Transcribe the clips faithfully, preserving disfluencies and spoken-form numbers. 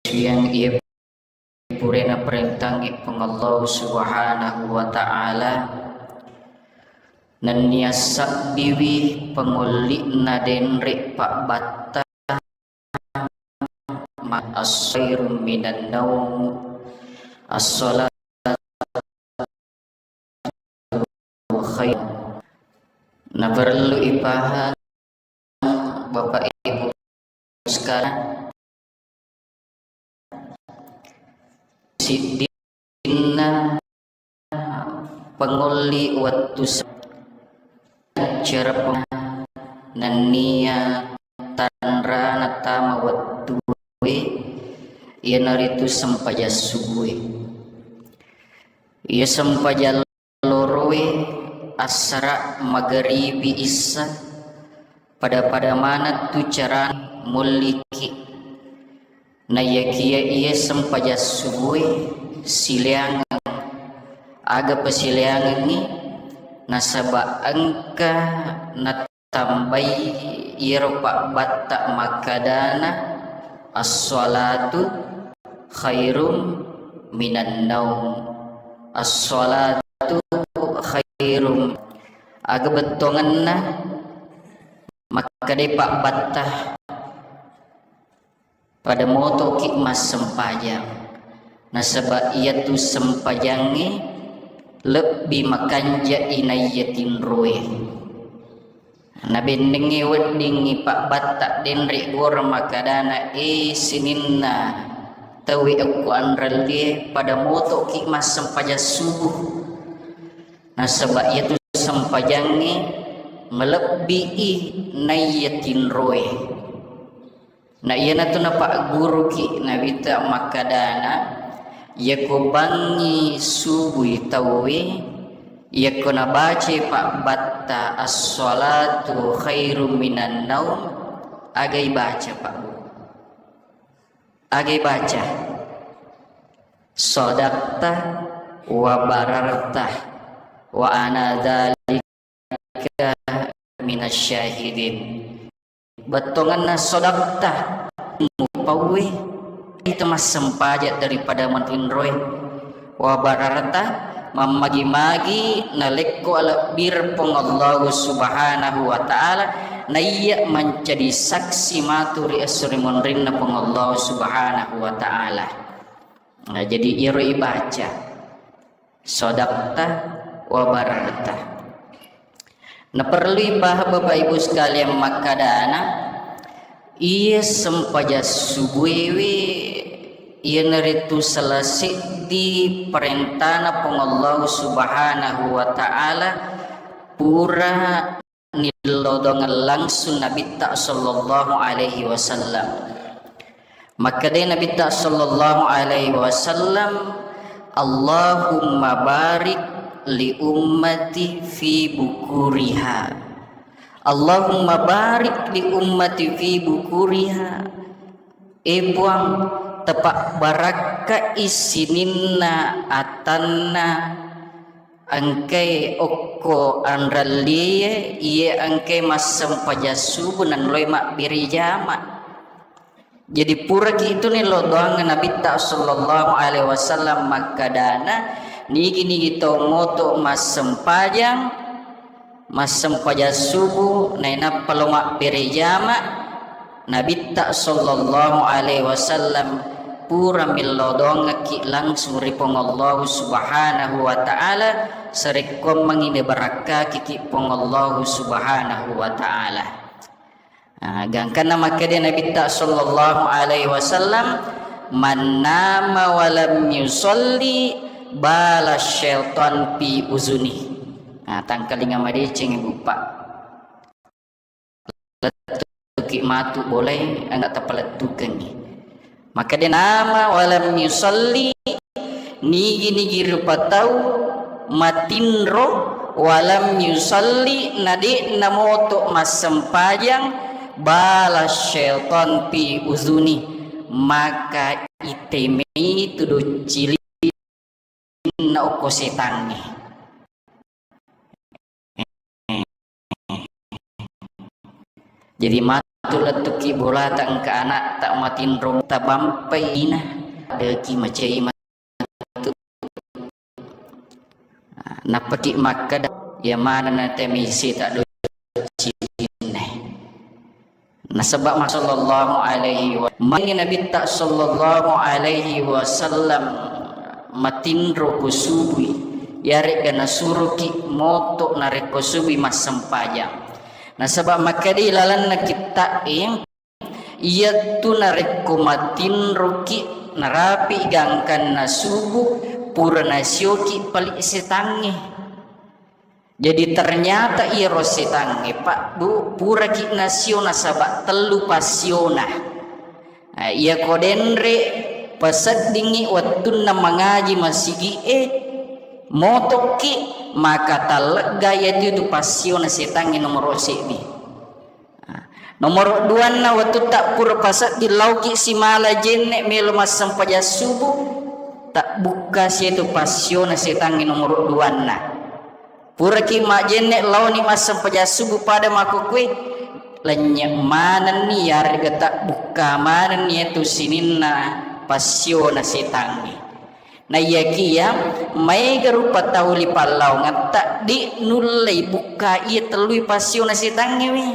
Susiang iya pura naparentangngi Puang Allah Subhanahu wa Ta'ala, nennia sabbiwi pangolli'na denre pabbatta, ma-, as-, khairum minan naum, as-salatu khair. Naperlu ipahang, Bapak Ibu sekalian, siddinna pangolli wettu se-, cara peng-, nennia tanrana tama wettue, iyanaritu sempajang subue. Iya sempajang loroe, assara, magaribi, issa, pada-pada maneng tu carana molliki. Naiyakiya iya sempajang subue sileangeng. Aga pasileangengngi? Nasaba engka natambai iyaro pabbatta makkadana, "As-salatu khairum minan naum." As-salatu khairum. Aga bettuangenna makkeda pabbatta, pada motoki massempajang, nasaba iyatu sempajangnge lebbi makanja'i naiya tinroe. Nabennengnge weddingngi pabbatta denre gora makkadana, "E sininna tauwe okko anrellie, pada motoki massempajang subuh." Nasaba iyatu sempajangnge malebbi'i naiya tinroe. Na iyanatu napagguruki Nabitta makkadana, iyako bangngi subui tauwe, iyako nabacai pabbatta, "As-salatu khairum minan naum," aga ibaca, Pak Bu? Aga ibaca? "Sadaqta wa bararta wa ana dzalika minasy syahidin." Bettuangenna sadaqta, mupauwi itu massempajang daripada matinroe. Wa bararta, mammagi-magi nalekko alebbireng Puang Allahu Subhanahu wa Ta'ala, naiya mancaji saksi matu ri esso ri monrinna Puang Allahu Subhanahu wa Ta'ala. Nah, jadi iyaro ibaca, "Sadaqta wa bararta." Naperlu ipahang Bapak Ibu sekalian makkadana, iya sempajang subuewe iyanaritu sala seddi parentana Puang Allahu Subhanahu wa Ta'ala pura nillodongeng langsung Nabitta sallallahu alaihi wasallam. Makkedai Nabitta sallallahu alaihi wasallam, "Allahumma barik li ummati fi bukuriha. Allahumma barik li ummati fi bukuriha." E Puang, tapabbarakkai sininna atanna engkae okko anrellie, iye engkae massempajang subuh nanroi mabbere jama. Jadi puraki itu nillo doang Nabitta sallallahu alaihi wasallam makkadana, nigi-nigi tau moto massempajang, massempajang subuh, nainappa lo mabbere jama, Nabitta sallallahu alaihi wasallam pura millodongekki langsung ri Puang Allahu Subhanahu wa Ta'ala, sarekkoammengngi nabarakkakiki Puang Allahu Subhanahu wa Ta'ala. Nah, gangkanna makkeda Nabitta sallallahu alaihi wasallam, "Man nama wa lam yusalli bala syaitan fi uzuni." Nah, tangkalinga madeceng, Ibu, Pak. Lettuki matu bolai, engka tapalettukengngi. Makkeda nama wa lam yusalli, nigi-nigi rupa tau matinro, wa lam yusalli, na de'na moto massempajang, bala syaitan fi uzuni, maka itemei tu doccilinna okko setangnge. Jadi, ma-, matu lettuki bolata engka anakta matinro tabampai ina deki macai matu. Nappaki makkeda, iya manenna temisi taddo cicinne. Nasaba ma sallallahu alaihi wa-, mani Nabitta sallallahu alaihi wasallam matinro ku subui, yaregga nasuruki moto narekko subui massempajang. Nasaba makkeda ilalenna kitta'e, iyattu narekko matinroki narapi gangkanna subuh, pura nasioki pali setangnge. Jadi ternyata iyaro setangnge, Pak, Bu, puraki nasio nasaba tellu passiona. Eh, iyako denre paseddingngi wettunna mangaji masigi'e, motokki, maka tallegga iyatu itu passiona setangnge nomoro seddi. Nomoro duanna, wettutta pura pasedding lauki simala jenne melo massempajang subuh, tabbukka sietu passiona setangnge nomoro duanna. Puraki majenne laoni massempajang subuh pada makkukue, lennye manenni yarega tabbukka manenni etu sininna passiona setangnge. Naiyakiya maega rupa tau ri pallaungetta, de nullei bukka iya tellui passiona setangnge we.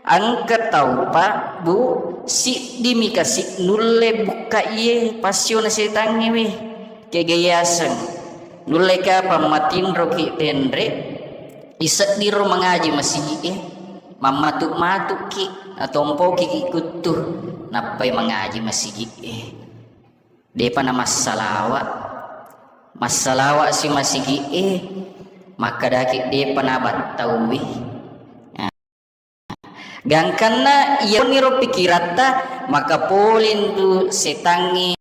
Engka tau, Pak, Bu, siddimi kasi nulle bukka iye passiona setangnge we. Kega yaseng. Nulle kapang matinroki denre, iseddiro mangaji masigi'e, mammatu-matuki, natompoki kuttu, nappai mangaji masigi'e. Depa na massalawa. Massalawa si masigi'e, makkedaki depa na battauwi. Nah. Gangkanna iyaniro pikiratta, maka polintu setangnge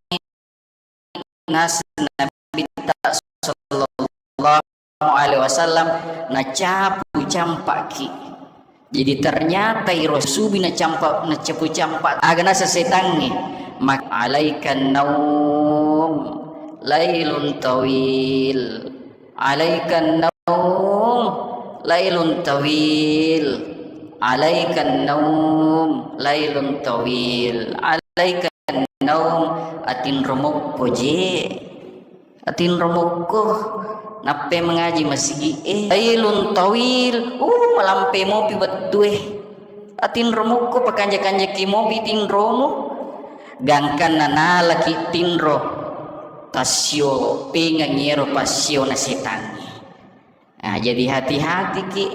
naseng Nabitta sallallahu alaihi wasallam, nacapu campaki. Jadi ternyata iro subi nacampa, nacapu campa, aga nasa setangnge, mak-, alaikan naum lailun tawil, alaikan naum lailun tawil, alaikan naum lailun tawil, alaikan naum, atinro mokko je. Atinro mokko, nappe mangaji masigi'e. Lailun tawil, uh, malampe mopi wettue. Atinro mokko, pakanja-kanjaki mopi tinromu. Gangkanna nalaki tinro, tassio pengang iyaro passiona setangnge. Nah, jadi hati-hatiki,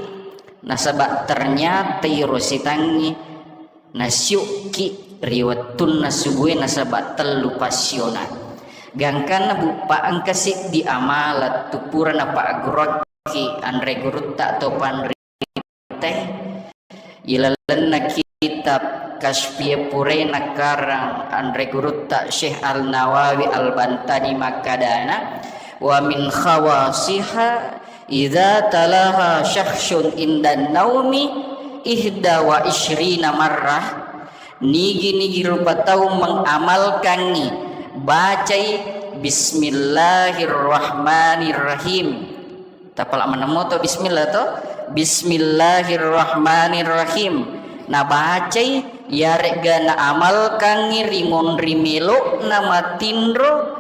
nasaba ternyata iro setangnge nasiukki ri wettunna subue nasaba tellu passiona. Gangkanna buppa engka seddi amalan tu pura napagguruakki anre gurutta atau panritae. Ilalenna kitab Kasyfiyah purae nakarang anre gurutta Syekh Al-Nawawi Al-Bantani makkadana, "Wa min khawasiha idza talaha syakhsun indan naumi ihda wa isyrina marrah." Nigi-nigi rupa tau mengamalkangi bacai Bismillahirrahmanirrahim. Tapala maneng moto bismillah to. Bismillahirrahmanirrahim. Nabacai, yaregga naamalkangngi ri monri melo'na matinro,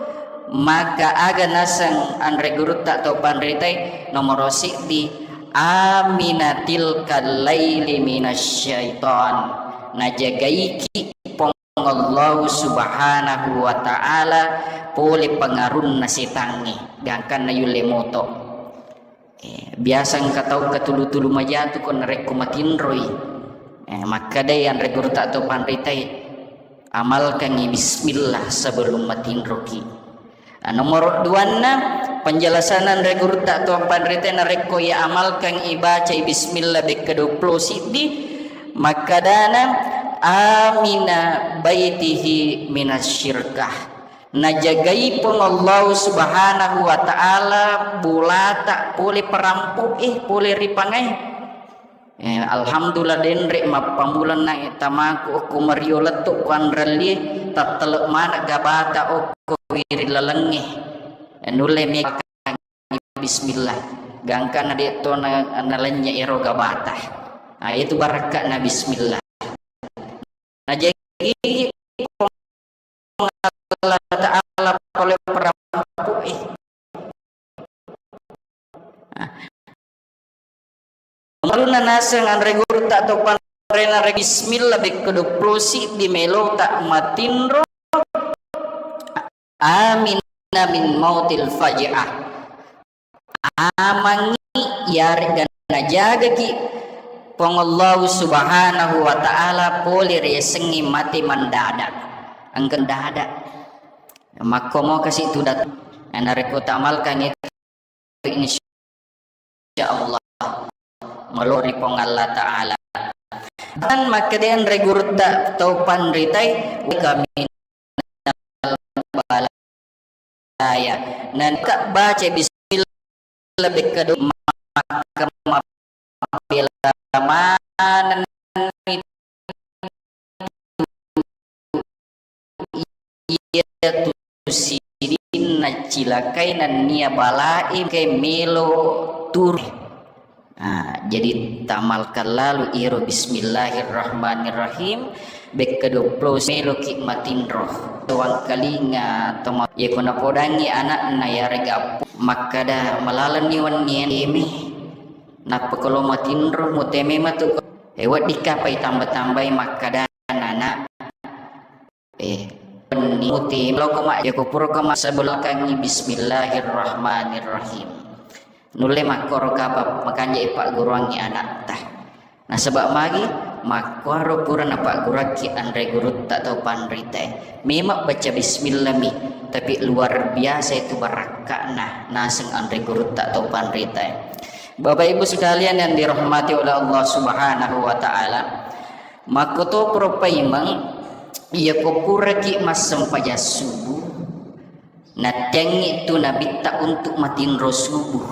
maka aga naseng anre gurutta to panritai nomoro siddi, amina tilkal laili minasyaiton. Najagaiki Puang Allahu Subhanahu wa Ta'ala pole pengarunna setangnge, gangkanna yulle moto. Eh, biasa engka tau katulu-tulu majatu ko narekko matinroi. Eh, makkedai anre gurutta to panritai, amalkangi bismillah sebelum matinroki. Nah, nomoro duanna, penjelasan anre gurutta to panritai narekko ia amalkan ibacai bismillah bekka dua puluh siddi, makkadana amina baitihi minasyirkah. Najagai Puang Allah Subhanahu wa Ta'ala bolata pole perampo'e, pole ripangae. Eh, alhamdulillah, denre mappamulanna tamaku okko Mario lettu ku anrellie, tattele mana gabata okko wiri lalengnge. Eh, nulle mekang bismillah. Gangkana de to na, nalennye ero gabata. Ah, itu barakka'na bismillah. Jaji, Allah Ta'ala pole perampu'e. Nah. Malunna naseng anre gurutta to panrena re bismillah bekka duappulo siddi melota matinro. Amin min mautil faj'ah. Amangngi iyare'ga najagaki Puang Allahu Subhanahu wa Ta'ala pole riasengnge mate mendadak. Engka mendadak. Makkomo kasi tudat. Narekko tamalkangngi, insya Allah malori Puang Allah Ta'ala. Dan makkeda anre gurutta tau panritai, kami balaya. Nengka baca bismillah bekka do maka mabela manenni iya tu sidinna cilakai nennia balae ke melo turu. Ah, jadi tamalkan lalu iro bismillahirrahmanirrahim. Bekka duappulo meloki matinro. Wangkalinga toma-, yako napodangi anakna yarega appo, makkada malalenni wenni eme. Nappa kalo matinro muteme matu. E, weddikka pai tamba-tambai makkada anak. Eh, wenni muti loko ma, yako purako ma sebelumkangi bismillahirrahmanirrahim. Nulle makkoro kapa makanja ipagguruangi anakta. Nasaba magi makkoro pura napagguruakki anre gurutta atau panritae. Memang baca bismillah mi, tapi luar biasa itu barakka'na naseng anre gurutta atau panritae. Bapak Ibu sekalian yang dirahmati oleh Allah Subhanahu wa Ta'ala, makkotoparo paimeng, iyako puraki massempajang subuh, nattengngi tu nabitta untuk matinro subuh.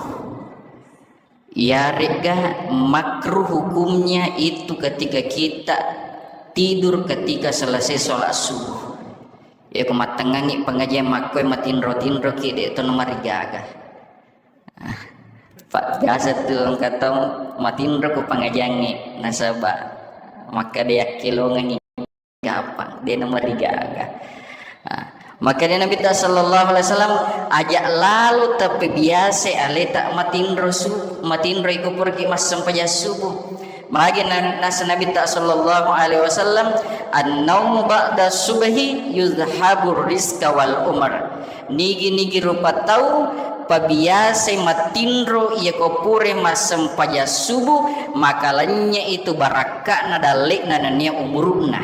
Iyare'ga makruh hukumnya itu ketika kita tidur ketika selesai sholat subuh. Iyako mattengngangngi pengajian makkoe matinro-tinroki, de' to namarigaga. Ah, Pak, biasa tu engka tau matinro ko pengajiangnge, nasaba makkeda yakkelongengngi gampang, de' namarigaga. Ah, makkeda Nabitta sallallahu alaihi wasallam, aja lalo tappebiasa aleta matinro su-, matinro iko puraki massempajang subuh. Magi na-, nasa Nabitta sallallahu alaihi wasallam, "An-naumu ba'da subhi yuzhabur rizqa wal umar." Nigi-nigi rupa tau pabiasai matinro iyako pura massempajang subuh, maka lennye itu barakka'na dalle'na nennia umuru'na.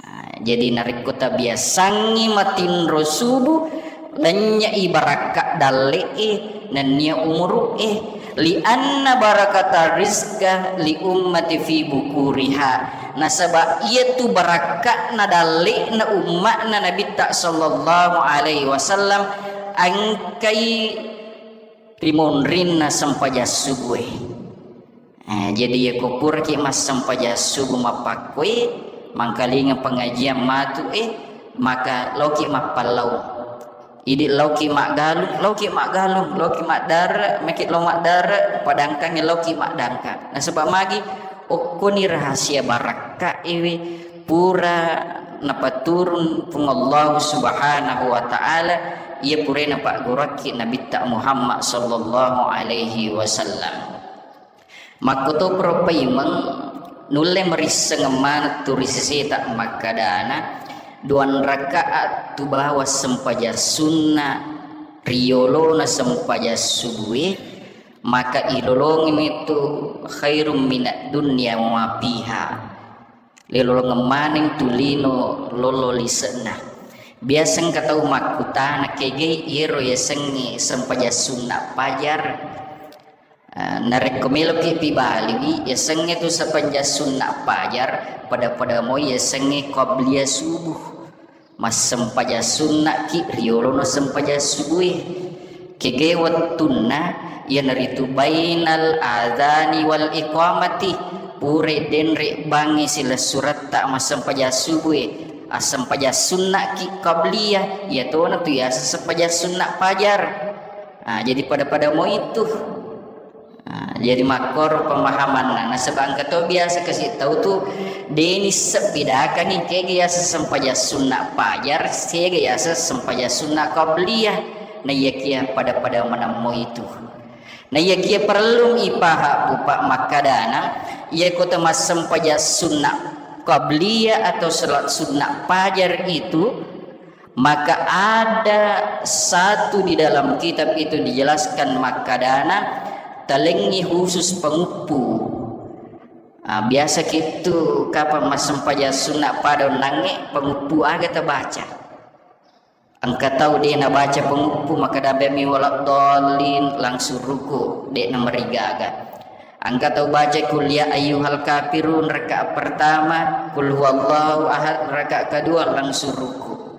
Ah, jadi narekko tabiasangngi matinro subuh, lennye'i barakka dalle'e nennia umuru'e. Li anna barakata rizqa li ummati fi bukuriha. Nasaba iyatu barakka'na dalle'na umma'na Nabitta sallallahu alaihi wasallam engkai rimonrinna sempajang subuhe. Eh, jadi iyako puraki massempajang subuh mappakkoe, mangkalinga pengajian matu, eh, maka laoki mappallaung. Idi laoki maggalung, laoki maggalung, laoki maddare, meki lao maddare, padangkangi laoki maddangkang. Nasaba magi okkoni rahasia barakka ewe pura napaturun Puang Allah Subhanahu wa Ta'ala, iya pura napagguruakki Nabitta Muhammad sallallahu alaihi wasallam. Makkotoparo paimeng, nulle marisseng maneng tu ri seseta makkadana, duang rakaat tu bawang sempajang sunna riyolona sempajang subue, maka ilolongimi tu khairum minad dunya wa ma fiha. Lilolongeng maneng tu lino lolo lise'na. Biasa engka tau makkutana, kegai iyaro yasengnge sempajang sunna pajar? Ah, narekko meloki pibaliwi, yasengnge tu sempajang sunna pajar, pada-pada moi yasengnge qabliyah subuh. Massempajang sunnaki riolono sempajang subue. Kegai wettunna, iyanaritu bainal adzani wal iqamati, pura denre bangngi silessuretta massempajang subue. Assempajang sunnaki qabliyah, iyatona tu yaseng sempajang sunna pajar. Ah, jadi pada-pada moi tu. Nah, jadi makkoro pemahamanna. Nasaba engka to biasa kasi tau tu deni sebbedakangi kega yaseng sempajang sunna pajar, kega yaseng sempajang sunna qabliyah. Na iyakia pada-pada manammo itu. Na iyakia perlu ipaha bupa makkadana, iyako temassempajang sunna qabliyah atau salat sunna pajar itu, maka ada satu di dalam kitab itu dijelaskan makkadana, talengngi khusus penguppu. Ah, biasa kitu kapang massempajang sunna pada onnangnge, penguppu aga tabaca. Engka tau de nabaca penguppu, makkada bemi waladdallin, langsung ruku, de namarigaga. Engka tau baca kul ya ayyuhal kafirun rakaat pertama, kul huwallahu ahad rakaat kedua, langsung ruku.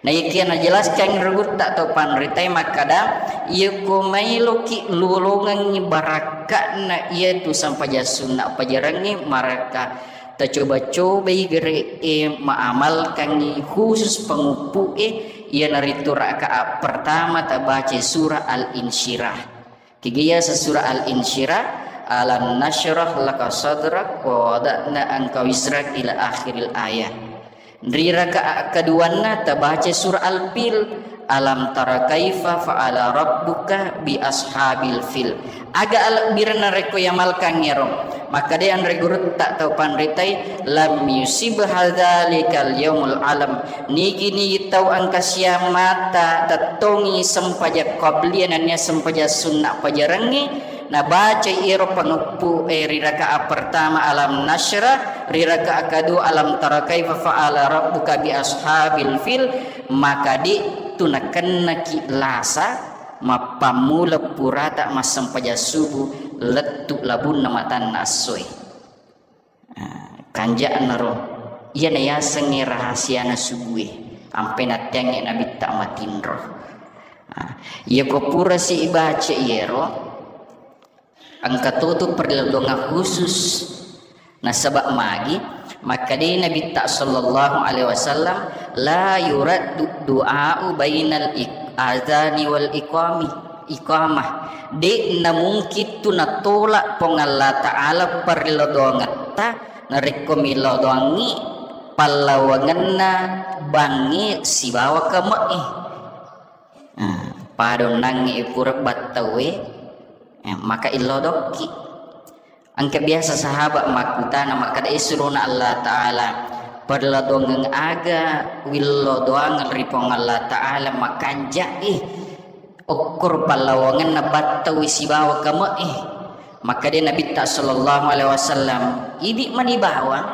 Naikia najelaskan rugutta tau panritai makkada, iyako mailoki lolongengngi barakka'na iyatu sempajang sunna pajarengnge, maraka tacoba-cobai gere'e maamalkangngi khusus penguppu'e, iyanaritu rakaat pertama tabaca surah Al-Insyirah. Kegaya surah Al-Insyirah, alam nasyrah laka sadrak wa wada'na anka wizrak ila akhiril ayah. Ri rakaat keduanna tabaca surah Al-Fil, alam tara kaifa fa'ala rabbuka bi ashabil fil. Aga alebbirenna rekko yamalkangngero? Makkeda anre gurutta tau panritai, lam yusib hadzalikal yaumul alam. Nigi-nigi tau engka siammata tettongi sempajang qabliyah nennia sempajang sunna pajarengnge, nabacai ero penguppu e ri rakaat pertama alam nasyrah, ri rakaat kedua alam tara kaifa fa'ala rabbuka bi ashabil fil, maka de tu nakennaki lasa mappammula purata massempajang subuh lettu labunna matanna essoe. Ah, kanja'naro, iyana yasengnge rahasiana subue, ampe natteangnge nabitta matinro. Ah, iyako purasi ibaca iyero, engka totu perlindungan khusus. Nasaba magi, makkeda Nabitta sallallahu alaihi wasallam, la yuraddu du'a'u bainal ik-, adzani wal iqami, iqamah. De namungkin tu natolak Puang Allah Ta'ala perlindungetta narekko millau doangngi pallawangenna bangnge sibawa kame'e. Ah, pada onnangnge pura battaue, eh, maka illodokki. Engka biasa sahabat makkutana makkeda, "Eh, surona Allah Ta'ala, perlindungan aga willo doang ri Puang Allah Ta'ala makanja, eh, okkur pallawangenna battaue sibawa kame'e." Makkeda Nabitta sallallahu alaihi wasallam, "Idi mani bawang,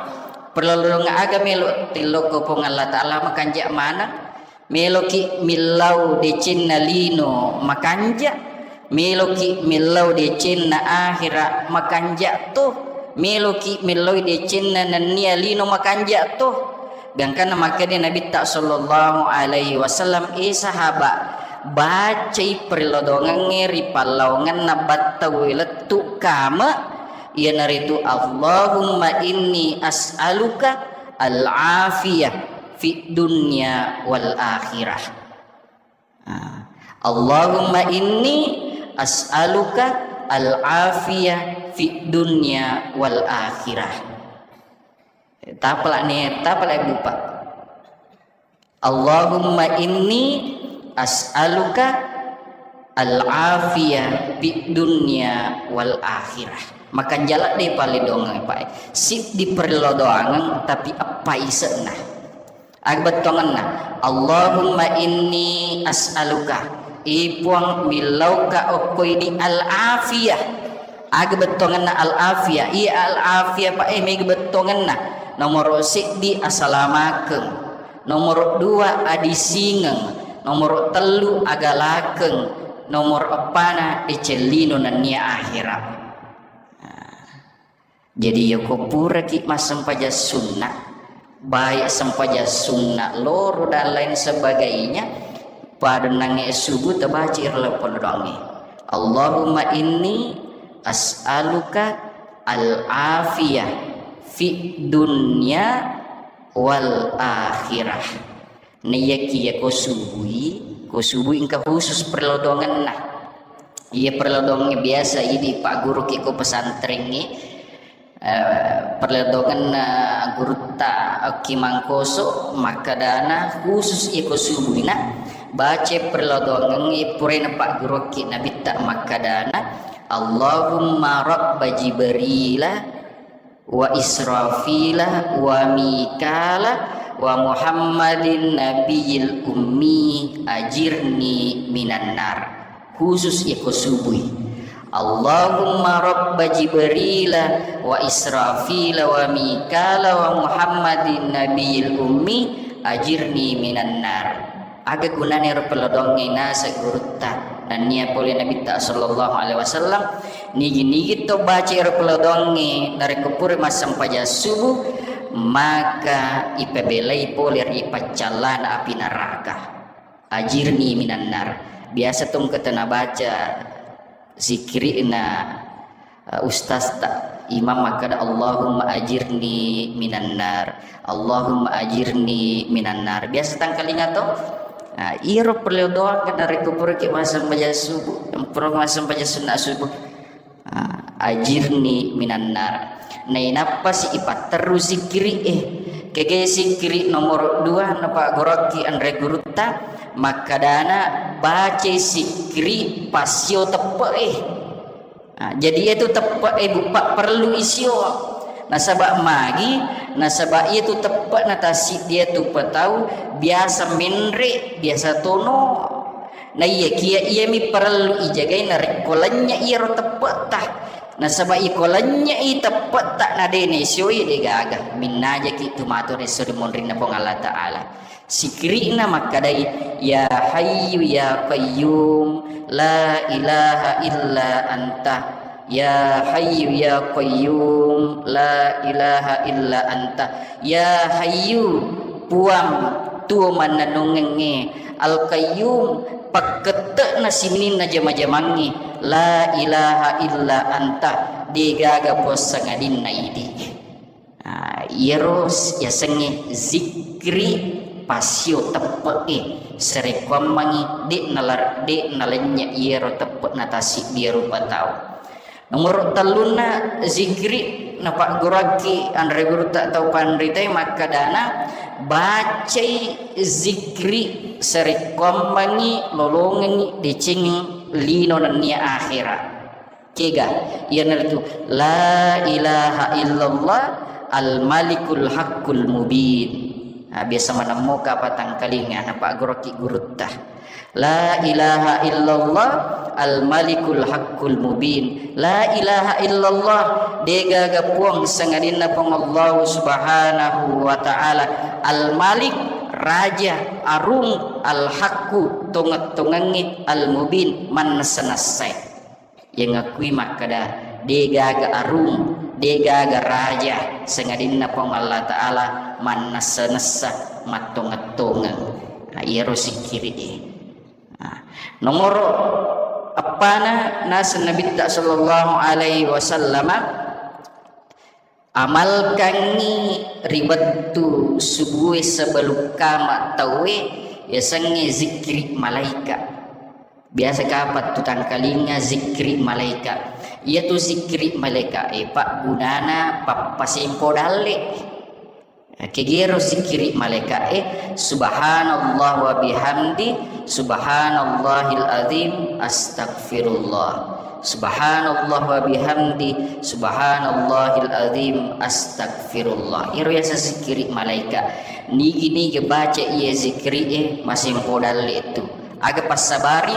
perlindungan aga melo tillokko Puang Allah Ta'ala makanja maneng?" Meloki millau decenna lino makanja, meloki millau decenna akhira makanja to, meloki millau decenna nennia lino makanja to. Gangkanna makkeda Nabitta sallallahu alaihi wasallam, "Eh sahaba, bacai perlodongengnge ri pallawangenna battaue lettu kame, iyanaritu Allahumma inni as'aluka al-afiyah fid dunya wal akhirah." Ah, Allahumma inni as'aluka al-afiyah fid dunya wal akhirah. Tapalak ni, tapalak bupa. Allahumma inni as'aluka al-afiyah fid dunya wal akhirah. Makanja ladde pale doang, Pak. Siddi perlodongeng, tapi eppa ise'na. Aga bettuangenna, Allahumma inni as'aluka, i Puang, millauka okko idi al-afiyah. Aga bettuangenna al-afiyah? Iya al-afiyah, Pak, eh, mega bettuangenna. Nomoro seddi asalamakeng, nomoro dua adisingeng, nomoro tellu agalakeng, nomoro eppana deceng lino nennia akhira. Nah. Jadi, yako puraki massempajang sunna, baik sempajang sunna loro dan lain sebagainya, pada nange subuh tabaca irla pole doangnge. Allahumma inni as'aluka al-afiyah fid dunya wal akhirah. Naiyakiya ko subui, ko subui engka khusus perlodongenna. Iya perlodongnge biasa idi pagguruki ko pesantrengnge, eh, perlodongenna gurutta Ki Mangkoso makkadana khusus iko subuina baca perlodongengnge purana pagguruki Nabitta makkadana, Allahumma rabba Jibrila wa Israfila wa Mikala wa Muhammadin nabiyil ummi ajirni minan nar. Khusus iko subui. Allahumma rabba Jibrila wa Israfila wa Mikala wa Muhammadin nabiyil ummi ajirni minan nar. Aga gunana ero pellodoangnge naseng gurutta nennia pole Nabitta sallallahu alaihi wasallam, nigi-nigi to baca ero pellodoangnge narekko pura massempajang subuh, maka ipabelai pole ri paccallana api neraka. Ajirni minan nar. Biasa tongketa nabaca zikirina, eh, ustazta, imam makkada, "Allahumma ajirni minan nar, Allahumma ajirni minan nar." Biasa tangkalinga to? Nah, iyaro perlu doa kan narekko puraki massempajang subuh, pura massempajang sunna subuh. Ah, ajirni minan nar. Nainappa si ipatterru sikkiri e. Kege sikkiri nomor dua napaggoroki anre gurutta, makkadana bacai sikkiri passio teppe e. Ah, jadi iyatu teppe e buppa perlu isio. Nasaba magi, nasaba iyatu teppe na tassiddi iyatu patau biasa menre, biasa tono. Naiyakiya iyami parellu ijagai narekko lennye iyaro teppe'ta. Nasaba iko lennye i teppe'ta na de nesioi, de gaga. Minnajaki tu matu resso ri monrinna Puang Allah Ta'ala. Sikiri'na makkadai, "Ya Hayyu ya Qayyum, la ilaha illa anta." Ya Hayyu ya Qayyum, la ilaha illa anta. Ya Hayyu, Puang, tuo mannennungengnge, Al-Qayyum, pakkette'na sininna jama-jamangnge, la ilaha illa anta, degaga puang sangadinna idi. Ah, iyaro s-, yasengnge zikri passio teppe'e, sarekkuammengngi de' nalar-, de' nalennye iyaro teppe'na tassiddi rupa tau. Nomoro tellunna zikri napagguruakki anre gurutta tau panritae makkadana, bacai zikri sarekkuammengngi lolongengngi deceng lino nennia akhera. Kega? Iyanaritu, "La ilaha illallah al-malikul haqqul mubin." Nah, biasa manemmoka patangkalinga, napaggoroki gurutta. "La ilaha illallah al-malikul haqqul mubin." La ilaha illallah, degaga puang sangadinna Puang Allah Subhanahu wa Ta'ala. Al-Malik, raja, arung, al-haqqu, tongeng-tongengnge, al-mubin, mannessa-nessai. Yang akui makkada, degaga arung, degaga raja, sangadinna Puang Allah Ta'ala mannessa-nessa, mattongeng-tongeng. Nah, iyaro sikkiri e. Nah, nomoro eppana naseng Nabitta sallallahu alaihi wasallama, amalkangngi ri wettu subue sebelum kama tauwe, yasengnge zikri malaika. Biasa kapang tu tangkalinga zikri malaika. Iyatu zikri malaika e paggunana pappasempo dalle. Kegero zikri malaika e, "Subhanallah wa bihamdi, subhanallahil azim, astagfirullah." Subhanallah wa bihamdi, subhanallahil azim, astagfirullah. Iyaro yaseng zikiri malaika. Nigi-nigi baca iya zikiri e, masempo dalle tu. Aga passabari,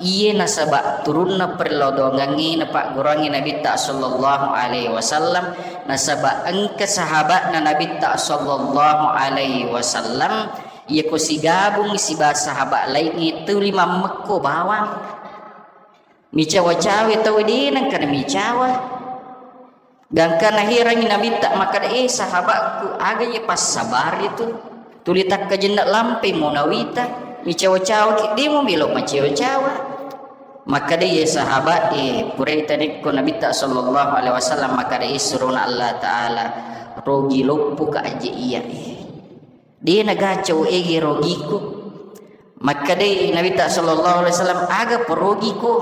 iye nasaba turunna perlodongengnge napagguruangngi Nabitta sallallahu alaihi wasallam, nasaba engka sahabatna Nabitta sallallahu alaihi wasallam, iya ko sigabung siba sahabat laingnge tuli mammekko bawang. Micawa-cawa tau de nengka namicawa. Gangka naherangi Nabitta makkada, "Eh, sahabatku, aga ye passabari tu? Tuli takkajenna lampai monawita, micawa-cawa ki, de mo melo macawa-cawa." Makkada ye sahabat, eh, purai tanekko Nabitta sallallahu alaihi wasallam makkada, eh, surona Allah Ta'ala, rogi loppo ka aje iya, eh. De nagaca uege rogiku. Makkedai Nabitta sallallahu alaihi wasallam, "Aga perogiku?"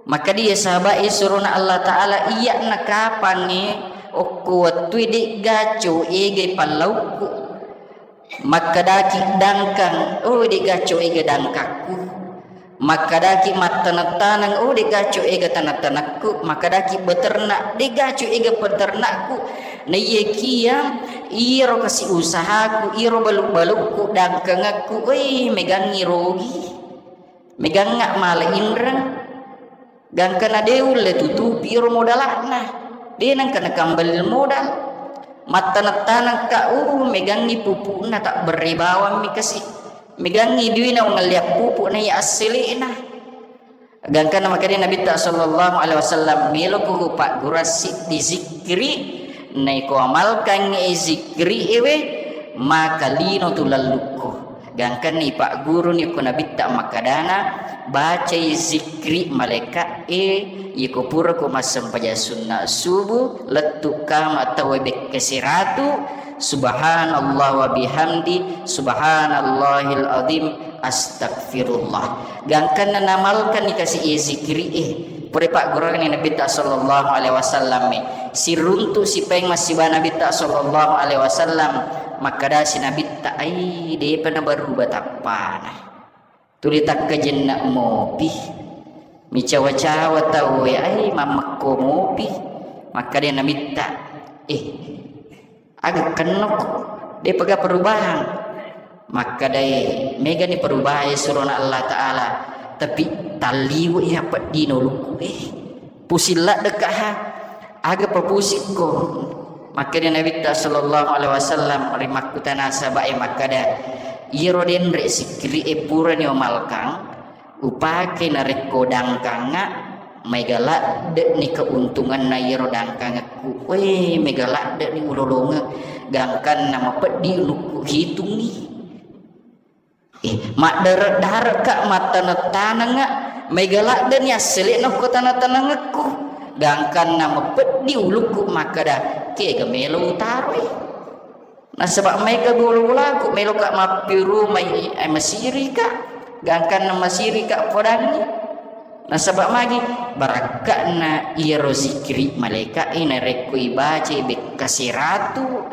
Makkeda iya sahabat e surona Allah Ta'ala, iya nakapangnge okko wettue de'gaco egai pallaukku. Makkedaki dangkang, oh, de'gaco ega dangkakku. Makkedaki mattaneng-taneng, oh, de'gaco ega taneng-tanengku. Makkedaki beternak, de'gaco ega peternakku. Naiyakia iyaro kasi usahaku, iyaro balu-balukku, dangkangekku, wei, megangngi rogi. Megangnga mala inreng. Gangkana de ulle tutupi ro modala'na. De nengka nakambali modal. Mattaneng-tanengka, uh, megangngi pupukna, tabberre bawammi kasi. Megangngi duina ungalliang pupuk na iya assele'na. Gangkana makkedai Nabitta sallallahu alaihi wasallam, "Meloko ku paggurassi di zikri, naiko amalkangngi zikri ewe, maka lino tu lallukku." Gangkanna ipagguruni ko Nabitta makkedana, bacai zikri malaika e, iko pura ko massempajang sunna subuh, lettu kama tauwe bekke seratu, subhanallah wa bihamdi, subhanallahil azim, astagfirullah. Gangkanna namalkanni kasi e zikri e. Pura pagguruni Nabitta sallallahu alaihi wasallam e. Siruntu sipaeng massiba Nabitta sallallahu alaihi wasallam. Makkedasi Nabitta, ai, depa nabaruba tappana. Tuli takkajenna mopi. Micawa-cawa tau e, ai, mammekko mopi. Makkeda Nabitta, eh, aga kennoko, depaga perubahan. Makkedai, megani perubahan surona Allah Ta'ala, tapi talliwe iya peddino lukku e. Pusing ladde ka ha, aga papusikko. Makkeda Nabitta sallallahu alaihi wasallam, rimakkutana sahabat e makkeda, iyaro denre sikkiri e purani omalkang, upake narekko dangkangnga, maega ladde'ni keuntunganna iyaro dangkangekku. Weh, maega ladde'ni ulolongeng, gangkanna mapeddi ulukku hitungngi. Eh, maddare-dare'ka, mattaneng-tanengnga, maega ladde'ni assele'na okko taneng-tanengekku. Gangkanna mapeddi ulukku makkeda, kega melo utaroi. Nasaba maega bola-bolaku, meloka mappirumai, eh, masirika. Gangkanna masirika podangngi. Nasaba magi, barakka'na iyaro zikiri malaika e narekko ibacai bekka seratu,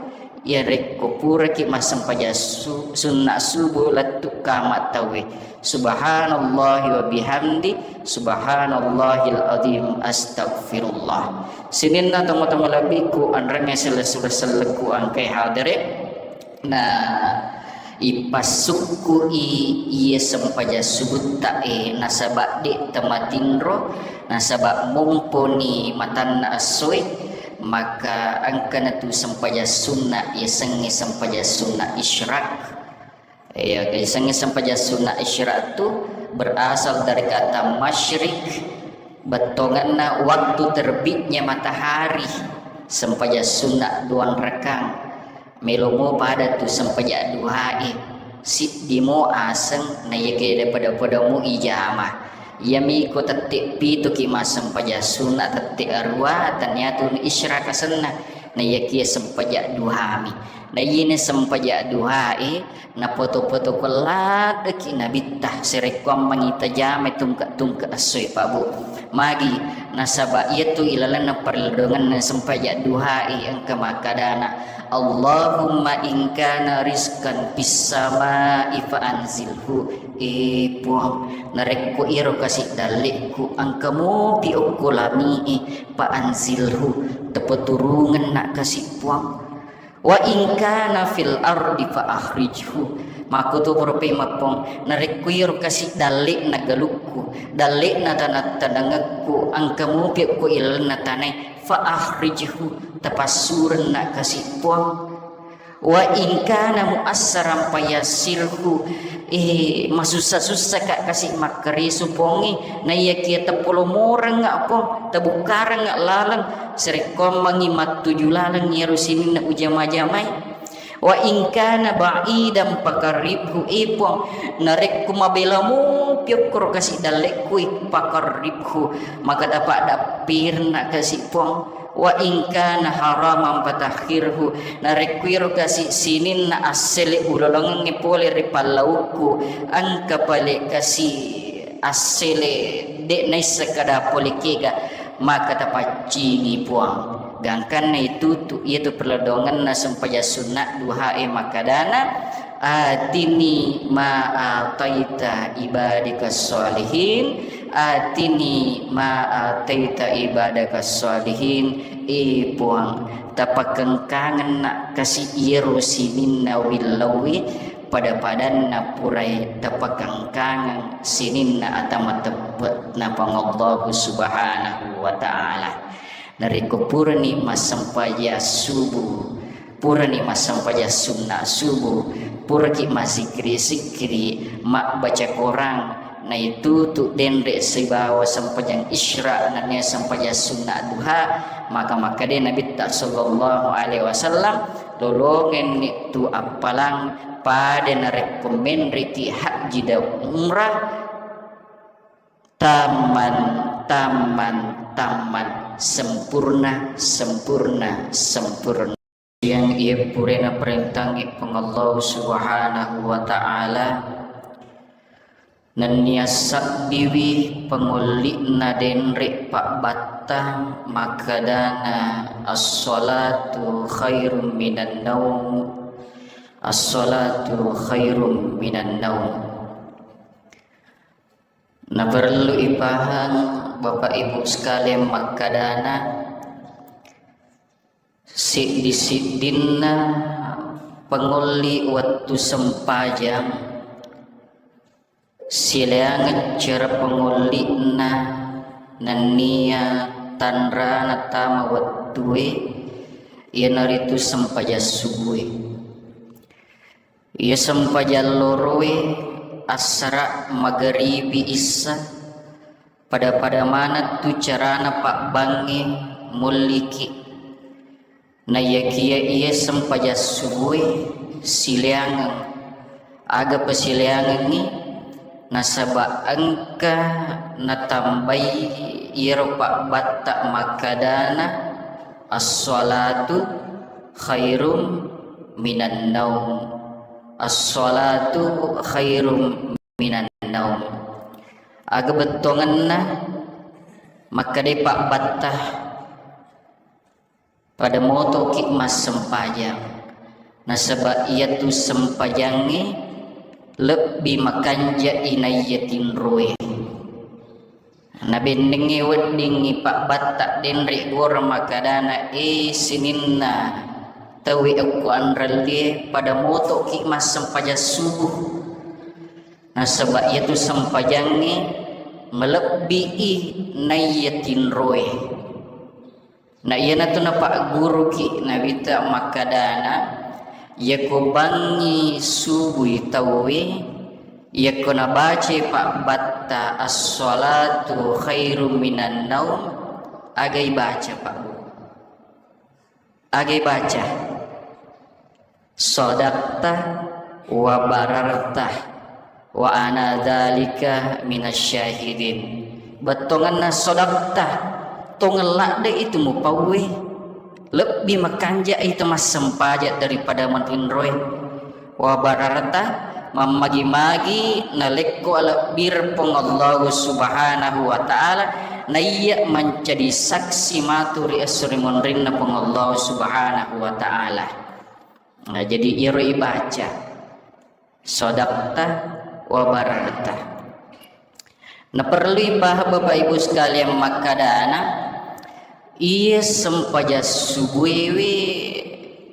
iyarekko puraki massempajang su-, sunna subuh lettu kama tauwe. Subhanallahi wa bihamdi, subhanallahil azim, astagfirullah. Sininna tomatoa malebbiku, anrengnge sellessureng sellekku engkae hadere. Na ipassukku'i iye sempajang subutta e, nasaba de tamatinro, nasaba momponi matanna essoe, maka engkana tu sempajang sunna yasengnge sempajang sunna isyraq. Ya, yasengnge sempajang sunna isyraq tu berasal dari kata masyrik, bettonganna waktu terbitnya matahari, sempajang sunna duang rakang. Melo mo pada tu sempajang duhae, siddi mo aseng, naiyakiya pada-pada mo ijama. Iyami ko tette pituki massempajang sunna, tette arua, tania tu isyraq asenna, naiyakiya sempajang duhami. Naiyene sempajang duhae, napoto-poto ko laddeki nabitta, sarekkuammengngi tajamai tungke-tungke essoe, Pak Bu. Magi, nasaba iyatu ilalenna parelledongenna sempajang duhae engka makkadana, Allahumma in kana rizqan fis samai fa anzilhu. Eh, Puang, narekko iyaro kasi dalle'ku engka mopi okko langi'e, fa anzilhu, tapaturungenna kasi, Puang. Wa in kana fil ardi fa akhrijhu. Makkutu pura pemeng, Puang, narekko iyaro kasi dalle'na galukku, dalle'na taneng-tanengekku, engka mopi okko ilalenna tanae, fa akhrijhu, tapassurenna kasi, Puang. Wa in kana muassaran fayassirhu. Eh, masussa-sussaka kasi makkaresu, Puangnge, naiyakiya tapolomorengnga, Puang, tabukkarengnga laleng, sarekkuammengngi mattuju laleng iyaro sininna ujama-jamai. Wa in kana ba'idan faqarribhu, eh, Puang, narekko mabela mopi okkoro kasi dalle'ku e, faqarribhu, maka tapaddappirenna kasi, Puang. Wa in kana haraman fatahhirhu, narekko iro kasi sininna assele ulolongengnge pole ri pallaukku, engka pale kasi assele, de' naisseng kada pole kega, maka tapaccingi Puang. Gangkanna itutu, iyatu perlodongenna sempajang sunna duhae makkadana, "Atini ma ataita ibadika sholihin, atini ma ataita ibadaka sholihin." E Puang, tapakengkangenna kasi iyaro sininna willauwi, pada-padanna purai tapakangkangeng sininna ata mateppe'na Puang Allahu Subhanahu wa Ta'ala. Narekko purani massempajang subuh, purani massempajang sunna subuh, puraki massikkiri-sikkiri, mabbaca Korang, naitutu denre sibawa sempajang isra nennia sempajang sunna duha, maka makkeda Nabitta sallallahu alaihi wasallam, lolongenni tu appalang pada narekko menreki hajji dan umrah, tamman, tamman, tamman, sempurna, sempurna, sempurna. Yang iya purana parentangi Puang Allah Subhanahu wa Ta'ala, nennia sabbiwi pangolli'na denre pabbatta makkadana, "As-salatu khairum minan naum, as-salatu khairum minan naum." Naperlu ipahang, Bapak Ibu sekalian, makkadana, siddi-siddinna pangolli wettu sempajang, silaingeng cara pangolli'na nennia tanrana tama wettue, iyanaritu sempajang subue. Iya sempajang loroe, assara, magaribi, issa, pada-pada maneng tu carana pabbangnge mulliki. Naiyakiya iya sempajang subue silaingeng, aga pasilaingengngi? Nasaba engka natambai iyaro pabbatta makkadana, "As-salatu khairum minan naum. As-salatu khairum minan naum." Aga bettuangenna makkeda pabbatta, pada motoki massempajang, nasaba iyatu sempajangnge lebbi makanjai naiya tinroe. Nabennengnge weddingngi pabbatta denre gora makkadana, "E sininna tauwe okko anrellie, pada motoki massempajang subuh." Nasaba iyatu sempajangnge malebbii naiya tinroe. Na iyanatu napagguruki Nabitta makkadana, iyako bangngi subui tauwe, iyako nabacai pabbatta, "As-salatu khairum minan naum," aga ibaca, Pak Bu? Aga ibaca? "Sadaqta wa bararta wa ana dzalika minasy syahidin." Bettuangenna sadaqta, tongeng ladde itu mupauwe. Lebbi makanja itu massempajang daripada matinroe. Wa bararta, mammagi-magi nalekko alebbireng Puang Allahu Subhanahu wa Ta'ala, naiya mancaji saksi matu ri esso ri monrinna Puang Allahu Subhanahu wa Ta'ala. Nah, jadi iyaro ibaca, "Sadaqta wa bararta." Naperlu ipahang Bapak Ibu sekalian makkadana, iya sempajang subuewe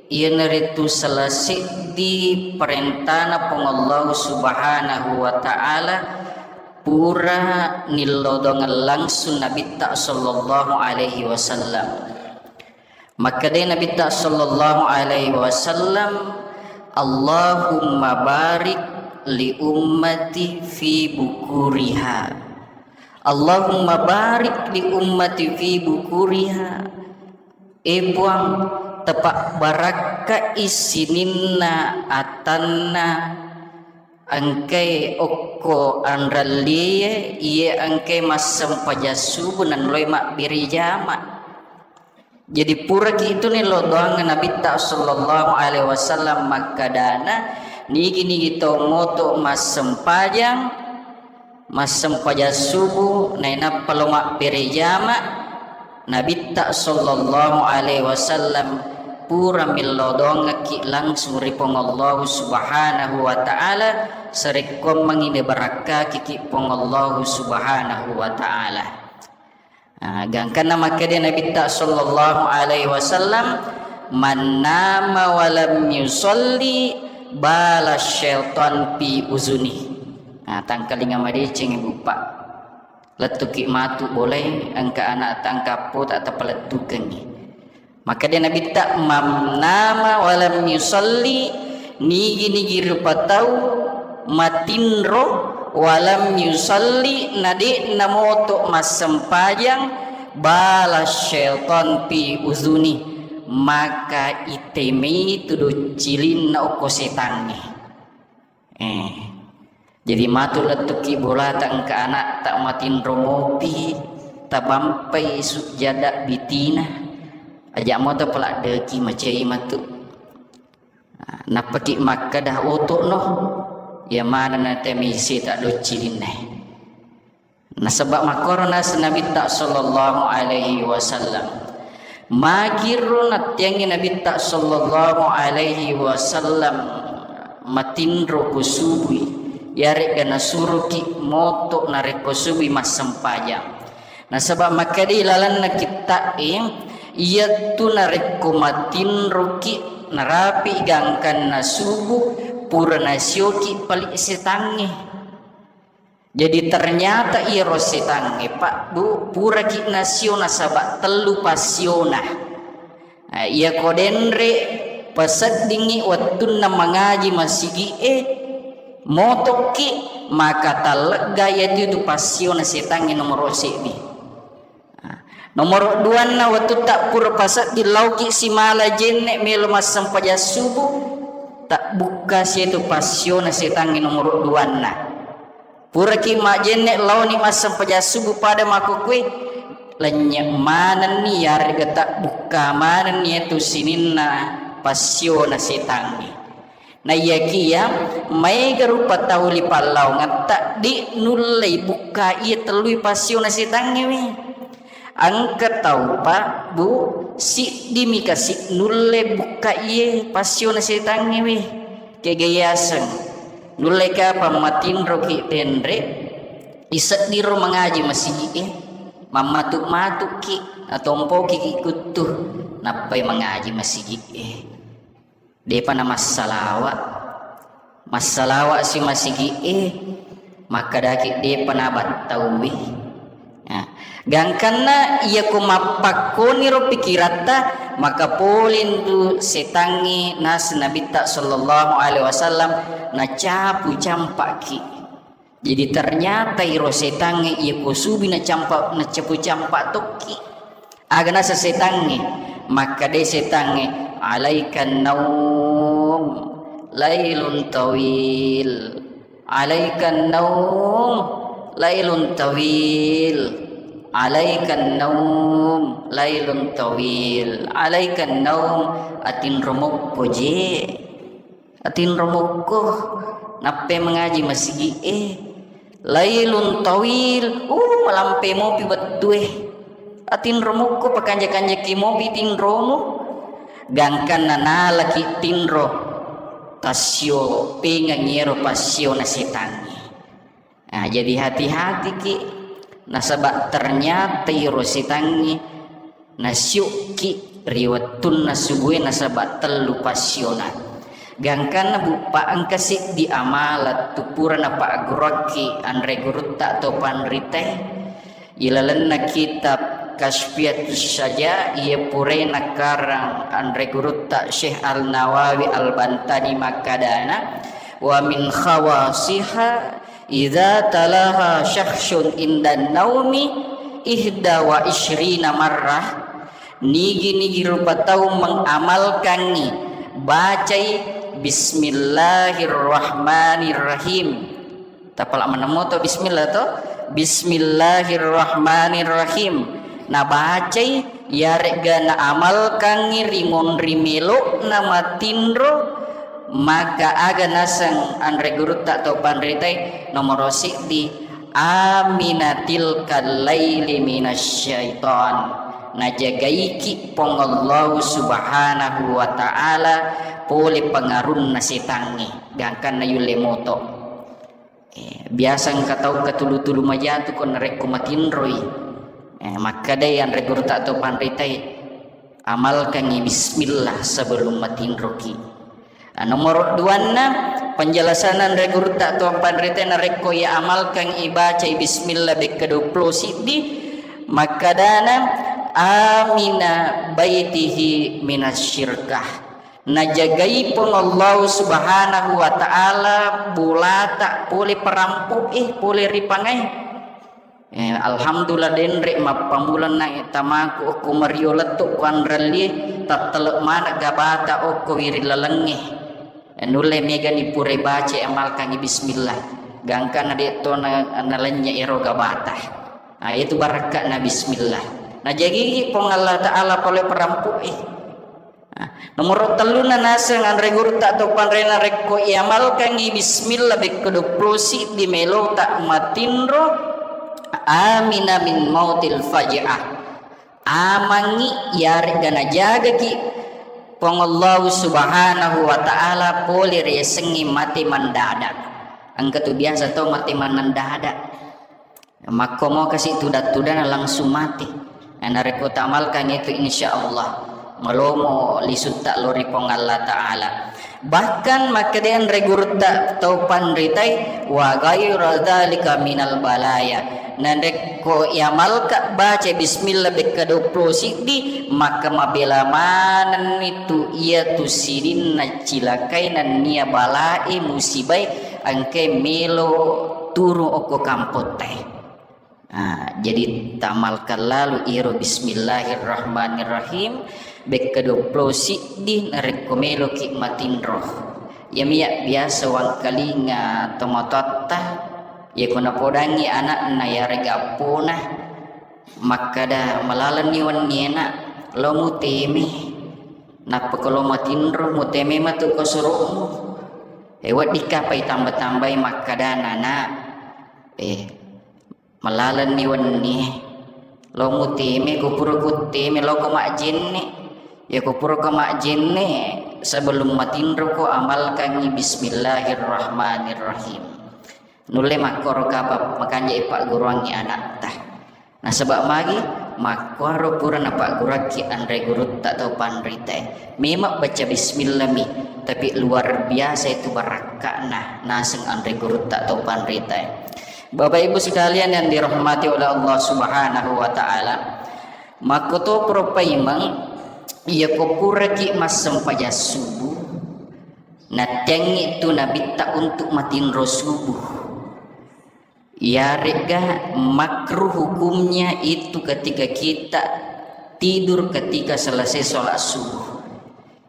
iyanaritu salah seddi parentana Puang Allahu Subhanahu wa Ta'ala pura nillodongeng langsung Nabitta sallallahu alaihi wasallam. Makkedai Nabitta sallallahu alaihi wasallam, "Allahumma barik li ummati fi bukuriha. Allahumma barik li ummati fi bukuriha." E Puang, tapabbarakkai sininna atanna engkae okko anrellie, iye engkae massempajang subuh nanroi mabbere jama. Jadi puraki itu nillo doang Nabitta sallallahu alaihi wasallam makkadana, nigi-nigi tau moto massempajang, Massempajang subuh, nainappa lo mabbere jama, Nabitta sallallahu alaihi wasallam pura millau doangekki langsung ri Puang Allahu Subhanahu wa Ta'ala, sarekkuammengi nabarakkakiki Puang Allahu Subhanahu wa Ta'ala. Ah, gangkanna makkeda Nabitta sallallahu alaihi wasallam, "Man nama wa lam yusalli bala syaitan fi uzuni." Ah, tangkalinga madeceng, Ibu, Pak. Lettuki matu bolai, engka anak tangkappo tak tapalettukengi. Makkeda Nabitta, "Man nama wa lam yusalli," nigi-nigi rupa tau matinro, "wa lam yusalli," na de'na moto massempajang, "bala syaitan fi uzuni," maka itemai tu doccilinna okko setangnge. Eh. Jadi matu lettuki bolata engka anakta matinro mopi, tabampai sujjada bitina, aja moto paladdeki macai matu. Nappaki makkeda, "Oto'no, iya manenna temai seta doccilinnae." Nasaba makkoro naseng Nabitta sallallahu alaihi wasallam. Magiro nattiangi Nabitta sallallahu alaihi wasallam matinro ko subui, yaregga nasuroki moto narekko subui massempajang. Nasaba makkeda lalenna kitta'e, iyattu narekko matinroki narapi gangkanna subuh, pura nasioki pali setangnge. Jadi ternyata iyaro setangnge, Pak, Bu, puraki nasio nasaba tellu passiona. Eh, iyako denre paseddingngi wettunna mangaji masigi'e, motokki, maka tallegga iyatu passiona setangnge nomoro seddi. Nah, nomoro duanna, wettutta pura pasedding laoki simala jenne melo massempajang subuh, tabbukka sietu passiona setangnge nomoro duanna. Puraki majjenne laoni massempajang subuh pada makkukue, lennye manenni yarega tabbukka manenni iyatu sininna passiona setangnge. Naiyakiya maega rupa tau ri pallaongetta, de nullei bukka iya tellui passiona setangnge we. Engka tau, Pak, Bu, siddimi kasi nulle bukka iye passiona setangnge we. Kega yaseng. Nulle kapang matinroki denre, iseddiro mangaji masigi'e, mammatu-matuki, natompoki kuttu, nappai mangaji masigi'e. Depa na massalawa. Massalawa si masigi'e, makkedaki depa nabattauwi. Nah, gangkanna iyako mappakkoniro pikiratta, maka polentu setangnge naseng Nabitta sallallahu alaihi wasallam, nacapu campaki. Jadi ternyata iro setangnge iyako subi nacampa, nacapu campa tokki. Aga naseng setangnge? Makkeda setangnge, "Alaikan naum, lailun tawil. Alaikan naum, lailun tawil. Alaikan naum, lailun tawil. Alaikan naum, atinro mokko je." Atinro mokko, nappe mangaji masigi'e. Lailun tawil, uh, malampe mopi wettue. Atinro mokko, pakanja-kanjaki mopi tinromu. Gangkanna nalaki tinro, tassio pengengi ero passiona setangnge. Nah, jadi hati-hatiki, nasaba ternyata iro setangnge nasiukki ri wettunna subue nasaba tellu passiona. Gangkanna buppa engka seddi amalan tu pura napagguruakki anre gurutta atau panritae. Ilalenna kitab Kasfiatus Syaja, iya purae nakarang anre gurutta Syekh Al-Nawawi Al-Bantani makkadana, "Wa min khawasiha idza talaha syakhsun indan naumi ihda wa isyrina marrah." Nigi-nigi rupa tau mengamalkangi, bacai Bismillahirrahmanirrahim. Tapala maneng moto bismillah to. Bismillahirrahmanirrahim. Nabacai yaregga naamalkangngi ri monri melo'na matinro, maka aga naseng anre gurutta atau panritai nomoro siddi, Amina tilkal laili minasyaiton. Najagaiki Puang Allah Subhanahu wa Ta'ala pole pengaruhna setangnge, gangkanna yulle moto. Eh, biasa engka tau katulu-tulu majatu ko narekko matinroi. Eh, makkedai anre gurutta to panritai, amalkangi bismillah sebelum matinroki. Ah, nomor duanna, penjelasan anre gurutta to panritai, narekko iya amalkan ibacai bismillah bekka duappulo siddi, makkedana, amina baitihi minasyirkah. Najagai Puang Allah Subhanahu wa Ta'ala bolata pole perampo'e, pole ripangae. Eh, alhamdulillah, denre mappammula naik tamaku okko mario lettu ku anrellie, tattele mana gabata okko wiring lalengnge. Eh, nulle megani pura baca amalkangi bismillah. Gangkana de to na, nalennye ero gabata. Ah, itu barakka'na bismillah. Najagigi Puang Allah Ta'ala pole perampo'e. Nah, nomor telluna naseng anre gurutta to panrena, rekko iamalkangi bismillah bekka duappulo siddi melota matinro, amina min mautil faja'ah. Amangi yarega najagaki Puang Allah Subhanahu wa Ta'ala pole riasengnge mate mendadak. Engka tu biasa tau mate mendadak. Makkomo kasi tudang-tudang langsung mate. Nah, narekko tamalkan itu, insya Allah malomo lisutta lori Puang Allah Ta'ala. Bahkan makkeda anre gurutta tau panritai, wa ghaira dzalika minal balaya. Narekko iamalka baca bismillah bekka duappulo siddi, maka mabela manenni tu iya tu sininna cilakai nennia balae musibai engkai melo turung okko kampottae. Ah, jadi tamalkan lalu iro bismillahirrahmanirrahim bekka duappulo siddi narekko meloki matinro. Iyami ya biasa wangkalinga tomatoatta, iya ko napodangi anakna yarega appona, makkada, malalenni wenni enak, lo muteme. Nappa ko lo matinro, muteme matu ko suru'mu. Eh, weddikka pai tamba-tambai makkada, nana, eh, malalenni wenni, lo muteme, ko pura kutteme, lo ko majjenne. Ya ko pura ko majjenne, sebelum matinro ko amalkangi bismillahirrahmanirrahim. Nulle makkoro kapa makanja ipagguruangi anatta. Nasaba magi? Makkuaro pura napaggurakki anre gurutta tau panritae. Memang baca bismillah mi, tapi luar biasa itu barakka'na naseng anre gurutta tau panritae. Bapak Ibu sekalian yang dirahmati oleh Allah Subhanahu wa Ta'ala, makkotoparo paimeng, iya ko puraki massempajang subuh, nattiangngi tu nabitta untuk matinro subuh. Iyaregga makruh hukumnya itu ketika kita tidur ketika selesai sholat subuh.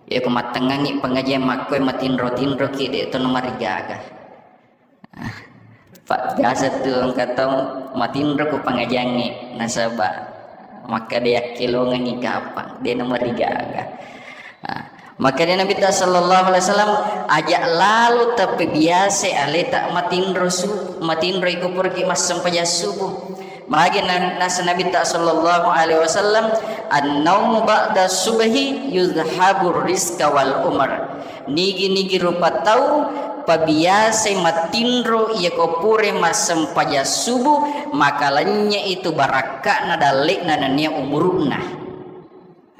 Ya, ko mattengngangi pengajian makkoi matinro-tinroki, de' to namarigaga. Ah, Pak, biasa tu engka tau matinro ko pengajiangngi, nasaba makkeda yakkelongengi kapang, de' namarigaga. Ah, Makkeda Nabitta sallallahu alaihi wasallam, aja lalo tapebiasai aleta matinro subuh, matinro iko puraki massempajang subuh. Magi na-, nasa Nabitta sallallahu alaihi wasallam, "An-naumu ba'da subhi yuzhabur rizqa wal umr." Nigi-nigi rupa tau pabiasai matinro iyako pura massempajang subuh, maka lennye itu barakka'na dalle'na nennia umuru'na.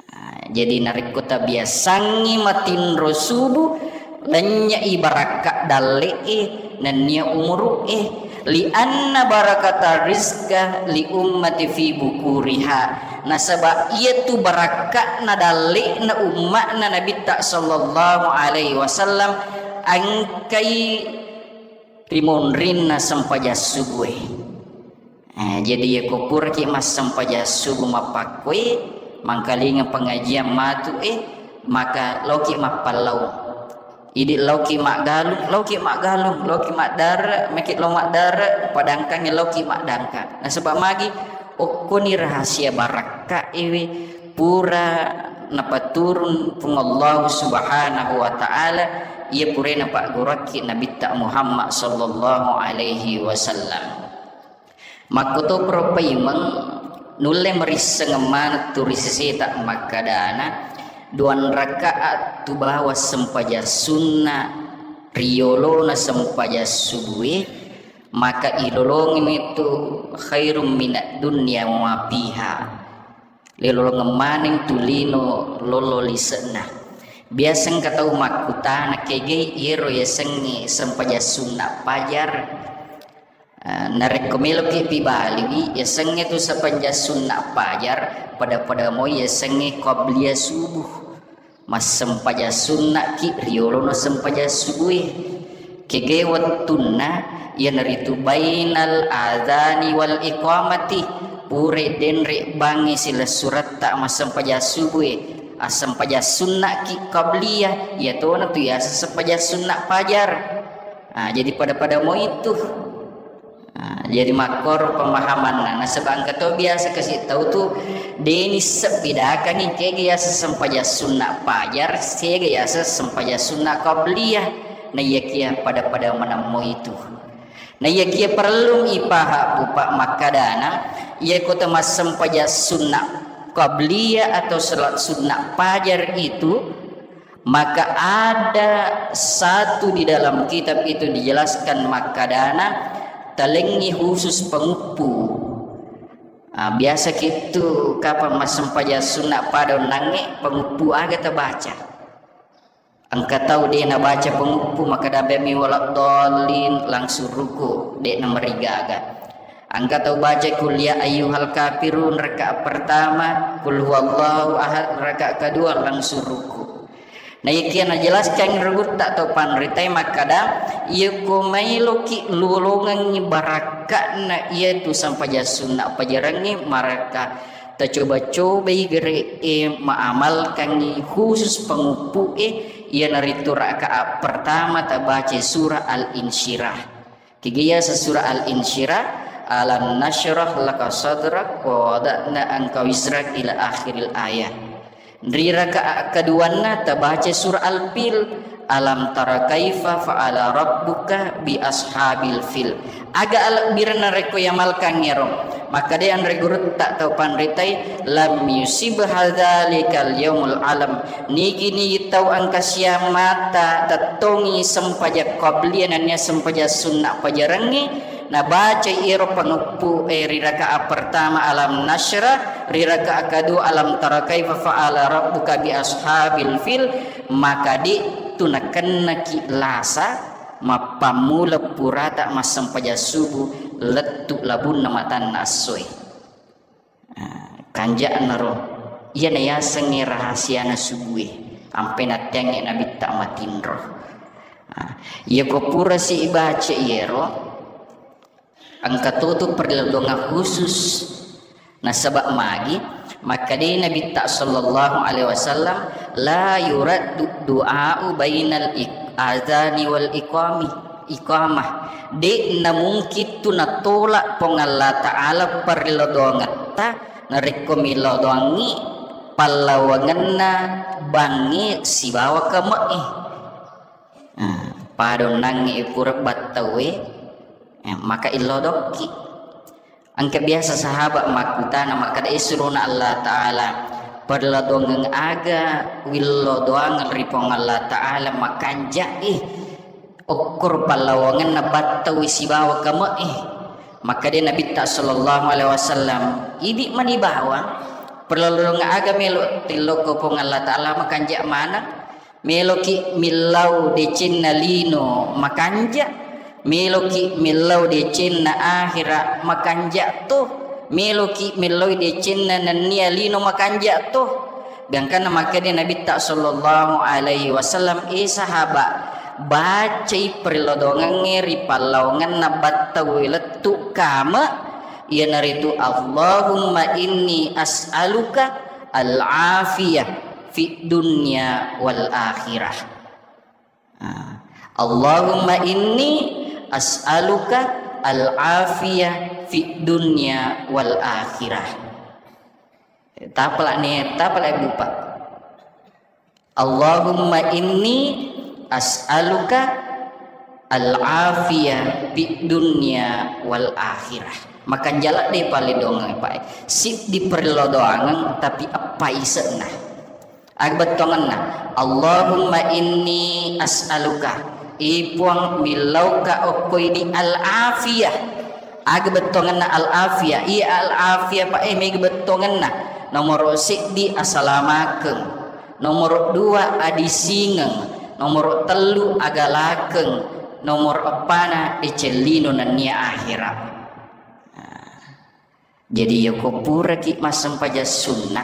Ah, jadi narekko tabiasangngi matinro subuh, lennye'i barakka dalle'e nennia umuru'e, lianna barakata rizqa li ummati fi bukuriha, nasaba iyatu barakka'na dalle'na umma'na Nabitta sallallahu alaihi wasallam engkai ri monrinna sempajang subuhe. Eh, jadi iyako puraki massempajang subuh mappakkoi, mangkalinga pengajian matu, eh, maka laoki mappallaung. Idi laoki maggalung, laoki maggalung, laoki maddare, meki lao maddare, padangkangi laoki maddangkang. Nasaba magi, okkoni rahasia barakka iwi pura napaturun Puang Allah Subhanahu wa Ta'ala, iya pura napaggurakki Nabitta Muhammad sallallahu alaihi wasallam. Makkotoparo paimeng nulle marisseng maneng tu ri seseta makkadana, duang rakaat tu bawang sempajang sunna ri yolona sempajang subue, maka ilolongeng itu khairum minad dunya wa ma fiha. Lelolongeng maneng tu lino lolo lise'na. Biasa engka tau makkutana, kegei iyero yasengnge sempajang sunna pajar? Ah, narekko meloki pibaliwi, yasengnge tu sempajang sunna pajar, pada-pada moi yasengnge qabliyah subuh. Massempajang sunnaki riolona sempajang subue. Kege wettunna, iyanaritu bainal adzani wal iqamati, pura denre bangngi silessuretta massempajang subue, assempajang sunnaki qabliyah, iyatona tu yaseng sempajang sunna pajar. Ah, jadi pada-pada moi tu. Ah, jadi makkoro pemahamanna. Nasaba engka to biasa kasi tau tu, deni sebbidakangi kega yaseng sempajang sunna pajar, sega yaseng sempajang sunna qabliyah. Naiyakia pada-pada maneng moi tu. Naiyakia parellung ipaha pupa makkadana, iyako tamassempajang sunna qabliyah atau salat sunna pajar itu, maka ada satu di dalam kitab itu dijelaskan makkadana, talengngi khusus panguppu. Ah, biasa kittu kapang massempajang sunna pada onnangnge, panguppu aga tabaca. Engka tau de nabaca panguppu, makkada bemi waladdallin, langsung ruku, de namarigaga. Engka tau baca kul ya ayyuhal kafirun rakaat pertama, kul huwallahu ahad rakaat kedua langsung ruku. Naikia najelaskan ri gurutta tau panritae makkada, iyako mailoki lolongengngi barakka'na iyatu sempajang sunna pajarangnge, marakka tacoba-cobai gere'e maamalkangngi khusus panguppu'e, iyanaritu rakaat pertama tabaca surah Al-Insyirah. Kegaya surah Al-Insyirah, "Alam nasyrah laka sadrak wa wada'na anka wizrak" ila akhiril ayah. Ri rakaat keduanna tabaca surah Al-Fil, "Alam tara kaifa fa'ala rabbuka bi ashabil fil." Aga alebbirenna rekko yamalkangngero? Makkeda anre gurutta tau panritai, "Lam yusib hadzalikal yaumul alam." Nigi-nigi tau engka siammata tettongi sempajang qabliyah nennia sempajang sunna pajarangnge, nabacai ero panguppu e ri rakaat pertama Alam Nasyrah, ri rakaat kedua Alam Tara Kaifa Fa'ala Rabbuka bi Ashabil Fil, maka de tu nakennaki lasa mappammula purata massempajang subuh lettu labunna matanna essoe. Ah, kanja'na ro. Iyana yasengnge rahasiana subue. Ampe natteangnge nabitta matinro. Ah, iyako purasi ibaca iyero, engka totu perlindungan khusus. Nasaba magi, makkeda nabitta sallallahu alaihi wasallam, "La yuraddu du'a'u bainal ik-, adzani wal iqami, iqamah." De namungkin tu natolak Puang Allah Ta'ala parellau doangetta narekko mellau doangngi pallawangenna bangnge sibawa kame'e. Ah, padonnangnge pura battaue, eh, maka illau dokki. Engka biasa sahabat makkutana makkeda, "Eh, surona Allah Ta'ala, parellau doangeng aga willau doangeng ri Puang Allah Ta'ala makanja, eh, okkoro pallawangenna battaui sibawa kame'e?" Makkeda Nabitta sallallahu alaihi wasallam, "Idi mani bawang, parellau doangeng aga melo tillokko Puang Allah Ta'ala makanja maneng?" Meloki millau decenna lino makanja, meloki millau decenna akhira makanja to, meloki millau decenna nennia lino makanja to. Gangkanna makkeda Nabitta sallallahu alaihi wasallam, "Eh sahaba, bacai parellau doangengnge ri pallawangenna battaue lettu kame, iyanaritu Allahumma inni as'aluka al-afiyah fid dunya wal akhirah." Ah, "Allahumma inni as'aluka al-afiyah fid dunya wal akhirah." Tapalak ni, tapalak bupa. "Allahumma inni as'aluka al-afiyah fid dunya wal akhirah." Makanjala de paledongeng, Pak. Siddi perlodoangeng, tapi eppa ise'na. Aga bettuangenna, "Allahumma inni as'aluka," i Puang, millauka okko idi al-afiyah. Aga bettuangenna al-afiyah? Iya al-afiyah, Pak, eh, mega bettuangenna. Nomoro siddi asalamakeng. Nomoro dua adisingeng. Nomoro tellu agalakeng. Nomoro eppana decellino nennia akhera. Nah. Jadi, yako puraki massempajang sunna,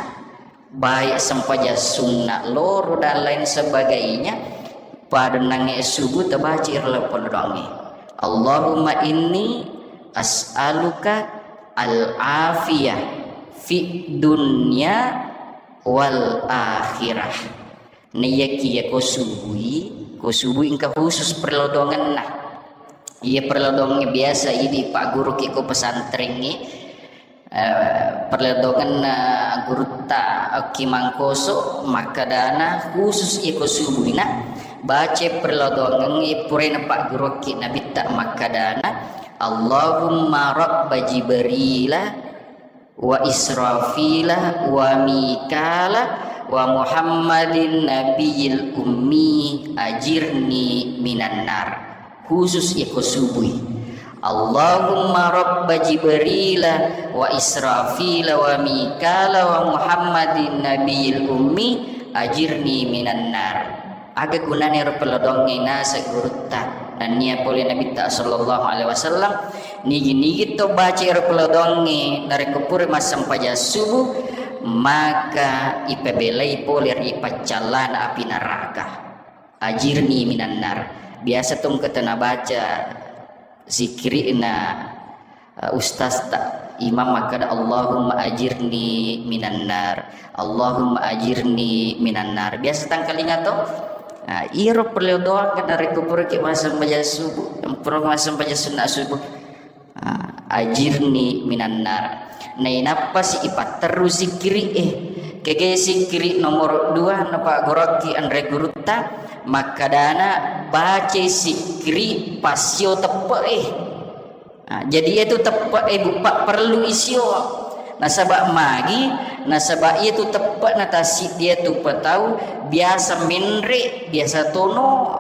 baik sempajang sunna loro dan lain sebagainya, pada nange subuh tabaca iro perlodoangnge, "Allahumma inni as'aluka al-afiyah fid dunya wal akhirah." Naiyakiya ko subui, ko subui engka khusus perlodoangenna. Iya perlodoangnge biasa idi pagguruki ko pesantrengnge, eh, perlodoangenna gurutta Ki Mangkoso, makkedana khusus iya ko subuina, baca perlodoangengnge puraina pagguruki Nabitta makkedana, "Allahumma rabba Jibrila wa Israfila wa Mikala wa Muhammadin nabiyil ummi ajirni minan nar." Khusus iko subui. "Allahumma rabba Jibrila wa Israfila wa Mikala wa Muhammadin nabiyil ummi ajirni minan nar." Aga gunana ero pellodoangnge naseng gurutta? Nennia pole Nabitta sallallahu alaihi wasallam, nigi-nigi to baca ero pellodoangnge narekko pura massempajang subuh, maka ipabelai pole ri paccallana api neraka. Ajirni minan nar. Biasa tongketa nabaca zikirina, eh, ustazta, imam makkeda, "Allahumma ajirni minan nar, Allahumma ajirni minan nar." Biasa tangkalinga to? Nah, iro perlu doa kena rekko puraki massempajang subuh, pura massempajang sunna subuh. Ah, ajirni minan nar. Nainappa si ipatterru zikiri e. Kege zikiri nomor dua napaggoroki anre gurutta, makkadana bacai zikiri passio teppe e. Ah, jadi iyatu teppe e buppa perlu isio. Nasaba magi, nasaba iyatu teppe na tassiddi iyatu patau biasa menre, biasa tono.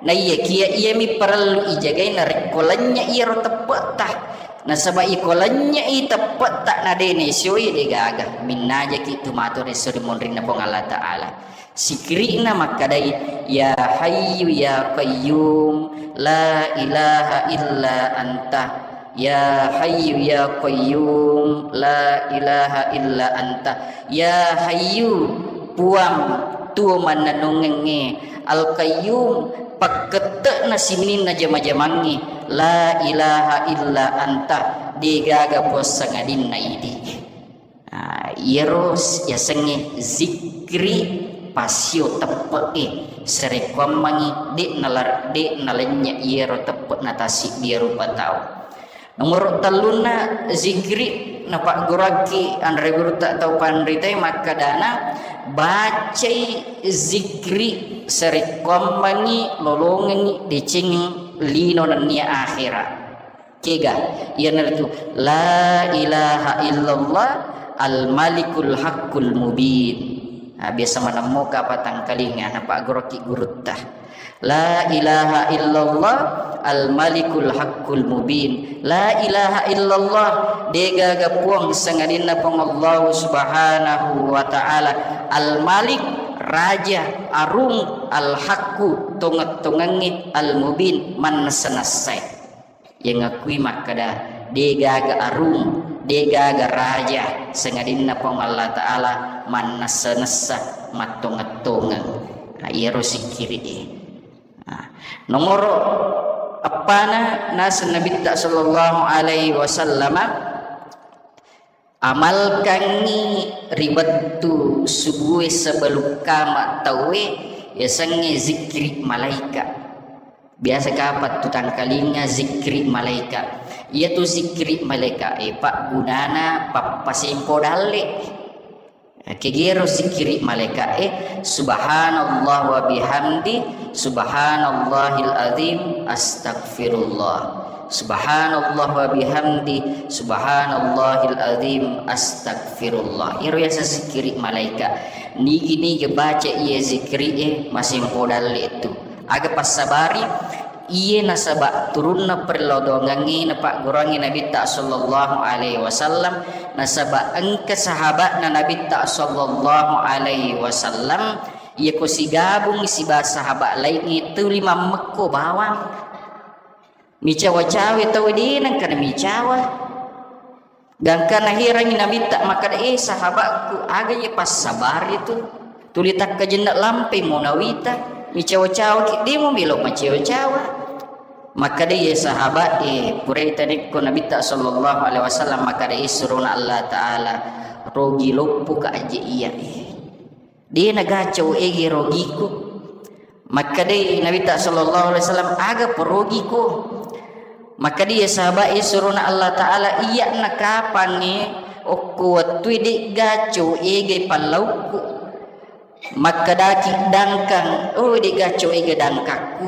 Naiyakiya iyami parellu ijagai narekko lennye iyaro teppe'ta. Nasaba iko lennye i teppe'ta na de nesioi, de gaga. Minnajaki tu matu resso ri munrinna Puang Allah Ta'ala. Sikiri'na makkadai, "Ya Hayyu ya Qayyum, la ilaha illa anta." Ya Hayyu ya Qayyum, la ilaha illa anta. Ya Hayyu, Puang, tuo mannennungengnge. Al-Qayyum, pakkette'na sininna jama-jamangnge. La ilaha illa anta, degaga puang sangadinna idi. Nah, iyaro s-, yasengnge zikri passio teppe'e, sarekkuammengngi de' nalar-, de' nalennye iyaro teppe'na tassiddi rupa tau. Nomoro tellunna zikri napagguruakki anre gurutta tau panritae makkadana, bacai zikri sarekkuammengngi lolongengngi deceng lino nennia akhera. Kega? Iyanaritu, "La ilaha illallah al-malikul haqqul mubin." Nah, biasa manemmoka patangkalinga, napaggoroki gurutta. "La ilaha illallah al-malikul haqqul mubin." La ilaha illallah, degaga puang sangadinna Puang Allah Subhanahu wa Ta'ala. Al-Malik, raja, arung, al-haqqu, tongeng-tongengnge, al-mubin, mannessa-nessai. Yang ngakui makkada, degaga arung, degaga raja, sangadinna Puang Allah Ta'ala mannessa-nessa, mattongeng-tongeng. Nah, iyaro sikkiri e. Nah, nomoro eppana naseng Nabitta sallallahu alaihi wasallama, amalkangngi ri wettu subue sebelum kama tauwe, yasengnge zikri malaika. Biasa kapang tu tangkalinga zikri malaika. Iyatu zikri malaika e paggunana pappasempo dalle. Kegero zikri malaika e, "Subhanallah wa bihamdi, subhanallahil azim, astagfirullah." Subhanallah wa bihamdi, subhanallahil azim, astagfirullah. Iyaro yaseng zikiri malaika. Nigi-nigi baca iya zikiri'e, masempo dalle tu. Aga passabari? Iye nasaba turunna perlodongengnge napagguruangngi Nabitta sallallahu alaihi wasallam, nasaba engka sahabatna Nabitta sallallahu alaihi wasallam, iya ko sigabung siba sahabat laingnge tuli mammekko bawang. Micawa-cawa tau de nengka namicawa. Gangka naherangngi Nabitta makkada, "Eh, sahabatku, aga iye passabari tu? Tuli takkajenne lampai mo nawita. Micawa-cawa ki, de mo melo macawa-cawa." Makkada iye sahabat, eh, purai tanekko Nabitta sallallahu alaihi wasallam makkada, eh, surona Allah Ta'ala, rogi loppo ka aje iya, eh. De nagaco ege rogiku. Makkedai Nabitta sallallahu alaihi wasallam, "Aga perogiko?" Makkedai, "Ya sahabat, ya surona Allah Ta'ala, iya nakapangnge okko wettui de'gaco ege pallaukku." Makkedaki dangkang, "Oh, de'gaco ege dangkakku."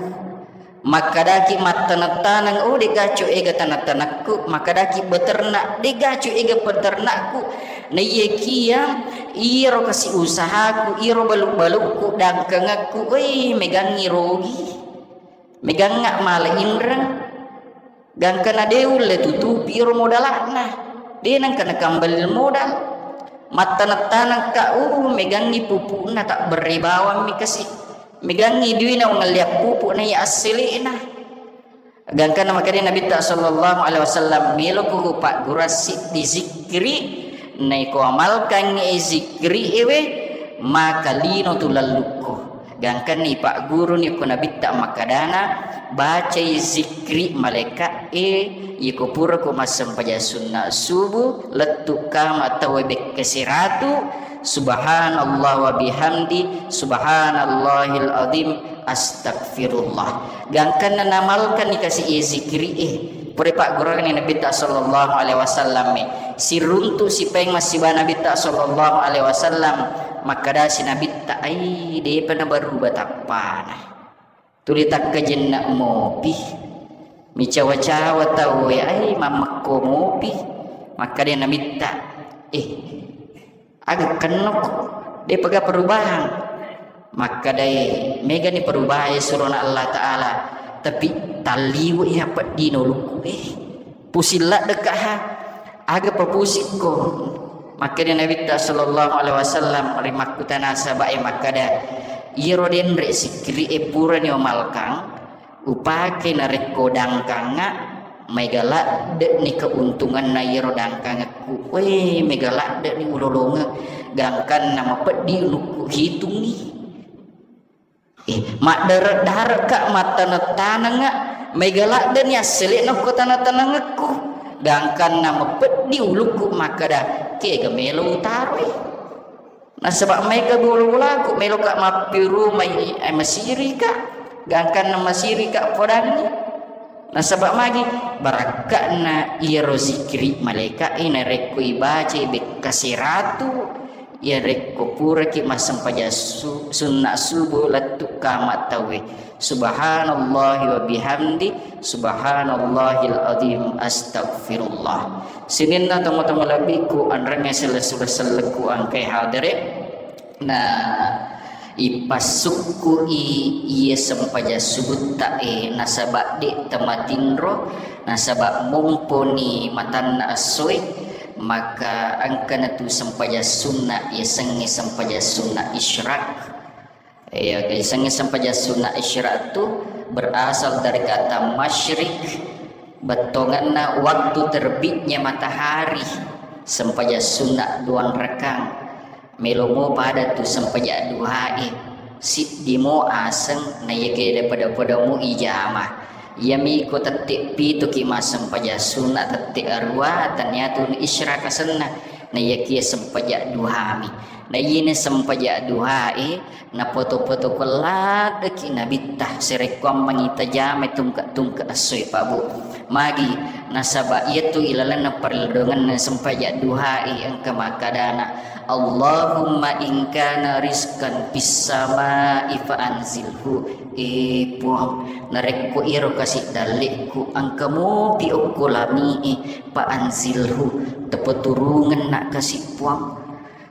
Makkedaki mattaneng-taneng, "Oh, de'gaco ega taneng-tanengku." Makkedaki beternak, "De'gaco ega peternakku." Naiyakia iro kasi usahaku, iro balu-balukku, dangkangekku, wei, megangngi rogi. Megangnga mala inreng. Gangkana de ulle tutupi iro modalakna. De nengka nakambali modal. Mattaneng-tanengka, uh, megangngi pupukna, tak berre bawammi kasi. Megangngi duina wangalliang pupuk na iya assele'na. Gangkanna makkeda Nabitta sallallahu alaihi wasallam, "Meloko kupaggura siddi zikkiri, naiko amalkangngi zikkiri ewe, maka lino tu lallukku." Gangkanni pagguruni ko Nabitta makkedana, "Bacai zikkiri malaika e, iko purako massempajang sunna subuh, lettu kama tauwe bekkasi ratu, subhanallah wa bihamdi, subhanallahil azim, astagfirullah." Gangkanna namalkanni kasi iye zikkiri e. Pura paggurani Nabitta sallallahu alaihi wasallam e. Siruntu sipaeng massiba Nabitta sallallahu alaihi wasallam. Makkedasi Nabitta, "Ai, depa nabaruba tappana. Tuli takkajenna mopi. Micawa-cawa tauwe, ai, mammekko mopi." Makkeda Nabitta, "Eh, aga kennoko, depaga perubahan." Makkedai, "Megani perubahan surona Allah Ta'ala, tapi talliwe iya peddino lukku e. Pusing ladde ka ha, aga papusikko." Makkeda Nabitta sallallahu alaihi wasallam, ri makkutana sahabat e makkeda, "Iyaro denre sikkiri e purani omalkang, upake narekko dangkangnga, mega ladde'ni keuntunganna iyaro dangkangekku. Weh, mega ladde'ni ulolongeng, gangkanna mapeddi ulukku hitungngi. Eh, maddare-dare'ka, mattaneng-tanengnga, mega ladde'ni assele'na ko taneng-tanengekku, gangkanna mapeddi ulukku makkeda, kega melo utaroi." Nasaba maega bola-bolaku, meloka mappirumai, eh, masirika, gangkanna masirika podanni. Nasaba magi? Barakka'na iyaro zikiri malaika e narekko ibacai bekkasi ratu, iyarekko puraki massempajang su-, sunna subuh lettu kama tauwe. Subhanallahi wa bihamdi, subhanallahil azim, astagfirullah. Sininna tomatoa malebbiku, anrengnge sellessureng sellekku engkae hadere. Na ipassukku'i iye sempajang subutta e, nasaba de tamatinro, nasaba momponi matanna essoe, maka engkana tu sempajang sunna yasengnge sempajang sunna isyraq. Iya, yasengnge sempajang sunna isyraq tu berasal dari kata masyrik, bettonganna waktu terbitnya matahari, sempajang sunna duang rakang. Melo mo pada tu sempajang duhae, siddi mo aseng, naiyakiya pada-pada mo ijama. Iyami ko tette pituki massempajang sunna, tette arua, taniatu isyraq asenna, naiyakiya sempajang duhami. Naiyene sempajang duhae, napoto-poto ko laddeki Nabitta, sarekkuammengngi tajamai tungke-tungke essoe, Pak Bu. Magi? Nasaba iyatu ilalenna parelodongenna sempajang duhae engka makkedana, "Allahumma in kana rizqan fis samai fa anzilhu, E Puang, narekko iyaro kasi dalle'ku engka mopi okko langi'e, fa anzilhu, tapaturungenna kasi Puang.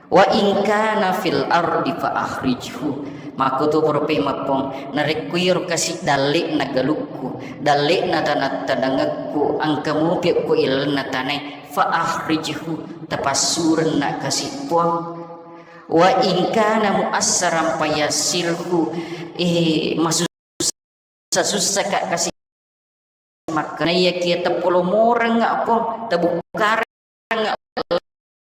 Wa in kana fil ardi fa akhrijhu. Makkuto pura pemeng Puang, narekko iyaro kasi dalle'na galukku, dalle'na tanah-tanangekku, engka mopi okko ilalenna tanae, fa akhrijhu, tapassurenna kasi Puang. Wa in kana muassaran fayassirhu, eh, masussa-sussa ka kasi makkeda, iyakiya tapolomorengnga Puang, tabukkarengnga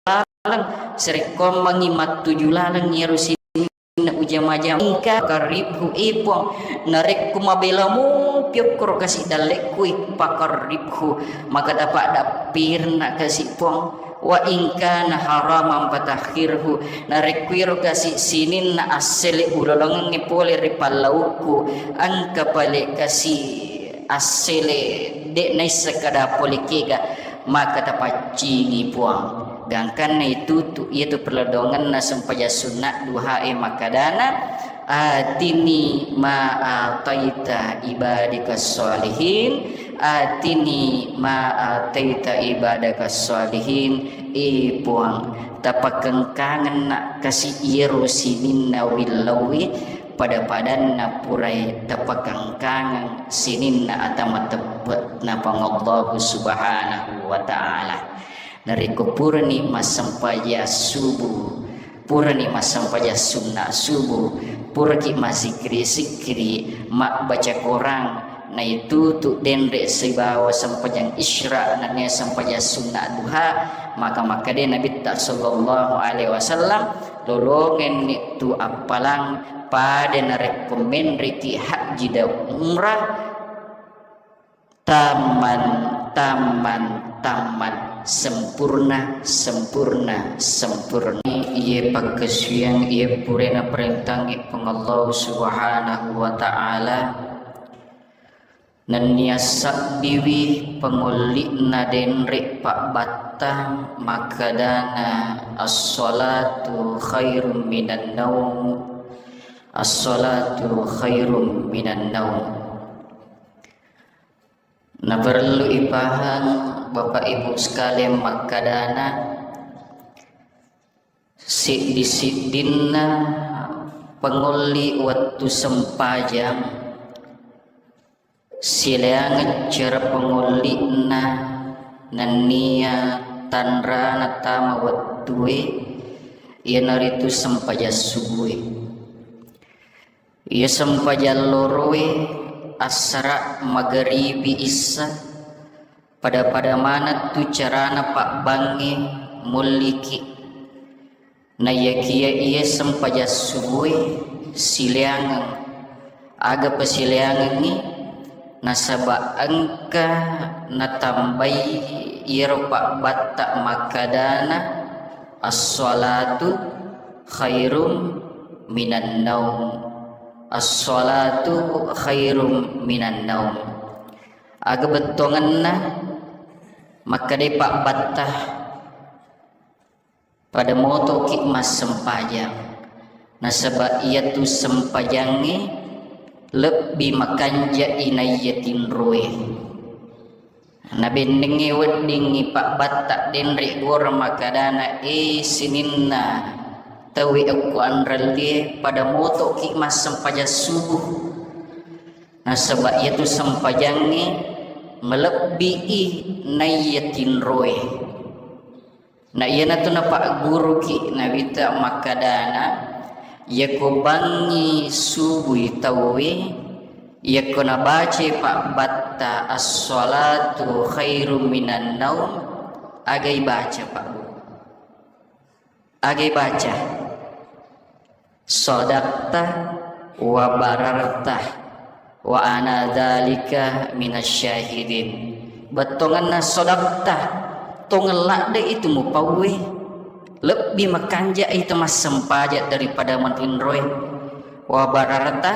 laleng, sarekkoammengngi mattuju laleng iyaro sininna ujama-jama. Engka qarribhu, eh Puang, narekko mabela mopi okkoro kasi dalle'kui, faqarribhu, maka tapaddappirenna kasi Puang. Wa in kana haraman fatahhirhu, narekko iyaro kasi sininna assele ulolongengnge pole ri pallaukku, engka pale kasi assele de' naisseng kada pole kega, maka tapaccingi Puang. Gangkanna itutu iyatu perledongenna sempajang sunna duhae makkedana, atini ma ataita ibadika sholihin, atini ma ataita ibadaka sholihin. E Puang, tapakengkangenna kasi iyaro sininna willauwi, pada-padanna purai tapakengkangeng sininna ata mateppe'na Puang Allahu Subhanahu wa Ta'ala. Narekko purani massempajang subuh, purani massempajang sunna subuh, puraki massikkiri-sikkiri, mabbaca Korang, naitutu denre sibawa sempajang isra, nennia sempajang sunna duha, maka makkeda Nabitta sallallahu alaihi wasallam, lolongenni tu appalang pada narekko menreki hajji dan umrah, tamman, tamman, tamman, sempurna, sempurna, sempurna. Iye pakkasuwiyang, iye purana parentangngi Puang Allah Subhanahu wa Ta'ala, nennia sabbiwi pangolli'na denre pabbattang makkedana, as-salatu khairum minan naum, as-salatu khairum minan naum. Naparellu ipahang, Bapak Ibu sekalian, makkedana siddi-siddinna pangolli wettu sempajang, silaingeng cara pangolli'na nennia tanrana tama wettue, iyanaritu sempajang subue. Iya sempajang loroe, assara, magaribi, issa, pada-pada maneng tu carana pabbangnge mulliki. Naiyakiya iya sempajang subue silaingeng. Aga pasilaingengngi? Nasaba engka natambai iyaro pabbatta makkedana, as-salatu khairum minan naum. As-salatu khairum minan naum. Aga bettuangenna makkedai pabbatta, pada motoki massempajang, nasaba iyatu sempajangnge lebbi makanja'i naiya tinroe. Nabennengnge weddingngi pabbatta denre gora makkedana, e sininna tauwe okko anrellie, pada motoki massempajang subuh. Nasaba iyatu sempajangnge malebbi'i naiya tinroe. Na iyanatu napagguruki Nabitta makkedana, iyako bangngi subui tauwe, iyako nabacai pabbatta as-salatu khairum minan naum, agai baca, Pak Bu? Agai baca? Sadaqta wa bararta wa ana dzalika minasy syahidin. Bettuangenna sadaqta, tongeng ladde itu mupauwe, lebbi makanja itu massempaja daripada matinroe. Wa bararta,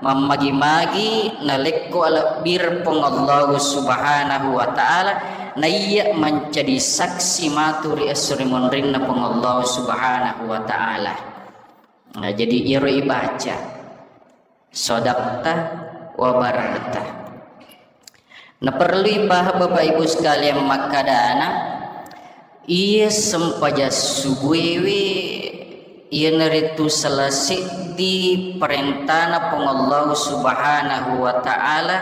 mammagi-magi nalekko alebbireng Puang Allahu Subhanahu wa Ta'ala, naiya mancaji saksi matu ri esso ri monrinna Puang Allahu Subhanahu wa Ta'ala. Nah, jadi iyaro ibaca, Sodakta wa bararta. Naperlui paham Bapak Ibu sekalian makkadana, iya sempajang subuewe iyanaritu salah seddi parentana Puang Allah Subhanahu wa Ta'ala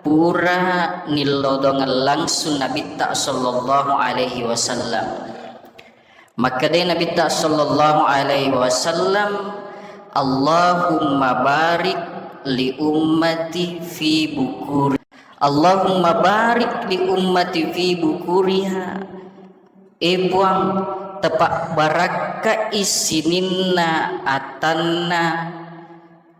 pura nillodongeng langsung Nabitta sallallahu alaihi wasallam. Makkedai Nabitta sallallahu alaihi wasallam, "Allahumma barik li ummati fi bukuri. Allahumma barik li ummati fi bukuriha." Eh Puang, tepabbarakkai sininna atanna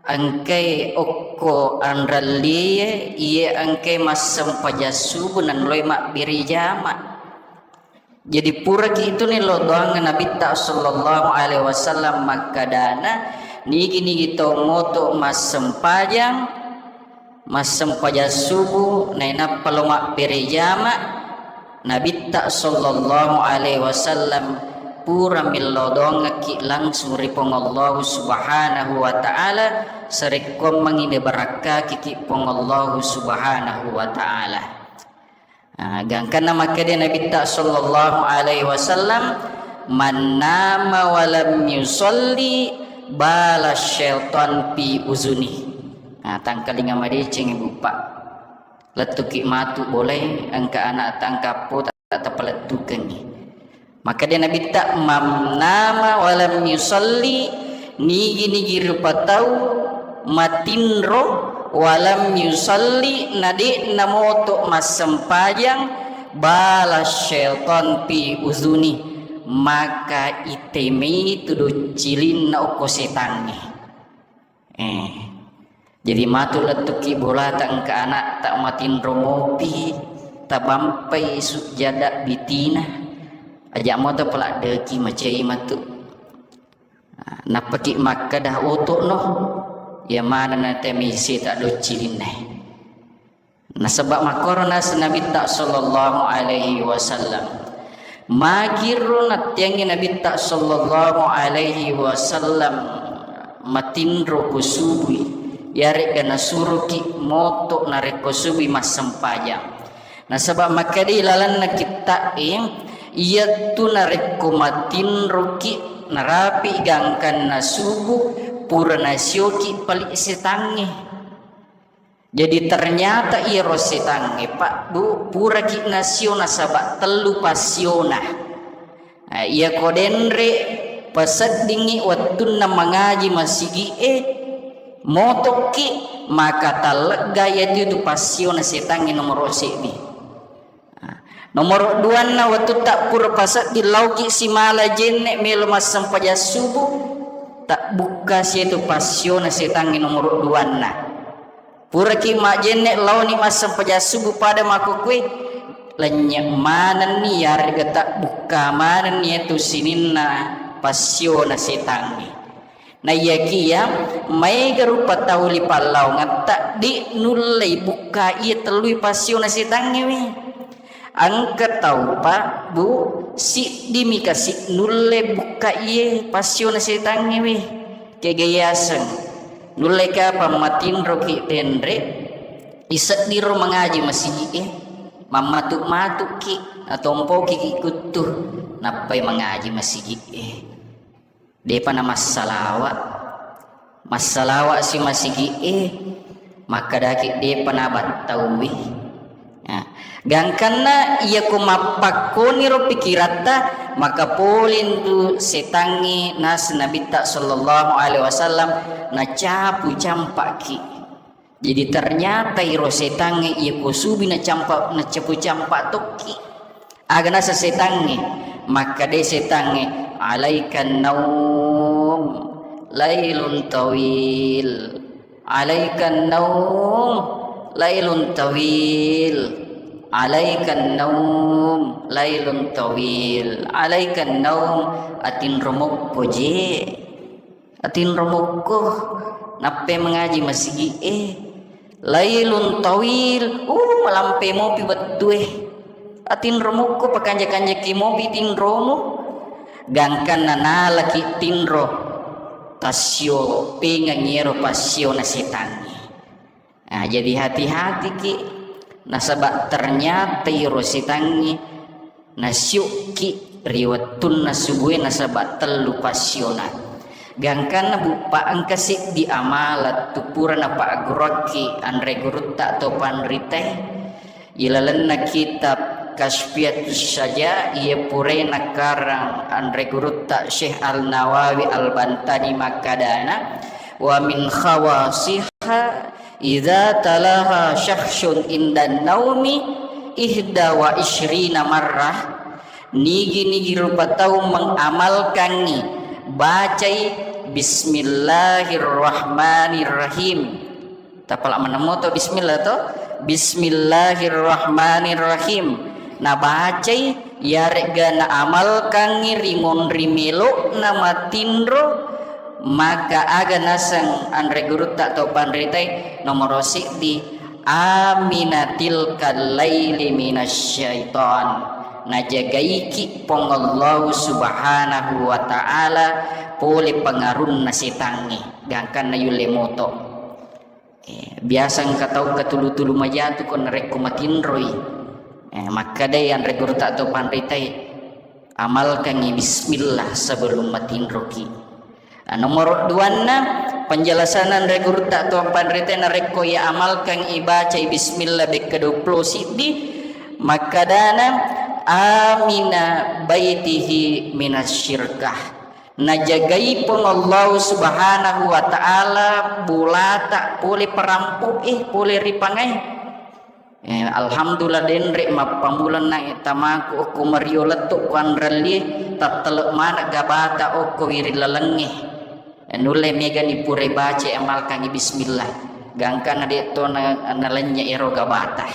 engkae okko anrallie, iye engkae massempajang subuh nanloi mabbere jama. Jadi puraki itu nillau doangnge Nabitta sallallahu alaihi wasallam makkadana, nigi-nigi tau moto massempajang, massempajang subuh, nainappa lo mabbere jama, Nabitta sallallahu alaihi wasallam pura millau doangekki langsung ri Puang Allahu Subhanahu wa Ta'ala, sarekkuammengi nabarakkakiki Puang Allahu Subhanahu wa Ta'ala. Ah, gangkanna makkeda Nabitta sallallahu alaihi wasallam, "Man nama wa lam yusalli bala syaitan fi uzuni." Ah, tangkalinga madeceng, Ibu, Pak. Lettuki matu bolai, engka anak tangkappo tak tapalettukengi. Makkeda Nabitta, "Man nama wa lam yusalli," nigi-nigi rupa tau matinro, "wa lam yusalli," na de'na moto massempajang, "bala syaitan fi uzuni," maka itemai tu doccilinna okko setangnge. Eh. Jadi matu lettuki bolata engka anakta matinro mopi, tabampai sujjada bitina. Aja moto peladdeki macai matu. Nappaki makkeda oto'no, iya manenna temisi ta doccilinna. Nasaba makkoro naseng Nabitta sallallahu alaihi wasallam. Magiro nattiangi Nabitta sallallahu alaihi wasallam matinro ko subui, yaregga nasuroki moto narekko subui massempajang. Nasaba makkeda ilalenna kitta'e, iyattu narekko matinroki narapi gangkanna subuh, pura nasioki pali setangnge. Jadi ternyata iyaro setangnge, Pak, Bu, puraki nasio nasaba tellu passiona. Eh, iyako denre paseddingngi wettunna mangaji masigi'e, motokki, maka tallegga iyatu itu passiona setangnge nomoro seddi. Nah, nomoro duanna, wettutta pura pasedding lauki simala jenne melo massempajang subuh, tabbukka situ passiona setangnge nomoro duanna. Puraki majjenne laoni massempajang subuh pada makkokkoe, lennye manenni yarega tabbukka manenni iyatu sininna passiona setangnge. Naiyakiya maega rupa tau ri pallaongetta de nullei bukka iya tellui passiona setangnge we. Engka tau, Pak, Bu, siddimi kasi nulle bukka iye passiona setangnge we. Kega yaseng nulle kapang matinroki denre, iseddiro mangaji masigi'e, mammatu-matuki, natompoki kuttu, nappai mangaji masigi'e. Depa na massalawa. Massalawa si masigi'e, makkedaki depa na battauwi. Ya. Gangkanna iyako mappakkoniro pikiratta, maka polentu setangnge naseng Nabitta sallallahu alaihi wasallam nacapu campaki. Jadi ternyata iro setangnge iyako subi nacampa-, nacapu campa tokki. Aga naseng setangnge? Makkeda setangnge, "Alaikan naum, lailun tawil. Alaikan naum, lailun tawil. Alaikan naum, lailun tawil. Alaikan naum, atinro mokko je." Atinro mokko, nappai mangaji masigi'e. Lailun tawil, uh, malampe mopi wettue. Atinro mokko, pakanja-kanjaki mopi tinromu. Gangkanna nalaki tinro. tassio pengeng iyaro passiona setangnge. Nah, jadi hati-hatiki, nasaba ternyata iyaro setangnge nasiukki ri wettunna subue nasaba tellu passiona. Gangkanna buppa engka siddi amalan tu pura napagguruakki anre gurutta atau panritae. Ilalenna kitab Kasfiatus Syaja, iya purae nakarang anre gurutta Syekh Al-Nawawi Al-Bantani makkadana, "Wa min khawasiha idza talaha syakhsun indan naumi ihda wa isyrina marrah." Nigi-nigi rupa tau mengamalkangi bacai Bismillahirrahmanirrahim. Tapala maneng moto bismillah to. Bismillahirrahmanirrahim. Nabacai, yaregga naamalkangngi ri monri melo'na matinro, maka aga naseng anre gurutta to panritai nomoro siddi, amina tilkal laili minasyaiton. Najagaiki Puang Allahu Subhanahu wa Ta'ala pole pengarunna setangnge, gangkanna yulle moto. Eh, biasa engka tau katulu-tulu majatu ko narekko matinroi. Eh, makkadai anre gurutta to panritai, amalkangi bismillah sebelum matinroki. Ah, nomoro duanna, penjelasan anre gurutta to panritai narekko iya amalkan ibacai bismillah bekka duappulo siddi, makkadana amina baitihi minasyirkah. Najagai Puang Allahu Subhanahu wa Ta'ala bolata pole parampu'e, pole ripangae. Eh, alhamdulillah denre mappamulanna tamaku okko mario lettu ku anrelli, tattele mana gabata okko wiring lalengnge. Eh, nulle megani pura baca amalkangi bismillah. Gangkana de to na, nalennye ero gabata.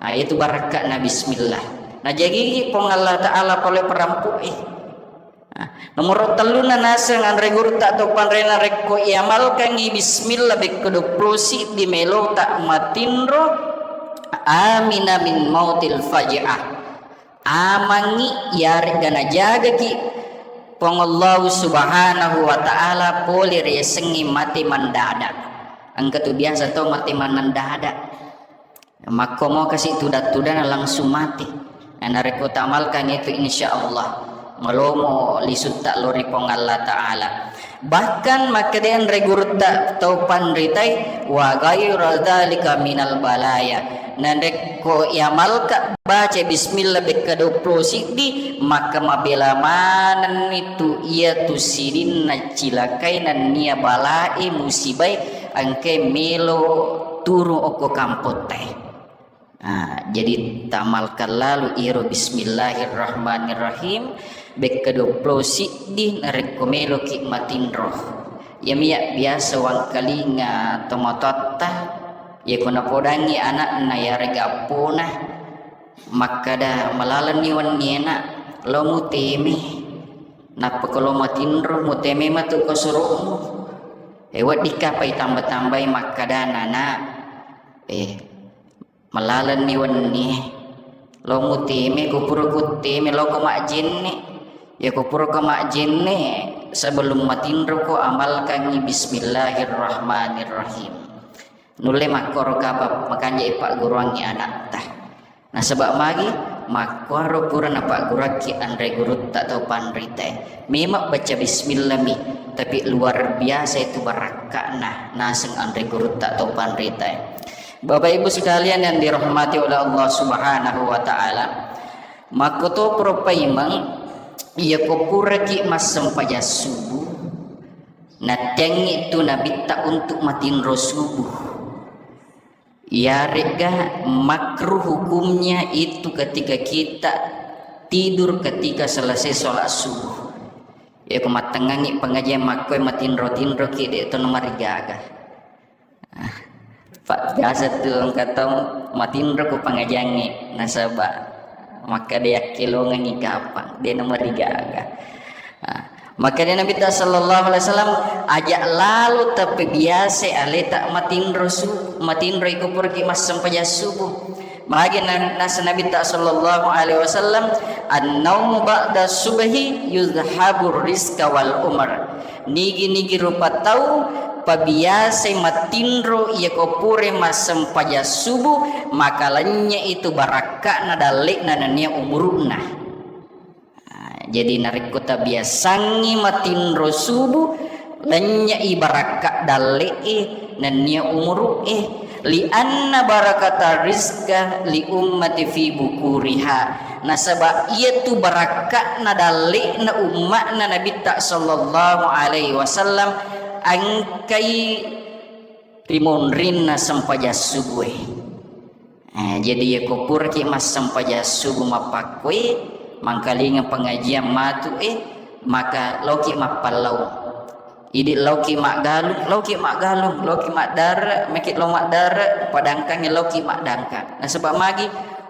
Ah, itu barakka'na bismillah. Najagigi Puang Allah Ta'ala pole parampu'e. Nah, nomoro telluna naseng anre gurutta to panrena rekko iamalkangi bismillah bekko duappulo siddi melota matinro, amina min mautil faj'ah. Amangngi yaregga najagaki Puang Allahu Subhanahu wa Ta'ala pole riasengnge mate mendadak. Engka tu biasa to mate mendadak. Makko mo kasi tudang-tudang langsung mati. Nah, narekko tamalkan itu, insya Allah malomo lisutta lori Puang Allah Ta'ala. Bahkan makkeda anre gurutta tau panritai, wa ghaira dzalika minal balaya. Narekko iamalka baca bismillah bekka duappulo siddi, maka mabela manenni tu iya tu sininna cilakai nennia balae musibai engkae melo turung okko kampottae. Ah, jadi tamalkan lalu iro bismillahirrahmanirrahim bekka duappulo siddi narekko meloki matinro. Iyami ya biasa wangkalinga tomatoatta, iya ko napodangi anakna yarega appona makkada, malalenni wenni enak lo muteme. Nappa ko lo matinro, muteme matu ko suru'mu. Eh, weddikka pai tamba-tambai makkadana, nak. Eh, malalenni wenni. Lo muteme, ko pura kutteme, lo ko majjenne. Ya ko pura ko majjenne, sebelum matinro ko amalkangi bismillahirrahmanirrahim. Nulle makkoro kapa makanja ipagguruangi anatta. Nasaba magi? Makkuaro pura napagguruakki anre gurutta tau panritae. Memang baca bismillah mi, tapi luar biasa itu barakka'na naseng anre gurutta tau panritae. Bapak Ibu sekalian yang dirahmati oleh Allah Subhanahu wa Ta'ala, makkoto pura paimeng, iya ko puraki massempajang subuh, nattiangngi tu nabitta untuk matinro subuh. Iyaregga makruh hukumnya itu ketika kita tidur ketika selesai sholat subuh. Ya, ko mattengngangi pengajian makkoe matinro-tinro ki, de to namarigaga. Ah, Pak, biasa tu engka tau matinro ko pengajiangnge, nasaba makkada yakkelongengi kapang, de namarigaga. Ah, Makkeda Nabitta sallallahu alaihi wasallam, aja lalo tapebiasa aleta matinro su-, matinro iko puraki massempajang subuh. Magi na-, nasa Nabitta sallallahu alaihi wasallam, "An-naumu ba'da subhi yuzhabur rizqa wal umr." Nigi-nigi rupa tau pabiasai matinro iyako pura massempajang subuh, maka lennye itu barakka'na dalle'na nennia umuru'na. Ah, jadi narekko tabiasangngi matinro subuh, lennye'i barakka dalle'e nennia umuru'e, lianna barakata rizqa li ummati fi bukuriha, nasaba iyatu barakka'na dalle'na umma'na Nabitta sallallahu alaihi wasallam engkai ri monrinna sempajang subuhe. Eh, jadi iyako puraki massempajang subuh mappakkoi, mangkalinga pengajian matu, eh, maka loki mappallau. Idi loki maggalung, loki maggalung, loki maddare, meki lo maddare, padangkangi loki maddangkang. Nasaba magi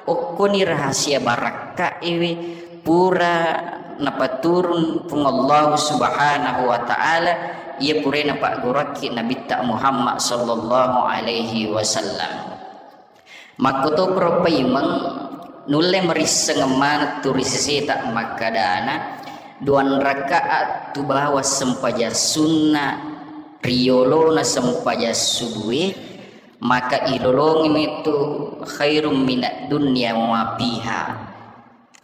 okkoni rahasia barakka iwi pura napaturun Puang Allah Subhanahu wa Ta'ala, iya pura napaggurakki Nabitta Muhammad sallallahu alaihi wasallam. Makkotoparo paimeng nulle marisseng maneng tu ri seseta makkadana, duang rakaat tu bawang sempajang sunna riyolona sempajang subue, maka ilolongeng itu khairum minad dunya wa ma fiha.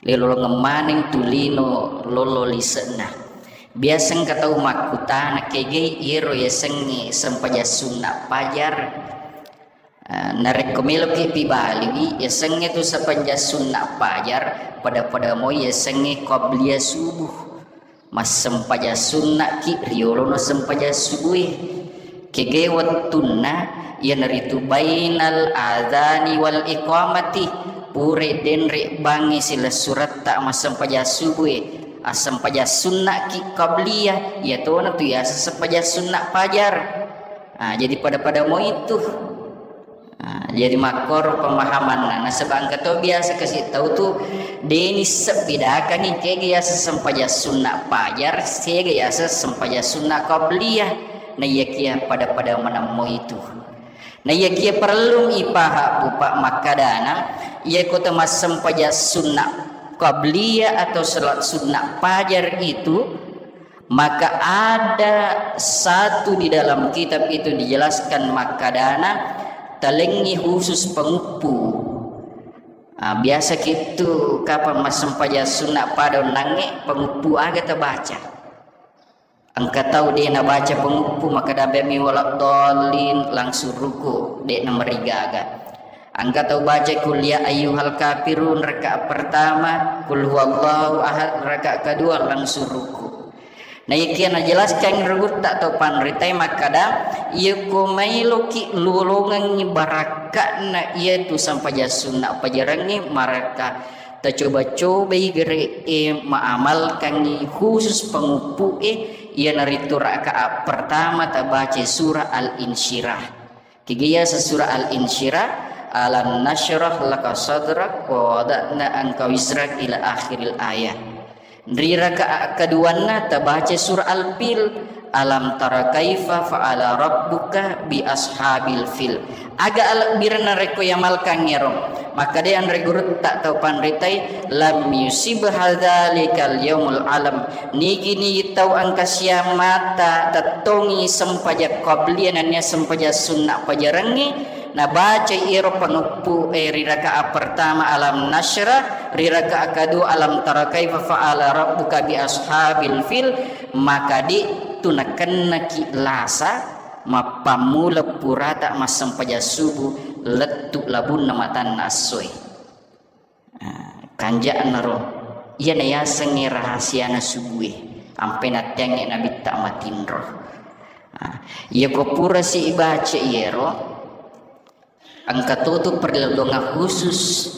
Lelolongeng maneng tu lino lolo lise'na. Biasa engka tau makkutana, kegai iyero yasengnge sempajang sunna pajar? Ah, narekko meloki pibaliwi, yasengnge tu sempajang sunna pajar, pada-pada moi yasengnge qabliyah subuh. Massempajang sunnaki riolono sempajang subue. Kege wettunna, iyanaritu bainal adzani wal iqamati, pura denre bangngi silessuretta massempajang subue. Assempajang sunnaki qabliyah, iyatona tu yaseng sempajang sunna pajar. Ah, jadi pada-pada moi tu. Ah, jadi makkoro pemahamanna. Nasaba engka to biasa kasi tau tu, deni sebbidakangi kega yaseng sempajang sunna pajar, sega yaseng sempajang sunna qabliyah. Na iyakia pada-pada maneng moi tu. Na iyakia parellu ipaha pupa makkadana, iyako tamassempajang sunna qabliyah atau salat sunna pajar itu, maka ada satu di dalam kitab itu dijelaskan makkadana, talengngi khusus penguppu. Ah, biasa kitu kapang massempajang sunna pada onnangnge penguppu aga tabaca. Engka tau de nabaca penguppu, makkada bemi waladdallin, langsung ruku, de namarigaga. Engka tau baca kul ya ayyuhal kafirun rakaat pertama, kul huwallahu ahad rakaat kedua, langsung ruku. Naikia najelaskan ri gurutta tau panritai makkada, iyako mailoki lolongengngi barakka'na iyatu sampajang sunna pajarangnge, maraka tacoba-cobai gere'e maamalkangngi khusus panguppu'e, iyanaritu rakaat pertama tabaca surah Al-Insyirah. Kegiyasa surah Al-Insyirah, "Alam nasyrah laka sadrak wa wada'na anka wizrak," ila akhiril ayah. Ri rakaat keduanna tabaca surah Al-Fil, "Alam tara kaifa fa'ala rabbuka bi ashabil fil." Aga alebbirenna rekko yamalkangngero. Makkeda anre gurutta tau panritai, "Lam yusib hadzalikal yaumul alam." Nigi-nigi tau engka siammata tettongi sempajang qabliyah nennia sempajang sunna pajarangnge, nabacai iyaro panguppu e ri rakaat pertama Alam Nasyrah, ri rakaat kedua Alam Tara Kaifa Fa'ala Rabbuka bi Ashabil Fil, maka de'tu nakennaki lasa mappammula purata massempajang subuh lettu labunna matanna essoe. Ah, kanja'naro, iyana yasengnge rahasiana subue, ampe natteangnge nabitta matinro. Ah, iyako purasi ibaca iyero, engka totu perlindungan khusus.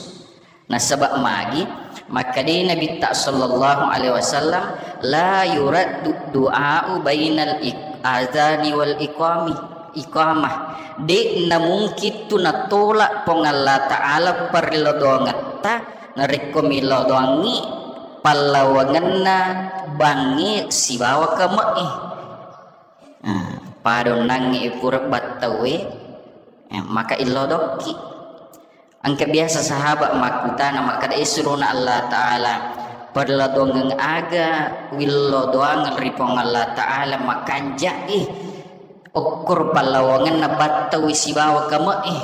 Nasaba magi, makkedai Nabitta sallallahu alaihi wasallam, "La yuraddu du'a'u bainal ik-, adzani wal iqami." Iqamah. De'na mungkin tu natolak Puang Allah Ta'ala parellau doangetta narekko millau doangngi pallawangenna bangnge sibawa kame'e. Nah, padonnangnge pura battaue, eh, maka illau dokki. Engka biasa sahabat makkutana makkeda, "Esurona Allah Ta'ala, perlodongeng aga willo doangeng ri Puang Allah Ta'ala makanja'i okkor pallawangenna battawi sibawa kame'i?"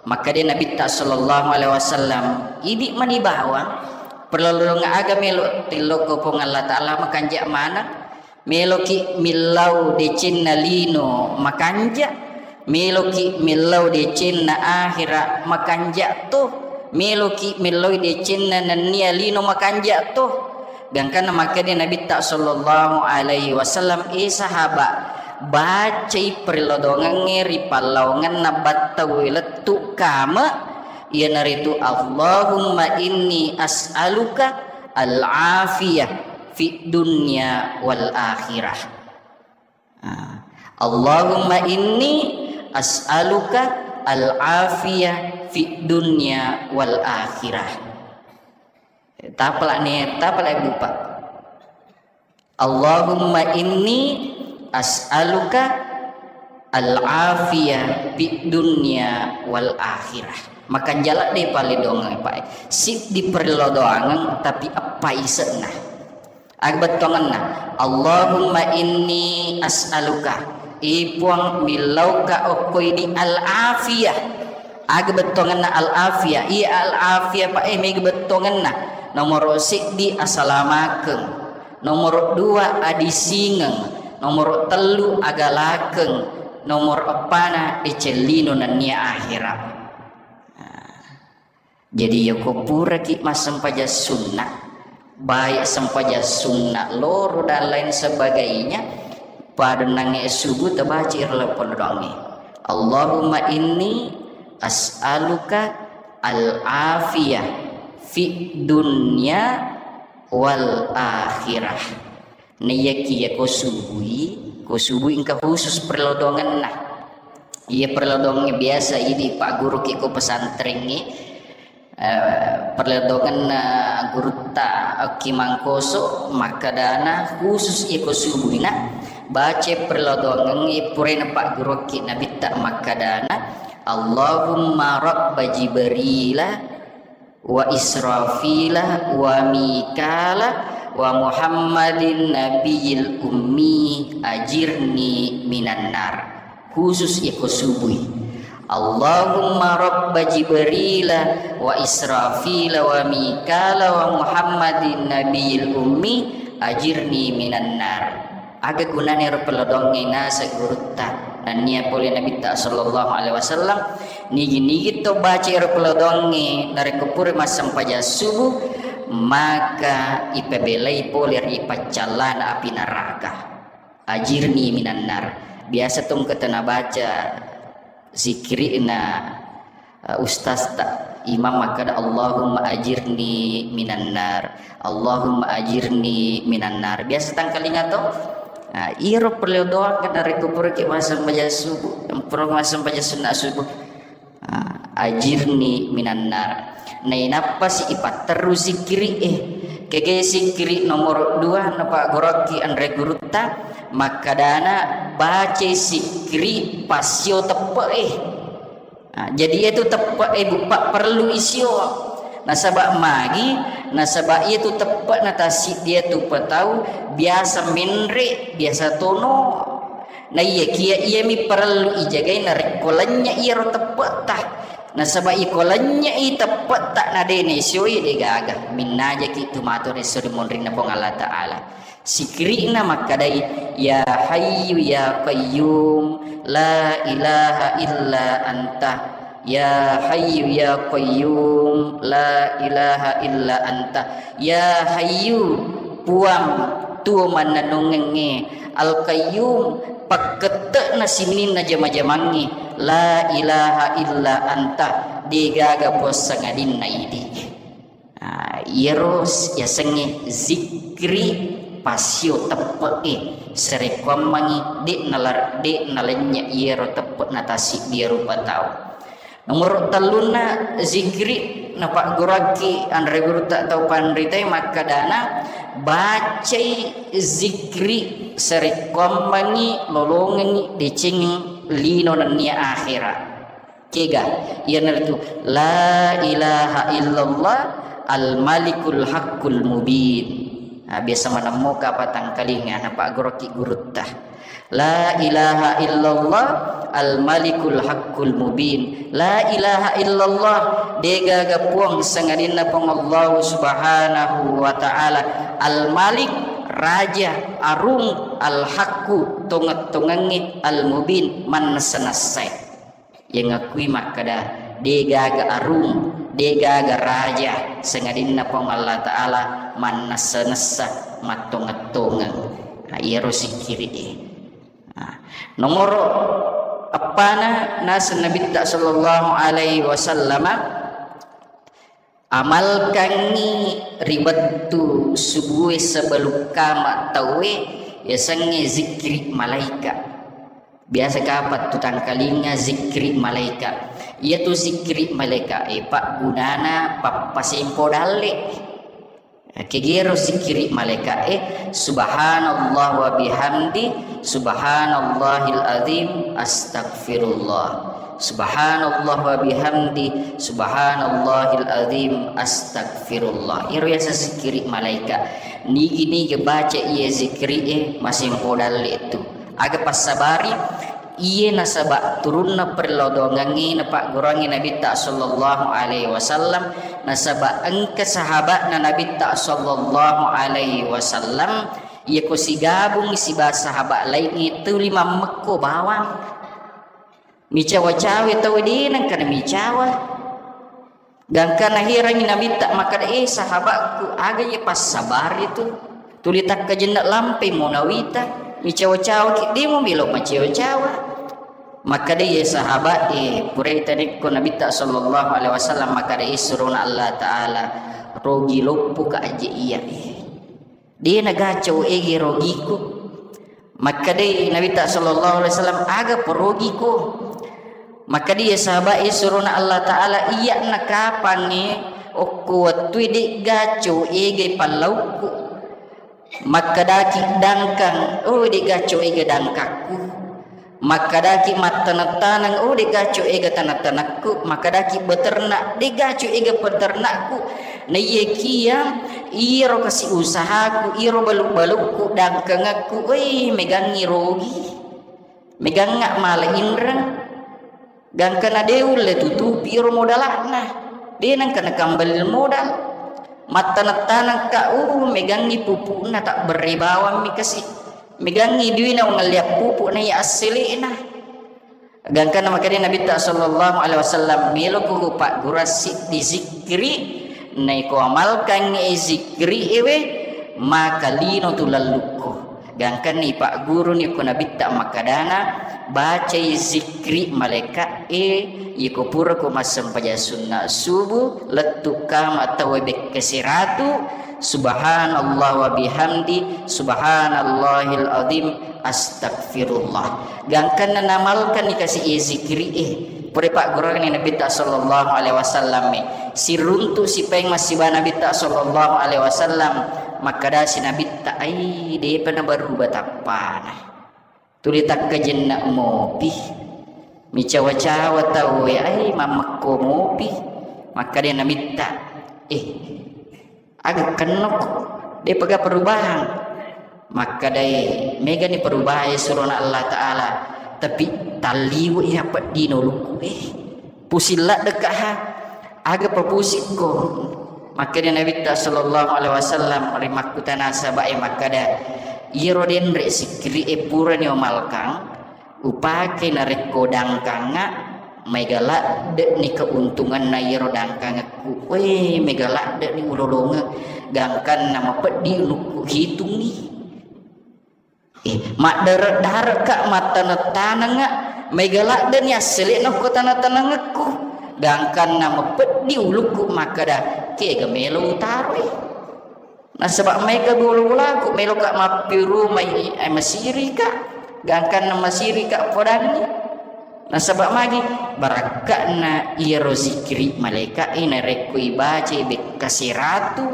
Makkeda Nabitta sallallahu alaihi wasallam, "Idi mani bawang, perlodongeng aga melo tilloko Puang Allah Ta'ala makanja maneng?" Meloki millau decenna lino makanja, meloki millau decenna akhira makanja to, meloki millau decenna nennia lino makanja to. Gangkanna makkeda Nabitta sallallahu alaihi wasallam, "Eh sahabat, bacai perlodongengnge ri pallawangenna battawi lettu kame, iyanaritu Allahumma inni as'aluka al-afiyah fid dunya wal akhirah." Ah, Allahumma inni as'aluka al-afiyah fid dunya wal akhirah. Tapalak ni, tapalak bupa. Allahumma inni as'aluka al-afiyah fid dunya wal akhirah. Makanjala de pale dongeng, Pak. Siddi perlodongeng tapi eppa ise'na. Aga bettuangenna, "Allahumma inni as'aluka," i Puang, millauka okko idi al-afiyah. Aga bettuangenna al-afiyah? Iya al-afiyah, Pak, e, mega bettuangenna. Nomoro siddi asalamakeng, nomoro dua adisingeng, nomoro tellu agalakeng, nomoro eppana decellino nennia akhira. Nah. Jadi, yako puraki massempajang sunna, baik sempajang sunna loro dan lain sebagainya, pada nange subuh tabaca iro perlodongengnge, "Allahumma inni as'aluka al-afiyah fid dunya wal akhirah." Naiyakiya ko subui, ko subui engka khusus perlodongenna. Iya perlodongengnge biasa idi pagguruki ko pesantrengnge, eh, perlodongenna gurutta Ki Mangkoso makkedana khusus iya ko subuina baca perlodongengnge puraina pagguruki Nabitta makkedana, "Allahumma rabba Jibrila wa Israfila wa Mikala wa Muhammadin nabiyil ummi ajirni minan nar." Khusus iko subui. "Allahumma rabba Jibrila wa Israfila wa Mikala wa Muhammadin nabiyil ummi ajirni minan nar." Aga gunana ero pelodongnge naseng gurutta? Nennia pole Nabitta sallallahu alaihi wasallam, nigi-nigi to baca ero pelodongnge narekko pura massempajang subuh, maka ipabelai pole ri paccallana api naraka. Ajirni minan nar. Biasa tongka tena baca zikirina, eh, ustazta, imam makkeda, "Allahumma ajirni minan nar, Allahumma ajirni minan nar." Biasa tangkalinga to? Nah, iro perlu doa kada rekko puraki massempajang subuh, pura massempajang sunna subuh. Ah, ajirni minan nar. Nainappasi ipatterru sikkiri e. Kege sikkiri nomoro dua napaggoroki anre gurutta, makkadana bacai sikkiri passio teppe e. Ah, jadi iyatu teppe e buppa perlu isio. Nasaba magi, nasaba iyatu teppe na tassiddi iyatu patau biasa menre, biasa tono. Naiyakiya iyami parellu ijagai narekko lennye iyaro teppe'ta. Nasaba iko lennye i teppe'ta na de naisioi, de gaga. Minnajaki tu matu esso ri monrinna Puang Allah Ta'ala. Sikiri'na makkadai, "Ya Hayyu ya Qayyum, la ilaha illa anta." Ya Hayyu ya Qayyum, la ilaha illa anta. Ya Hayyu, Puang, tuo mannennungengnge, Al Qayyum, pakkette'na sininna jama-jamangnge, la ilaha illa anta, degaga puang sangadinna idi. Ah, iyaro s-, yasengnge zikri passio teppe'e, sarekkuammengngi de' nalar-, de' nalennye iyaro teppe'na tassiddi rupa tau. Nomoro tellunna zikri napagguruakki anre gurutta tau panritae makkadana, bacai zikri sarekkuammengngi lolongengngi deceng lino nennia akhera. Kega, iyanaritu la ilaha illallah al-malikul haqqul mubin. Nah, biasa manemmo kapang tangkalinga, napaggoroki gurutta. La ilaha illallah al-malikul haqqul mubin. La ilaha illallah, degaga puang sangadinna Puang Allah subhanahu wa ta'ala, al-malik, raja, arung, al-haqqu, tongeng-tongengnge, al-mubin, mannessa-nessai. Iya ngakui makkeda, degaga arung, degaga raja, sangadinna Puang Allah Ta'ala mannessa-nessa, mattongeng-tongeng. Nah, iyaro sikkiri'e. Nah, nomoro eppana naseng Nabitta sallallahu alaihi wasallama, amalkangngi ri wettu subue sebelum kama tauwe, yasengnge zikkiri malaika. Biasa kapang tu tangkalinga zikkiri malaika. Iyatu zikkiri malaika e paggunana pappasempo dalle. Kegero zikkiri malaika e, subhanallah wa bihamdi, subhanallahil azim, astagfirullah. Subhanallah wa bihamdi, subhanallahil azim, astagfirullah. Iyaro yaseng zikkiri malaika. Nigi-nigi baca iya zikkiri e, masempo dalle tu. Aga passabari, iye nasaba turunna perlodongengnge napagguruangngi Nabitta sallallahu alaihi wasallam, nasaba engka sahabatna Nabitta sallallahu alaihi wasallam, iya ko sigabung siba sahabat laingnge tuli mammekko bawang. Micawa-cawa tau de nengka namicawa. Gangkanna herangngi Nabitta makkeda, "Eh, sahabatku, aga iya passabari tu? Tuli takkajenne lampai mo nawita, micawa-cawaki, de mo melo macawa-cawa." Makkeda iye sahabat, eh, purai tarekko Nabitta sallallahu alaihi wasallam makkeda, eh, surona Allah Ta'ala, rogi loppoka aje iya, eh. De nagaco ege rogiku. Makkedai Nabitta sallallahu alaihi wasallam, "Aga porogiko?" Makkedai sahabat e, surona Allah Ta'ala, "Iyya nakapangnge okko wettue de'gaco ege pallaukku." Makkedaki dangkang, "Oh, de'gaco ege dangkakku." Makkedaki mattaneng-taneng, "Oh, de'gaco ega taneng-tanengku." Makkedaki beternak, "De'gaco ega peternakku." Naiyakiya iro kasi usahaku, iro balu-balukku, dangkangekku, wei, megangngi rogi. Megangnga mala inreng. Gangkana de ulle tutupi iro modalakna. De nengka nakambali modal. Mattaneng-tanengka, uh, megangngi pupukna, tabberre bawammi kasi. Megangngi duina ungalliang pupuk naiya assele'na. Gangkanna makkeda Nabitta sallallahu alaihi wasallam, "Meloko kupaggura siddi zikkiri, naiko amalkangngi zikkiri ewe, maka lino tu lallukku." Gangkanna ipagguruni ko Nabitta makkedana, "Bacai zikkiri malaika e, iko purako massempajang sunna subuh, lettu kama tauwe bekka siratu, subhanallah wa bihamdi, subhanallahil azim, astagfirullah." Gangkanna namalkanni kasi iye zikkiri e. Pura pagguruanni Nabitta sallallahu alaihi wasallam e. Siruntu sipaeng massiba Nabitta sallallahu alaihi wasallam. Makkedasi Nabitta, "Ai, depa nabaruba tappana. Tuli takkajenna mopi. Micawa-cawa tau e, ai, mammekko mopi." Makkeda Nabitta, "Eh, aga kennoko, de'pa ga perubahan?" Makkedai, "Megani perubahan surona Allah Ta'ala, tapi talliwe iya peddino ulukku e. Pusing laddeka ha, aga papusikko?" Makkeda Nabitta sallallahu alaihi wasallam ri makkutana sahabat e makkeda, "Iyaro denre sikkiri e purani umalkang, upake narekko dangkangnga, mega ladde'ni keuntunganna iyaro dangkangekku. Weh, mega ladde'ni ulolongeng, gangkanna mapeddi ulukku hitungngi. Eh, maddare-dare'ka, mattaneng-tanengnga, mega ladde'ni assele'na ko taneng-tanengekku, gangkanna mapeddi ulukku makkeda, kega melo utaroi." Nasaba maega bola-bolaku, meloka mappirumai, eh, masirika, gangkanna masirika podanni. Nasaba magi barakka'na iyaro zikiri malaika e narekko ibacai bekka siratu,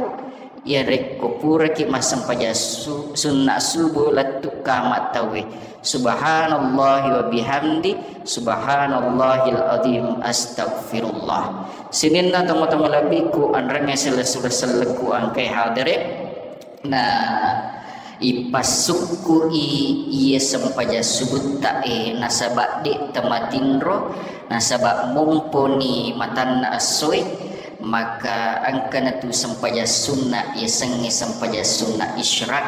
Iyarekko puraki massempajang su-, sunna subuh lettu kama tauwe, subhanallahi wa bihamdi, subhanallahil azim, astagfirullah. Sininna tomatoa malebbiku, anrengnge sellessureng sellekku engkae hadere, na ipassukku i iye sempajang subuh tae, nasaba de tamatinro, nasaba momponi matanna essoe, maka engkana tu sempajang sunna, yasengnge sempajang sunna isyraq.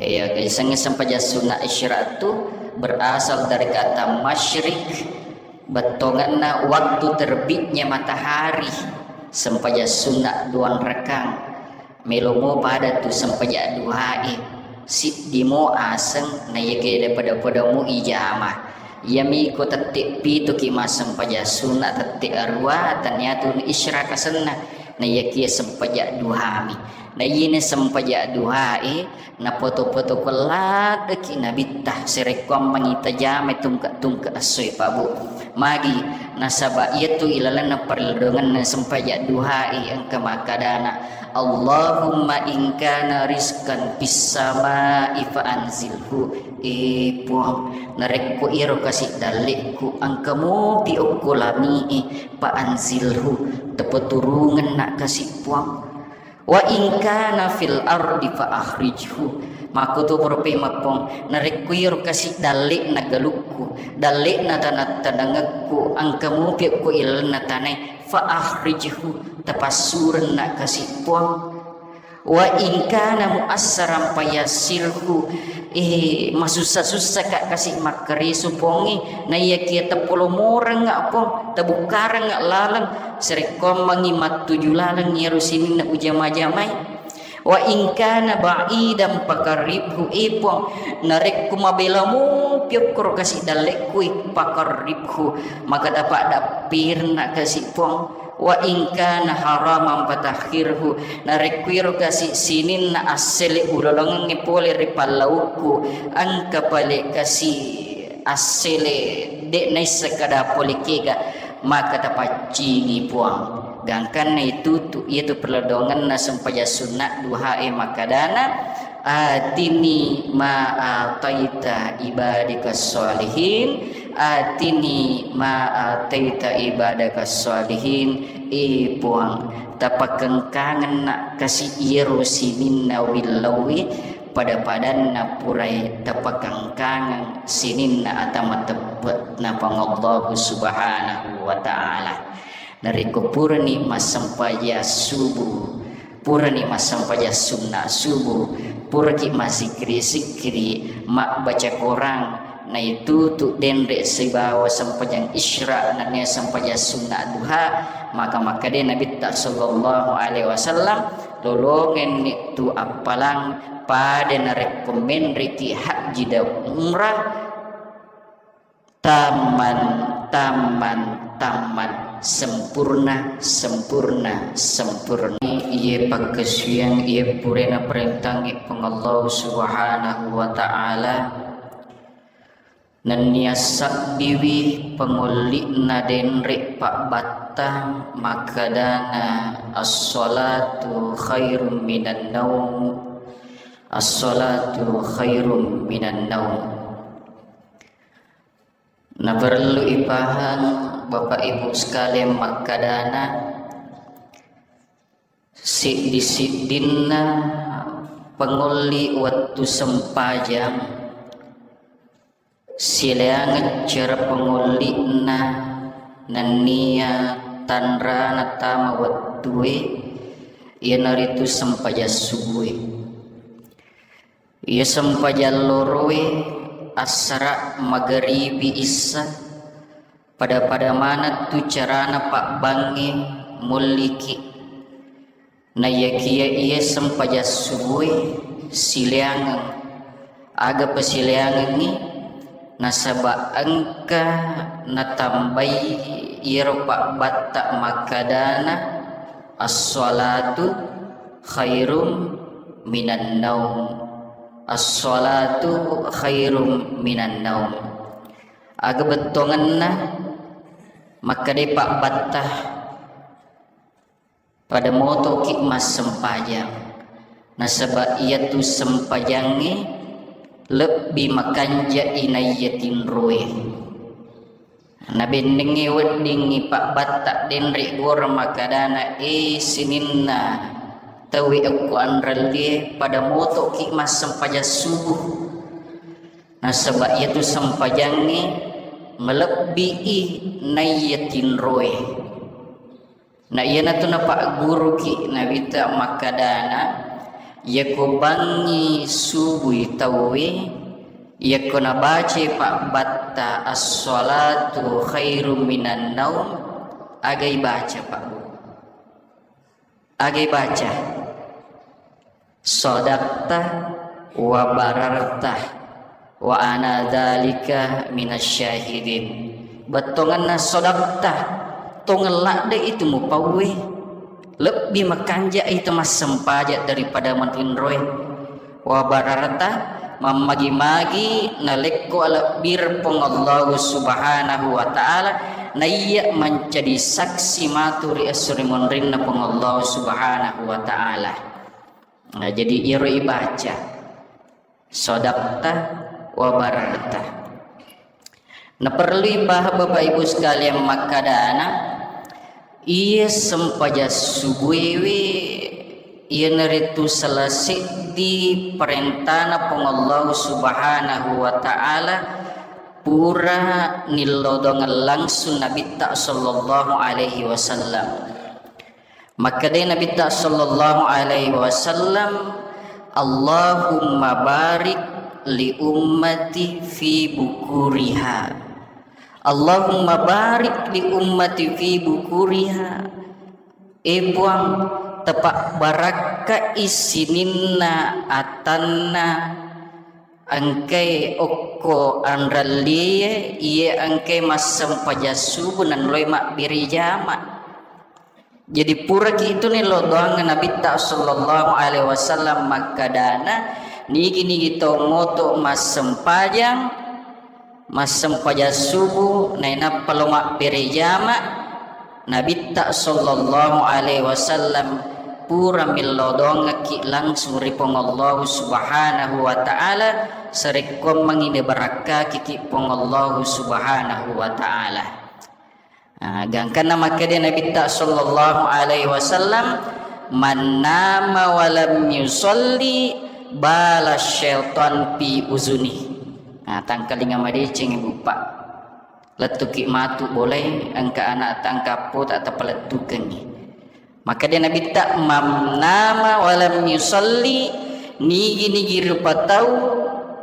Ya, yasengnge sempajang sunna isyraq tu berasal dari kata masyrik, bettongenna waktu terbitnya matahari, sempajang sunna duang rakang. Melomo pada tu sempajang duhae, siddimo aseng, na iyakiya pada-padamu ijama. Iyami ko tette pituki massempajang sunna, tette arua, taniatu isyraq asenna, na iyakiya sempajang duhami. Na iyene sempajang duhae, napoto-poto ko laddeki nabitta, serekkuammengi tajamai tungke-tungke essoe, Pak Bu. Magi, nasaba iyatu ilalenna parelledongenna sempajang duhae engka makkadana, Allahumma in kana rizqan fis samai fa anzilhu. E Puang, narekko iyaro kasi dallekku engka mopi okko lami'e, fa anzilhu, tapaturungenna kasi Puang. Wa in kana fil ardi fa akhrijhu. Makkutoparo pemeng Puang, narekko iyaro kasi dallekna galukku, dallekna tanah-tanangekku, engka mopi okko ilalenna tanae, fa akhrijhu, tapassurenna kasi Puang. Wa in kana muassaran fayassirhu, eh, masussa-sussaka kasi makkaresu Puangnge, naiyakia tapolomorengnga Puang, tabukkarengnga laleng, sarekkoammengngi mattuju laleng iyaro sininna ujama-jamai. Wa in kana ba'idan faqarribhu, eh Puang, narekko mabela mopi okkoro kasi dallekkui, faqarribhu, maka tapaddappirna kasi Puang. Wa in kana haraman fatahhirhu, narekko iro kasi sininna assele ulolongengnge pole ri pallaukku, engka pale kasi assele de naisseng kada pole kega, maka tapaccingi Puang. Gangkanna itutu iyatu perlodongenna sempajang sunna duhae makkadana, atini ma ataita ibadika sholihin, atini ma ataita ibadaka sholihin. E Puang, tapakengkangenna kasi iyaro sininna willauwi pada-padanna purai tapakengkangeng sininna ata mateppe'na Puang Allahu Subhanahu wa Ta'ala. Narekko purani massempajang subuh, purani massempajang sunna subuh, puraki massikkiri-sikkiri, mabbaca Korang, naitutu denre sibawa sempajang isyraq nennia sempajang sunna duha, maka makkeda Nabitta sallallahu alaihi wasallam, lolongenni tu appalang pada narekko menreki hajji dan umrah, tamman, tamman, tamman, sempurna, sempurna, sempurna. Iye pakkasuwiyang, iye purana parentangngi Puang Allah Subhanahu wa Ta'ala, nennia sabbiwi pangolli'na denre pabbattang makkadana, as-salatu khairum minan naum, as-salatu khairum minan naum. Naparellu ipahang, Bapak Ibu sekalian, makkadana, siddi-siddinna pangolli wettu sempajang, silaingeng cara pangolli'na nennia tanrana tama wettue, iyanaritu sempajang subue. Iya sempajang loroe, assara, magaribi, issa, pada-pada maneng tu carana pabbangnge mulliki. Naiyakiya iya sempajang subue silaingeng. Aga pasilaingengngi? Nasaba engka natambai iyaro pabbatta makkadana, as-salatu khairum minan naum. As-salatu khairum minan naum. Aga bettuangenna makkeda pabbatta? Pada motoki massempajang. Nasaba iyatu sempajangnge lebbi makanja'i naiya tinroe. Nabennengnge weddingngi pabbatta denre gora makkedana, "E sininna tauwe okko anrellie, pada motoki massempajang subuh." Nasaba iyatu sempajangnge malebbi'i naiya tinroe. Na iyanatu napagguruki Nabitta makkedana, iyako bangngi subui tauwe, iyako nabacai pabbatta as-salatu khairum minan naum, agai baca, Pak Bu? Agai baca? Sadaqta wa bararta wa ana dzalika minasyahidin. Bettuanna sadaqta, tongeng ladde itu mupauwe. Lebbi makanja itu massempaja daripada matinroe. Wa bararta, mammagi-magi nalekko alebbireng Puang Allahu Subhanahu wa Ta'ala, naiya mancaji saksi matu ri esso ri monrinna Puang Allahu Subhanahu wa Ta'ala. Nah, jadi iyaro ibaca sadaqta wa bararta. Naperlu ibahas Bapak Ibu sekalian makkedana, iya sempajang subuewe iyanaritu salah seddi parentana Puang Allahu Subhanahu wa Ta'ala pura nillodongeng langsung Nabitta sallallahu alaihi wasallam. Makkedai Nabitta sallallahu alaihi wasallam, "Allahumma barik li ummati fi bukuriha. Allahumma barik li ummati fi bukuriha." E Puang, tapabbarakkai sininna atanna engkae okko anrellie, iye engkae massempajang subuh nanroi mabbere jama. Jadi puraki itu nillau doangnge Nabitta sallallahu alaihi wasallam makkedana, nigi-nigi tau moto massempajang, massempajang subuh, nainappa lo mabbere jama, Nabitta sallallahu alaihi wasallam pura millau doangekki langsung ri Puang Allahu Subhanahu wa Ta'ala, sarekkuammengngi nibarakkakiki Puang Allahu Subhanahu wa Ta'ala. Ah, gangkanna makkeda Nabitta sallallahu alaihi wasallam, "Man nama wa lam yusalli bala syaitan fi uzuni." Ah, tangkalinga madeceng, Ibu, Pak. Lettuki matu bolai, engka anak ta, engka appo ta, tapalettukengngi. Makkeda Nabitta, "Man nama wa lam yusalli," nigi-nigi rupa tau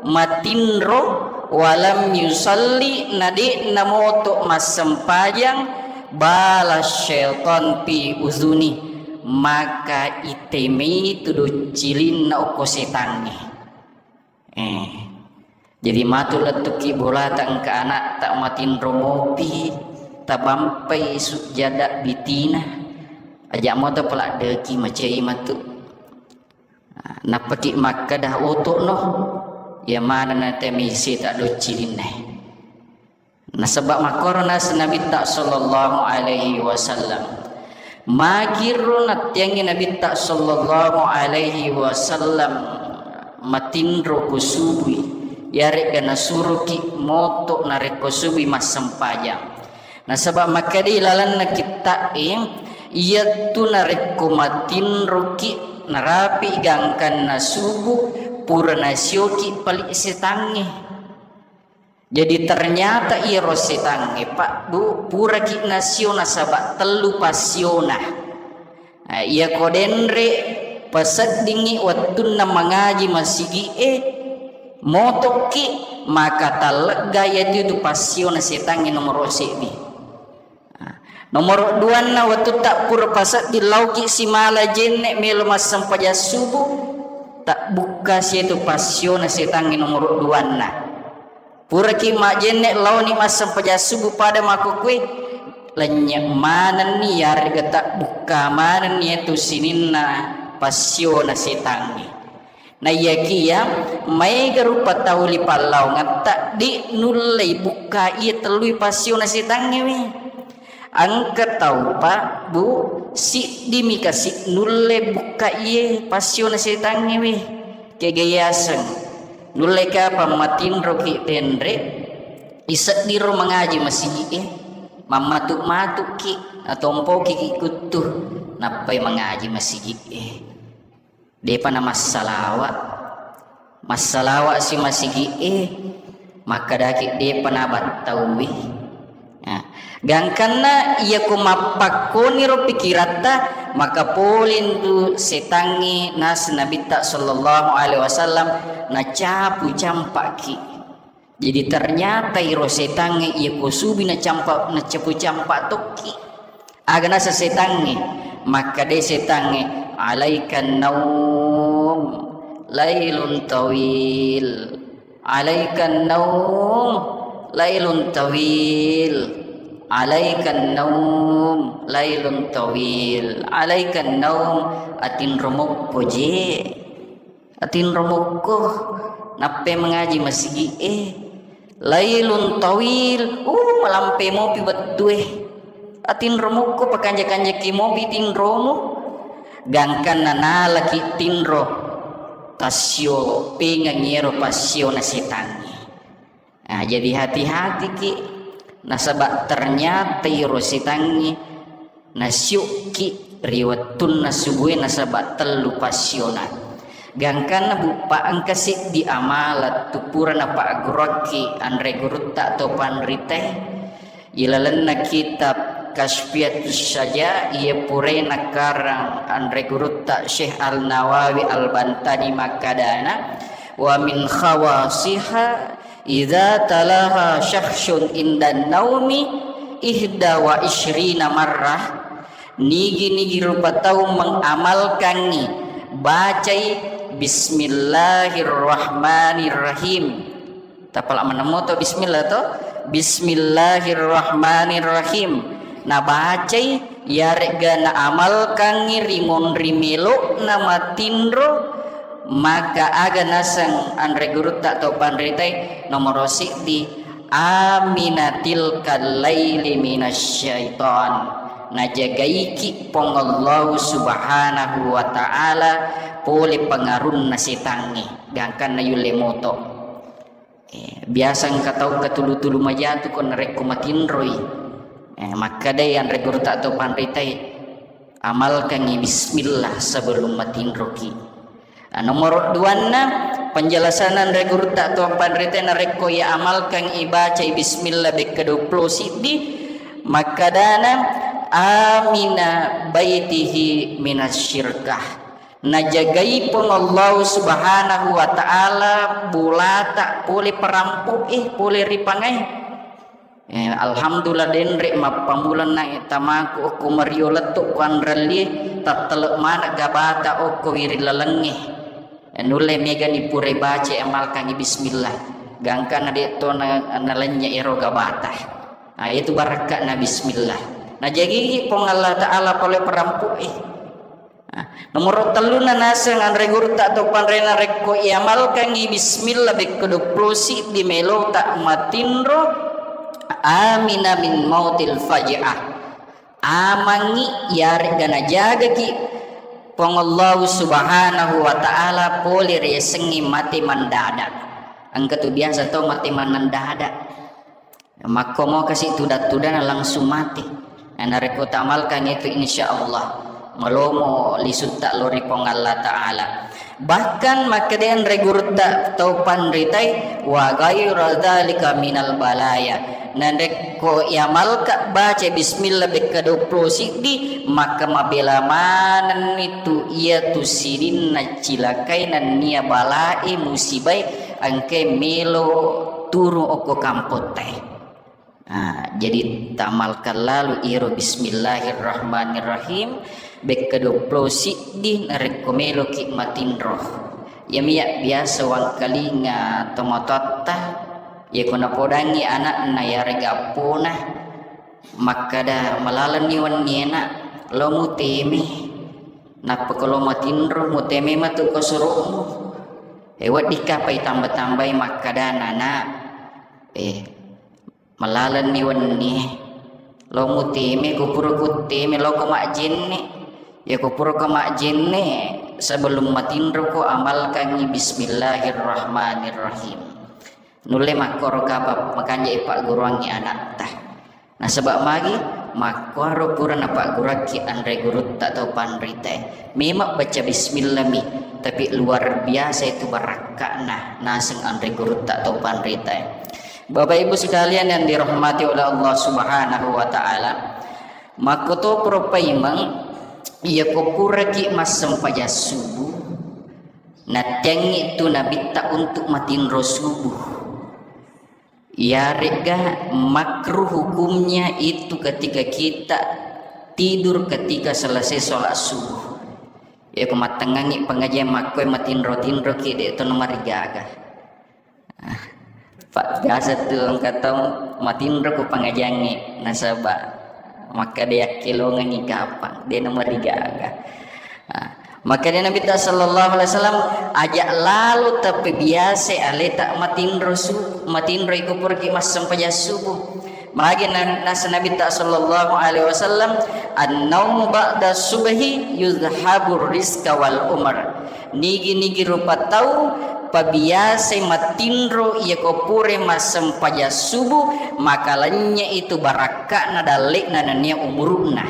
matinro, "wa lam yusalli," na de'na moto massempajang, "bala syaitan fi uzuni," maka itemai tu doccilinna okko setangnge. Eh. Jadi matu lettuki bolata engka anakta matinro mopi, tabampai sujjada bitina. Aja moto peladdeki macai matu. Nappaki makkeda oto'no, iya manenna temisi ta doccilinna. Nasaba makkoro naseng Nabitta sallallahu alaihi wasallam. Magiro nattiangi Nabitta sallallahu alaihi wasallam matinro ko subui, yaregga nasuroki moto narekko subui massempajang. Nasaba makkeda ilalenna kitta'e, iyattu narekko matinroki narapi gangkanna subuh, pura nasioki pali setangnge. Jadi ternyata iyaro setangnge, Pak, Bu, puraki nasio nasaba tellu passiona. Eh, iyako denre paseddingngi wettunna mangaji masigi'e, motokki, maka tallegga iyatu itu passiona setangnge nomoro seddi. Nomoro duanna, wettutta pura pasedding lauki simala jenne melo massempajang subuh, tabbukka situ passiona setangnge nomoro duanna. Puraki majjenne laoni massempajang subuh pada makkukue, lennye manenni yarega tabbukka manenni iyatu sininna passiona setangnge. Naiyakiya maega rupa tau ri pallaongetta, de nullei bukka iya tellui passiona setangnge we. Engka tau, Pak, Bu, siddimi kasi nulle bukka iye passiona setangnge we. Kega yaseng. Nulle kapang matinroki denre, iseddiro mangaji masigi'e, mammatu-matuki, natompoki kuttu, nappai mangaji masigi'e. Depa na massalawa. Massalawa si masigi'e, makkadaki depa na battauwi. Nah, gangkanna iyako mappakkoniro pikiratta, maka polentu setangnge naseng Nabitta sallallahu alaihi wasallam nacapu campaki. Jadi ternyata iro setangnge iyako subi nacampa-, nacapu campa tokki. Aga naseng setangnge? Makkadai setangnge, "Alaikan naum, lailun tawil. Alaikan naum, lailun tawil. Alaikan naum, lailun tawil. Alaikan naum, atinro mokko je." Atinro mokko, nappai mangaji masigi'e. Lailun tawil, uh, malampe mopi wettue. Atinro mokko, pakanja-kanjaki mopi tinromu. Gangkanna nalaki tinro, tassio pengang iyaro passiona setangnge. Nah, jadi hati-hatiki, nasaba ternyata iro setangnge nasiukki ri wettunna subue nasaba tellu passiona. Gangkanna buppa engka seddi amalan tu pura napagguruakki anre gurutta atau panritae. Ilalenna kitab Kasfiatus Syaja, iya purae nakarang anre gurutta Syekh Al-Nawawi Al-Bantani makkadana, "Wa min khawasiha idza talaha syakhsun indan naumi ihda wa isyrina marrah." Nigi-nigi rupa tau mengamalkangi, bacai Bismillahirrahmanirrahim. Tapala maneng moto bismillah to. Bismillahirrahmanirrahim. Nabacai, yaregga naamalkangngi ri monri melo'na matinro, maka aga naseng anre gurutta atau panritai nomoro siddi, amina tilkal laili minasyaiton. Najagaiki Puang Allahu Subhanahu wa Ta'ala pole pengarunna setangnge, gangkanna yulle moto. Eh, biasa engka tau katulu-tulu majatu ko narekko matinroi. Eh, makkadai anre gurutta atau panritai, amalkangi bismillah sebelum matinroki. Ah, nomoro duanna, penjelasan anre gurutta atau panritai narekko iya amalkan ibacai bismillah bekka duappulo siddi, makkadana amina baitihi minasyirkah. Najagai Puang Allahu Subhanahu wa Ta'ala bolata pole parampo'e, pole ripangae. Eh, alhamdulillah, denre mappamulanna tamaku okko mario lettu ku anrallie, tattele maneng gabata okko wiri lalengnge. Eh, nulle megani pura baca amalkangi bismillah. Gangkana de to na, nalennye ero gabata. Nah, itu barakka'na bismillah. Najagigi Puang Allah Ta'ala pole parampo'e. Nah, nomoro telluna naseng anre gurutta atau panrena rekko iamalkangi bismillah bekko duappulo siddi melota matinro, amina min mautil faja'ah. Amangngi iyaregga najagaki Puang Allahu Subhanahu wa Ta'ala pole riasengnge mate mendadak. Engka tu biasa tau mate mendadak. Makkomo kasi tudang-tudang langsung mate. Nah, narekko tamalkan itu, insya Allah, malomo lisutta lori Puang Allah Ta'ala. Bahkan makkeda anre gurutta tau panritai, wa ghaira dzalika minal balaya. Narekko iamalka baca bismillah bekka duappulo siddi, maka mabela manenni tu iya tu sininna cilakai nennia balae musibai engkai melo turu okko kampottae. Nah, jadi tamalkan lalu iro bismillahirrahmanirrahim bekka duappulo siddi narekko meloki matinro. Iyamiya biasa wangkalinga tomatoatta, iyako napodangi anakna yarega appona, makkada, malalenni wenni enak, lo muteme. Nappa ko lo matinro, muteme matu ko suru'mu. Eh, weddikka pai tamba-tambai makkadana, nak. Eh, malalenni wenni, Lo muteme, ko pura kutteme, lo ko majjenne. Ya ko pura ko majjenne, sebelum matinro ko amalkangi bismillahirrahmanirrahim. Nulle makkoro kapa makanja ipagguruangi anatta. Nasaba magi makkuaro pura napagguruakki anre gurutta tau panritae. Memang baca bismillah mi, tapi luar biasa itu barakka'na naseng anre gurutta tau panritae. Bapak Ibu sekalian yang dirahmati oleh Allah Subhanahu wa Ta'ala, makkotoparo paimeng, iya ko puraki massempajang subuh, nattiangngi tu nabitta untuk matinro subuh. Iyaregga makruh hukumnya itu ketika kita tidur ketika selesai sholat subuh. Ya, ko mattengngangi pengajian makkoe matinro-tinroki, de' to namarigaga. Ah, Pak, biasa tu engka tau matinro ko pengajiangngi, nasaba makkeda yakkelongengi kapang, de' namarigaga. Ah, makkeda Nabitta sallallahu alaihi wasallam, aja lalo tappebiasa aleta matinro su-, matinro iko puraki massempajang subuh. Magi na-, nasa Nabitta sallallahu alaihi wasallam, "An-naumu ba'da subhi yuzhabur rizqa wal umar." Nigi-nigi rupa tau pabiasai matinro iya ko pura massempajang subuh, maka lennye itu barakka'na dalle'na nennia umuru'na.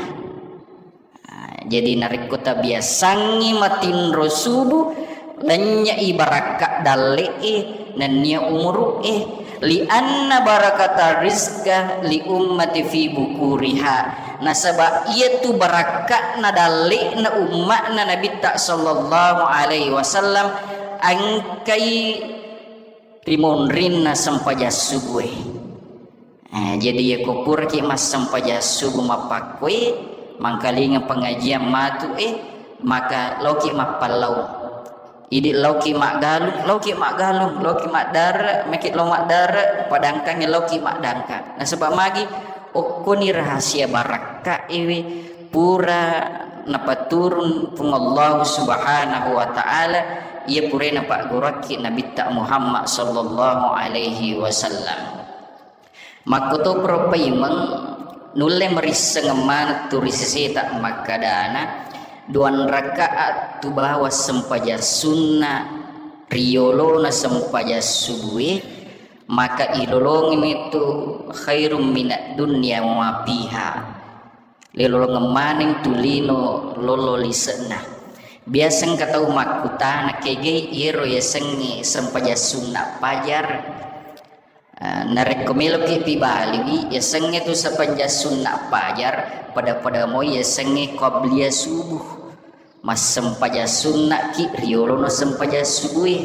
Ah, jadi narekko tabiasangngi matinro subuh, lennye'i barakka dalle'e nennia umuru'e. Lianna barakata rizqa li ummati fi bukuriha. Nasaba iyatu barakka'na dalle'na umma'na Nabitta sallallahu alaihi wasallam engkai ri monrinna sempajang subuhe. Eh, jadi iya ko puraki massempajang subuh mappakkoi, mangkalinga pengajian matu, eh, maka laoki mappallau. Idi laoki maggalung, laoki maggalung, laoki maddare, meki lao maddare, padangkangi laoki maddangkang. Nasaba magi okkoni rahasia barakka iwi pura napaturun Puang Allah Subhanahu wa Ta'ala, iya pura napagguruakki Nabitta Muhammad sallallahu alaihi wasallam. Makkotoparo paimeng nulle marisseng maneng tu ri seseta makkadana, duang rakaat tu bawang sempajang sunna riyolona sempajang subue, maka ilolongeng itu khairum minad dunya wa ma fiha. Lilolongeng maneng tu lino lolo lise'na. Biasa engka tau makkutana, kegai iyaro yasengnge sempajang sunna pajar? Ah, narekko meloki pibaliwi, yasengnge tu sempajang sunna pajar, pada-pada moi yasengnge qabliyah subuh. Massempajang sunnaki riolono sempajang subue.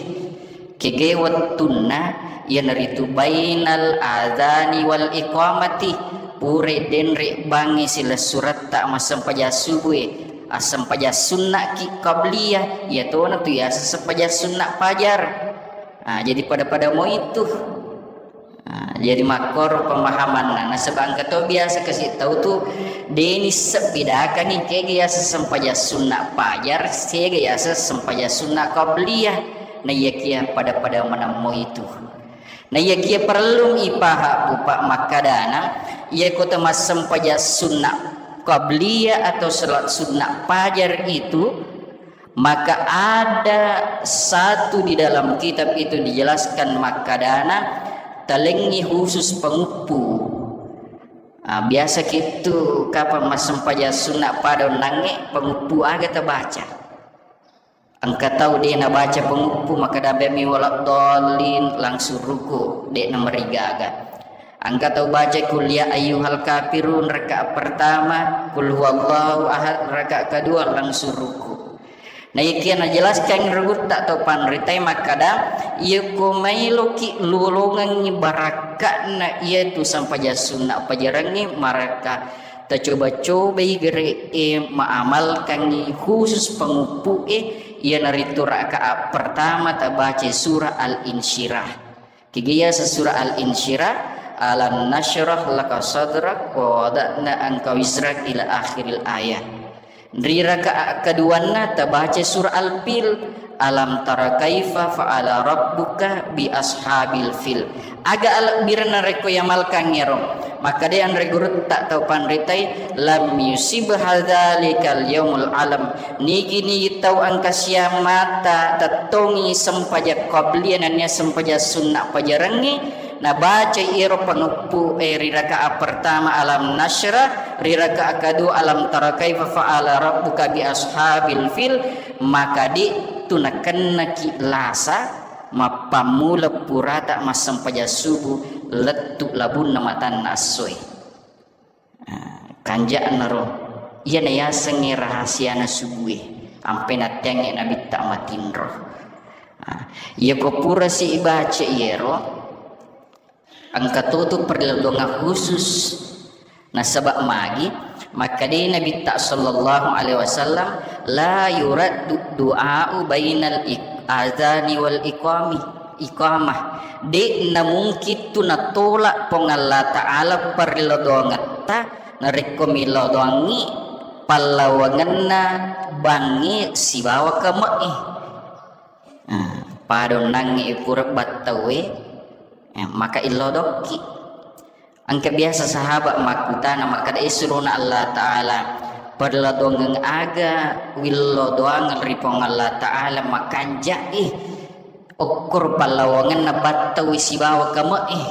Kege wettunna, iyanaritu bainal adzani wal iqamati, pura denre bangngi silessuretta massempajang subue, assempajang sunnaki qabliyah, iyatona tu yaseng sempajang sunna pajar. Ah, jadi pada-pada moi tu. Ah, jadi makkoro pemahamanna. Nasaba engka to biasa kasi tau tu, deni sebbedakangi kega yaseng sempajang sunna pajar, sega yaseng sempajang sunna qabliyah. Naiyakia pada-pada maneng moi tu. Naiyakia perlu ipaha pupa makkadana, iya kota massempajang sunna qabliyah atau salat sunna pajar itu, maka ada satu di dalam kitab itu dijelaskan makkadana, talengngi khusus penguppu. Ah, biasa kitu kapang massempajang sunna pada onnangnge, penguppu aga tabaca. Engka tau de nabaca penguppu, makkada bemmi waladdallin, langsung ruku, de namarigaga. Engka tau baca kul ya ayyuhal kafirun rakaat pertama, kul huwallahu ahad rakaat kedua, langsung ruku. Naikia najelaskan rugutta to panritae makkada, iya ko mailoki lolongengngi barakka'na iyatu sempajang sunna pajarengnge, maraka tacoba-cobai gere'e maamalkangngi khusus penguppu'e, iyanaritu rakaat pertama tabaca surah Al-Insyirah. Kegaya surah Al-Insyirah, "Alam nasyrah laka sadrak wa wada'na anka wizrak" ila akhiril ayah. Ri rakaat keduanna tabaca surah Al-Fil, Alam tara kaifa fa'ala rabbuka bi ashabil fil. Aga alebbirenna rekko iamalkang ero. Makkeda anre gurutta tau panritai, lam yusib hadzalikal yaumul alam. Nigi-nigi tau engka siammata tettongi sempajang qabliyah nennia sempajang sunna pajarengnge, nabacai ero pangeppu e ri rakaat pertama alam nasyrah, ri rakaat kedua alam tara kaifa fa'ala rabbuka bi ashabil fil, maka de'tu nakennaki lasa mappammula purata massempajang subuh lettu labunna matanna essoe. Ah, kanja'naro iyana yasengnge rahasiana subue, ampe natteangnge nabitta matinro. Ah, iyako pura si ibaca iyero, engka totu perlindungan khusus. Nasaba magi, makkeda Nabitta sallallahu alaihi wasallam, la yuraddu du'a'u bainal ik-, adzani wal iqami, iqamah. De' namungkin tu natolak Puang Allah Ta'ala perlindungetta narekko milodongi pallawangenna bangnge sibawa kame'e. Ah, padonnangnge pura battaue, eh, maka illodokki. Engka biasa sahabat makkutana makkeda, "Eh, surona Allah Ta'ala, perlodongeng aga willodoangeng ri Puang Allah Ta'ala makanja'i okkoro pallawangenna battaue sibawa kame'e?"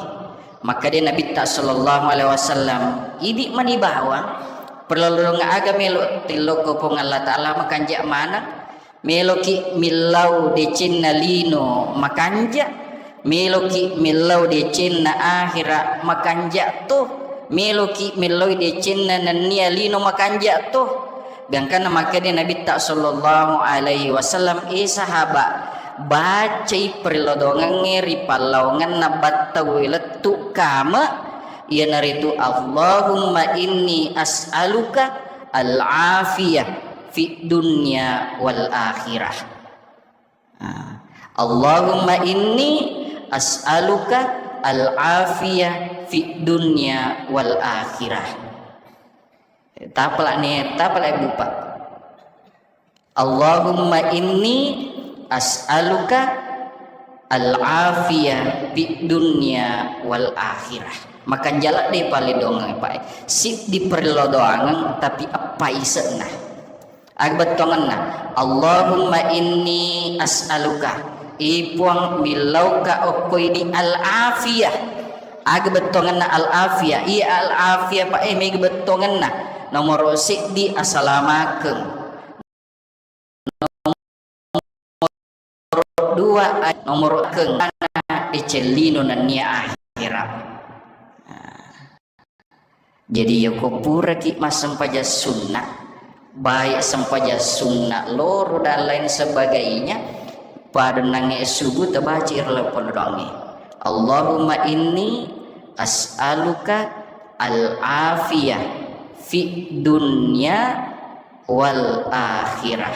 Makkeda Nabitta sallallahu alaihi wasallam, "Idi mani bawang perlodongeng aga melo tillokko Puang Allah Ta'ala makanja maneng?" Meloki millau decenna lino makanja, meloki millau decenna akhira makanja to, meloki millau decenna nennia lino makanja to. Gangkanna makkeda Nabitta sallallahu alaihi wasallam, "Eh sahabat, bacai perlodongengnge ri pallawangenna battaue lettu kame, iyanaritu Allahumma inni as'aluka al-afiyah fid dunya wal akhirah." Ah, Allahumma inni as'aluka al-afiyah fid dunya wal akhirah. Tapalak ni, tapalak bupa. Allahumma inni as'aluka al-afiyah fid dunya wal akhirah. Makanja ladde pale doang, Pak. Siddi perlu doangeng, tapi eppa ise'na. Aga bettuangenna, Allahumma inni as'aluka, i Puang, millauka okko idi al-afiyah. Aga bettuangenna al-afiyah? Iya al-afiyah, Pak, eh, mega bettuangenna. Nomoro siddi, asalamakeng. Nomoro dua, nomoro keng, ecellino nennia akhira. Nah. Jadi, yako puraki massempajang sunna, baik sempajang sunna loro dan lain sebagainya, pada nange subuh tabaca irla polodange. Allahumma inni as'aluka al-afiyah fid dunya wal akhirah.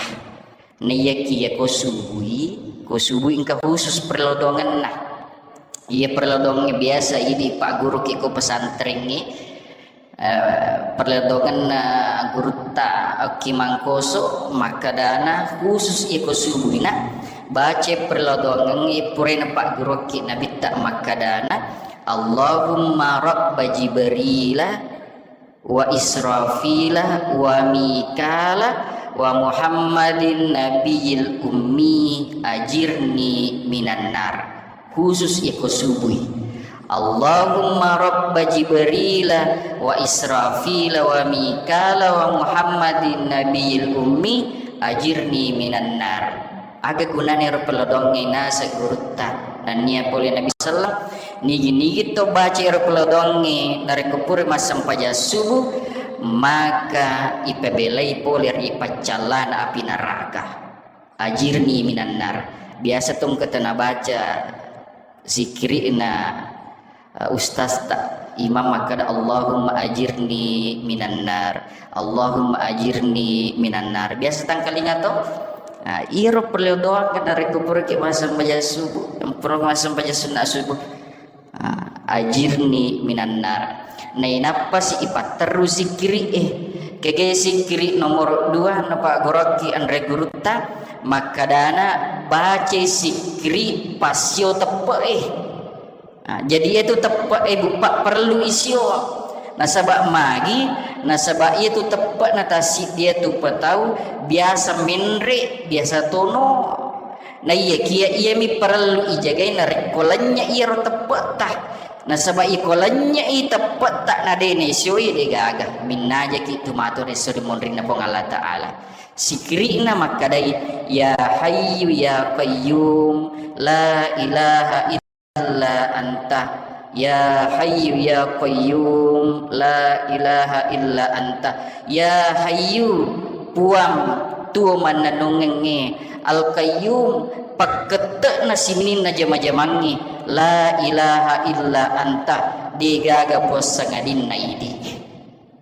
Naiyaki yako subui, ko subui engka khusus perlodongenna. Iya perlodongengnge biasa idi pagguruki ko pesantrengnge, eh, perlodongenna gurutta Ki Mangkoso makkedana khusus iko subuina baca perlodongengnge purena pagguruki nabitta makkedana, Allahumma rabba Jibrila wa Israfila wa Mikala wa Muhammadin nabiyil ummi ajirni minan nar. Khusus iko subui. Allahumma rabba Jibrila wa Israfila wa Mikala wa Muhammadin nabiyil ummi ajirni minan nar. Aga gunana ero pellodoangnge naseng gurutta? Nennia pole Nabi sallam, nigi-nigi to baca ero pellodoangnge narekko pura massempajang subuh, maka ipabelai pole ri paccallana api naraka. Ajirni minan nar. Biasa tongketa nabaca zikirina, eh, ustazta, imam makkeda, "Allahumma ajirni minan nar, Allahumma ajirni minan nar." Biasa tangkalinga to? Nah, iyaro perlu doa kada rekko puraki massempajang subuh, pura massempajang sunna subuh. Ah, ajirni minan nar. Nainappa si ipatterru sikkiri, eh, kege sikkiri nomor dua napaggoroki anre gurutta, Makkadana bacai sikkiri passio teppe'e. Nah, jadi iyatu teppe'e buppa perlu isio. Nasaba magi, nasaba iyatu teppe'na tassiddi iyatu patau biasa menre, biasa tono. Naiyakia iyami parellu ijagai narekko lennye iyaro teppe'ta. Nasaba iko lennye i teppe'ta na de nesioi, de gaga. Minnajaki tu matu resso ri monrinna Puang Allah Ta'ala. Sikiri'na makkadai, "Ya Hayyu ya Qayyum, la ilaha illa anta. Ya Hayyu ya Qayyum, la ilaha illa anta." Ya Hayyu, Puang, tuo mannennungengnge. Al-Qayyum, pakkette'na simininna jama-jamangnge. La ilaha illa anta, degaga puang sangadinna idi.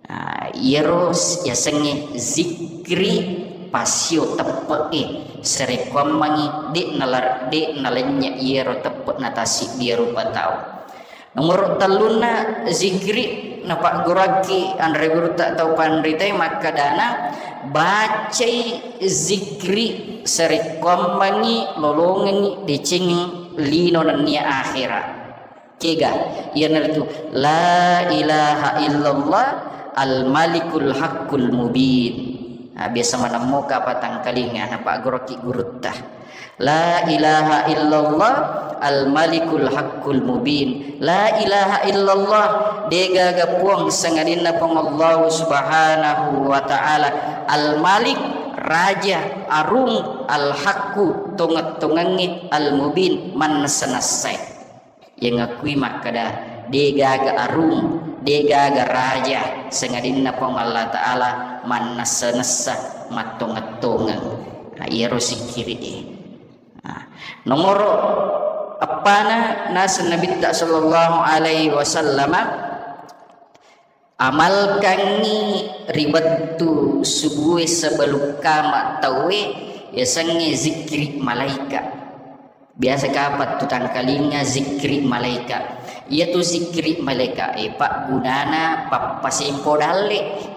Ah, iyaro s-, yasengnge zikri passio teppe'e, sarekkuammengngi de' nalar-, de' nalennye iyaro teppe'na tassiddi rupa tau. Nomoro tellunna zikri napagguruakki anre gurutta tau panritae makkadana, bacai zikri sarekkuammengngi lolongengngi deceng lino nennia akhera. Kega, iyanaritu, "La ilaha illallah al-malikul haqqul mubin." Nah, biasa manemmoka patangkalinga, napagguruakki gurutta. "La ilaha illallah al-malikul haqqul mubin." La ilaha illallah, degaga puang sangadinna Puang Allah Subhanahu wa Ta'ala, al-Malik, raja, arung, al-haqqu, tongeng-tongengnge, al-mubin, mannessa-nessai. Yang ngakui makkada, degaga arung, degaga raja, sangadinna Puang Allah Ta'ala mannessa-nessa, mattongeng-tongeng. Nah, iyaro sikkiri'e. Nah, nomoro eppana naseng Nabitta sallallahu alaihi wasallama, amalkangngi ri wettu subue sebelum kama tauwe, yasengnge zikri malaika. Biasa kapang tu tangkalinga zikri malaika. Iyatu zikri malaika e paggunana pappasempo dalle.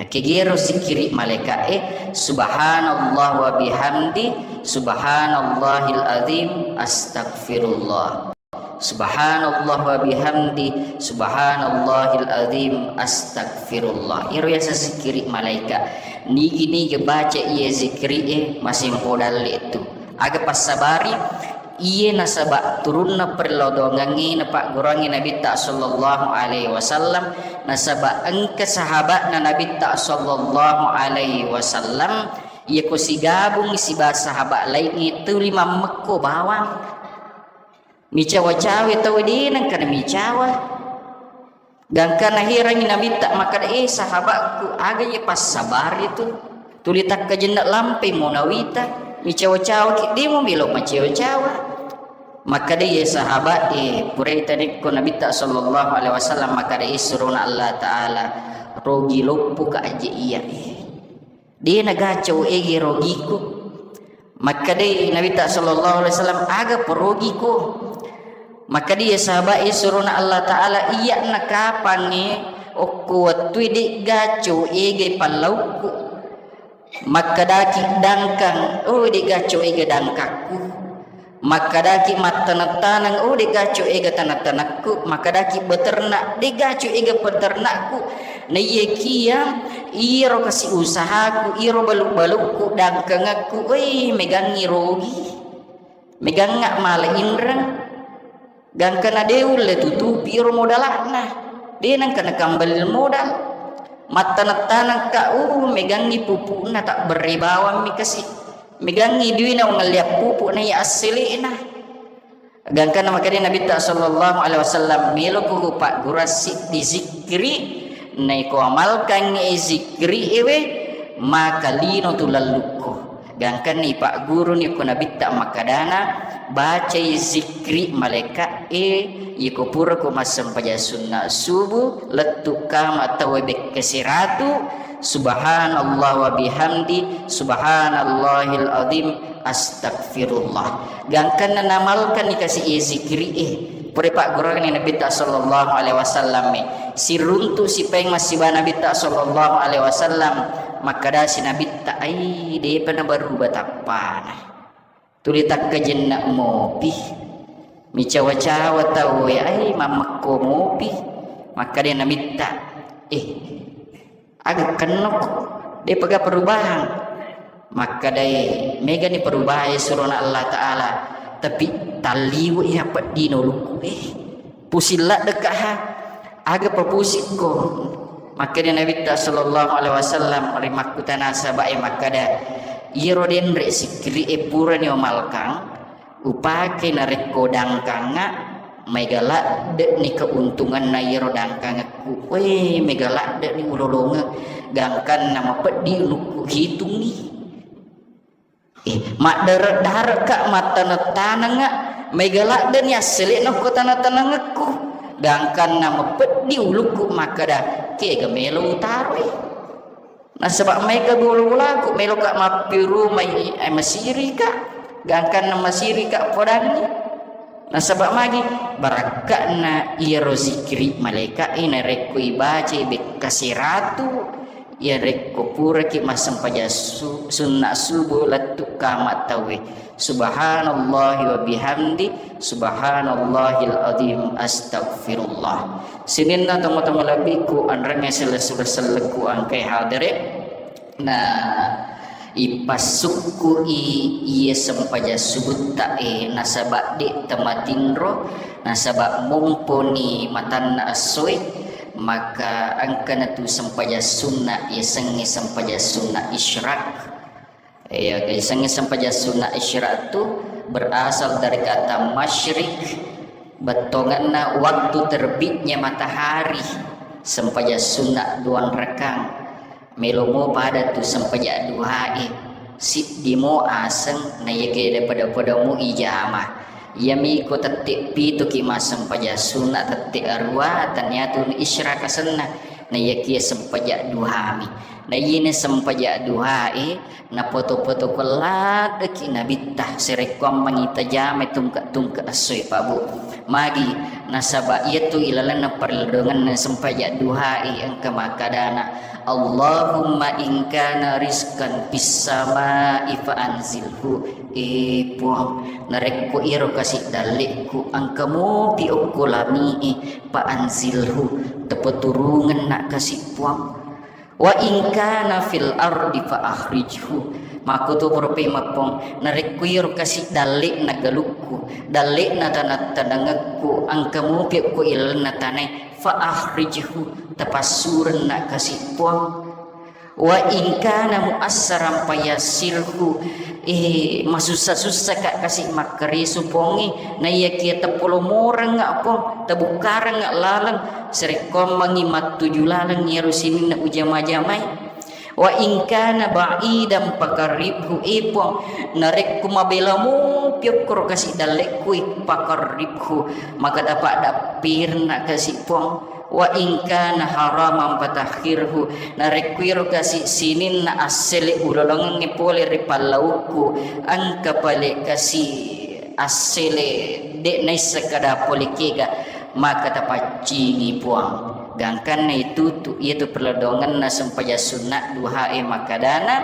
Kegero zikri malaika e, "Subhanallah wa bihamdi, subhanallahil azim, astagfirullah." Subhanallah wa bihamdi, subhanallahil azim, astagfirullah. Iyaro yaseng zikiri malaika. Nigi-nigi baca iye zikiri e, masempo dalle tu. Aga passabari, iye nasaba turunna perlodongangngi napagguruangngi Nabitta sallallahu alaihi wasallam, nasaba engka sahabatna Nabitta sallallahu alaihi wasallam, iye ko sigabung siba sahabat laingnge tuli mammekko bawang. Micawa-cawa tau de nengka namicawa. Gangka naherangi Nabitta makkada, "Eh, sahabatku, aga ye passabari tu? Tuli takkajenna lampai mo nawita. Micawa-cawa ki, de mo melo macawa-cawa." Makkada ye sahabat, eh, purai tanikko Nabitta sallallahu alaihi wasallam makkada, eh, surona Allah Ta'ala, rogi loppo ka aje iya, eh. De nagacau ege rogiku. Makkadai Nabitta sallallahu alaihi wasallam, "Aga perogiku?" Makkadai, "Ya sahabat, ya surona Allah Ta'ala, iya nakapangnge okko wettui de gacau ege pallaukku." Makkadaki dangkang, "Oh, de gacau ege dangkakku." Makkadaki mattaneng-taneng, "Oh, de gacau ega taneng-tanengku." Makkadaki beternak, "De gacau ega peternakku." Naiyakia iro kasi usahaku, iro balu-balukku, dangkangakku, wei, megangngi rogi. Megangnga mala inreng. Gangkana de ulle tutupi iro modalakna. De nengka nakambali modal. Mattaneng-tanengka, uh, megangngi pupukna, tak berre bawang mi kasi. Megangngi duina, ngelliang pupuk na iya assele'na. Gangkanna makkeda Nabitta sallallahu alaihi wasallam, "Meloko kupaggura siddi zikri, naiko amalkangngi zikri ewe, maka lino tu lallukku." Gangkanna ipagguruni ko Nabitta makkedana, "Bacai zikri malaika e, iko purako massempajang sunna subuh, lettu kama tauwe bekke siratu, subhanallah wa bihamdi, subhanallahil azim, astagfirullah." Gangkanna namalkanni kasi e zikiri e. Pura paggurani Nabitta sallallahu alaihi wasallam e. Siruntu sipaing massiba Nabitta sallallahu alaihi wasallam. Makkedasi Nabitta, "Ai, depa nabaruba tappana. Tuli takkajenna mopi. Micawa-cawa tau e, ai, mammekko mopi." Makkeda Nabitta, "Eh, aga kennoko? Depa ga perubahang?" Makkedae, "Megani perubahe surona Allah Ta'ala, tapi talliwe iya peddino ulukku e. Pusing laddeka ha, aga papusikko?" Makkeda Nabitta sallallahu alaihi wasallam ri makkutana sahabae makkeda, "Iyaro denre sikkiri e purani umalkang, upake narekko dangkangnga, maega ladde'ni keuntunganna iyaro dangkangekku. We, maega ladde'ni ulolongeng, gangkanna mapeddi ulukku hitungngi. Eh, maddare'-dare'ka, mattaneng-tanengnga, maega ladde'ni assele'na okko taneng-tanengekku, gangkanna mapeddi ulukku makkeda, kega melo utaroi." Nasaba maega bola-bolaku, meloka mappirumai, eh, masirika, gangkanna masirika podangngi. Nasaba magi barakka'na iyaro zikiri malaika e narekko ibacai bekka seratu, iyarekko puraki massempajang su-, sunna subuh lettu kama tauwe. Subhanallahi wa bihamdi, subhanallahil azim, astagfirullah. Sininna tomatoa malebbiku, anrengnge selleng-sellengku engkae hadere. Na ipassukku i iye sempajang subutta e, nasaba de tamatinro, nasaba momponi matanna essoe, maka engkana tu sempajang sunna, yasengnge sempajang sunna isyraq. Iya, yasengnge sempajang sunna isyraq tu berasal dari kata masyrik, bettongenna waktu terbitnya matahari, sempajang sunna duang rekang. Melo mo pada tu sempajang duha e, siddi mo aseng, na iya ke pada-pada mo ijama. Iyami ko tette pituki massempajang sunna, tette arua, tania tu isyraq asenna. Na iyakiya sempajang duhami. Na iyene sempajang duha e, napoto-poto ko laddeki Nabitta, sarekkuammengngi tajamai tungke-tungke essoe, Pak Bu. Magi, nasaba iyatu ilalenna parelledongenna sempajang duha e engka makkadana, "Allahumma in kana rizqan fis samai fa anzilhu." Eh, Puang, narekko iyaro kasi dalle'ku engka mopi okko lami'e, fa anzilhu, tapaturungenna kasi, Puang. "Wa in kana fil ardi fa akhrijhu." Makkutu pura pemeng, Puang, narekko iyaro kasi dalle'na galukku, dalle'na taneng-tanengekku, engka mopi okko ilalenna tanae, fa akhrijhu, tapassurenna kasi, Puang. "Wa in kana muassaran fayassirhu." Eh, masussa-sussaka kasi makkareso, Puangnge, naiyakiya tapolomorengnga, Puang, tabukkarengnga laleng, sarekkuammengngi mattuju laleng iyaro sininna ujama-jamai. "Wa in kana ba'idan faqarribhu." Eh, Puang, narekko mabela mopi okkoro kasi dalle'ku, faqarribhu, maka tapaddappirenna kasi, Puang. "Wa in kana haraman fatahhirhu." Narekko iro kasi sininna assele ulolongengnge pole ri pallaukku, engka pale kasi assele de naisseng kada pole kega, maka tapaccingi, Puang. Gangkanna itutu iyatu perlodongenna sempajang sunna duhae makkadana,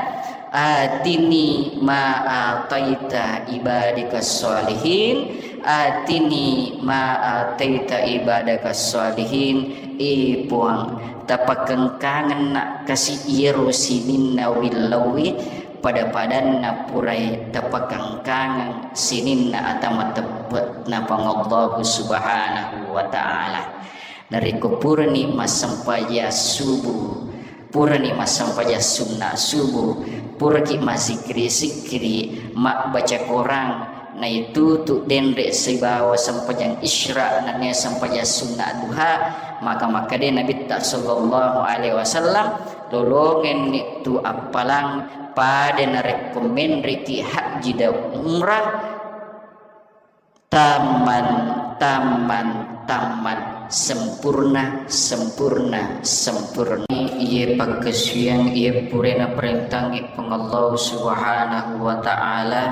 "Atini ma ataita ibadika sholihin, atini ma ataita ibadaka sholihin." Eh, Puang, tapakengkangenna kasi iyaro sininna willauwi pada-padanna purai tapakengkangeng sininna ata mateppe'na Puang Allahu Subhanahu wa Ta'ala. Narekko purani massempajang subuh, purani massempajang sunna subuh, puraki massikkiri-sikkiri, mabbaca Korang, naitutu denre sibawa sempajang isyraq nennia sempajang sunna duha, maka makkeda Nabitta sallallahu alaihi wasallam, lolongenni tu appalang pada narekko menreki hajji dan umrah, tamman, tamman, tamman, sempurna, sempurna, sempurna. Iye pakkasuwiyang, iye purana parentangngi Puang Allah Subhanahu wa Ta'ala,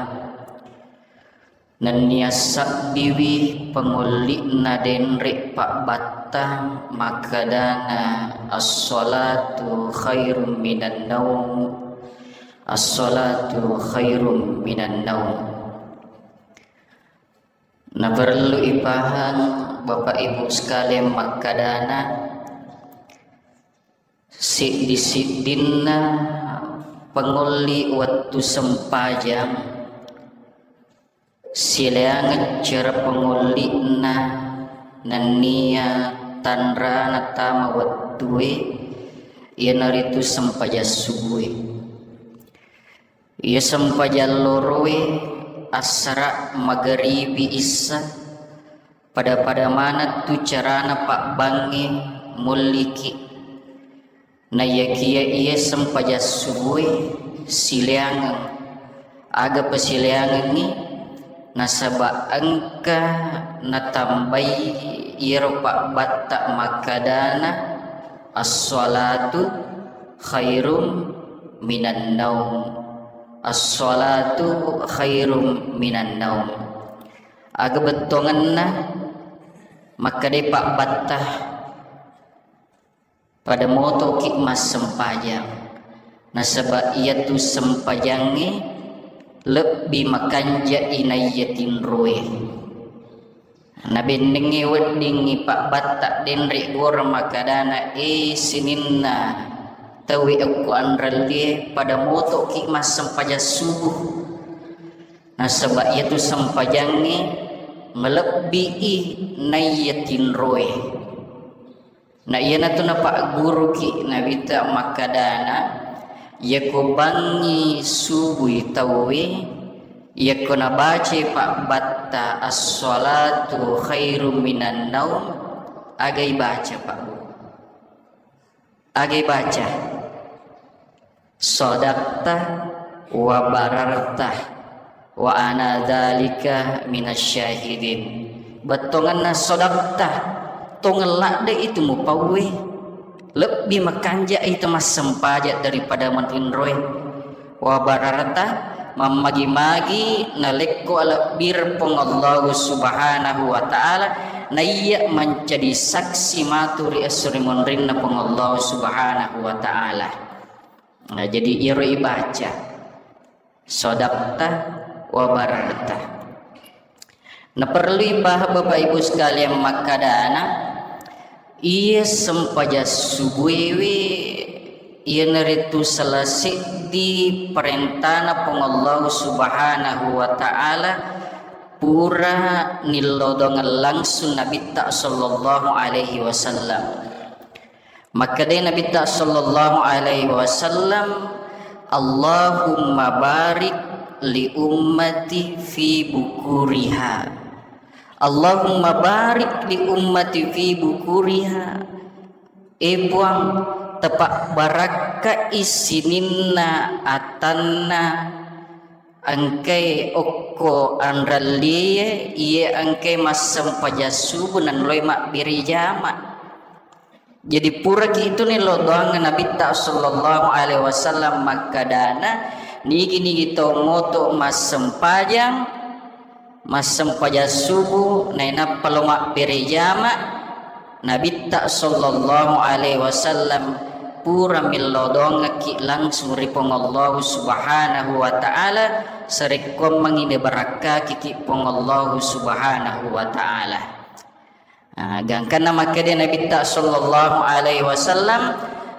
Nennia sabbiwi pangolli'na denre pabbatta makkedana, "As-salatu khairum minan naum, as-salatu khairum minan naum." Naparellu ipahang, Bapak Ibu sekalian, makkedana, siddi-siddinna pangolli wettu sempajang, sileangeng cara pangolli'na nennia tanrana tama wettue, iyanaritu sempajang subue. Iya sempajang loroe, assara, magaribi, issa, pada-pada manettu carana pabbangnge mulliki. Naiyakiya iya sempajang subue sileangeng, aga pasileangengngi? Nasaba engka natambai iyaro pabbatta makkedana, "As-salatu khairum minan naum. As-salatu khairum minan naum." Aga bettuangenna makkedai pabbatta, pada motoki massempajang, nasaba iyatu sempajangnge lebbi makanja'i naiya tinroe. Nabennengnge weddingngi pabbatta denre gora makkedana, "E sininna tauwe okko anrellie, pada motoki massempajang subuh, nasaba iyatu sempajangnge malebbii naiya tinroe." Na iyanatu napagguruki Nabitta makkedana, iyako bangngi subui tauwe, iyako nabacai pabbatta, "As-salatu khairum minan naum," agai baca, Pak Bu? Agai baca? "Sadaqta wa bararta wa ana dzalika minasyahidin." Bettuangenna sadaqta, tongeng ladde itu mupauwe, lebbi makanja itu massempajang daripada matinroe. Wa bararta, mammagi-magi nalekko alebbireng Puang Allahu Subhanahu wa Ta'ala, naiya mancaji saksi matu ri esso ri monrinna Puang Allahu Subhanahu wa Ta'ala. Nah, jadi iyaro ibaca, "Sadaqta wa bararta." Naperlu ipahang Bapak Ibu sekalian makkedana, iya sempajang subuewe iyanaritu salah seddi parentana Puang Allahu Subhanahu wa Ta'ala pura nillodongeng langsung Nabitta sallallahu alaihi wasallam. Makkedai Nabitta sallallahu alaihi wasallam, "Allahumma barik li ummati fi bukuriha. Allahumma barik li ummati fi bukuriha." E Puang, tapabbarakkai sininna atanna engkae okko anrellie, iye engkae massempajang subuh nanroi mabbere jama. Jadi puraki itu nillau doang Nabitta sallallahu alaihi wasallam makkedana, nigi-nigi tau moto massempajang, massempajang subuh, nainappa lo mabbere jama, Nabitta sallallahu alaihi wasallam pura millau doangekki langsung ri Puang Allahu Subhanahu wa Ta'ala, sarekkuammengi nabarakkakiki Puang Allahu Subhanahu wa Ta'ala. Ah, gangkanna makkeda Nabitta sallallahu alaihi wasallam,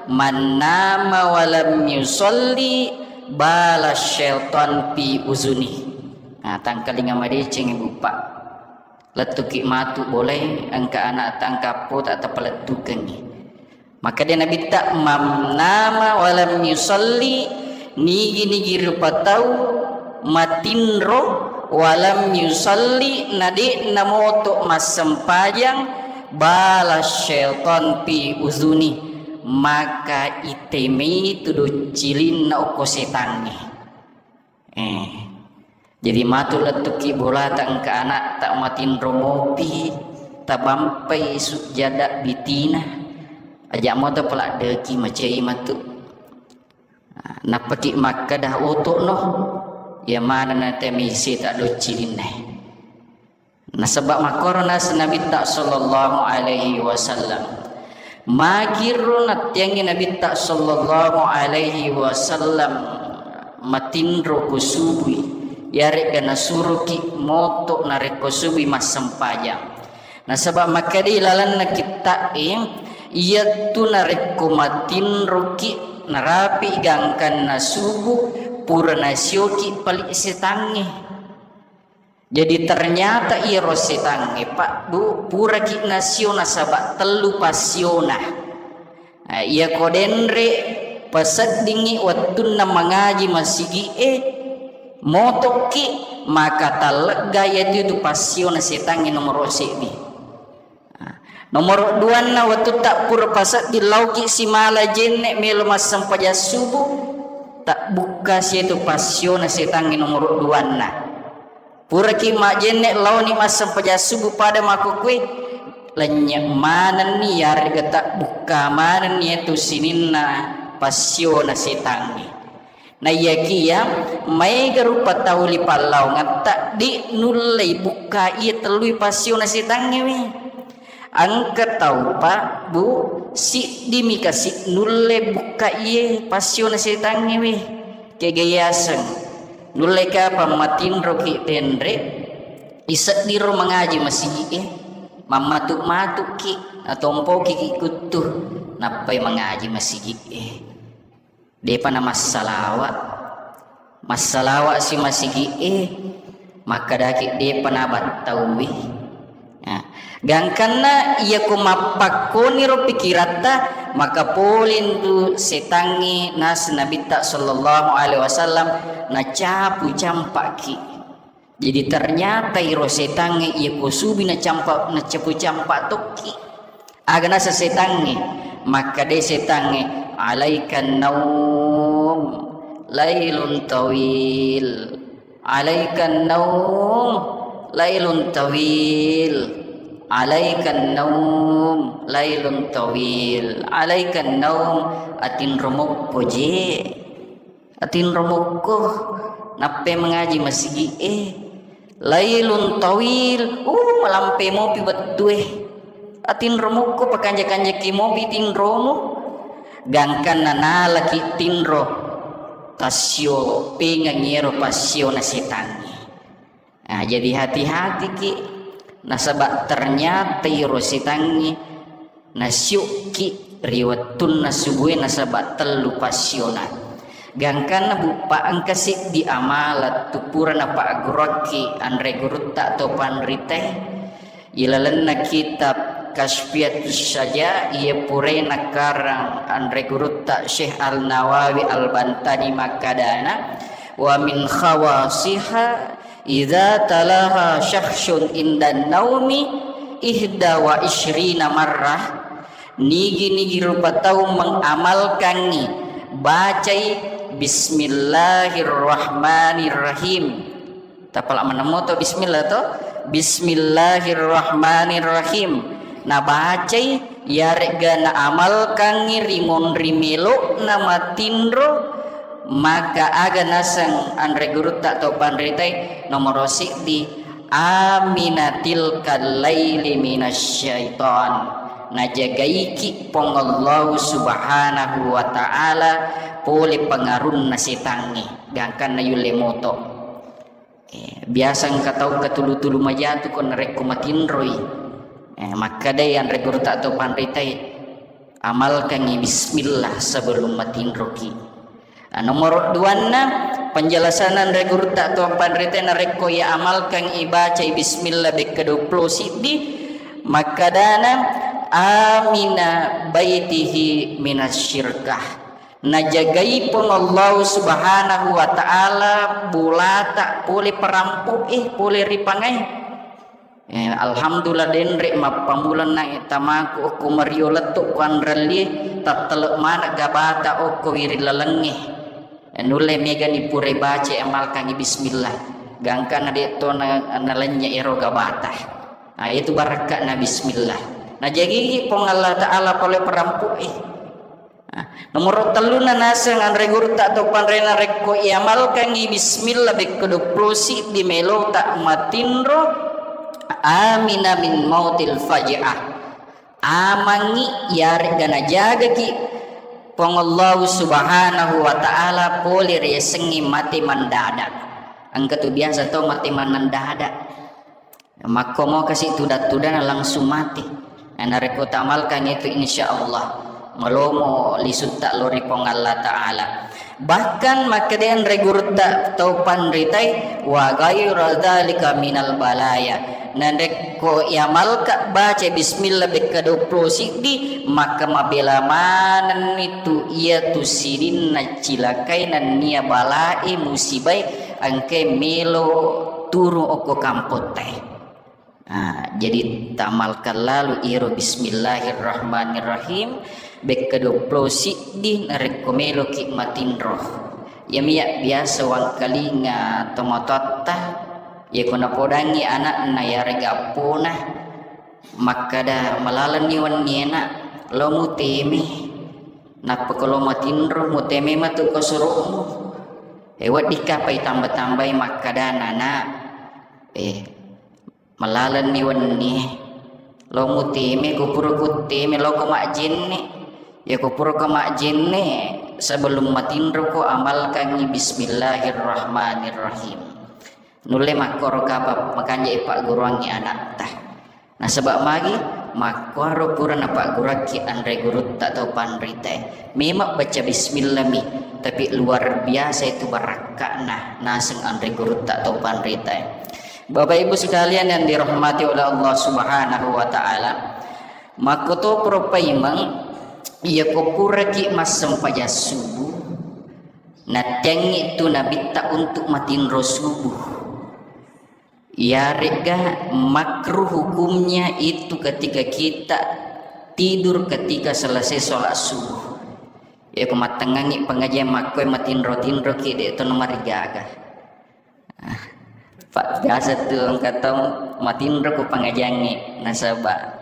"Man nama wa lam yusalli bala syaitan fi uzuni." Nah, tangkalinga madeceng, Ibu, Pak. Lettuki matu bolai, engka anak tangkappo tak tapalettukengi. Makkeda Nabitta, "Man nama wa lam yusalli," nigi-nigi rupa tau matinro, "wa lam yusalli," na de'na moto massempajang, "bala syaitan fi uzuni," maka itemei tu doccilinna okko setangnge. Eh. Jadi matu lettuki bolata engka anakta matinro mopi, tabampai sujjada bitina, aja moto peladdeki macai matu. Nappaki makkeda, "Oto'no, iya manenna temei seta doccilinnae." Nasaba makkoro naseng Nabitta sallallahu alaihi wasallam. Magiro nattiangi Nabitta sallallahu alaihi wasallam matinro ko subui, yaregga nasuroki moto narekko subui massempajang. Nasaba makkeda ilalenna kitta'e, iyattu narekko matinroki narapi gangkanna subuh, pura nasioki pali setangnge. Jadi ternyata iyaro setangnge, Pak, Bu, puraki nasio nasaba tellu passiona. Eh, iyako denre paseddingngi wettunna mangaji masigi'e, motokki, maka tallegga iyatu passiona setangnge nomoro seddi. Nah, nomoro duanna, wettutta pura pasedding laoki simala jenne melo massempajang subuh, tabbukka situ passiona setangnge nomoro duanna. Puraki majjenne laoni massempajang subuh pada makkukue, lennye manenni yarega tabbukka manenni iyatu sininna passiona setangnge. Naiyakiya maega rupa tau ri pallaongetta de nullei bukka iya tellui passiona setangnge we. Engka tau, Pak, Bu, siddimi kasi nulle bukka iye passiona setangnge we. Kega yaseng nulle kapang matinroki denre, iseddiro mangaji masigi'e, mammatu-matuki, natompoki kuttu, nappai mangaji masigi'e. Depa namassalawa. Massalawa si masigi'e, makkedaki depa nabattauwi. Nah, gangkanna iyako mappakkoniro pikiratta, maka polentu setangnge naseng Nabitta sallallahu alaihi wasallam nacapu campaki. Jadi ternyata iro setangnge iya ko subi nacampa, nacapu campa tokki. Aga naseng setangnge? Makkeda setangnge, "Alaikan naum lailun tawil. Alaikan naum lailun tawil. Alaikan naum lailun tawil. Alaikan naum, atinro mokko je." Atinro mokko, nappai mangaji masigi'e. Lailun tawil, uh, malampe mopi wettue. Atinro mokko, pakanja-kanjaki mopi tinromu. Gangkanna nalaki tinro, tassio pengang iyaro passiona setangnge. Nah, jadi hati-hatiki, nasaba ternyata iro setangnge nasiukki ri wettunna subue nasaba tellu passiona. Gangkanna buppa engka seddi amala tu pura napagguruakki anre gurutta atau panritae. Ilalenna kitab Kasfiatus Syaja, iya purae nakarang anre gurutta Syekh Al-Nawawi Al-Bantani makkadana, "Wa min khawasiha idza talaha syakhsun indan naumi ihda wa isyrina marrah." Nigi-nigi rupa tau mengamalkangi, bacai Bismillahirrahmanirrahim. Tapala maneng moto bismillah to. Bismillahirrahmanirrahim. Nabacai, yaregga naamalkangngi ri monri melo'na matinro, maka aga naseng anre gurutta to panritai nomoro siddi, amina tilkal laili minasyaiton. Najagaiki Puang Allahu Subhanahu wa Ta'ala pole pengarunna setangnge, gangkanna yulle moto. Eh, biasa engka tau katulu-tulu majatu ko narekko matinroi. Eh, makkedai anre gurutta to panritai, amalkangi bismillah sebelum matinroki. Ah, nomoro duanna, penjelasan anre gurutta to panritai narekko iya amalkan ibacai bismillah bekka duappulo siddi, makkedana amina baitihi minasyirkah. Najagai Puang Allahu Subhanahu wa Ta'ala bolata pole parampo'e, pole ripangae. Eh, alhamdulillah denre mappammula nae tamaku okko mario lettu ko anrelli, tattele maneng gabata okko wiring lalengnge. Eh, nulle megani pure baca amalkangi bismillah. Gangkana de to na, nalennye ero gabata. Ah, itu barakka'na bismillah. Najagigi Puang Allah Ta'ala pole parampo'e. Nah, nomoro tellunna naseng anre gurutta to panrena rekko iamalkangi bismillah bekko duappulo siddi melota matinro, Amina min mautil faj'ah. Amangngi iyare'ga najagaki Puang Allahu Subhanahu wa Ta'ala pole ri yasengnge mate mendadak. Engka tu biasa tau mate mendadak. Makko mo kasi tudang-tudang langsung mate. Nah, narekko tamalkan itu, insya Allah malomo lisutta lao ri Puang Allah Ta'ala. Bahkan makkeda anre gurutta tau panritai, "Wa ghaira dzalika minal balaya." Narekko iamalka baca bismillah bekka duappulo siddi, maka mabela manenni tu iyatu sininna cilakai nennia balae musibai engkae melo turung okko kampottae. Ah, jadi tamalkan lalu iro bismillahirrahmanirrahim bekka duappulo siddi narekko meloki matinro. Iyami ya biasa wangkalinga tomatoatta, yako napodangi anakna yarega appona, makkada, "Malalenni wenni enak, lo muteme. Nappa ko lo matinro, muteme matu ko suruhmu." Eh, weddikka pai tamba-tambai makkada, "Nana, eh, malalenni wenni, lo muteme, ko pura kutteme, lo ko majjenne." Ya ko pura ko majjenne, sebelum matinro ko amalkangi bismillahirrahmanirrahim. Nulle makkoro kapa makanja ipagguruangi anakta. Nasaba magi? Makkuaro pura napagguruakki anre gurutta atau panritae. Memang baca bismillah mi, tapi luar biasa itu barakka'na naseng anre gurutta atau panritae. Bapak Ibu sekalian yang dirahmati oleh Allah Subhanahu wa Ta'ala, makkotoparo paimeng, iyako puraki massempajang subuh, natteangngi tu nabitta untuk matinro subuh. Iyare'ga makruh hukumnya itu ketika kita tidur ketika selesai sholat subuh. Yako mattengngangngi pengajian makkoe matinro-tinroki, de' to namarigaga. Ah, Pak, biasa tu engka tau matinro ko pengajiangnge, nasaba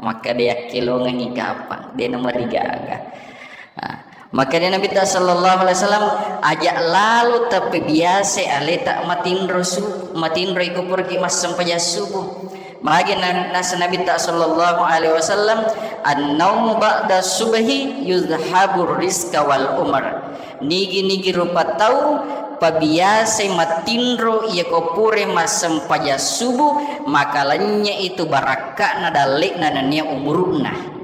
makkeda yakkelongengngi kapang, de' namarigaga. Ah, Makkeda Nabitta sallallahu alaihi wasallam, "Aja lalo tapebiasa aleta matinro su-, matinro iko puraki massempajang subuh." Magi na-, nasa Nabitta sallallahu alaihi wasallam, "An-naumu ba'da subhi yuzhabur rizqa wal umr." Nigi-nigi rupa tau pabiasai matinro iyako pura massempajang subuh, maka lennye itu barakka'na dalle'na nennia umuru'na.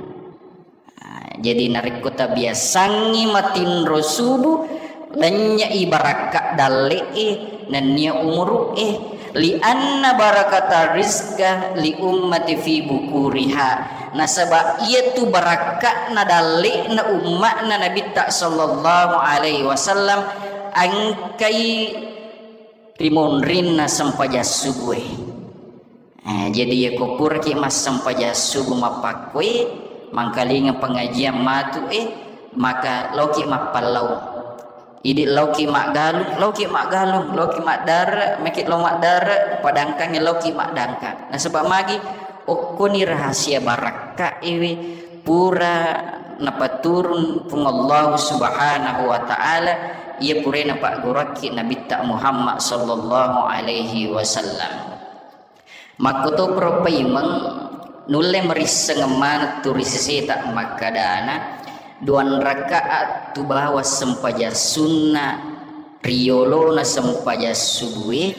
Ah, jadi narekko tabiasangngi matinro subuh, lennye'i barakka dalle'e nennia umuru'e, lianna barakata rizqa li ummati fi bukuriha, nasaba iyatu barakka'na dalle'na umma'na Nabitta sallallahu alaihi wasallam engkai ri monrinna sempajang subuhe. Eh, jadi yako puraki massempajang subuh mappakkue, mangkalinga pengajian matu, eh, maka loki mappallau. Idi lauki maggalung, lauki maggalung, lauki maddare, meki lo maddare, padangkangi lauki maddangkang. Nasaba magi, okkoni rahasia barakka iwi pura napaturun Puang Allah Subhanahu wa Ta'ala, iya pura napagguruakki Nabitta Muhammad sallallahu alaihi wasallam. Makkotoparo paimeng, nulle marisseng maneng tu ri seseta makkadana, duang rakaat tu bawang sempajang sunna ri yolona sempajang subue,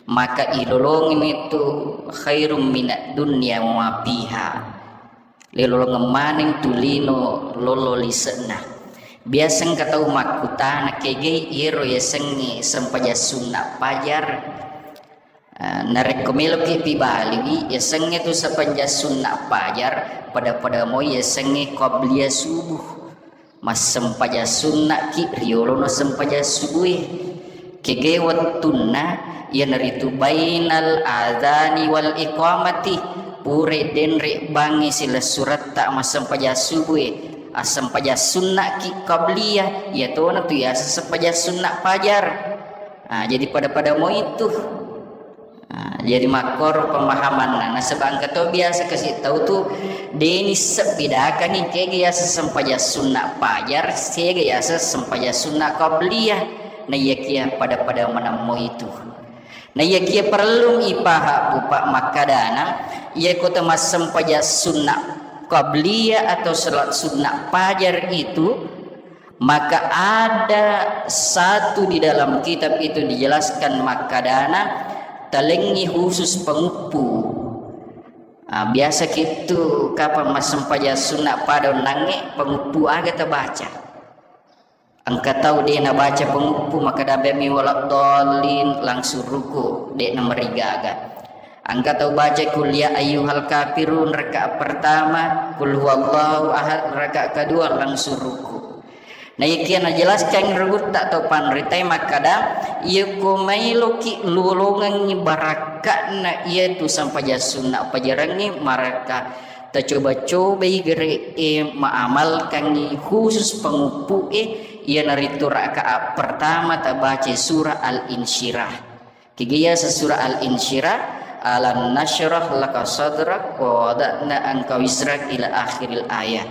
maka ilolongimi tu khairum minad dunya wa ma fiha. Lelolongeng maneng tu lino lolo lise'na. Biasa engka tau makkutana, kegai iyero yasengnge sempajang sunna pajar? Ah, narekko meloki pibaliwi, yasengnge tu sempajang sunna pajar, pada-pada moi yasengnge qabliyah subuh. Massempajang sunnaki riolono sempajang subue. Kege wettunna, iyanaritu bainal adzani wal iqamati, pura denre bangngi silessuretta massempajang subue. Assempajang sunnaki qabliyah, iyatona tu yaseng sempajang sunna pajar. Ah, jadi pada-pada moi tu. Ah, jadi makkoro pemahamanna. Nasaba engka to biasa kasi tau tu, deni sebbidakangi kege yaseng sempajang sunna pajar, kege yaseng sempajang sunna qabliyah. Na iyakia pada-pada maneng moi tu. Naiyakiya parellung ipaha, Bapak, makkadana, iyako tamassempajang sunna qabliyah atau salat sunna fajar itu, maka ada satu di dalam kitab itu dijelaskan makkadana, talengngi khusus panguppu. Ah, biasa kitu kapang massempajang sunna pada onnangnge, panguppu aga tabaca. Engka tau de nabaca panguppu, makkada bemi waladdallin, langsung ruku, de namarigaga. Engka tau baca kul ya ayyuhal kafirun rakaat pertama, kul huwallahu ahad rakaat kedua, langsung ruku. Naiyakiya najelaskan ri gurutta tau panritai makkada, iyako mailoki lolongengngi barakka'na iyatu sempajang sunna pajarangnge, maraka tacoba-cobai gere'e maamalkangngi khusus panguppu'e, iyanaritu rakaat pertama tabaca surah Al-Insyirah. Kegiyasa surah Al-Insyirah, alam nasyrah laka sadrak wa wada'na anka wizrak ila akhiril ayat.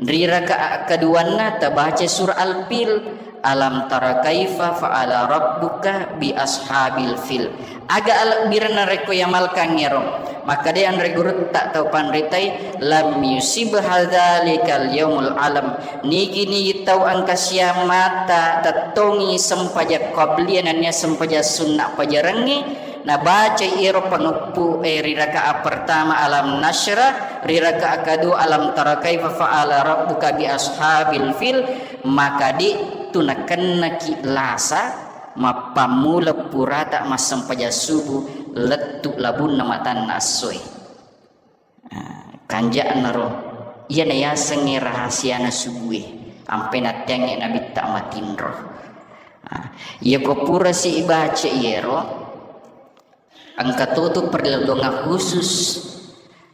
Ri rakaat keduanna tabaca surah Al-Fil, alam tara kaifa fa'ala rabbuka bi ashabil fil. Aga alebbirenna rekko yamalkangngero? Makkeda anre gurutta tau panritai, lam yusib hadzalikal yaumul alam. Nigi-nigi tau engka siammata tettongi sempajang qabliyah nennia sempajang sunna pajarangnge, nabacai ero panguppu e ri rakaat pertama alam nasyrah, ri rakaat kedua alam tara kaifa fa'ala rabbuka bi ashabil fil, maka de tu nakennaki lasa mappammula purata massempajang subuh lettu labunna matanna essoe. Ah, kanja'naro, iyana yasengnge rahasiana subue, ampe natteangnge nabitta matinro. Ah, iyako pura sibaca iyero, engka totu perlindungan khusus.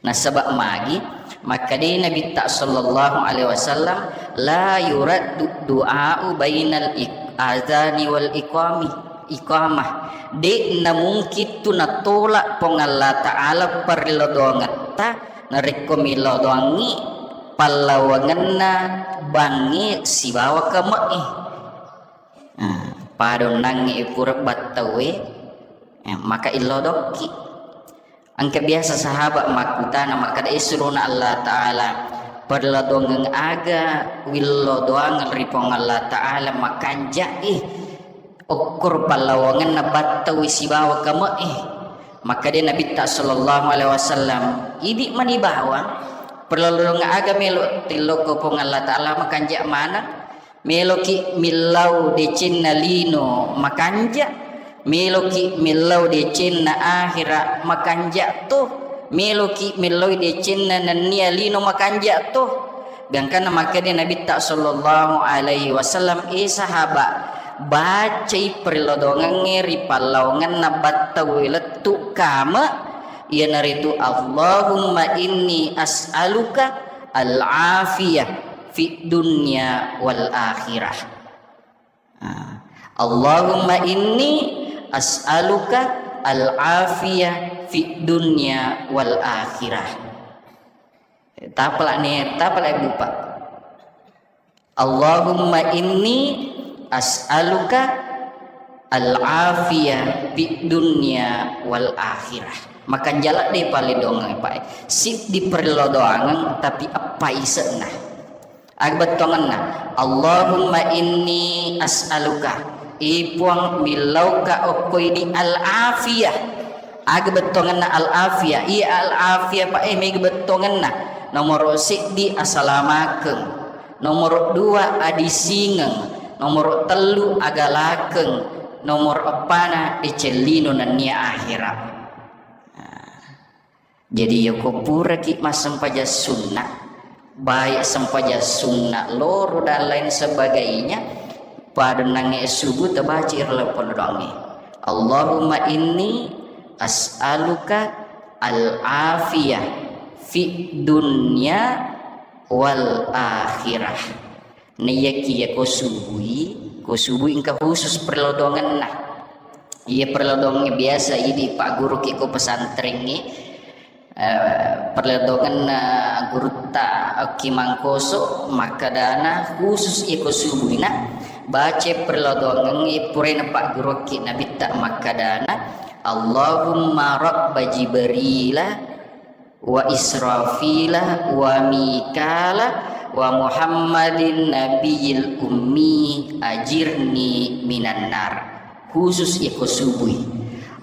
Nasaba magi, makkeda Nabitta sallallahu alaihi wasallam, la yuraddu du'a'u bainal ik-, adzani wal iqami, iqamah. De namungkin tu natolak Puang Allah Ta'ala perlindungetta narekko millau doangngi pallawangenna bangnge sibawa kame'e. Ah, pada onnangnge pura battaue, eh, maka illau dokki. Engka biasa sahabat makkutana makkeda, "Eh, surona Allah Ta'ala, perlindungan aga willau doangeng ri Puang Allah Ta'ala makanja, eh, okkoro pallawangenna battaue sibawa kame'e." Makkeda Nabitta sallallahu alaihi wasallam, "Idi mani bawang, perlindungan aga melo tillokko Puang Allah Ta'ala makanja maneng?" Meloki millau decenna lino makanja, meloki millau decenna akhira makanja to, meloki millau decenna nennia lino makanja to. Gangkanna makkeda Nabitta sallallahu alaihi wasallam, "Eh sahabat, bacai perlodongengnge ri pallawangenna battaue lettu kame, iyanaritu, Allahumma inni as'aluka al-afiyah fid dunya wal akhirah." Ah, Allahumma inni as'aluka al-afiyah fid dunya wal akhirah. Tapalak ni, tapalak bupa. Allahumma inni as'aluka al-afiyah fid dunya wal akhirah. Makanja ladde paledongeng, Pak. Siddi perlodoangeng, tapi eppa ise'na. Aga bettuangenna, Allahumma inni as'aluka, i Puang, millauka okko idi al-afiyah. Aga bettuangenna al-afiyah? Iya al-afiyah, Pak, eh, mega bettuangenna. Nomoro siddi asalamakeng, nomoro dua adisingeng, nomoro tellu agalakeng, nomoro eppana decellino nennia akhira. Nah. Jadi, yako puraki massempajang sunna, baik sempajang sunna loro dan lain sebagainya, pada nangnge subuh tabaca iro lepon doangnge. Allahumma inni as'aluka al-afiyah fi dunya wal akhirah. Naiyakiya ko subui, ko subui engka khusus perlodongenna. Iya perlodongengnge biasa idi pagguruki ko pesantrengnge, eh, perlodongenna gurutta Ki Mangkoso makkedana khusus iya ko subuina baca perlodongengnge puraina pagguruki Nabitta makkedana, Allahumma rabba Jibrila wa Israfila wa Mikala wa Muhammadin nabiyil ummi ajirni minan nar. Khusus iko subui.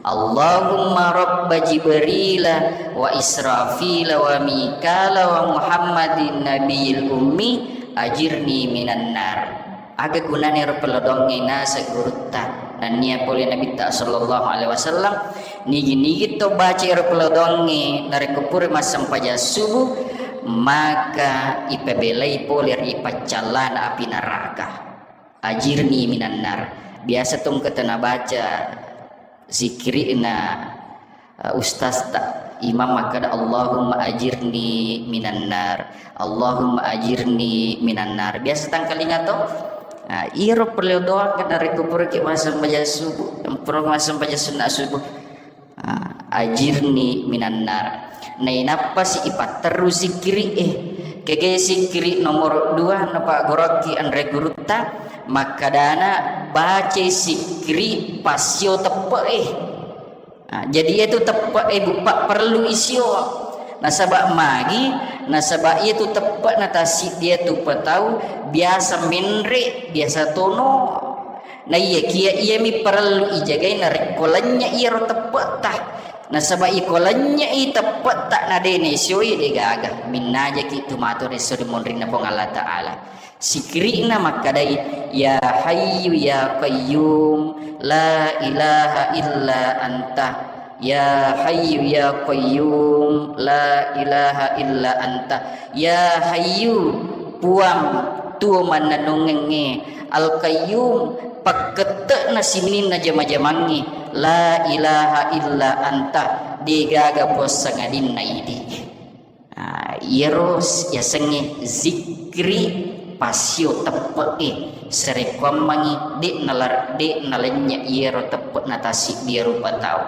Allahumma rabba Jibrila wa Israfila wa Mikala wa Muhammadin nabiyil ummi ajirni minan nar. Aga gunana ero pellodoangnge naseng gurutta, nennia pole Nabitta sallallahu alaihi wasallam, nigi-nigi to baca ero pellodoangnge narekko pura massempajang subuh, maka ipabelai pole ri paccallana api neraka. Ajirni minan nar. Biasa tongketa nabaca zikirina, eh, ustazta, imam makkeda, "Allahumma ajirni minan nar, Allahumma ajirni minan nar." Biasa tangkalinga to? Nah, iyaro pellodoang narekko puraki massempajang subuh, pura massempajang sunna subuh. Ah, ajirni minan nar. Nainappasi ipatterru sikkiri'e. Kege sikkiri nomor dua napaggoroki anre gurutta, makkadana bacai sikkiri passio teppe'e. Ah, jadi iyatu teppe'e buppa perlu isio. Nasaba magi, nasaba iyatu teppe'na tassiddi iyatu patau biasa menre, biasa tono. Naiyakiya iyami parellu ijagai narekko lennye iyaro teppe'ta. Nasaba iko lennye i teppe'ta na de nesioi de gaga. Minnajaki tu matu resso ri monrinna Puang Allah Ta'ala. Sikiri'na makkadai, "Ya Hayyu ya Qayyum, la ilaha illa anta. Ya Hayyu ya Qayyum, la ilaha illa anta." Ya Hayyu, Puang, tuo mannennungengnge, Al-Qayyum, pakkette'na sininna jama-jamangnge, la ilaha illa anta, degaga puang sangadinna idi. Ah, iyaro s-, yasengnge zikri passio teppe'e, sarekkuammengngi de' nalar-, de' nalennye iyaro teppe'na tassiddi rupa tau.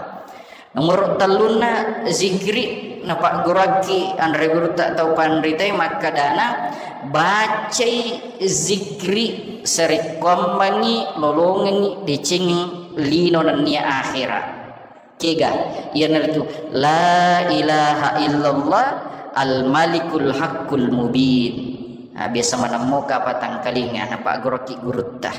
Nomor tellunna, zikri napagguruakki anre gurutta tau panritae makkadana, bacai zikri sarekkuammengngi lolongengngi deceng lino nennia akhera. Kega? Iyanaritu, "La ilaha illallah al-malikul haqqul mubin." Nah, biasa manemmoka patangkalinga napagguruakki gurutta.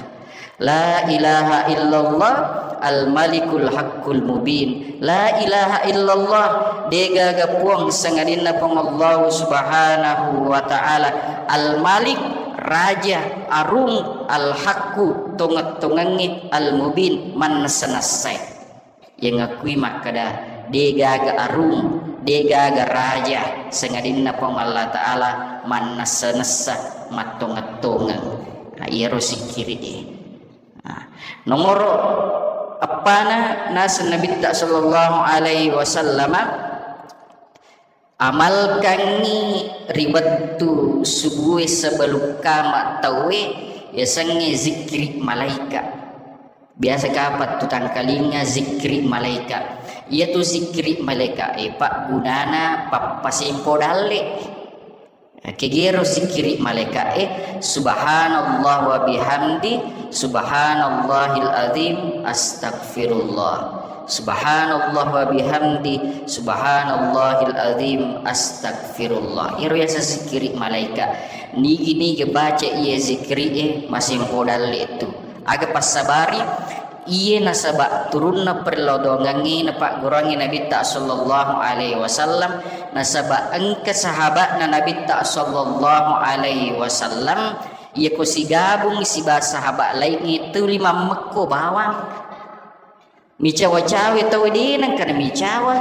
"La ilaha illallah al-malikul haqqul mubin." La ilaha illallah, degaga puang sangadinna Puang Allahu Subhanahu wa Ta'ala, Al-Malik, Raja, Arung, Al-Haqqu, tongeng-tongengnge, Al-Mubin, mannessa-nessai. Yang akui makkeda, degaga arung, degaga raja, sangadinna Puang Allah Ta'ala mannessa-nessa, mattongeng-tongeng. Nah, iyaro sikkiri'e. Nah, nomoro eppana naseng Nabitta sallallahu alaihi wasallama, amalkangngi ri wettu subue sebelum kama tauwe, yasengnge zikri malaika. Biasa kapang tu tangkalinga zikri malaika. Iyatu zikri malaika e paggunana pappasempo dalle. Kegero zikri malaika e, "Subhanallah wa bihamdi, subhanallahil azim, astagfirullah. Subhanallah wa bihamdi, subhanallahil azim, astagfirullah." Iyaro yaseng zikri malaika. Nigi-nigi baca iya zikri e, masempo dalle tu. Aga passabari, iye nasaba turunna perlodongengnge napagguruangngi Nabitta sallallahu alaihi wasallam, nasaba engka sahabatna Nabitta sallallahu alaihi wasallam, iya ko sigabung siba sahabat laingnge tuli mammekko bawang. Micawa-cawa tau de nengka namicawa.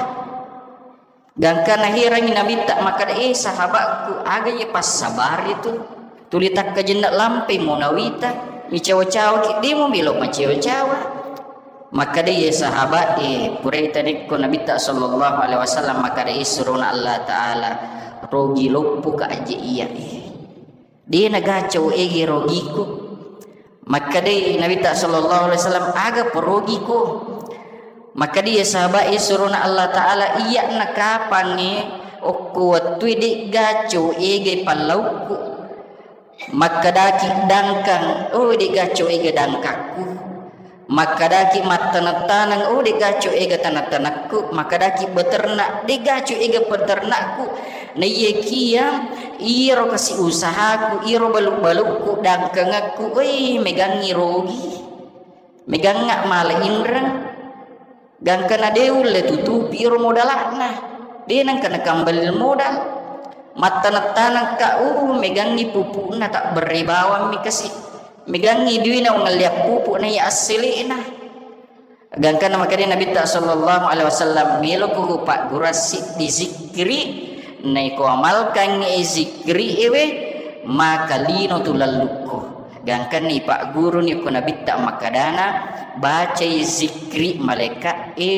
Gangka naherangngi Nabitta makkeda, "Eh, sahabatku, aga iya passabari tu? Tuli takkajenne lampai mo nawita, micawa-cawa ki, de mo melo macawa-cawa." Makkeda iya sahabat, eh, purai tarekko Nabitta sallallahu alaihi wasallam makkeda, eh, surona Allah Ta'ala, rogi loppo ka aje iya, eh. De nagacau ege rogiku. Makkedai Nabitta sallallahu alaihi wasallam, "Aga porogiko?" Makkedai sahabat e, surona Allah Ta'ala, "Iya nakapangnge okko wettue de gacau ege pallaukku." Makkedaki dangkang, "Oh, de gacau ege dangkakku." Makkadaki mattaneng-taneng, "Oh, de'gaco ega taneng-tanengku." Makkadaki beternak, "De'gaco ega peternakku." Naiyakia iyaro kasi usahaku, iyaro balu-balukku, dangkangekku, wei, megangngi rogi. Megangnga mala inreng. Gangkana de ulle tutupi iyaro modalakna. De nengka nakambali modal. Mattaneng-tanengka, uh, megangngi pupukna, tabberre bawammi kasi. Megangngi duina ungalliang pupuk na iya assele'na. Gangkana makkedai Nabitta sallallahu alaihi wasallam, "Meloko kupaggurang siddi zikri, naiko amalkangngi zikri ewe, maka lino tu lallukko." Gangkanna ipagguruni ko Nabitta makkedana, "Bacai zikri malaeka'e,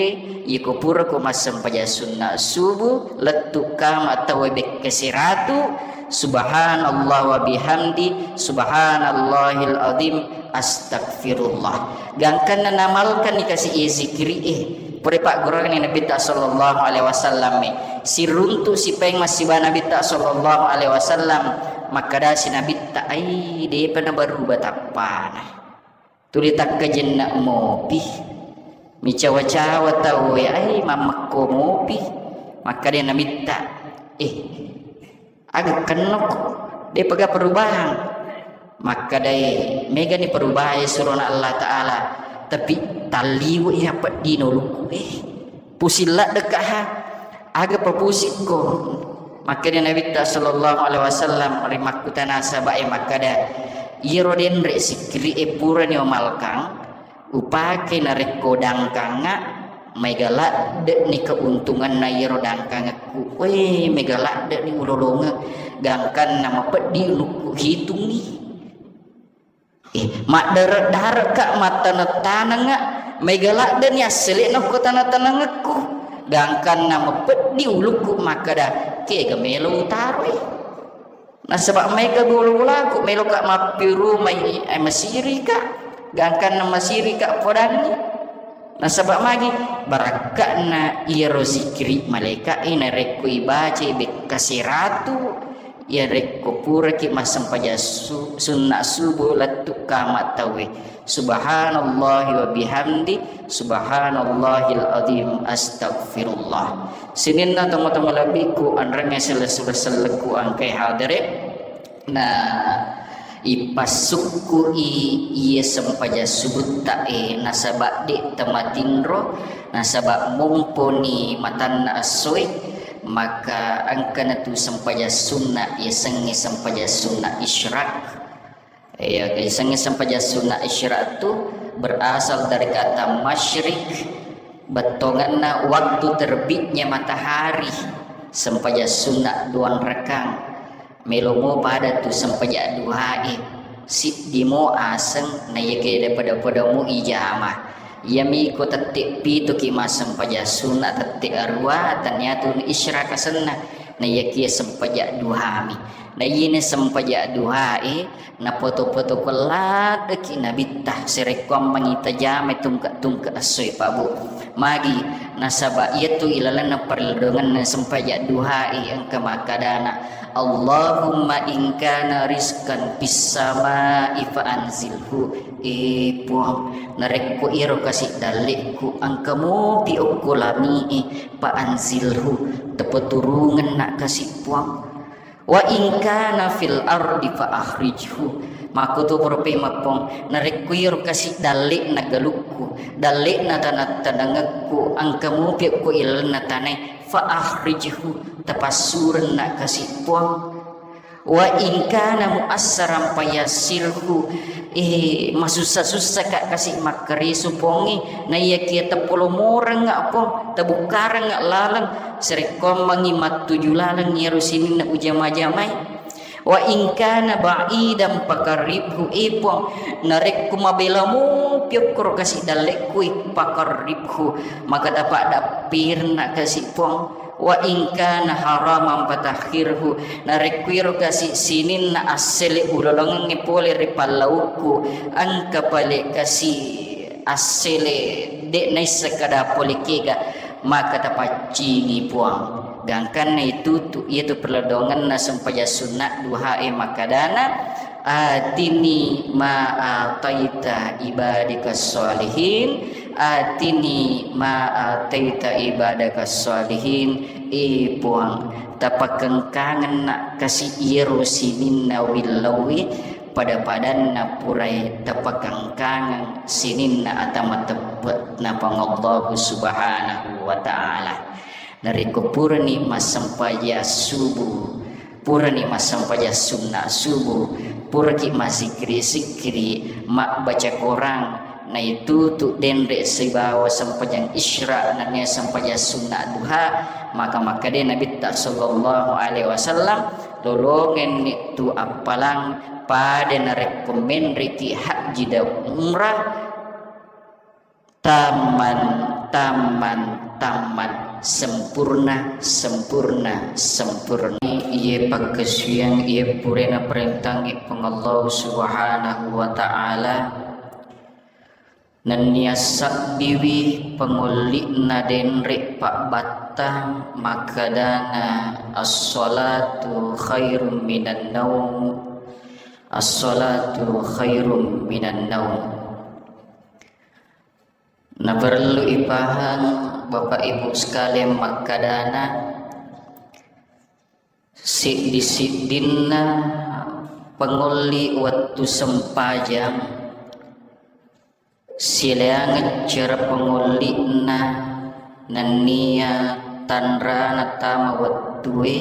iko purako massempajang sunna subuh, lettu kama tauwe bekkasi ratu, subhanallah wa bihamdi, subhanallahil azim, astagfirullah." Gangkanna namalkanni kasi iye zikiri'e. Pura pagguruanni Nabitta sallallahu alaihi wasallam e. Siruntu sipaeng massiba Nabitta sallallahu alaihi wasallam. Makkedasi Nabitta, "Ai, depa nabaruba tappana. Tuli takkajenna mopi. Micawa-cawa tau e, ai, mammekko mopi." Makkeda Nabitta, "Eh, aga kennoko, de'pa ga perubahan?" Makkedai, "Megani perubahan surona Allah Ta'ala, tapi talliwe iya peddino ulukku e. Pusing laddeka ha, aga papusikko?" Makkeda Nabitta sallallahu alaihi wasallam, rimakkutana sahabat e makkeda, "Iyaro denre sikiri e purani umalkang, upake narekko dangkangnga, maega ladde'ni keuntunganna iyaro dangkangekku. Weh, maega ladde'ni ulolongeng, gangkanna mapeddi ulukku hitungngi. Eh, maddare'-dare'ka, mattaneng-tanengnga, maega ladde'ni assele'na ko taneng-tanengekku, gangkanna mapeddi ulukku makkeda, kega melo utaroi." Nasaba maega bola-bolaku, meloka mappirumai, eh, masirika, gangkanna masirika podanni. Nasaba magi barakka'na iyaro zikiri malaeka'e narekko ibacai bekka seratu, iyarekko puraki massempajang su-, sunna subuh lettu kama tauwe. Subhanallahi wa bihamdi, subhanallahil azim, astagfirullah. Sininna tomatoa malebbiku, anrengnge selle-, sellekku engkae hadere. Na ipassukku i iye sempajang subutta e, nasaba de tamatinro, nasaba momponi matanna essoe, maka engkana tu sempajang sunna, yasengnge sempajang sunna isyraq. Iya, yasengnge sempajang sunna isyraq tu berasal dari kata masyrik, bettongenna waktu terbitnya matahari, sempajang sunna duang rakang. Melo mo pada tu sempajang duhae, siddi mo aseng, naiyakiya pada-pada mo ijama. Iyami ko tette pituki massempajang sunna, tette arua, tania tu isyraq asenna, naiyakiya sempajang duhami. Na iyene sempajang duhae, napoto-poto ko laddeki Nabitta, sarekkuammengngi tajamai tungke-tungke essoe, Pak Bu. Magi, nasaba iyatu ilalenna parelledongenna sempajang duhae engka makkadana, "Allahumma in kana rizqan fis samai fa anzilhu." Eh, Puang, narekko iyaro kasi dalle'ku engka mopi okko langi'e, fa anzilhu, tapaturungenna kasi, Puang. "Wa in kana fil ardi fa akhrijhu." Makkutu pura pemeng, Puang, narekko iyaro kasi dalle'na galukku, dalle'na taneng-tanengekku, engka mopi okko ilalenna tanae, fa akhrijhu, tapassurenna kasi, Puang. "Wa in kana muassaran fayassirhu." Eh, masussa-sussaka kasi makkaresu, Puangnge, naiyakiya tapolomorengnga, Puang, tabukkarengnga laleng, sarekkuammengngi mattuju laleng iyaro sininna ujama-jamai. "Wa in kana ba'idan faqarribhu." Eh, Puang, narekko mabela mopi okkoro kasi dalle'ku, faqarribhu, maka tapaddappirenna kasi, Puang. "Wa in kana haraman fatahhirhu." Narekko iyaro kasi sininna assele ulolongengnge pole ri pallaukku, engka pale kasi assele de naisseng kada pole kega, maka tapaccingi, Puang. Gangkanna itutu, iyatu perledongenna sempajang sunna duhae makkadana, Atini ma ataita ibadika sholihin, atini ma ataita ibadaka sholihin. E Puang, tapakengkangenna kasi iyaro sininna willauwi pada-padanna purai tapakengkangeng sininna ata mateppe'na Puang Allahu Subhanahu wa Ta'ala. Narekko purani massempajang subuh, purani massempajang sunna subuh, puraki mazzikiri-zikiri, mabbaca Korang, naitutu denre sibawa sempajang isra nennia sempajang sunna duha, maka makkeda Nabitta sallallahu alaihi wasallam, lolongenni tu appalang pada narekko menreki hajji dan umrah, tamman, tamman, tamman, sempurna, sempurna, sempurna. Iye pakkasiwiang, iye purana parentangngi Puang Allah Subhanahu wa Ta'ala, nennia sabbiwi pangolli'na denre pabbattang makkedana, "As-salatu khairum minan naum, as-salatu khairum minan naum." Naperlu ipahang, Bapak Ibu sekalian, makkedana, siddi-siddinna pangolli wettu sempajang, silaingeng cara pangolli'na nennia tanrana tama wettue,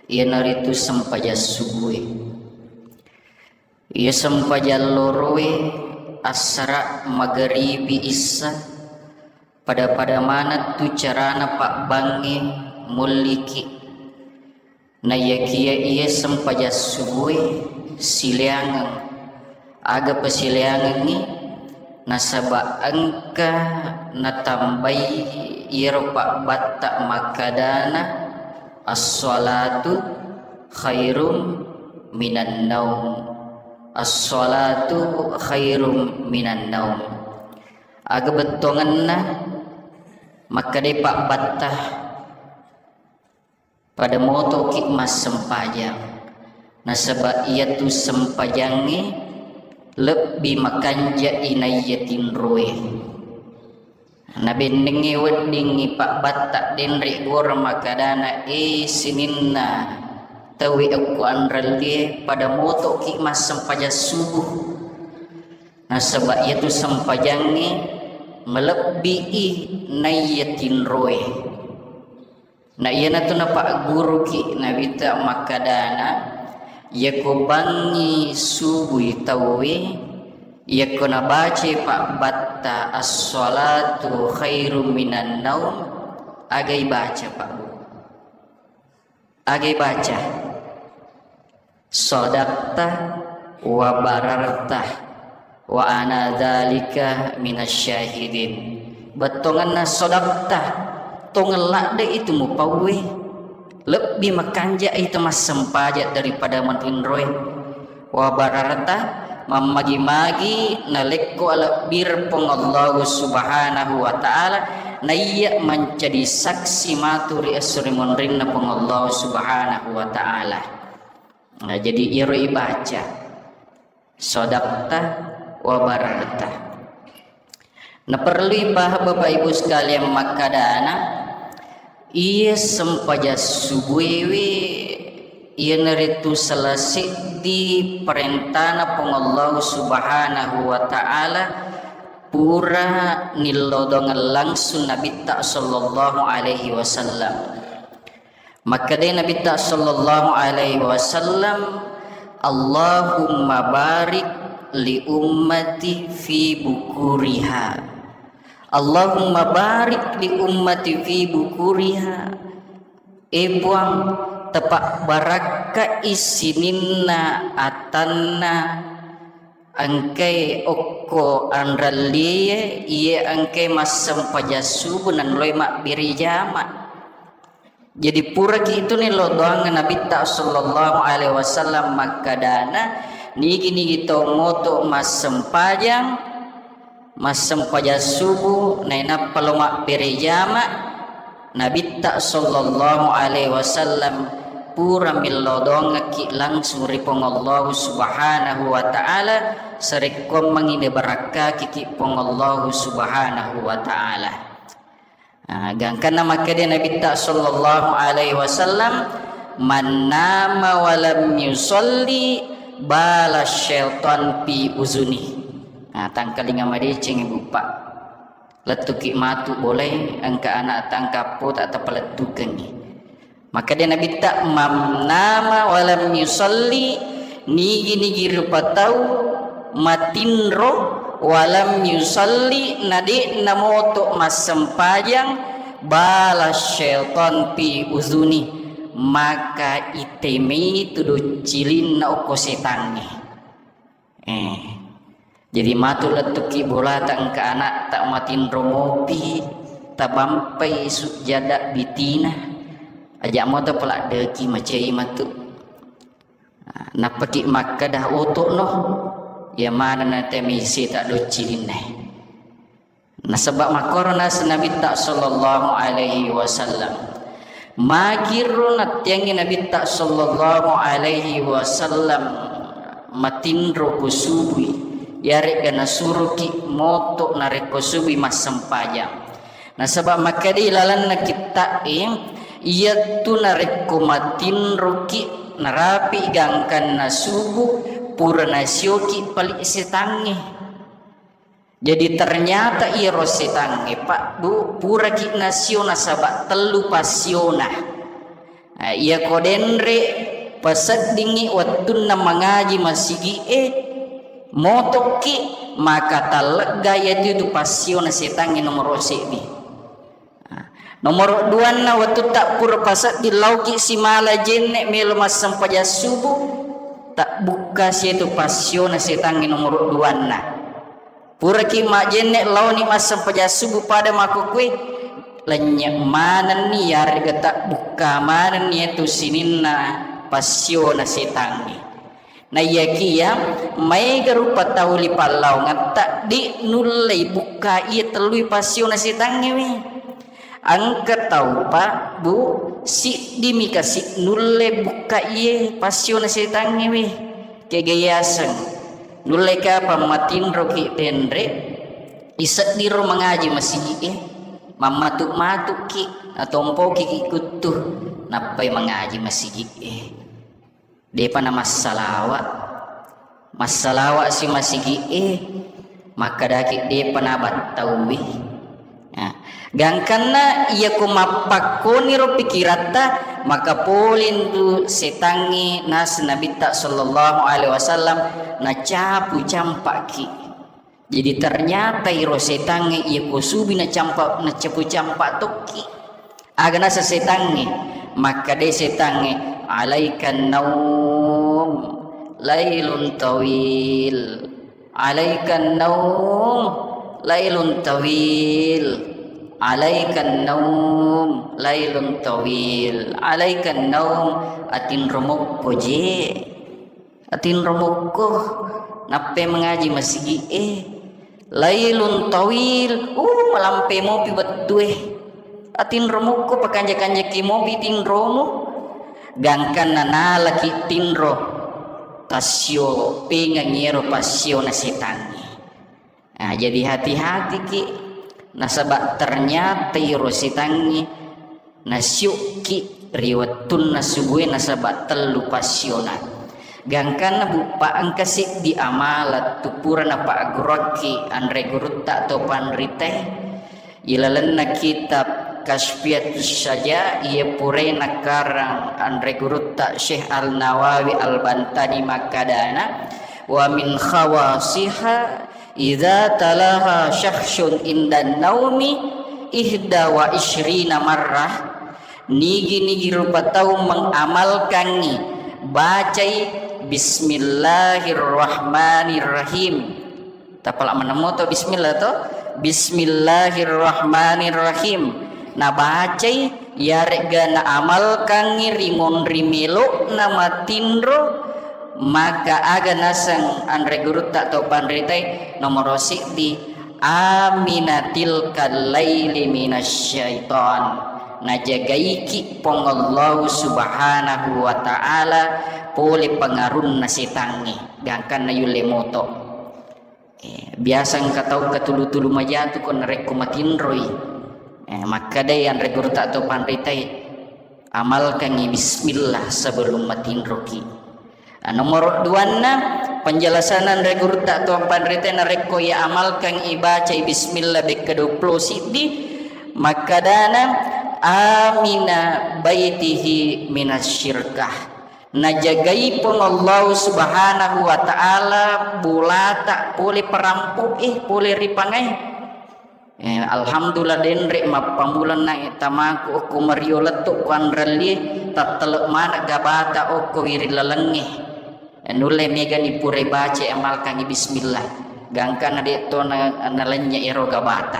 iyanaritu sempajang subue. Iya sempajang loroe, assara, magaribi, issa, pada-pada maneng tu carana pabbangnge mulliki. Naiyakiya iya sempajang subue silaingeng, aga pasilaingengngi? Nasaba engka natambai iyaro pabbatta makkedana, "As-salatu khairum minan naum." As-salatu khairum minan naum. Aga bettuangenna? Makkedai pabbatta, pada motoki massempajang, nasaba iyatu sempajangnge lebbi makanjai naiya tinroe. Nabennengngi weddingngi pabbatta denre gora makkedana, "E sininna tauwe okko anrellie, pada motoki massempajang subuh, nasaba iyatu sempajangnge malebbii naiya tinroe." Na iyanatu napagguruki Nabitta makkedana, iyako bangngi subui tauwe, iyako nabacai pabbatta, "As-salatu khairum minan naum," aga ibaca, Pak Bu? Aga ibaca? "Sadaqta wa bararta wa ana dzalika minasy syahidin." Bettuangenna sadaqta, tongeng ladde itu mupauwe. Lebbi makanja itu massempajang daripada matinroe. Wa bararta, mammagi-magi nalekko alebbireng Puang Allahu Subhanahu wa Ta'ala, naiya mancaji saksi matu ri esso ri monrinna Puang Allahu Subhanahu wa Ta'ala. Nah, jadi iyaro ibaca, "Sadaqta wa bararta." Naperlu ipahang Bapak Ibu sekalian makkedana, iya sempajang subuewe iyanaritu salah seddi parentana Puang Allahu Subhanahu wa Ta'ala pura nillodongeng langsung Nabitta sallallahu alaihi wasallam. Makkedai Nabitta sallallahu alaihi wasallam, "Allahumma barik li ummati fi bukuriha. Allahumma barik li ummati fi bukuriha." E Puang, tapabbarakkai sininna atanna engkae okko anrellie, iye engkae massempajang subuh nanroi mabbere jama. Jadi puraki itu nillau doangnge Nabitta sallallahu alaihi wasallam makkedana, nigi-nigi tau moto massempajang, massempajang subuh, nainappa lo mabbere jama, Nabitta sallallahu alaihi wasallam Pura millau doangekki langsung ri Puang Allahu Subhanahu wa Ta'ala, sarekkoammengngi nabarakkakiki Puang Allahu Subhanahu wa Ta'ala. Ah, gangkanna makkeda Nabitta sallallahu alaihi wasallam, "Man nama wa lam yusalli bala syaitan fi uzuni." Ah, tangkalinga madeceng, Ibu, Pak. Lettuki matu bolai, engka anak tangkappo tak tapalettukengi. Makkeda Nabitta, "Man nama wa lam yusalli," nigi-nigi rupa tau matinro, wa lam yusalli, na de'na moto massempajang, bala syaitan fi uzuni, maka itemei tu doccilinna okko setangnge. Eh. Jadi matu lettuki bolata engka anakta matinro mopi, tabampai sujjada bitina, aja moto peladdeki macai matu. Nappaki makkeda, "Oto'no, iya manenna temisi ta doccilinna." Nasaba makkoro naseng Nabitta sallallahu alaihi wasallam. Magiro nattiangi Nabitta sallallahu alaihi wasallam matinro ko subui, yaregga nasuroki moto narekko subui massempajang. Nasaba makkeda ilalenna kitta'e, iyattu narekko matinroki narapi gangkanna subuh, pura nasioki pali setangnge. Jadi ternyata iyaro setangnge, Pak, Bu, puraki nasio nasaba tellu passiona. Eh, iyako denre paseddingngi wettunna mangaji masigi'e, motokki, maka tallegga iyatu itu passiona setangnge nomoro seddi. Nomoro duanna, wettutta pura pasedding lauki simala jenne melo massempajang subuh, tabbukka setu passiona setangnge nomoro duanna. Puraki majenne laoni massempajang subuh pada makkokkoe, lennye manenni yarega tabbukka manenni iyatu sininna passiona setangnge. Naiyakiya maega rupa tau ri pallaungetta de nullei bukka iya tellui passiona setangnge we. Engka tau, Pak, Bu, siddimi kasi nulle bukka iye passiona setangnge we. Kega yaseng nulle kapang matinroki denre, iseddiro mangaji masigi'e, mammatu-matuki, natompoki kuttu, nappai mangaji masigi'e. Depa namassalawa. Massalawa si masigi'e, makkedaki depa nabattauwi. Ya. Gangkanna iyako mappakkoniro pikiratta, maka polintu setangnge naseng Nabitta sallallahu alaihi wasallam nacapu campaki. Jadi ternyata iro setangnge iyako subi nacampa, nacapu campa tokki. Aga naseng setangnge? Makkeda setangnge, "Alaikan naum, lailun tawil. Alaikan naum, lailun tawil. Alaikan naum, lailun tawil. Alaikan naum, atinro mokko je." Atinro mokko, nappe mangaji masigi'e. Lailun tawil, uh, malampe mopi wettue. Atinro mokko, pakanja-kanjaki mopi tinromu. Gangkanna nalaki tinro, tassio pengang iyaro passiona setangnge. Nah, jadi hati-hatiki, nasaba ternyata iro setangnge nasiukki ri wettunna subue nasaba tellu passiona. Gangkanna buppa engka siddi amala tu pura napagguruakki anre gurutta atau panritae. Ilalenna kitab Kasfiatus Syaja, iya purae nakarang anre gurutta Syekh Al-Nawawi Al-Bantani makkadana, "Wa min khawasiha idza talaha syakhsun indan naumi ihda wa isyrina marrah." Nigi-nigi rupa tau mengamalkangi, bacai Bismillahirrahmanirrahim. Tapala maneng moto bismillah to. Bismillahirrahmanirrahim. Nabacai, yaregga naamalkangngi ri monri melo'na matinro, maka aga naseng anre gurutta to panritai nomoro siddi, "Amina tilkal laili minasyaiton." Najagaiki Puang Allahu Subhanahu wa Ta'ala pole pengarunna setangnge, gangkanna yulle moto. Eh, biasa engka tau katulu-tulu majatu ko narekko matinroi. Eh, makkedai anre gurutta to panritai, amalkangi bismillah sebelum matinroki. Nah, nomor duanna, penjelasan anre gurutta to panritai narekko iya amalkan ibacai bismillah bekka duappulo siddi, makkedana amina baitihi minasyirkah. Najagai Puang Allahu Subhanahu wa Ta'ala bolata pole perampo'e, pole ripangae. Eh, alhamdulillah, denre mappamulang na tamaku okko mario lettu ku anrallie, tattele mana gabata okko wiring lalengnge. Eh, nulle megani pura baca amalkangi bismillah. Gangkana de to na, nalennye ero gabata.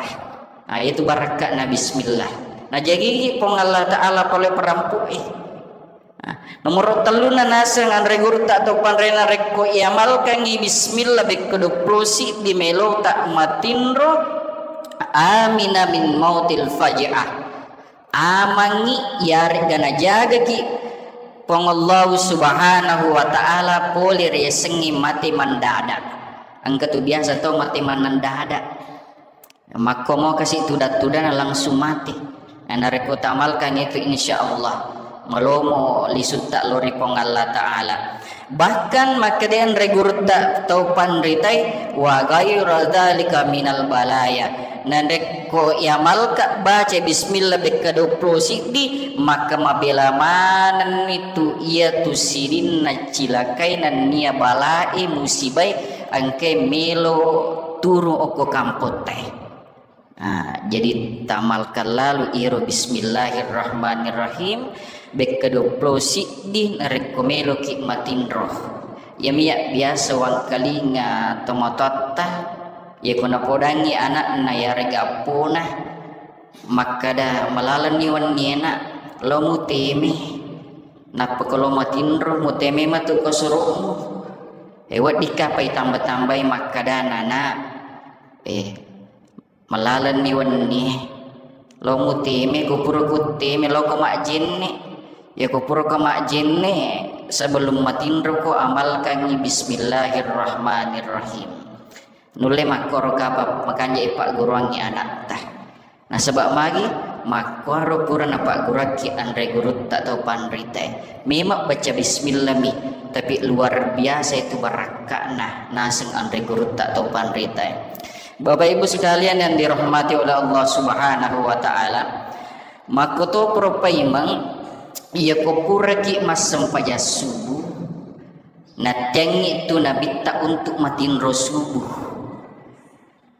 Ah, itu barakka'na bismillah. Najagigi Puang Allah Ta'ala pole perampo'e. Nah, nomoro telluna naseng anre gurutta to panrena rekko iamalkangi bismillah bekko duappulo siddi melota matinro, amina min mautil faj'ah. Amangngi yarega najagaki Puang Allahu Subhanahu wa Ta'ala pole riasengnge mate mendadak. Engka tu biasa tau mate mendadak. Makkomo kasi tudang-tudang langsung mate. Nah, narekko tamalkan itu, insya Allah malomo lisutta lori Puang Allah Ta'ala. Bahkan makkeda anre gurutta tau panritai, wa ghaira dzalika minal balaya. Narekko iamalka baca bismillah bekka duappulo siddi, maka mabela manenni tu iya tu sininna cilakai nennia balae musibai engkai melo turung okko kampottae. Ah, jadi tamalkan lalu iro bismillahirrahmanirrahim bekka duappulo siddi narekko meloki matinro. Iyami ya biasa wangkalinga tomatoatta, iya ko napodangi anakna yarega appona, makkada, malalenni wenni enak, lo muteme. Nappa ko lo matinro, muteme matu ko suru'mu. Eh, weddikka pai tamba-tambai makkada, nana, eh, malalenni wenni, lo muteme, ko pura kutteme, lo ko majjenne. Ya ko pura ko majjenne, sebelum matinro ko amalkangi bismillahirrahmanirrahim. Nulle makkoro kapa makanja ipagguruangi anatta. Nasaba magi makkuaro pura napagguruakki anre gurutta tau panritae. Memang baca bismillah mi, tapi luar biasa itu barakka'na naseng anre gurutta tau panritae. Bapak Ibu sekalian yang dirahmati oleh Allah Subhanahu wa Ta'ala, makkotoparo paimeng, iya ko puraki massempajang subuh, nattiangngi tu nabitta untuk matinro subuh.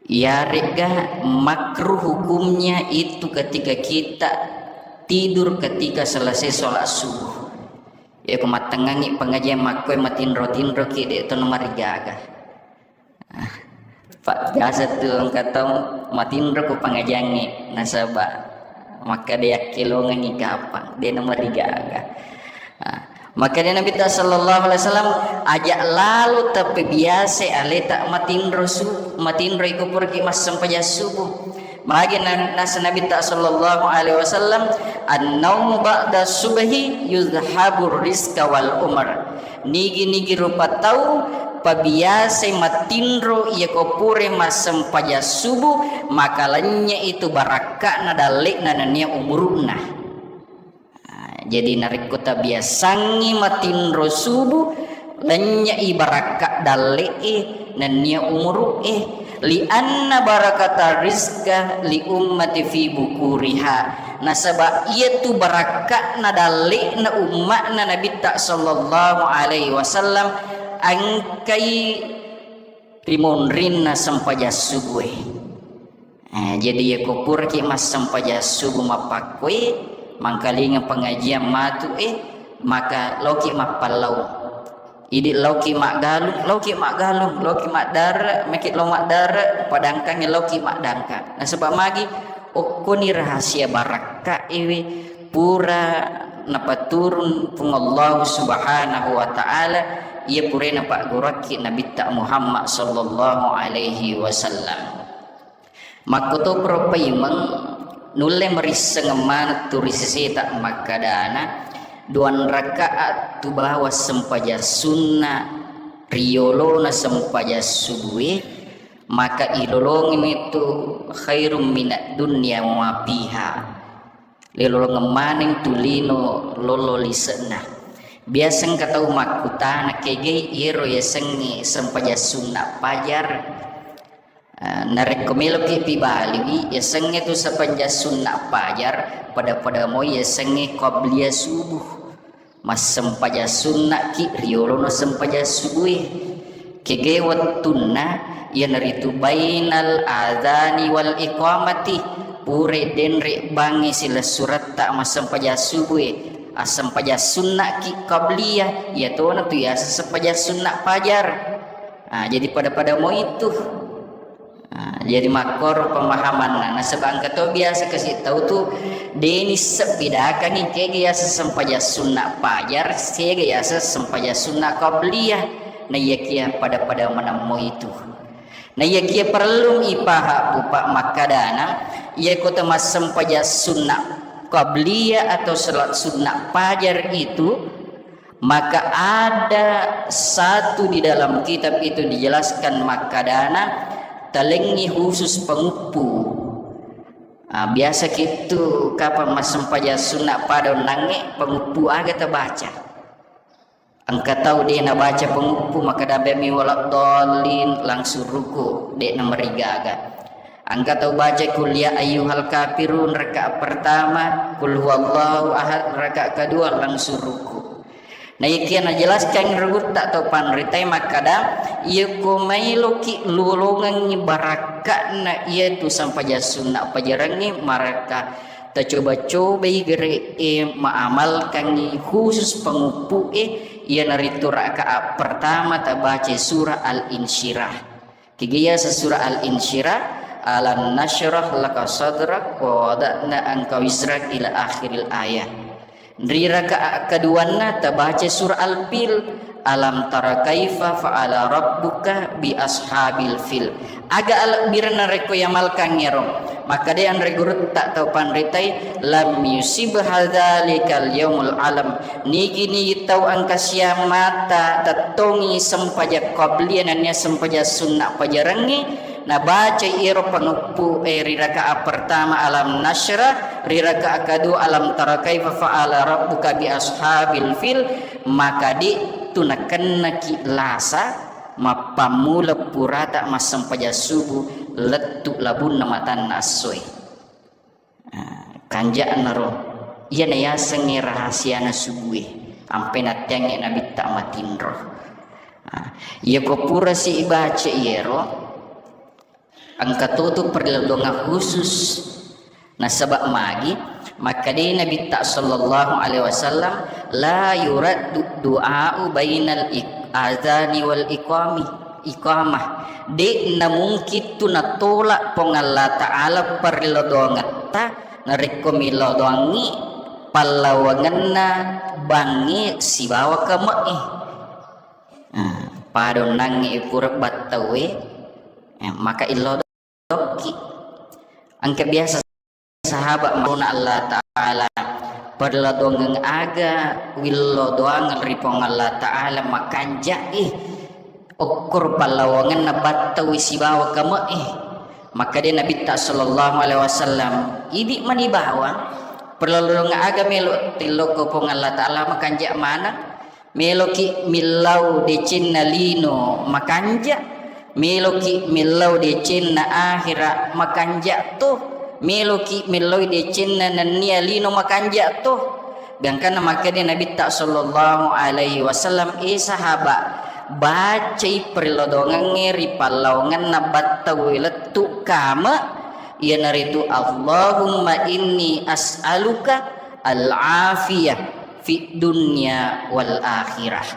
Iyaregga makruh hukumnya itu ketika kita tidur ketika selesai sholat subuh. Ya, ko mattengngangi pengajian makkoe matinro-tinroki, de to namarigaga. Ah, Pak, biasa tu engka tau matinro ko pengajiangnge, nasaba makkeda yakkelongengi kapang, de namarigaga. Ah, makkeda Nabitta sallallahu alaihi wasallam, aja lalo tappebiasa aleta matinro su-, matinro iko puraki massempajang subuh. Magi na-, nasa Nabitta sallallahu alaihi wasallam, "An-naumu ba'da subhi yuzhabur rizqa wal umr." Nigi-nigi rupa tau pabiasai matinro iya ko pura massempajang subuh, maka lennye itu barakka'na dalle'na nennia umuru'na. Ah, jadi narekko tabiasangngi matinro subuh, lennye'i barakka dalle'e nennia umuru'e, li anna barakata rizqa li ummati fi bukuriha, nasaba iyatu barakka'na dalle'na umma'na Nabitta sallallahu alaihi wasallam engkai ri monrinna sempajang subuhe. Eh, jadi iya ko puraki massempajang subuh mappakkoe, mangkalinga pengajian matu, eh, maka laoki mappallau. Idi laoki maggalung, laoki maggalung, laoki maddare, maki lao maddare, padangkangi laoki maddangkang. Nasaba magi okkoni rahasia barakka iwi pura napaturun Puang Allah Subhanahu wa Ta'ala, iya pura napagguruakki Nabitta Muhammad sallallahu alaihi wasallam. Makkotoparo paimeng, Nulle marissengeng maneng tu ri seseta makkadana, duang rakaat tu bawang sempajang sunna riolona sempajang subue, maka ilolongeng itu khairum minad dunya wa ma fiha. Lilolongeng maneng tu lino lolo lise'na. Biasa engka tau makkutana, kegai iyaro yasengnge sempajang sunna pajar? Ah, narekko meloki pibaliwi, yasengnge tu sempajang sunna pajar, pada-pada moi yasengnge qabliyah subuh. Massempajang sunnaki riolono sempajang subue. Kege wettunna, iyanaritu bainal adzani wal iqamati, pure denre bangngi silessuretta massempajang subue, assempajang sunnaki qabliyah, iyatona tu yaseng sempajang sunna pajar. Ah, jadi pada-pada moi tu. Ah, jadi makkoro pemahamanna. Nasaba engka to biasa kasi tau tu, deni sebbedakangi kega yaseng sempajang sunna pajar, sega yaseng sempajang sunna qabliyah. Naiyakia pada-pada maneng moi tu. Naiyakia perlu ipaha pupa makkadana, iya kota massempajang sunna qabliyah atau salat sunna pajar itu, maka ada satu di dalam kitab itu dijelaskan makkadana, talengngi khusus penguppu. Ah, biasa kitu kapang massempajang sunna pada onnangnge, penguppu aga tabaca. Engka tau de nabaca penguppu, maka dambe mi waladdallin, langsung ruku, de namarigaga. Engka tau baca kul ya ayyuhal kafirun rakaat pertama, kul huwallahu ahad rakaat kedua, langsung ruku. Naikia najelaskan ri gurutta tau panritai makkada, iyako mailoki lolongengngi barakka'na iyatu sempajang sunna pajarengnge, maraka tacoba-cobai gere'e maamalkangngi khusus penguppu'e, iyanaritu rakaat pertama tabaca surah Al-Insyirah. Kegaya surah Al-Insyirah, alam nasyrah laka sadrak wa wada'na anka wizrak ila akhiril ayah. Ri rakaat keduanna tabaca surah Al-Fil, alam tara kaifa fa'ala rabbuka bi ashabil fil. Aga alebbirenna rekko yamalkangngero, makkeda anre gurutta tau panritai, lam yusib hadzalikal yaumul alam. Nigi-nigi tau engka siammata tettongi sempajang qabliyah nennia sempajang sunna pajarengnge, nabacai ero panguppu e ri rakaat pertama alam nasyrah, ri rakaat kedua alam tara kaifa fa'ala rabbuka bi ashabil fil, maka de tu nakennaki lasa mappammula purata massempajang subuh lettu labunna matanna essoe. Ah, kanja'naro, iyana yasengnge rahasiana subue, ampe natteangnge nabitta matinro. Ah, iyako purasi ibaca iyero, engka totu perlindungan khusus. Nasaba magi, makkeda nabitta sallallahu alaihi wasallam, la yuraddu du'a'u bainal ik-, adzani wal iqami. Iqamah. De namungkin tu natolak Puang Allah Ta'ala parelodongetta narekko milodongi pallawangenna bangnge sibawa kame'e. Ah, padonnangnge pura battaue, eh, maka illodokki. Engka biasa sahabat marona Allah Ta'ala, perlodongeng aga willodoangeng ri Puang Allah Ta'ala makanja'i, okkoro pallawangenna battaui sibawa kame'e. Makkeda Nabitta sallallahu alaihi wasallam, idi mani bawang, perlodongeng aga melo tillokko Puang Allah Ta'ala makanja maneng? Meloki millau decenna lino makanja, meloki millau decenna akhira makanja to, meloki millau decenna nennia lino makanja to. Gangkanna makkeda Nabitta sallallahu alaihi wasallam, e sahaba, bacai perlodongengnge ri pallawangenna battaue lettu kame, iyanaritu Allahumma inni as'aluka al-afiyah fid dunya wal akhirah.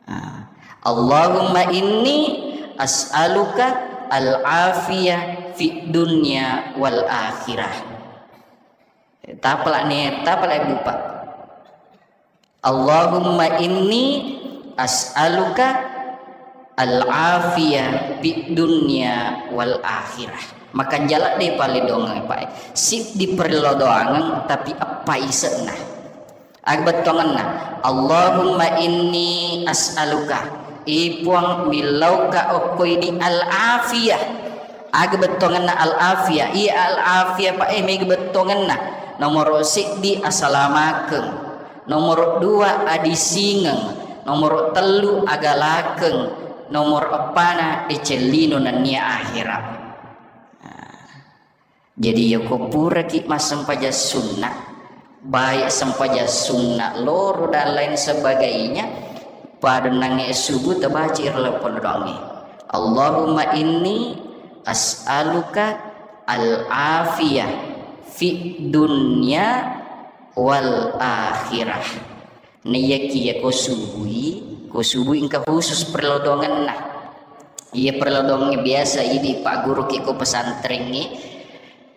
Ah, Allahumma inni as'aluka al-afiyah fid dunya wal akhirah. Tapalak ni, tapalak bupa. Allahumma inni as'aluka al-afiyah fid dunya wal akhirah. Makanjala de pale doangeng, Pak. Siddi perlodoangeng, tapi eppa ise'na. Aga bettuangenna, "Allahumma inni as'aluka," i Puang, millauka okkoi di al-afiyah. Aga bettuangenna al-afiyah? Iya al-afiyah, Pak, eh, mega bettuangenna. Nomoro seddi, asalamakeng. Nomoro dua, adisingeng. Nomoro tellu, agalakeng. Nomoro eppana, decellino nennia akhera. Nah. Jadi, yako puraki massempajang sunna, baik sempajang sunna loro dan lain sebagainya, pada nange subuh tabaca iro perlodoangnge. Allahumma inni as'aluka al-afiyah fid dunya wal akhirah. Naiyakiya ko subui, ko subui engka khusus perlodoangenna. Iya perlodoangnge biasa idi pagguruki ko pesantrengnge,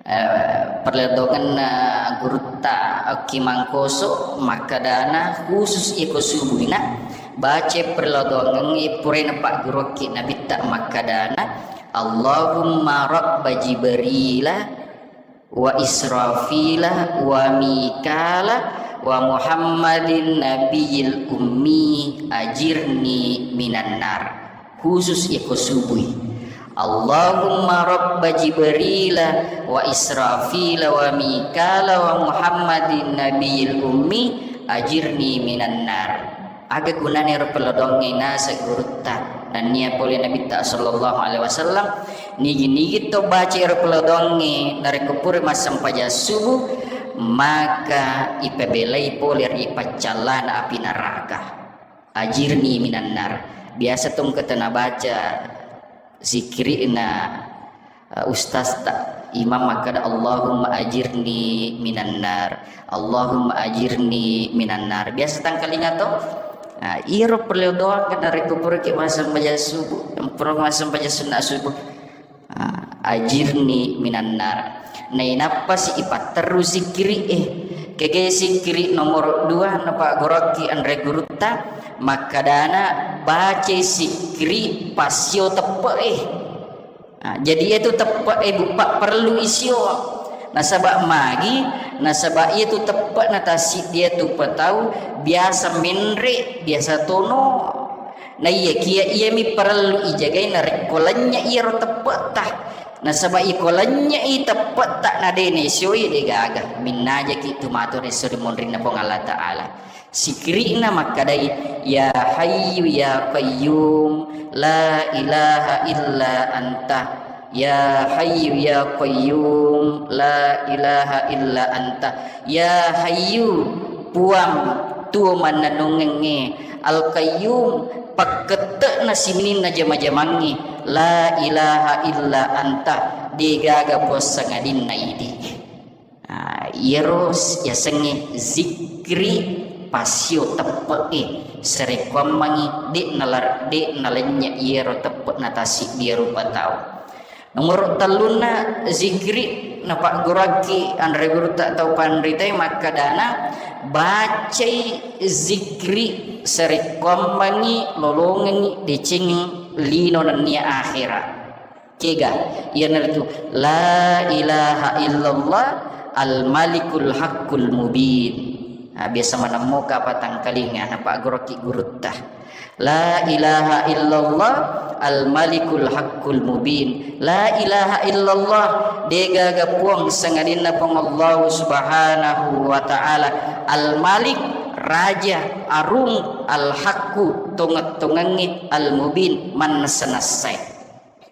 eh, perlodoangenna gurutta Ki Mangkoso, makkedana khusus iya ko subuina, baca perlodoangengnge puraina pagguruki Nabitta makkedana, "Allahumma rabba Jibrila wa Israfila wa Mikala wa Muhammadin nabiyil ummi ajirni minan nar." Khusus iko subui. "Allahumma rabba Jibrila wa Israfila wa Mikala wa Muhammadin nabiyil ummi ajirni minan nar." Aga gunana ero pellodoangnge naseng gurutta nennia pole Nabitta sallallahu alaihi wasallam, nigi-nigi to baca ero pellodoangnge narekko pura massempajang subuh, maka ipabelai pole ri paccallana api neraka. Ajirni minan nar. Biasa tongketa nabaca zikirina, eh, ustazta, imam makkeda, "Allahumma ajirni minan nar, Allahumma ajirni minan nar." Biasa tangkalinga to? Nah, iyaro perlu doa kan narekko puraki massempajang subuh, pura massempajang sunna subuh. Ah, ajirni minan nar. Nainappasi ipatterru sikkiri e. Kege sikkiri nomoro dua napaggurukki anre gurutta, makkadana bacai sikkiri passio teppe e. Ah, jadi iyatu teppe e bu, pa perlu isio. Nasaba magi, nasaba iyatu teppe na tassiddi iyatu patau biasa menre, biasa tono. Naiyakiya iyami parellu ijagai narekko lennye iyaro teppe'ta. Nasaba iko lennye i teppe'ta na de nesioi, de gaga. Minnajaki tu matu resso ri monrinna Puang Allah Ta'ala. Sikiri'na makkadai, "Ya Hayyu ya Qayyum, la ilaha illa anta." Ya Hayyu ya Qayyum, la ilaha illa anta. Ya Hayyu, Puang, tuo mannennungengnge. Al-Qayyum, pakkette'na sininna jama-jamangnge. La ilaha illa anta, degaga puang sangadinna idi. Ah, iyaro s-, yasengnge zikri passio teppe'e, sarekkuammengngi de' nalar-, de' nalennye iyaro teppe'na tassiddi rupa tau. Nomoro tellunna zikri napagguruakki anre gurutta tau panritae makkadana, bacai zikri sarekkuammengngi lolongengngi deceng lino nennia akhera. Kega? Iyanaritu, "La ilaha illallah al-malikul haqqul mubin." Nah, biasa manemmoka patangkalinga, napagguruki gurutta. "La ilaha illallah al-malikul haqqul mubin." La ilaha illallah, degaga puang sangadinna Puang Allah Subhanahu wa Ta'ala, al-malik, raja, arung, al-haqqu, tongeng-tongengnge, al-mubin, mannessa-nessai.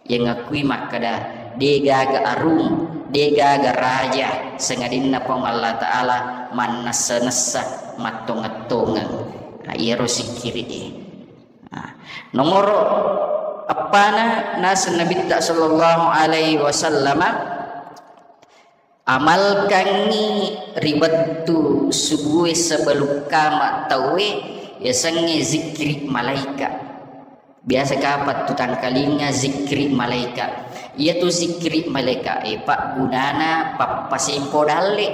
Yengakui makkeda, degaga arung, degaga raja, sangadinna Puang Allah Ta'ala mannessa-nessa, mattongeng-tongeng. Nah, iyaro sikkiri'e. Nah, nomoro eppana naseng Nabitta sallallahu alaihi wasallama, amalkangngi ri wettu subue sebelum kama tauwe, yasengnge zikri malaika. Biasa kapang tu tangkalinga zikri malaika. Iyatu zikri malaika e paggunana pappasempo dalle.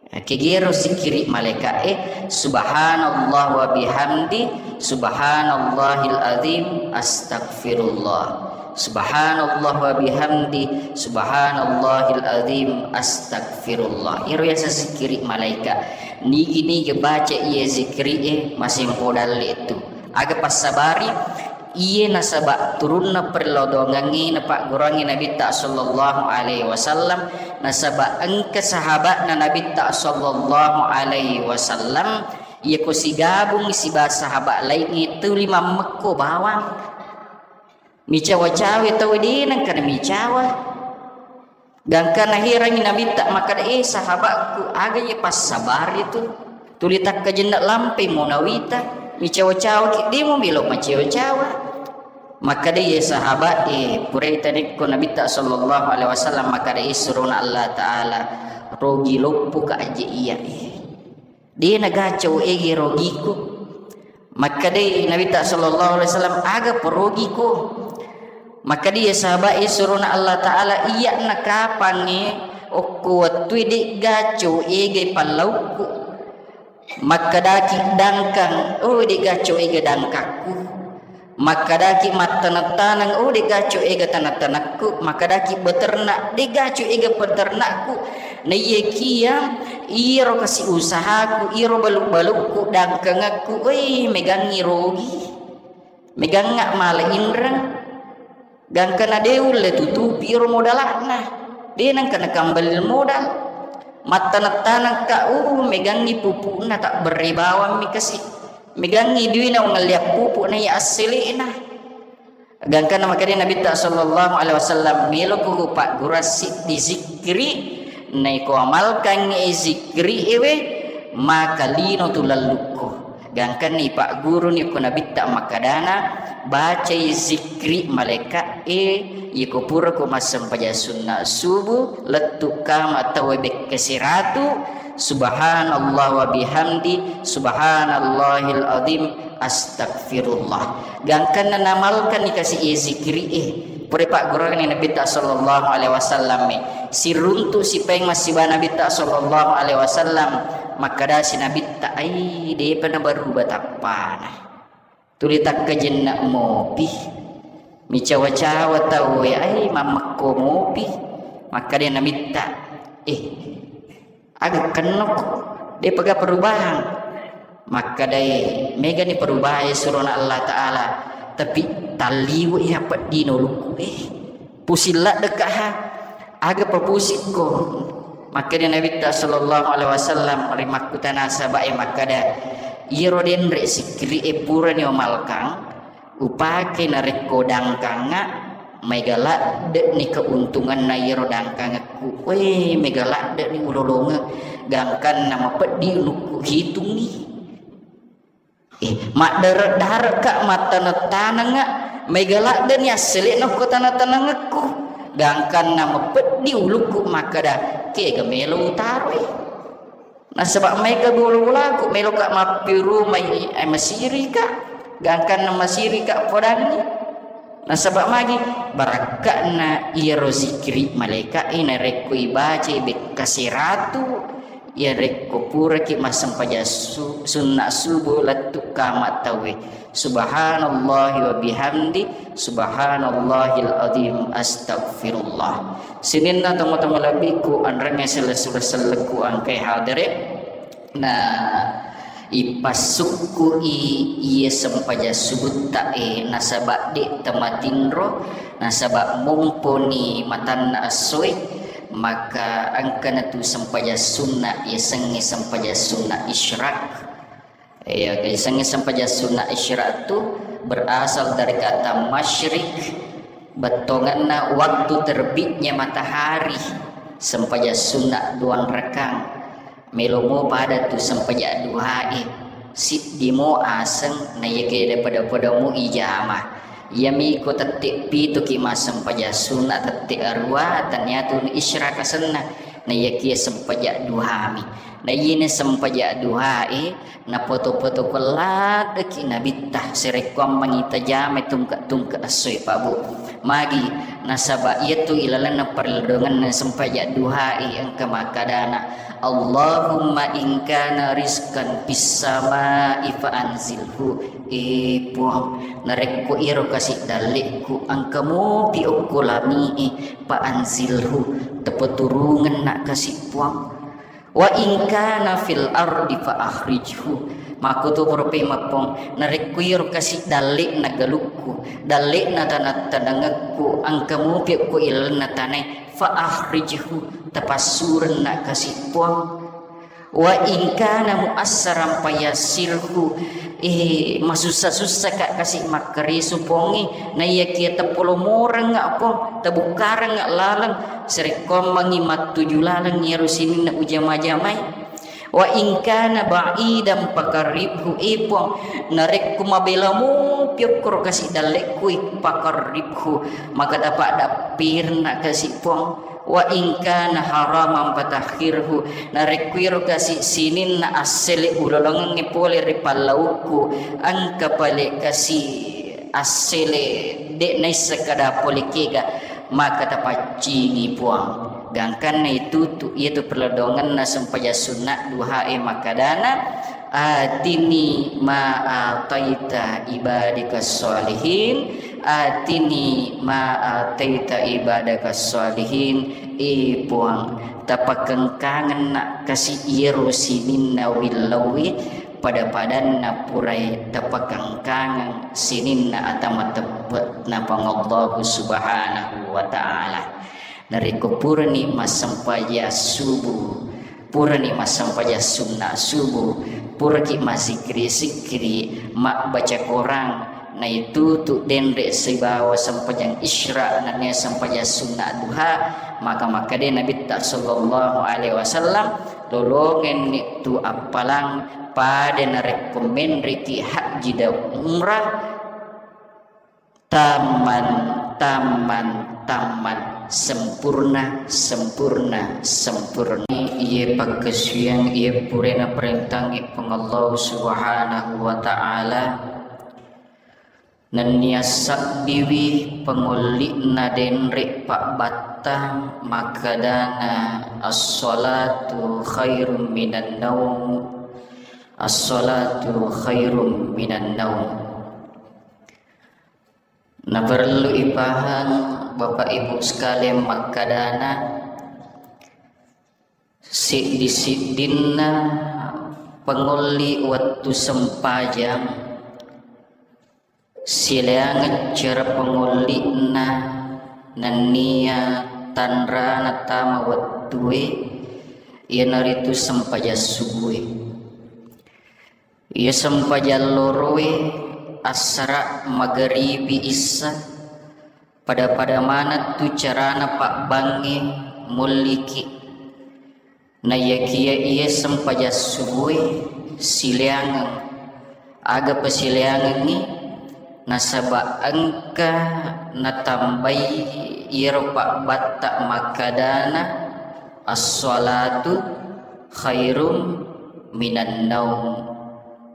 Kegero sikkiri malaika'e, subhanallah wa bihamdi, subhanallahil azim, astagfirullah. Subhanallah wa bihamdi, subhanallahil azim, astagfirullah. Iro yaseng sikkiri malaika. Nigi-nigi baca iya zikiri'e, masempo dalle tu. Aga passabari, iye nasaba turunna perlodongengnge napagguruangngi Nabitta sallallahu alaihi wasallam, nasaba engka sahabatna Nabitta sallallahu alaihi wasallam, iya ko sigabung siba sahabat laingnge tuli mammekko bawang. Micawa-cawa tau de nengka namicawa. Gangka naherangi Nabitta makkada, "Eh, sahabatku, aga ye passabari tu? Tuli takkajenna lampai mo nawita, micawa-cawa ki, de mo melo macawa-cawa." Makkada ye sahabat, eh, purai tanekko Nabitta sallallahu alaihi wasallam makkada, eh, surona Allah Ta'ala, rogi loppo ka aje iya, eh. De nagacau ege rogiku. Makkedai Nabitta sallallahu alaihi wasallam, "Aga porogiko?" Makkedai sahabat e, surona Allah Ta'ala, "Iya nakapangnge okko wettue de gacau ege pallaukku." Makkedaki dangkang, "Oh, de gacau ege dangkakku." Makkedaki mattaneng-taneng, "Oh, de gacau ega taneng-tanengku." Makkedaki beternak, "De gacau ega peternakku." Naiyakia iro kasi usahaku, iro balu-balukku, dangkangakku, wei, megangngi rogi. Megangnga mala inreng. Gangkana de ulle tutupi iro modalakna. De nengka nakambali modal. Mattaneng-tanengka, uh, megangngi pupukna, tak berre bawang mi kasi. Megangngi duina wangelliang pupuk na iya assele'na. Gangkanna makkeda Nabitta sallallahu alaihi wasallam, "Meloko kupaggura siddi zikkiri, naiko amalkangngi zikkiri ewe, maka lino tu lallukko." Gangkanna ipagguruni ko Nabitta makkedana, "Bacai zikkiri malaika e, iko purako massempajang sunna subuh, lettu kama tauwe bekka siratu, subhanallah wa bihamdi, subhanallahil azim, astagfirullah." Gangkanna namalkanni kasi iye zikiri e. Pura paggurani Nabitta sallallahu alaihi wasallam e. Siruntu sipaeng massiba Nabitta sallallahu alaihi wasallam. Makkedasi Nabitta, "Ai, depa nabaruba tappana. Tuli takkajenna mopi. Micawa-cawa tau e, ai, mammekko mopi." Makkeda Nabitta, "Eh, aga kennoko, depaga perubahan." Makkedai, "Megani perubahan surona Allah Ta'ala, tapi talliwe iya peddino ulukku e. Pusing ladde ka ha, aga papusikko?" Makkeda Nabitta sallallahu alaihi wasallam ri makkutana sahabat e makkeda, "Iyaro denre sikkiri e purani umalkang, upake narekko dangkangnga, maega ladde'ni keuntunganna iyaro dangkangekku. Weh, maega ladde'ni ulolongeng, gangkanna mapeddi ulukku hitungngi. Eh, maddare'-dare'ka, mattaneng-tanengnga, maega ladde'ni assele'na ko taneng-tanengekku, gangkanna mapeddi ulukku makkeda, kega melo utaroi." Nasaba maega bola-bolaku, meloka mappirumai, eh, masirika, gangkanna masirika podangngi. Nasaba magi barakka'na iyaro zikiri malaika e narekko ibacai bekka siratu, iyarekko puraki massempajang su-, sunna subuh lettu kama tauwe. Subhanallahi wa bihamdi, subhanallahil azim, astagfirullah. Sininna tomatoa malebbiku, anrengnge sellessureng sellekku engkae hadere. Na ipassukku'i iye sempajang subutta e, nasaba de tamatinro, nasaba momponi matanna essoe, maka engkana tu sempajang sunna, yasengnge sempajang sunna isyrak. Iya, yasengnge sempajang sunna isyrak tu berasal dari kata masyrik, bettongenna waktu terbitnya matahari, sempajang sunna duang rakang. Melo mo pada tu sempajang duhae, siddi mo aseng, naiyakiya pada-pada mo ijama. Iyami ko tette pituki massempajang sunna, tette arua, taniatu isyrak asenna, naiyakiya sempajang duhami. Naiyene sempajang duhae, napoto-poto ko laddeki nabitta, sarekkuammengngi tajamai tungke-tungke essoe, Pak Bu. Magi, nasaba iyatu ilalenna parelledongenna sempajang duhae engka makkadana, "Allahumma in kana rizqan fis samai fa anzilhu." E Puang, narekko iyaro kasi dallekku engka mopi okko langi'e, fa anzilhu, tapaturungenna kasi Puang. Wa in kana fil ardi fa akhrijhu. Makkutu pura pemeng Puang, narekko iyaro kasi dalle'na galukku, dalle'na taneng-tanengekku, engka mopi okko ilalenna tanae, fa akhrijhu, tapassurenna kasi Puang. Wa in kana muassaran fayassirhu, eh, masussa-sussaka kasi makkareso Puangnge, naiyakia tapolomorengnga Puang, tabukkarengnga laleng, sarekkuammengngi mattuju laleng iyaro sininna ujama-jamai. Wa in kana ba'idan faqarribhu, eh Puang, narekko mabela mopi okkoro kasi dallekkui, faqarribhu, maka tapaddappirna kasi Puang. Wa in kana haraman fatahhirhu, narekko iro kasi sininna assele ulolongengnge pole ri pallaukku, engka pale kasi assele de naisseng kada pole kega, maka tapaccingi Puang. Gangkanna itutu iyatu perlodongenna sempajang sunna duhae makkadana, "Atini ma ataita ibadika sholihin, atini ma ataita ibadaka sholihin." E Puang, tapakengkangenna kasi iyaro sininna willauwi, pada-padanna purai tapakengkangeng sininna ata mateppe'na Puang Allahu Subhanahu wa Ta'ala. Narekko purani massempajang subuh, purani massempajang sunna subuh, puraki mazzikiri-zikiri, mabbaca Korang, naitutu denre sibawa sempajang isra nennia sempajang sunna duha, maka makkeda Nabitta sallallahu alaihi wasallam, lolongenni tu appalang pada narekko menreki hajji dan umrah, tamman, tamman, tamman, sempurna, sempurna, sempurna. Iye pakkasuwiang, iye purana parentangngi Puang Allah Subhanahu wa Ta'ala, nennia sabbiwi pangolli'na denre pabbatta makkadana, "As-salatu khairum minan naum, as-salatu khairum minan naum." Naparellu ipahang, Bapak Ibu sekalian, makkadana, siddi-siddinna pangolli wettu sempajang, silaingeng cara pangolli'na nennia tanrana tama wettue, iyanaritu sempajang subue. Iya sempajang loroe, assara, magaribi, issa, pada-pada maneng tu carana pabbangnge mulliki. Naiyakiya iya sempajang subue, silaingeng. Aga pasilaingengngi? Nasaba engka natambai iyaro pabbatta makkadana, "As-salatu khairum minan naum.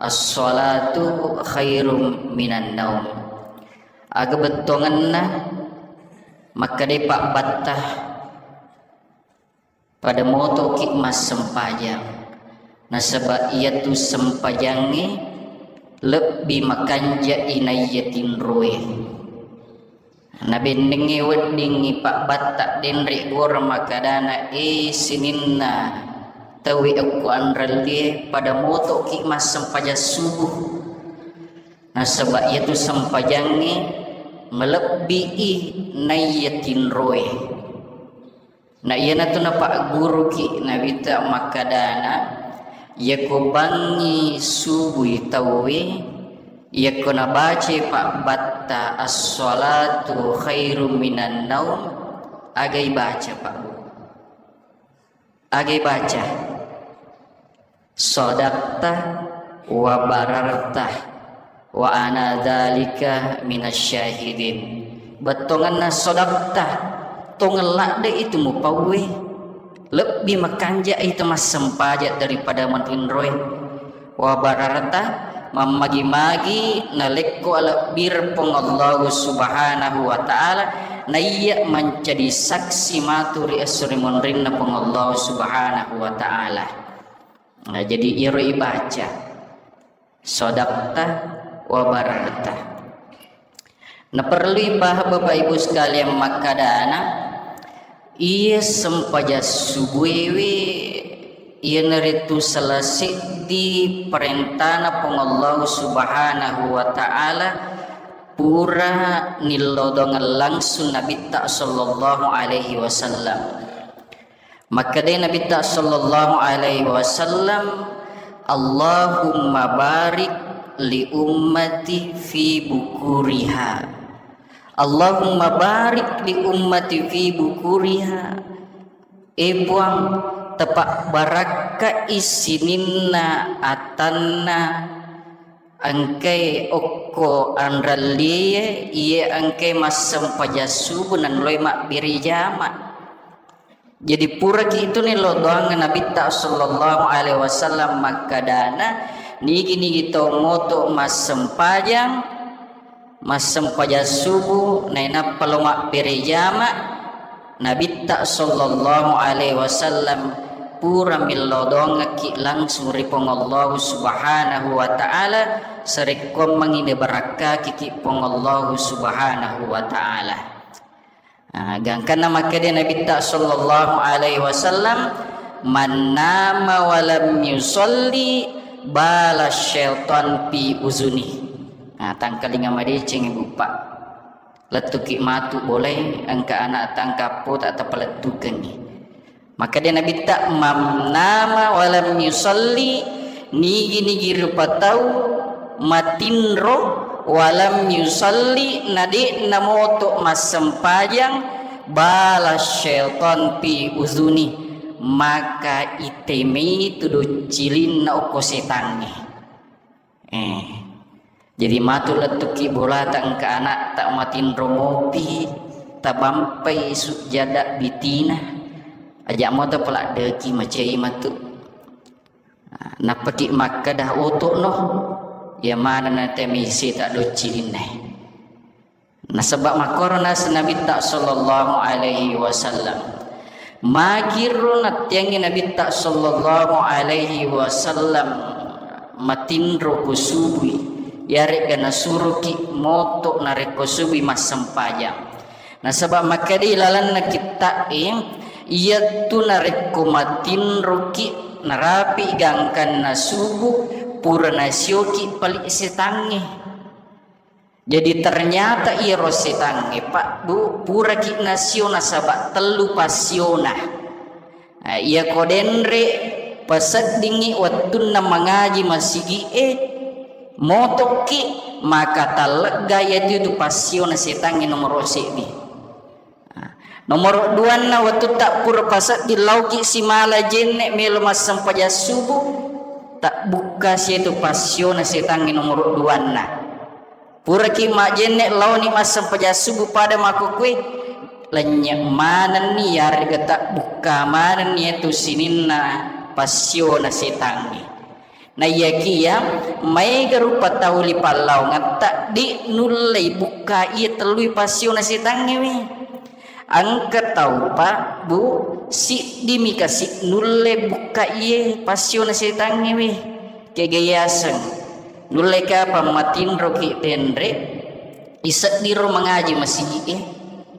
As-salatu khairum minan naum." Aga bettuangenna makkeda pabbatta, pada motoki massempajang, nasaba iyatu sempajangnge lebbi makanja inaiya tinroe. Nabennengnge weddingngi pabbatta denre gora makkadana, "E sininna tauwe okko anrellie, pada motoki massempajang subuh." Nasaba iyatu sempajangnge malebbii naiya tinroe. Na iyanatu napagguruki Nabitta makkadana, iyako bangngi subui tauwe, iyako nabacai pabbatta as-salatu khairum minan naum, agai baca, Pak Bu? Agai baca? Sadaqta wa bararta wa ana dzalika minasyahidin. Bettuangenna sadaqta, tongeng ladde itu mupauwe. Lebbi makanja itu massempajang daripada matinroe. Wa bararta, mammagi-magi nalekko alebbireng Puang Allahu Subhanahu wa Ta'ala, naiya mancaji saksi matu ri esso ri monrinna Puang Allahu Subhanahu wa Ta'ala. Nah, jadi iyaro ibaca sodakta wa bararta. Naperlui paham Bapak Ibu sekalian makkadana, iya sempajang subuewe iyanaritu salah seddi parentana Puang Allahu Subhanahu wa Ta'ala pura nillodongeng langsung Nabitta sallallahu alaihi wasallam. Makkedai Nabitta sallallahu alaihi wasallam, "Allahumma barik li ummati fi bukuriha. Allahumma barik li ummati fi bukuriha." E Puang, tapabbarakkai sininna atanna engkae okko anrallie, iye engkae massempajang subuh nanloi mabbere jama. Jadi puraki itu nillau doang Nabitta sallallahu alaihi wasallam makkadana, nigi-nigi tau moto massempajang, massempajang subuh, nainappa lo mabbere jama, Nabitta sallallahu alaihi wasallam pura millau doangki langsung ri Puang Allahu Subhanahu wa Ta'ala, sarekkoammengi nibarakkakiki Puang Allahu Subhanahu wa Ta'ala. Ah, gangkanna makkeda Nabitta sallallahu alaihi wasallam, "Man nama wa lam yusalli bala syaitan fi uzuni." Ah, tangkalinga madeceng, Ibu, Pak. Lettuki matu bolai, engka anak tangkappo tak tapalettukengi. Makkeda Nabitta, "Man nama wa lam yusalli," nigi-nigi rupa tau matinro, "wa lam yusalli," na de'na moto massempajang, "bala syaitan fi uzuni," maka itemei tu doccilinna okko setangnge. Eh. Jadi matu lettuki bolata engka anakta matinro mopi, tabampai sujjada bitina. Aja moto peladdeki macai matu. Nappaki makkeda oto'no, iya maneng na temisi ta doccilinna. Nasaba makkoro naseng Nabitta sallallahu alaihi wasallam. Magiro nattiangi Nabitta sallallahu alaihi wasallam matinro ko subui, yaregga nasuroki moto narekko subui massempajang. Nasaba makkeda lalenna kitta'e, iyattu narekko matinroki narapi gangkanna subuh, pura nasioki pali setangnge. Jadi ternyata iyaro setangnge, Pak, Bu, puraki nasio nasaba tellu passiona. Eh, iyako denre paseddingngi wettunna mangaji masigi'e, motokki, maka tallegga iyatu passiona setangnge nomoro seddi. Nomoro duanna, wettutta pura pasedding laoki simala jenne melo massempajang subuh, tabbukka setu passiona setangnge nomoro duanna. Puraki majenne laoni massempajang subuh pada makkukue, lennye manenni yarega tabbukka manenni iyatu sininna passiona setangnge. Naiyakiya maega rupa tau ri pallaongetta, de nullei bukka iya tellui passiona setangnge we. Engka tau, Pak, Bu, siddimi kasi nulle bukka iye passiona setangnge we. Kega yaseng. Nulle kapang matinroki denre, iseddiro mangaji masigi'e,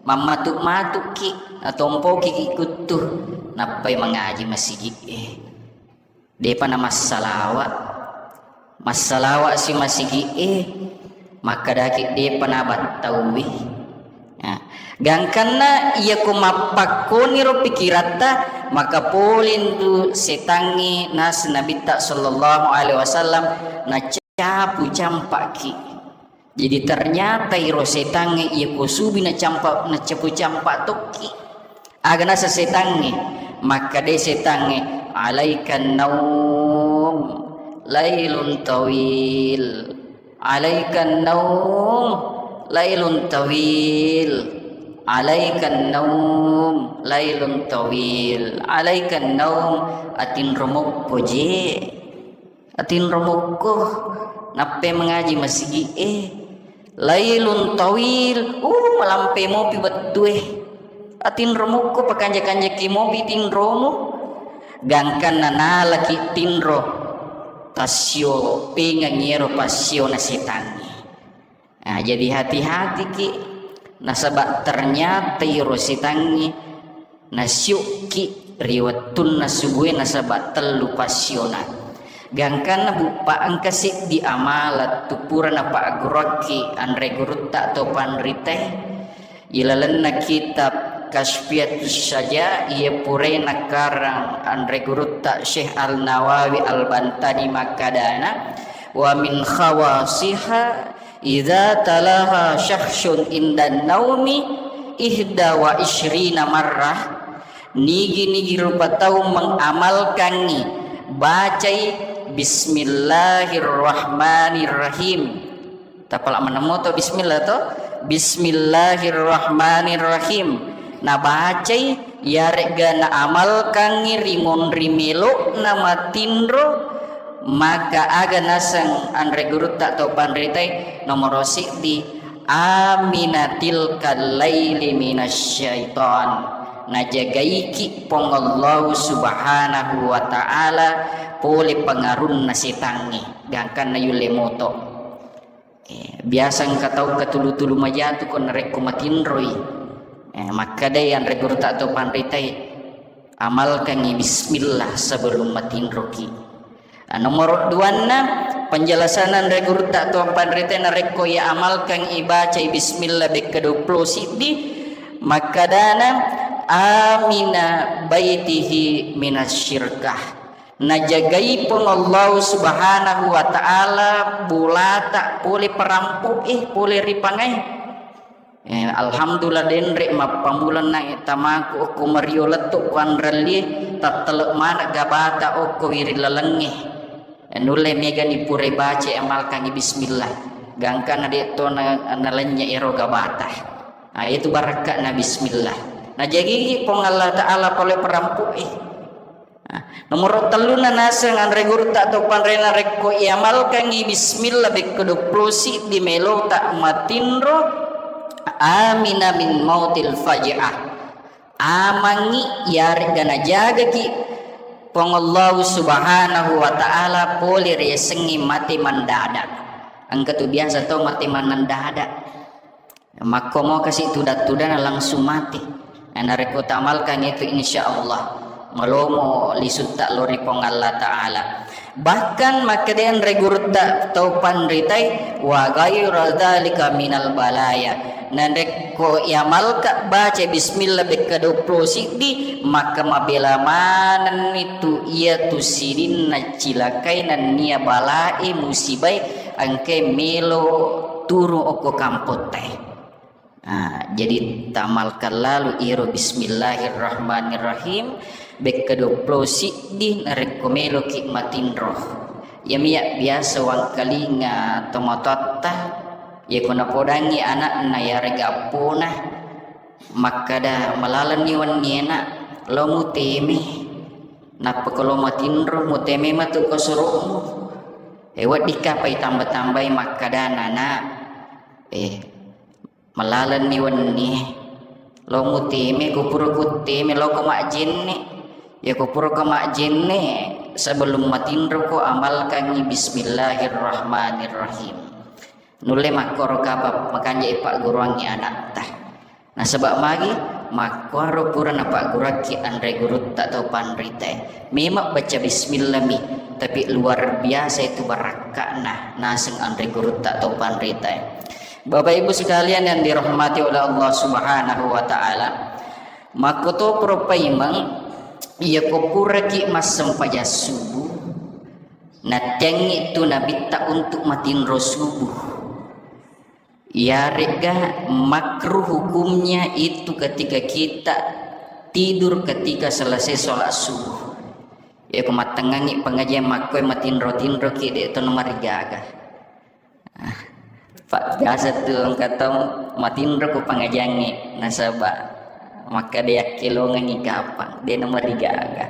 mammatu-matuki, natompoki kuttu, nappai mangaji masigi'e. Depa na massalawa. Massalawa si masigi'e, makkadaki depa na battauwi. Ya. Gangkanna iyako mappakkoniro pikiratta, maka polintu setangnge naseng Nabitta sallallahu alaihi wasallam nacapu campaki. Jadi ternyata iro setangnge iya ko subi nacampa, nacapu campa tokki. Aga nasa setangnge? Makkadai setangnge, "Alaikan naum lailun tawil. Alaikan naum lailun tawil. Alaikan naum, lailun tawil. Alaikan naum, atinro mokko je. Atinro mokko, nappe mangaji masigi e. Lailun tawil, uh, malampe mopi wettue. Atinro mokko, pakanja-kanjaki mopi tinromu. Gangkanna nalaki tinro, tassio pengang ero passiona setangnge. Nah, jadi hati-hatiki, nasaba ternyata iro setangnge nasiukki ri wettunna subue nasaba tellu passiona. Gangkanna buppa engka seddi amalan tu pura napagguruakki anre gurutta atau panritae. Ilalenna kitab Kasfiatus Syaja, iya purae nakarang anre gurutta Syekh Al-Nawawi Al-Bantani makkadana, "Wa min khawasiha idza talaha syakhsun indan naumi ihda wa isyrina marrah." Nigi-nigi rupa tau mengamalkangi, bacai Bismillahirrahmanirrahim. Tapala manemmo to bismillah to. Bismillahirrahmanirrahim. Nabacai, yaregga naamalkangngi ri monri melo'na matinro, maka aga naseng anre gurutta to panritai nomoro siddi, amina tilkal laili minasyaiton. Najagaiki Puang Allahu Subhanahu wa Ta'ala pole pengarunna setangnge, gangkanna yulle moto. Eh, biasa engka tau katulu-tulu majatu ko narekko matinroi. Eh, makkadai anre gurutta atau panritai, amalkangi bismillah sebelum matinroki. Ah, nomoro duanna, penjelasan anre gurutta atau panritai narekko ia amalkan ibacai bismillah bekka dua puluh siddi, makkadana amina baitihi minasyirkah. Najagai Puang Allahu Subhanahu wa Ta'ala bolata pole parampo'e, pole ripangae. Eh, alhamdulillah, denre mappamulang na tamaku okko mario lettu kuanrelli, tattele mana gabata okko wiring lalengnge. Eh, nulle megani pure baca amalkangi bismillah. Gangkana de to na, nalennye ero gabata. Ah, itu barakka'na bismillah. Najagigi Puang Allah Ta'ala pole parampo'e. Nah, nomoro telluna naseng anre gurutta atau panrena rekko iamalkangi bismillah bekko dua puluh siddi melota matinro, amina min mautil faja'ah. Amangi yarega najagaki Puang Allah Subhanahu wa Ta'ala pole riasengngi mate mendadak. Engka tu biasa tau mate mendadak. Makkomo kasi tuda-tudana langsung mate. Nah, narekko tamalkan itu, insya Allah malomo lisutta lori Puang Allah Ta'ala. Bahkan makkeda anre gurutta tau panritai, wa ghaira dzalika minal balaya. Narekko iamalka baca bismillah bekka dua puluh siddi, maka mabela manenni tu iya tu sininna cilakai nennia balae musibai engkai melo turung okko kampottae. Ah, jadi tamalkan lalu iro bismillahirrahmanirrahim bekka dua puluh siddi narekko meloki matinro. Iyamiya biasa wangkalinga tomatoatta, yako napodangi anakna yarega appona, makkada, malalenni wenni enak, lo muteme. Nappa ko lo matinro, muteme matu ko suru'mu. E, weddikka pai tamba-tambai makkadana, nak. Eh, malalenni wenni, lo muteme, kupuro kutteme, lo ko majjenne. Ya kupuro ko majjenne, sebelum matinro ko amalkangi bismillahirrahmanirrahim. Nulle makkoro kapa makanja ipagguruangi anatta. Nasaba magi? Makkuaro pura napagguruakki anre gurutta tau panritae. Memang baca bismillah mi, tapi luar biasa itu barakka'na naseng anre gurutta tau panritae. Bapak Ibu sekalian yang dirahmati oleh Allah Subhanahu wa Ta'ala, makkotoparo paimeng, iya ko puraki massempajang subuh, nattiangngi tu nabitta untuk matinro subuh. Iyaregga makruh hukumnya itu ketika kita tidur ketika selesai sholat subuh. Yako mattengngangi pengajian makkoe matinro-tinroki de to namarigaga. Ah. Pak, biasa tu engka tau matinro ku pangajiangnge, nasaba makkeda yakkelongengngi kapang, de namarigaga.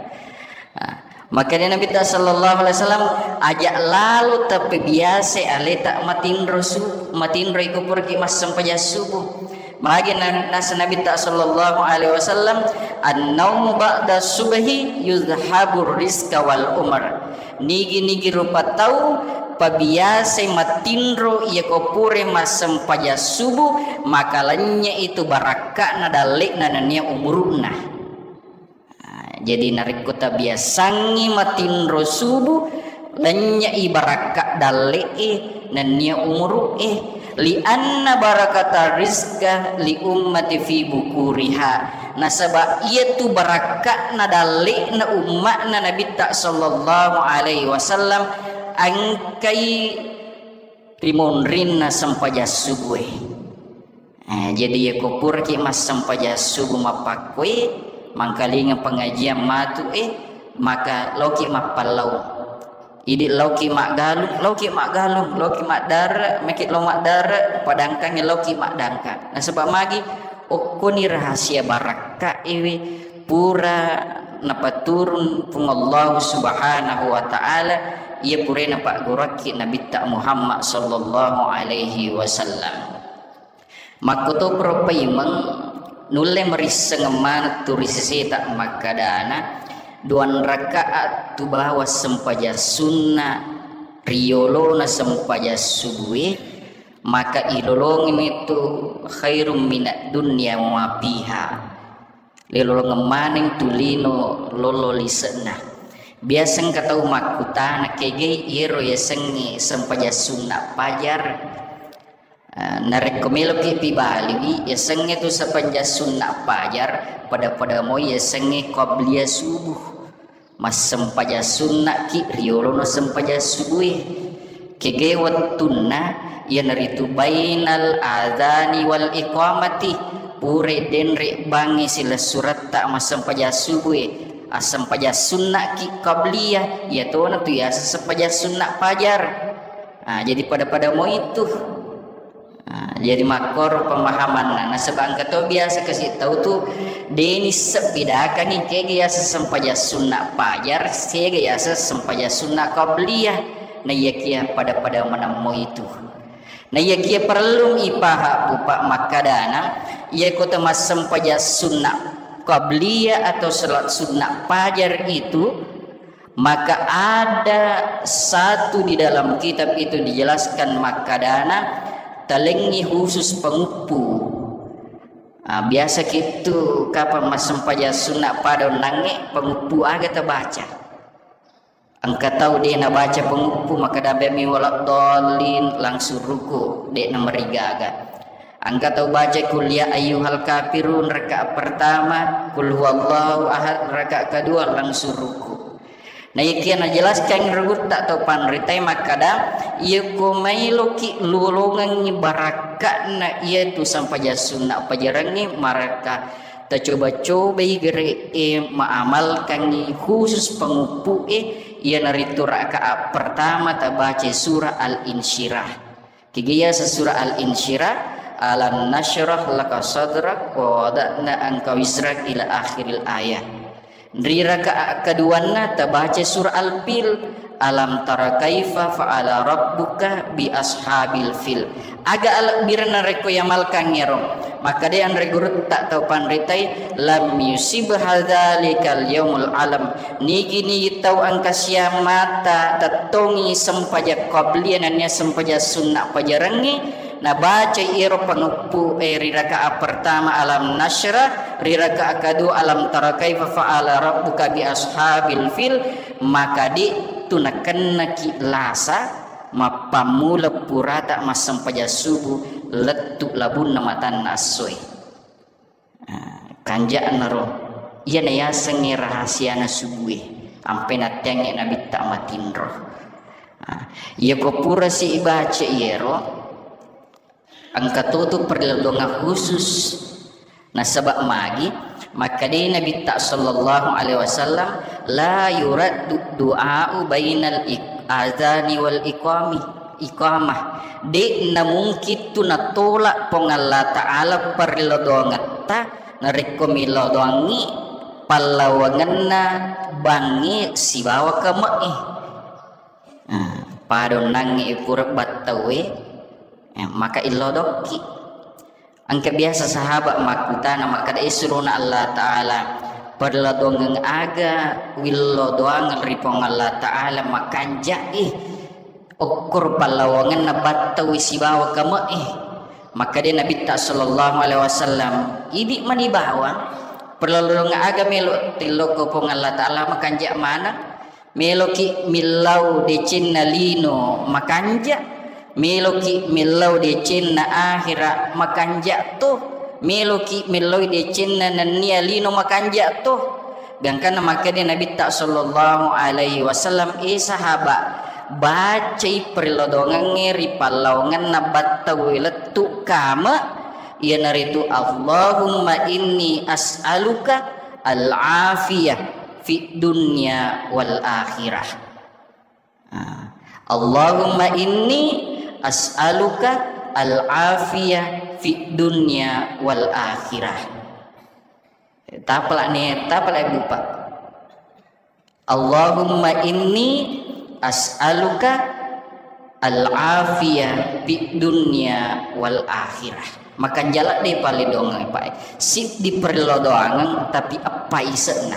Ah, makkeda Nabitta sallallahu alaihi wasallam, aja lalo tapebiasa aleta matinro su-, matinro iko puraki massempajang subuh. Magi na-, nasa Nabitta sallallahu alaihi wasallam, "An-naumu ba'da subhi yuzhabur rizqa wal umar." Nigi-nigi rupa tau pabiasai matinro iyako pura massempajang subuh, maka lennye itu barakka'na dalle'na nennia umuru'na. Ah, jadi narekko tabiasangngi matinro subuh, lennye'i barakka dalle'e nennia umuru'e. Lianna barakata rizqa li ummati fi bukuriha. Nasaba iyatu barakka'na dalle'na umma'na Nabitta sallallahu alaihi wasallam engkai rimonrinna sempajang subuh e. Eh, jadi iyako puraki massempajang subuh mappakkoi, mangkalinga pengajian matu e, maka loki mappallau. Idi lauki maggalung, lauki maggalung, lauki maddare, meki lo maddare, padangkangi lauki maddangkang. Nasaba magi okkoni rahasia barakka iwi pura napaturun Puang Allah Subhanahu wa Ta'ala, iya pura napagguruakki Nabitta Muhammad sallallahu alaihi wasallam. Makkotoparo paimeng nulle marisseng maneng tu ri seseta makkadana, duang rakaat tu bawang sempajang sunna riyolona sempajang subue, maka ilolongeng itu khairum minad dunya wa ma fiha. Lilolongeng maneng tu lino lolo lise'na. Biasa engka tau makkutana, kegai iyero yasengnge sempajang sunna pajar? Ah, narekko meloki pibaliwi, yasengnge tu sempajang sunna pajar, pada-pada moi yasengnge qabliyah subuh. Massempajang sunnaki riolono sempajang subue. Kege wettunna, iyanaritu bainal adzani wal iqamati, pure denre bangngi silessuretta massempajang subue, assempajang sunnaki qabliyah, iyatona tu yaseng sempajang sunna pajar. Ah, jadi pada-pada moi tu. Ah, jadi makkoro pemahamanna. Nasaba engka to biasa kasi tau tu, deni sebbidakangi kega yaseng sempajang sunna pajar, kega yaseng sempajang sunna qabliyah. Naiyakia pada-pada maneng moi tu. Naiyakia parellung ipaha pupa makkadana, iyako tamassempajang sunna qabliyah atau salat sunna pajar itu, maka ada satu di dalam kitab itu dijelaskan makkadana, talengngi khusus penguppu. Ah, biasa kitu kapang massempajang sunna pada onnangnge, penguppu aga tabaca. Engka tau de nabaca penguppu, makkada bemi waladdallin, langsung ruku, de namarigaga. Engka tau baca qul ya ayyuhal kafirun rakaat pertama, qul huwallahu ahad rakaat kedua langsung ruku. Naiyakia najelaskan ri gurutta tau panritae makkada, iyako mailoki lolongengngi barakka'na iyatu sempajang sunna pajarengnge, maraka tacoba-cobai gere'e maamalkangngi khusus penguppu'e, iyanaritu rakaat pertama tabaca surah Al-Insyirah. Kegiyasa surah Al-Insyirah, "Alam nasyrah laka sadrak wa wada'na anka wizrak," ila akhiril ayah. Ri rakaat keduanna tabaca surah Al-Fil, "Alam tara kaifa fa'ala rabbuka bi ashabil fil." Aga alebbirenna rekko yamalkangngero? Makkeda anre gurutta tau panritai, "Lam yusib hadzalikal yaumul alam." Nigi-nigi tau engka siamata tettongi sempajang qabliyah nennia sempajang sunna pajarengnge, nabacai ero panguppu e ri rakaat pertama Alam Nasyrah, ri rakaat kedua Alam Tara Kaifa Fa'ala Rabbuka bi Ashabil Fil, maka de tu nakennaki lasa mappammula purata massempajang subuh lettu labunna matanna essoe. Ah, kanja'na ro, iyana yasengnge rahasiana subue, ampe natteangnge nabitta matinro. Ah, iyako purasi ibaca iyero, engka totu perlindungan khusus. Nasaba magi, makkeda nabitta sallallahu alaihi wasallam, "La yuraddu du'a'u bainal ik-, adzani wal iqami." iqamah. De'na mungkin tu natolak Puang Allah Ta'ala parellau doangetta narekko millau doangngi pallawangenna bangnge sibawa kame'e. Ah, padonnangnge pura battaue, eh, maka illau dokki. Engka biasa sahabat makkutana makkeda, "Eh, surona Allah Ta'ala, parellau doangeng aga willau doangeng ri Puang Allah Ta'ala makanja'i okkoro pallawangenna battaui sibawa kame'e?" Makkeda Nabitta sallallahu alaihi wasallam, "Idi mani bawang, parellau doangeng aga melo tillokko Puang Allah Ta'ala makanja maneng?" Meloki millau decenna lino makanja, meloki millau decenna ahera makanja to, meloki millau decenna nennia lino makanja to. Gangkanna makkeda Nabitta sallallahu alaihi wasallam, "Eh sahaba, bacai parellau doangengnge ri pallawangenna battaue lettu kame, iyanaritu Allahumma inni as'aluka al-afiyah fid dunya wal akhirah." Ah, Allahumma inni as'aluka al-afiyah fid dunya wal akhirah. Tapalak ni, tapalak bupa. Allahumma inni as'aluka al-afiyah fid dunya wal akhirah. Makanjala de pale doangeng, Pak. Siddi parellau doangeng, tapi eppa ise'na.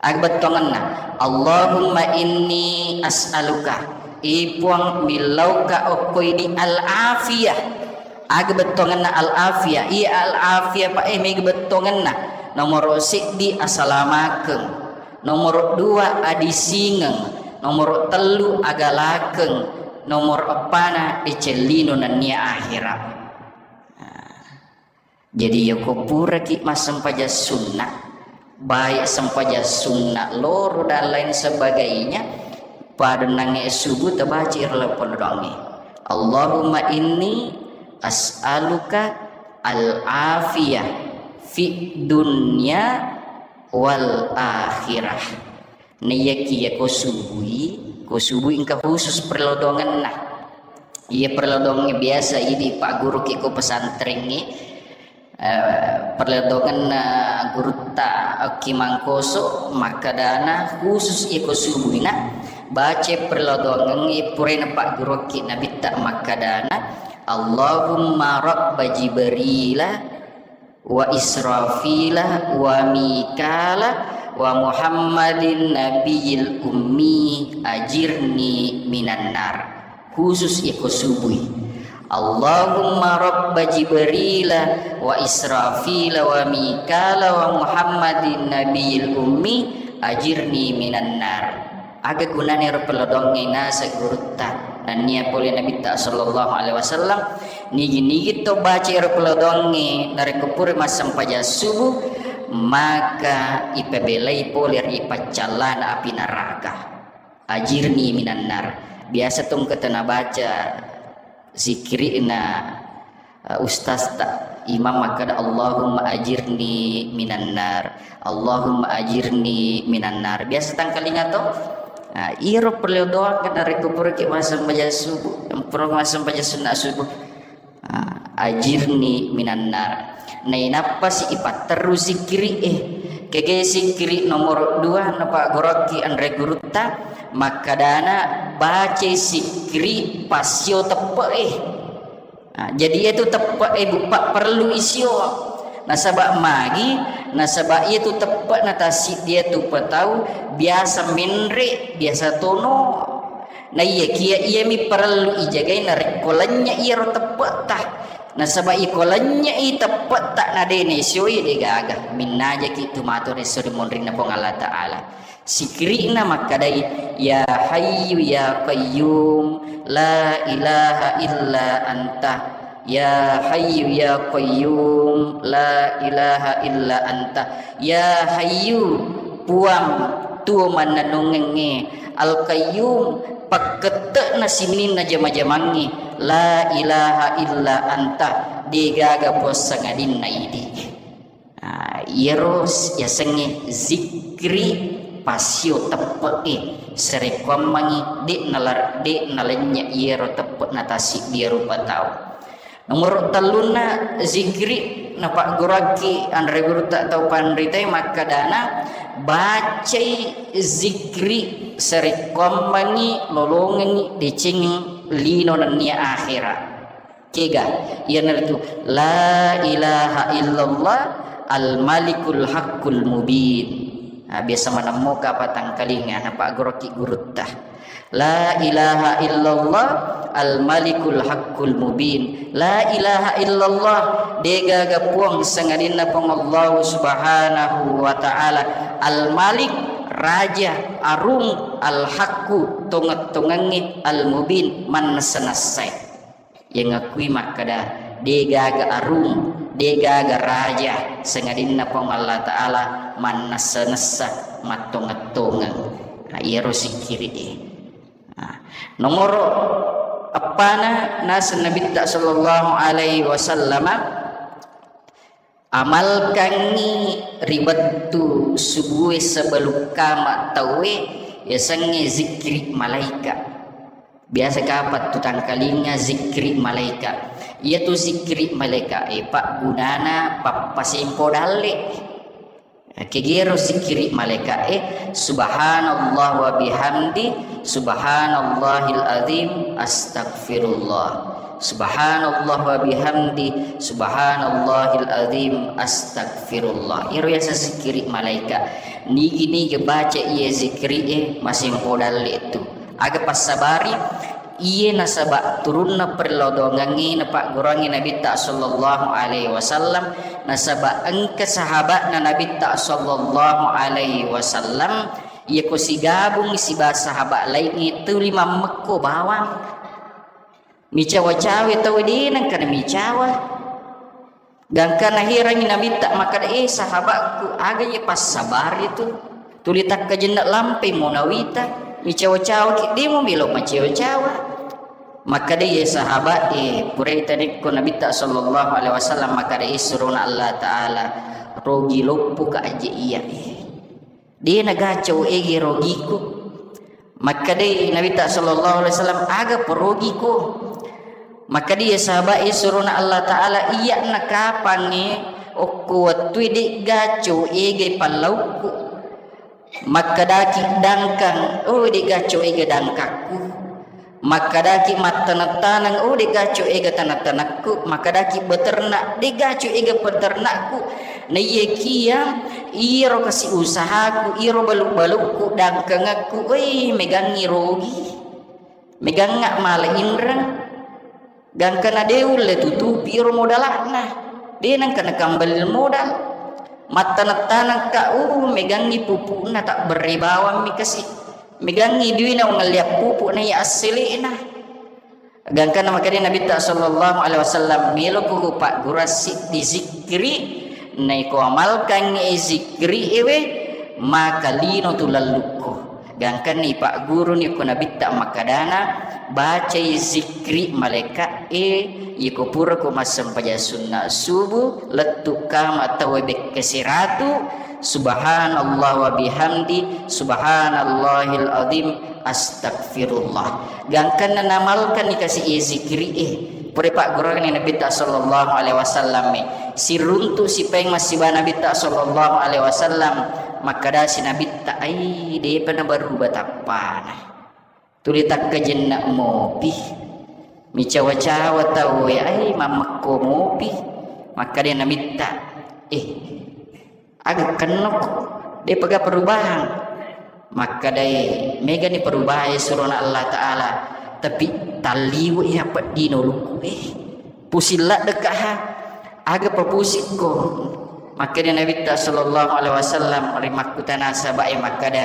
Aga bettuangenna? Allahumma inni as'aluka. I Puang, millauka okkoi di al-afiyah. Aga bettuangenna al-afiyah? Iya al-afiyah, Pak, eh, mega bettuangenna. Nomoro siddi asalamakeng. Nomoro dua adisingeng. Nomoro tellu agalakeng. Nomoro eppana decellino nennia ahera. Nah. Jadi, yako puraki massempajang sunna, baik sempajang sunna loro dan lain sebagainya, pada nange subuh tabaca iro lapong doangnge. Allahumma inni as'aluka al-afiyah fi dunya wal akhirah. Naiyakiya ko subui, ko subui engka khusus perlodongenna. Iya perlodongengnge biasa idi pagguruki ko pesantrengnge, eh, perlodongenna gurutta Oki Mangkoso makkadana khusus iya ko subuina baca perlodongengnge purana pagguruki Nabitta makkadana, Allahumma rabba Jibrila wa Israfila wa Mikala wa Muhammadin nabiyil ummi ajirni minan nar. Khusus iko subui. Allahumma rabba Jibrila wa Israfila wa Mikala wa Muhammadin nabiyil ummi ajirni minan nar. Aga gunana ero pelodongnge naseng gurutta? Nennia pole Nabitta sallallahu alaihi wasallam, nigi-nigi to baca ero pelodongnge narekko pura massempajang subuh, maka ipabelai pole ri paccallana api neraka. Ajirni minan nar. Biasa tongketa nabaca zikirina, eh, ustazta, imam makkada, "Allahumma ajirni minan nar, Allahumma ajirni minan nar." Biasa tangkalinga to? Nah, iro perlu doa kada rekko puraki massempajang subuh, pura massempajang sunna subuh. Ah, ajirni minan nar. Nainappasi ipatterru sikkiri e. Kege sikkiri nomor dua napaggoroki anre gurutta, makkadana bacai sikkiri passio teppe e. Ah, jadi iyatu teppe e buppa perlu isio. Nasaba magi, nasaba iyatu teppe na tassiddi iyatu patau biasa menre, biasa tono. Naiyakiya iyami parellu ijagai narekko lennye iyaro teppe'ta. Nasaba iko lennye i teppe'ta na de naisioi, de gaga. Minnajaki tu matu resso ri monrinna Puang Allah Ta'ala. Sikiri'na makkadai, "Ya Hayyu ya Qayyum, la ilaha illa anta." Ya Hayyu ya Qayyum, la ilaha illa anta. Ya Hayyu, Puang, tuo mannennungengnge, Al-Qayyum, pakkette'na sininna jama-jamangnge, la ilaha illa anta, degaga puang sangadinna idi. Ah, iyaro s-, yasengnge zikri passio teppe'e, sarekkuammengngi de' nalar-, de' nalennye iyaro teppe'na tassiddi rupa tau. Nomoro tellunna zikri, napagguruakki anre gurutta tau panritae makkedana, bacai zikri sarekkuammengngi lolongengngi decengeng lino nennia akhera. Kega? Iyanaritu, "La ilaha illallah al-malikul haqqul mubin." Nah, biasa manemmo kapang tangkalinga, napagguruakki gurutta. "La ilaha illallah al-malikul haqqul mubin." La ilaha illallah, degaga puang sangadinna Puang Allahu Subhanahu wa Ta'ala, al-malik, raja, arung, al-haqqu, tongeng-tongengnge, al-mubin, mannessa-nessae. Yang ngakui makkeda, degaga arung, degaga raja, sangadinna Puang Allah Ta'ala mannessa-nessa, mattongeng-tongeng. Nah, iyaro sikkiri e. Nah, nomoro eppana naseng Nabitta sallallahu alaihi wasallama, amalkangngi ri wettu subue sebelum kama tauwe, yasengnge zikri malaika. Biasa kapang tu tangkalinga zikri malaika. Iyatu zikri malaika e paggunana pappasempo dalle. Kegero zikri malaika e, subhanallah wa bihamdi, subhanallahil azim, astagfirullah. Subhanallah wa bihamdi, subhanallahil azim, astagfirullah. Iyaro yaseng zikri malaika. Nigi-nigi baca iya zikri e, masempo dalle tu. Aga passabari, iye nasaba turunna perlodongengnge napagguruangngi Nabitta sallallahu alaihi wasallam, nasaba engka sahabatna Nabitta sallallahu alaihi wasallam, iyako sigabung siba sahabat laingnge tuli mammekko bawang. Micawa-cawa tau de nengka namicawa. Gangka naherangngi Nabitta makkeda, "Eh, sahabatku, aga iye passabari tu? Tuli takkajenne lampai mo nawita, micawa-cawa ki, de mo melo macawa-cawa." Makkeda iye sahabat e, purai tanekko Nabitta sallallahu alaihi wasallam makkeda, "Eh, surona Allah Ta'ala, rogi loppo ka aje iya e." De nagaco ege rogiku. Makkedai Nabitta sallallahu alaihi wasallam, "Aga perogiko?" Makkedai sahabat e, surona Allah Ta'ala, "Iyya nakapangnge okko wettui de'gaco ege pallaukku." Makkedaki dangkang, "Oh, de'gaco ege dangkakku." Makkedaki mattaneng-taneng, "Oh, de'gaco ega taneng-tanengku." Makkedaki beternak, "De'gaco ega peternakku." Naiyakiya iro kasi usahaku, iro balu-balukku, dangkangekku, wei, megangngi rogi. Megangnga mala inreng. Gangkana de ulle tutupi iro modalakna. De nengka nakambali modal. Mattaneng-tanengka, uh, megangngi pupukna, tabberre bawammi kasi. Megangngi duina wangalliang pupuk na iya assele'na. Gangkanna makkeda Nabitta sallallahu alaihi wasallam, "Meloko kupaggurang siddi zikri, naiko amalkangngi zikri ewe, maka lino tu lellukku." Gangkanna ipagguruni ko Nabitta makkedana, "Bacai zikri malaeka e, iko purako massempajang sunna subuh, lettu kama tauwe bekke siratu, subhanallah wa bihamdi, subhanallahil azim, astagfirullah." Gangkanna namalkanni kasi iye zikiri e, pura pagguruanni Nabitta sallallahu alaihi wasallam e, siruntu sipaeng massiba Nabitta sallallahu alaihi wasallam, makkedasi Nabitta, "Ai, depa nabaruba tappana. Tuli takkajenna mopi. Micawa-cawa tauwe, ai, mammekko mopi." Makkeda Nabitta, "Eh, aga kennoko, de'pa ga perubahan?" Makkedai, "Megani perubahan surona Allah Ta'ala, tapi talliwe iya peddino lukku e. Pusing ladde ka ha, aga papusikko?" Makkeda Nabitta sallallahu alaihi wasallam ri makkutana sahabat e makkeda,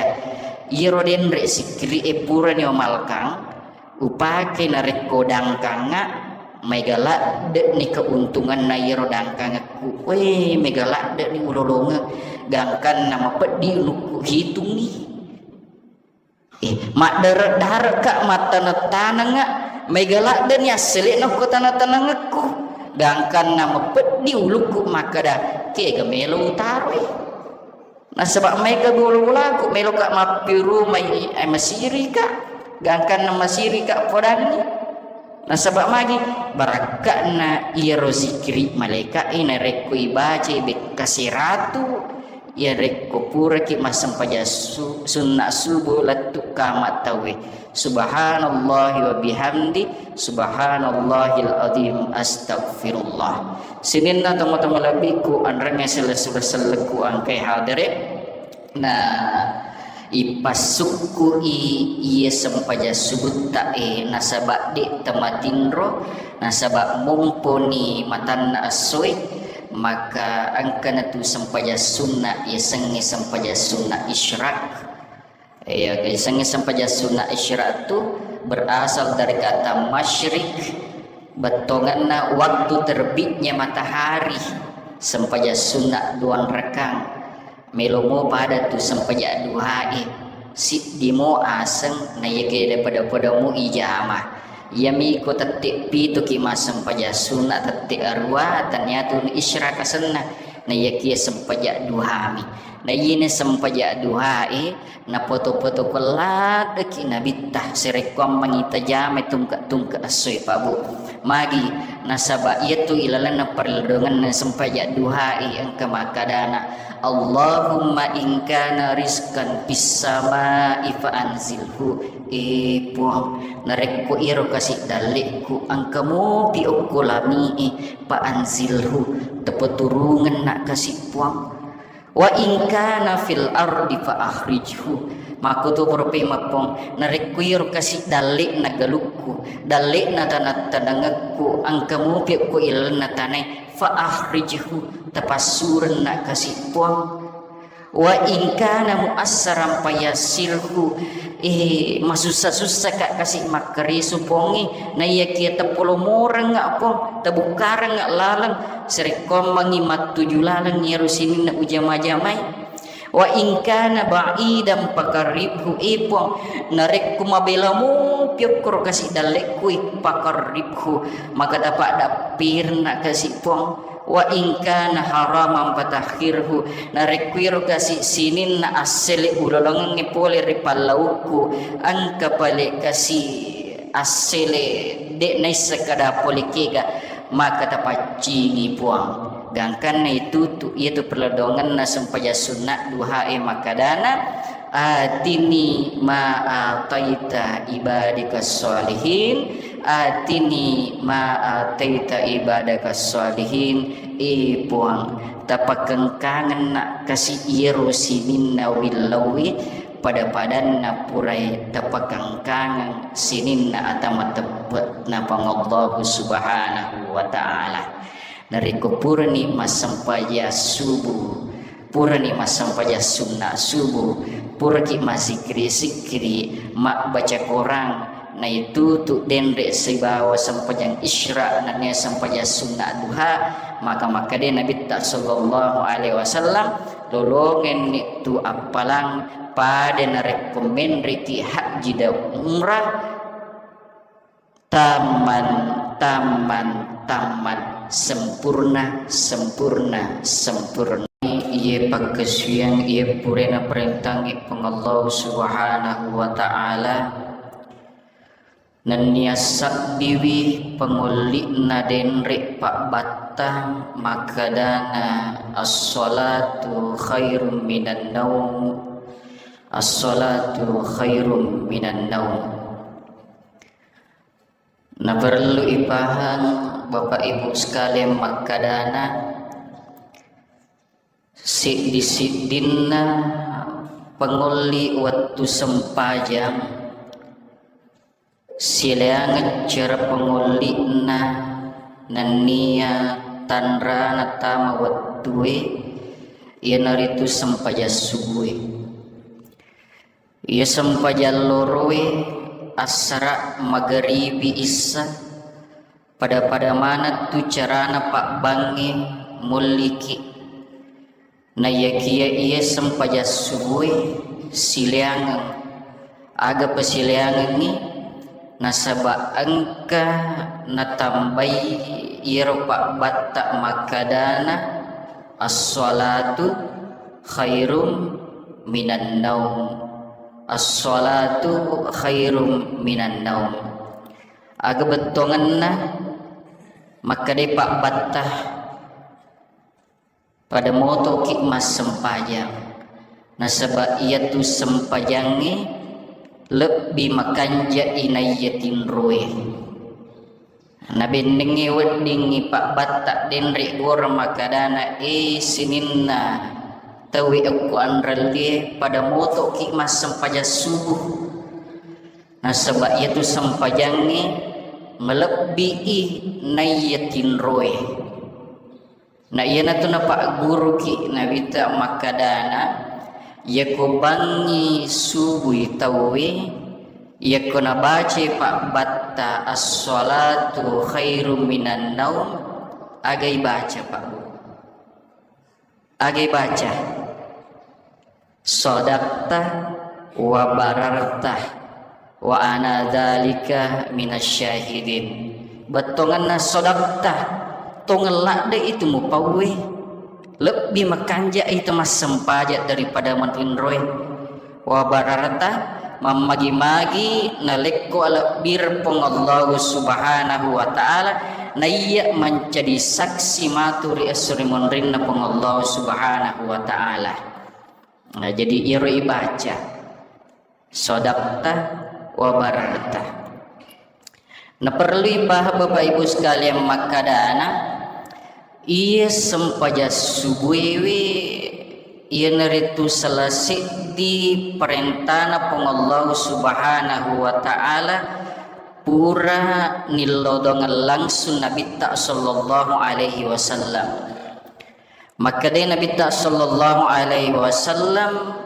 "Iyaro denre sikiri e purani umalkang, upake narekko dangkangnga, maega ladde'ni keuntunganna iyaro dangkangekku. Weh, maega ladde'ni ulolongeng, gangkanna mapeddi ulukku hitungngi. Eh, maddare-dare'ka, mattaneng-tanengnga, maega ladde'ni assele'na ko taneng-tanengekku, gangkanna mapeddi ulukku makkeda, kega melo utaroi." Nasaba maega bola-bolaku, meloka mappirumai, eh, masirika, gangkanna masirika podanni. Nasaba magi barakka'na iyaro zikiri malaika e narekko ibacai bekka seratu, iyarekko puraki massempajang su-, sunna subuh lettu kama tauwe. Subhanallahi wa bihamdi, subhanallahil azim, astagfirullah. Sininna tomatoa malebbiku, anrengnge selessureng sellekku engkae hadere. Na ipassukku'i iye sempajang subutta e, nasaba de tamatinro, nasaba momponi matanna essoe, maka engkana tu sempajang sunna yasengnge sempajang sunna isyraq. Iya, yasengnge sempajang sunna isyraq tu berasal dari kata masyrik, bettongenna waktu terbitnya matahari, sempajang sunna duang rakang. Melomo pada tu sempajang duhae, siddimo aseng, naiyakiya pada-pada mu ijama. Iyami ko tette pituki massempajang sunna, tette arua, taniatu isyraq asenna, naiyakiya sempajang duhami. Naiyene sempajang duhae, napoto-poto ko laddeki nabitta, serekkuammengi tajamai tungke-tungke essoe, Pak Bu. Magi, nasaba iyatu ilalenna parelledongenna sempajang duhae engka makkadana, Allahumma in kana rizqan fis samai fa anzilhu. Eh, Puang, narekko iyaro kasi dallekku engka mopi okko langie, fa anzilhu, tapaturungenna kasi, Puang. Wa in kana fil ardi fa akhrijhu. Makkutu pura pemeng, Puang, narekko iyaro kasi dallekna galukku, dallekna tanah-tanangekku, engka mopi okko ilalenna tanae, fa akhrijhu, tapassurenna kasi, Puang. Wa in kana muassaran fayassirhu, eh, masussa-sussaka kasi makkaresu, Puangnge, naiyakiya tapolomorengnga, Puang, tabukkarengnga laleng, serekkuammengi mattuju laleng iyaro sininna ujama-jamai. Wa in kana ba'idan faqarribhu, eh, Puang, narekko mabela mopi okkoro kasi dallekkui, faqarribhu, maka tapaddappirenna kasi, Puang. Wa in kana haraman fatahhirhu, narekko iro kasi sininna assele ulolongengnge pole ri pallaukku, engka pale kasi assele de naisseng kada pole kega, maka tapaccingi, Puang. Gangkanna itutu, iyatu perledongenna sempajang sunna duhae makkadana, atini ma ataita ibadika sholihin, atini ma ataita ibadaka sholihin. Eh, Puang, tapakengkangenna kasi iyaro sininna willauwi, pada-padanna purai tapakengkangeng sininna ata mateppe'na Puang Allahu Subhanahu wa Ta'ala. Narekko purani massempajang subuh, purani massempajang sunna subuh, puraki massikkiri-sikkiri, mabbaca Korang, naitutu denre sibawa sempajang isyraq nennia sempajang sunna duha, maka makkeda Nabitta sallallahu alaihi wasallam, lolongenni tu appalang pada narekko menreki hajji dan umrah, tamman, tamman, tamman, sempurna, sempurna, sempurna. Iye pakkasiwiang, iye purana parentangngi Puang Allah Subhanahu wa Ta'ala, nennia sabbiwi pangolli'na denre pabbattang makkedana, "As-salatu khairum minan naum, as-salatu khairum minan naum." Naparellu ipahang, Bapak Ibu sekalian, makkedana, siddi-siddinna pangolli wettu sempajang, silaingeng cara pangolli'na nennia tanrana tama wettue, iyanaritu sempajang subue. Iya sempajang loroe, assara, magaribi, issa, pada-pada maneng tu carana pabbangnge mulliki. Naiyakiya iya sempajang subue, silaingeng. Aga pasilaingengngi? Nasaba engka natambai iyaro pabbatta makkedana, "As-salatu khairum minan naum. As-salatu khairum minan naum. Aga bettuangenna makkeda pabbatta pada motoki massempajang, nasaba iyatu sempajangnge lebbi makanja inaiya tinroe. Nabennengnge weddingngi pabbatta denre gora makkedana, e sininna tauwe okko anrellie pada motoki massempajang subuh. Nasaba iyatu sempajangnge malebbii naiya tinroe. Na iyanatu napagguruki Nabitta makkedana, iyako bangngi subui tauwe, iyako nabacai pabbatta as-salatu khairum minan naum, agai baca, Pak Bu? Agai baca? Sadaqta wa bararta wa ana dzalika minasyahidin. Bettuangenna sadaqta, tongeng ladde itu mupauwe. Lebbi makanja itu massempaja daripada matinroe. Wa bararta, mammagi-magi nalekko alebbireng Puang Allahu Subhanahu wa Ta'ala, naiya mancaji saksi matu ri esso ri monrinna Puang Allahu Subhanahu wa Ta'ala. Nah, jadi iyaro ibaca, sadaqta wa bararta. Naperlu ibahas Bapak Ibu sekalian makkedana, iya sempajang subuewe iyanaritu salah seddi parentana Puang Allahu Subhanahu wa Ta'ala pura nillodongeng langsung Nabitta sallallahu alaihi wasallam. Makkedai Nabitta sallallahu alaihi wasallam,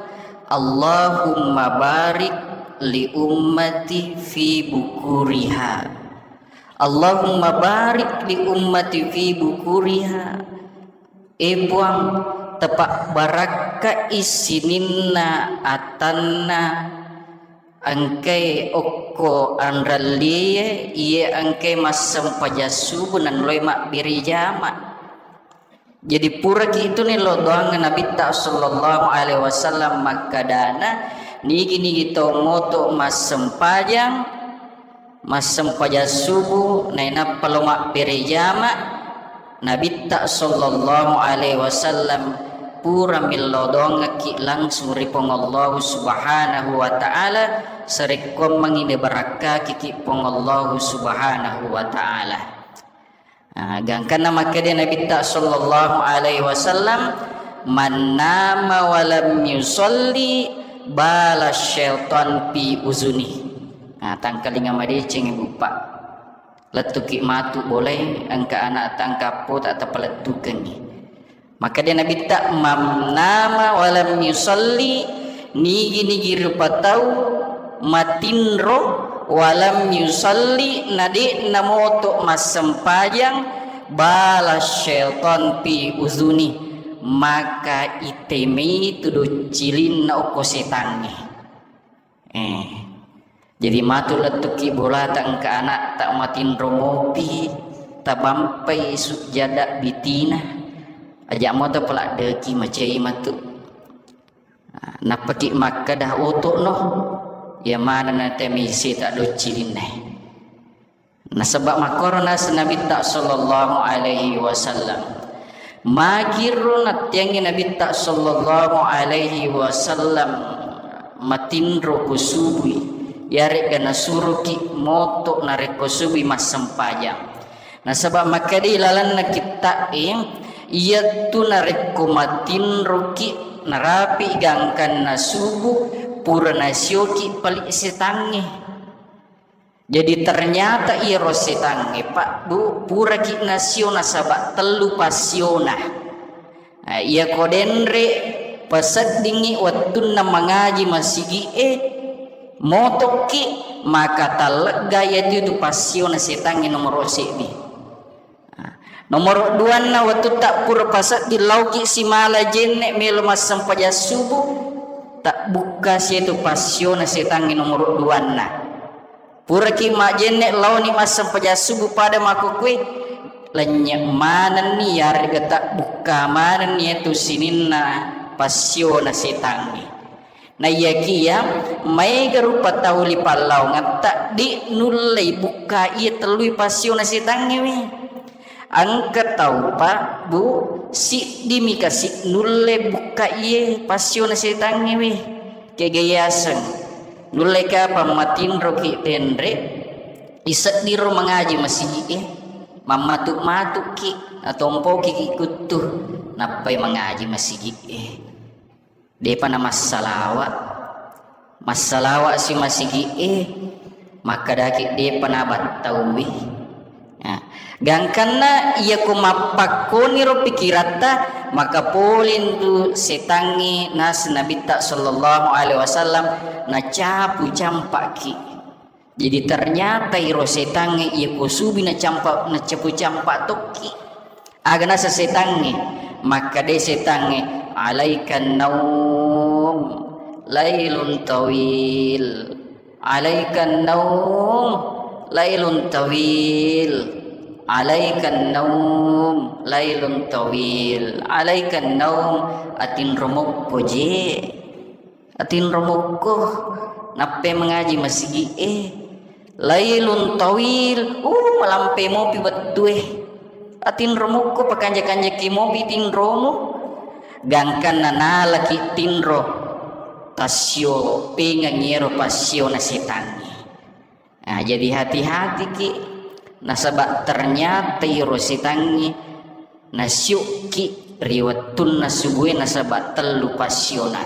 "Allahumma barik li ummati fi bukuriha. Allahumma barik li ummati fi bukuriha." E Puang, tapabbarakkai sininna atanna engkae okko anrellie, iye engkae massempajang subuh nanroi mabbere jama. Jadi puraki itu nillau doang Nabitta sallallahu alaihi wasallam makkedana, nigi-nigi tau moto massempajang, massempajang subuh, nainappa lo mabbere jama, Nabitta sallallahu alaihi wasallam pura millau doangekki langsung ri Puang Allahu Subhanahu wa Ta'ala, sarekkuammengi nabarakkakiki Puang Allahu Subhanahu wa Ta'ala. Ah, gangkanna makkeda Nabitta sallallahu alaihi wasallam, "Man nama wa lam yusalli bala syaitan fi uzuni." Ah, tangkalinga madeceng, Ibu, Pak. Lettuki matu bolai, engka anak tangkappo tak tapalettukengi. Makkeda Nabitta, "Man nama wa lam yusalli," nigi-nigi rupa tau matinro, "wa lam yusalli," na de'na moto massempajang, "bala syaitan fi uzuni," maka itemei tu doccilinna okko setangnge. Eh, jadi matu lettuki bolata engka anakta matinro mopi, tabampai sujjada bitina, aja moto peladdeki macai matu. Nappaki makkeda, "Oto'no, iya maneng natemisi ta doccilinna." Nasaba makkoro naseng Nabitta sallallahu alaihi wasallam. Magiro nattiangi Nabitta sallallahu alaihi wasallam matinro ko subui, yaregga nasuroki moto narekko subui massempajang. Nasaba makkeda ilalenna kitta'e, iyattu narekko matinroki narapi gangkanna subuh, pura nasioki pali setangnge. Jadi ternyata iyaro setangnge, Pak, Bu, puraki nasio nasaba tellu passiona. Eh, iyako denre paseddingngi wettunna mangaji masigi'e, motokki, maka tallegga iyatu itu passiona setangnge nomoro seddi. Nomoro duanna, wettutta pura pasedding lauki simala jenne melo massempajang subuh, tabbukka setu passiona setangnge nomoro duanna. Puraki majenne laoni massempajang subuh pada makkukue, lennye manenni yarega tabbukka manenni yatu sininna passiona setangnge. Naiyakiya maega rupa tau ri pallaongetta de' nullei bukka iya tellui passiona setangnge we. Engka taupa, Bu, siddimi kasi nulle bukka iye passiona setangnge we. Kega yaseng. Nulle kapang matinroki denre, iseddiro mangaji masigi'e, mammatu-matuki, natompoki kuttu, nappai mangaji masigi'e. Depa namassalawa. Massalawa si masigi'e, makkadaki depa nabattauwi. Ya. Gangkanna iyako mappakkoniro pikiratta, maka polintu setangnge naseng Nabitta sallallahu alaihi wasallam nacapu campaki. Jadi ternyata iro setangnge iyako subi nacampa, nacapu campa tokki. Aga naseng setangnge, makkadai setangnge, "Alaikan naum, lailun tawil. Alaikan naum, lailun tawil. Alaikan naum, lailun tawil. Alaikan naum, atinro mokko je." Atinro mokko, nappai mangaji masigi'e. Lailun tawil, uh, malampe mopi wettue. Atinro mokko, pakanja-kanjaki mopi tinromu. Gangkanna nalaki tinro, tassio pengang iyaro passiona setangnge. Nah, jadi hati-hatiki, nasaba ternyata iro setangnge nasiukki ri wettunna subue nasaba tellu passiona.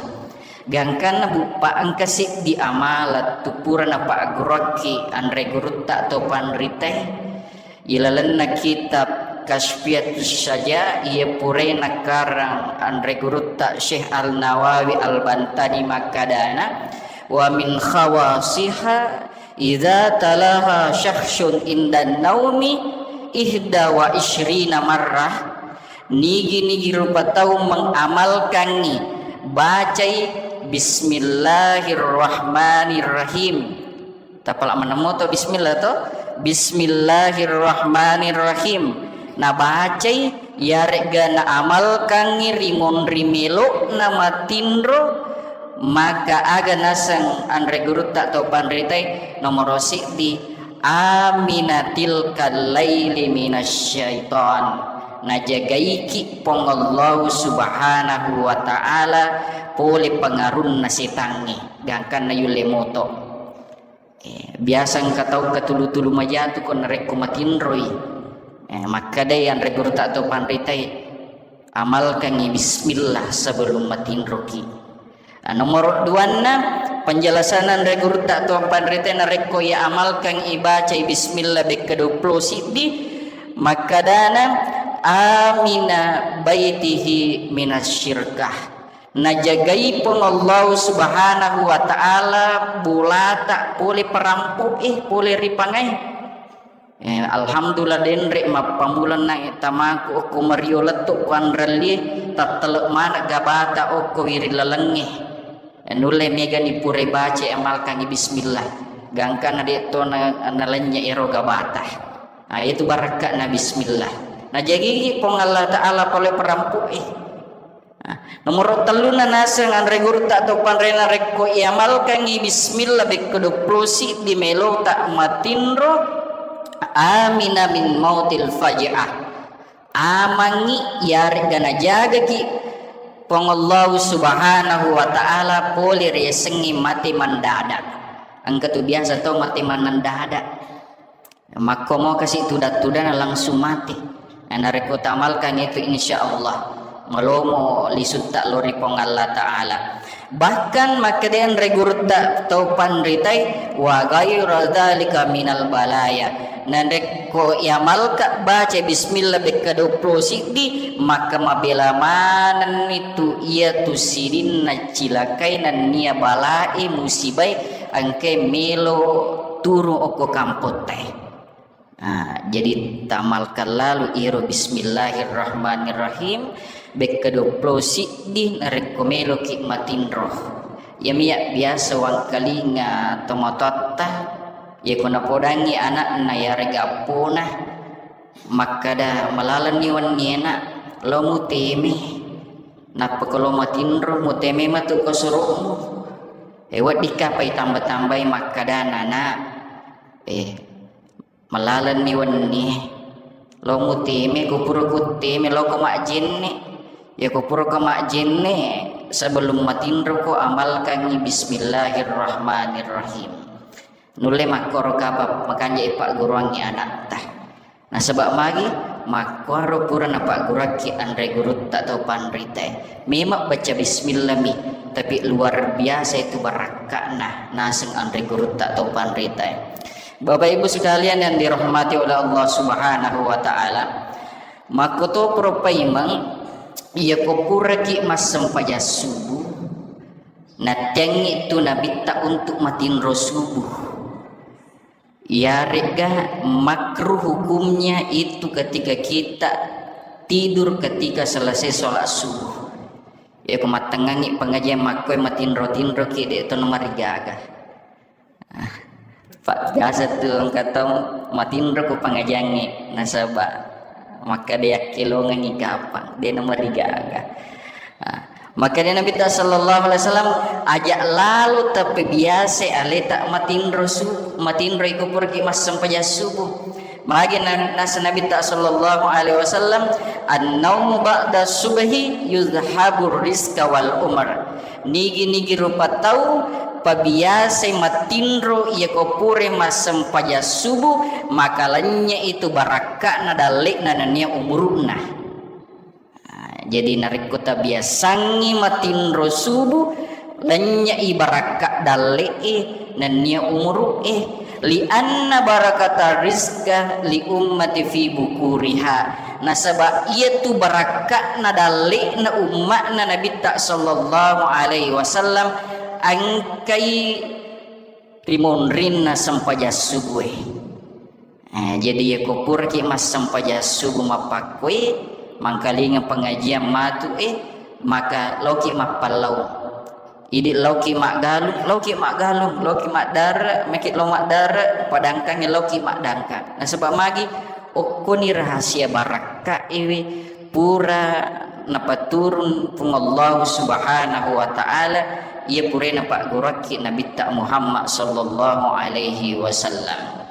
Gangkanna buppa engka seddi amalan tu pura napagguruakki anre gurutta atau panritae. Ilalenna kitab Kasfiatus Syaja, iya purae nakarang anre gurutta Syekh Al-Nawawi Al-Bantani makkadana, "Wa min khawasiha idza talaha syakhsun indan naumi ihda wa isyrina marrah." Nigi-nigi rupa tau mengamalkangi, bacai Bismillahirrahmanirrahim. Tapala maneng moto bismillah to. Bismillahirrahmanirrahim. Nabacai, yaregga naamalkangngi ri monri melo'na matinro, maka aga naseng anre gurutta to panritai nomoro siddi, amina tilkal laili minasyaiton. Najagaiki Puang Allahu Subhanahu wa Ta'ala pole pengarunna setangnge, gangkanna yulle moto. Eh, biasa engka tau katulu-tulu majatu ko narekko matinroi. Eh, makkadai anre gurutta to panritai, amalkangi bismillah sebelum matinroki. Ah, nomoro duanna, penjelasan anre gurutta to panritai narekko iya amalkan ibacai bismillah bekka duappulo siddi, makkadana amina baitihi minasyirkah. Najagai Puang Allahu Subhanahu wa Ta'ala bolata pole parampo'e, pole ripangae. Eh, alhamdulillah, denre mappamulanna tamaku okko mario lettu kuanrelli, tattele mana gabata okko wiring lalengnge. Eh, nulle megani pura baca amalkangi bismillah. Gangkana de to na, nalennye ero gabata. Nah, itu barakka'na bismillah. Najagigi Puang Allah Ta'ala pole parampo'e. Nah, nomoro telluna naseng anre gurutta to panrena rekko iamalkangi bismillah bekko duappulo siddi melota matinro, amina min mautil faja'ah. Amangngi yarega najagaki Puang Allahu Subhanahu wa Ta'ala pole riasengnge mate mendadak. Engka tu biasa tau mate mendadak. Makkomo kasi tudang-tudang langsung mati. Nah, narekko tamalkan itu, insya Allah, malomo lisutta lori Puang Allah Ta'ala. Bahkan makkeda anre gurutta tau panritai, wa ghaira dzalika minal balaya. Narekko iamalka baca bismillah bekka duappulo siddi, maka mabela manenni tu iya tu sininna cilakai nennia balae musibai engkai melo turu okko kampottae. Nah, jadi tamalkan lalu iro bismillahirrahmanirrahim bekka duappulo siddi narekko meloki matinro. Iyamiya biasa wangkalinga tomatoatta, yako napodangi anakna yarega appona, makkada, malalenni wenni enak, lo muteme. Nappa ko lo matinro, muteme matu ko suru'mu. E, weddikka pai tamba-tambai makkadana, nak. E, malalenni wenni. Lo muteme, ko pura kutteme, lo ko majjenne. Ya ko pura ko majjenne, sebelum matinro ko amalkangi bismillahirrahmanirrahim. Nulle makkoro kapa makanja ipagguruangi anatta. Nasaba magi makkuaro pura napagguruakki anre gurutta to panritae. Memang baca bismillah mi, tapi luar biasa itu barakka'na naseng anre gurutta to panritae. Bapak Ibu sekalian yang dirahmati oleh Allah Subhanahu wa Ta'ala, makkotoparo paimeng, iya ko puraki massempajang subuh, nattiangngi tu nabitta untuk matinro subuh. Iyaregga makruh hukumnya itu ketika kita tidur ketika selesai sholat subuh. Ya, ko mattengngangi pengajian makkoe matinro-tinroki, de' to namarigaga. Ah, Pak, biasa tu engka tau matinro ko pengajiangnge, nasaba makkeda yakkelongengi kapang, de' namarigaga. Ah, Makkeda Nabitta sallallahu alaihi wasallam, aja lalo tappebiasai aleta matinro su-, matinro iko puraki massempajang subuh. Magi na-, nasa Nabitta sallallahu alaihi wasallam, "An-naumu ba'da subhi yuzhabur rizqa wal umr." Nigi-nigi rupa tau pabiasai matinro iyako pura massempajang subuh, maka lennye itu barakka'na dalle'na nennia umuru'na. Ah, jadi narekko tabiasangngi matinro subuh, lennye'i barakka dalle'e nennia umuru'e, lianna barakata rizqa li ummati fi bukuriha, nasaba iyatu barakka'na dalle'na umma'na Nabitta sallallahu alaihi wasallam engkai ri monrinna sempajang subuhe. Eh, jadi iyako puraki massempajang subuh mappakkoi, mangkalinga pengajian matu, eh, maka laoki mappallau. Idi laoki maggalung, laoki maggalung, laoki maddare, meki lao maddare, padangkangi laoki maddangkang. Nasaba magi okkoni rahasia barakka iwi pura napaturun Puang Allah Subhanahu wa Ta'ala, iya pura napagguruakki Nabitta Muhammad sallallahu alaihi wasallam.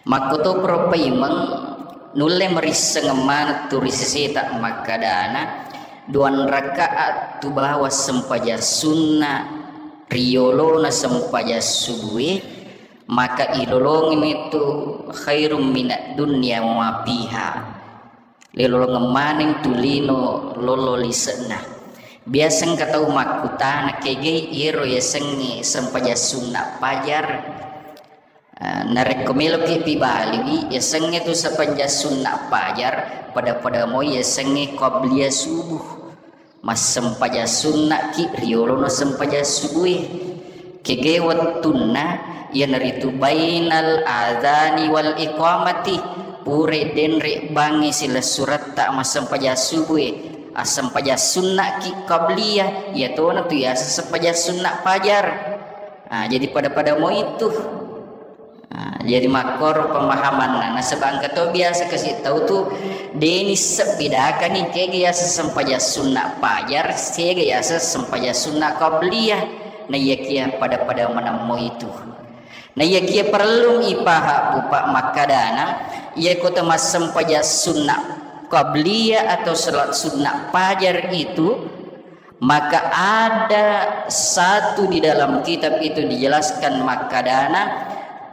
Makkotoparo paimeng, nulle marisseng maneng tu ri seseta makkadana, duang rakaat tu bawang sempajang sunna ri yolona sempajang subue, maka ilolongeng itu khairum minad dunya wa ma fiha. Lilolongeng maneng tu lino lolo lise'na. Biasa engka tau makkutana, kegai iyaro yasengnge sempajang sunna pajar? Ah, narekko meloki pibaliwi, yasengnge tu sempajang sunna pajar, pada-pada moi yasengnge qabliyah subuh. Massempajang sunnaki riolono sempajang subue. Kege wettunna, iyanaritu bainal adzani wal iqamati, pura denre bangngi silessuretta massempajang subue, assempajang sunnaki qabliyah, iyatona tu yaseng sempajang sunna pajar. Ah, jadi pada-pada moi tu. Ah, jadi makkoro pemahamanna. Nasaba engka to biasa kasi tau tu, deni sebbedakangi kega yaseng sempajang sunna pajar, sega yaseng sempajang sunna qabliyah. Naiyakia pada-pada maneng moi tu. Naiyakia perlu ipaha bupa makkadana, iyako tamassempajang sunna qabliyah atau salat sunna pajar itu, maka ada satu di dalam kitab itu dijelaskan makkadana,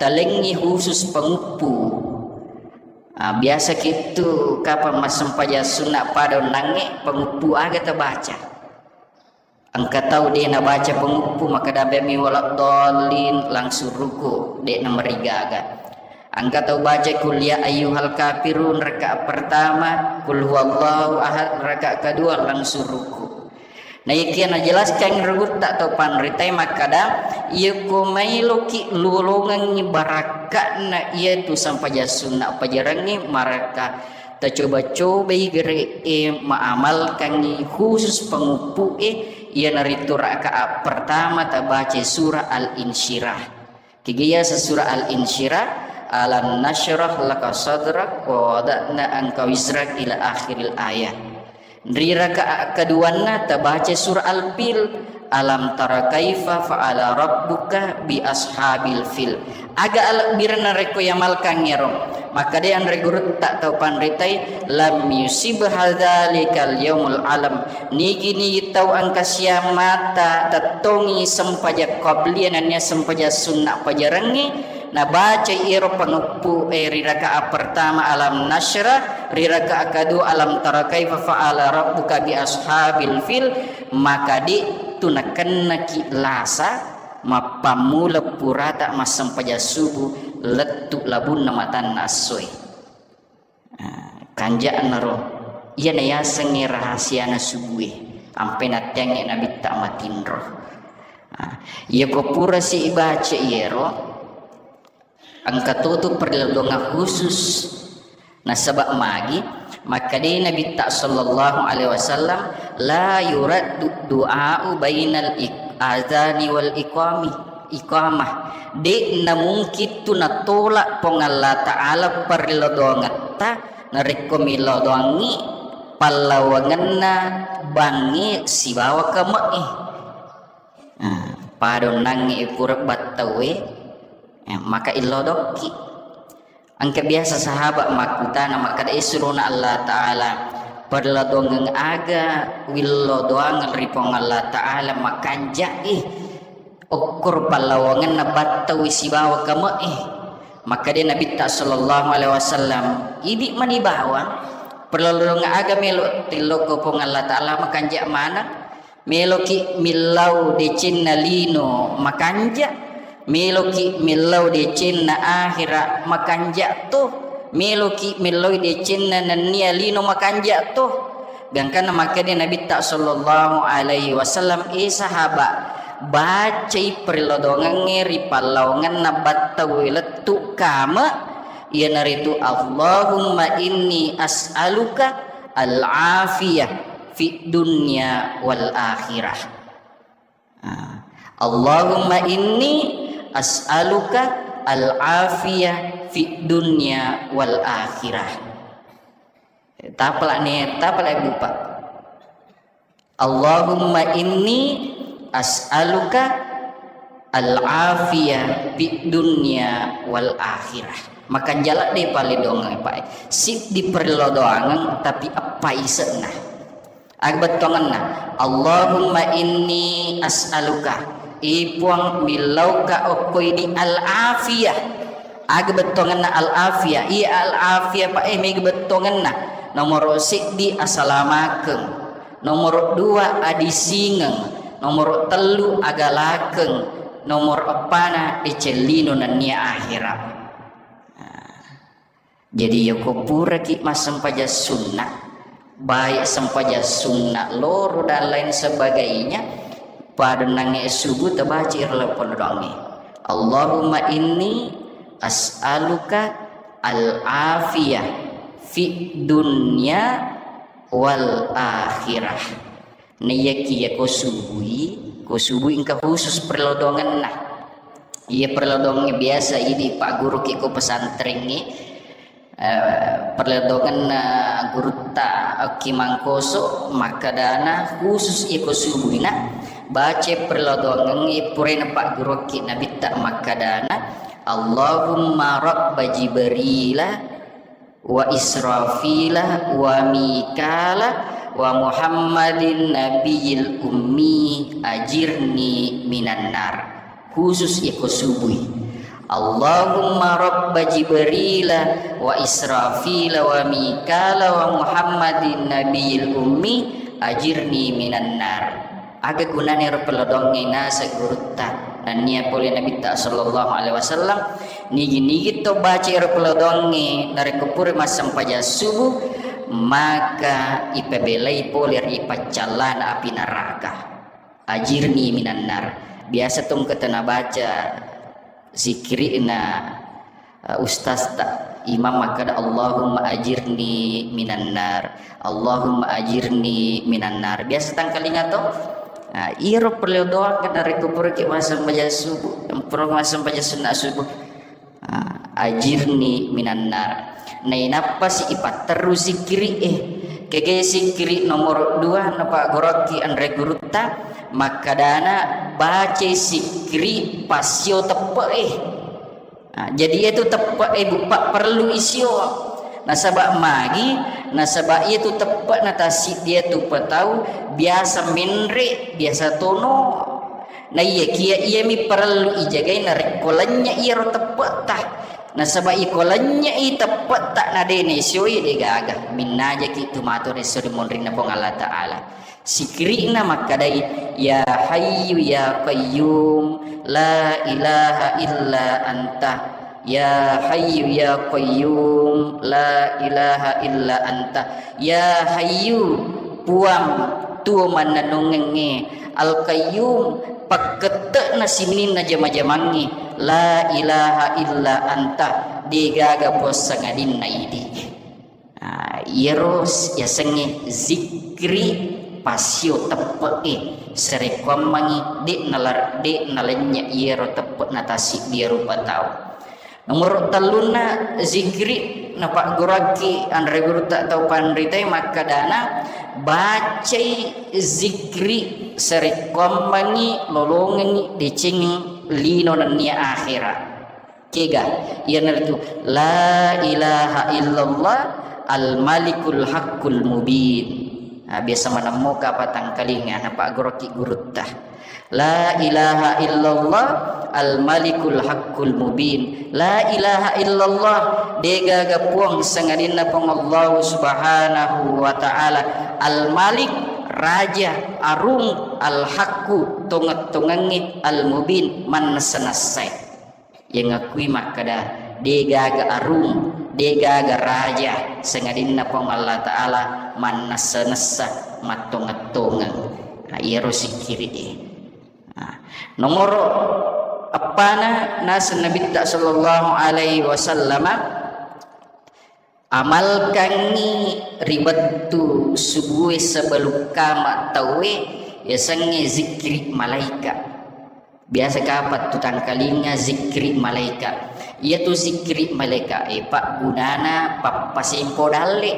talengngi khusus penguppu. Ah, biasa kitu kapang massempajang sunna pada onnangnge, penguppu aga tabaca. Engka tau de nabaca penguppu, makkada bemi waladdallin, langsung ruku, de namarigaga. Engka tau baca kul ya ayyuhal kafirun rakaat pertama, kul huwallahu ahad rakaat kedua, langsung ruku. Naiyakia najelaskan ri gurutta to panritae makkada, iyako mailoki lolongengngi barakka'na iyatu sempajang sunna pajarengnge, maraka tacoba-cobai gere'e maamalkangngi khusus penguppu'e, iyanaritu rakaat pertama tabaca surah Al-Insyirah. Kega yaseng surah Al-Insyirah, "Alam nasyrah laka sadrak wa wada'na anka wizrak" ila akhiril ayat. Ri rakaat keduanna tabaca surah Al-Fil, "Alam tara kaifa fa'ala rabbuka bi ashabil fil." Aga alebbirenna rekko yamalkangngero? Makkeda anre gurutta tau panritai, "Lam yusib hadzalikal yaumul alam." Nigi-nigi tau engka siammata tettongi sempajang qabliyah nennia sempajang sunna pajarengnge, nabacai ero pangeppu e ri rakaat pertama Alam Nasyrah, ri rakaat kedua Alam tara kaifa fa'ala rabbuka bi ashabil fil, maka de tu nakennaki lasa mappammula purata massempajang subuh lettu labunna matanna essoe. Ah, kanja'na ro. Iyana yasengnge rahasiana subuhe. Ampe natteangnge nabitta matinro. Ah, iyako pura si ibaca iyero, engka totu perlindungan khusus. Nasaba magi, makkeda Nabitta sallallahu alaihi wasallam, "La yuraddu du'a'u bainal ik-, adzani wal iqami, iqamah." De namungkin tu natolak Puang Allah Ta'ala perlindungetta narekko millau doangngi pallawangenna bangnge sibawa kame'e. Ah, padonnangnge pura battaue, eh, maka illodokki. Engka biasa sahabat makkutana, makkeda, "Eh, surona Allah Ta'ala, perlodongeng aga willodoangeng ri Puang Allah Ta'ala makanja'i okkoro pallawangenna battaui sibawa kame'e?" Makkeda Nabitta sallallahu alaihi wasallam, "Idi mani bawang, perlodongeng aga melo tillokko Puang Allah Ta'ala makanja maneng?" Meloki millau decenna lino makanja, meloki millau decenna akhira makanja to, meloki millau decenna nennia lino makanja to. Gangkanna makkeda Nabitta sallallahu alaihi wasallam, "Eh sahaba, bacai perlodongengnge ri pallawangenna battaue lettu kame, iyanaritu Allahumma inni as'aluka al-afiyah fid dunya wal akhirah." Ah, "Allahumma inni as'aluka al-afiyah fid dunya wal akhirah." Tapalak ni, tapalak bupa. "Allahumma inni as'aluka al-afiyah fid dunya wal akhirah." Makanja ladde paledongeng, Pak. Siddi perlodongeng, tapi eppa ise'na. Aga bettuangenna, "Allahumma inni as'aluka," i Puang, millauka okko idi al-afiyah. Aga bettuangenna al-afiyah? Iya al-afiyah, Pak, eh, mega bettuangenna. Nomoro siddi, asalamakeng. Nomoro dua, adisingeng. Nomoro tellu, agalakeng. Nomoro eppana, decellino nennia akhira. Nah. Jadi, yako puraki massempajang sunna, baik sempajang sunna loro dan lain sebagainya, pada nange subuh tabaci ro lapong doangnge. "Allahumma inni as'aluka al-afiyah fi dunya wal akhirah." Naiyaki yako subui, ko subui engka khusus perlodongenna. Iya perlodongengnge biasa idi pagguruki ko pesantrengnge, eh, perlodongenna gurutta Okki Mangkoso makkedana khusus iko subuina baca perlodongengnge purena pagguruki Nabitta makkedana, "Allahumma rabba Jibrila wa Israfila wa Mikala wa Muhammadin nabiyil ummi ajirni minan nar." Khusus iko subui. "Allahumma rabba Jibrila wa Israfila wa Mikala wa Muhammadin nabiyil ummi ajirni minan nar." Aga gunana ero perlodongengnge naseng gurutta nennia pole Nabitta sallallahu alaihi wasallam, nigi-nigi to baca ero perlodongengnge narekko pura massempajang subuh, maka ipabelai pole ri paccallana api neraka. Ajirni minan nar. Biasa tongketa nabaca zikirina, eh, ustazta, imam makkeda, "Allahumma ajirni minan nar. Allahumma ajirni minan nar." Biasa tangkalinga to? Nah, iyaro perlu doa kada rekko puraki massempajang subuh, pura massempajang sunna subuh. Ah, ajirni minan nar. Nainappa si ipatterru zikiri e. Kege sikkiri nomor dua napaggoroki anre gurutta, makkadana bacai sikkiri passio teppe'e. Nah, jadi iyatu teppe'e buppa perlu isio. Nasaba magi, nasaba iyatu teppe'na tassiddi iyatu patau biasa menre, biasa tono. Naiyakia iyami parellu ijagai narekko lennye iyaro teppe'ta. Nasaba iko lennye i teppe'ta na de naisioi, de gaga. Minnajaki tu matu resso ri monrinna Puang Allah Ta'ala. Sikiri'na makkadai, "Ya Hayyu ya Qayyum, la ilaha illa anta." Ya Hayyu ya Qayyum, la ilaha illa anta. Ya Hayyu, Puang, tuo mannennungengnge. Al-Qayyum, pakkette'na sininna jama-jamangnge. La ilaha illa anta, degaga puang sangadinna idi. Ah, iyaro s-, yasengnge zikri passio teppe'e, sarekkuammengngi de' nalar-, de' nalennye iyaro teppe'na tassiddi rupa tau. Nomor tellunna zikri napagguruakki anre gurutta tau panritai makkadana, bacai zikri sarekkuammengngi lolongengngi deceng lino nennia akhera. Kega, iyanaritu, "La ilaha illallah al-malikul haqqul mubin." Nah, biasa manemmoka patangkalinga, napaggoroki gurutta. "La ilaha illallah al-malikul haqqul mubin." La ilaha illallah, degaga puang sangadinna Puang Allah Subhanahu wa Ta'ala, al-malik, raja, arung, al-haqqu, tongeng-tongengnge, al-mubin, mannessa-nessai. Yang akui makkada, degaga arung, degaga raja, sangadinna Puang Allah Ta'ala mannessa-nessa, mattongeng-tongeng. Nah, iyaro sikkiri e. Nah, nomoro eppana naseng Nabitta sallallahu alaihi wasallama, amalkangngi ri wettu subue sebelum kama tauwe, yasengnge zikri malaika. Biasa kapang tu tangkalinga zikri malaika. Iyatu zikri malaika e paggunana pappasempo dalle.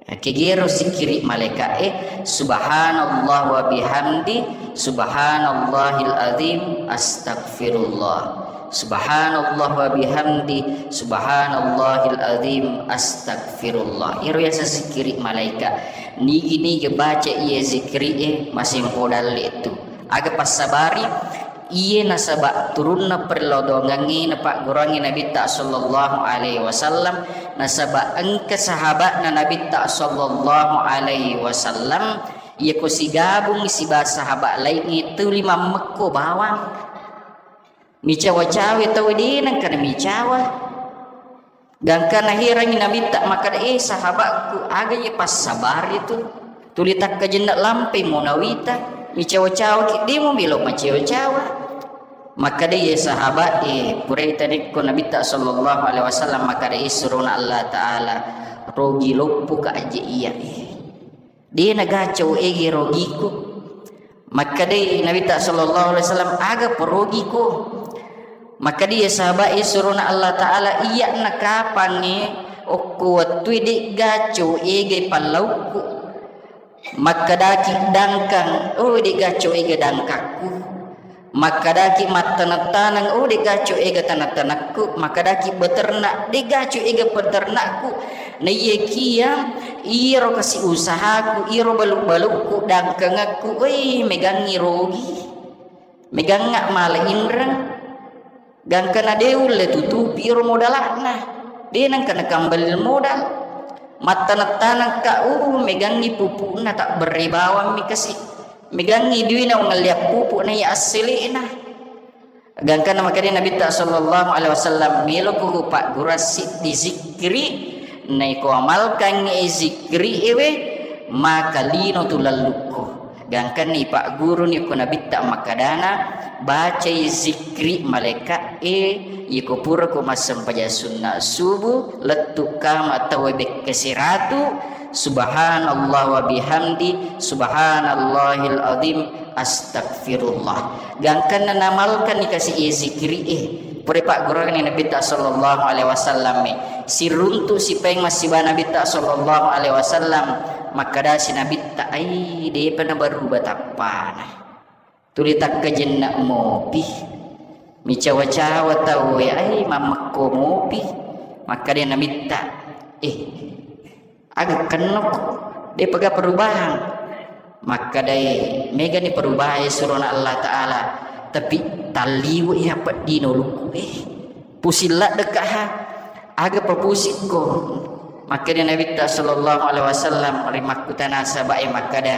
Kegero zikri malaika e, "Subhanallah wa bihamdi, subhanallahil azim, astagfirullah. Subhanallah wa bihamdi, subhanallahil azim, astagfirullah." Iyaro yaseng zikri malaika. Nigi-nigi baca iya zikri e, masempo dalle tu. Aga passabari, iye nasaba turunna perlodongengnge napagguruangngi Nabitta sallallahu alaihi wasallam, nasaba engka sahabatna Nabitta sallallahu alaihi wasallam, iyako sigabung siba sahabat laingnge tuli mammekko bawang. Micawa-cawa tau de nengka namicawa. Gangka naherangngi Nabitta makkada, "Eh, sahabatku, aga ye passabari tu? Tuli takkajenna lampai mo nawita, micawa-cawa ki, de mo melo macawa-cawa." Makkada ye sahabat e, purai tarekko Nabitta sallallahu alaihi wasallam makkada, "Eh, surona Allah Ta'ala, rogi loppo ka aje iya e." De nagaco ege rogiku. Makkedai Nabitta sallallahu alaihi wasallam, "Aga porogiko?" Makkedai sahabat e, surona Allah Ta'ala, "Iyya nakapangnge okko wettui de'gaco ege pallaukku." Makkedaki dangkang, "Oh, de'gaco ege dangkakku." Makkedaki mattaneng-taneng, "Oh, de'gaco ega taneng-tanekku." Makkedaki beternak, "De'gaco ega peternakku." Naiyakia iro kasi usahaku, iro balu-balukku, dangkangekku, wei, megangngi rogi. Megangnga mala inreng. Gangkana de ulle tutupi iro modalakna. De nengka nakambali modal. Mattaneng-tanengka, uh, megangngi pupukna, tabberre bawammi kasi. Megangngi duina wangalliang pupuk na iya assele'na. Gangkanna makkeda Nabitta sallallahu alaihi wasallam, "Meloko kupaggura siddi zikri, naiko amalkangngi zikri ewe, maka lino tu lallukku." Gangkanna ipagguruni ko Nabitta makkedana, "Bacai zikri malaeka e, iko purako massempajang sunna subuh, lettu kama tauwe bekke siratu, subhanallah wa bihamdi, subhanallahil azim, astagfirullah." Gangkanna namalkanni kasi e zikri e, Pura pagguruni Nabitta sallallahu alaihi wasallam e. Siruntu sipaing massiba Nabitta sallallahu alaihi wasallam, makkedasi Nabitta, "Ai, depa nabaruba tappana. Tuli takkajenna mopi. Micawa-cawa tau e, ai, mammekko mopi." Makkeda Nabitta, "Eh, aga kennoko, depaga perubahan?" Makkedai, "Megani perubahan surona Allah Ta'ala, tapi talliwe iya peddina ulukku e. Pusing laddeka ha, aga papusikko?" Makkeda Nabitta sallallahu alaihi wasallam ri makkutana sahabat e makkeda,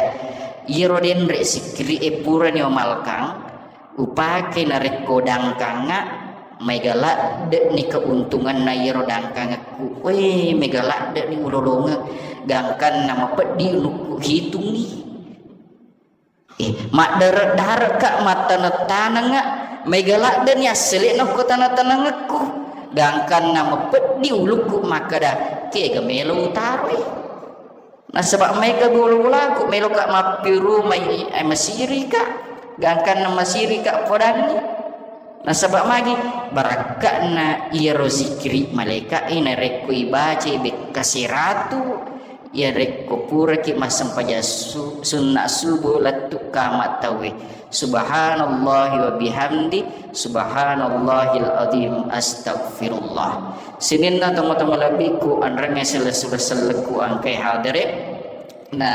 "Iyaro denre sikkiri e purani umalkang, upake narekko dangkangnga, mega ladde'ni keuntunganna iyaro dangkangekku. Weh, mega ladde'ni ulolongeng, gangkanna mapeddi ulukku hitungngi. Eh, maddare-dareka, mattaneng-tanengnga, mega ladde'ni assele'na ko taneng-tanengekku, gangkanna mapeddi ulukku makkeda, kega melo utaroi." Nasaba maega bola-bolaku, meloka mappirumai, eh, masirika, gangkanna masirika podangngi. Nasaba magi barakka'na iyaro zikiri malaika e narekko ibacai bekka seratu, iyarekko puraki massempajang su-, sunna subuh lettu kama tauwe. Subhanallahi wa bihamdi, subhanallahil azim, astagfirullah. Sininna tomatoa malebbiku, anrengnge sele-, sele-, selleku engkae hadere, na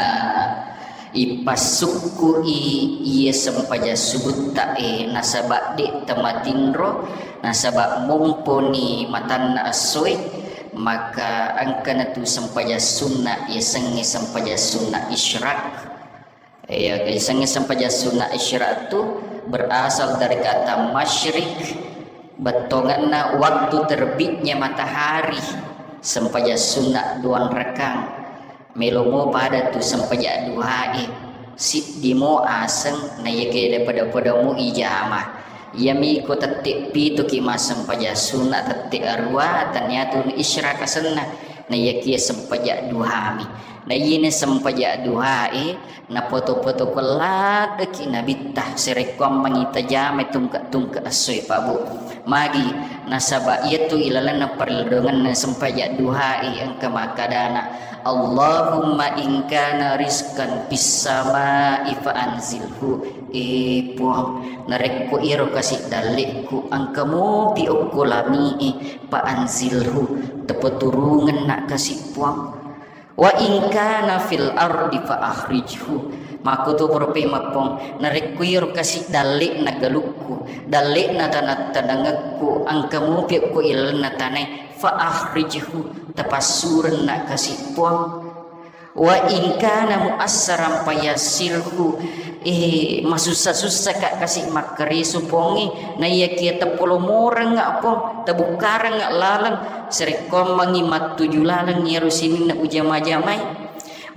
ipassukku i iye sempajang subutta e, nasaba de tamatinro, nasaba momponi matanna essoe, maka engkana tu sempajang sunna, yasengnge sempajang sunna isyraq. Iya, yasengnge sempajang sunna isyraq tu berasal dari kata masyrik, bettonganna waktu terbitnya matahari. Sempajang sunna duang rakang. Melo mo pada tu sempajang duha e, siddi mo aseng, na iya ke pada-pada mo ijama. Iyami ko tette pituki massempajang sunna, tette arua, tania tu isyraq asenna. Na iya kia sempajang duhami. Na iyene sempajang duha e, napoto-poto ko laddeki Nabitta, sarekkoammengngi tajamai tungke-tungke essoe, Pak Bu. Magi, nasaba iyatu ilalenna parelledongenna sempajang duha e engka makkedana, "Allahumma in kana rizqan fis samai fa anzilhu." Eh, Puang, narekko iyaro kasi dalle'ku engka mopi okko lami'e, fa anzilhu, tapaturungenna kasi, Puang. "Wa in kana fil ardi fa akhrijhu." Makkuto pura pemeng, Puang, narekko iyaro kasi dalle'na galukku, dalle'na taneng-tanengekku, engka mopi okko ilalenna tanae, fa akhrijhu, tapassurenna kasi, Puang. "Wa in kana muassaran fayassirhu." Eh, masussa-sussaka kasi makkaresu, Puangnge, na iyakia tapolomorengnga, Puang, tabukkarengnga laleng, sarekkoammengngi mattuju laleng iyaro sininna ujama-jamai.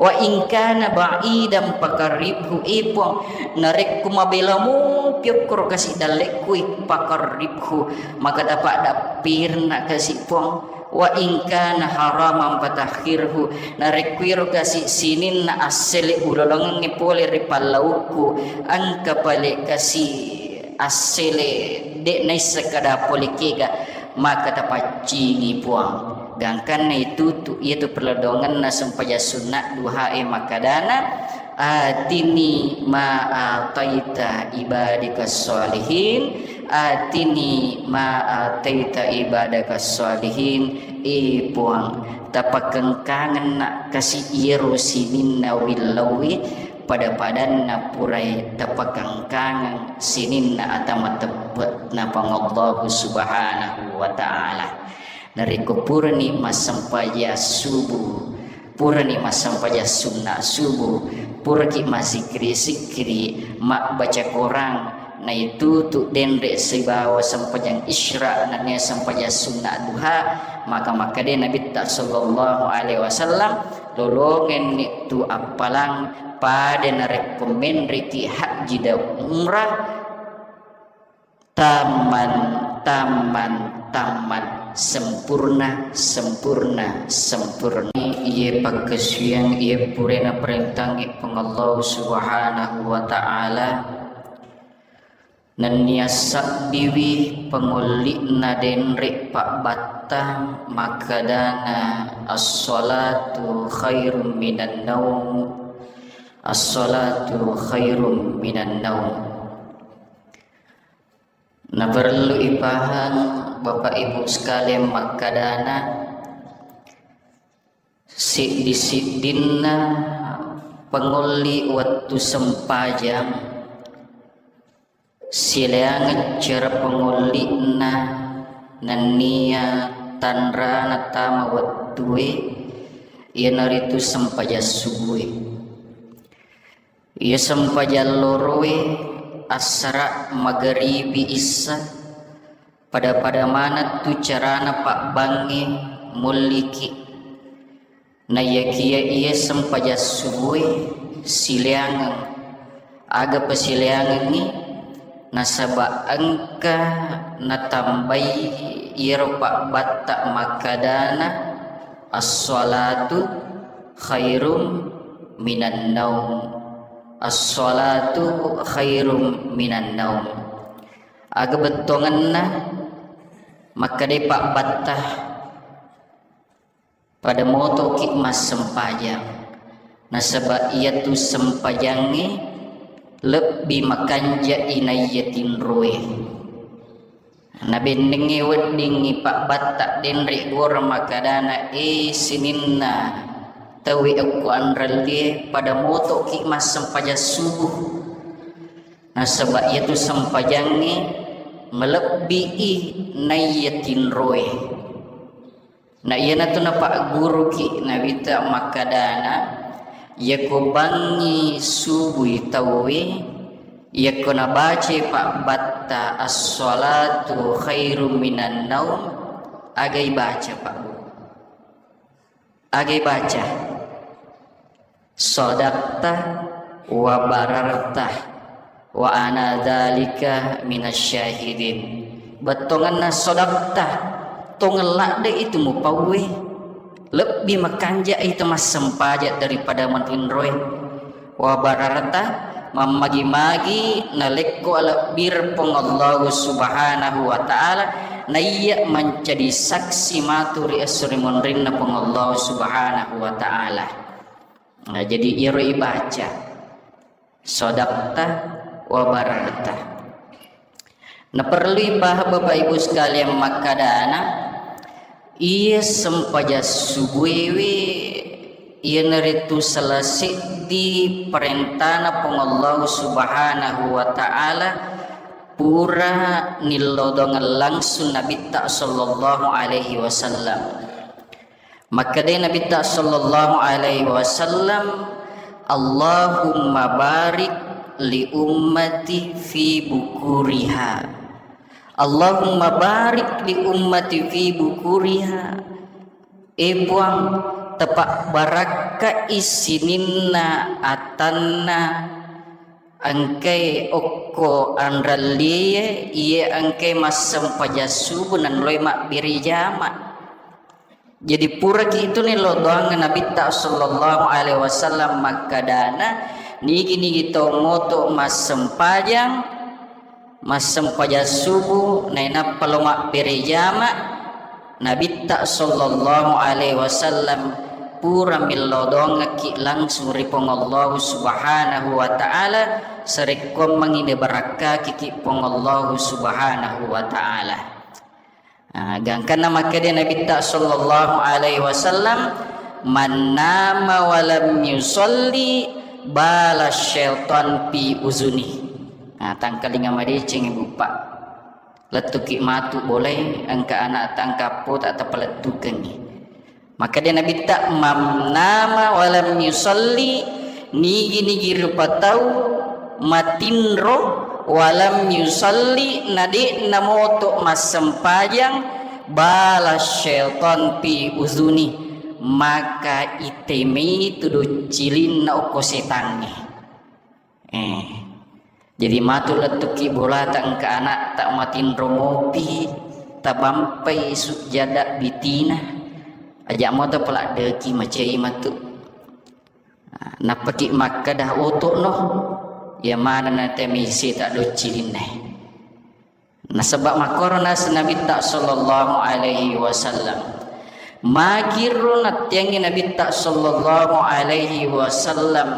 "Wa in kana ba'idan faqarribhu." Eh, Puang, narekko mabela mopi okkoro kasi dalle'ku e, faqarribhu, maka tapaddappirna kasi, Puang. "Wa in kana haraman fatahhirhu." Narekko iyaro kasi sininna assele ulolongengnge pole ri pallaukku, engka pale kasi assele de naisseng kada pole kega, maka tapaccingi, Puang. Gangkanna itutu, iyatu perlodongenna sempajang sunna duha e makkedana, "Atini ma ataita ibadika sholihin, atini ma ataita ibadaka sholihin." Eh, Puang, tapakengkangenna kasi iyaro sininna willauwi, pada-padanna purai tapakengkangeng sininna ata mateppe'na Puang Allahu Subhanahu wa Ta'ala. Narekko purani massempajang subuh, purani massempajang sunna subuh, puraki massikkiri-sikkiri, mabbaca Korang, naitutu denre sibawa sempajang isyraq nennia sempajang sunna duha, maka makkeda Nabitta sallallahu alaihi wasallam, lolongenni tu appalang pada narekko menreki hajji dan umrah, tamman, tamman, tamman, sempurna, sempurna, sempurna. Iye pakkasiwiang, iye purana parentangngi Puang Allah Subhanahu wa Ta'ala, Nennia sabbiwi pangolli'na denre pabbatta makkedana, "As-salatu khairum minan naum, as-salatu khairum minan naum." Naperlu ipahang, Bapak Ibu sekalian, makkedana, siddi-siddinna pangolli wettu sempajang, sileangeng cara pangolli'na nennia tanrana tama wettue, iyanaritu sempajang subue. Iya sempajang loroe, assara, magaribi, issa, pada-pada maneng tu carana pabbangnge molliki. Naiyakiya iya sempajang subue sileangeng, aga pasileangengngi, nasaba engka natambai iyaro pabbatta makkedana, "As-salatu khairum minan naum. As-salatu khairum minan naum." Aga bettuangenna makkedai pabbatta, pada motoki massempajang, nasaba iyatu sempajangnge lebbi makanja'i naiya tinroe. Nabennengnge weddingngi pabbatta denre gora makkedana, "E sininna tauwe okko anrellie, pada motoki massempajang subuh." Nasaba iyatu sempajangnge malebbi'i naiya tinroe. Na iyanatu napagguruki Nabitta makkedana, iyako bangngi subui tauwe, iyako nabacai pabbatta, "As-salatu khairum minan naum," agai baca, Pak Guru? Agai baca? "Sadaqta wa bararta wa ana dzalika minasy syahidin." Bettuangenna sadaqta, tongeng ladde itu mupauwe, lebbi makanja itu massempajang daripada matinroe. Wa bararta, mammagi-magi nalekko alebbireng Puang Allahu Subhanahu wa Ta'ala, naiya mancaji saksi matu ri esso ri monrinna Puang Allahu Subhanahu wa Ta'ala. Nah, jadi iyaro ibaca, "Sadaqta wa bararta." Naperlu ipahang Bapak Ibu sekalian makkedana, iya sempajang subuewe iyanaritu salah seddi parentana Puang Allahu Subhanahu wa Ta'ala pura nillodongeng langsung Nabitta sallallahu alaihi wasallam. Makkedai Nabitta sallallahu alaihi wasallam, "Allahumma barik li ummati fi bukuriha. Allahumma barik li ummati fi bukuriha." E Puang, tapabbarakkai sininna atanna engkae okko anrellie, iye engkae massempajang subuh naloi mabbere jama. Jadi puraki itu nillau doangnge Nabitta sallallahu alaihi wasallam makkedana, nigi-nigi tau moto massempajang, massempajang subuh, nainappa lo mabbere jama, Nabitta sallallahu alaihi wasallam pura millau doangekki langsung ri Puang Allahu Subhanahu wa Ta'ala, sarekkuammengngi nabarakkakiki Puang Allahu Subhanahu wa Ta'ala. Ah, gangkanna makkeda Nabitta sallallahu alaihi wasallam, "Man nama wa lam yusalli bala syaitan fi uzuni." Ah, tangkalinga madeceng, Ibu, Pak. Lettuki matu bolai, engka anak tangkappo tak tapalettukengngi. Makkeda Nabitta, "Man nama wa lam yusalli," nigi-nigi rupa tau matinro, "wa lam yusalli," na de'na moto massempajang, "bala syaitan fi uzuni," maka itemei tu doccilinna okko setangnge. Eh. Jadi matu lettuki bolata engka anakta matinro mopi, tabampai sujjada bitina, aja moto paladdeki macai matu. Nappaki makkeda, "Oto'no, iya maneng na temisi ta doccilinna." Nasaba makkoro naseng Nabitta sallallahu alaihi wasallam. Magiro nattiangi Nabitta sallallahu alaihi wasallam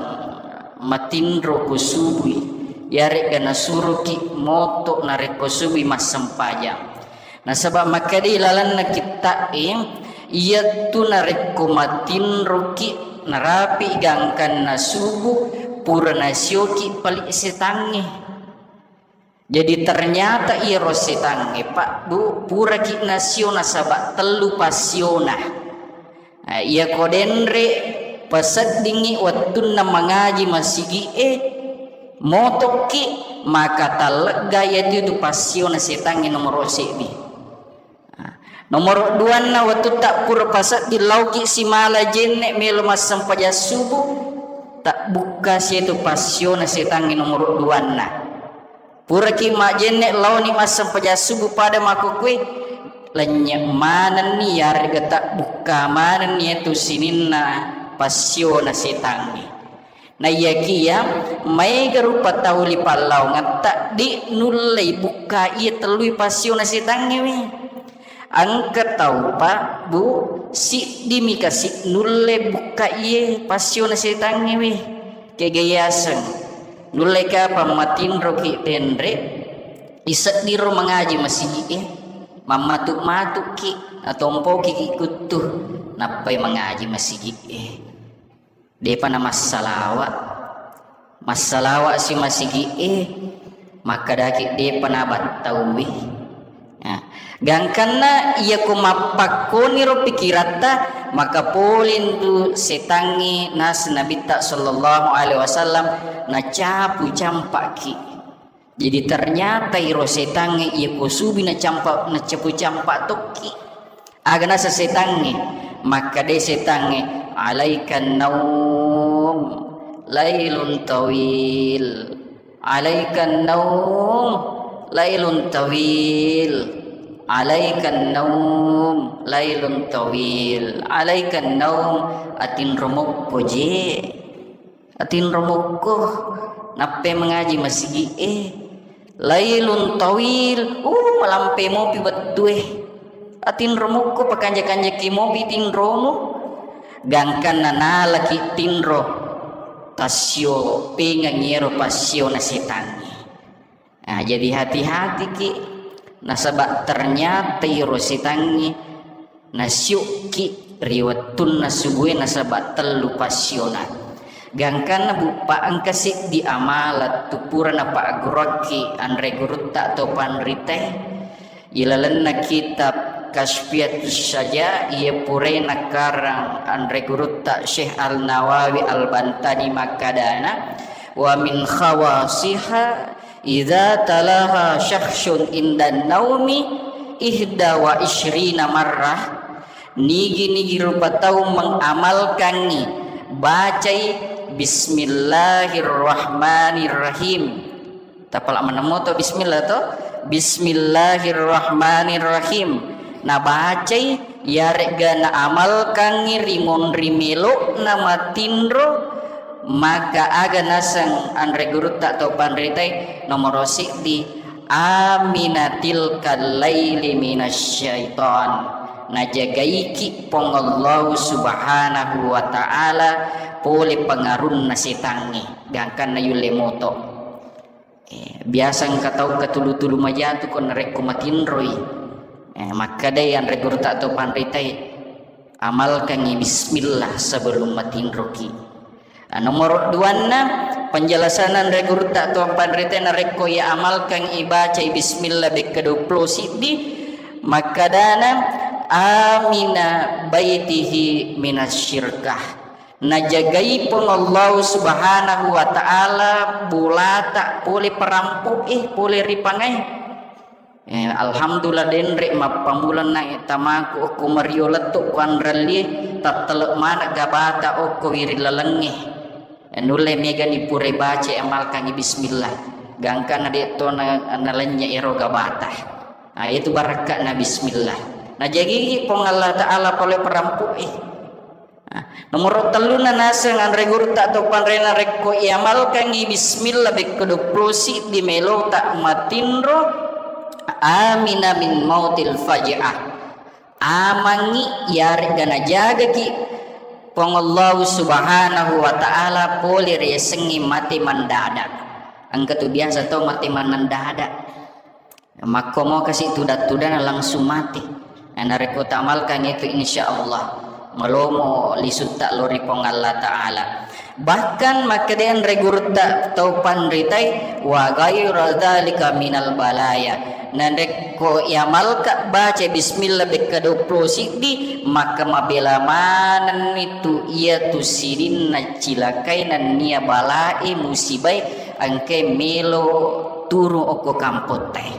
matinro ko subui, yarega nasuroki moto narekko subui massempajang. Nasaba makkeda ilalenna kitta'e, iyattu narekko matinroki narapi gangkanna subuh, pura nasioki pali setangnge. Jadi ternyata iyaro setangnge, Pak, Bu, puraki nasio nasaba tellu passiona. Ah, iyako denre paseddingngi wettunna mangaji masigi'e, motokki, maka tallegga iyatu itu passiona setangnge nomoro seddi. Nomoro duanna, wettu tappura pasedding lauki simala jenne melo massempajang subuh, tabbukka setu passiona setangnge nomoro duanna. Puraki majenne laoni massempajang subuh pada makkukue, lennye manenni yarega tabbukka manenni etu sininna passiona setangnge. Naiyakiya maega rupa tau ri pallaungetta, de nullei bukka iya tellui passiona setangnge we. Engka tau, Pak, Bu, siddimi kasi nulle bukka iye passiona setangnge we. Kega yaseng. Nulle kapang matinroki denre, iseddiro mangaji masigi'e, mammatu-matuki, natompoki kuttu, nappai mangaji masigi'e. Depa na massalawa. Massalawa si masigi'e, makkedaki depa na battauwi. Ya. Gangkanna iyako mappakkoniro pikiratta, maka polentu setangnge naseng Nabitta sallallahu alaihi wasallam nacapu campaki. Jadi ternyata iro setangnge iya ko subi nacampa, nacapu campa tokki. Aga nasa setangnge? Makkadai setangnge, "Alaikan naum lailun tawil. Alaikan naum lailun tawil. Alaikan naum lailun tawil. Alaikan naum, atinro mokko je." Atinro mokko, nappai mangaji masigi'e. Lailun tawil, uh, malampe mopi wettue. Atinro mokko, pakanja-kanjaki mopi tinromu. Gangkanna nalaki tinro, tassio pengang iyaro passiona setangnge. Nah, jadi hati-hatiki, nasaba ternyata iro setangnge nasiukki ri wettunna subue nasaba tellu passiona. Gangkanna buppa engka siddi amala tu pura napagguruakki anre gurutta atau panritae. Ilalenna kitab Kasfiatus Syaja, iya purae nakarang anre gurutta Syekh Al-Nawawi Al-Bantani makkadana, "Wa min khawasiha idza talaha syakhsun indan naumi ihda wa isyrina marrah." Nigi-nigi rupa tau mengamalkangi, bacai Bismillahirrahmanirrahim. Tapala maneng moto bismillah to. Bismillahirrahmanirrahim. Nabacai, yaregga naamalkangngi ri monri melo'na matinro, maka aga naseng anre gurutta to panritai nomoro siddi, amina tilkal laili minasyaiton. Najagaiki Puang Allahu Subhanahu wa Ta'ala pole pengarunna setangnge, gangkanna yulle moto. Eh, biasa engka tau katulu-tulu majatu ko narekko matinroi. Eh, makkadai anre gurutta atau panritai, amalkangi bismillah sebelum matinroki. Ah, nomoro duanna, penjelasan anre gurutta atau panritai narekko iya amalkan ibacai bismillah bekka duappulo siddi, makkadana amina baitihi minasyirkah. Najagai Puang Allahu Subhanahu wa Ta'ala bolata pole parampo'e, pole ripangae. Eh, alhamdulillah, denre mappammula nae tamaku okko mario lettu ko anrallie, tattele maneng gabata okko wiring lalengnge. Eh, nulle megani pura baca amalkangi bismillah. Gangkana de to na, nalennye ero gabata. Ah, itu barakka'na bismillah. Najagigi Puang Allah Ta'ala pole parampo'e. Nah, nomoro tellunna naseng anre gurutta atau panrena rekko iamalkangi bismillah bekko duappulo siddi melota matinro, Amina min mautil faj'ah. Amangngi iyare'ga najagaki Puang Allahu Subhanahu wa Ta'ala pole riasengnge mate mendadak. Engka tu biasa tau mate mendadak. Makkomo kasi tudang-tudang langsung mate. Nah, narekko tamalkan itu, insya Allah malomo lisutta lao ri Puang Allah Ta'ala. Bahkan makkeda anre gurutta tau panritai, "Wa ghaira dzalika minal balaya." Narekko iamalka baca bismillah bekka duappulo siddi, maka mabela manenni tu iyatu sininna cilakai nennia balae musibae engkae melo turung okko kampottae.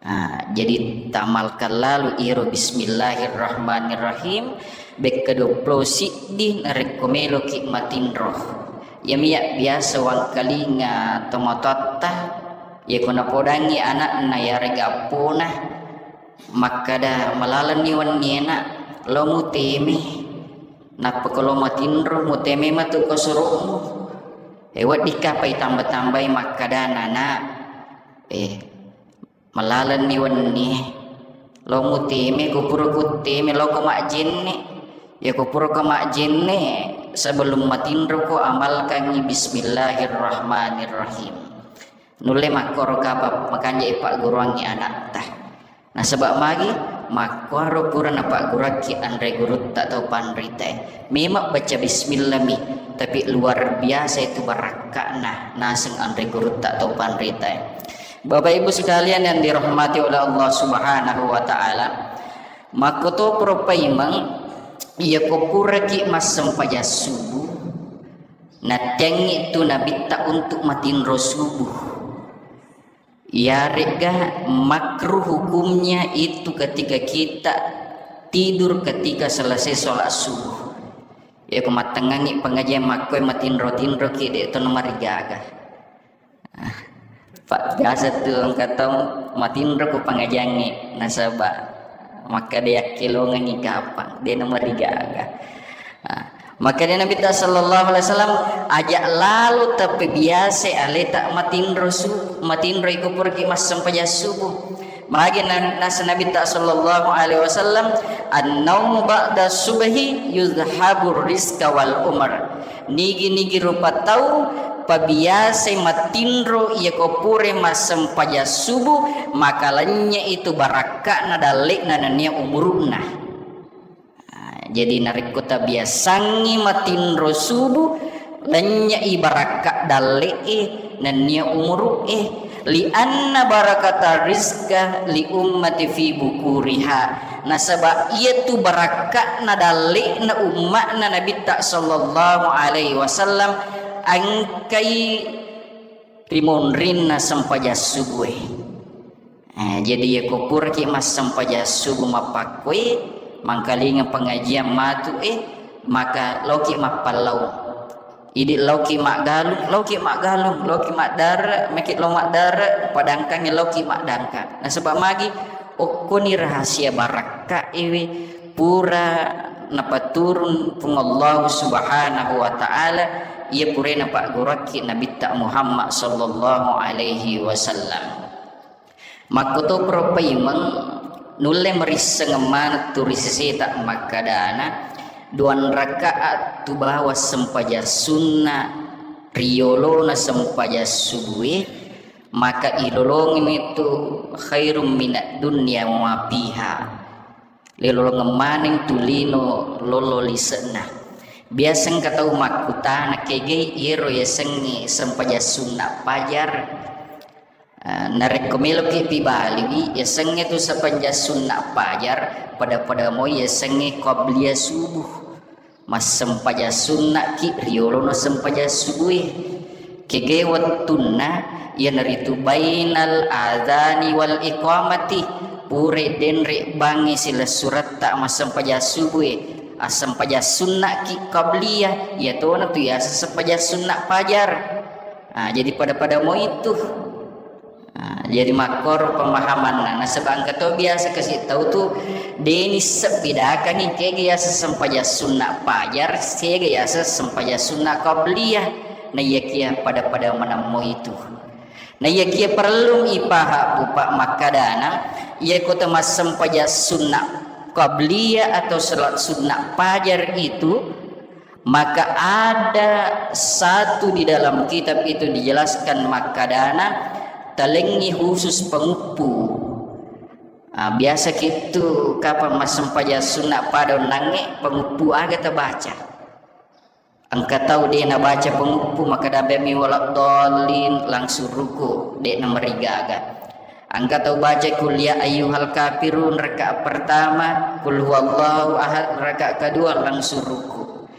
Ah, jadi tamalkan lalu iro bismillahirrahmanirrahim bekka duappulo siddi narekko meloki matinro. Iyami ya biasa wangkalinga tomatoatta, yako napodangi anakna yarega appona, makkada, "Malalenni wenni enak, lo muteme. Nappa ko lo matinro, muteme matu ko suru'mu. Eh, weddikka pai tambah-tambahi makkada, Nana, eh, malalenni wenni, lo muteme, ko pura kutteme, lo ko majjenne. Ya ko pura ko majjenne, sebelum matinro ko amalkangi bismillahirrahmanirrahim." Nulle makkoro kapang makanja ipagguruangngi anatta. Nasaba magi? Makkuaro pura napagguruakki anre gurutta tau panritae. Memang baca bismillah mi, tapi luar biasa itu barakka'na naseng anre gurutta tau panritae. Bapak Ibu sekalian yang dirahmati oleh Allah Subhanahu wa Ta'ala, makkotoparo paimeng, iyako puraki massempajang subuh, nattengngi tu nabitta untuk matinro subuh. Iyare'ga makruh hukumnya itu ketika kita tidur ketika selesai sholat subuh. Yako mattengngangngi pengajian makkoe matinro-tinroki, de' to namarigaga. Ah, Pak, biasa tu engka tau matinro ko pengajiangnge nasaba makkeda yakkelongengngi kapang, de' namarigaga. Ah, makkeda Nabitta sallallahu alaihi wasallam, aja lalo tappebiasa aleta matinro su-, matinro iko puraki massempajang subuh. Magi na-, nasa Nabitta sallallahu alaihi wasallam, "An-naumu ba'da subhi yuzhabur rizqa wal umr." Nigi-nigi rupa tau pabiasai matinro iyako pura massempajang subuh, maka lennye itu barakka'na dalle'na nennia umuru'na. Ah, jadi narekko tabiasangngi matinro subuh, lennye'i barakka dalle'e nennia umuru'e, lianna barakata rizqa li ummati fi bukuriha, nasaba iyatu barakka'na dalle'na umma'na Nabitta sallallahu alaihi wasallam engkai rimonrinna sempajang subuhe. Eh, jadi iyako puraki massempajang subuh mappakkoi, mangkalinga pengajian matu, eh, maka laoki mappallau. Idi laoki maggalung, laoki maggalung, laoki maddare, meki lao maddare, padangkangi laoki maddangka. Nasaba magi, okkoni rahasia barakka iwi pura napaturun Puang Allah Subhanahu wa Ta'ala, iya pura napagguruakki Nabitta Muhammad sallallahu alaihi wasallam. Makkotoparo paimeng, nulle marisseng maneng tu ri seseta makkadana, duang rakaat tu bawang sempajang sunna riyolona sempajang subue, maka ilolongimi tu khairum minad dunya wa ma fiha. Lilolongeng maneng tu lino lolo lise'na. Biasa engka tau makkutana, kegai iyero yasengnge sempajang sunna pajar? Ah, narekko meloki pibaliwi, yasengnge tu sempajang sunna pajar, pada-pada moi yasengnge qabliyah subuh. Massempajang sunna'ki riyolono sempajang subue. Kegai wettunna, iyanaritu bainal adzani wal iqamati, pura denre bangngi silessuretta massempajang subue. Assempajang sunna'ki qabliyah, iyatona tu yaseng sempajang sunna pajar. Ah, jadi pada-pada moi tu. Ah, jadi makkoro pemahamanna. Nasaba engka to biasa kasi tau tu, deni sebbedakangi kega yaseng sempajang sunna pajar, kega yaseng sempajang sunna qabliyah. Na iyakia pada-pada maneng moi tu. Naiyakia parellung ipaha, Bapak, makkadana, iya kota massempajang sunna qabliyah atau salat sunna fajar itu, maka ada satu di dalam kitab itu dijelaskan makkadana, talengngi khusus penguppu. Ah, biasa kitu kapang massempajang sunna pada onnangnge, penguppu aga tabaca. Engka tau de nabaca penguppu, makkada bemi waladdallin, langsung ruku, de namarigaga. Engka tau baca kul ya ayyuhal kafirun rakaat pertama, kul huwallahu ahad rakaat kedua, langsung ruku.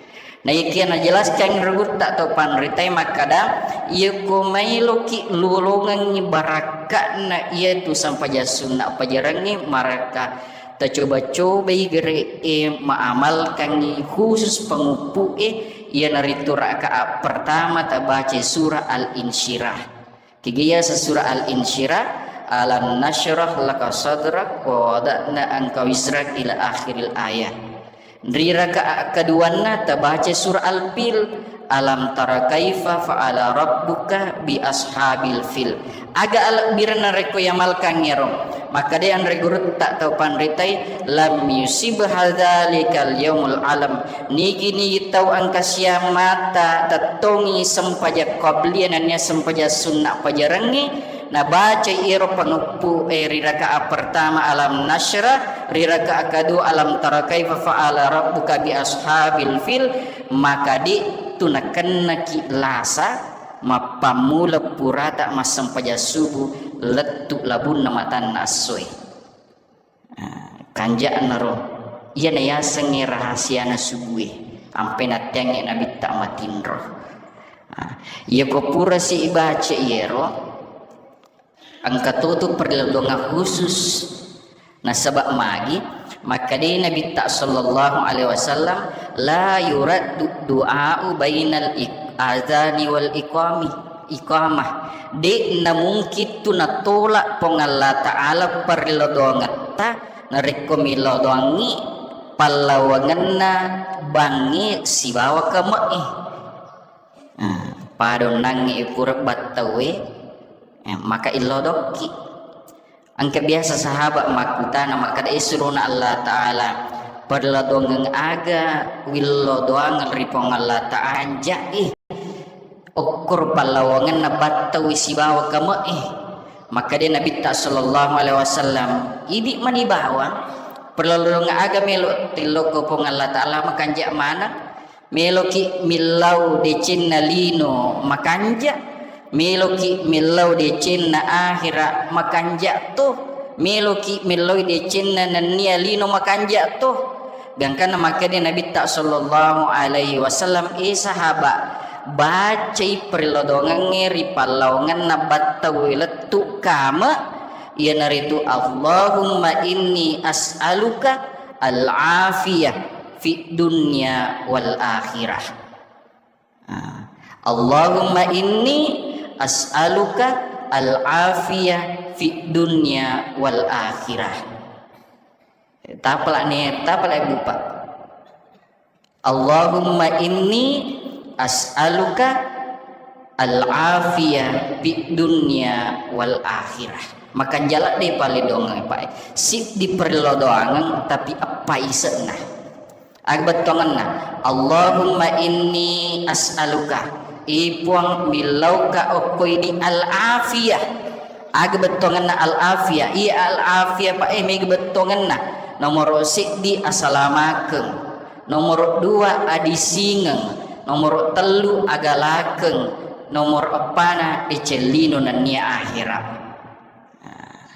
Naikia najelaskan ri gurutta tau panritae makkada, iya ko mailoki lolongengngi barakka'na iyatu sempajang sunna pajarangnge, maraka tacoba-cobai gere'e maamalkangngi khusus penguppu'e, iyanaritu rakaat pertama tabaca surah Al-Insyirah. Kegaya surah Al-Insyirah, alam nasyrah laka sadrak wa wada'na anka wizrak ila akhiril ayah. Ri rakaat keduanna tabaca surah Al-Fil, alam tara kaifa fa'ala rabbuka bi ashabil fil. Aga alebbirenna rekko yamalkangngero. Makkada anre gurutta tau panritai, lam yusib hadzalikal yaumul alam. Nigi-nigi tau engka siammata tettongi sempajang qabliyah nennia sempajang sunna pajarangnge, nabacai ero pangeppu e ri rakaat pertama alam nasyrah, ri rakaat kedua alam tara kaifa fa'ala rabbuka bi ashabil fil, maka de tu nakennaki lasa mappammula purata massempajang subuh lettu labunna matanna essoe. Ah, kanja'naro, iyana yasengnge rahasiana subue, ampe natteangnge nabitta matinro. Ah, iyako purasi ibaca iyero, engka totu perlindungan khusus. Nasaba magi, makkadai Nabitta sallallahu alaihi wasallam, la yuraddu du'a'u bainal ik-, adzani wal iqami, iqamah. De namungkin tu natolak Puang Allah Ta'ala perlindungetta narekko millau doangngi pallawangenna bangnge sibawa kame'e. Ah, pada onnangnge pura battaue, eh, maka illau dokki. Engka biasa sahabat makkutana makkada, "Eh, surona Allah Ta'ala, perlindungan aga willau doangeng ri Puang Allah Ta'ala?" Anja'i okkoro pallawangenna battaue sibawa kame'e. Makkada Nabitta sallallahu alaihi wasallam, "Idi mani bawang, perlindungan aga melo tillokko Puang Allah Ta'ala makanja maneng?" Meloki millau decenna lino makanja, meloki millau decenna akhira makanja to, meloki millau decenna nennia lino makanja to. Gangkanna makkeda Nabitta sallallahu alaihi wasallam, "Eh sahabat, bacai perlodongengnge ri pallawangenna battaue lettu kame, iyanaritu, Allahumma inni as'aluka al-afiyah fid dunya wal akhirah." Ah, Allahumma inni as'aluka al-afiyah fid dunya wal akhirah. Tapalak ni, tapalak bupa. Allahumma inni as'aluka al-afiyah fid dunya wal akhirah. Makanja ladde paledongeng, Pak. Siddi perlodongeng, tapi eppa isenna. Aga bettuangenna, Allahumma inni as'aluka, i Puang, millauka okko idi al-afiyah. Aga bettuangenna al-afiyah? Iya al-afiyah, Pak, eh, mega bettuangenna. Nomoro siddi asalamakeng, nomoro dua adisingeng, nomoro tellu agalakeng, nomoro eppana decellino nennia akhira. Nah,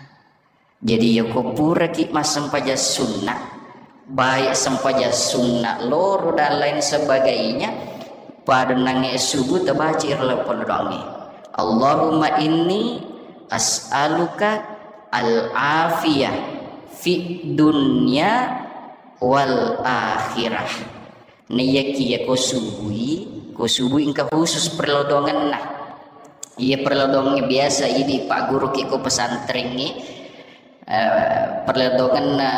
jadi yako puraki massempajang sunna, baik sempajang sunna loro dan lain sebagainya, pada nange subuh tabaca iro leppon doangnge. Allahumma inni as'aluka al-afiyah fi dunya wal akhirah. Naiyakiya ko subui, ko subui engka khusus perlodongenna. Iya perlodongengnge biasa idi pagguruki ko pesantrengnge, eh, perlodongenna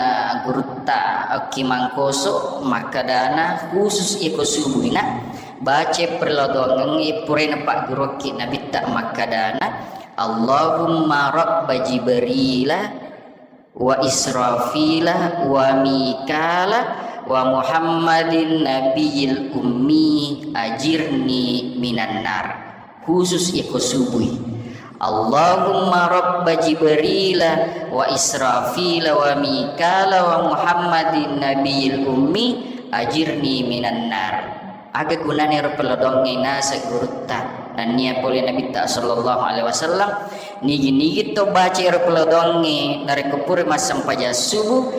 gurutta okki mangkoso, makkedana khusus iya ko subuina. Baca perladoangengnge puraina pagguruki Nabitta makkadana, "Allahumma rabba Jibrila wa Israfila wa Mikala wa Muhammadin nabiyil ummi ajirni minan nar." Khusus iko subui. "Allahumma rabba Jibrila wa Israfila wa Mikala wa Muhammadin nabiyil ummi ajirni minan nar." Aga gunana ero pelodongnge naseng gurutta? Nennia pole Nabitta sallallahu alaihi wasallam, nigi-nigi to baca ero pelodongnge narekko pura massempajang subuh,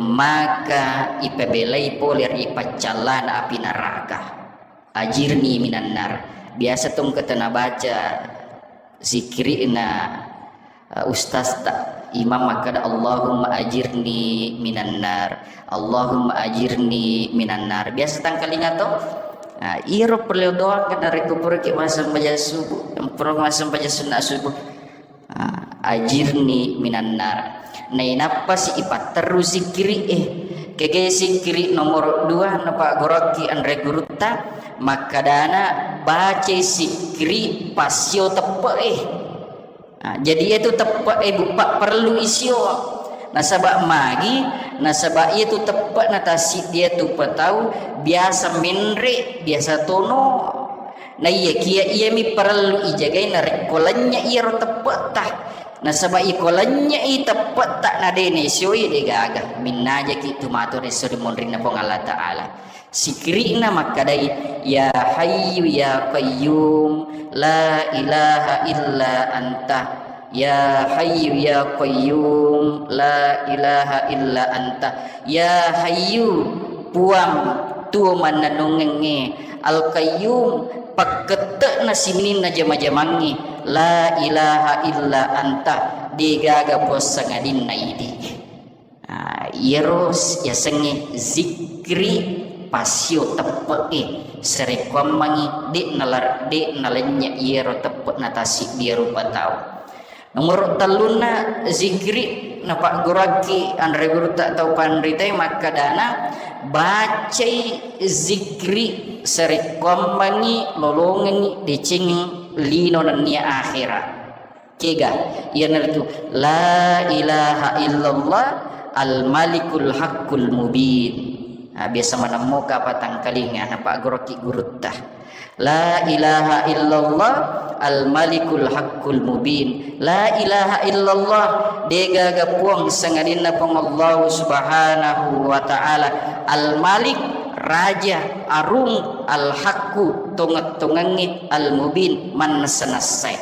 maka ipabelai pole ri paccallana api neraka. Ajirni minan nar. Biasa tongketa nabaca zikirina, eh, ustazta, imam makkada, "Allahumma ajirni minan nar, Allahumma ajirni minan nar." Biasa tangkalinga to? Nah, iyaro perlu doa kan narekko puraki massempajang subuh, pura massempajang sunna subuh. Ah, ajirni minan nar. Nainappasi ipatterru sikkiri e. Kege sikkiri nomor dua napaggoroki anre gurutta, makkadana bacai sikkiri passio teppe e. Ah, jadi iyatu teppe e buppa perlu isio. Nasaba magi, nasaba iyatu teppe na tassiddi iyatu patau biasa menre, biasa tono. Naiyakiya iyami parellu ijagai narekko lennye iyaro teppe'ta. Nasaba iko lennye i teppe'ta na de naisioi, de gaga. Minnajaki tu matu resso ri monrinna Puang Allah Ta'ala. Sikiri'na makkadai, "Ya Hayyu ya Qayyum, la ilaha illa anta." Ya Hayyu ya Qayyum, la ilaha illa anta. Ya Hayyu, Puang, tuo mannennungengnge. Al-Qayyum, pakkette'na sininna jama-jamangnge. La ilaha illa anta, degaga puang sangadinna idi. Ah, iyaro s-, yasengnge zikri pasio teppe'e, sarekkuammengngi de' nalar-, de' nalennye iyaro teppe'na tassiddi rupa tau. Nomor tellunna zikri napagguruakki anre gurutta tau panritae makkadana, bacai zikri sarekkuammengngi lolongengngi deceng lino nennia akhera. Kega? Iyanaritu, "La ilaha illallah al-malikul haqqul mubin." Nah, biasa manemmoka patangkalinga, napaggoroki gurutta. "La ilaha illallah al-malikul haqqul mubin." La ilaha illallah, degaga puang sangadinna Puang Allah Subhanahu wa Ta'ala. Al-Malik, raja, arung, al-haqqu, tongeng-tongengnge, al-mubin, mannessa-nessai.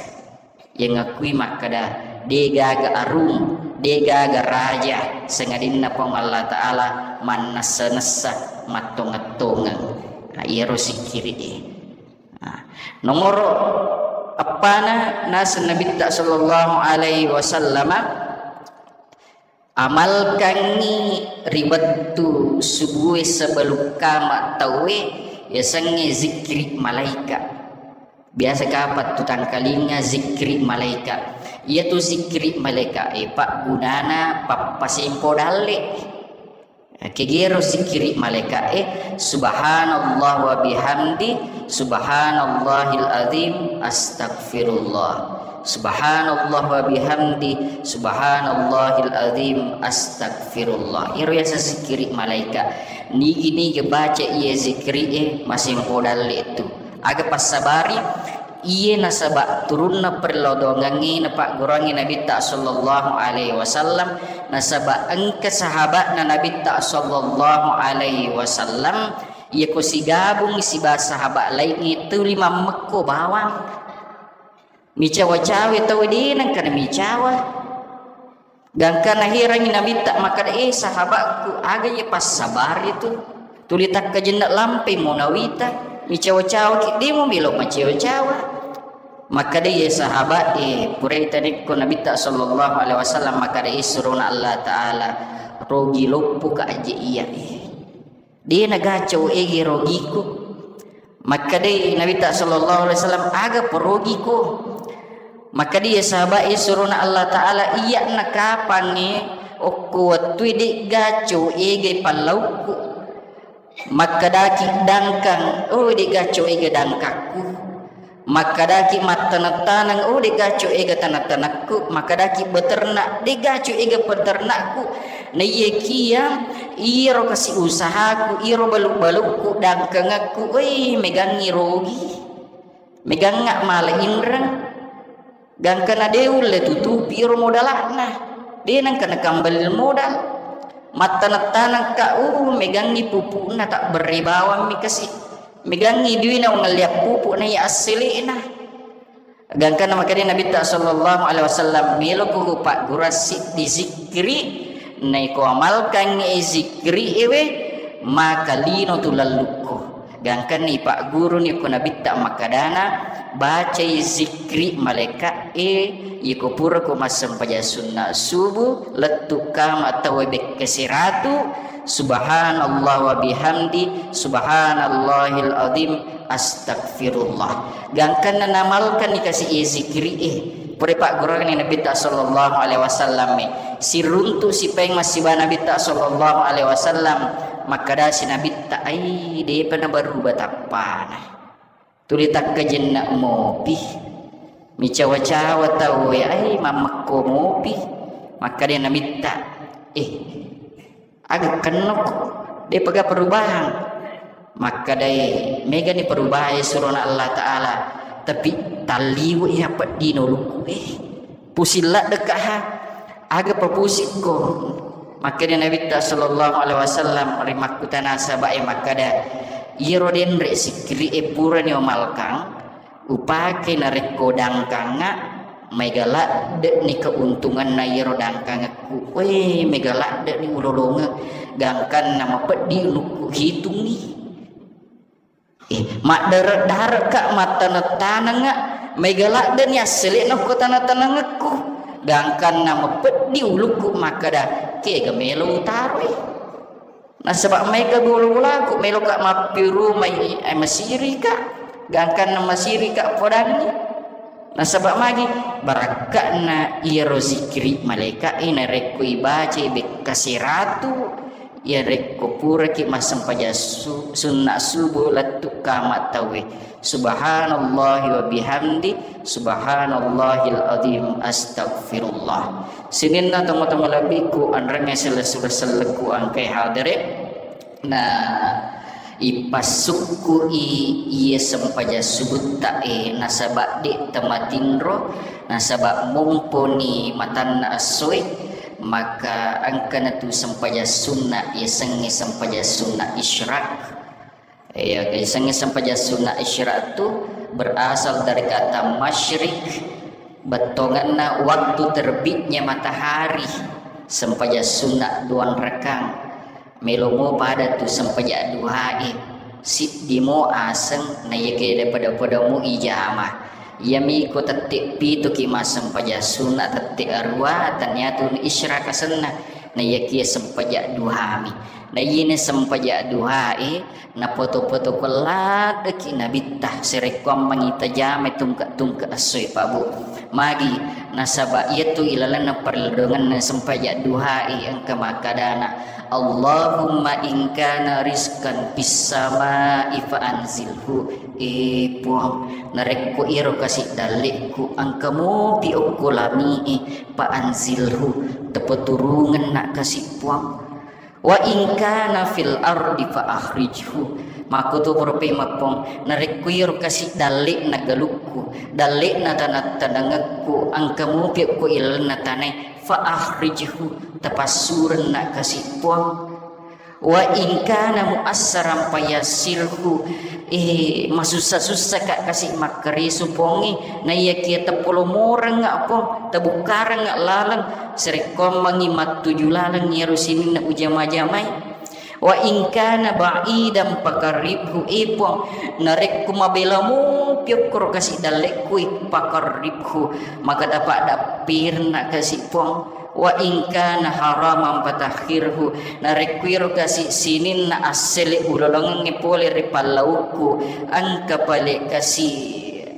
Yang akui makkada, degaga arung, degaga raja, sangadinna Puang Allah Ta'ala mannessa-nessa, mattongeng-tongeng. Nah, iyaro sikkiri e. Nah, nomoro eppana naseng Nabitta sallallahu alaihi wasallama, amalkangngi ri wettu subue sebelum kama tauwe, yasengnge zikri malaika. Biasa kapang tu tangkalinga zikri malaika. Iyatu zikri malaika e paggunana pappasempo dalle. Kegero zikri malaika e, "Subhanallah wa bihamdi, subhanallahil azim, astagfirullah. Subhanallah wa bihamdi, subhanallahil azim, astagfirullah." Iyaro yaseng zikri malaika. Nigi-nigi baca iya zikri e, masempo dalle tu. Aga passabari? Iye nasaba turunna perladoangengnge napagguruangngi Nabitta sallallahu alaihi wasallam, nasaba engka sahabatna Nabitta sallallahu alaihi wasallam, iya ko sigabung siba sahabat laingnge tuli mammekko bawang. Micawa-cawa tau de nengka namicawa. Gangka naherangngi Nabitta makkada, "Eh, sahabatku, aga iya passabari tu? Tuli takkajenne lampai monawita, micawa-cawaki, de mumelo macawa-cawa." Makkada iya sahabat, eh, purai tadekko Nabitta sallallahu alaihi wasallam makkada, eh, surona Allah Ta'ala, rogi loppoka aje iya, eh. De nagacau ege rogiku. Makkadai Nabitta sallallahu alaihi wasallam, "Aga porogiko?" Makkadai sahabat e, surona Allah Ta'ala, "Iya nakapangnge okko wettui de gacau ege pallaukku." Makkedaki dangkang, oh, de'gaco ega dangkakku. Makkedaki mattaneng-taneng, oh, de'gaco ega taneng-tanengku. Makkedaki beternak, de'gaco ega peternakku. Naiyakia iro kasi usahaku, iro balu-balukku, dangkangekku, wei, megangngi rogi. Megangnga mala inreng. Gangkana de ulle tutupi ro modala'na. De nengka nakambali modal. Mattaneng-tanengka, uh, megangngi pupu'na, tabberre bawammi kasi. Megangngi duina ungalliang pupu na iya assele'na. Gangkana makkedai Nabitta sallallahu alaihi wasallam, meloko paggurang siddi zikri, naiko amalkangngi zikri ewe, maka lino tu lallukko. Gangkanna ipagguruni ko Nabitta makkedana, bacai zikri malaika'e, iko purako massempajang sunna subuh, lettu kama tauwe bekke seratu, subhanallah wa bihamdi, subhanallahil azim, astagfirullah. Gangkanna namalkanni kasi iye zikri e. Pura paggurani Nabitta sallallahu alaihi wasallam e. Siruntu sipaeng massiba Nabitta sallallahu alaihi wasallam, makkedasi Nabitta, ai, depa nabaruba tappana. Tuli takkajenna mopi. Micawa-cawa tau e, ai, mammekko mopi. Makkeda Nabitta, eh, aga kennoko, depaga perubahan. Makkedai, megani perubahan surona Allah Ta'ala, tapi talliwe iya peddino lukku e. Pusing ladde ka ha, aga papusikko. Makkeda Nabitta sallallahu alaihi wasallam ri makkutana sahabat e makkeda, iyaro denre sikkiri e purani omalkang, upake narekko dangkangnga, mega ladde'ni keuntunganna iyaro dangkangekku. Weh, mega ladde'ni ulolongeng, gangkanna mapeddi ulukku hitungngi. Eh, maddare-dareka, mattaneng-tanengnga, mega ladde'ni assele'na ko taneng-tanengekku, gangkanna mapeddi ulukku makkeda, kega melo utaroi. Nasaba maega bola-bolaku, meloka mappirumai, eh, masirika, gangkanna masirika podangngi. Nasaba magi barakka'na iyaro zikiri malaika'e narekko ibacai bekka seratu, iyarekko puraki massempajang su-, sunna subuh lettu kama tauwe. Subhanallahi wa bihamdi, subhanallahil azim, astagfirullah. Sininna tomatoa malebbiku, anrengnge sele-, sele-, selleku engkae hadere. Na ipassukku'i iye sempajang subutta e, nasaba de tamatinro, nasaba momponi matanna essoe, maka engkana tu sempajang sunna, yasengnge sempajang sunna isyraq. Iya, yasengnge sempajang sunna isyraq tu berasal dari kata masyrik, bettongenna waktu terbitnya matahari, sempajang sunna duang rakang. Melomo pada tu sempajang duhae, siddimo aseng, naiyakiya pada-padamu ijama. Iyami ko tette pituki massempajang sunna, tette arua, taniatu isyraq asenna, naiyakiya sempajang duhami. Naiyene sempajang duhae, napoto-poto ko laddeki Nabitta, sarekkuammengngi tajamai tungke-tungke essoe, Pak Bu. Magi, nasaba iyatu ilalenna parelledongenna sempajang duhae engka makkedana, Allahumma in kana rizqan fis samai fa anzilhu. Eh, Puang, narekko iyaro kasi dalle'ku engka mopi okko lami'e, fa anzilhu, tapaturungenna kasi, Puang. Wa in kana fil ardi fa akhrijhu. Makkutu pura pemeng, Puang, narekko iyaro kasi dalle'na galukku, dalle'na taneng-tanengekku, engka mopi okko ilalenna tanae, fa akhrijhu, tapassurenna kasi, Puang. Wa in kana muassaran fayassirhu, eh, masussa-sussa ka kasi makkaresu, Puangnge, naiyakiya tapolomorengnga, Puang, tabukkarengnga laleng, sarekkuammengngi mattuju laleng iyaro sininna ujama-jamai. Wa in kana ba'idan faqarribhu, eh, Puang, narekko mabela mopi okkoro kasi dalle'ku, faqarribhu, maka tapaddappirenna kasi, Puang. Wa in kana haraman fatahhirhu, narekko iyaro kasi sininna assele ulolongengnge pole ri pallaukku, engka pale kasi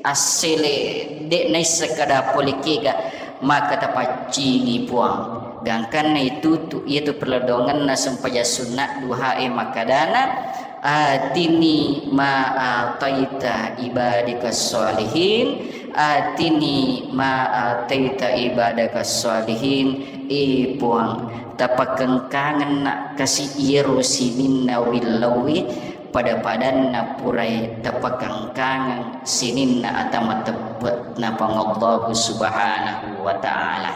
assele de naisseng kada pole kega, maka tapaccingi, Puang. Gangkanna itutu iyatu perledongenna sempajang sunna duhae makkedana, Atini ma ataita ibadika sholihin, atini ma ataita ibadaka sholihin. E Puang, tapakengkangenna kasi iyaro sininna willauwi pada-padanna purai tapakengkangeng sininna ata mateppe'na Puang Allahu Subhanahu wa Ta'ala.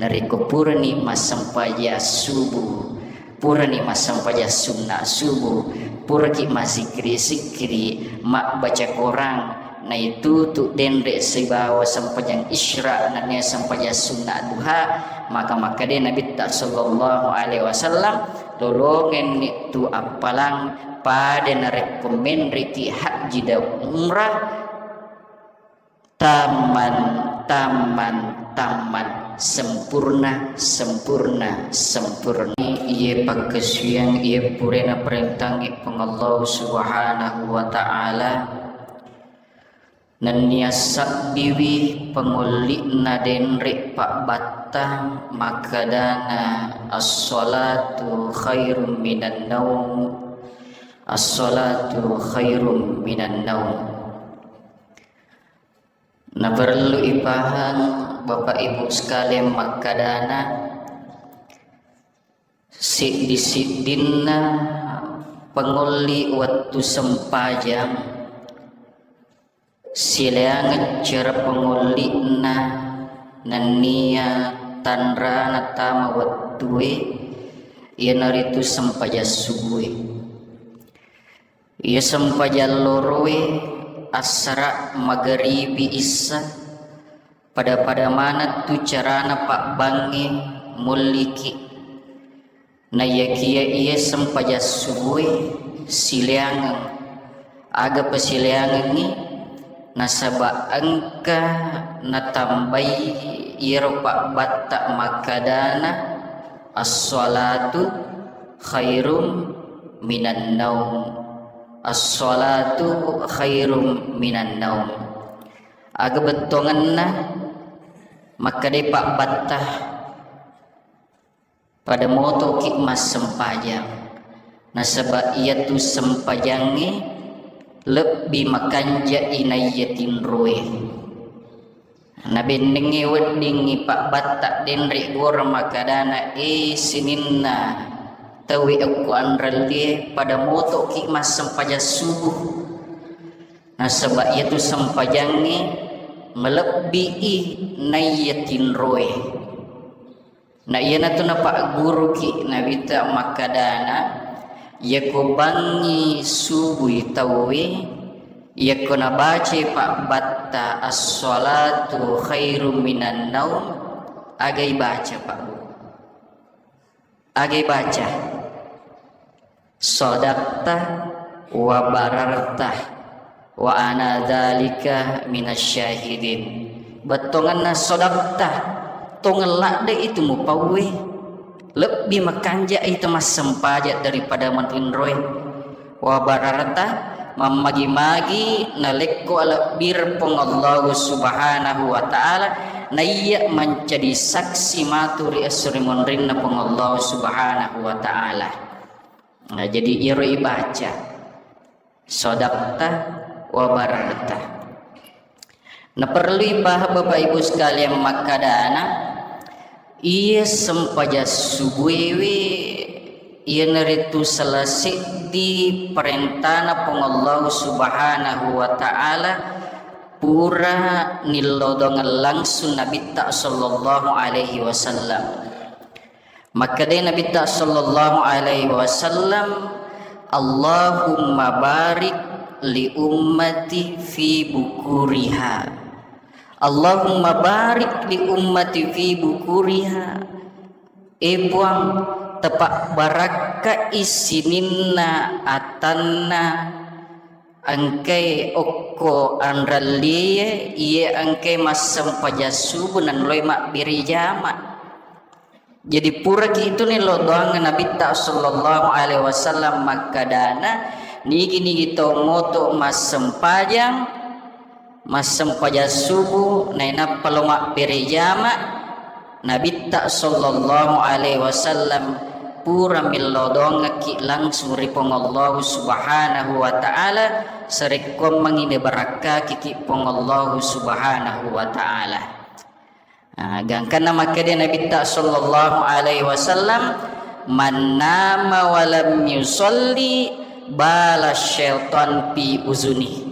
Narekko purani massempajang subuh, purani massempajang sunna subuh, puraki massikkiri-sikkiri, mabbaca Korang, naitutu denre sibawa sempajang isra, nennia sempajang sunna duha, maka makkeda Nabitta sallallahu alaihi wasallam, lolongenni tu appalang pada narekko menreki hajji dan umrah, tamman, tamman, tamman, sempurna, sempurna, sempurna. Iye pakkasiwiang, iye purana parentangngi Puang Allah Subhanahu wa Ta'ala, nennia sabbiwi pangolli'na denre pabbattang makkedana, "As-salatu khairum minan naum, as-salatu khairum minan naum." Naperlu ipahang, Bapak Ibu sekalian, makkedana, siddi-siddinna pangolli wettu sempajang, silaingeng cara pangolli'na nennia tanrana tama wettue, iyanaritu sempajang subue. Iya sempajang loroe, assara, magaribi, issa, pada-pada maneng tu carana pabbangnge mulliki. Naiyakiya iya sempajang subue silaingeng, aga pasilaingengngi? Nasaba engka natambai iyaro pabbatta makkedana, "As-salatu khairum minan naum." As-salatu khairum minan naum. Aga bettuangenna? Makkedai pabbatta, pada motoki massempajang, nasaba iyatu sempajangnge lebbi makanjai naiya tinroe. Nabennengnge weddingngi pabbatta denre gora makkedana, e sininna tauwe okko anrellie, pada motoki massempajang subuh, nasaba iyatu sempajangnge malebbii naiya tinroe. Na iyanatu napagguruki Nabitta makkedana, iyako bangngi subui tauwe, iyako nabacai pabbatta as-salatu khairum minan naum, aga ibaca, Pak Bu? Aga ibaca? Sadaqta wa bararta wa ana dzalika minasy syahidin. Bettuangenna sadaqta, tongeng ladde itu mupauwe. Lebbi makanja itu massempajang daripada matinroe. Wa bararta, mammagi-magi nalekko alebbireng Puang Allahu Subhanahu wa Ta'ala, naiya mancaji saksi matu ri esso ri monrinna Puang Allahu Subhanahu wa Ta'ala. Nah, jadi iyaro ibaca, sadaqta wa bararta. Naperlu ipahang Bapak Ibu sekalian makkedana, iya sempajang subuewe iyanaritu salah seddi parentana Puang Allahu Subhanahu wa Ta'ala pura nillodongeng langsung Nabitta sallallahu alaihi wasallam. Makkedai Nabitta sallallahu alaihi wasallam, "Allahumma barik li ummati fi bukuriha. Allahumma barik li ummati fi bukuriha." E Puang, tapabbarakkai sininna atanna engkae okko anrellie, iye engkae massempajang subuh nanroi mabbere jama. Jadi puraki itu nillau doang Nabitta sallallahu alaihi wasallam makkedana, nigi-nigi tau moto massempajang, massempajang subuh, nainappa lo mabbere jama, Nabitta sallallahu alaihi wasallam pura millau doangekki langsung ri Puang Allahu Subhanahu wa Ta'ala, sarekkuammengngi nabarakkakiki Puang Allahu Subhanahu wa Ta'ala. Ah, gangkanna makkeda Nabitta sallallahu alaihi wasallam, "Man nama wa lam yusalli bala syaitan fi uzuni."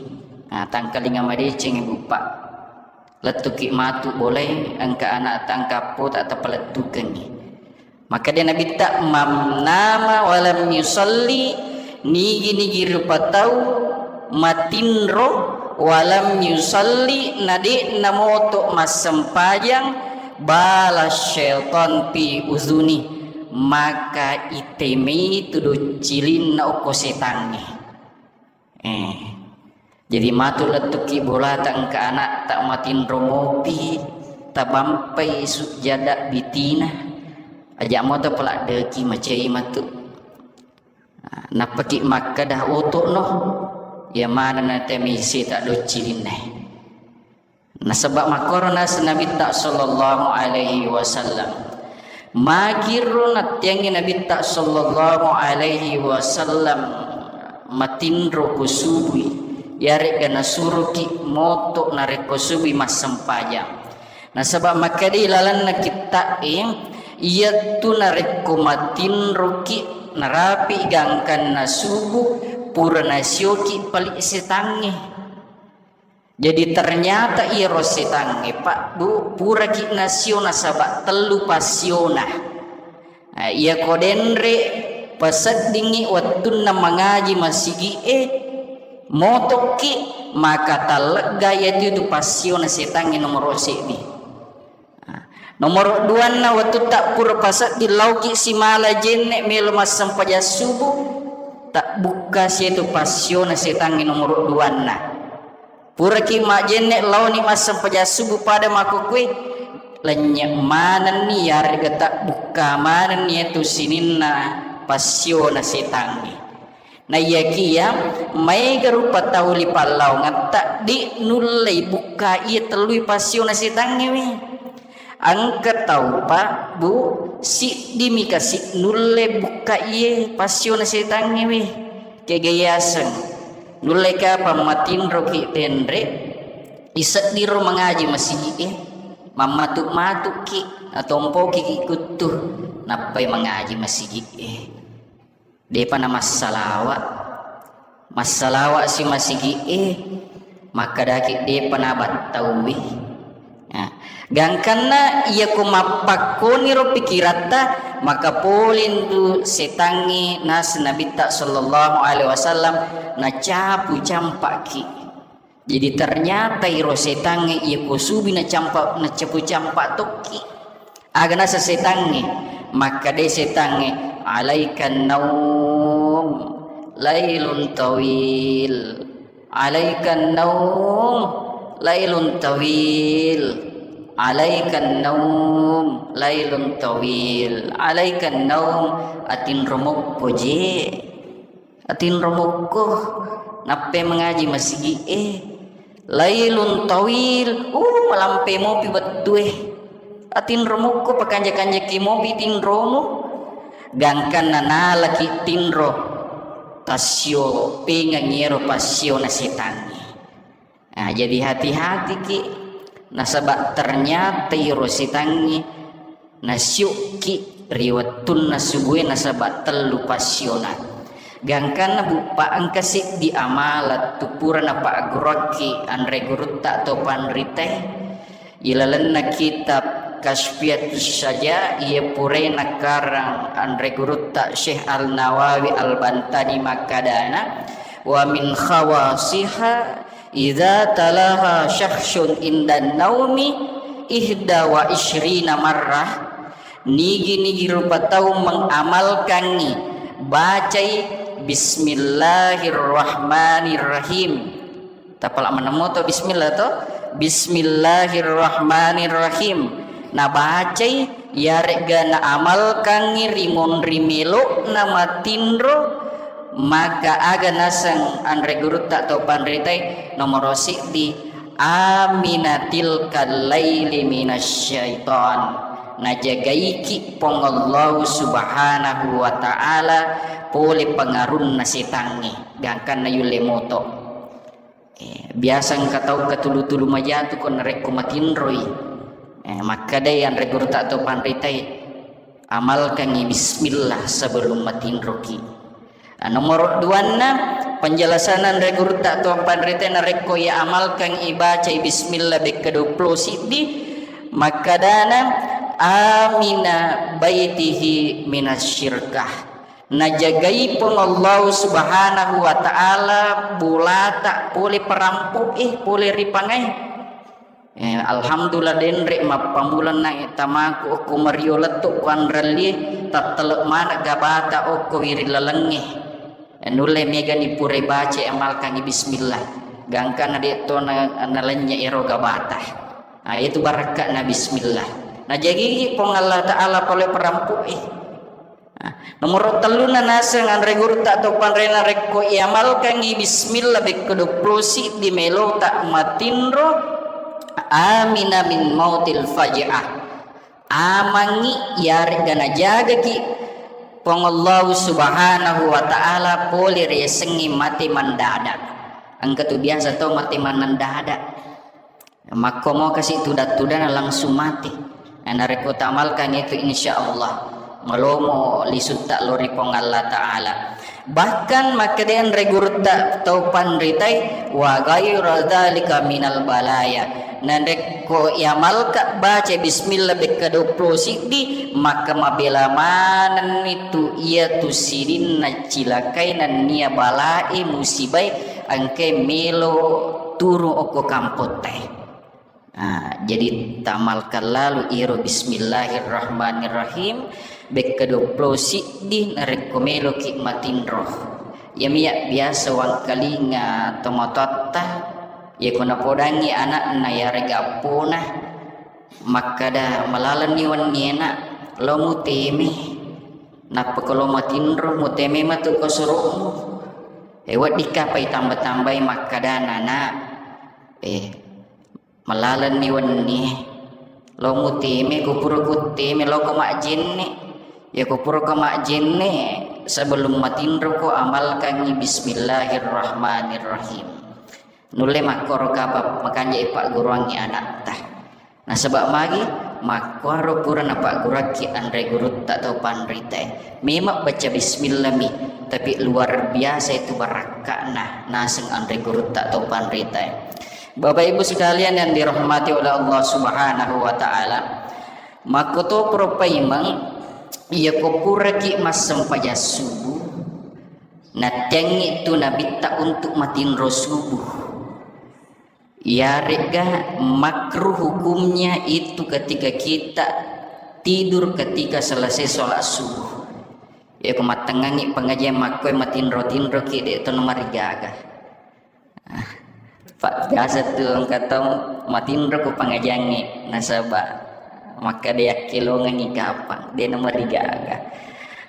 Ah, tangkalinga madeceng, Ibu, Pak. Lettuki matu bolai, engka anak tangkappo tak tapalettukengi. Makkeda Nabitta, "Man nama wa lam yusalli," nigi-nigi rupa tau matinro, wa lam yusalli, na de'na moto massempajang, bala syaitan fi uzuni, maka itemei tu doccilinna okko setangnge. Eh. Jadi matu lettuki bolata engka anakta matinro mopi, tabampai sujjada bitina, aja moto peladdeki macai matu. Nappaki makkeda, "Oto'no, iya manenna temisi ta doccilinna." Nasaba makkoro naseng Nabitta sallallahu alaihi wasallam. Magiro nattiangi Nabitta sallallahu alaihi wasallam matinro ko subui, yaregga nasuroki moto narekko subui massempajang. Nasaba makkeda ilalenna kitta'e, iyattu narekko matinroki narapi gangkanna subuh, pura nasioki pali setangnge. Jadi ternyata iyaro setangnge, Pak, Bu, puraki nasio nasaba tellu passiona. Eh, iyako denre paseddingngi wettunna mangaji masigi'e, motokki, maka tallegga iyatu itu passiona setangnge nomoro seddi. Nah, nomoro duanna, wettutta pura pasedding lauki simala jenne melo massempajang subuh, tabbukka setu passiona setangnge nomoro duanna. Puraki majjenne laoni massempajang subuh pada makkokkoe, lennye manenni yarega tabbukka manenni iyatu sininna passiona setangnge. Naiyakiya maega rupa tau ri pallaongetta de nullei bukka iya tellui passiona setangnge we. Engka tau, Pak, Bu, siddimi kasi nulle bukka iye passiona setangnge we. Kega yaseng. Nulle kapang matinroki denre, iseddiro mangaji masigi'e, mammatu-matuki, natompoki kuttu, nappai mangaji masigi'e. Depa namassalawa. Massalawa si masigi'e, makkedaki depa nabattauwi. Ya. Gangkanna iyako mappakkoniro pikiratta, maka polentu setangnge naseng Nabitta sallallahu alaihi wasallam nacapu campaki. Jadi ternyata iro setangnge iyako subi nacampa, nacapu campa tokki. Aga naseng setangnge? Makkeda setangnge, "Alaikan naum, lailun tawil. Alaikan naum, lailun tawil. Alaikan naum, lailun tawil. Alaikan naum, atinro mokko je." Atinro mokko, nappe mangaji masigi'e. Lailun tawil, uh, malampe mopi wettue. Atinro mokko, pakanja-kanjaki mopi tinromu. Gangkanna nalaki tinro, tassio pengang iyaro passiona setangnge. Nah, jadi hati-hatiki, nasaba ternyata iro setangnge nasiukki ri wettunna subue nasaba tellu passiona. Gangkanna buppa engka siddi amala tu pura napagguruakki anre gurutta atau panritae. Ilalenna kitab Kasfiatus Syaja, iya purae nakarang anre gurutta Syekh Al-Nawawi Al-Bantani makkadana, "Wa min khawasiha idza talaha syakhsun indan naumi ihda wa isyrina marrah." Nigi-nigi rupa tau mengamalkangi, bacai Bismillahirrahmanirrahim. Tapala maneng moto bismillah to. Bismillahirrahmanirrahim. Nabacai, yaregga naamalkangngi ri monri melo'na matinro, maka aga naseng anre gurutta to panritai nomoro siddi, "Amina tilkal laili minasyaiton." Najagaiki Puang Allahu Subhanahu wa Ta'ala pole pengarunna setangnge, gangkanna yulle moto. Eh, biasa engka tau katulu-tulu majatu ko narekko matinroi. Eh, makkedai anre gurutta to panritae, amalkangi bismillah sebelum matinroki. Nah, nomor duanna, penjelasan anre gurutta to panritae narekko ia amalkan ibacai bismillah bekka duappulo siddi, makkedana amina baitihi minasyirkah. Najagai Puang Allahu Subhanahu wa Ta'ala bolata pole perampo'e, pole ripangae. Eh, alhamdulillah, denre mappamulang na tamaku okko mario lettu ku anrallie, tattele mana gabata okko wiring lalengnge. Eh, nulle megani pura baca amalkangi bismillah. Gangkana de to na, nalennye ero gabata. Ah, itu barakka'na bismillah. Najagigi Puang Allah Ta'ala pole perampo'e. Nah, nomoro telluna naseng anre gurutta to panrena rekko iamalkangi bismillah bekko duappulo siddi melota matinro, amina min mautil faja'ah. Amangi yarega najagaki Puang Allahu Subhanahu wa Ta'ala pole riasengnge mate mendadak. Engka tu biasa tau mate mendadak. Makkomo kasi tudang-tudang langsung mati. Nah, narekko tamalkan itu, insya Allah malomo lisutta lori Puang Allah Ta'ala. Bahkan makkeda anre gurutta tau panritai, wa ghaira dzalika minal balaya. Narekko iamalka baca bismillah bekka duappulo siddi, maka mabela manenni tu iya tu sininna cilakai nennia balae musibai engkai melo turung okko kampottae. Ah, jadi tamalkan lalu iro bismillahirrahmanirrahim bekka duappulo siddi narekko meloki matinro. Iyami ya biasa wangkalinga tomatoatta, iya ko napodangi anakna yarega appona, makkada, malalenni wenni enak, lo muteme. Nappa ko lo matinro, muteme matu ko suru'mu. Eh, weddikka pai tamba-tambai makkadana, nak. Eh, malalenni wenni, lo muteme, kupuro kutteme, lo ko majjenne. Ya kupuro ko majjenne, sebelum matinro ko amalkangi bismillahirrahmanirrahim. Nulle makkoro kapang makanja ipagguruangi anatta. Nasaba magi makkuaro pura napagguruakki anre gurutta tau panritae. Memang baca bismillah mi, tapi luar biasa itu barakka'na naseng anre gurutta tau panritae. Bapak Ibu sekalian yang dirahmati oleh Allah Subhanahu wa Ta'ala, makkotoparo paimeng, iya ko puraki massempajang subuh, nattiangngi tu nabitta untuk matinro subuh. Iyaregga makruh hukumnya itu ketika kita tidur ketika selesai sholat subuh. Ya, ko mattengngangi pengajian makkoe matinro-tinroki, de to namarigaga. Ah, Pak, biasa tu engka tau matinro ko pengajiangnge, nasaba makkeda yakkelongengi kapang, de namarigaga.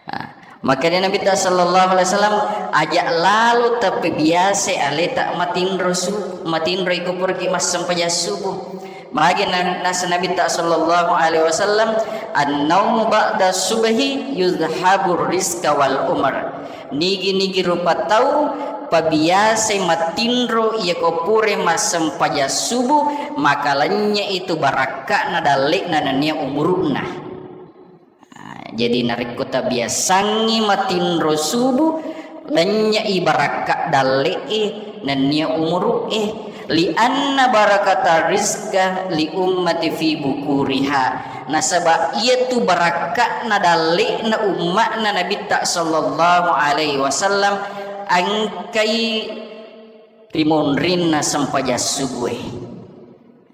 Ah, Makkeda Nabitta sallallahu alaihi wasallam, aja lalo tappebiasa aleta matinro subuh, matinro iko puraki massempajang subuh. Magi na-, nasa Nabitta sallallahu alaihi wasallam, "An-naumu ba'da subhi yuzhabur rizqa wal umr." Nigi-nigi rupa tau pabiasai matinro iyako pura massempajang subuh, maka lennye itu barakka'na dalle'na nennia umuru'na. Ah, jadi narekko tabiasangngi matinro subuh, lennye'i barakka dalle'e nennia umuru'e, lianna barakata rizqa li ummati fi bukuriha, nasaba iyatu barakka'na dalle'na umma'na Nabitta sallallahu alaihi wasallam engkai ri monrinna sempajang subuhe.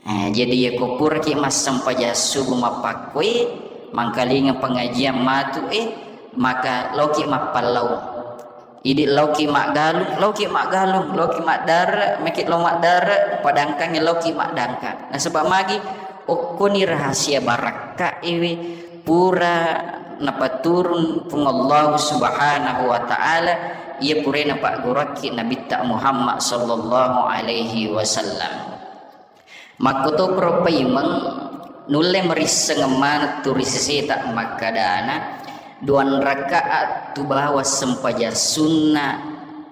Eh, jadi iyako puraki massempajang subuh mappakkoe, mangkalinga pengajian matu, eh, maka laoki mappallau. Idi laoki maggalung, laoki maggalung, laoki maddare, maki lao maddare, padangkangi laoki maddangkang. Nasaba magi okkoni rahasia barakka iwi pura napaturun Puang Allah Subhanahu wa Ta'ala, iya pura napagguruakki Nabitta Muhammad sallallahu alaihi wasallam. Makkotoparo paimeng Nulle marisseng maneng tu ri seseta makkadana, duang rakaat tu bawang sempajang sunna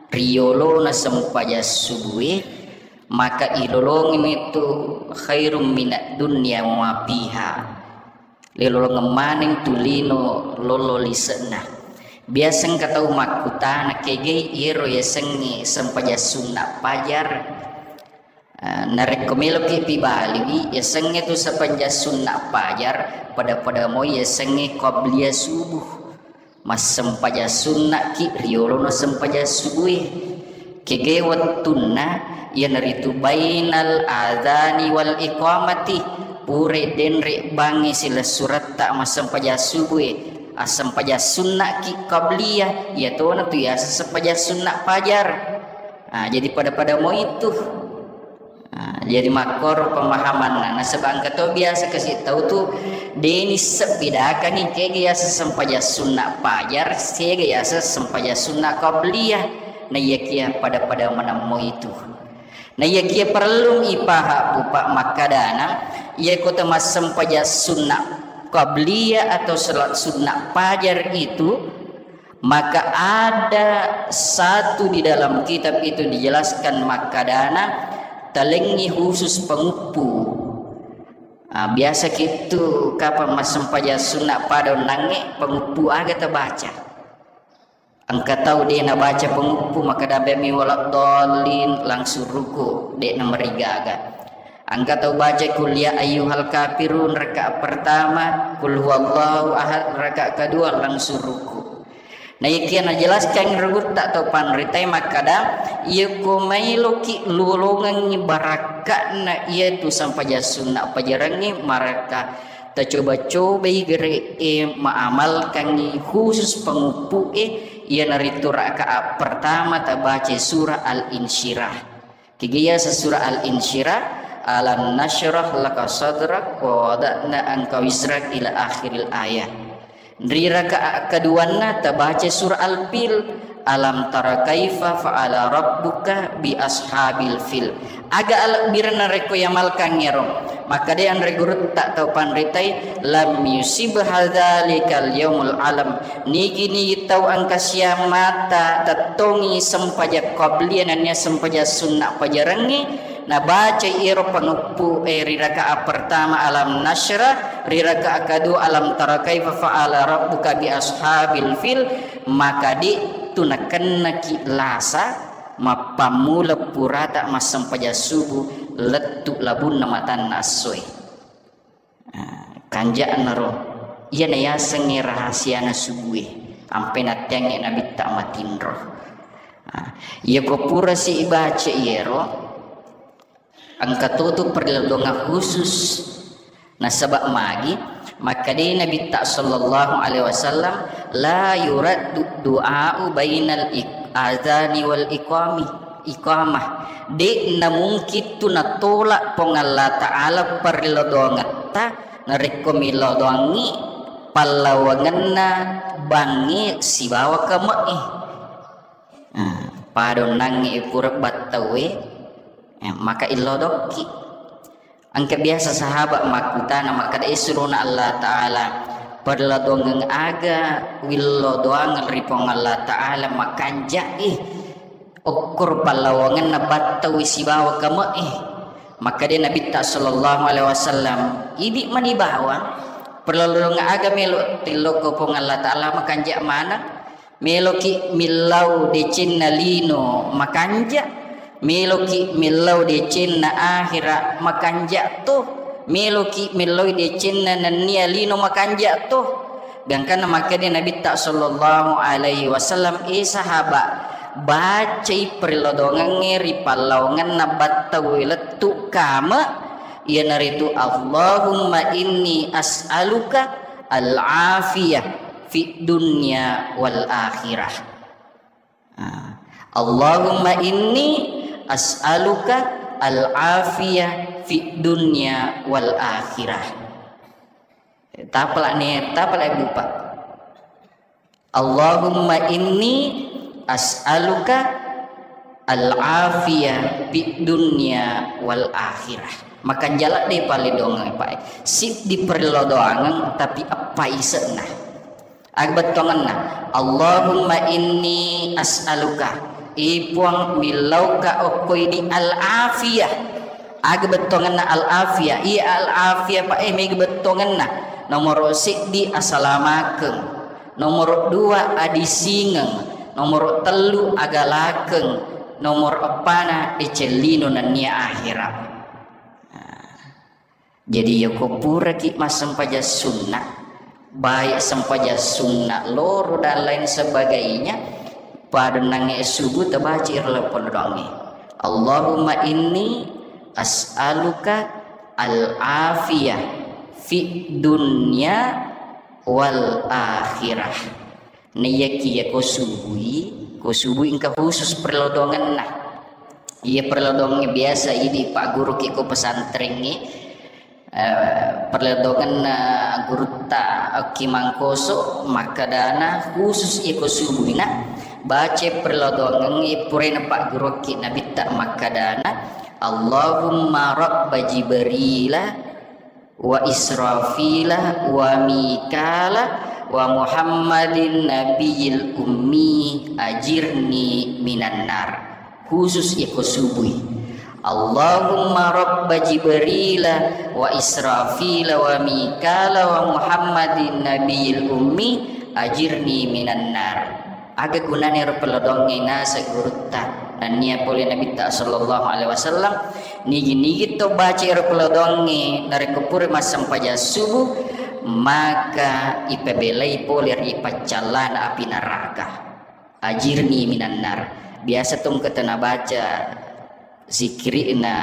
riolona sempajang subue, maka ilolongeng itu khairum minad dunya wa ma fiha. Lilolongeng maneng tu lino lolo lise'na. Biasa engka tau makkutana, kegai iyaro yasengnge sempajang sunna pajar? Ah, narekko meloki pibaliwi, yasengnge tu sempajang sunna pajar, pada-pada moi yasengnge qabliyah subuh. Massempajang sunnaki riolono sempajang subue. Kege wettunna, iyanaritu bainal adzani wal iqamati, pure denre bangngi silessuretta massempajang subue, assempajang sunnaki qabliyah, iyatona tu yaseng sempajang sunna pajar. Ah, jadi pada-pada moi tu. Ah, jadi makkoro pemahamanna. Nasaba engka to biasa kasi tau tu, deni sebbedakangi kega yaseng sempajang sunna pajar, sega yaseng sempajang sunna qabliyah. Naiyakia pada-pada maneng moi tu. Naiyakia perlu ipaha pupa makkadana, iya kota massempajang sunna qabliyah atau sel-, sunna pajar itu, maka ada satu di dalam kitab itu dijelaskan makkadana, talengngi khusus penguppu. Ah, biasa kitu kapang massempajang sunna pada onnangnge, penguppu aga tabaca. Engka tau de nabaca penguppu, maka dambe mi waladdallin, langsung ruku, de namarigaga. Engka tau baca kul ya ayyuhal kafirun rakaat pertama, kul huwallahu ahad rakaat kedua, langsung ruku. Naiyakia najelaskan ri gurutta tau panritae makkada, iyako mailoki lolongengngi barakka'na iyatu sempajang sunna pajarengnge, maraka tacoba-cobai gere'e maamalkangngi khusus penguppu'e, iyanaritu rakaat pertama tabaca surah Al-Insyirah. Kegiyasa surah Al-Insyirah, alam nasyrah laka sadrak wa wada'na anka wizrak ila akhiril ayah. Ri rakaat keduanna tabaca surah Al-Fil, alam tara kaifa fa'ala rabbuka bi ashabil fil. Aga alebbirenna rekko yamalkangngero? Makkeda anre gurutta tau panritai, lam yusib hadzalikal yaumul alam. Nigi-nigi tau engka siammata tettongi sempajang qabliyah nennia sempajang sunna pajarengnge, nabacai ero panguppu e ri rakaat pertama alam nasyrah, ri rakaat kedua alam tara kaifa fa'ala rabbuka bi ashabil fil, maka de tu nakennaki lasa mappammula purata massempajang subuh lettu labunna matanna essoe. Ah, kanja'naro, iyana yasengnge rahasiana subue, ampe natteangnge nabitta matinro. Ah, iyako purasi ibaca iyero, engka totu perlindungan khusus. Nasaba magi, makkeda nabitta sallallahu alaihi wasallam, la yuraddu du'a'u bainal ik-, adzani wal iqami. Iqamah. De namungkin tu natolak Puang Allah Ta'ala parelodongetta narekko melodongi pallawangenna bangnge sibawa kame'e. Ah, padonnangnge pura battaue, eh, maka illodokki. Engka biasa sahabat makkutana makkeda, "Eh, surona Allah Ta'ala, perlodongeng aga willodoangeng ri Puang Allah Ta'ala makanja'i okkoro pallawangenna battaui sibawa kame'e?" Makkeda Nabitta sallallahu alaihi wasallam, "Idi mani bawang, perlodongeng aga melo tillokko Puang Allah Ta'ala makanja maneng?" Meloki millau decenna lino makanja, meloki millau decenna ahera makanja to, meloki millau decenna nennia lino makanja to. Gangkanna makkeda Nabitta sallallahu alaihi wasallam, "Eh sahaba, bacai perlodongengnge ri pallawangenna battaue lettu kame, iyanaritu, Allahumma inni as'aluka al-afiyah fid dunya wal akhirah." Ah, Allahumma inni as'aluka al-afiyah fid dunya wal akhirah. Tapalak ni, tapalak bupa. Allahumma inni as'aluka al-afiyah fid dunya wal akhirah. Makanjala de pale doangeng, Pak. Siddi parellau doangeng, tapi eppa ise'na. Aga bettuangenna, "Allahumma inni as'aluka," i Puang, millauka okko idi al-afiyah. Aga bettuangenna al-afiyah? Iya al-afiyah, Pak, eh, mega bettuangenna. Nomoro siddi, asalamakeng. Nomoro dua, adisingeng. Nomoro tellu, agalakeng. Nomoro eppana, decellino nennia akhera. Nah. Jadi, yako puraki massempajang sunna, baik sempajang sunna loro dan lain sebagainya, padennangnge subuh tabaci ro lapong doangnge. Allahumma inni as'aluka al-afiyah fid dunya wal akhirah. Naiyakiya ko subui, ko subui engka khusus perlodongenna. Iya perlodongnge biasa idi pagguruki ko pesantrengnge, eh, perlodongenna gurutta Ki Mangkoso makkadana khusus iya ko subuina baca perlodongengnge purana pagguruki nabitta makkadana, "Allahumma rabba Jibrila wa Israfila wa Mikala wa Muhammadin nabiyil ummi ajirni minan nar." Khusus iya ko subui. "Allahumma rabba Jibrila wa Israfila wa Mikala wa Muhammadin nabiyil ummi ajirni minan nar." Aga gunana ero pellodoangnge naseng gurutta? Nennia pole Nabitta sallallahu alaihi wasallam, nigi-nigi to baca ero pellodoangnge narekko pura massempajang subuh, maka ipabelai pole ri paccallana api naraka. Ajirni minan nar. Biasa tongketa nabaca zikirina,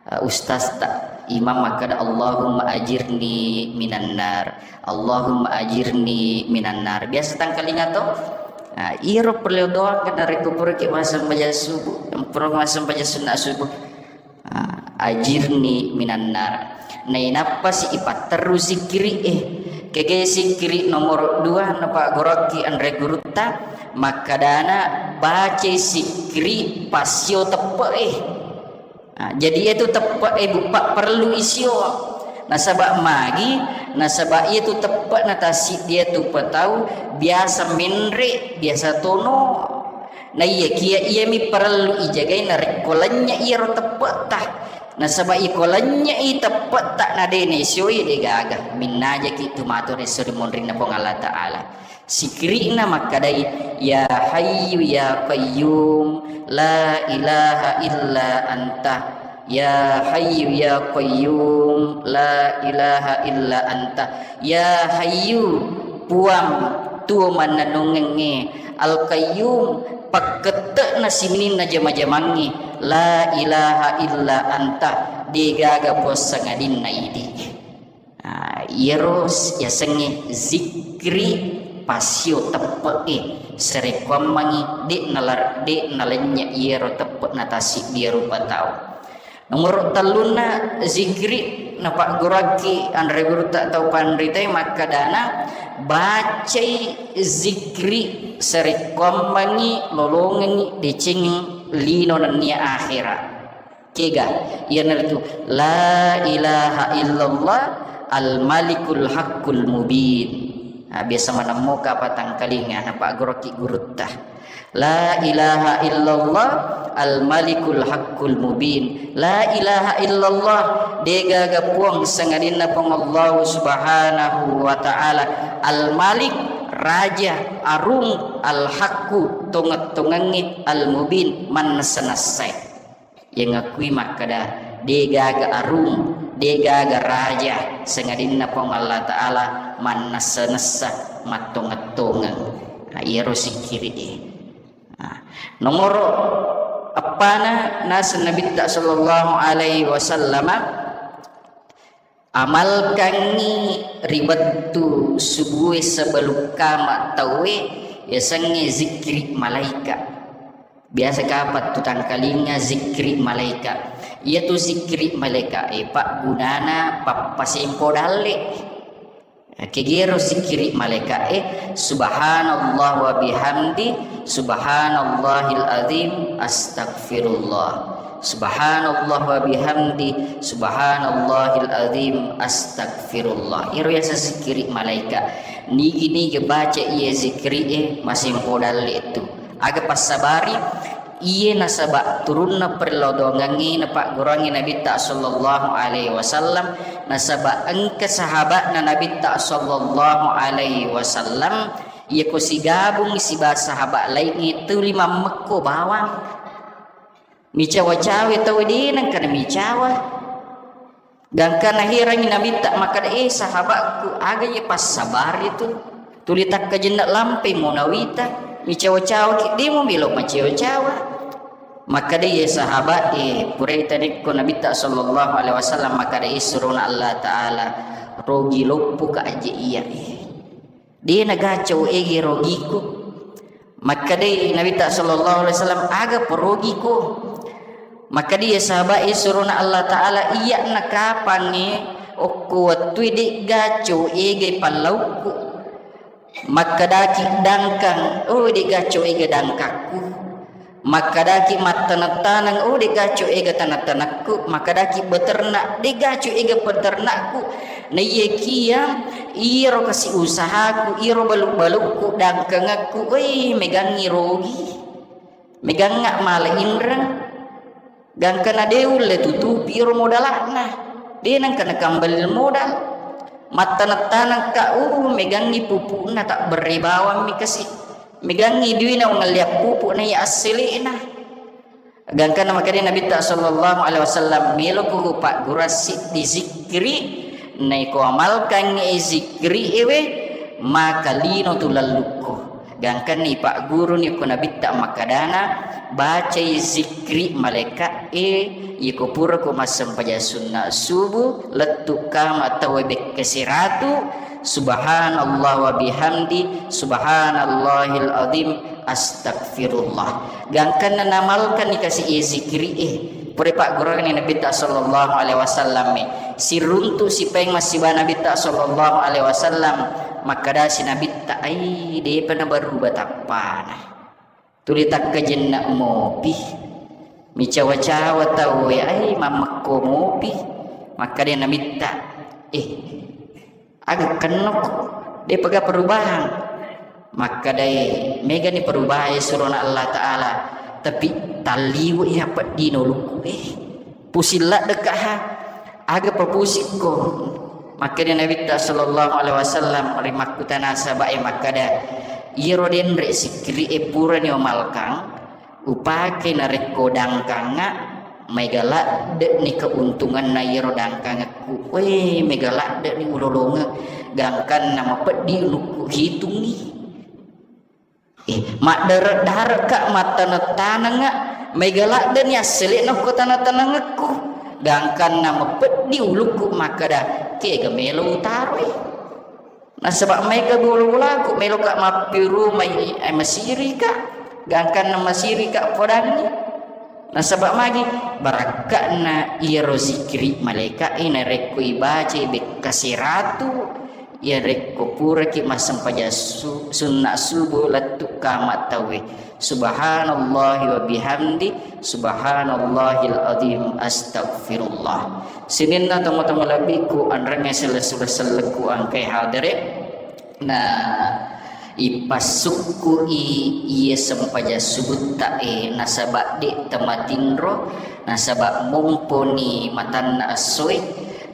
eh, ustazta, imam makkada, "Allahumma ajirni minan nar, Allahumma ajirni minan nar." Biasa tangkalinga to? Nah, iyaro perlu doa kada rekko puraki massempajang subuh, pura massempajang sunna subuh. Ah, ajirni minan nar. Nainappa si ipatterru sikkiri e. Kege sikkiri nomor dua napaggoroki anre gurutta, makkadana bacai sikkiri passio teppe e. Ah, jadi iyatu teppe e buppa perlu isio. Nasaba magi, nasaba iyatu teppe na tassiddi iyatu patau biasa menre, biasa tono. Naiyakiya iyami parellu ijagai narekko lennye iyaro teppe'ta. Nasaba iko lennye i teppe'ta na de naisioi, de gaga. Minnajaki tu matu resso ri monrinna Puang Allah Ta'ala. Sikiri'na makkadai, "Ya Hayyu ya Qayyum, la ilaha illa anta." Ya Hayyu ya Qayyum, la ilaha illa anta. Ya Hayyu, Puang, tuo mannennungengnge. Al-Qayyum, pakkette'na sininna jama-jamangnge. La ilaha illa anta, degaga puang sangadinna idi. Ah, iyaro s-, yasengnge zikri passio teppe'e, sarekkuammengngi de' nalar-, de' nalennye iyaro teppe'na tassiddi rupa tau. Nomoro tellunna zikri napagguruakki anre gurutta tau panritae makkadana, bacai zikri sarekkuammengngi lolongengngi deceng lino nennia akhera. Kega? Iyanaritu, "La ilaha illallah al-malikul haqqul mubin." Nah, biasa manemmoka patangkalinga, napagguruki gurutta. "La ilaha illallah al-malikul haqqul mubin." La ilaha illallah, degaga puang sangadinna Puang Allahu Subhanahu wa Ta'ala, al-malik, raja, arung, al-haqqu, tongeng-tongengnge, al-mubin, mannessa-nessai. Yang akui makkada, degaga arung, degaga raja, sangadinna Puang Allah Ta'ala mannessa-nessa, mattongeng-tongeng. Nah, iyaro sikkiri e. Nah, nomoro eppana naseng Nabitta sallallahu alaihi wasallama, amalkangngi ri wettu subue sebelum kama tauwe, yasengnge zikri malaika. Biasa kapang tu tangkalinga zikri malaika. Iyatu zikri malaika e paggunana pappasempo dalle. Kegero zikri malaika e, "Subhanallah wa bihamdi, subhanallahil azim, astagfirullah." Subhanallah wa bihamdi, subhanallahil azim, astagfirullah. Iro yaseng zikiri malaika. Nigi-nigi baca iye zikiri'e, masempo dalle tu. Aga passabari, iye nasaba turunna perlodongangnge napagguruangngi Nabitta sallallahu alaihi wasallam, nasaba engka sahabatna Nabitta sallallahu alaihi wasallam, iyako sigabung siba sahabat laingnge tuli mammekko bawang. Micawa-cawa tau de nengka namicawa. Gangka naherangi Nabitta makkada, "Eh, sahabatku, aga ye passabari tu? Tuli takkajenna lampe monawita. Micawa-cawa ki, de mo melo macawa-cawa." Makkada ye sahabat, eh, purai tanikko Nabitta sallallahu alaihi wasallam makkada, eh, surona Allah Ta'ala, rogi loppo ka aje iya, eh. De nagaco ege rogiku. Makkedai Nabitta sallallahu alaihi wasallam, "Aga perogiku?" Makkedai, "Ya sahabat, eh, surona Allah Ta'ala, iya nakapangnge okko wettui de'gaco ege pallaukku." Makkedaki dangkang, "Oh, de'gaco ege dangkakku." Makkedaki mattaneng-taneng, "Oh, de'gaco ega taneng-tanengku." Makkedaki beternak, "De'gaco ega peternakku." Naiyakia iyaro kasi usahaku, iyaro balu-balukku, dangkangekku, wei, megangngi rogi. Megangnga mala inreng. Gangkana de ulle tutupi iyaro modalakna. De nengka nakambali modal. Mattaneng-tanengka, uh, megangngi pupukna, tabberre bawammi kasi. Megangngi duina ungalliang pupuk na iya assele'na. Gangkanna makkeda Nabitta sallallahu alaihi wasallam, "Meloko kupaggura siddi zikkiri, naiko amalkangngi zikkiri ewe, maka lino tu lallukku." Gangkanna ipagguruni ko Nabitta makkedana, "Bacai zikkiri malaika e, iko purako massempajang sunna subuh, lettu kama tauwe bekke siratu, subhanallah wa bihamdi, subhanallahil azim, astagfirullah." Gangkanna namalkanni kasi e zikkiri e. Pura paggurani Nabitta sallallahu alaihi wasallam e. Siruntu sipaeng massiba Nabitta sallallahu alaihi wasallam, makkedasi Nabitta, "Ai, depa nabaruba tappana. Tuli takkajenna mopi. Micawa-cawa tauwe, ai, mammekko mopi." Makkeda Nabitta, "Eh, aga kennoko, depaga perubahan." Makkedai, "Megani perubahan surona Allah Ta'ala, tapi talliwe iya peddino lukku e. Pusing ladde ka ha, aga papusikko." Makkeda Nabitta sallallahu alaihi wasallam ri makkutana sahabat e makkeda, "Iyaro denre sikkiri e purani omalkang, upake narekko dangkangnga, mega ladde'ni keuntunganna iyaro dangkangekku. Weh, mega ladde'ni ulolongeng, gangkanna mapeddi ulukku hitungngi. Eh, maddare-dare'ka, mattaneng-tanengnga, mega ladde'ni assele'na ko taneng-tanengekku, gangkanna mapeddi ulukku makkeda, kega melo utaroi." Nasaba maega bola-bolaku, meloka mappirumai, eh, masirika, gangkanna masirika podangngi. Nasaba magi? Barakka'na iyaro zikiri malaika e narekko ibacai bekka siratu, iyarekko puraki massempajang su-, sunna subuh lettu kama tauwe. Subhanallahi wa bihamdi, subhanallahil azim, astagfirullah. Sininna tomatoa malebbiku, anrengnge selle-, sellekku engkae hadere. Na ipassukku'i iye sempajang subutta e, nasaba de tamatinro, nasaba momponi matanna essoe,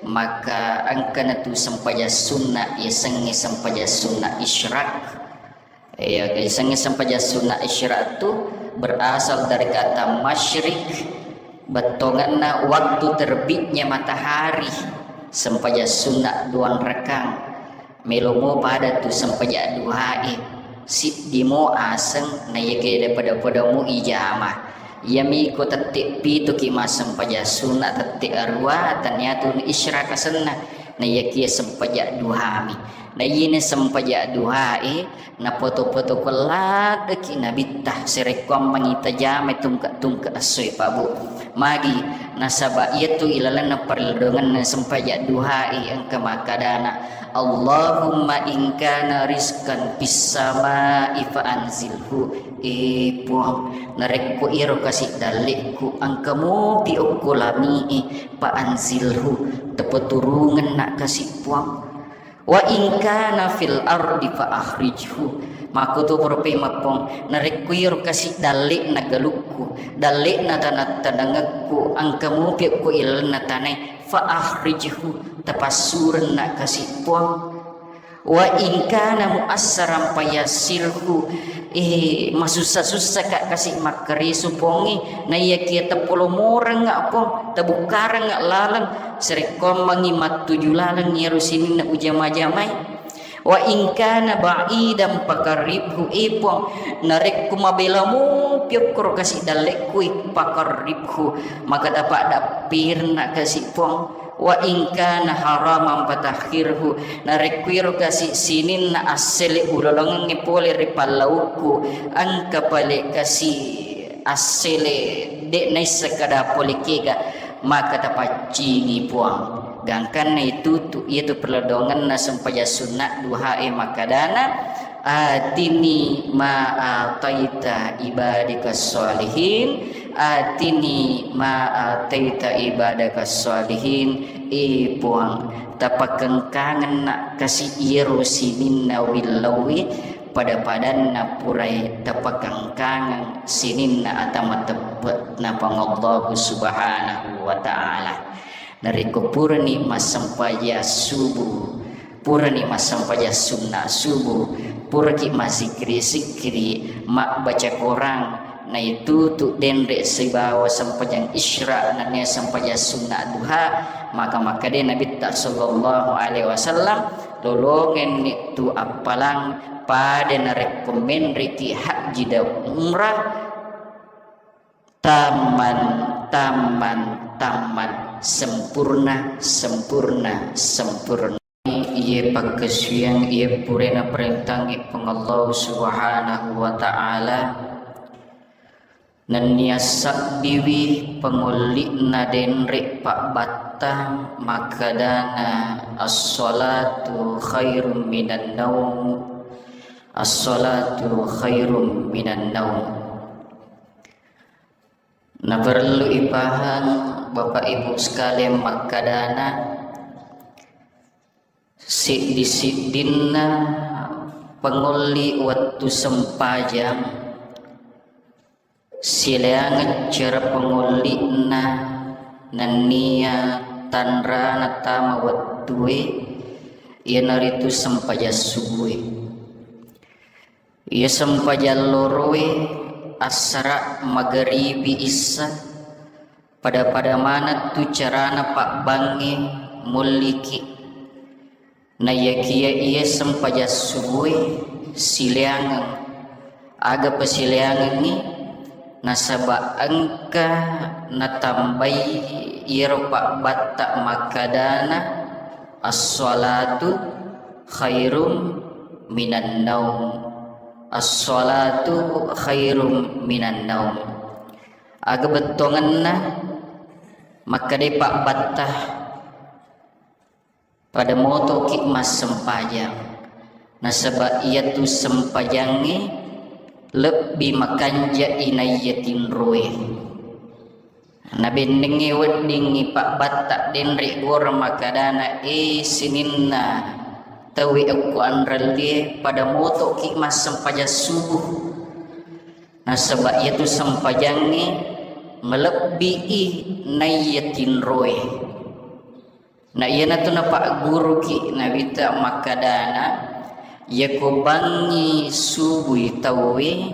maka engkana tu sempajang sunna yasengnge sempajang sunna isyraq. Iya, yasengnge sempajang sunna isyraq tu berasal dari kata masyrik, bettonganna waktu terbitnya matahari, sempajang sunna duang rakang. Melo mo pada tu sempajang duhae, siddi mo aseng, na iyake pada-pada mo ijama. Iyami ko tette pituki massempajang sunna, tette arua, taniatu isyraq asenna, na iyakie sempajang duhami. Na iyene sempajang duhae, napoto-poto kelladdeki nabitta, serekkuammengi tajamai tungke-tungke essoe, Pak Bu. Magi? Nasaba iyatu ilalenna parelodongenna sempajang duhae engka makkadana, "Allahumma in kana rizqan fis samai fa anzilhu, E Puang, narekko iyaro kasi dalle'ku engka mopi okko langi'e, fa anzilhu, tapaturungenna kasi Puang. Wa in kana fil ardi fa akhrijhu. Makkuto pura pemeng Puang, narekko iyaro kasi dalle'na galukku, dalle'na taneng-tanengekku, engka mopi okko ilalenna tanae, fa akhrijhu, tapassurenna kasi Puang. Wa in kana muassaran fayassirhu, eh, masussa-sussaka kasi makkaresu Puangnge, naiyakia tapolomorengnga Puang, tabukkarengnga laleng, sarekkoammengngi mattuju laleng iyaro sininna ujama-jamai. Wa in kana ba'idan faqarribhu, eh Puang, narekko mabela mopi okkoro kasi dalle'ku, eh, faqarribhu, maka tapaddappirenna kasi Puang. Wa in kana haraman fatahhirhu, narekko iyaro kasi sininna assele ulolongengnge pole ri pallaukku, engka pale kasi assele de' naisseng kada pole kega, maka tapaccingi Puang. Gangkanna itutu iyatu perlodongenna sempajang sunna duhae makkedana, atini ma ataita ibadika sholihin, atini ma ataita ibadaka sholihin. E Puang, tapakengkangenna kasi iyaro sininna willauwi, pada-padanna purai tapakengkangeng sininna ata mateppe'na Puang Allahu Subhanahu wa Ta'ala. Narekko purani massempajang subuh, purani massempajang sunna subuh, puraki massikkiri-sikkiri, mabbaca Korang, naitutu denre sibawa sempajang isra, nennia sempajang sunna duha, maka makkeda Nabitta sallallahu alaihi wasallam, lolongenni tu appalang pada narekko menreki hajji dan umrah, tamman, tamman, tamman, sempurna, sempurna, sempurna. Iye pakkasuwiyang, iye purana parentangngi Puang Allah Subhanahu wa Ta'ala, nennia sabbiwi pangolli'na denre pabbatta makkedana, "As-salatu khairum minan naum, as-salatu khairum minan naum." Naperlu ipahang, Bapak Ibu sekalian, makkedana, siddi-siddinna pangolli wettu sempajang, silaingeng cara pangolli'na nennia tanrana tama wettue, iyanaritu sempajang subue. Iya sempajang loroe, assara, magaribi, issa, pada-pada maneng tu carana pabbangnge mulliki. Naiyakiya iya sempajang subue, silaingeng. Aga pasilaingengngi? Nasaba engka natambai iyaro pabbatta makkedana, "As-salatu khairum minan naum. As-salatu khairum minan naum." Aga bettuangenna makkedai pabbatta, pada motoki massempajang, nasaba iyatu sempajangnge lebbi makanjai naiya tinroe. Nabennengnge weddingngi pabbatta denre gora makkedana, "E sininna tauwe okko anrellie, pada motoki massempajang subuh, nasaba iyatu sempajangnge malebbii naiya tinroe." Na iyanatu napagguruki Nabitta makkedana, iyako bangngi subui tauwe,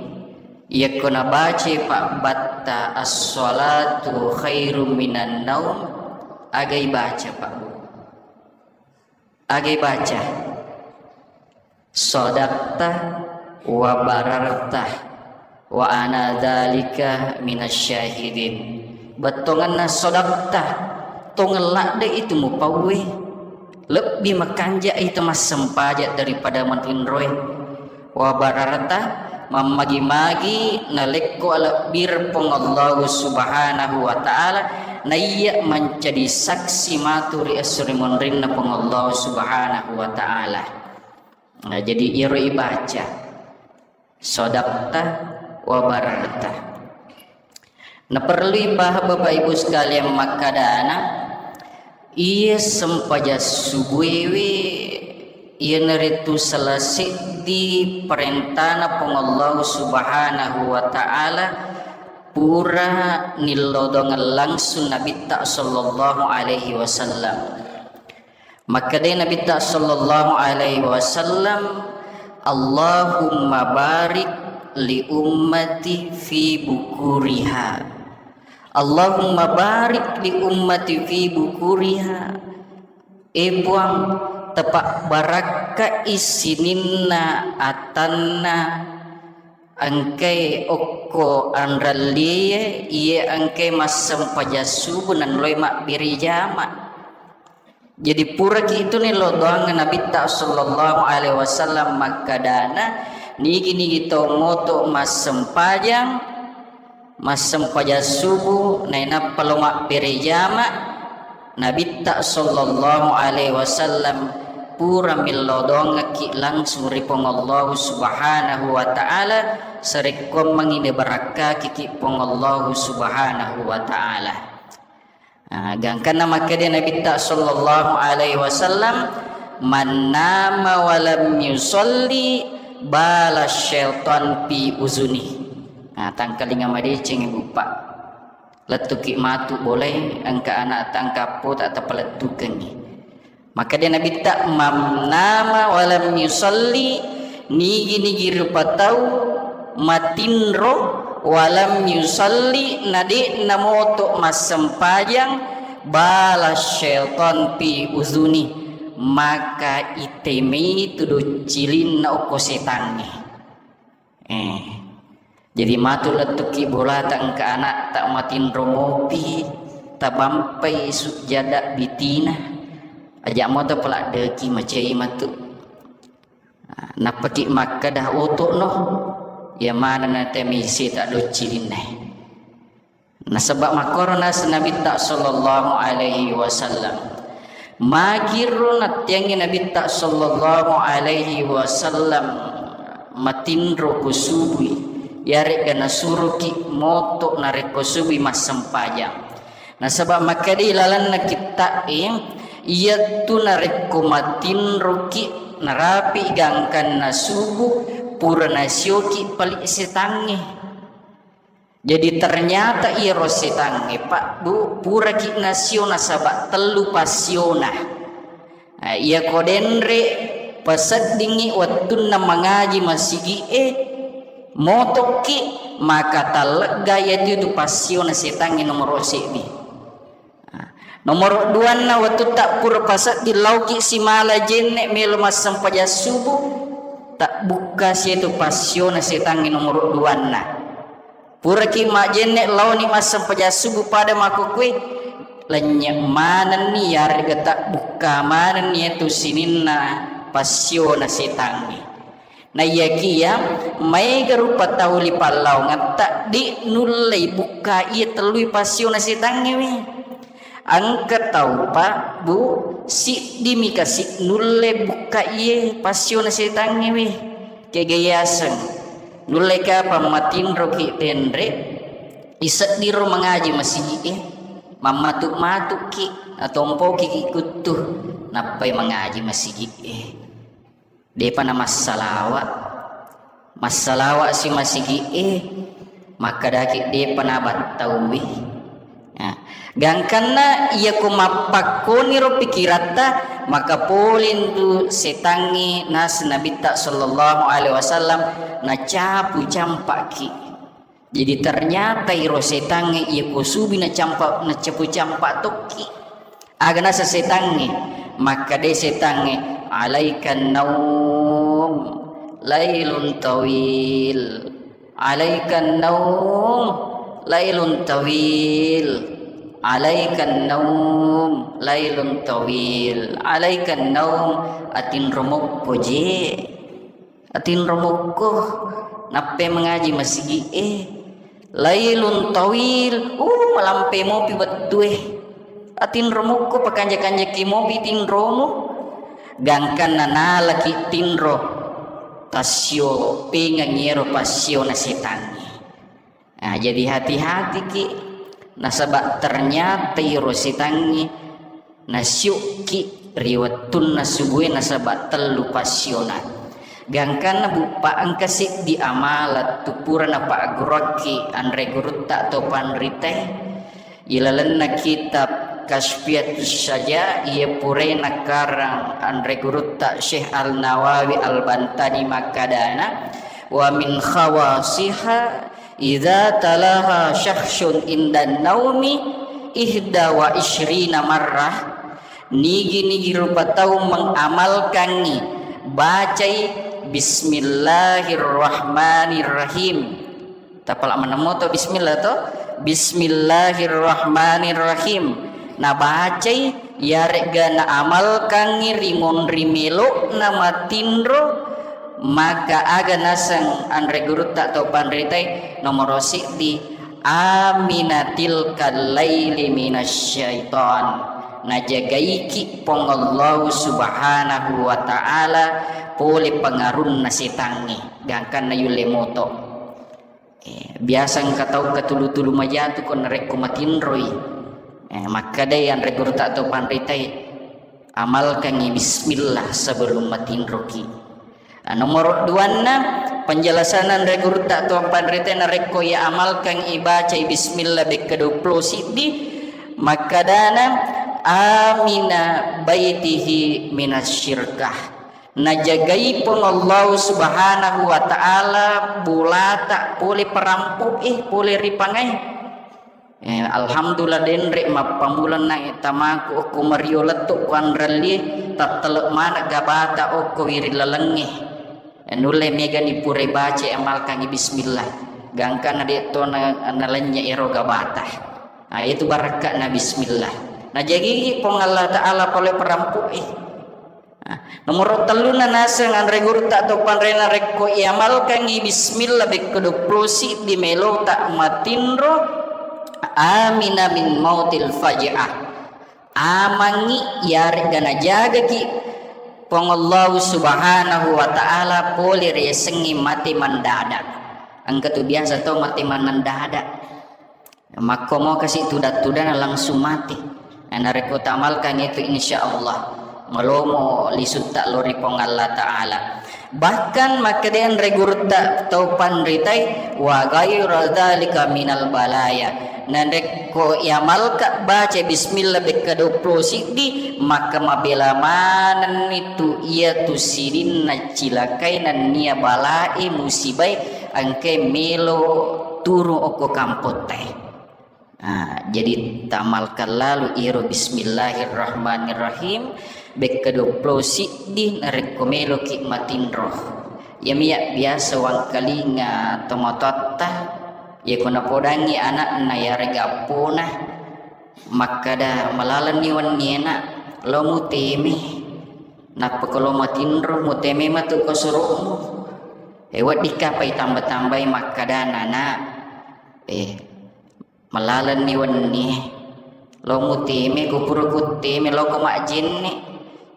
iyako nabacai pabbatta, "As-salatu khairum minan naum," agai baca, Pak Bu? Agai baca? "Sadaqta wa bararta, wa ana dzalika minasy syahidin." Bettuangenna sadaqta, tongeng ladde itu mupauwe, lebbi makanja itu massempaja daripada matinroe. Wa bararta, mammagi-magi nalekko alebbireng Puang Allahu Subhanahu wa Ta'ala, naiya mancaji saksi matu ri esso ri monrinna Puang Allahu Subhanahu wa Ta'ala. Nah, jadi iyaro ibaca, "Sadaqta wabarakatuh. Naperlui paham Bapak Ibu sekalian makkadana, iye sempajang subuewe iyanaritu salah seddi parentana Puang Allahu Subhanahu wa Ta'ala pura nillodongeng langsung Nabitta sallallahu alaihi wasallam. Makkedai Nabitta sallallahu alaihi wasallam, "Allahumma barik li ummati fi bukuriha. Allahumma barik li ummati fi bukuriha." E Puang, tepa barakkai sininna atanna engkai okko anrallie, iye engkai massempajang subuh nalloi mabbere jama. Jadi puraki itu nillau doangnge Nabitta sallallahu alaihi wasallam makkadana, nigi-nigi tau moto massempajang, massempajang subuh, nainappa lo mabbere jama, Nabitta sallallahu alaihi wasallam pura millau doangekki langsung ri Puang Allahu Subhanahu wa Ta'ala, sarekkoammengi nibarakkakiki Puang Allahu Subhanahu wa Ta'ala. Ah, gangkanna makkeda Nabitta sallallahu alaihi wasallam, "Man nama wa lam yusalli bala syaitan fi uzuni." Ah, tangkalinga madeceng, Ibu, Pak. Lettuki matu bolai, engka anak ta, engka appo ta, tapalettukengi. Makkeda Nabitta, "Man nama wa lam yusalli," nigi-nigi rupa tau matinro, wa lam yusalli, na de'na moto massempajang, bala syaitan fi uzuni, maka itemai tu doccilinna okko setangnge. Eh, jadi matu lettuki bolata engka anakta matinro mopi, tabampai sujjada bitina, aja moto peladdeki macai matu. Nappaki makkeda, "Oto'no, iya manenna temai seta doccilinna." Nasaba makkoro naseng Nabitta sallallahu alaihi wasallam. Magiro nattiangi Nabitta sallallahu alaihi wasallam matinro ko subui, yaregga nasuroki moto narekko subui massempajang. Nasaba makkeda lalenna kitta'e, iyattu narekko matinroki narapi gangkanna subuh, pura nasioki pali setangnge. Jadi ternyata iyaro setangnge, Pak, Bu, puraki nasio nasaba tellu passiona. Eh, iyako denre paseddingngi wettunna mangaji masigi'e, motokki, maka tallegga iyatu passiona setangnge nomoro seddi. Nomoro duanna, wettutta pura pasedding laoki simala jenne melo massempajang subuh, tabbukka sietu passiona setangnge nomoro duanna. Puraki majjenne laoni massempajang subuh pada makkukue, lennye manenni yarega tabbukka manenni iyatu sininna passiona setangnge. Naiyakiya maega rupa tau lipallaongetta de nullei bukka iya tellui passiona setangnge we. Engka tau, Pak, Bu, siddimi kasi nulle bukka iye passiona setangnge we. Kega yaseng nulle kapang matinroki denre, iseddiro mangaji masigi'e, mammatu-matuki, natompoki kuttu, nappai mangaji masigi'e. Depa namassalawa. Massalawa si masigi'e, makkedaki depa nabattauwi. Ya. Gangkanna iyako mappakkoniro pikiratta, maka polintu setangnge naseng Nabitta sallallahu alaihi wasallam nacapu campaki. Jadi ternyata iro setangnge iyako subi nacampa, nacapu-campa tokki. Aga naseng setangnge? Makkeda setangnge, "Alaikan naum, lailun tawil. Alaikan naum, lailun tawil. Alaikan naum, lailun tawil. Alaikan naum, atinro mokko je." Atinro mokko, nappe mangaji masigi'e. Lailun tawil, uh, malampe mopi wettue. Atinro mokko, pakanja-kanjaki mopi tinromu. Gangkanna nalaki tinro, tassio pengengi ero passiona setangnge. Nah, jadi hati-hati ki, nasaba ternyata iro setangnge nasiukki ri wettunna subue nasaba tellu passiona. Gangkanna buppa engka seddi amalan tu pura napagguruakki anre gurutta atau panritae. Ilalenna kitab Kasfiatus Syaja, iya purae nakarang anre gurutta Syekh Al-Nawawi Al-Bantani makkadana, "Wa min khawasiha idza talaha syakhsun indan naumi ihda wa isyrina marrah." Nigi-nigi rupa tau mengamalkangi bacai Bismillahirrahmanirrahim. Tapala maneng moto bismillah to. Bismillahirrahmanirrahim. Nabacai, yaregga naamalkangngi ri monri melo'na matinro, maka aga naseng anre gurutta to panritai nomoro siddi, amina tilkal laili minasyaiton. Najagaiki Puang Allah Subhanahu wa Ta'ala pole pengarunna setangnge, gangkanna yulle moto. Eh, biasa engka tau katulu-tulu majatu ko narekko matinroi. Eh, makkadai anre gurutta atau panritai, amalkangi bismillah sebelum matinroki. Ah, nomor duanna, penjelasan anre gurutta atau panritai narekko ia amalkan ibacai bismillah bekka dua puluh siddi, makkadana amina baitihi minasyirkah. Najagai Puang Allah Subhanahu wa Ta'ala bolata pole parampo'e, pole ripangae. Eh, alhamdulillah, denre mappamulang na tamaku okko mario lettu ku anrallie, tattele mana gabata okko wiring lalengnge. Eh, nulle megani pura baca amalkangi bismillah. Gangkana de to na, nalennye ero gabata. Nah, itu barakka'na bismillah. Najagigi Puang Allah Ta'ala pole parampo'e. Nah, nomoro tellunna naseng anre gurutta atau panrena rekko iamalkangi bismillah bekka dua puluh siddi melota matinro, amina min mautil faja'ah. Amangi yaregga najagaki Puang Allah Subhanahu wa Ta'ala pole riasengnge mate mendadak. Engka tu biasa tau mate mendadak. Makkomo kasi tudang-tudang langsung mati. Nah, narekko tamalkan itu, insya Allah malomo lisutta lori Puang Allah Ta'ala. Bahkan makkeda anre gurutta tau panritai, wa ghaira dzalika minal balaya. Narekko iamalka baca bismillah bekka dua puluh siddi, maka mabela manenni tu iya tu sininna cilakai nennia balae musibai engkai melo turung okko kampottae. Ah, jadi tamalkan lalu iro bismillahirrahmanirrahim bekka dua puluh siddi narekko meloki matinro. Iyami ya biasa wangkalinga tomatoatta, yako napodangi anakna yarega appona, makkada malalenni wenni enak, lo muteme, nappa ko lo matinro muteme matu ko suru'mu. E, weddikka pai tamba-tambai makkadana, nak, eh, malalenni wenni, lo muteme, ko pura kutteme, lo ko majjenne.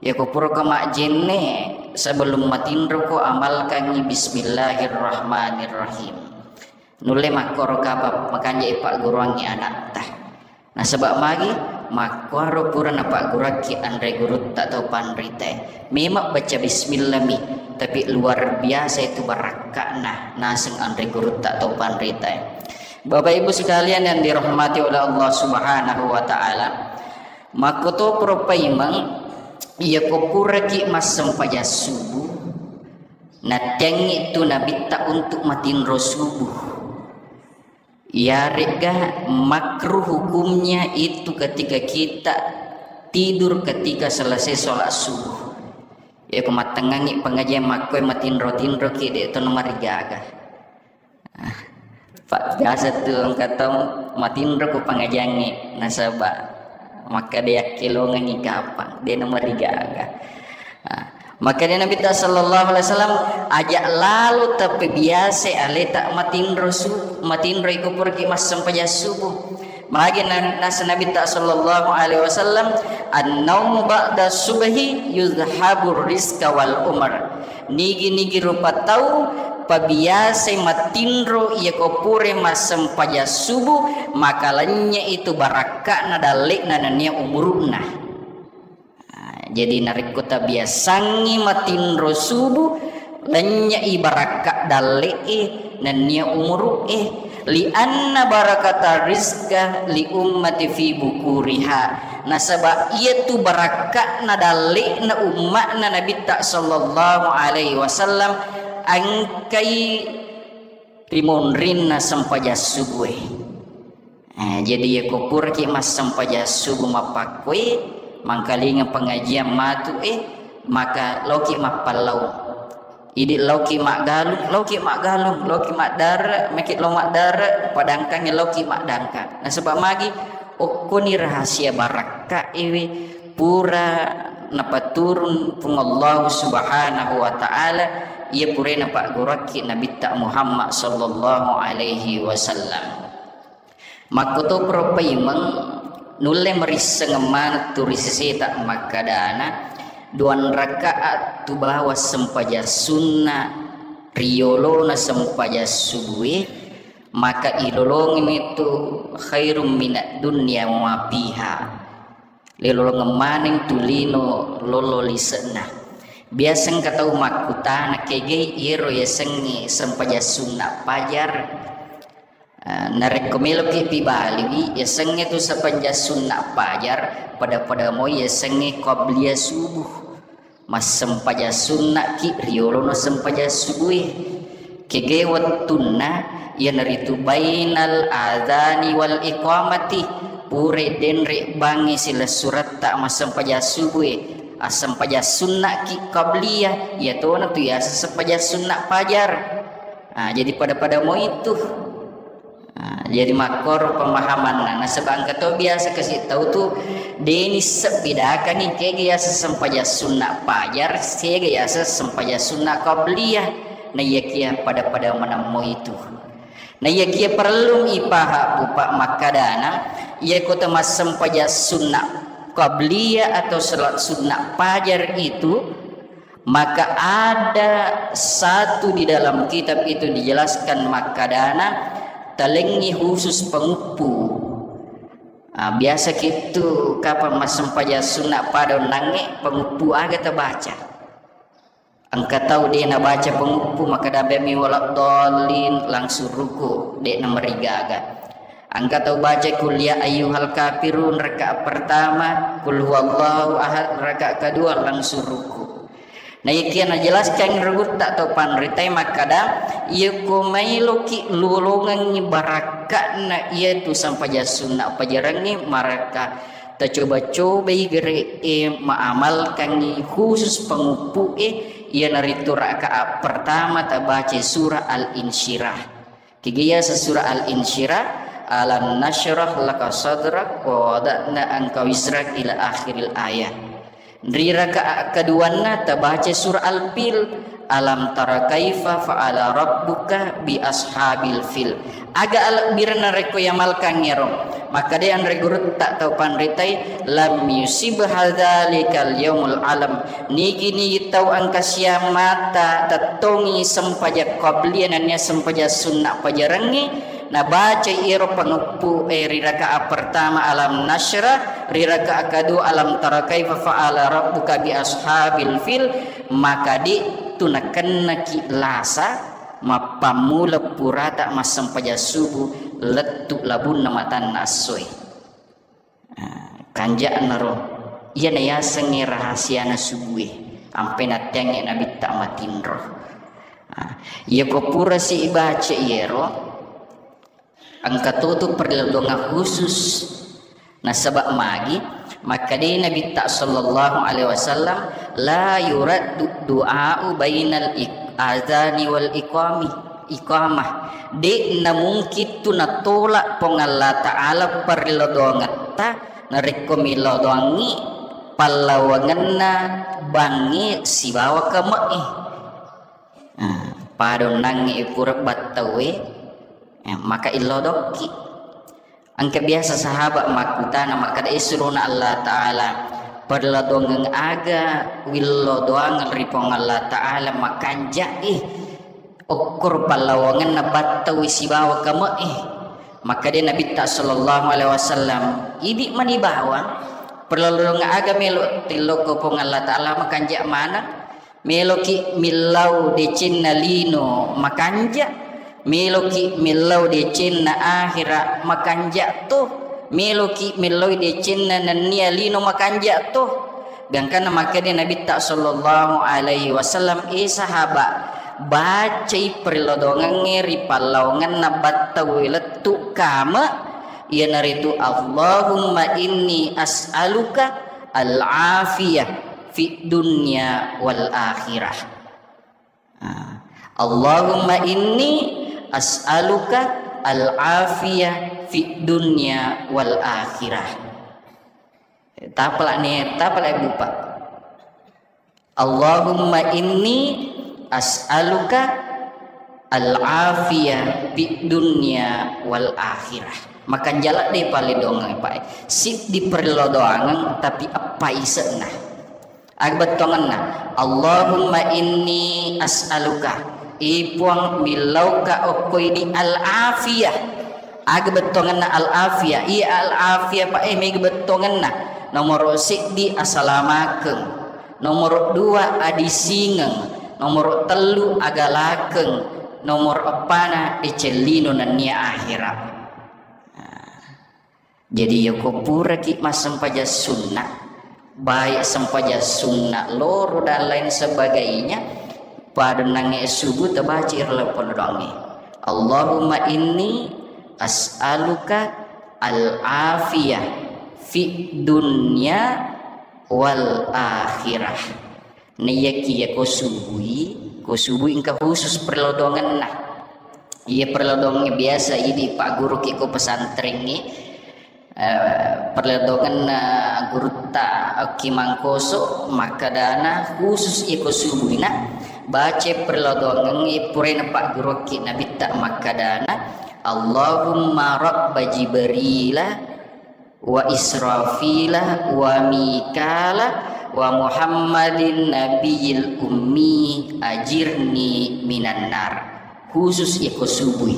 Ya ko pura ko majjenne, sebelum matinro ko amalkangi bismillahirrahmanirrahim. Nulle makkoro kapa makanja ipagguruangi anatta. Nasaba magi makkuaro pura napagguruakki anre gurutta atau panritae. Memang baca bismillah mi, tapi luar biasa itu barakka'na naseng anre gurutta atau panritae. Bapak Ibu sekalian yang dirahmati oleh Allah Subhanahu wa Ta'ala, makkotoparo paimeng, iya ko puraki massempajang subuh, nattiangngi tu nabitta untuk matinro subuh. Iyaregga makruh hukumnya itu ketika kita tidur ketika selesai sholat subuh. Ya, ko mattengngangi pengajian makkoe matinro-tinroki, de to namarigaga. Ah, Pak, biasa tu engka tau matinro ko pengajiangngi nasaba makkeda yakkelongengi kapang, de namarigaga. Ah, makkeda Nabitta sallallahu alaihi wasallam, aja lalo tapi biasa aleta matinro su-, matinro iko puraki massempajang subuh. Magi na-, nasa Nabitta sallallahu alaihi wasallam, "An-naumu ba'da subhi yuzhabur rizqa wal umar." Nigi-nigi rupa tau pabiasai matinro iyako pura massempajang subuh, maka lennye itu barakka'na dalle'na nennia umuru'na. Ah, jadi narekko tabiasangngi matinro subuh, lennye'i barakka dalle'e nennia umuru'e. Lianna barakata rizqa li ummati fi bukuriha. Nasaba iyatu barakka'na dalle'na umma'na Nabitta sallallahu alaihi wasallam engkai ri monrinna sempajang subuhe. Eh, jadi iyako puraki massempajang subuh mappakkoi, mangkalinga pengajian matu, eh, maka laoki mappallau. Idi laoki maggalung, laoki maggalung, laoki maddare, maki lao maddare, padangkangi laoki maddangkang. Nasaba magi okkoni rahasia barakka ewe pura napaturun Puang Allah Subhanahu wa Ta'ala, iya pura napagguruakki Nabitta Muhammad sallallahu alaihi wasallam. Makkotoparo paimeng, nulle marissengeng maneng tu ri seseta makkadana, duang rakaat tu bawang sempajang sunna riyolona sempajang subue, maka ilolongeng itu khairum minad dunya wa ma fiha. Lilolongeng maneng tu lino lolo lise'na. Biasa engka tau makkutana, kegai iyaro yasengnge sempajang sunna pajar? Ah, narekko meloki pibaliwi, yasengnge tu sempajang sunna pajar, pada-pada moi yasengnge qabliyah subuh. Massempajang sunnaki riolono sempajang subue. Kege wettunna, iyanaritu bainal adzani wal iqamati, pura denre bangngi silessuretta massempajang subue, assempajang sunnaki qabliyah, iyatona tu yaseng sempajang sunna pajar. Ah, jadi pada-pada moi tu. Ah, jadi makkoro pemahamanna. Nasaba engka to biasa kasi tau tu deni sebbidakangi kega yaseng sempajang sunna pajar, sega yaseng sempajang sunna qabliyah. Naiyakia pada-pada maneng moi tu. Naiyakia parellumi ipaha bupa makkadana, iyako tamassempajang sunna qabliyah atau salat sunna pajar itu, maka ada satu di dalam kitab itu dijelaskan makkadana, talengngi khusus penguppu. Ah, biasa kittu kapang massempajang sunna pada onnangnge, penguppu aga tabaca. Engka tau de nabaca penguppu, maka dabemi waladdallin, langsung ruku, de namarigaga. Engka tau baca kul ya ayyuhal kafirun rakaat pertama, kul huwallahu ahad rakaat kedua, langsung ruku. Naiyakia najelaskan ri gurutta tau panritae makkada, iyako mailoki lolongengngi barakka'na iyatu sempajang sunna pajarangnge, maraka tacoba-cobai gere'e maamalkangngi khusus penguppu'e, iyanaritu rakaat pertama tabaca surah Al-Insyirah. Kega yaseng surah Al-Insyirah, alam nasyrah laka sadrak wa wada'na anka wizrak ila akhiril ayah. Ri rakaat keduanna tabaca surah Al-Fil, alam tara kaifa fa'ala rabbuka bi ashabil fil. Aga alebbirenna rekko yamalkangngero? Makkeda anre gurutta tau panritai, lam yusib hadzalikal yaumul alam. Nigi-nigi tau engka siammata tettongi sempajang qabliyah nennia sempajang sunna pajarangnge, nabaca iyaro panguppu e ri rakaat pertama alam nasyrah, ri rakaat kedua alam tara kaifa fa'ala rabbuka bi ashabil fil, maka de tu nakennaki lasa mappammula purata massempajang subuh lettu labunna matanna essoe. Ah, kanja'naro, iyana yasengnge rahasiana subue, ampe natteangnge nabitta matinro. Ah, iyako purasi ibaca iyero, engka totu perlindungan khusus. Nasaba magi, makkeda nabitta sallallahu alaihi wasallam, la yuraddu du'a'u bainal ik-, adzani wal iqami. Iqamah. De namungkin tu natolak Puang Allah Ta'ala parellau doangetta narekko millau doangngi pallawangenna bangngi sibawa kame'e. Ah, pada onnangnge pura battaue, eh, maka illau dokki. Engka biasa sahabat makkutana, makkeda, "Eh, surona Allah Ta'ala, Perlodongeng aga willo doangeng ri Puang Allah Ta'ala makanja'i okkoro pallawangenna battaui sibawa kame'i. Makkeda Nabitta sallallahu alaihi wasallam, idi mani bawang perlodongeng aga melo tillokko Puang Allah Ta'ala makanja maneng. Meloki millau decenna lino makanja, meloki millau decenna akhira makanja to, meloki millau decenna nennia lino makanja to. Gangkanna makkeda Nabitta sallallahu alaihi wasallam, e sahaba, bacai perlodongengnge ri pallawangenna battau lettu kame, iyanaritu Allahumma inni as'aluka al-afiyah fid dunya wal akhirah. Ah, Allahumma inni as'aluka al-afiyah fid dunya wal akhirah. Tapala ni, tapala bupa. Allahumma inni as'aluka al-afiyah fid dunya wal akhirah. Makanjala de pale dongeng, Pak. Siddi perlo doangeng, tapi eppa ise'na. Aga bettuangenna, Allahumma inni as'aluka, i Puang, millauka okko idi al-afiyah. Aga bettuangenna al-afiyah? Iya al-afiyah, Pak, eh, mega bettuangenna. Nomoro seddi asalamakeng, nomoro dua adisingeng, nomoro tellu agalakeng, nomoro eppana decellino nennia akhira. Nah. Jadi, yako puraki massempajang sunna, baik sempajang sunna loro dan lain sebagainya, pada nange subuh tabaca iro lepo doangnge. Allahumma inni as'aluka al-afiyah fid dunya wal akhirah. Naiyakiya ko subui, ko subui engka khusus perlodongenna. Iya perlodongengnge biasa idi pagguruki ko pesantrengnge, eh, perlodongenna gurutta Okki Mangkoso makkedana khusus iya ko subuina baca perlodongengnge purana pagguruki Nabitta makkedana, Allahumma rabba Jibrila wa Israfila wa Mikala wa Muhammadin nabiyil ummi ajirni minan nar. Khusus iko subui.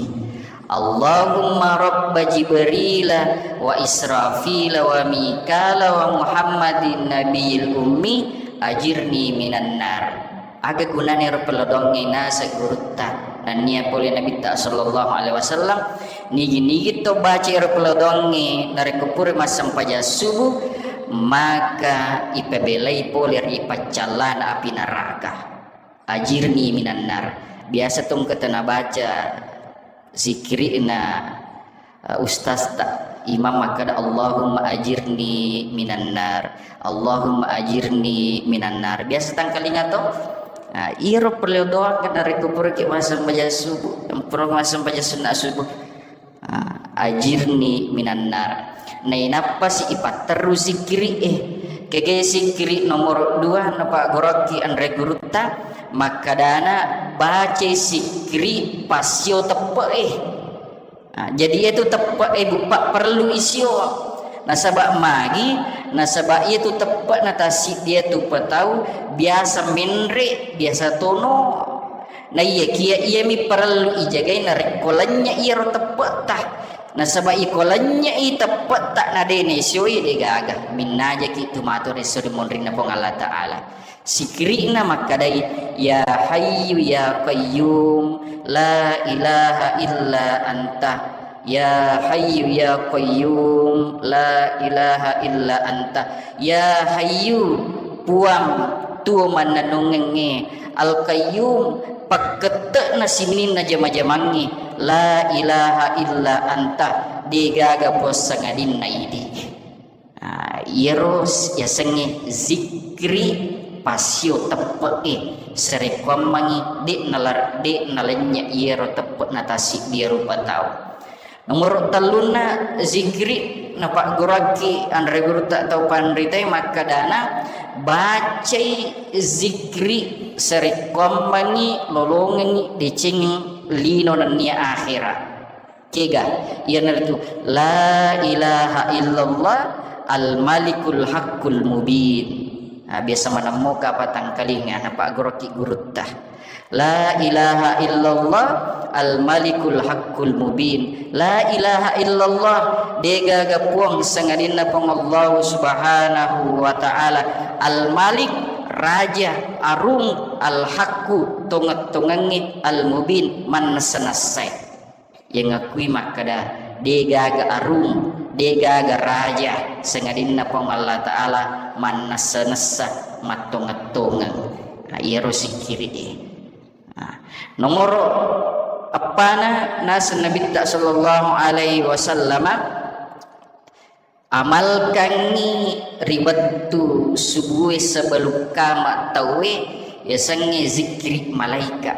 Allahumma rabba Jibrila wa Israfila wa Mikala wa Muhammadin nabiyil ummi ajirni minan nar. Aga gunana ero pelodongnge naseng gurutta? Nennia pole Nabitta sallallahu alaihi wasallam, nigi-nigi to baca ero pelodongnge narekko pura massempajang subuh, maka ipabelai pole ri paccallana api neraka. Ajirni minan nar. Biasa tongketa nabaca zikirina eh, ustazta, imam makkeda, "Allahumma ajirni minan nar, Allahumma ajirni minan nar." Biasa tangkalinga to? Nah, iyaro perlu doa narekko puraki massempajang subuh, pura massempajang sunna subuh. Ah, ajirni minan nar. Nainappasi ipatterru zikiri, eh. Kege zikiri nomor dua napaggoroki anre gurutta, makkadana bacai zikiri passio teppe, eh. Ah, jadi iyatu teppe e buppa perlu isio. Nasaba magi, nasaba iyatu teppe na tassiddi iyatu patau biasa menre, biasa tono. Naiyakiya iyami parellu ijagai narekko lennye iyaro teppetta. Nasaba iko lennye i teppetta na de nesioi de gaga. Minnajaki tu matu resso ri monrinna Puang Allah Ta'ala. Sikiri'na makkadai, "Ya Hayyu ya Qayyum, la ilaha illa anta. Ya Hayyu ya Qayyum, la ilaha illa anta. Ya Hayyu, Puang, tuo mannennungengnge. Al Qayyum, pakkette'na sininna jama-jamangnge. La ilaha illa anta, degaga puang sangadinna idi." Ah, iyaro s-, yasengnge zikri passio teppe'e, sarekkuammengngi de' nalar-, de' nalennye iyaro teppe' natassiddi rupa tau. Nomoro tellunna zikri napagguruakki anre gurutta tau panritae makkadana, bacai zikri sarekkuammengngi lolongengngi deceng lino nennia akhera. Kega, iyanaritu, "La ilaha illallah, Al-Malikul Haqqul Mubin. Nah, biasa manemmoka patangkalinga, napaggoroki gurutta. La ilaha illallah al-malikul haqqul mubin. La ilaha illallah, degaga puang sangadinna Puang Allah Subhanahu wa Ta'ala. Al-Malik, raja, arung, al-haqqu, tongeng-tongengnge, al-mubin, mannessa-nessai. Yang ngakui makkada, degaga arung, degaga raja, sangadinna Puang Allah Ta'ala mannessa-nessa, mattongeng-tongeng. Nah, iyaro sikkiri e. Nah, nomoro eppana naseng Nabitta sallallahu alaihi wasallama, amalkangngi ri wettu subue sebelum kama tauwe, yasengnge zikri malaika.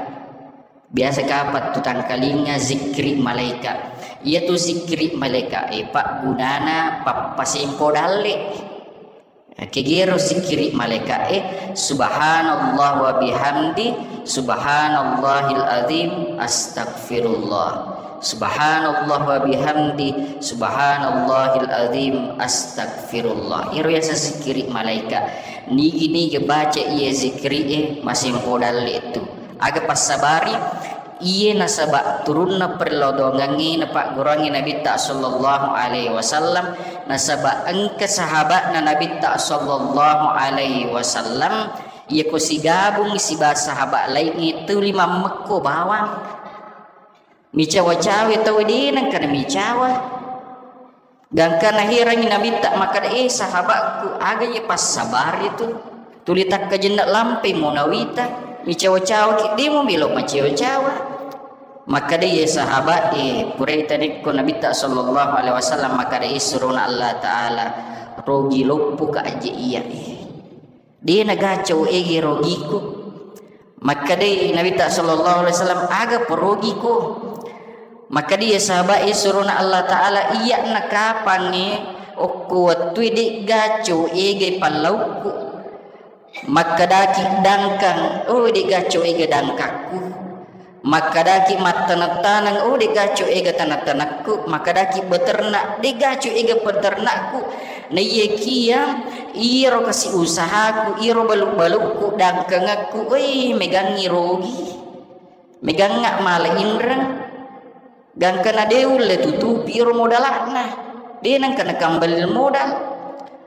Biasa kapang tu tangkalinga zikri malaika. Iyatu zikri malaika e paggunana pappasempo dalle. Kegero zikri malaika e, subhanallah wa bihamdi, subhanallahil azim, astagfirullah. Subhanallah wa bihamdi, subhanallahil azim, astagfirullah. Iyaro yaseng zikri malaika. Nigi-nigi baca iya zikri e, masempo dalle tu. Aga passabari, iye nasaba turunna perlodongengnge napagguruangngi Nabitta sallallahu alaihi wasallam, nasaba engka sahabatna Nabitta sallallahu alaihi wasallam, iyako sigabung siba sahabat laingnge tuli mammekko bawang. Micawa-cawa tau de nengka namicawa. Gangka naherangngi Nabitta makkada, "Eh, sahabatku, aga ye passabari tu? Tuli takkajenna lampai mo nawita, micawa-cawa ki, de mo melo macawa-cawa." Makkada ye sahabat e, purai tanekko Nabitta sallallahu alaihi wasallam makkada, "Eh, surona Allah Ta'ala, rogi loppo ka aje iya e." De nagaco ege rogiku. Makkedai Nabitta sallallahu alaihi wasallam, "Aga porogiku?" Makkedai sahabat e, surona Allah Ta'ala, "Iya nakapangnge okko wettui de'gaco ege pallaukku." Makkedaki dangkang, "Oh, de'gaco ege dangkakku." Makkedaki mattaneng-taneng, "Oh, de'gaco ega taneng-tanengku." Makkedaki beternak, "De'gaco ega peternakku." Naiyakia iro kasi usahaku, iro balu-balukku, dangkangekku, wei, megangngi rogi. Megangnga mala inreng. Gangkana de ulle tutupi iro modalakna. De nengka nakambali modal.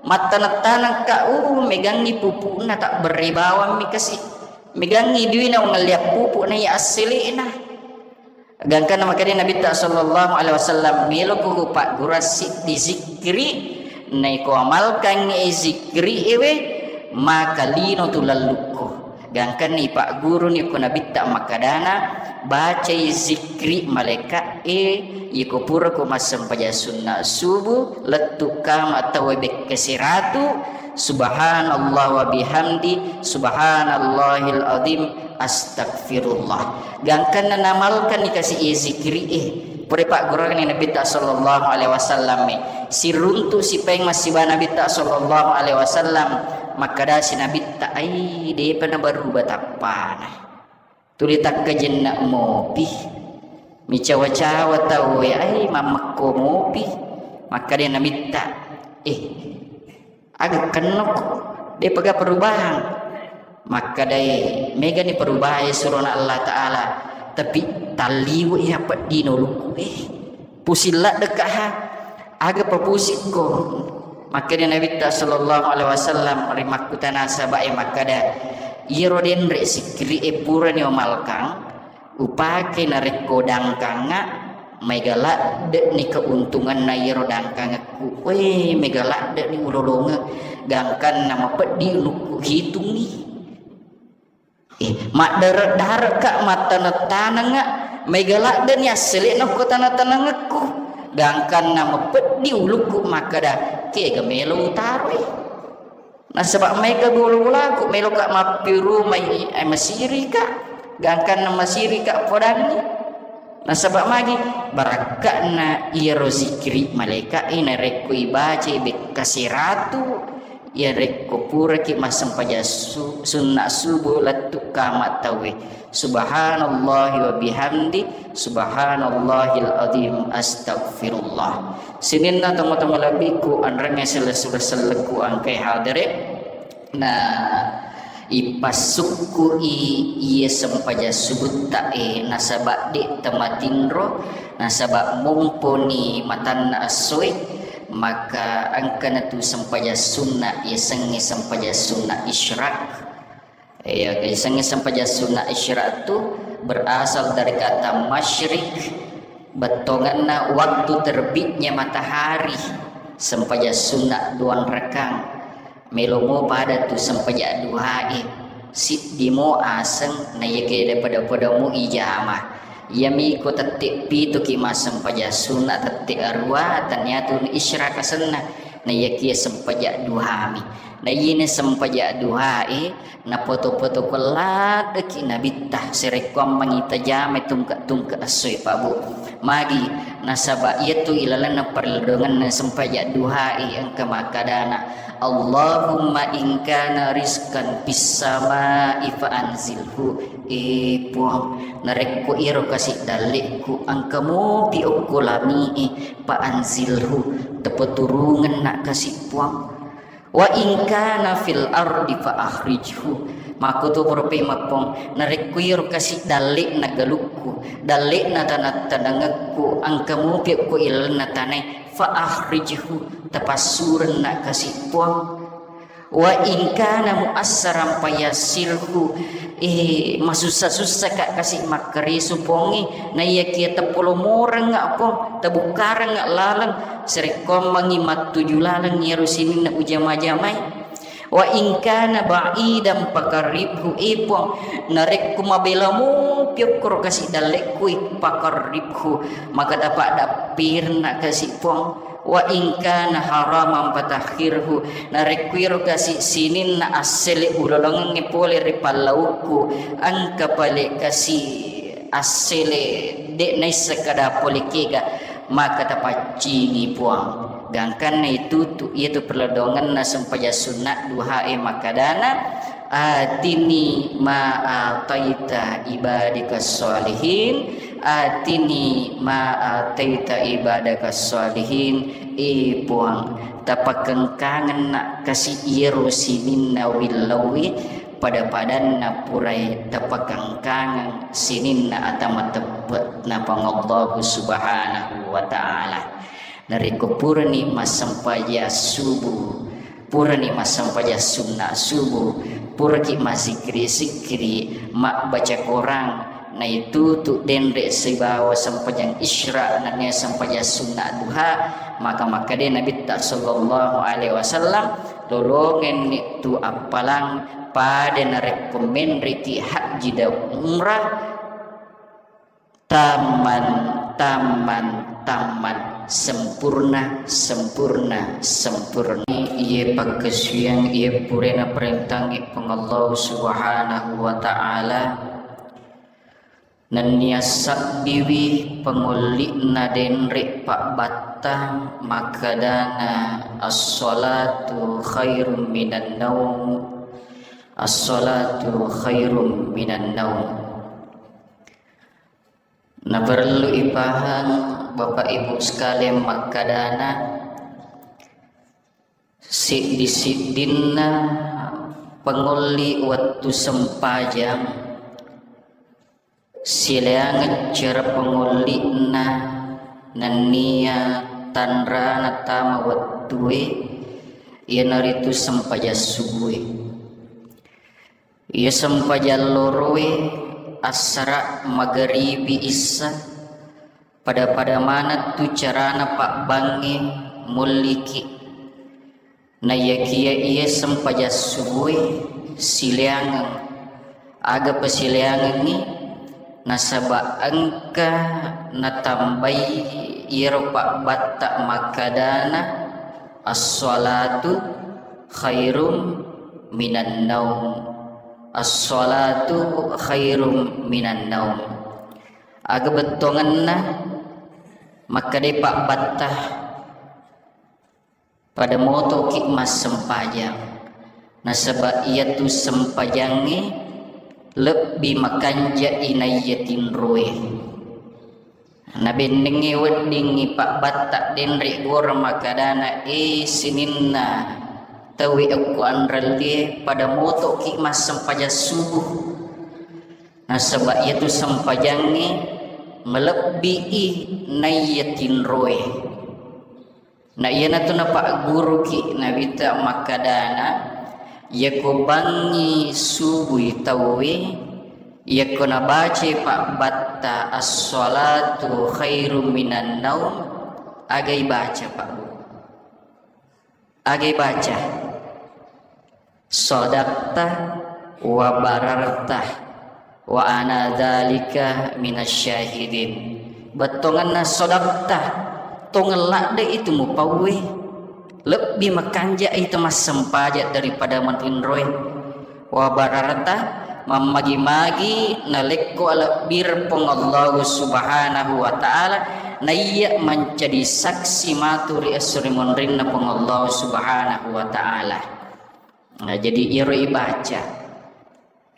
Mattaneng-tanengka, uh, megangngi pupukna, tabberre bawammi kasi. Megangngi duina wangalliang pupuk na iya assele'na. Gangkanna makkeda Nabitta sallallahu alaihi wasallam, "Meloko kupaggurang siddi zikri, naiko amalkangngi zikri ewe, maka lino tu lallukku." Gangkanna ipagguruni ko Nabitta makkedana, "Bacai zikri malaika e, iko purako massempajang sunna subuh, lettu kama tauwe bekke siratu, subhanallah wa bihamdi, subhanallahil azim, astagfirullah." Gangkanna namalkanni kasi e zikri e. Pura pagguruanni Nabitta sallallahu alaihi wasallam e. Siruntu sipaeng massiba Nabitta sallallahu alaihi wasallam. Makkedasi Nabitta, "Ai, depa nabaruba tappana. Tuli takkajenna mopi. Micawa-cawa tauwe, ai, mammekko mopi." Makkeda Nabitta, "Eh, aga kennoko, de'pa ga perubahan." Makkedai, "Megani perubahan surona Allah Ta'ala, tapi talliwe iya peddino lukku e. Pusing ladde ka ha, aga papusikko." Makkeda Nabitta sallallahu alaihi wasallam ri makkutana sahabat e makkeda, "Iyaro denre sikkiri e purani omalkang, upake narekko dangkangnga, mega ladde'ni keuntunganna iyaro dangkangekku. Weh, mega ladde'ni ulolongeng, gangkanna mapeddi ulukku hitungngi. Eh, maddare-dare'ka, mattaneng-tanengnga, mega ladde'ni assele'na ko taneng-tanengekku, gangkanna mapeddi ulukku makkeda, kega melo utaroi." Nasaba maega bola-bolaku, meloka mappirumai, eh, masirika, gangkanna masirika podangngi. Nasaba magi, barakka'na iyaro zikiri malaika e narekko ibacai bekka siratu, Iya, rekko puraki massempajang su-, sunna subuh lettu kama tauwe, subhanallahi wa bihamdi, subhanallahil azim, astagfirullah. Sininna tomatoa malebbiku, anrengnge sele-, sele-, selleku engkae hadere, na ipassukku i iye sempajang subutta e, nasaba de tamatinro, nasaba momponi matanna essoe, maka engkana tu sempajang sunna, yasengnge sempajang sunna isyraq. Ya, yasengnge sempajang sunna isyraq tu berasal dari kata masyrik, bettonganna waktu terbitnya matahari, sempajang sunna duang rakang. Melomo pada tu sempajang duhae, siddimo aseng, na iyakiya pada-padamu ijama. Iyami ko tette pituki massempajang sunna, tette arua, taniatu isyraq asenna, na iyakiya sempajang duhami. Na iyene sempajang duhae, napoto-poto ko laddeki nabitta, serekkuammengi tajamai tungke-tungke essoe, Pak Bu. Magi, nasaba iyatu ilalenna parelledongenna sempajang duhae engka makkadana, Allahumma in kana rizqan fis samai fa anzilhu. Eh Puang, narekko iyaro kasi dalle'ku engka mopi okko langi'e, fa anzilhu, tapaturungenna kasi Puang. Wa in kana fil ardi fa akhrijhu. Makkuto pura pemeng Puang, narekko iyaro kasi dalle'na galukku, dalle'na tanah-tanangekku, engka mopi okko ilalenna tanae, fa akhrijhu, tapassurenna kasi Puang. Wa in kana muassaran fayassirhu, eh, masussa-sussaka kasi makkaresu Puangnge, naiyakiya tapolomorengnga Puang, tabukkarengnga laleng, sarekkoammengngi mattuju laleng iyaro sininna ujama-jamai. Wa in kana ba'idan faqarribhu, eh Puang, narekko mabela mopi okkoro kasi dalle'ku, eh, faqarribhu, maka tapaddappirna kasi Puang. Wa in kana haraman fatahhirhu, narekko iro kasi sininna assele ulolongengnge pole ri pallaukku, engka pale kasi assele de naisseng kada pole kega, maka tapaccingi Puang. Gangkanna itutu, iyatu perledongenna sempajang sunna duhae makkadana, atini ma ataita ibadika sholihin, atini ma ataita ibadaka sholihin. Eh Puang, tapakengkangenna kasi iyaro sininna willauwi, pada-padanna purai tapakengkangeng sininna ata mateppe'na Puang Allahu Subhanahu wa Ta'ala. Narekko purani massempajang subuh, purani massempajang sunna subuh, puraki massikkiri-sikkiri, mabbaca Korang, naitutu denre sibawa sempajang isyraq nennia sempajang sunna duha, maka makkeda Nabitta sallallahu alaihi wasallam, lolongenni tu appalang pada narekko menreki hajji dan umrah, tamman, tamman, tamman, sempurna, sempurna, sempurna. Iye pakkasuwiyang, iye purana parentangngi Puang Allah Subhanahu wa Ta'ala, nennia sabbiwi pangolli'na denre pabbattang makkedana, as-salatu khairum minan naum, as-salatu khairum minan naum. Naparellu ipahang, Bapak Ibu sekalian, makkedana, siddi-siddinna pangolli wettu sempajang, sileangeng cara pangolli'na nennia tanrana tama wettue, iyanaritu sempajang subue. Iya sempajang loroe, assara, magaribi, issa, pada-pada maneng tu carana pabbangnge mulliki. Naiyakiya iya sempajang subue sileangeng. Aga pasileangengngi? Nasaba engka natambai iyaro pabbatta makkadana, as-salatu khairum minan naum. As-salatu khairum minan naum. Aga bettuangenna? Makkedai pabbatta, pada motoki massempajang. Nasaba iyatu sempajangnge lebbi makanja'i naiya tinroe. Nabennengnge weddingngi pabbatta denre gora makkedana, e sininna tauwe okko anrellie, pada motoki massempajang subuh. Nasaba iyatu sempajangnge malebbi'i naiya tinroe. Na iyanatu napagguruki Nabitta makkedana, iyako bangngi subui tauwe, iyako nabacai pabbatta as-salatu khairum minan naum, agai baca, Pak Bu? Agai baca? Sadaqta wa bararta wa ana dzalika minasyahidin. Bettongenna sadaqta, tongeng ladde itu mupauwe. Lebbi makanja itu massempaja daripada matinroe. Wa bararta, mammagi-magi nalekko alebbireng Puang Allahu Subhanahu wa Ta'ala, naiya mancaji saksi matu ri esso ri monrinna Puang Allahu Subhanahu wa Ta'ala. Nah, jadi iyaro ibaca,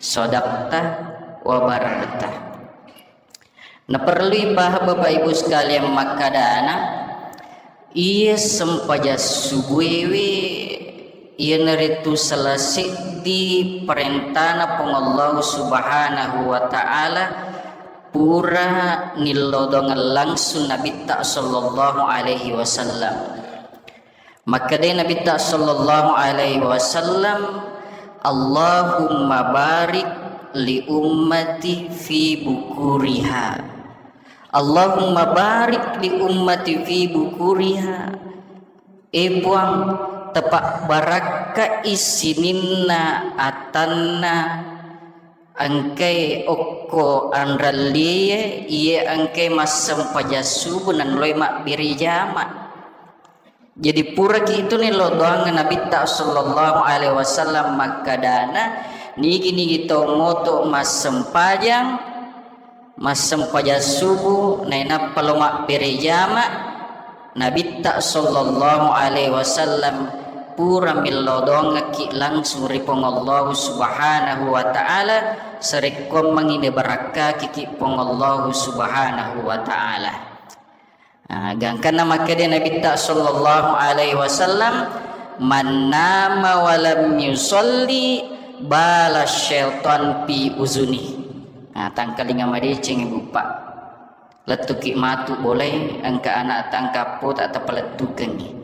sadaqta wa bararta. Naperlu ipaham Bapak Ibu sekalian makkedana, iya sempajang subuewe, iyanaritu salah seddi parentana Puang Allahu Subhanahu wa Ta'ala pura nillodongeng langsung Nabitta sallallahu alaihi wasallam. Makkedai Nabitta sallallahu alaihi wasallam, "Allahumma barik li ummati fi bukuriha. Allahumma barik li ummati fi bukuriha." E Puang, tepa barakkai sininna atanna engkae okko anrellie, iye engkae massempajang subuh naloi mabbere jama. Jadi puraki itu ni lo doang Nabitta sallallahu alaihi wasallam makkedana, nigi-nigi tau moto massempajang, massempajang subuh, nainappa lo mabbere jama, Nabitta sallallahu alaihi wasallam pura millau doangekki langsung ri Puang Allahu Subhanahu wa Ta'ala, sarekkuammengi nabarakkakiki Puang Allahu Subhanahu wa Ta'ala. Ah, gangkanna makkeda Nabitta sallallahu alaihi wasallam, "Man nama wa lam yusalli bala syaitan fi uzuni." Ah, tangkalinga madeceng ibu pak. Lettuki matu bolai engka anak tangkappo tak tapalettukengi.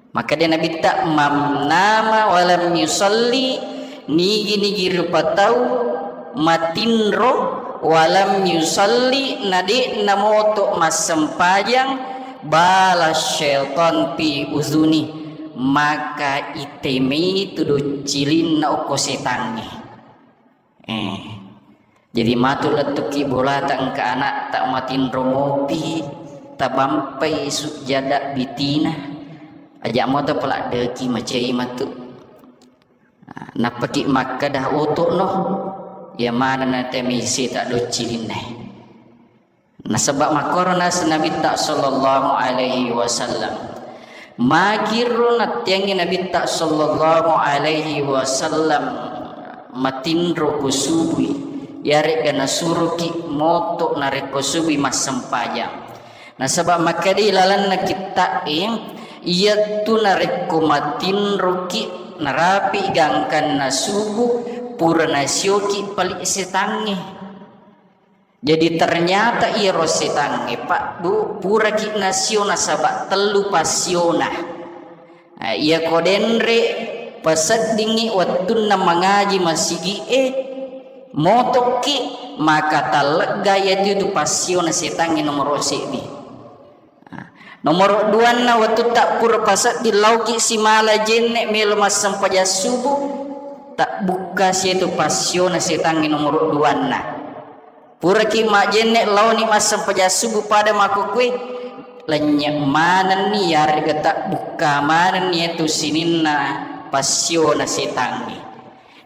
Makkeda Nabitta, "Man nama wa lam yusalli," nigi-nigi rupa tau matinro, "wa lam yusalli," na de'na moto massempajang, "bala syaitan fi uzuni," maka itemai tu doccilinna okko setangnge. Eh. Jadi matu lettuki bolata engka anakta matinro mopi, tabampai sujjada bitina. Aja moto paladdeki macai matu. Nappaki makkeda oto'no, iya manenna temisi ta doccilinna. Nasaba makkoro naseng Nabitta sallallahu alaihi wasallam. Magiro nattiangi Nabitta sallallahu alaihi wasallam matinro ko subui, yarega nasuroki moto narekko subui massempajang. Nasaba makkeda ilalenna kitta'e, iyattu narekko matinroki narapi gangkanna subuh, pura nasioki pali setangnge. Jadi ternyata iyaro setangnge, Pak, Bu, puraki nasio nasaba tellu passiona. Nah, iyako denre paseddingngi wettunna mangaji masigi'e, motokki, maka tallegga iyatu itu passiona setangnge nomoro seddi. Nomoro duanna, wettutta pura pasedding lauki simala jenne melo massempajang subuh, tabbukkasi itu passiona setangnge nomoro duanna. Puraki majjenne laoni massempajang subuh pada makkukue, lennye manenni yarega tabbukka manenni itu sininna passiona setangnge.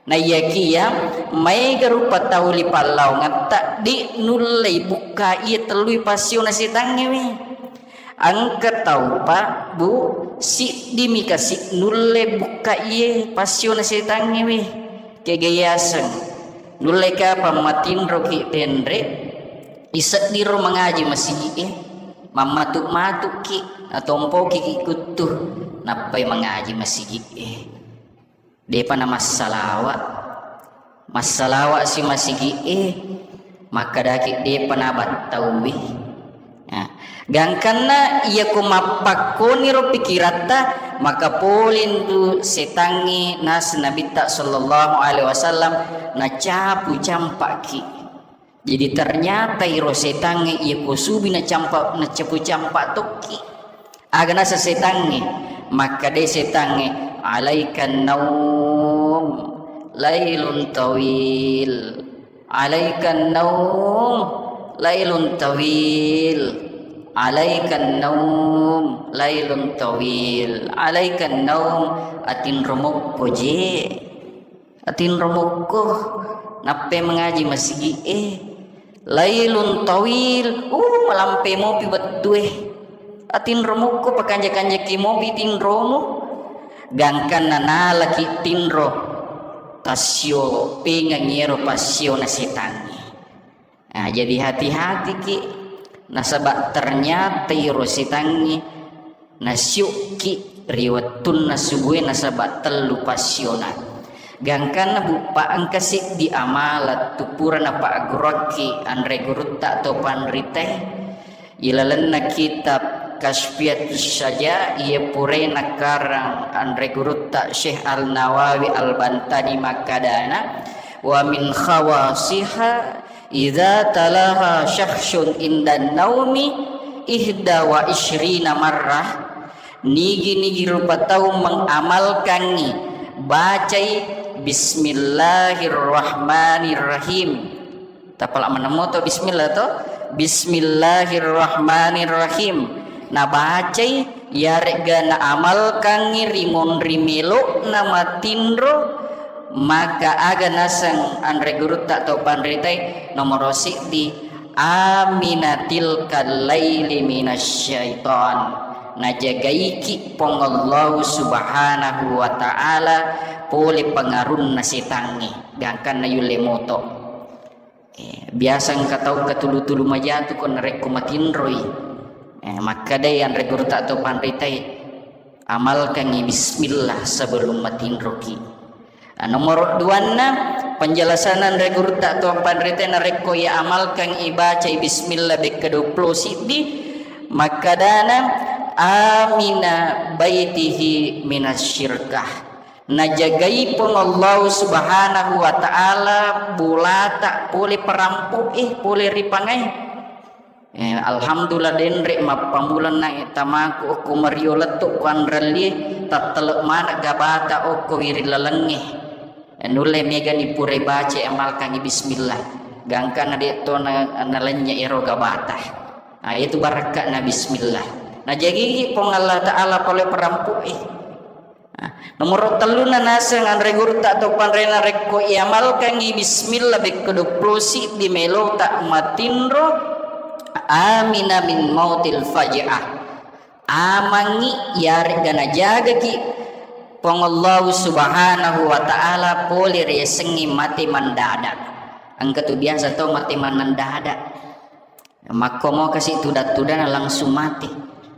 Naiyakiya maega rupa tau ri pallaungetta, de nullei bukka iya tellui passiona setangngewe. Engka tau, Pak, Bu, Siddimi kasi nulle bukka iye passiona setangnge we. Kega yaseng. Nulle kapang matinroki tenre, iseddiro mangaji masigi'e, mammatu-matuki, natompoki kuttu, nappai mangaji masigi'e. Depa namassalawa. Massalawa si masigi'e, makkedaki depa nabattauwi. Nah, gangkanna iyako mappakkoniro pikiratta, maka polentu setangnge naseng Nabitta sallallahu alaihi wasallam nacapu campaki. Jadi ternyata iro setangnge iya ko subi nacampa-, nacapu campa tokki. Aga nasa setangnge? Makkadai setangnge, "Alaikan naum lailun tawil. Alaikan naum lailun tawil. Alaikan naum lailun tawil. Alaikan naum." Atinro mokko je. Atinro mokko, nappe mangaji masigi'e. Lailun tawil, uh, malampe mopi wettue. Atinro mokko, pakanja-kanjaki mopi tinromu. Gangkanna nalaki tinro, tassio pengang iyaro passiona setangnge. Nah, jadi hati-hatiki, nasaba ternyata iro setangnge nasiukki ri wettunna subue nasaba tellu passiona. Gangkanna buppa engka siddi amalan tu pura napagguruakki anre gurutta atau panritae. Ilalenna kitab Kasfiatus Syaja, iya purae nakarang anre gurutta Syekh Al-Nawawi Al-Bantani makkadana, "Wa min khawasiha idza talaha syakhsun indan naumi ihda wa isyrina marrah." Nigi-nigi rupa tau mengamalkangi, bacai Bismillahirrahmanirrahim. Tapala manemmo to bismillah to. Bismillahirrahmanirrahim. Nabacai, yaregga naamalkangngi ri monri melo'na matinro, maka aga naseng anre gurutta tau panritai nomoro siddi, "Amina tilkal laili minasyaiton." Najagaiki Puang Allahu Subhanahu wa Ta'ala pole pengarunna setangnge, gangkanna yulle moto. Eh, biasa engka tau katulu-tulu majatu ko narekko matinroi. Eh, makkadai anre gurutta atau panritai, amalkangi bismillah sebelum matinroki. Ah, nomoro duanna, penjelasan anre gurutta atau panritai narekko iya amalkan ibacai bismillah bekka duappulo siddi, makkadana, "Amina baitihi minasyirkah." Najagai Puang Allahu Subhanahu wa Ta'ala bolata pole parampu'e, pole ripangae. Eh, alhamdulillah denre mappammula nae tamaku okko mario lettu ku anrellie, tattele maneng gabata okko wiring lalengnge. Eh, nulle megani pura baca amalkangi bismillah. Gangkana de to na-, nalennye ero gabata. Ah, itu barakka'na bismillah. Najagigi Puang Allah Ta'ala pole parampu'e. Nah, nomoro telluna naseng anre gurutta atau panrena rekko iamalkangi bismillah bekko duappulo siddi melota matinro, amina min mautil faja'ah. Amangi yaregga najagaki Puang Allahu Subhanahu wa Ta'ala pole riasengngi mate mendadak. Engka tu biasa tau mate mendadak. Makkomo kasi tudang-tudang langsung mati.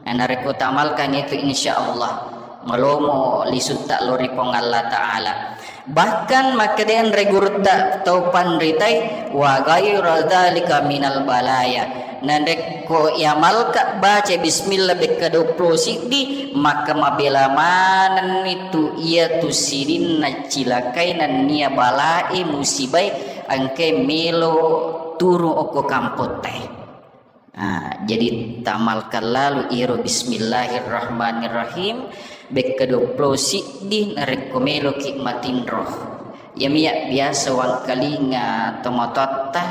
Nah, narekko tamalkan itu, insya Allah malomo lisutta lo ri Puang Allah Ta'ala. Bahkan makkeda anre gurutta tau panritai, "Wa ghaira dzalika minal balaya." Narekko iamalka baca bismillah bekka duappulo siddi, maka mabela manenni tu iya tu sininna cilakai nennia balae musibai engkae melo turung okko kampottae. Ah, jadi tamalkan lalu iro bismillahirrahmanirrahim bekka duappulo siddi narekko meloki matinro. Iyami ya biasa wangkalinga tomatoatta,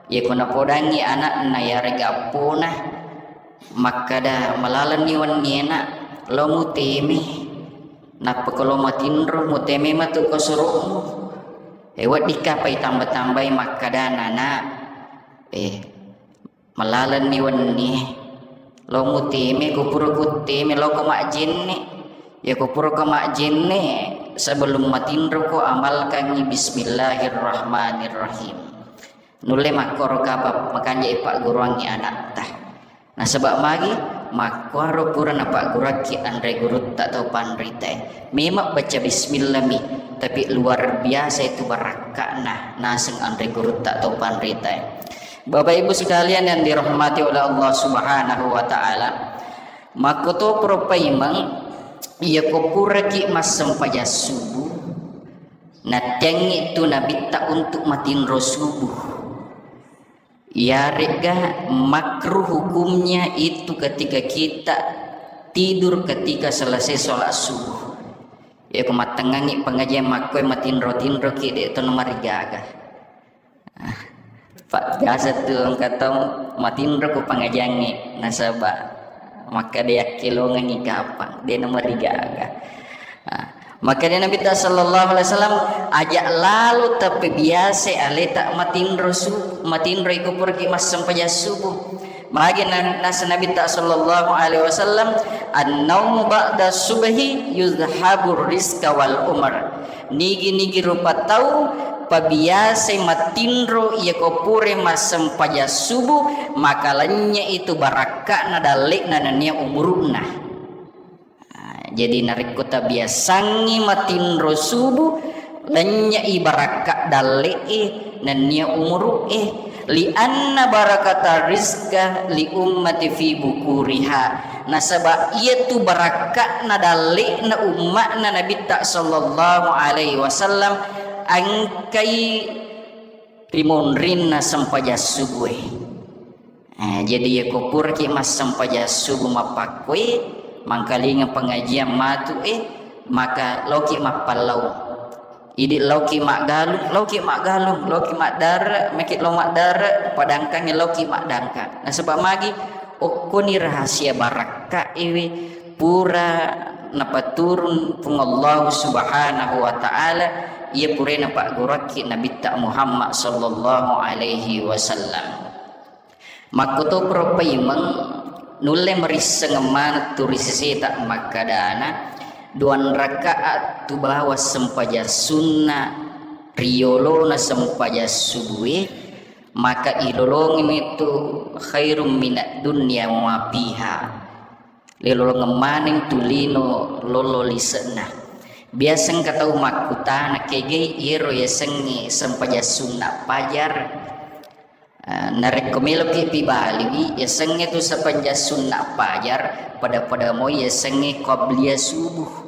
yako napodangi anakna yarega appona, makkada, "Malalenni wenni enak, lo muteme. Nappa ko lo matinro, muteme matu ko suruhmu. Eh, weddikka pai tambah-tambahi makkada, Nana, eh, malalenni wenni, Lo muteme, ko pura kutteme, lo ko majjenne. Ya ko pura ko majjenne, sebelum matinro ko amalkangi bismillahirrahmanirrahim. Nulle makkoro kapa makanja ipagguruangi anatta. Nasaba magi makkuaro pura napagguruakki anre gurutta atau panritae. Memang baca bismillah mi, tapi luar biasa itu barakka'na naseng anre gurutta atau panritae. Bapak Ibu sekalian yang dirahmati oleh Allah Subhanahu wa Ta'ala, makkoto pura paimeng, iya ko puraki massempajang subuh, nattiangngi tu nabitta untuk matinro subuh. Iyaregga makruh hukumnya itu ketika kita tidur ketika selesai sholat subuh. Ya, ko mattengngangi pengajian makkoe matinro-tinroki, de' to namarigaga. Ah, Pak, biasa tu engka tau matinro ko pengajiangngi, nasaba makkeda yakkelongengi kapang, de' namarigaga. Ah, makkeda Nabitta sallallahu alaihi wasallam, aja lalo tappebiasa aleta matinro su-, matinro iko puraki massempajang subuh. Magi na-, nasa Nabitta sallallahu alaihi wasallam, "An-naumu ba'da subhi yuzhabur rizqa wal umar." Nigi-nigi rupa tau pabiasai matinro iya ko pura massempajang subuh, maka lennye itu barakka'na dalle'na nennia umuru'na. Ah, jadi narekko tabiasangngi matinro subuh, lennye'i barakka dalle'e nennia umuru'e. Li anna barakata rizqa li ummati fi bukuriha. Nasaba iyatu barakka'na dalle'na umma'na Nabitta sallallahu alaihi wasallam engkai ri monrinna sempajang subuhe. Eh, jadi iya ko puraki massempajang subuh mappakkoe, mangkalinga pengajian matu, eh, maka loki mappallau. Idi loki maggalung, loki maggalung, loki maddare, meki lo maddare, padangkangi loki maddangka. Nasaba magi okkoni rahasia barakka iwi pura napaturun Puang Allah Subhanahu wa Ta'ala, iya pura napagguruakki Nabitta Muhammad sallallahu alaihi wasallam. Makkotoparo paimeng, nulle marisseng maneng tu ri seseta makkadana, duang rakaat tu bawang sempajang sunna riyolona sempajang subue, maka ilolongeng tu khairum minad dunya wa ma fiha. Lilolongeng maneng tu lino lolo lise'na. Biasa engka tau makkutana, kegai iyaro yasengnge sempajang sunna pajar? Ah, narekko meloki pibaliwi, yasengnge tu sempajang sunna pajar, pada-pada moi yasengnge qabliyah subuh.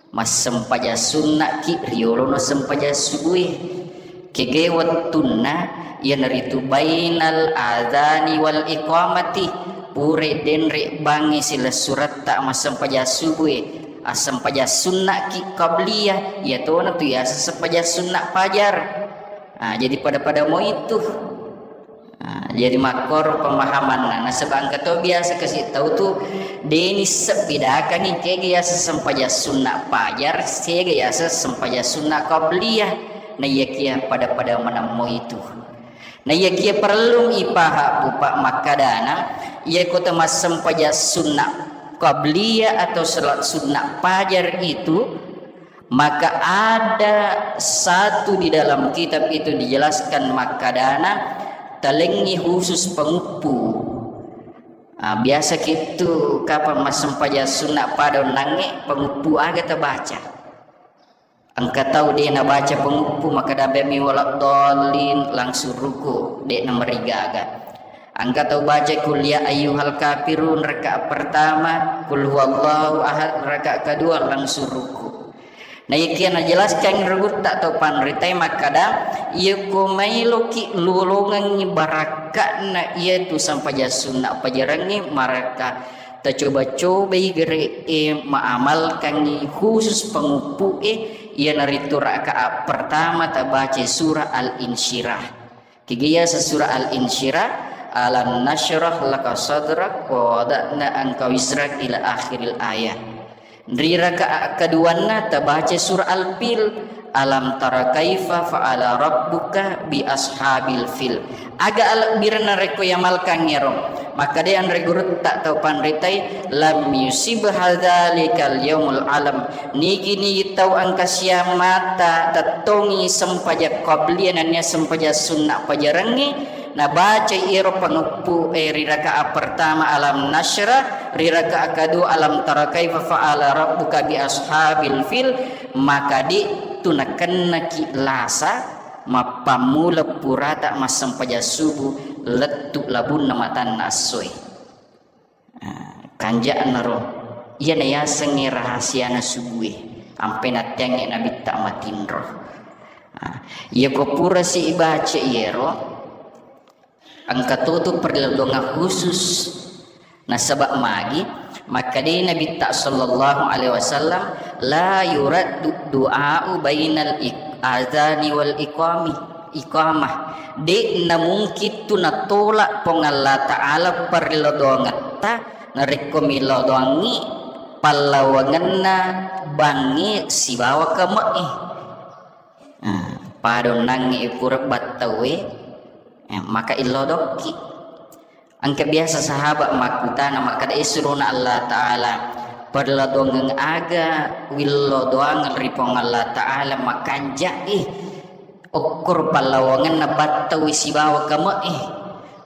Massempajang sunnaki riolono sempajang subue. Kegai wettunna, iyanaritu bainal adzani wal iqamati, pura denre bangngi silessuretta massempajang subue. Assempajang sunnaki qabliyah, iyatona tu yaseng sempajang sunna pajar. Ah, jadi pada-pada moi tu. Ah, jadi makkoro pemahamanna. Nasaba engka to biasa kasi tau tu, deni sebbedakangi kega yaseng sempajang sunna pajar, kega yaseng sempajang sunna qabliyah. Naiyakia pada-pada maneng moi tu. Naiyakia parellu ipaha pupa makkadana, iya kota massempajang sunna qabliyah atau salat sunna pajar itu, maka ada satu di dalam kitab itu dijelaskan makkadana, talengngi khusus penguppu. Ah, biasa kitu kapang massempajang sunna pada onnangnge, penguppu aga tabaca. Engka tau de nabaca penguppu, makkada bemi waladdallin, langsung ruku, de namarigaga. Engka tau baca kul ya ayyuhal kafirun rakaat pertama, kul huwallahu ahad rakaat kedua, langsung ruku. Naikia najelaskan ri gurutta tau panritae makkada, iya ko mailoki lolongengngi barakka'na iyatu sempajang sunna pajarangnge, maraka tacoba-cobai gere'e maamalkangngi khusus penguppu'e, iyanaritu rakaat pertama tabaca surah Al-Insyirah. Kegaya surah Al-Insyirah, "Alam nasyrah laka sadrak wa wada'na anka wizrak" ila akhiril ayah. Ri rakaat keduanna tabaca surah Al-Fil, Alam tara kaifa fa'ala rabbuka bi ashabil fil. Aga alebbirenna rekko iamalkang ero. Makkeda anre gurutta tau panritai, lam yusib hadzalikal yaumul alam. Nigi-nigi tau engka siammata tettongi sempajang qabliyah nennia sempajang sunna pajarengnge, nabacai ero pangeppu e ri rakaat pertama alam nasyrah, ri rakaat kedua alam tara kaifa fa'ala rabbuka bi ashabil fil, maka de'tu nakennaki lasa mappammula purata massempajang subuh lettu labunna matanna essoe. Ah, kanja'naro iyana yasengnge rahasiana subue, ampe natteangnge nabitta matinro. Ah, iyako pura si ibaca iyero, engka totu perlindungan khusus. Nasaba magi, makkedai Nabitta sallallahu alaihi wasallam, la yuraddu du'a'u bainal ik-, adzani wal iqami, iqamah. De'na mungkin tu natolak Puang Allah Ta'ala perlindungetta narekko milodongi pallawangenna bangnge sibawa kame'e. Ah, padonnangnge pura battaue, eh, maka illodokki. Engka biasa sahabat makkutana makkeda, "Eh, surona Allah Ta'ala, perlodongeng aga willodoangeng ri Puang Allah Ta'ala makanja'i okkoro pallawangenna battaue sibawa kame'e?"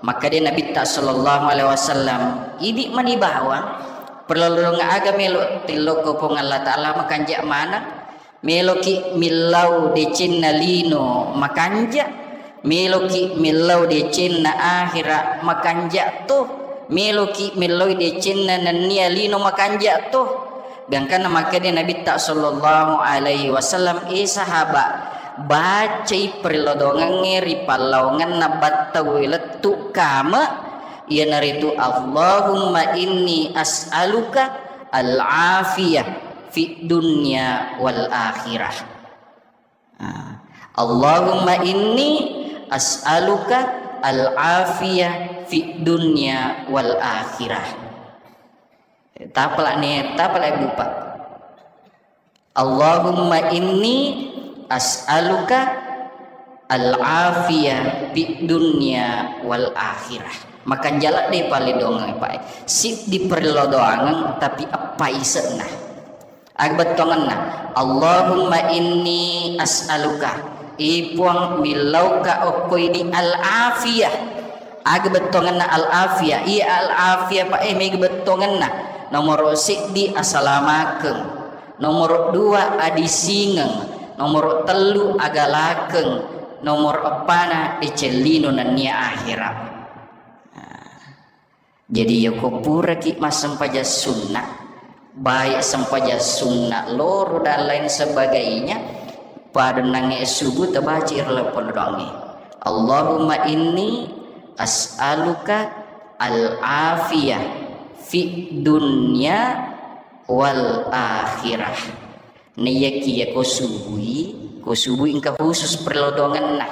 Makkeda Nabitta sallallahu alaihi wasallam, "Idi mani bawang, perlodongeng aga melo tillokko Puang Allah Ta'ala makanja maneng?" Meloki millau decenna lino makanja, meloki millau decenna akhira makanja to, meloki millau decenna nennia lino makanja to. Gangkanna makkeda Nabitta sallallahu alaihi wasallam, "Eh sahabat, bacai perlodongengnge ri pallawangenna battaue lettu kame, iyanaritu, Allahumma inni as'aluka al-afiyah fid dunya wal akhirah." Ah, Allahumma inni as'aluka al-afiyah fid dunya wal akhirah. Tapalak ni, tapalak bupa. Allahumma inni as'aluka al-afiyah fid dunya wal akhirah. Makanjala de paledongeng, Pak. Siddi perlodongeng tapi eppa isenna. Aga bettuangenna, Allahumma inni as'aluka, i Puang, millauka okko idi al-afiyah. Aga bettuangenna al-afiyah? Iya al-afiyah, Pak, eh, mega bettuangenna. Nomoro siddi asalamakeng, nomoro dua adisingeng, nomoro tellu agalakeng, nomoro eppana decellino nennia akhira. Nah. Jadi, yako puraki massempajang sunna, baik sempajang sunna loro dan lain sebagainya, pada nange subuh tabaca iro lapong doangnge. Allahumma inni as'aluka al-afiyah fid dunya wal akhirah. Naiyakiya ko subui, ko subui engka khusus perlodongenna.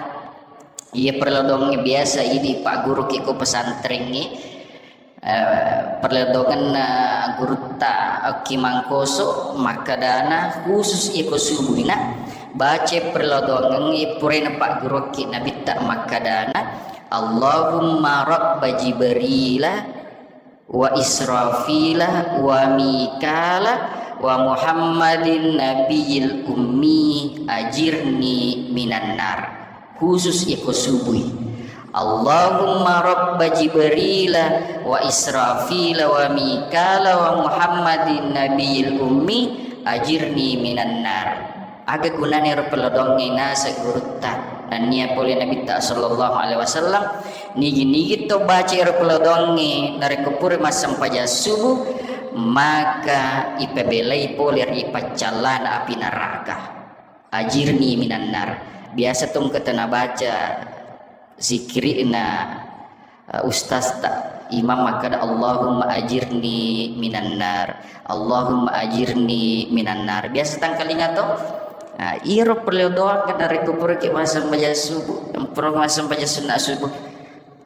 Iya perlodongengnge biasa idi pagguruki ko pesantrengnge, eh, perlodongenna gurutta Okki Mangkoso makkedana khusus iya ko subuina baca perlodongengnge puraina pagguruki Nabitta makkedana, Allahumma rabba Jibrila wa Israfila wa Mikala wa Muhammadin nabiyil ummi ajirni minan nar. Khusus iko subui. Allahumma rabba Jibrila wa Israfila wa Mikala wa Muhammadin nabiyil ummi ajirni minan nar. Aga gunana ero pellodoangnge naseng gurutta? Nennia pole Nabitta sallallahu alaihi wasallam, nigi-nigi to baca ero pellodoangnge narekko pura massempajang subuh, maka ipabelai pole ri paccallana api neraka. Ajirni minan nar. Biasa tongketa nabaca zikirina, eh, ustazta, imam makkeda, "Allahumma ajirni minan nar, Allahumma ajirni minan nar." Biasa tangkalinga to? Nah, iyaro perlu doa kan narekko puraki massempajang subuh, pura massempajang sunna subuh.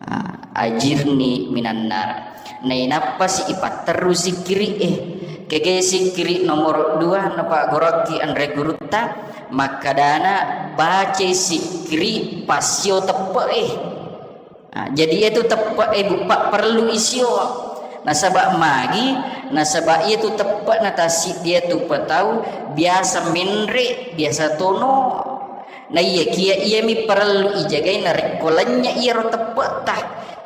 Ah, ajirni minan nar. Nainappa si ipatterru sikkiri e. Kege sikkiri nomor dua napaggoroki anre gurutta, Makkedana, bacai sikkiri passio teppe'e. Nah, jadi itu teppe'e buppa perlu isio. Nasaba magi, nasaba iya tu teppe'na tassiddi iya tu patau biasa menre, biasa tono. Na iya kia iyami parellu ijagai narekko lennye iyaro teppe'ta.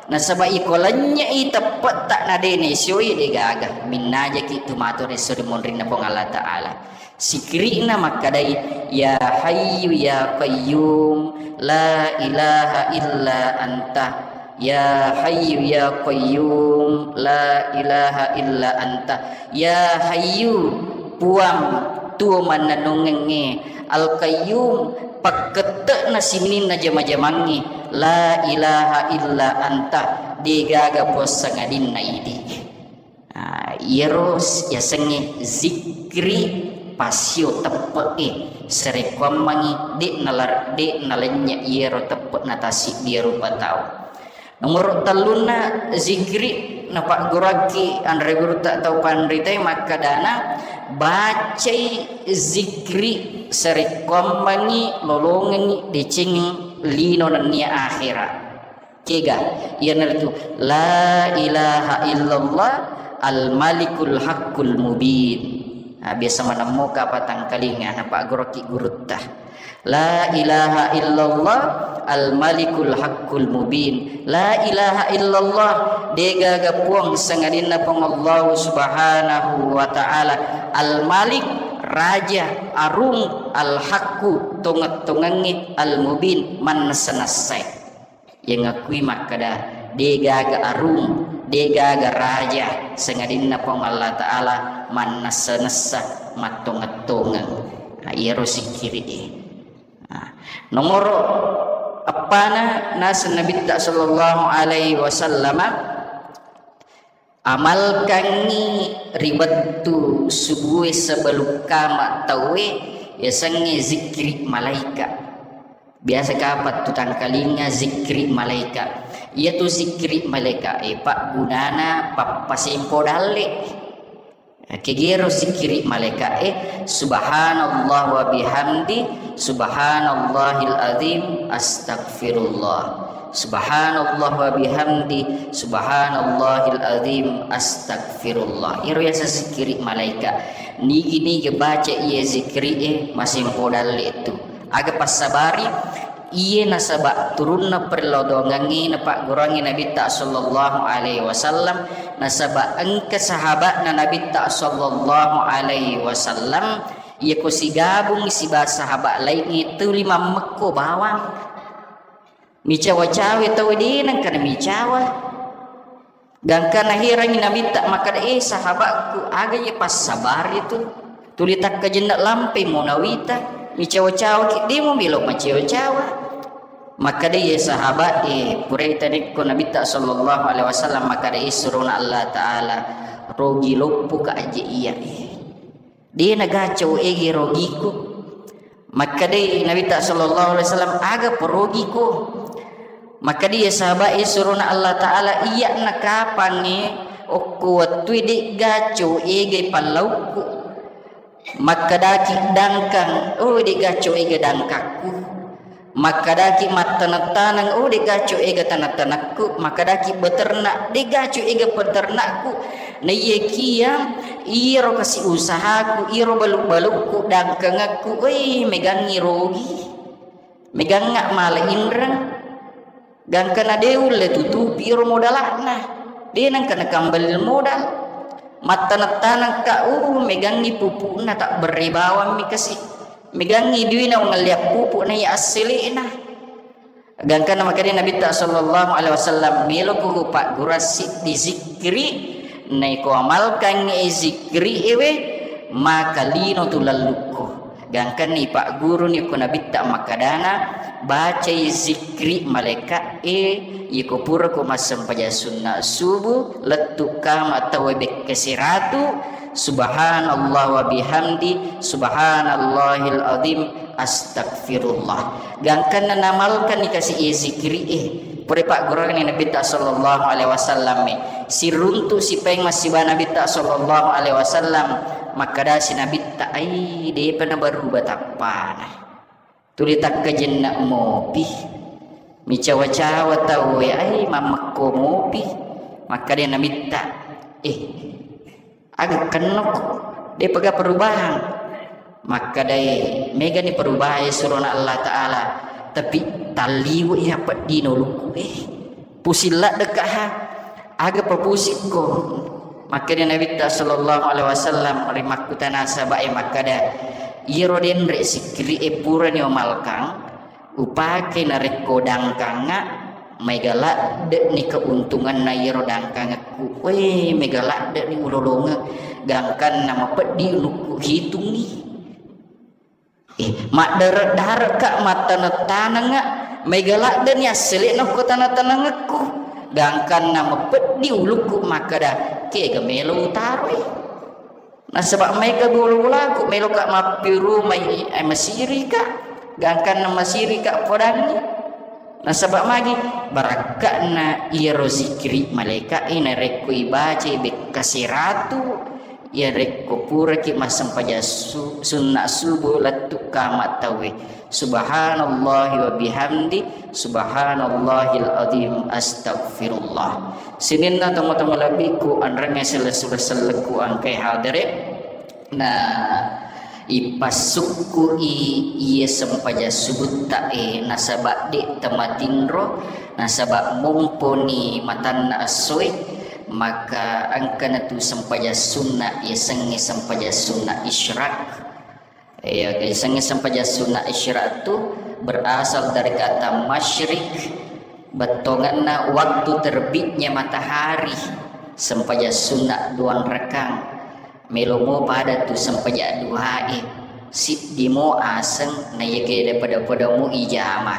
Nasaba iko lennye i teppe'ta na de nesioi de gaga. Minnajaki tu matu resso ri monrinna Puang Allah Ta'ala. Sikiri'na makkadai, "Ya Hayyu ya Qayyum, la ilaha illa anta. Ya Hayyu ya Qayyum, la ilaha illa anta." Ya Hayyu, Puang, tuo mannennungengnge. Al-Qayyum, pakkette'na sininna jama-jamangnge. La ilaha illa anta, degaga puang sangadinna idi. Ah, iyaro s-, yasengnge zikri pasio teppe'e, sarekkuammengngi de' nalar-, de' nalennye iyaro teppe'na tasiddi rupa tau. Nomoro tellunna zikri napagguruakki anre gurutta tau panritae makkadana, bacai zikri sarekkuammengngi lolongengngi deceng lino nennia akhera. Kega? Iyanaritu, "La ilaha illallah al-malikul haqqul mubin." Nah, biasa manemmoka patangkalinga, napagguruakki gurutta. "La ilaha illallah al-malikul haqqul mubin." La ilaha illallah, degaga puang sangadinna Puang Allah Subhanahu wa Ta'ala, al-malik, raja, arung, al-haqqu, tongeng-tongengnge, al-mubin, mannessa-nessai. Iya ngakui makkeda, degaga arung, degaga raja, sangadinna Puang Allah Ta'ala mannessa-nessa, mattongeng-tongeng. Nah, iyaro sikkiri'e. Nah, nomoro eppana naseng Nabitta sallallahu alaihi wasallama, amalkangngi ri wettu subue sebelum kama tauwe, yasengnge zikri malaika. Biasa kapang tu tangkalinga zikri malaika. Iyatu zikri malaika e paggunana pappasempo dalle. Kegero zikri malaika e, "Subhanallah wa bihamdi, subhanallahil azim, astagfirullah. Subhanallah wa bihamdi, subhanallahil azim, astagfirullah." Iyaro yaseng zikri malaika. Nigi-nigi baca iya zikri e, masempo dalle tu. Aga passabari, iye nasaba turunna perlodongengnge napagguruangngi Nabitta sallallahu alaihi wasallam, nasaba engka sahabatna Nabitta sallallahu alaihi wasallam, iya ko sigabung siba sahabat laingnge tuli mammekko bawang. Micawa-cawa tau de nengka namicawa. Gangka naherangngi Nabitta makkeda, "Eh, sahabatku, aga iye passabari tu? Tuli takkajenna lampai mo nawita, micawa-cawa ki, de mo melo macawa-cawa." Makkeda iye sahabat, eh, purai tarekko Nabitta sallallahu alaihi wasallam makkeda, eh, surona Allah Ta'ala, rogi loppo ka aje iya, eh. De nagacau ege rogiku. Makkedai Nabitta sallallahu alaihi wasallam, "Aga porogiko?" Makkeda iye sahabat e, surona Allah Ta'ala, "Iyya nakapangnge okko wettue de'ga coegai pallaukku." Makkedaki dangkang, "Oh, de'ga coega dangkakku." Makkedaki mattaneng-taneng, "Oh, de'ga coega taneng-tanengku." Makkedaki beternak, "De'ga coega peternakku." Naiyakiya iyaro kasi usahaku, iyaro balu-balukku, dangkangekku, wei, megangngi rogi. Megangnga mala inreng. Gangkana de ulle tutupi iyaro modalakna. De nengka nakambali modal. Mattaneng-tanengka, uh, megangngi pupukna, tabberre bawammi kasi. Megangngi duina, ungalliang pupuk naiya assele'na. Gangkanna makkeda Nabitta sallallahu alaihi wasallam, "Meloko kupaggura siddi zikri, naiko amalkangngi zikri ewe, maka lino tu lallukku." Gangkanna ipagguruni ko Nabitta makkedana, "Bacai zikri malaika e, iko purako massempajang sunna subuh, lettu kama tauwe bekke siratu, subhanallah wa bihamdi, subhanallahil azim, astagfirullah." Gangkanna namalkanni kasi e zikiri e. Pura paggurani Nabitta sallallahu alaihi wasallam e. Siruntu sipaeng massiba Nabitta sallallahu alaihi wasallam. Makkedasi Nabitta, ai, depa nabaruba tappana. Tuli takkajenna mopi. Micawa-cawa tau e, ai, mammekko mopi. Makkeda Nabitta, eh, aga kennoko, depaga perubahan. Makkedai, megani perubahan surona Allah Ta'ala, tapi talliwe iya peddino ulukku e. Pusing ladde ka ha. Aga papusikko? Makkeda Nabitta sallallahu alaihi wasallam ri makkutana sahabat e makkeda, iyaro denre sikkiri e purani umalkang, upake narekko dangkangnga, maega ladde'ni keuntunganna iyaro dangkangekku. Weh, maega ladde'ni ulolongeng, gangkanna mapeddi ulukku hitungngi. Eh, maddare'-dare'ka, mattaneng-tanengnga, maega ladde'ni assele'na okko taneng-tanengekku. Gangkanna mapeddi ulukku makkeda, kega melo utaroi. Nasaba maega bola-bolaku, meloka mappirumai, eh, masirika. Gangkanna masirika podangngi. Nasaba magi barakka'na iyaro zikiri malaika e narekko ibacai bekka seratu, iyarekko puraki massempajang su-, sunna subuh lettu kama tauwe. Subhanallahi wa bihamdi, subhanallahil azim, astagfirullah. Sininna tomatoa malebbiku, anrengnge sellessu-sellekku engkae hadere. Na ipassukku'i iye sempajang subutta e, nasaba de' tamatinro, nasaba momponi matanna essoe, maka engkana tu sempajang sunna, yasengnge sempajang sunna isyraq. Iya, yasengnge sempajang sunna isyraq tu berasal dari kata masyrik, bettuanna waktu terbitnya matahari, sempajang sunna duang rakang. Melo mo pada tu sempajang duha e, siddi mo aseng, na iyakiya pada-pada mo ijama.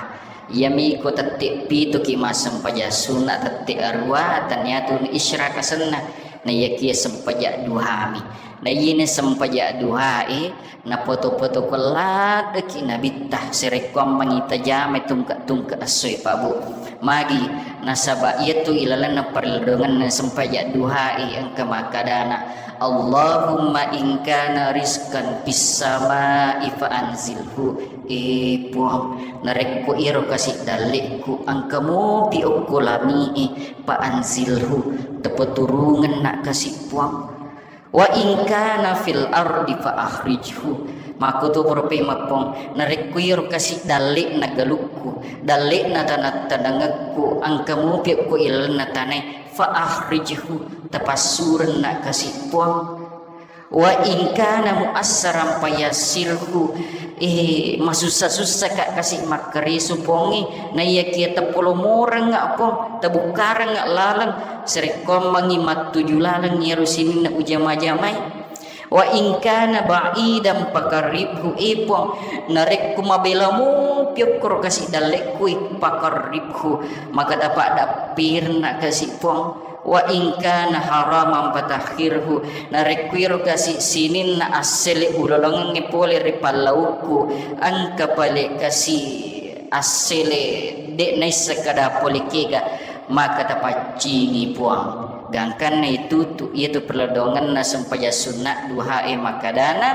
Iyami ko tette' pituki massempajang sunna, tette' arua, tania tu isyraq asenna, na iyakiya sempajang duhami. Na iyene sempajang duha e, napoto-poto ko laddeki Nabitta, sarekkuammengngi tajamai tungke-tungke essoe, Pak Bu. Magi, nasaba iyatu ilalenna parelladongenna sempajang duha e engka makkedana, Allahumma in kana rizqan fis samai fa anzilhu. Eh, Puang, narekko iyaro kasi dalle'ku engka mopi okko langi e, fa anzilhu, tapaturungenna kasi, Puang. Wa in kana fil ardi fa akhrijhu. Makkutu pura pemeng, Puang, narekko iyaro kasi dalle'na galukku, dalle'na taneng-tanengekku, engka mopi okko ilalenna tanae, fa akhrijhu, tapassurenna kasi, Puang. Wa in kana muassaran fayassirhu, eh, masussa-sussa ka kasi makkareso, Puangnge, naiyakiya tapolomorengnga, Puang, tabukkarengnga laleng, sarekkuammengngi mattuju laleng iyaro sininna ujama-jamai. Wa in kana ba'idan faqarribhu, eh, Puang, narekko mabela mopi okkoro kasi dalle'ku e, faqarribhu, maka tapaddappirenna kasi, Puang. Wa in kana haraman fatahhirhu, narekko iro kasi sininna assele ulolongengnge pole ri pallaukku, engka pale kasi assele de' naisseng kada pole kega, maka tapaccingi, Puang. Gangkanna itutu iyatu perladongenna sempajang sunna duha e makkedana,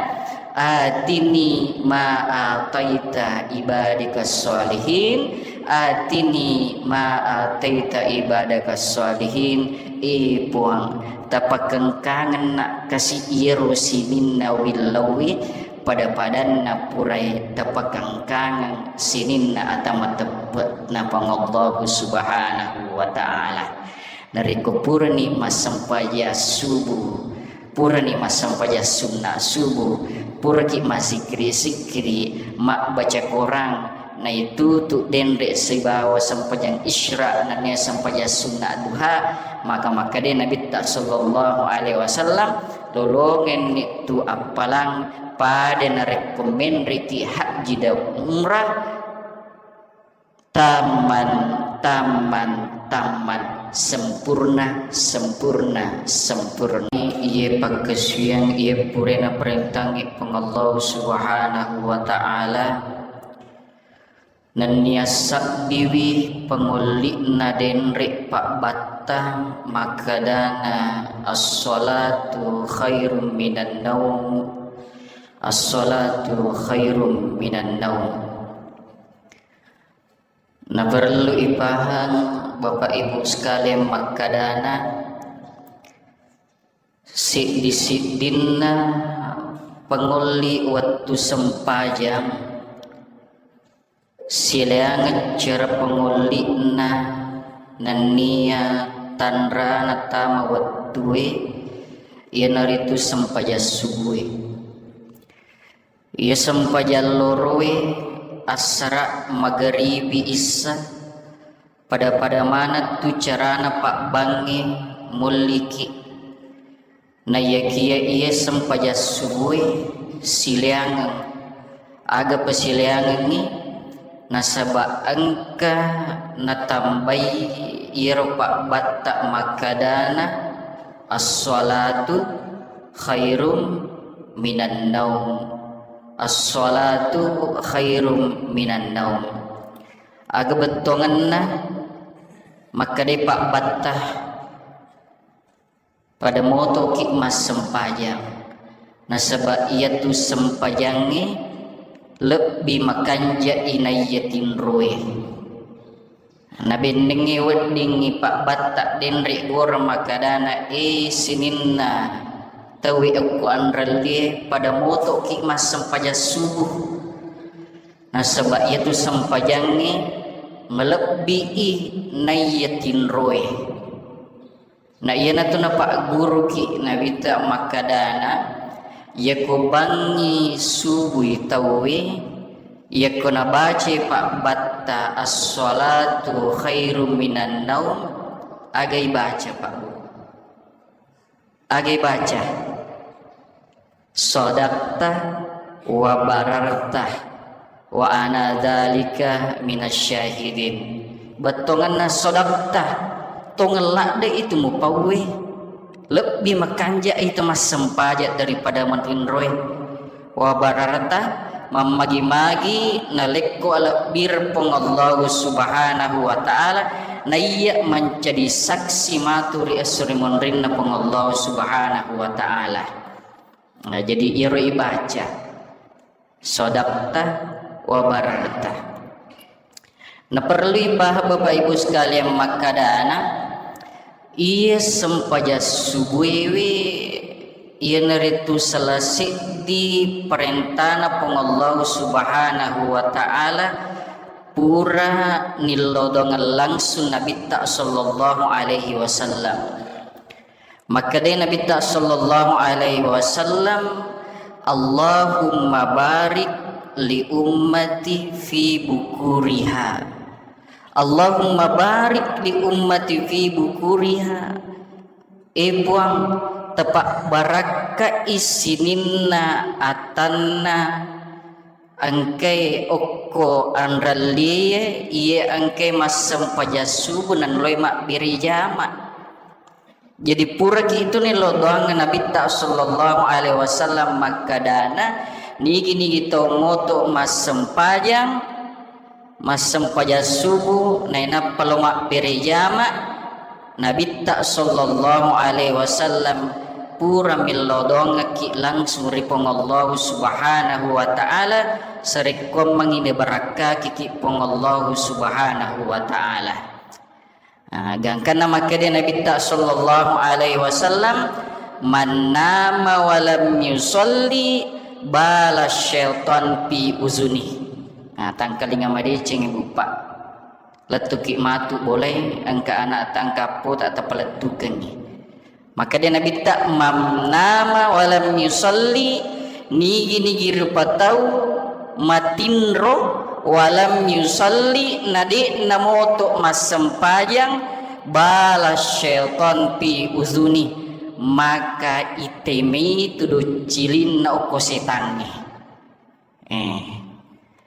atini ma ataita ibadika sholihin, atini ma ataita ibadaka sholihin, eh, Puang, tapakengkangenna kasi iyaro sininna willauwi pada-padanna purai tapakengkangeng sininna ata mateppe'na Puang Allahu Subhanahu wa Ta'ala. Narekko purani massempajang subuh, purani massempajang sunna subuh, puraki massikkiri-sikkiri, mabbaca Korang, naitutu denre sibawa sempajang isyraq nennia sempajang sunna duha, maka makkeda Nabitta sallallahu alaihi wasallam, lolongenni tu appalang pada narekko menreki hajji dan umrah, tamman, tamman, tamman, sempurna, sempurna, sempurna. Iye pakkasuwiyang, iye purana parentangngi Puang Allah Subhanahu wa Ta'ala, Nennia sabbiwi pangolli'na denre pabbatta makkedana, "As-salatu khairum minan naum, as-salatu khairum minan naum." Naparellu ipahang, Bapak Ibu sekalian, makkedana, siddi-siddinna pangolli wettu sempajang, sileangeng cara pangolli'na nennia tanrana tama wettue, iyanaritu sempajang subue. Iya sempajang loroe, assara, magaribi, issa, pada-pada maneng tu carana pabbangnge mulliki. Naiyakiya iya sempajang subue sileangeng, aga pasileangengngi? Nasaba engka natambai iyaro pabbatta makkedana, "As-salatu khairum minan naum. As-salatu khairum minan naum." Aga bettuangenna makkedai pabbatta, pada motoki massempajang, nasaba iyatu sempajangnge lebbi makanja'i naiya tinroe. Nabennengnge weddingngi pabbatta denre gora makkedana, "E, sininna tauwe okko anrellie, pada motoki massempajang subuh, nasaba iyatu sempajangnge malebbii naiya tinroe." Na iyanatu napagguruki Nabitta makkedana, iyako bangngi subui tauwe, iyako nabacai pabbatta, "As-salatu khairum minan naum," agai baca, Pak Guru? Agai baca? "Sadaqta wa bararta wa ana dzalika minasyahidin." Bettuangenna sadaqta, tongeng ladde itu mupauwe, lebbi makanja itu massempajang daripada matinroe. Wa bararta, mammagi-magi nalekko alebbireng Puang Allahu Subhanahu wa Ta'ala, naiya mancaji saksi matu ri esso ri monrinna Puang Allahu Subhanahu wa Ta'ala. Nah, jadi iyaro ibaca, "Sadaqta wa bararta." Naperlu ipahang Bapak Ibu sekalian makkedana, iya sempajang subuewe iyanaritu salah seddi parentana Puang Allahu Subhanahu wa Ta'ala pura nillodongeng langsung Nabitta sallallahu alaihi wasallam. Makkedai Nabitta sallallahu alaihi wasallam, "Allahumma barik li ummati fi bukuriha. Allahumma barik li ummati fi bukuriha." E Puang, tapabbarakkai sininna atanna engkae okko anrellie, iye engkae massempajang subuh nanroi mabbere jama. Jadi puraki itu nillau doang Nabitta sallallahu alaihi wasallam makkedana, nigi-nigi tau moto massempajang, massempajang subuh, nainappa lo mabbere jama, Nabitta sallallahu alaihi wasallam pura millau doangekki langsung ri Puang Allahu Subhanahu wa Ta'ala, sarekkuammengi nibarakkakiki Puang Allahu Subhanahu wa Ta'ala. Ah, gangkanna makkeda Nabitta sallallahu alaihi wasallam, "Man nama wa lam yusalli bala syaitan fi uzuni." Nah, tangkalinga madeceng, Ibu, Pak. Lettuki matu bolai, engka anak tangkappo tak tapalettukengi. Makkeda Nabitta, "Man nama wa lam yusalli," nigi-nigi rupa tau matinro, "wa lam yusalli," na de'na moto massempajang, "bala syaitan fi uzuni," maka itemei tu doccilinna okko setangnge. Eh.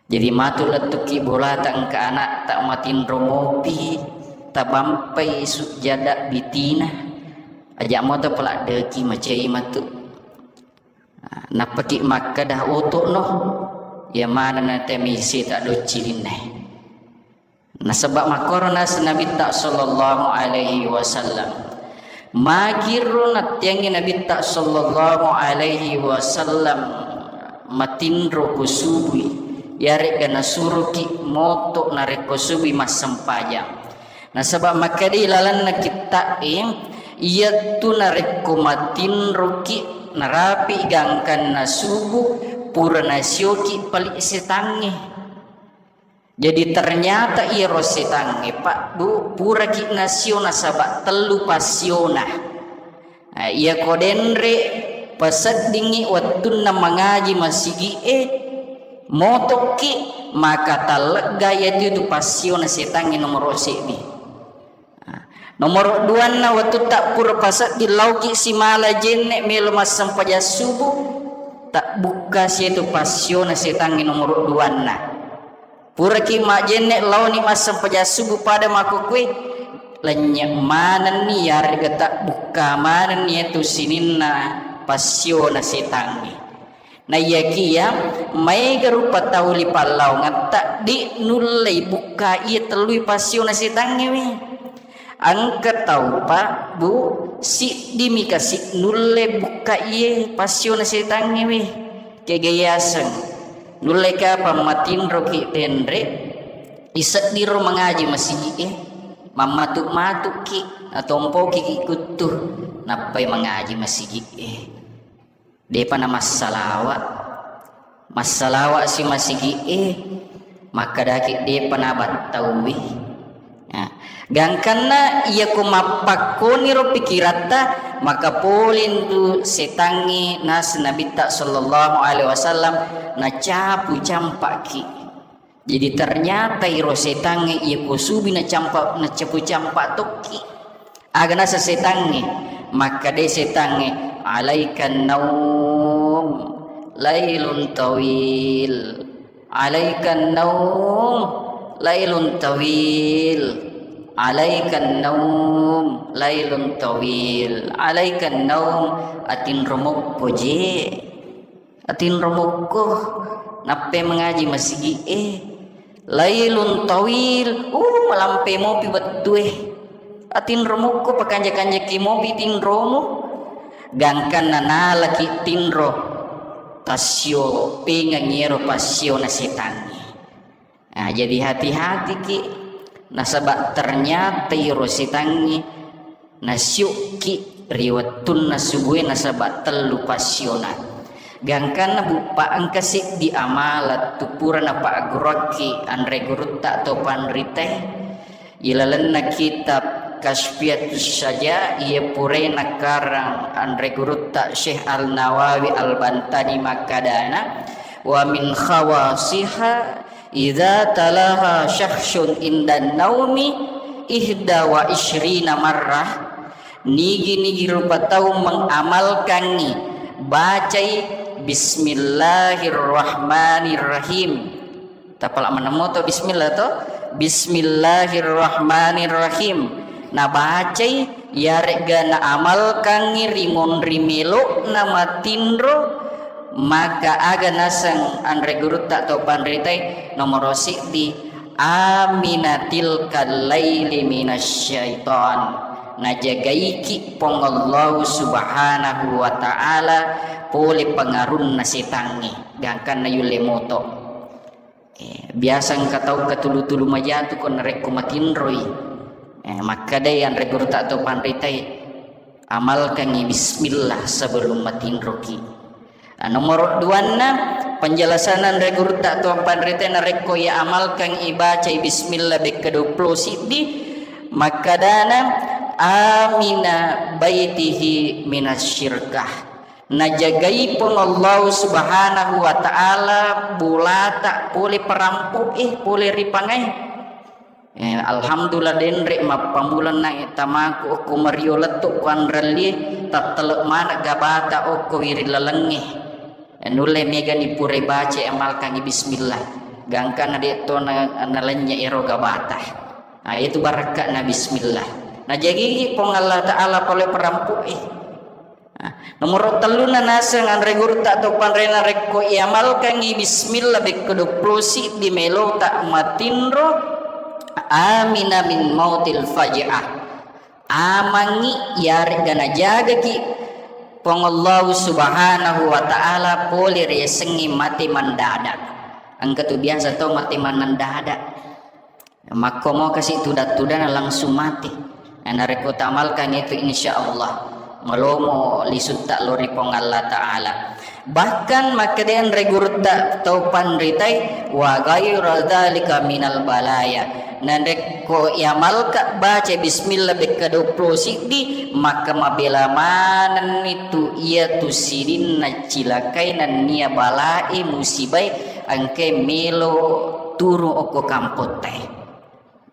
Jadi matu lettuki bolata engka anakta matinro mopi, tabampai sujjada bitina, aja moto peladdeki macai matu. Nappaki makkeda, "Oto'no, iya maneng na temisi ta doccilinna." Nasaba makkoro naseng Nabitta sallallahu alaihi wasallam. Magiro nattiangi Nabitta sallallahu alaihi wasallam matinro ko subui, yaregga nasuroki moto narekko subui massempajang. Nasaba makkeda ilalenna kitta'e, iyattu narekko matinroki narapi gangkanna subuh, pura nasioki pali setangnge. Jadi ternyata iyaro setangnge, Pak, Bu, puraki nasio nasaba tellu passiona. Ah, iyako denre paseddingngi wettunna mangaji masigi'e, motokki, maka tallegga iyatu passiona setangnge nomoro seddi. Nomoro duanna, wettutta pura pasedding laoki simala jenne melo massempajang subuh, tabbukka setu passiona setangnge nomoro duanna. Puraki majenne laoni massempajang subuh pada makkukue, lennye manenni yarega tabbukka manenni etu sininna passiona setangnge. Naiyakiya maega rupa tau li pallaongetta, di nullei bukka iya tellui passiona setangnge we. Engka tau, Pak, Bu, siddimi kasi nulle bukka iye passiona setangnge we. Kega yaseng. Nulle kapang matinroki denre, iseddiro mangaji masigi'e, mammatu-matuki, natompoki kuttu, nappai mangaji masigi'e. Depa na massalawa. Massalawa si masigi'e, makkedaki depa na battauwi. Nah, gangkanna iyako mappakkoniro pikiratta, maka polintu setangnge naseng Nabitta sallallahu alaihi wasallam nacapu campaki. Jadi ternyata iro setangnge iya ko subi nacampa, nacapu campa tokki. Aga naseng setangnge? Makkeda setangnge, "Alaikan naum lailun tawil. Alaikan naum lailun tawil. Alaikan naum lailun tawil. Alaikan naum, atinro mokko je." Atinro mokko, nappai mangaji masigi'e. Lailun tawil, uh, malampe mopi wettue. Atinro mokko, pakanja-kanjaki mopi tinromu. Gangkanna nalaki tinro, tassio pengang iyaro passiona setangnge. Nah, jadi hati-hatiki, nasaba ternyata iro setangnge nasiukki ri wettunna subue nasaba tellu passiona. Gangkanna buppa engka seddi amala tu pura napagguruakki anre gurutta atau panritae. Ilalenna kitab Kasfiatus Syaja, iya purae nakarang anre gurutta Syekh Al-Nawawi Al-Bantani makkadana, "Wa min khawasiha idza talaha syakhsun indan naumi ihda wa isyrina marrah." Nigi-nigi rupa tau mengamalkangi, bacai Bismillahirrahmanirrahim. Tapala maneng moto bismillah to. Bismillahirrahmanirrahim. Nabacai, yaregga naamalkangngi ri monri melo'na matinro, maka aga naseng anre gurutta to panritai nomoro siddi, amina tilkal laili minasyaiton. Najagaiki Puang Allahu Subhanahu wa Ta'ala pole pengarunna setangnge, gangkanna yulle moto. Eh, biasa engka tau katulu-tulu majatu ko narekko matinroi. Eh, makkedai anre gurutta to panritai, amalkangi bismillah sebelum matinroki. Ah, nomoro duanna, penjelasan anre gurutta to panritai narekko iya amalkan ibacai bismillah bekka duappulo siddi, makkedana, amina baitihi minasyirkah. Najagai Puang Allah Subhanahu wa Ta'ala bolata pole parampo'e, pole ripangae. Eh, alhamdulillah, denre mappammula nae tamaku okko mario lettu ko anrelli, tattele mana gabata okko wiring lalengnge. Eh, nulle megani pure baca amalkangi bismillah. Gangkana de to na, nalennye ero gabata. Ah, itu barakka'na bismillah. Najagigi Puang Allah Ta'ala pole parampo'e. Nah, nomoro tellunna naseng anre gurutta to panrena, rekko iamalkangi bismillah bekko duappulo siddi melota matinro, Amina min mautil faj'ah. Amangngi iyare'ga najagaki Puang Allahu Subhanahu wa Ta'ala pole ri yasengnge mate mendadak. Engka tu biasa tau mate mendadak. Makko mo kasi tudang-tudang langsung mate. Nah, narekko tamalkan itu, insya Allah malomo lisutta lao ri Puang Allah Ta'ala. Bahkan makkeda anre gurutta tau panritai, "Wa ghaira dzalika minal balaya." Narekko iamalka baca bismillah bekka duappulo siddi, maka mabela manenni tu iya tu sidinna cilakai nennia balae musibai engkae melo turung okko kampottae.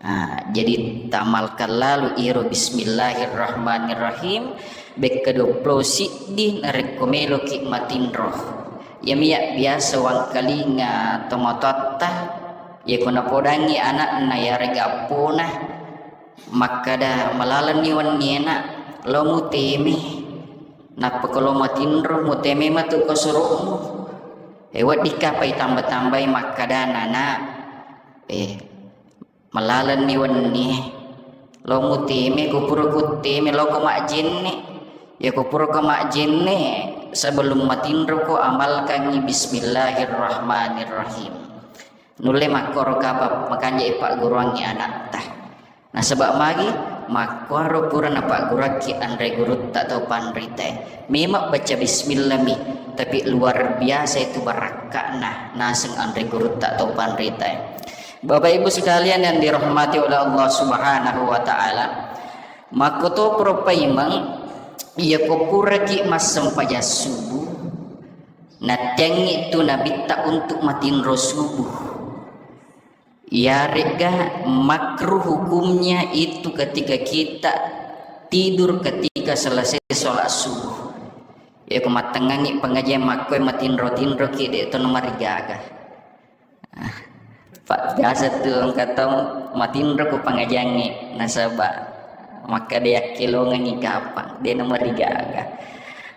Ah, jadi tamalkan lalu iro bismillahirrahmanirrahim bekka duappulo siddi narekko meloki matinro. Iyami ya biasa wangkalinga tomatoatta, iya ko napodangi anakna yarega appona, makkada, "Malalenni wenni enak, lo muteme. Nappa ko lo matinro, muteme matu ko suruhmu." Eh, weddikka pai tamba-tambai makkada, "Nana, eh, malalenni wenni, lo muteme, ko pura kutteme, lo ko majjenne." Ya ko pura ko majjenne, sebelum matinro ko amalkangi bismillahirrahmanirrahim. Nulle makkoro kapa makanja ipagguruangi anakta. Nasaba magi? Makkuaro pura napagguruakki anre gurutta atau panritae. Memang baca bismillah mi, tapi luar biasa itu barakka'na naseng anre gurutta atau panritae. Bapak Ibu sekalian yang dirahmati oleh Allah Subhanahu wa Ta'ala, makkotoparo paimeng, iya ko puraki massempajang subuh, nattiangngi tu nabitta untuk matinro subuh. Iyare'ga makruh hukumnya itu ketika kita tidur ketika selesai sholat subuh. Ya, ko mattengngangngi pengajian makkoi matinro-tinroki, de' to namarigaga. Ah, Pak, biasa tu engka tau matinro ko pengajiangngi, nasaba makkeda yakkelongengngi kapang, de' namarigaga.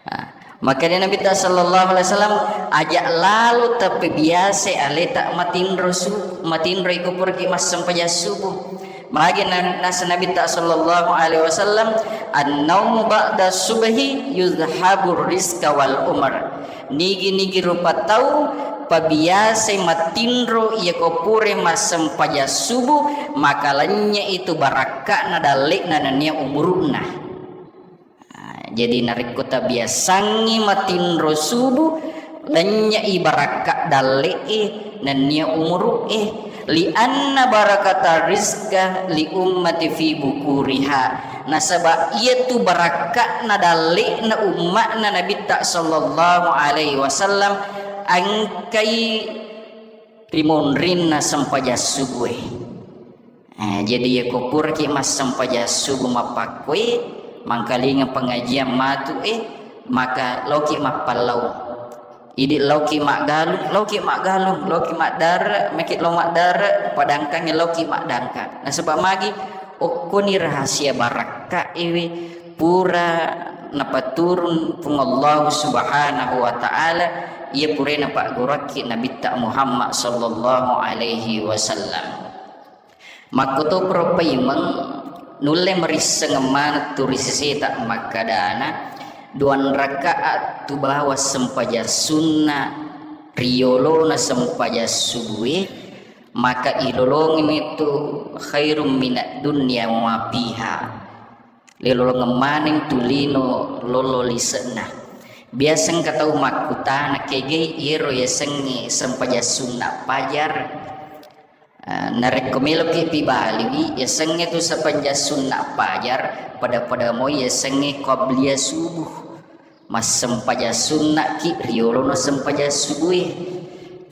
Ah, Makkeda Nabitta sallallahu alaihi wasallam, "Aja lalo tappebiasa aleta matinro su-, matinro iko puraki massempajang subuh." Magi na-, nasa Nabitta sallallahu alaihi wasallam, "An-naumu ba'da subhi yuzhabur rizqa wal umr." Nigi-nigi rupa tau pabiasai matinro iyako pura massempajang subuh, maka lennye itu barakka'na dalle'na nennia umuru'na. Ah, jadi narekko tabiasangngi matinro subuh, lennye'i barakka dalle'e nennia umuru'e, lianna barakata rizqa li ummati fi bukuriha, nasaba iyatu barakka'na dalle'na umma'na Nabitta sallallahu alaihi wasallam engkai ri monrinna sempajang subuhe. Eh, jadi, yako puraki massempajang subuh mappakkoi, mangkalinga pengajian matu, eh, maka laoki mappallau. Idi laoki maggalung, laoki maggalung, laoki maddare, meki lao maddare, padangkangi laoki maddangkang. Nasaba magi, okkoni rahasia barakka iwi pura napaturun Puang Allah Subhanahu wa Ta'ala, iya pura napagguruakki Nabitta Muhammad sallallahu alaihi wasallam. Makkotoparo paimeng, nulle marisseng maneng tu ri seseta makkadana, duang rakaat tu bawang sempajang sunna ri yolona sempajang subuhe, maka ilolongengmi tu khairum minad dunya wa ma fiha. Lelolongeng maneng tu lino lolo lise'na. Biasa engka tau makkutana, kegai iyaro yasengnge sempajang sunna pajar? Ah, narekko meloki pibaliwi, yasengnge tu sempajang sunna pajar, pada-pada moi yasengnge qabliyah subuh. Massempajang sunnaki riolono sempajang subuhe.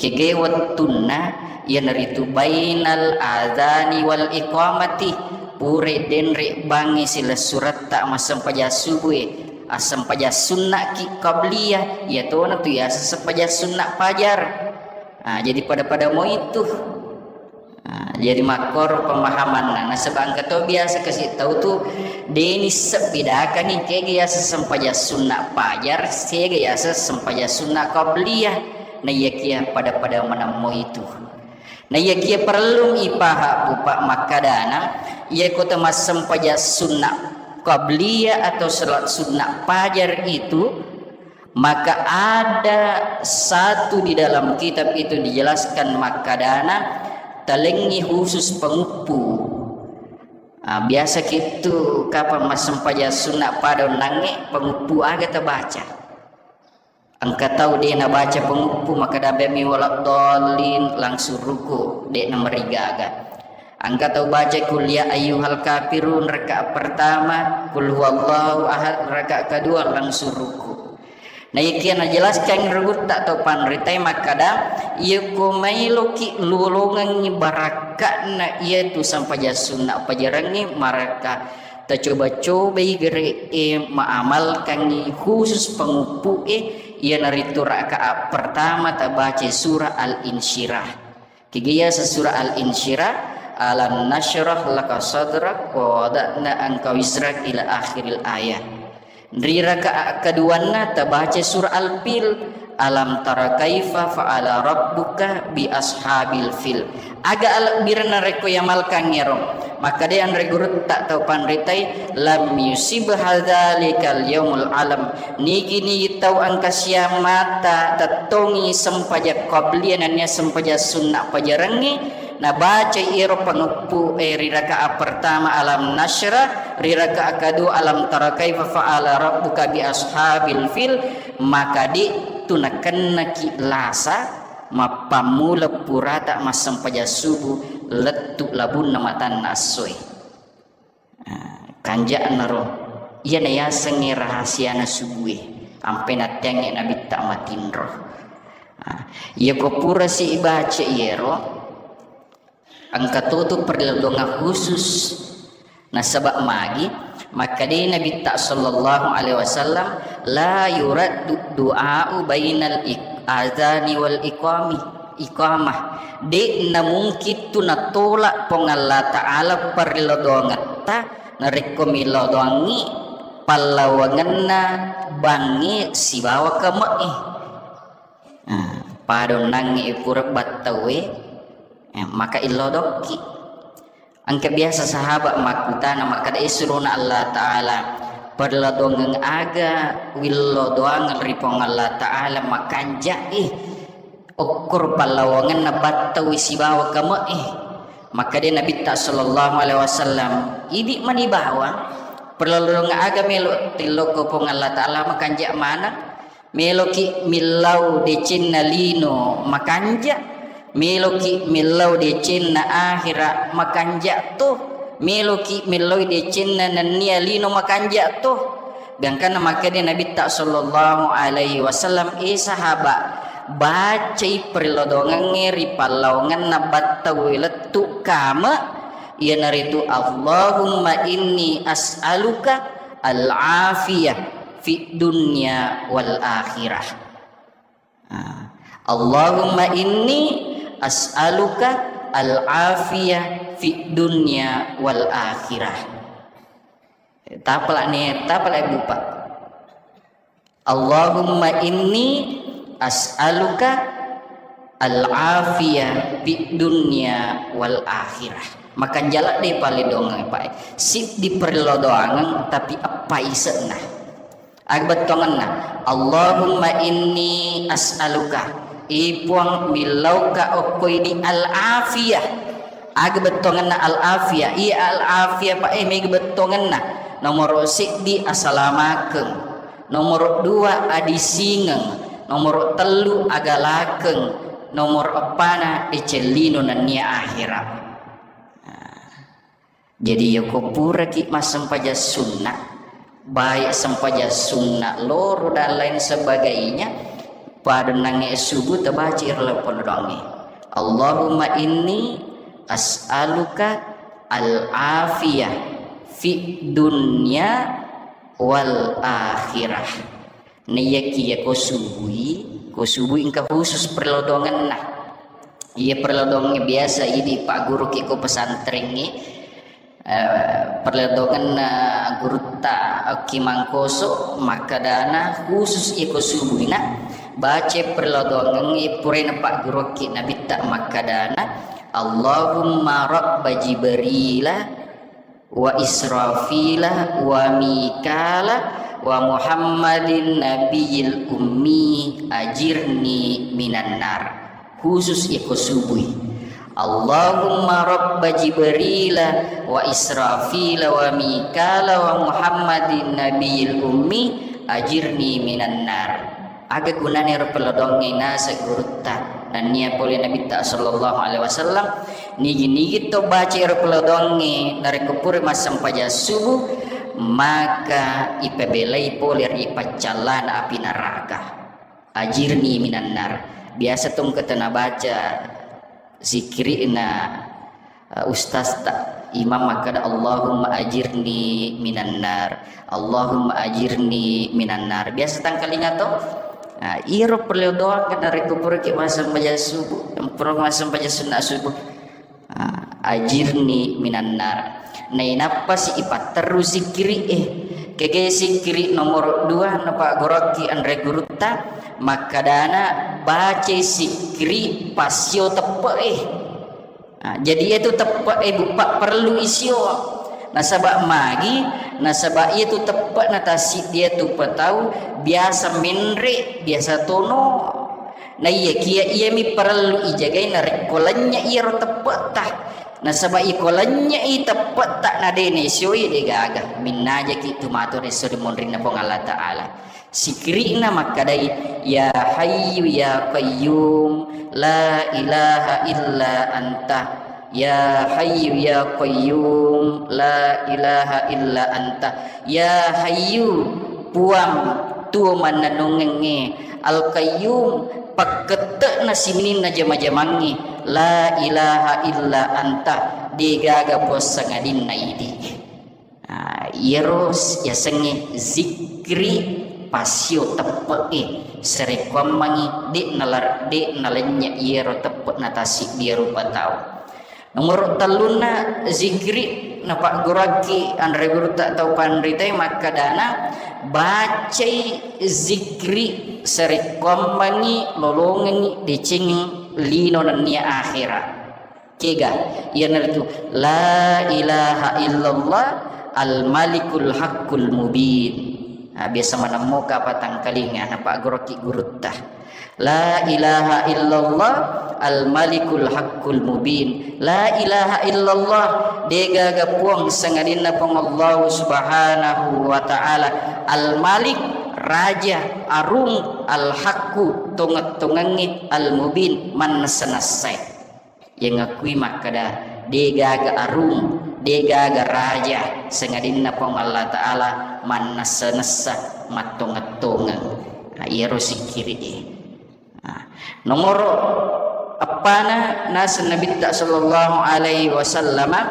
Kege wettunna, iyanaritu bainal adzani wal iqamati, pura denre bangngi silessuretta massempajang subuhe. Assempajang sunnaki qabliyah, iyatona tu yaseng sempajang sunna pajar. Ah, jadi pada-pada moi tu. Ah, jadi makkoro pemahamanna. Nasaba engka to biasa kasi tau tu, de nisseng bedakangngi kega yaseng sempajang sunna pajar, kega yaseng sempajang sunna qabliyah. Naiyakia pada-pada maneng moi tu. Naiyakiya parellung ipaha, Bapak, makkadana, iyako tamassempajang sunna qabliyah atau salat sunna fajar itu, maka ada satu di dalam kitab itu dijelaskan makkadana, talengngi khusus penguppu. Ah, biasa kitu kapang massempajang sunna pada onnangnge, penguppu aga tabaca. Engka tau de nabaca penguppu, makkada "Amin waladdallin", langsung ruku, de namarigaga. Engka tau baca "Qul ya ayyuhal kafirun" rakaat pertama, "Qul huwallahu ahad" rakaat kedua, langsung ruku. Naiyakiya najelaskan ri gurutta tau panritae makkada, iyako maeloki lolongengngi barakka'na iyatu sempajang sunna pajarangnge, maraka tacoba-cobai gere'e maamalkangngi khusus penguppu'e, iyanaritu rakaat pertama tabaca surah Al-Insyirah. Kegiyasa surah Al-Insyirah, "Alam nasyrah laka sadrak wa wada'na anka wizrak" ila akhiril ayah. Ri rakaat keduanna tabaca surah Al-Fil, "Alam tara kaifa fa'ala rabbuka bi ashabil fil." Aga alebbirenna rekko yamalkangngero? Makkeda anre gurutta tau panritai, "Lam yusib hadzalikal yaumul alam." Nigi-nigi tau engka siammata tettongi sempajang qabliyah nennia sempajang sunna pajarangnge, nabacai ero pangeppu e ri rakaat pertama Alam Nasyrah, ri rakaat kedua Alam Tara Kaifa Fa'ala Rabbuka bi Ashabil Fil, maka de tu nakennaki lasa mappammula purata massempajang subuh lettu labunna matanna essoe. Ah, kanja'naro, iyana yasengnge rahasiana subue, ampe natteangnge nabitta matinro. Ah, iyako pura sibaca iyero, engka totu perlindungan khusus. Nasaba magi, makkeda Nabitta sallallahu alaihi wasallam, "La yuraddu du'a'u bainal ik-, adzani wal iqami." Iqamah. De namungkin tu natolak Puang Allah Ta'ala parellau doangetta narekko millau doangngi pallawangenna bangnge sibawa kame'e. Ah, padonnangnge pura battaue, eh, maka illau dokki. Engka biasa sahabat makkutana makkeda, "Eh, surona Allah Ta'ala, parellau doangeng aga willau doangeng ri Puang Allah Ta'ala makanja, eh, okkoro pallawangenna battaui sibawa kame'e?" Makkeda Nabitta sallallahu alaihi wasallam, "Idi mani bawang, parellau doangeng aga melo tillokko Puang Allah Ta'ala makanja maneng?" Meloki millau decenna lino makanja, meloki millau decenna akhira makanja to, meloki millau decenna nennia lino makanja to. Gangkanna makkeda Nabitta sallallahu alaihi wasallam, "Eh sahabat, bacai perlodongengnge ri pallawangenna battau lettu kame, iyanaritu, Allahumma inni as'aluka al-afiyah fid dunya wal akhirah." Ah, Allahumma inni as'aluka al-afiyah fid dunya wal akhirah. Tapalak ni, tapalak bupa. Allahumma inni as'aluka al-afiyah fid dunya wal akhirah. Makanjala de paledongeng, Pak. Siddi perlodoangeng, tapi eppa isenna. Aga bettuangenna, "Allahumma inni as'aluka," i Puang, millauka okko idi al-afiyah. Aga bettuangenna al-afiyah? Iya al-afiyah, Pak, eh, mega bettuangenna. Nomoro siddi asalamakeng, nomoro dua adisingeng, nomoro tellu agalakeng, nomoro eppana decellino nennia akhira. Nah. Jadi, yako puraki massempajang sunna, baik sempajang sunna loro dan lain sebagainya, pada nangnge subuh tabaca iro lepon doangnge, "Allahumma inni as'aluka al-afiyah fi dunya wal akhirah." Naiyakiya ko subui, ko subui engka khusus perlodongenna. Iya perlodongengnge biasa idi pagguruki ko pesantrengnge, eh, perlodongenna gurutta Ki Mangkoso makkedana khusus iya ko subuina baca perlodongengnge puraina pagguruki Nabitta makkedana, Allahumma rabba Jibrila wa Israfila wa Mikala wa Muhammadin nabiyil ummi ajirni minan nar. Khusus iko subui. Allahumma rabba Jibrila wa Israfila wa Mikala wa Muhammadin nabiyil ummi ajirni minan nar. Aga gunana ero pellodoangnge naseng gurutta, nennia pole Nabitta sallallahu alaihi wasallam, nigi-nigi to baca ero pellodoangnge narekko pura massempajang subuh, maka ipabelai pole ri paccallana api neraka. Ajirni minan nar. Biasa tongketa nabaca zikirina, eh, ustazta, imam makkeda, "Allahumma ajirni minan nar. Allahumma ajirni minan nar." Biasa tangkalinga to? Nah, iyaro pellodoang narekko puraki massempajang subuh, pura massempajang sunna subuh. Ah, ajirni minan nar. Nainappasi ipatterru sikkiri'e. Kege sikkiri nomor dua napaggoroki anre gurutta, makkedana bacai sikkiri passio teppe'e. Ah, jadi iyatu teppe'e buppa perlu isio. Nasaba magi, nasaba iyatu teppe'na tassiddi iyatu patau biasa menre, biasa tono. Naiyakiya iyami parellu ijagai narekko lennye iyaro teppe'ta. Nasaba iko lennye i teppe'ta na de nesioi de gaga. Minnajaki tu matu resso ri monrinna Puang Allah Ta'ala. Sikiri'na makkedai, "Ya Hayyu ya Qayyum, la ilaha illa anta." Ya Hayyu ya Qayyum, la ilaha illa anta. Ya Hayyu, Puang, tuo mannennungengnge. Al-Qayyum, pakkette'na sininna jama-jamangnge. La ilaha illa anta, degaga puang sangadinna idi. Ah, iyaro s-, yasengnge zikri passio teppe'e, sarekkuammengngi de' nalar-, de' nalennye iyaro teppe'na tassiddi rupa tau. Nomor tellunna zikri napagguruakki anre gurutta tau panritae makkedana, bacai zikri sarekkuammengngi lolongengngi deceng lino nennia akhera. Kega? Iyanaritu, "La ilaha illallah al-malikul haqqul mubin." Nah, biasa manemmoka patangkalinga, napaggoroki gurutta. "La ilaha illallah al-malikul haqqul mubin." La ilaha illallah, degaga puang sangadinna Puang Allahu Subhanahu wa Ta'ala, al-malik, raja, arung, al-haqqu, tongeng-tongengnge, al-mubin, mannessa-nessai. Iya ngakui makkeda, degaga arung, degaga raja, sangadinna Puang Allah Ta'ala mannessa-nessa, mattongeng-tongeng. Nah, iyaro sikkiri'e. Nah, nomoro eppana naseng Nabitta sallallahu alaihi wasallama,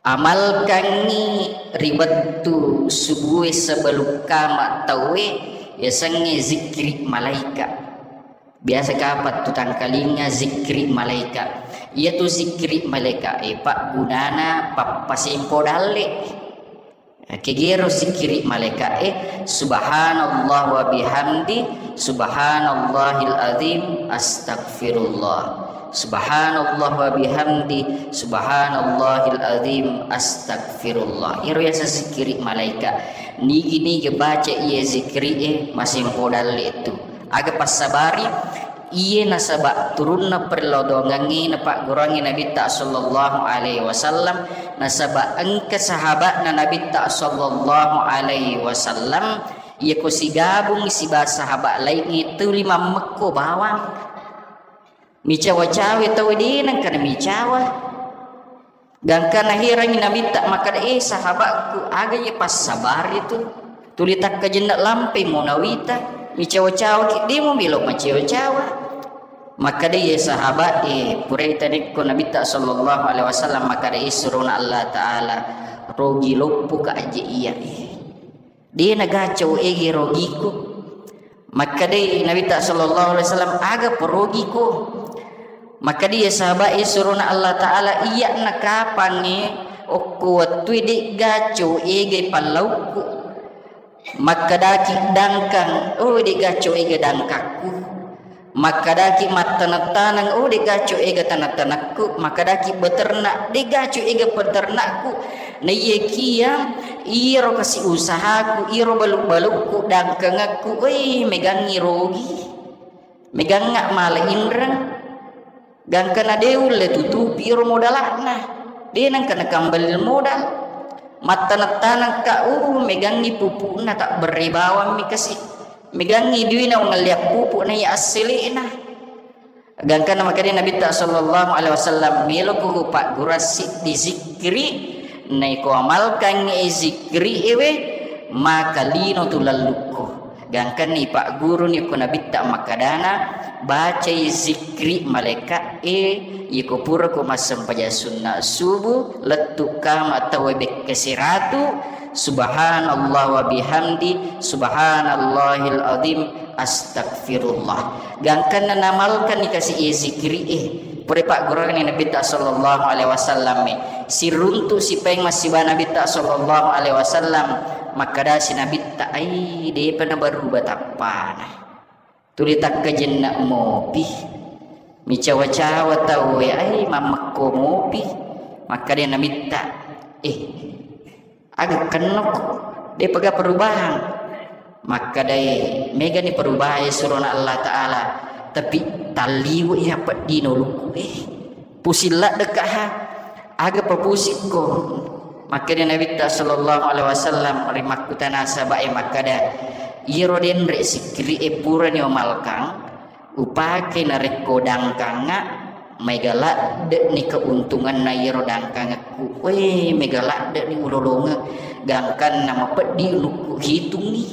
amalkangngi ri wettu subue sebelum kama tauwe, yasengnge zikri malaika. Biasa kapang tu tangkalinga zikri malaika. Iyatu zikri malaika e paggunana pappasempo dalle. Kegero zikri malaika e, "Subhanallah wa bihamdi, subhanallahil azim, astagfirullah. Subhanallah wa bihamdi, subhanallahil azim, astagfirullah." Iyaro yaseng zikri malaika. Nigi-nigi baca iya zikri e, masempo dalle tu. Aga passabari, iye nasaba turunna perlodongengnge napagguruangngi Nabitta sallallahu alaihi wasallam, nasaba engka sahabatna Nabitta sallallahu alaihi wasallam, iya ko sigabung siba sahabat laingnge tuli mammekko bawang. Micawa-cawa tau de nengka namicawa. Gangka naherangngi Nabitta makkeda, "Eh, sahabatku, aga iya passabari tu? Tuli takkajenne lampai mo nawita, micawa-cawa ki, de mo melo macawa-cawa." Makkeda iya sahabat, eh, purai tadekko Nabitta sallallahu alaihi wasallam makkeda, eh, surona Allah Ta'ala, rogi loppo ka aje iya, eh. De nagacau ege rogiku. Makkedai Nabitta sallallahu alaihi wasallam, "Aga porogiko?" Makkedai sahabat e, surona Allah Ta'ala, "Iya nakapangnge okko wettue de gacau ege pallaukku." Makkedaki dangkang, "Oh, de gacau ege dangkakku." Makkadaki mattaneng-taneng, "Oh, de'gaco ega taneng-tanengku." Makkadaki beternak, "De'gaco ega peternakku." Naiyakia iyaro kasi usahaku, iyaro balu-balukku, dangkangekku, wei, megangngi rogi. Megangnga mala inreng. Gangkana de ulle tutupi iyaro modalakna. De nengka nakambali modal. Mattaneng-tanengka, uh, megangngi pupukna, tabberre bawammi kasi. Megangngi duina ungalliang pupuk na iya asselena. Gangkana makkedai Nabitta sallallahu alaihi wasallam, "Meloko kupaggurang siddi zikkiri, naiko amalkangngi zikkiri ewe, maka lino tu lellukku." Gangkanna ipagguruni ko Nabitta makkedana, "Bacai zikkiri malaeka e, iko purako massempajang sunna subuh, lettu kama tauwe bekka siratu, subhanallah wa bihamdi, subhanallahil azim, astagfirullah." Gangkanna namalkanni kasi iye zikkiri e, pura ipaggurani Nabitta sallallahu alaihi wasallam e. Siruntu sipaeng massiba Nabitta sallallahu alaihi wasallam, makkedasi Nabitta, "Ai, depa nabaruba tappana. Tuli takkajenna mopi. Micawa-cawa tauwe, ai, mammekko mopi." Makkeda Nabitta, "Eh, aga kennoko, depaga perubahan." Makkedai, "Megani perubahan surona Allah Ta'ala, tapi talliwe iya peddino ulukku e. Pusing laddeka ha, aga papusikko?" Makkeda Nabitta sallallahu alaihi wasallam, rimakkutana sahabat e makkeda, "Iyaro denre sikkiri e purani umalkang, upake narekko dangkangnga, maega ladde'ni keuntunganna iyaro dangkangekku. Weh, maega ladde'ni ulolongeng, gangkanna mapeddi ulukku hitungngi.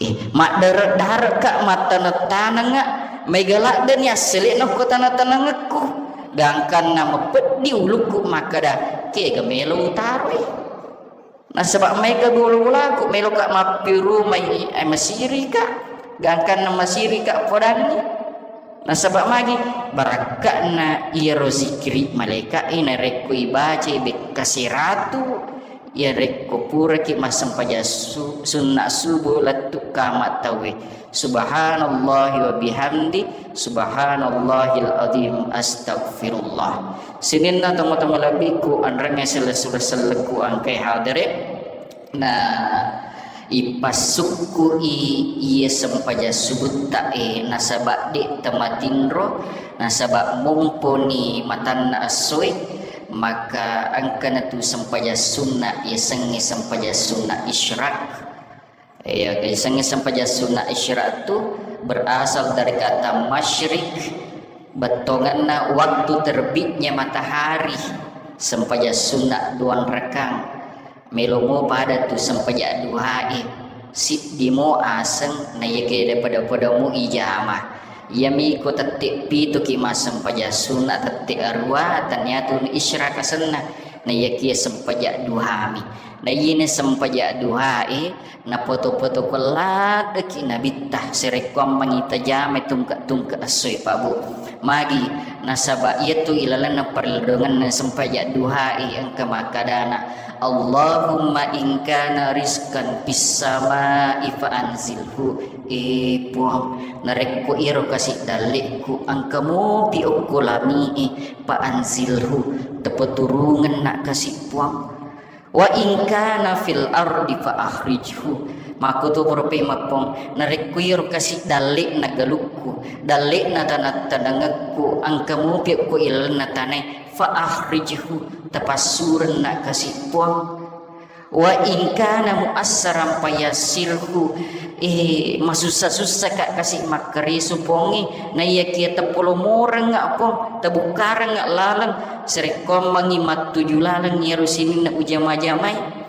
Eh, maddare-dare'ka, mattaneng-tanengnga, maega ladde'ni assele'na ko taneng-tanengekku, gangkanna mapeddi ulukku makkeda, kega melo utaroi." Nasaba maega bola-bolaku, meloka mappirumai, eh, masirika, gangkanna masirika podangngi. Nasaba magi barakka'na iyaro zikiri malaeka e narekko ibacai bekka siratu, iyarekko puraki massempajang su-, sunna subuh lettu kama tauwe. Subhanallahi wa bihamdi, subhanallahil azim, astagfirullah. Sininna tomatoa malebbiku, anrengnge selle-, sellekku engkae hadere. Na ipassukku i iye sempajang subutta e, nasaba de tamatinro, nasaba momponi matanna essoe, maka engkana tu sempajang sunna, yasengnge sempajang sunna isyraq. Iya, yasengnge sempajang sunna isyraq tu berasal dari kata masyrik, bettongenna waktu terbitnya matahari, sempajang sunna duang rakang. Melo mo pada tu sempajang duha e, siddi mo aseng, naiyakiya pada-pada mo ijama. Iyami ko tette pituki massempajang sunna, tette arua, tania tu isyraq asenna, naiyakiya sempajang duhami. Na iyene sempajang duha e, napoto-poto ko laddeki Nabitta, sarekkuammengngi tajamai tungke-tungke essoe, Pak Bu. Magi, nasaba iyatu ilalenna parelledongenna sempajang duha e engka makkadana, "Allahumma in kana rizqan fis samai fa anzilhu." Eh, Puang, narekko iyaro kasi dalle'ku engka mopi okko lami'e, fa anzilhu, tapaturungenna kasi, Puang. "Wa in kana fil ardi fa akhrijhu." Makkuto pura pemeng, Puang, narekko iyaro kasi dalle'na galukku, dalle'na taneng-tanengekku, engka mopi okko ilalenna tanae, fa akhrijhu, tapassurenna kasi, Puang. "Wa in kana muassaran fayassirhu." Eh, masussa-sussaka kasi makkareso, Puangnge, naiyakiya tapolomorengnga, Puang, tabukkarengnga laleng, sarekkuammengngi mattuju laleng iyaro sininna ujama-jamai.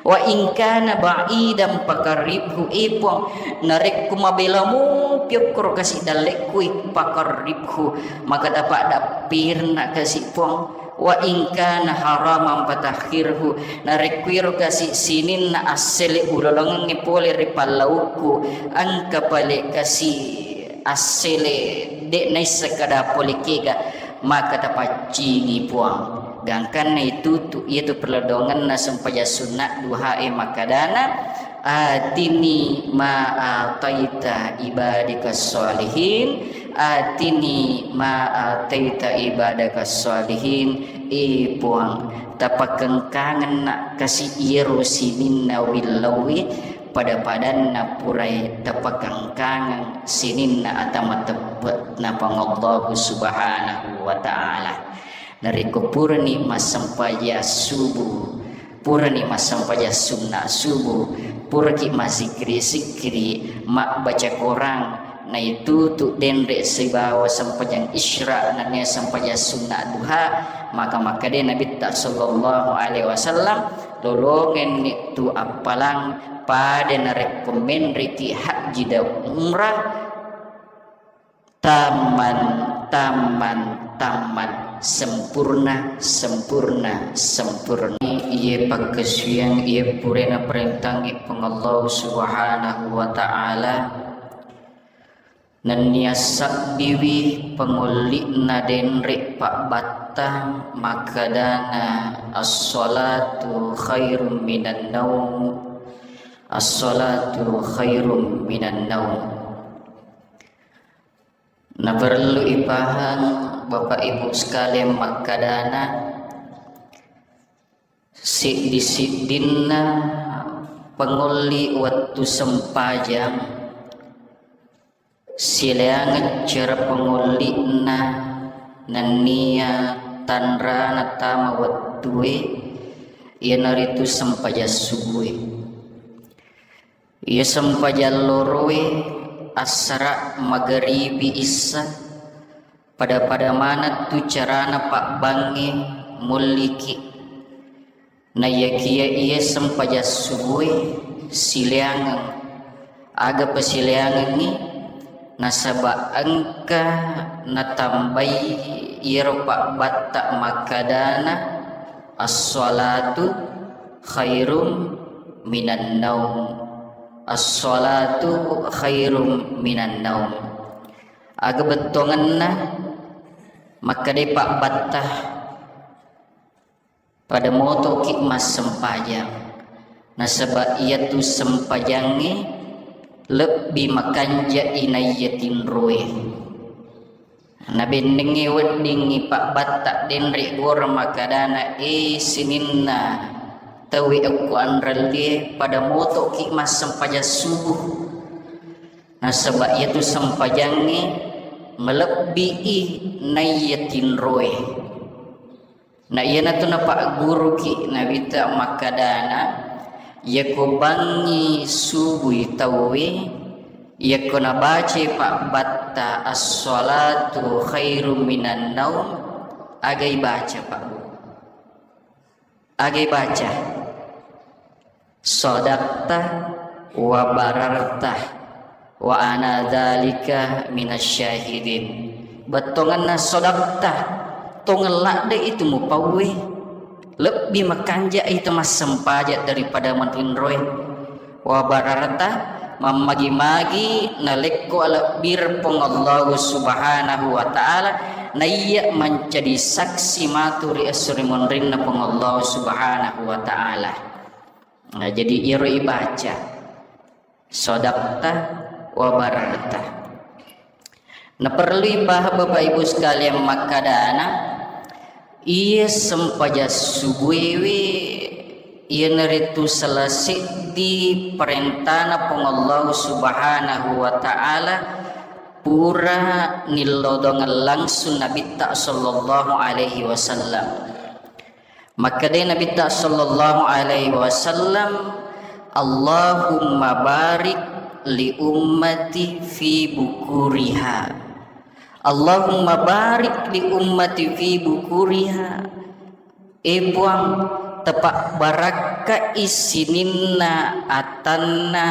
"Wa in kana ba'idan faqarribhu." Eh, Puang, narekko mabela mopi okkoro kasi dalle'ku e, faqarribhu, maka tapaddappirenna kasi, Puang. "Wa in kana haraman fatahhirhu." Narekko iyaro kasi sininna assele ulolongengnge pole ri pallaukku, engka pale kasi assele de naisseng kada pole kega, maka tapaccingi, Puang. Gangkanna itutu, iyatu perlodongenna sempajang sunna duhae makkedana, "Atini ma ataita ibadika sholihin, atini ma ataita ibadaka sholihin." E Puang, tapakengkangenna kasi iyaro sininna willauwe pada-padanna purae tapakengkangeng sininna ata mateppe'na Puang Allahu Subhanahu wa Ta'ala. Narekko purani massempajang subuh, purani massempajang sunna subuh, puraki massikkiri-sikkiri, mabbaca Korang, naitutu denre sibawa sempajang isra nennia sempajang sunna duha, maka makkeda Nabitta sallallahu alaihi wasallam, lolongenni tu appalang pada narekko menreki hajji dan umrah, tamman, tamman, tamman, sempurna, sempurna, sempurna. Iye pakkasuwiyang, iye purana parentangngi Puang Allah Subhanahu wa Ta'ala, nennia sabbiwi pangolli'na denre pabbattang makkedana, "As-salatu khairum minan naum, as-salatu khairum minan naum." Naparellu ipahang, Bapak Ibu sekalian, makkedana, siddi-siddinna pangolli wettu sempajang, silaingeng cara pangolli'na nennia tanrana tama wettue, iyanaritu sempajang subue. Iya sempajang loroe, assara, magaribi, issa, pada-pada maneng tu carana pabbangnge mulliki. Naiyakiya iya sempajang subue, silaingeng. Aga pasilaingengngi? Nasaba engka natambai iyaro pabbatta makkedana, "As-salatu khairum minan naum. As-salatu khairum minan naum." Aga bettuangenna makkedai pabbatta, pada motoki massempajang, nasaba iyatu sempajangnge lebbi makanja'i naiya tinroe. Nabennengnge weddingngi pabbatta denre gora makkedana, "E sininna tauwe okko anrellie, pada motoki massempajang subuh, nasaba iyatu sempajangnge malebbi'i naiya tinroe." Na iyanatu napagguruki Nabitta makkedana, iyako bangngi subui tauwe, iyako nabacai pabbatta, "As-salatu khairum minan naum," agai baca, Pak Bu? Agai baca? Sodakta wa bararta wa ana dzalika minasyahidin. Bettuangenna sodakta, tongeng ladde itu mupauwe, lebbi makanja itu massempaja daripada matinroe. Wa bararta, mammagi-magi nalekko alebbireng Puang Allahu Subhanahu wa Ta'ala, naiya mancaji saksi matu ri esso ri monrinna Puang Allahu Subhanahu wa Ta'ala. Nah, jadi iyaro ibaca, sodakta wa bararta. Naperlu ipahang Bapak Ibu sekalian makkadana, iya sempajang subuewe iyanaritu salah seddi parentana Puang Allahu Subhanahu wa Ta'ala pura nillodongeng langsung Nabitta sallallahu alaihi wasallam. Makkedai Nabitta sallallahu alaihi wasallam, "Allahumma barik li ummati fi bukuriha. Allahumma barik li ummati fi bukuriha." E Puang, tapabbarakkai sininna atanna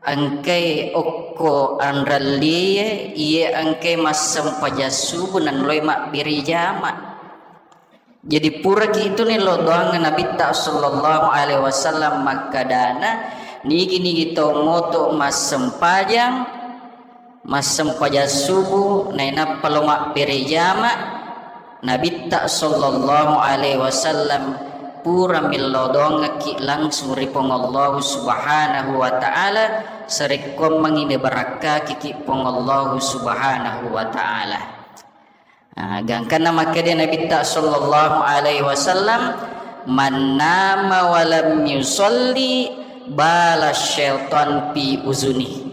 engkae okko anrellie, iye engkae massempajang subuh nanroi mabbere jama. Jadi puraki itu nillau doangnge Nabitta sallallahu alaihi wasallam makkadana, nigi-nigi tau moto massempajang, massempajang subuh, nainappa lo mabbere jama, Nabitta sallallahu alaihi wasallam pura millau doangekki langsung ri Puang Allahu Subhanahu wa Ta'ala, sarekkuammengngi nabarakkakiki Puang Allahu Subhanahu wa Ta'ala. Ah, gangkanna makkeda Nabitta sallallahu alaihi wasallam, "Man nama wa lam yusalli bala syaitan fi uzuni."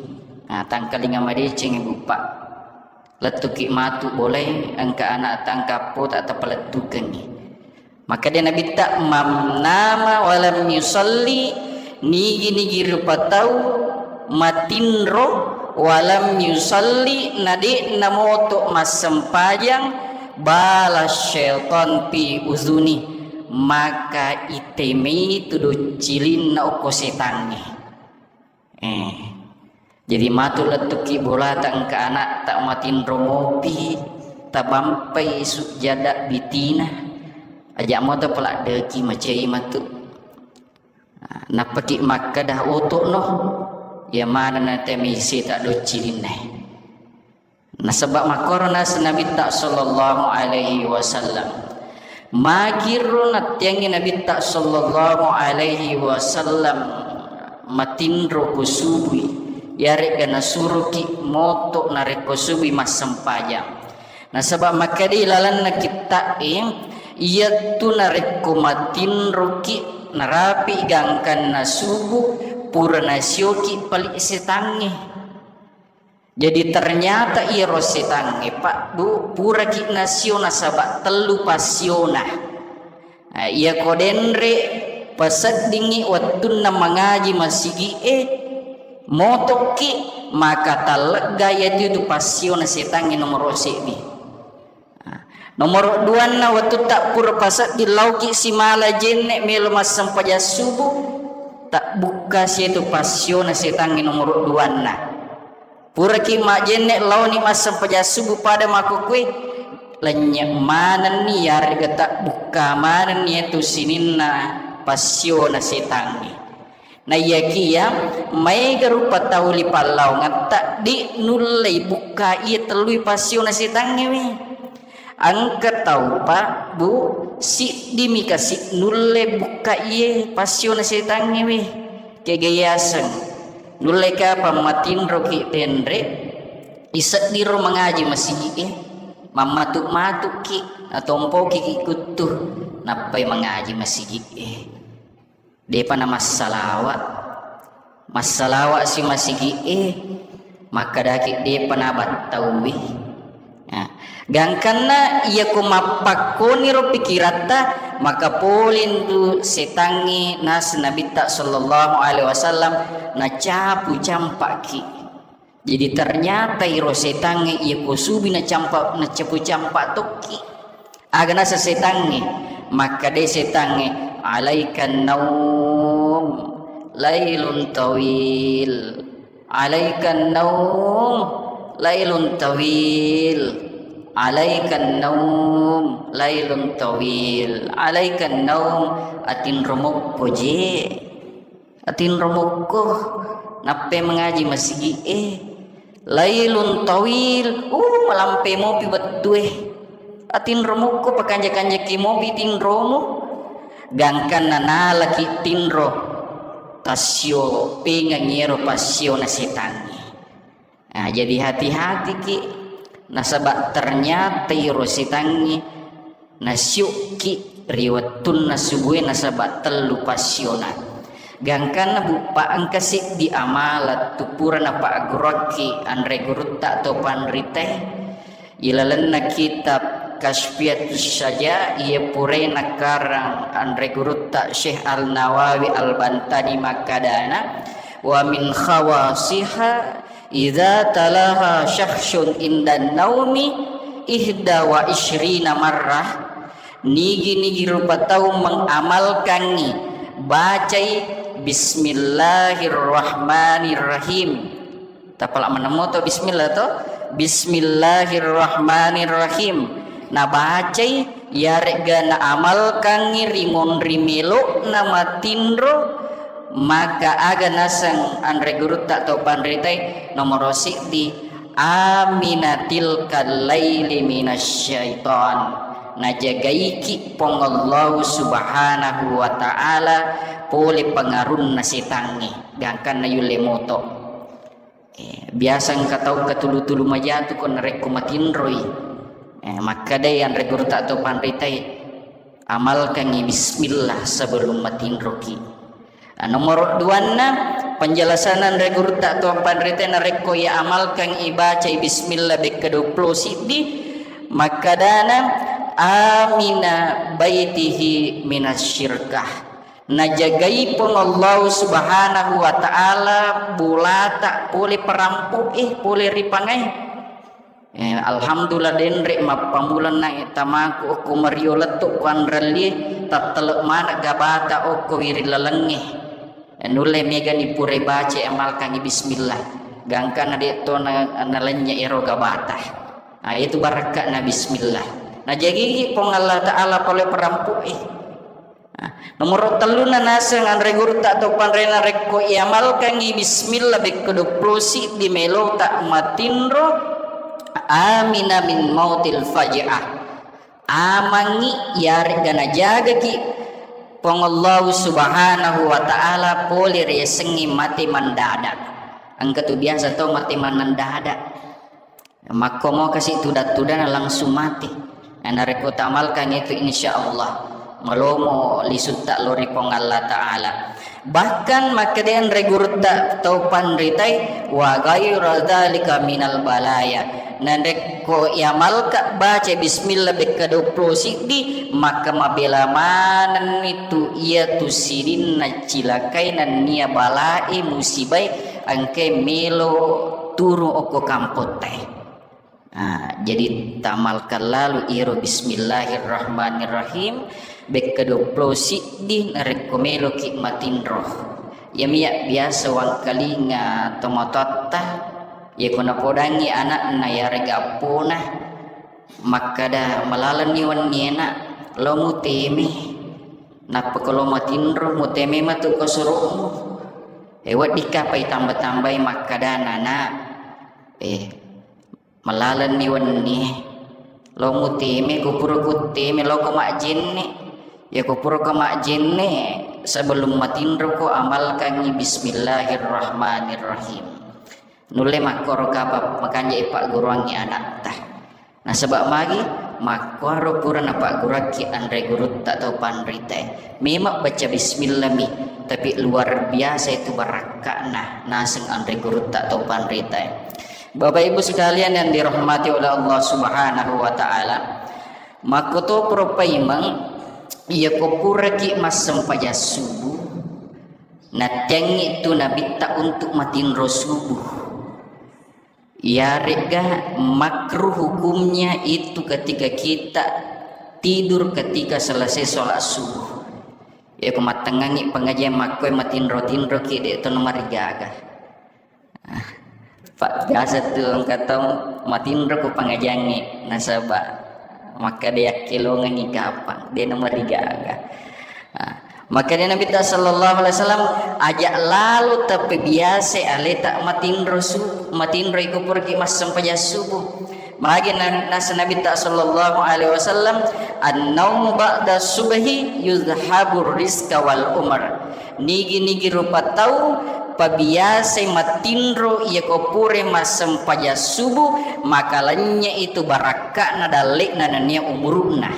Ah, tangkalinga madeceng, Ibu, Pak. Lettuki matu bolai, engka anakta, engka appota, tapalettukengngi. Makkeda Nabitta, "Man nama wa lam yusalli," nigi-nigi rupa tau matinro, "wa lam yusalli," na de'na moto massempajang, "bala syaitan fi uzuni," maka itemai tu doccilinna okko setangnge. Eh. Jadi matu lettuki bolata engka anakta matinro mopi, tabampai sujjada bitina, aja moto paladdeki macai matu. Nappaki makkeda, "Oto'no, iya manenna temai seta doccilinna." Nasaba makkoro naseng Nabitta sallallahu alaihi wasallam. Magiro nattiangi Nabitta sallallahu alaihi wasallam matinro ko subui, yaregga nasuroki moto narekko subui massempajang. Nasaba makkeda ilalenna kitta'e, iyattu narekko matinroki narapi gangkanna subuh, pura nasioki pali setangnge. Jadi ternyata iyaro setangnge, Pak, Bu, puraki nasio nasaba tellu passiona. Eh, iyako denre paseddingngi wettunna mangaji masigi'e, motokki, maka tallegga iyatu itu passiona setangnge nomoro seddi. Nah, nomoro duanna, wettutta pura pasedding laoki simala jenne melo massempajang subuh, tabbukka setu passiona setangnge nomoro duanna. Puraki majjenne laoni massempajang subuh pada makkukue, lennye manenni yarega tabbukka manenni iyatu sininna passiona setangnge. Naiyakiya maega rupa tau ri pallaongetta de nullei bukka iya tellui passiona setangnge we. Engka tau, Pak, Bu, siddimi kasi nulle bukka iye passiona setangnge we. Kega yaseng nulle kapang matinroki denre, iseddiro mangaji masigi'e, mammatu-matuki, natompoki kuttu, nappai mangaji masigi'e. Depa namassalawa. Massalawa si masigi'e, makkedaki depa nabattauwi. Ya. Gangkanna iyako mappakkoniro pikiratta, maka polintu setangnge naseng Nabitta sallallahu alaihi wasallam nacapu campaki. Jadi ternyata iro setangnge iya ko subi nacampa, nacapu campa tokki. Aga naseng setangnge? Makkeda setangnge, "Alaikan naum, lailun tawil. Alaikan naum, lailun tawil. Alaikan naum, lailun tawil. Alaikan naum, atinro mokko je." Atinro mokko, nappai mangaji masigi'e. Lailun tawil, uh, malampe mopi wettue. Atinro mokko, pakanja-kanjaki mopi tinromu. Gangkanna nalaki tinro, tassio pengang iyaro passiona setangnge. Nah, jadi hati-hatiki, nasaba ternyata iro setangnge nasiukki ri wettunna subue nasaba tellu passiona. Gangkanna buppa engka seddi amala tu pura napagguruakki anre gurutta atau panritae. Ilalenna kitab Kasfiatus Syaja, iya purae nakarang anre gurutta Syekh Al-Nawawi Al-Bantani makkadana, "Wa min khawasiha idza talaha syakhsun indan naumi ihda wa isyrina marrah." Nigi-nigi rupa tau mengamalkangi, bacai Bismillahirrahmanirrahim. Tapala maneng moto bismillah to. Bismillahirrahmanirrahim. Nabacai, yaregga naamalkangngi ri monri melo'na matinro, maka aga naseng anre gurutta to panritai nomoro siddi, "Amina tilkal laili minasyaiton." Najagaiki Puang Allahu Subhanahu wa Ta'ala pole pengarunna setangnge, gangkanna yulle moto. Eh, biasa engka tau katulu-tulu majatu ko narekko matinroi. Eh, makkedai anre gurutta to panritae, amalkangi bismillah sebelum matinroki. Nah, nomor duanna, penjelasan anre gurutta to panritae narekko ia amalkan ibacai bismillah bekka duappulo siddi, makkedana amina baitihi minasyirkah. Najagai Puang Allahu Subhanahu wa Ta'ala bolata pole perampo'e, pole ripangae. Eh, alhamdulillah, denre mappamulanna tamaku okko mario lettu kuanrallie, tattele mana gabata okko wiring lalengnge. Eh, nulle megani pure baca amalkangi bismillah. Gangkana de to na, nalennye ero gabata. Ah, itu barakka'na bismillah. Najagigi Puang Allah Ta'ala pole perampo'e. Nah, nomoro telluna naseng anre gurutta to panrena rekko iamalkangi bismillah bekko duappulo siddi melota matinro, amina min mautil faja'ah. Amangi yarega najagaki Puang Allahu Subhanahu wa Ta'ala pole riasengnge mate mendadak. Engka tu biasa tau mate mendadak. Makkomo kasi tudang-tudang langsung mati. Nah, narekko tamalkan itu, insya Allah malomo lisutta lori Puang Allah Ta'ala. Bahkan makkeda anre gurutta tau panritai, wa ghaira dzalika minal balaya. Narekko iamalka baca bismillah bekka duappulo siddi, maka mabela manenni tu iya tu sininna cilakai nennia balae musibai engkai melo turu okko kampottae. Ah, jadi tamalkan lalu iro bismillahirrahmanirrahim bekka duappulo siddi narekko meloki matinro. Iyami ya biasa wangkalinga tomatoatta, iya ko napodangi anakna yarega appona, makkada, malalenni wenni enak, lo muteme. Nappa ko lo matinro, muteme matu ko suru'mu. Eh, weddikka pai tamba-tambai makkada, nana, eh, malalenni wenni, lo muteme, ko pura kutteme, lo ko majjenne. Ya ko pura ko majjenne, sebelum matinro ko amalkangi bismillahirrahmanirrahim. Nulle makkoro kapang makanja ipagguruangngi anatta. Nasaba magi makkuaro pura napagguruakki anre gurutta tau panritae. Memang baca bismillah mi, tapi luar biasa itu barakka'na naseng anre gurutta tau panritae. Bapak Ibu sekalian yang dirahmati oleh Allah Subhanahu wa Ta'ala, makkotoparo paimeng, iya ko puraki massempajang subuh, nattiangngi tu nabitta untuk matinro subuh. Iyaregga makruh hukumnya itu ketika kita tidur ketika selesai sholat subuh. Ya, ko mattengngangngi pengajian makkoi matinro-tinroki, de to namarigaga. Ah, Pak, biasa tu engka tau matinro ko pengajiangnge, nasaba makkeda yakkelongengngi kapang, de namarigaga. Ah, Makkeda Nabitta sallallahu alaihi wasallam, aja lalo tappebiasa aleta matinro su-, matinro iko puraki massempajang subuh. Magi na-, nasa Nabitta sallallahu alaihi wasallam, "An-naumu ba'da subhi yuzhabur rizqa wal umr." Nigi-nigi rupa tau pabiasai matinro iyako pura massempajang subuh, maka lennye itu barakka'na dalle'na nennia umuru'na.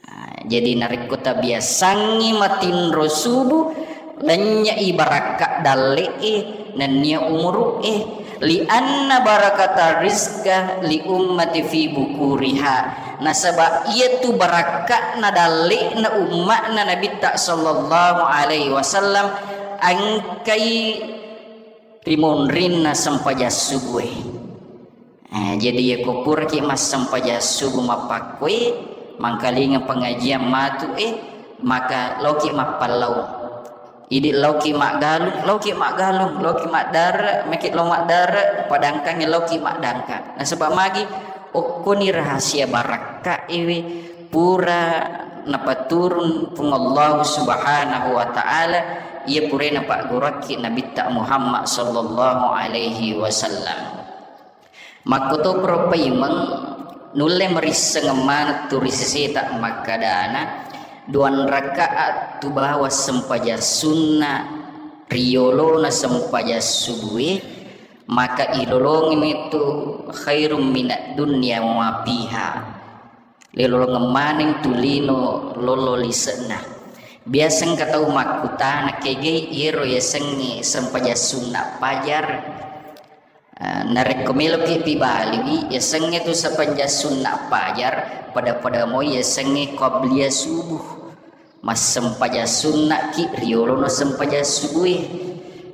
Ah, jadi narekko tabiasangngi matinro subuh, lennye'i barakka dalle'e nennia umuru'e, lianna barakata rizqa li ummati fi bukuriha, nasaba iyatu barakka'na dalle'na umma'na Nabitta sallallahu alaihi wasallam engkai ri monrinna sempajang subuhe. Eh, jadi iyako puraki massempajang subuh mappakkoi, mangkalinga pengajian matu, eh, maka laoki mappallau. Idi laoki maggalung, laoki maggalung, laoki maddare, maki lao maddare, padangkangi laoki maddangkang. Nasaba magi okkoni rahasia barakka iwi pura napaturun Puang Allah Subhanahu wa Ta'ala, iya pura napagguruakki Nabitta Muhammad sallallahu alaihi wasallam. Makkotoparo paimeng, Nulle marissengeng maneng tu ri seseta makkadana, duang rakaat tu bawang sempajang sunna riyolona sempajang subue, maka ilolongeng itu khairum minad dunya wa ma fiha. Lilolongeng maneng tu lino lolo lise'na. Biasa engka tau makkutana, kegai iyaro yasengnge sempajang sunna pajar? Ah, narekko meloki pibaliwi, yasengnge tu sempajang sunna pajar, pada-pada moi yasengnge qabliyah subuh. Massempajang sunnaki riolono sempajang subue.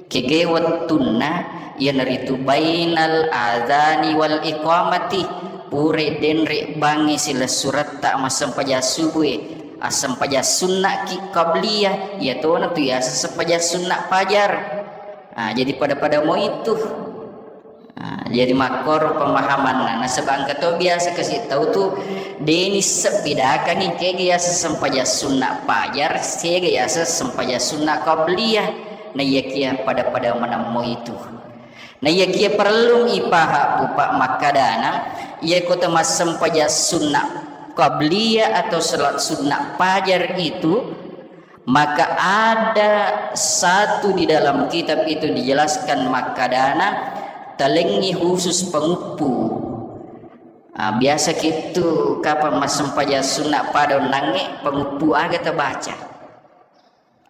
Kege wettunna, iyanaritu bainal adzani wal iqamati, pure denre bangngi silessuretta massempajang subue, assempajang sunnaki qabliyah, iyatona tu yaseng sempajang sunna pajar. Ah, jadi pada-pada moi tu. Ah, jadi makkoro pemahamanna. Nasaba engka to biasa kasi tau tu, deni sebbedakangi kega yaseng sempajang sunna pajar, sega yaseng sempajang sunna qabliyah. Naiyakia pada-pada maneng moi tu. Naiyakia parellung ipaha pupa makkadana, iya kota massempajang sunna qabliyah atau salat sunna pajar itu, maka ada satu di dalam kitab itu dijelaskan makkadana, talengngi khusus penguppu. Ah, biasa kitu kapang massempajang sunna pada onnangnge, penguppu aga tabaca.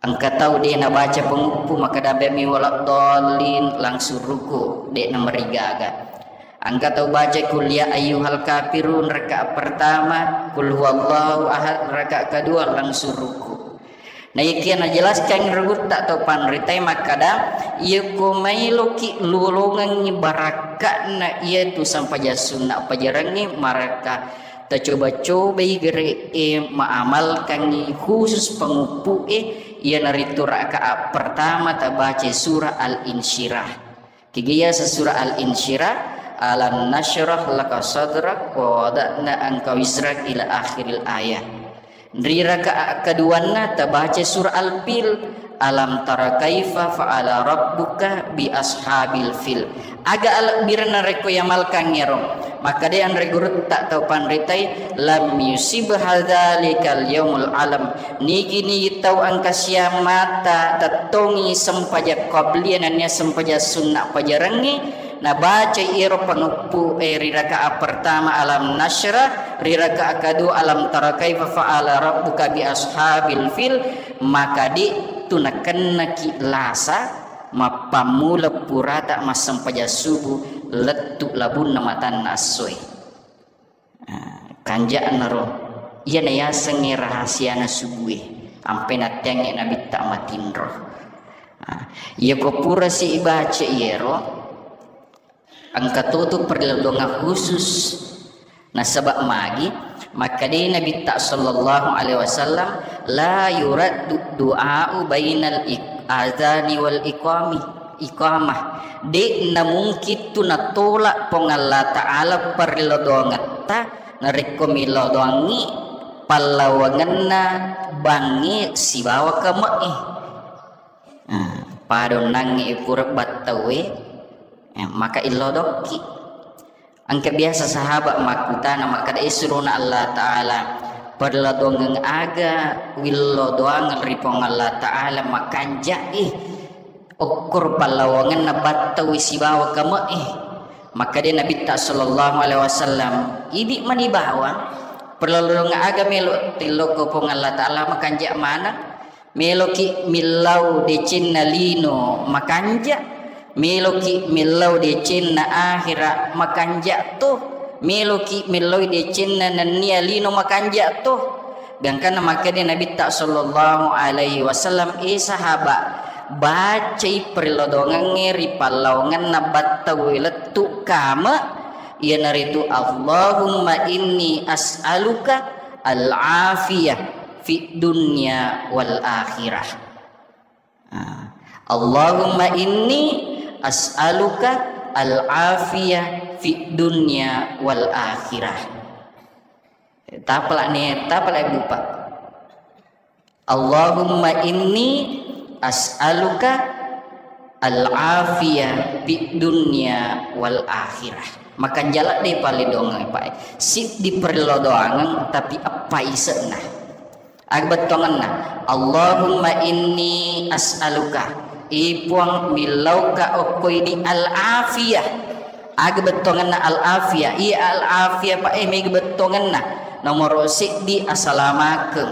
Engka tau de nabaca penguppu, maka dambe mi waladdallin, langsung ruku, de namarigaga. Engka tau baca kul ya ayyuhal kafirun rakaat pertama, kul huwallahu ahad rakaat kedua, langsung ruku. Naiyakia najelaskan ri gurutta tau panritae makkada, iyako mailoki lolongengngi barakka'na iyatu sempajang sunna pajarengnge, maraka tacoba-cobai gere'e maamalkangngi khusus penguppu'e, iyanaritu rakaat pertama tabaca surah Al-Insyirah. Kegiyasa surah Al-Insyirah, alam nasyrah laka sadrak wa wada'na anka wizrak ila akhiril ayah. Ri rakaat keduanna tabaca surah Al-Fil, alam tara kaifa fa'ala rabbuka bi ashabil fil. Aga alebbirenna rekko yamalkangngero? Makkeda anre gurutta tau panritai, lam yusib hadzalikal yaumul alam. Nigi-nigi tau engka siammata tettongi sempajang qabliyah nennia sempajang sunna pajarengnge, nabacai ero panguppu e ri rakaat pertama alam nasyrah, ri rakaat kedua alam tara kaifa fa'ala rabbuka bi ashabil fil, maka de tu nakennaki lasa mappammula purata massempajang subuh lettu labunna matanna essoe. Ah, kanja'naro, iyana yasengnge rahasiana subue, ampe natteangnge nabitta matinro. Ah, iyako purasi ibaca iyero, engka totu perlindungan khusus. Nasaba magi, makkeda nabitta sallallahu alaihi wasallam, la yuraddu du'a'u bainal ik-, adzani wal iqami. Iqamah. De namungkin tu natolak Puang Allah Ta'ala parellodongetta narekko millau doangngi pallawangenna bangnge sibawa kame'e. Ah, pada onnangnge pura battaue, eh, maka illodokki. Engka biasa sahabat makkutana makkeda, "Eh, surona Allah Ta'ala, perlodongeng aga willodoangeng ri Puang Allah Ta'ala makanja'i okkoro pallawangenna battaui sibawa kame'e?" Makkeda Nabitta sallallahu alaihi wasallam, "Idi mani bawang, perlodongeng aga melo tillokko Puang Allah Ta'ala makanja maneng?" Meloki millau decenna lino makanja, meloki millau decenna akhira makanja to, meloki millau decenna nennia lino makanja to. Gangkanna makkeda Nabitta sallallahu alaihi wasallam, "Eh sahaba, bacai perlodongengnge ri pallawangenna battaue lettu kame, iyanaritu, Allahumma inni as'aluka al-afiyah fid dunya wal akhirah." Ah, Allahumma inni as'aluka al-afiyah fid dunya wal akhirah. Tapalak ni, tapalak bupa. Allahumma inni as'aluka al-afiyah fid dunya wal akhirah. Makanjala de pale doangeng, Pak. Siddi perlodoangeng, tapi eppa ise'na. Aga bettuangenna, "Allahumma inni as'aluka." I Puang, millauka okko idi al-afiyah. Aga bettuangenna al-afiyah? Iya al-afiyah, Pak, eh, mega bettuangenna. Nomoro siddi asalamakeng.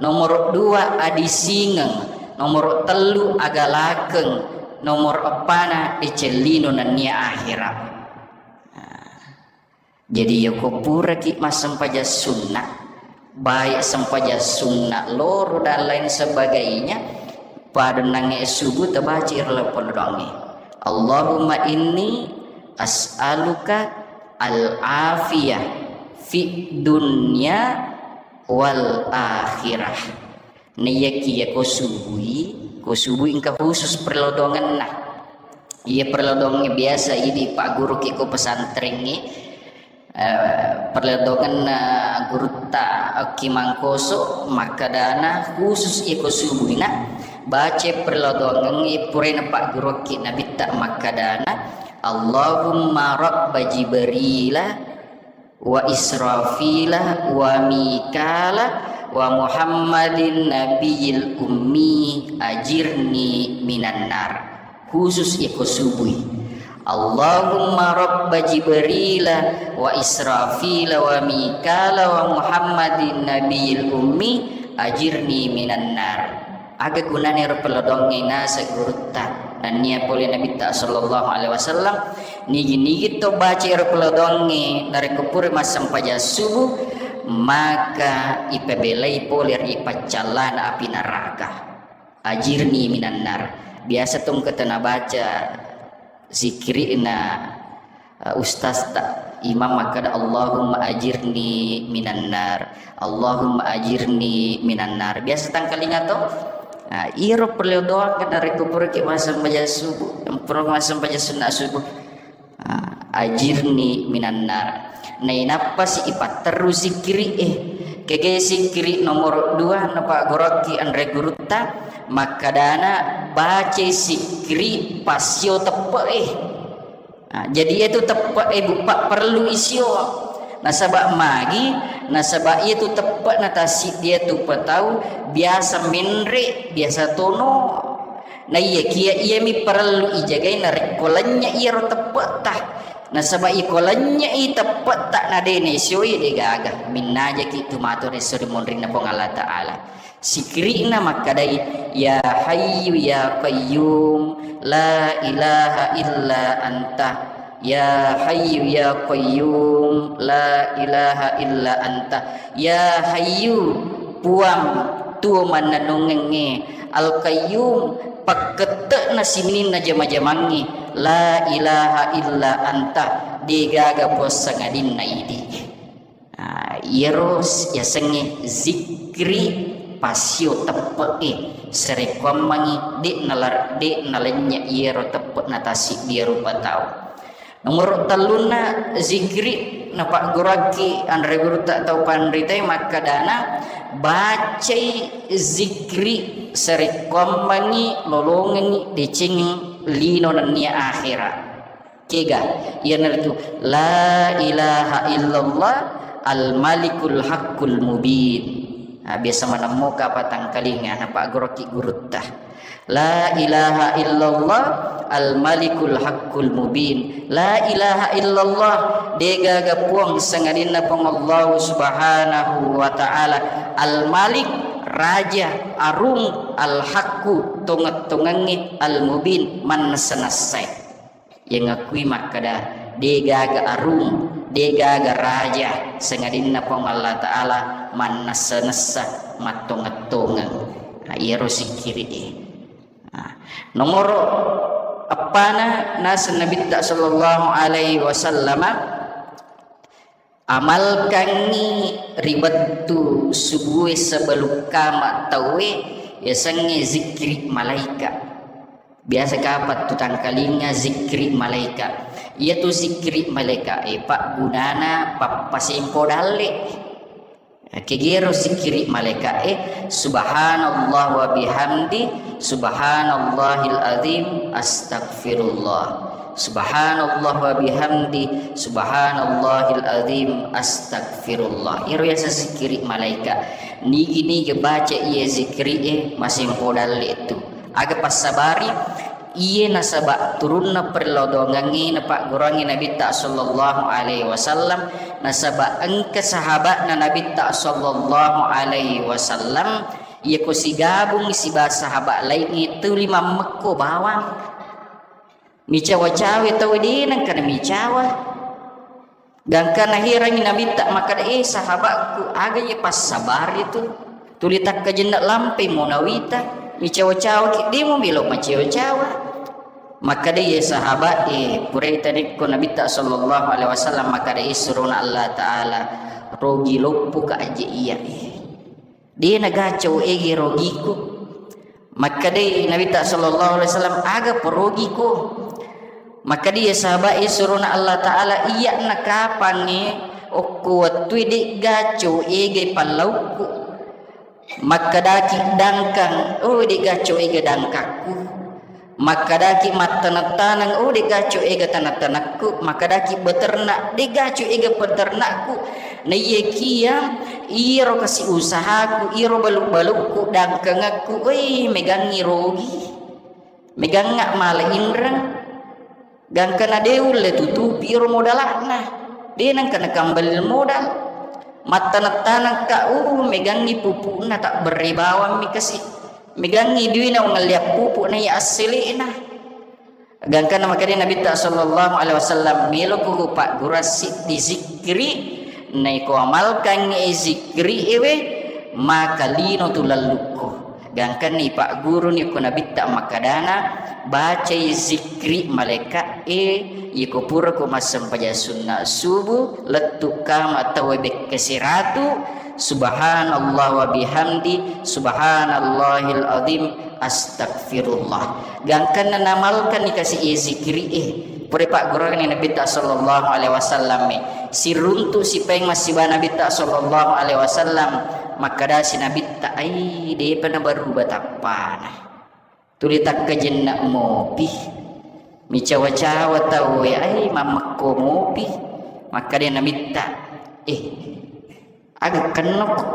Nomoro dua adisingeng. Nomoro tellu agalakeng. Nomoro eppana decellino nennia akhera. Nah. Jadi, yako puraki massempajang sunna, baik sempajang sunna loro dan lain sebagainya, padennangnge subuh tabaca iro perlodoangnge. Allahumma inni as'aluka al-afiyah fid dunya wal akhirah. Naiyakiya ko subui, ko subui engka khusus perlodoangenna. Iya perlodoangnge biasa idi pagguruki ko pesantrengnge, eh, perlodoangenna gurutta Ki Mangkoso, makkedana khusus iya ko subuina, baca perlodoangengnge puraina pagguruki Nabitta makkedana, "Allahumma rabba Jibrila wa Israfila wa Mikala wa Muhammadin nabiyil ummi ajirni minan nar." Khusus iko subui. "Allahumma rabba Jibrila wa Israfila wa Mikala wa Muhammadin nabiyil ummi ajirni minan nar." Aga gunana ero pellodoangnge naseng gurutta? Nennia pole Nabitta sallallahu alaihi wasallam, nigi-nigi to baca ero pellodoangnge narekko pura massempajang subuh, maka ipabelai pole ri paccallana api neraka. Ajirni minan nar. Biasa tongketa nabaca zikirina, eh, ustazta, imam makkeda, "Allahumma ajirni minan nar, Allahumma ajirni minan nar." Biasa tangkalinga to? Nah, iyaro perlu doa kada rekko puraki massempajang subuh, pura massempajang sunna subuh. Ah, ajirni minan nar. Nainappasi ipatterru sikkiri e. Kege sikkiri nomor dua napaggoroki anre gurutta, makkadana bacai sikkiri passio teppe e. Ah, jadi iyatu teppe e buppa perlu isio. Nasaba magi, nasaba iyatu teppe na tassiddi iyatu patau biasa menre, biasa tono. Naiyakiya iyami parellu ijagai narekko lennye iyaro teppe'ta. Nasaba iko lennye i teppe'ta na de naisioi, de gaga. Minnajaki tu matu resso ri monrinna Puang Allah Ta'ala. Sikiri'na makkadai, "Ya Hayyu ya Qayyum, la ilaha illa anta." Ya Hayyu ya Qayyum, la ilaha illa anta. Ya Hayyu, Puang, tuo mannennungengnge. Al-Qayyum, pakkette'na sininna jama-jamangnge. La ilaha illa anta, degaga puang sangadinna idi. Ah, iyaro s-, yasengnge zikri passio teppe'e, sarekkuammengngi de' nalar-, de' nalennye iyaro teppe'na tassiddi rupa tau. Nomoro tellunna zikri napagguruakki anre gurutta tau panritae makkadana, bacai zikri sarekkuammengngi lolongengngi deceng lino nennia akhera. Kega? Iyanaritu, "La ilaha illallah al-malikul haqqul mubin." Nah, biasa manemmoka patangkalinga, napagguruki gurutta. "La ilaha illallah al-malikul haqqul mubin." La ilaha illallah, degaga puang sangadinna Puang Allahu Subhanahu wa Ta'ala, al-malik, raja, arung, al-haqqu, tongeng-tongengnge, al-mubin, mannessa-nessai. Yang akui makkada, degaga arung, degaga raja, sangadinna Puang Allah Ta'ala mannessa-nessa, mattongeng-tongeng. Nah, iyaro sikkiri e. Nah, nomoro eppana naseng Nabitta sallallahu alaihi wasallama, amalkangngi ri wettu subue sebelum kama tauwe, yasengnge zikri malaika. Biasa kapang tu tangkalinga zikri malaika. Iyatu zikri malaika e paggunana pappasempo dalle. Kegero zikri malaika e, "Subhanallah wa bihamdi, subhanallahil azim, astagfirullah." Subhanallah wa bihamdi, subhanallahil azim, astagfirullah. Iyaro yaseng zikiri malaika. Nigi-nigi baca iye zikiri e, masempo dalle tu. Aga passabari? Iye nasaba turunna perlodongengnge napagguruangngi Nabitta sallallahu alaihi wasallam, nasaba engka sahabatna Nabitta sallallahu alaihi wasallam, iyako sigabung siba sahabat laingnge tuli mammekko bawang. Micawa-cawa tau de nengka namicawa. Gangka naherangngi Nabitta makkada, "Eh, sahabatku, aga iye passabari tu? Tuli takkajenna lampai mo nawita, micawa-cawa ki, de mo melo macawa-cawa." Makkada iye sahabat, eh, purai tarekko Nabitta sallallahu alaihi wasallam makkada, eh, surona Allah Ta'ala, rogi loppo ka aje iya, eh. De nagaco ege rogiku. Makkedai Nabitta sallallahu alaihi wasallam, "Aga perogiku?" Makkedai, "Ya sahabat, ya surona Allah Ta'ala, iya nakapangnge okko wettui de'gaco ege pallaukku." Makkedaki dangkang, "Oh, de'gaco ege dangkakku." Makkedaki mattaneng-taneng, "Oh, de'gaco ega taneng-tanengku." Makkedaki beternak, "De'gaco ega peternakku." Naiyakia iyaro kasi usahaku, iyaro balu-balukku, dangkangekku, wei, megangngi rogi. Megangnga mala inreng. Gangkana de ulle tutupi iyaro modalakna. De nengka nakambali modal. Mattaneng-tanengka, uh, megangngi pupukna, tabberre bawammi kasi. Megangngi duina wangalliang pupuk na iya assele'na. Gangkanna makkeda Nabitta sallallahu alaihi wasallam, "Meloko kupaggura siddi zikkiri, naiko amalkangngi zikkiri ewe, maka lino tu lallukku." Gangkanna ipagguruni ko Nabitta makkedana, "Bacai zikkiri malaika e, iko purako massempajang sunna subuh, lettu kama tauwe bekke siratu, subhanallah wa bihamdi, subhanallahil azim, astagfirullah." Gangkanna namalkanni kasi e zikiri e. Pura paggurani Nabitta sallallahu alaihi wasallam e. Siruntu sipaeng massiba Nabitta sallallahu alaihi wasallam. Makkedasi Nabitta, "Ai, depa nabaruba tappana. Tuli takkajenna mopi. Micawa-cawa tau e, ai, mammekko mopi." Makkeda Nabitta, "Eh, aga kennoko,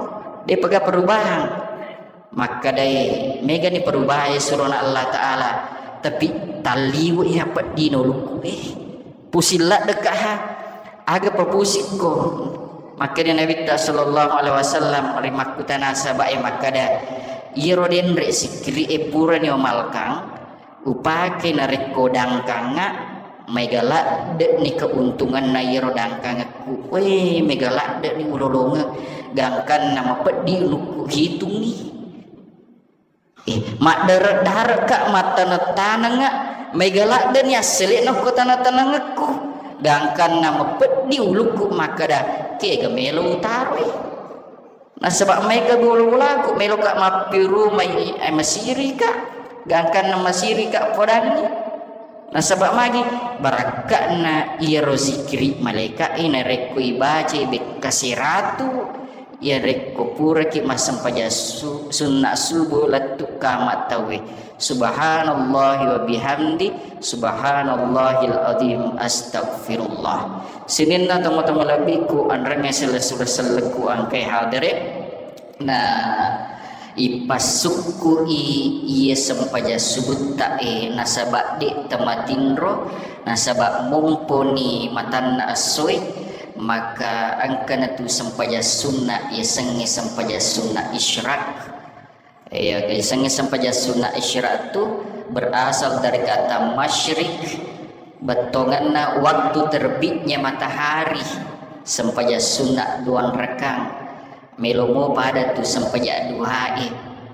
depaga perubahan." Makkedai, "Megani perubahan surona Allah Ta'ala, tapi talliwe iya peddino lukku e. Pusing ladde ka ha, aga papusikko." Makkeda Nabitta sallallahu alaihi wasallam ri makkutana sahabat e makkeda, "Iyaro denre sikkiri e purani omalkang, upake narekko dangkangnga, mega ladde'ni keuntunganna iyaro dangkangekku. Weh, mega ladde'ni ulolongeng, gangkanna mapeddi ulukku hitungngi. Eh, maddare-dare'ka, mattaneng-tanengnga, mega ladde'ni assele'na ko taneng-tanengekku, gangkanna mapeddi ulukku makkeda, kega melo utaroi." Nasaba maega bola-bolaku, meloka mappirumai, eh, masirika, gangkanna masirika podangngi. Nasaba magi? Barakka'na iyaro zikiri malaika e narekko ibacai bekka siratu, iyarekko puraki massempajang su-, sunna subuh lettu kama tauwe. Subhanallahi wa bihamdi, subhanallahil azim, astagfirullah. Sininna tomatoa malebbiku, anrengnge sellessureng sellekku engkae hadere. Na ipassukku'i iye sempajang subutta e, nasaba de tamatinro, nasaba momponi matanna essoe, maka engkana tu sempajang sunna yasengnge sempajang sunna isyraq. Iya, yasengnge sempajang sunna isyraq tu berasal dari kata masyrik, bettonganna waktu terbitnya matahari, sempajang sunna duang rakang. Melo mo pada tu sempajang duha e,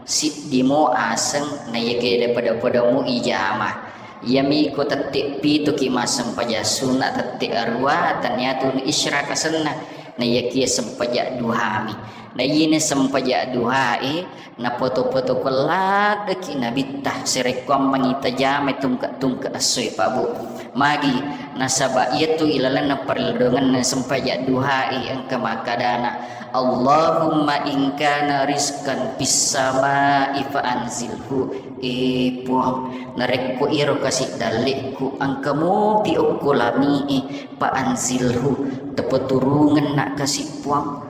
siddi mo aseng, na iyake pada-pada mo ijama. Iyami ko tette pituki massempajang sunna, tette arua, tania tu isyraq asenna. Na iyakie sempajang duhami. Na iyene sempajang duha e, napoto-poto ko laddeki Nabitta, sarekkuammengngi tajamai tungke-tungke essoe, Pak Bu. Magi? Nasaba iyatu ilalenna parelodongenna sempajang duha e engka makkadana, "Allahumma in kana rizqan fis samai fa anzilhu E Puang, narekko iyaro kasi dalle'ku engka mopi okko langi'e, fa anzilhu, tapaturungenna kasi Puang.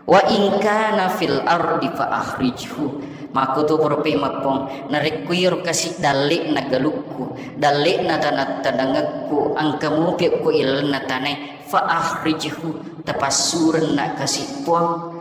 Wa in kana fil ardi fa akhrijhu. Makkuto pura pemeng Puang, narekko iyaro kasi dalle'na galukku, dalle'na taneng-tanengekku, engka mopi okko ilalenna tanae, fa akhrijhu, tapassurenna kasi Puang.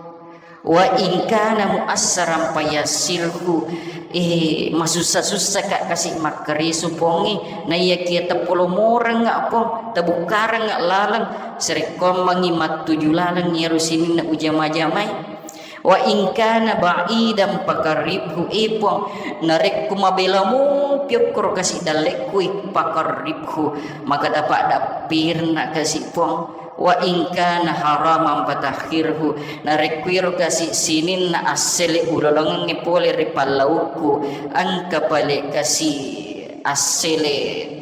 Wa in kana muassaran fayassirhu, eh, masussa-sussaka kasi makkareso Puangnge, naiyakia tapolomorengnga Puang, tabukkarengnga laleng, sarekkoammengngi mattuju laleng iyaro sininna ujama-jamai. Wa in kana ba'idan faqarribhu, eh Puang, narekko mabela mopi okkoro kasi dalle'ku, eh, faqarribhu, maka tapaddappirenna kasi Puang. Wa in kana haraman fatahhirhu, narekko iyaro kasi sininna assele ulolongengnge pole ri pallaukku, engka pale kasi assele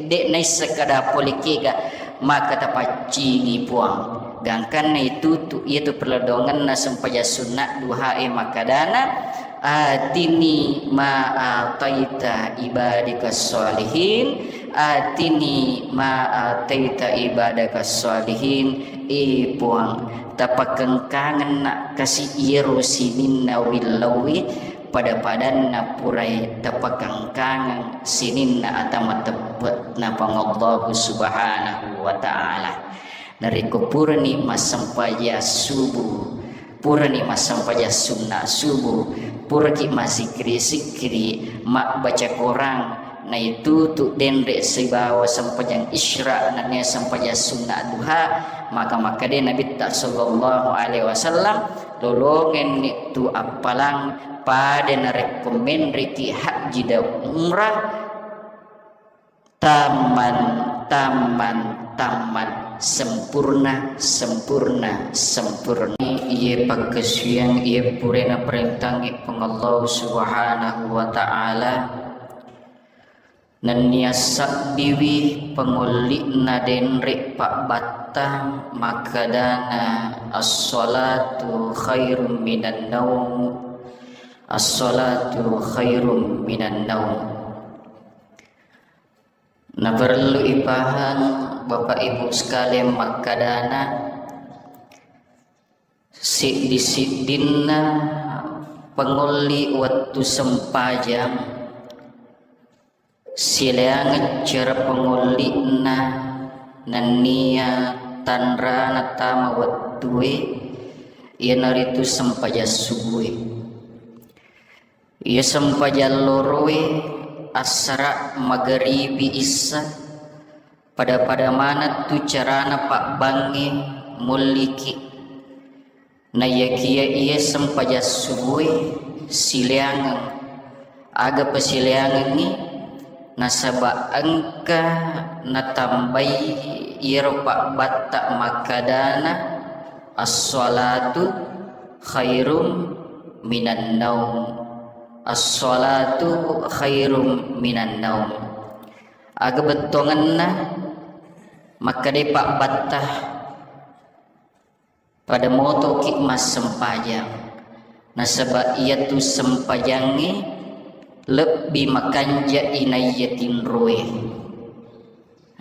de' naisseng kada pole kega, maka tapaccingi Puang. Gangkanna itutu iyatu perlodongenna sempajang sunna duhae makkedana, atini ma ataita ibadika sholihin, atini ma ataita ibadaka sholihin. E Puang, tapakengkangenna kasi iyaro sininna willauwi, pada-padanna purai tapakengkangeng sininna ata mateppe'na Puang Allahu Subhanahu wa Ta'ala. Narekko purani massempajang subuh, purani massempajang sunna subuh, puraki massikkiri-sikkiri, mabbaca Korang, naitutu denre sibawa sempajang isra, nennia sempajang sunna duha, maka makkeda Nabitta sallallahu alaihi wasallam, lolongenni tu appalang pada narekko menreki hajji dan umrah, tamman, tamman, tamman, sempurna, sempurna, sempurna. Iye pakkasuwiyang, iye purana parentangngi Puang Allah Subhanahu wa Ta'ala, nennia sabbiwi pangolli'na denre pabbatta makkedana, as-salatu khairum minan naum, as-salatu khairum minan naum. Naparellu ipahang, Bapak Ibu sekalian, makkedana, siddi-siddinna pangolli wettu sempajang, silaingeng cara pangolli'na nennia tanrana tama wettue, iyanaritu sempajang subue. Iya sempajang loroe, assara, magaribi, issa, pada-pada maneng tu carana pabbangnge mulliki. Naiyakiya iya sempajang subue silaingeng. Aga pasilaingengngi? Nasaba engka natambai iyaro pabbatta makkedana, as-salatu khairum minan naum. As-salatu khairum minan naum. Aga bettuangenna makkedai pabbatta, pada motoki massempajang, nasaba iyatu sempajangnge lebbi makanjai naiya tinroe.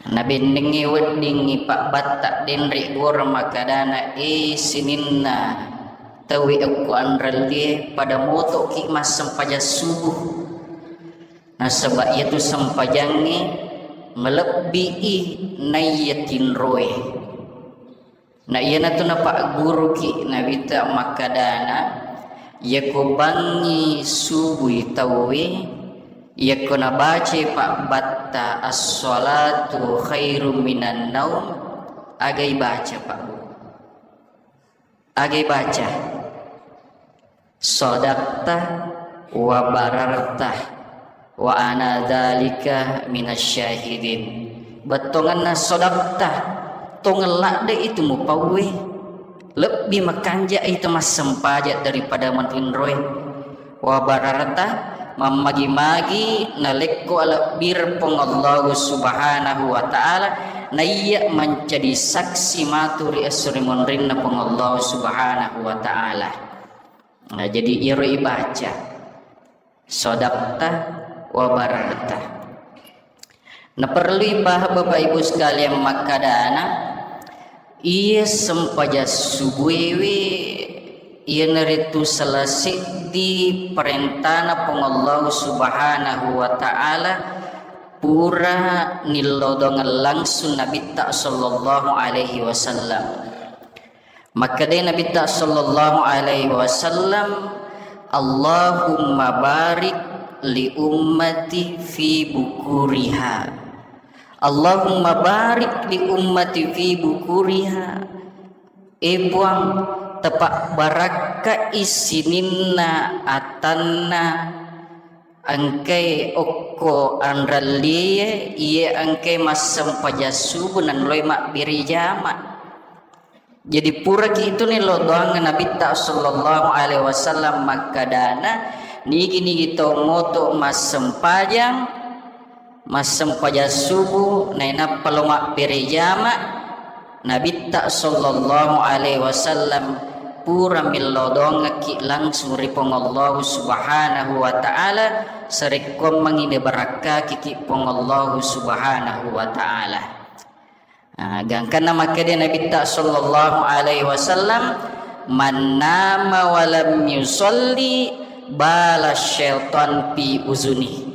Nabennengnge weddingngi pabbatta denre gora makkedana, e sininna tauwe okko anrellie, pada motoki massempajang subuh. Nasaba iyatu sempajangnge malebbii naiya tinroe. Na iyanatu napagguruki Nabitta makkedana, iyako bangngi subui tauwe, iyako nabacai pabbatta as-salatu khairum minan naum, agai baca, Pak Bu? Agai baca? Sadaqta wa bararta wa ana dzalika minasy syahidin. Bettuangenna sadaqta, tongeng ladde itu mupauwe, lebbi makanja itu massempajang daripada matinroe. Wa bararta, mammagi-magi nalekko alebbireng Puang Allahu Subhanahu wa Ta'ala, naiya mancaji saksi matu ri esso ri monrinna Puang Allahu Subhanahu wa Ta'ala. Nah, jadi iyaro ibaca, sadaqta wabarakatuh. Naperlui paham Bapak Ibu sekalian makkadana, iya sempajang subuewe iyanaritu salah seddi parentana Puang Allahu Subhanahu wa Ta'ala pura nillodongeng langsung Nabitta sallallahu alaihi wasallam. Makkeda Nabitta sallallahu alaihi wasallam, "Allahumma barik li ummati fi bukuriha. Allahumma barik li ummati fi bukuriha." E Puang, tapabbarakkai sininna atanna engkae okko anrallie, iye engkae massempajang subuh naloi mabbere jama. Jadi puraki itu nilodongeng Nabitta sallallahu alaihi wasallam makkadana, nigi-nigi tau moto massempajang, massempajang subuh, nainappa lo mabbere jama, Nabitta sallallahu alaihi wasallam pura millodongekki langsung ri Puang Allahu Subhanahu wa Ta'ala, sarekkuammengi nibarakkakiki Puang Allahu Subhanahu wa Ta'ala. Ah, gangkanna makkeda Nabitta sallallahu alaihi wasallam, "Man nama wa lam yusalli bala syaitan fi uzuni."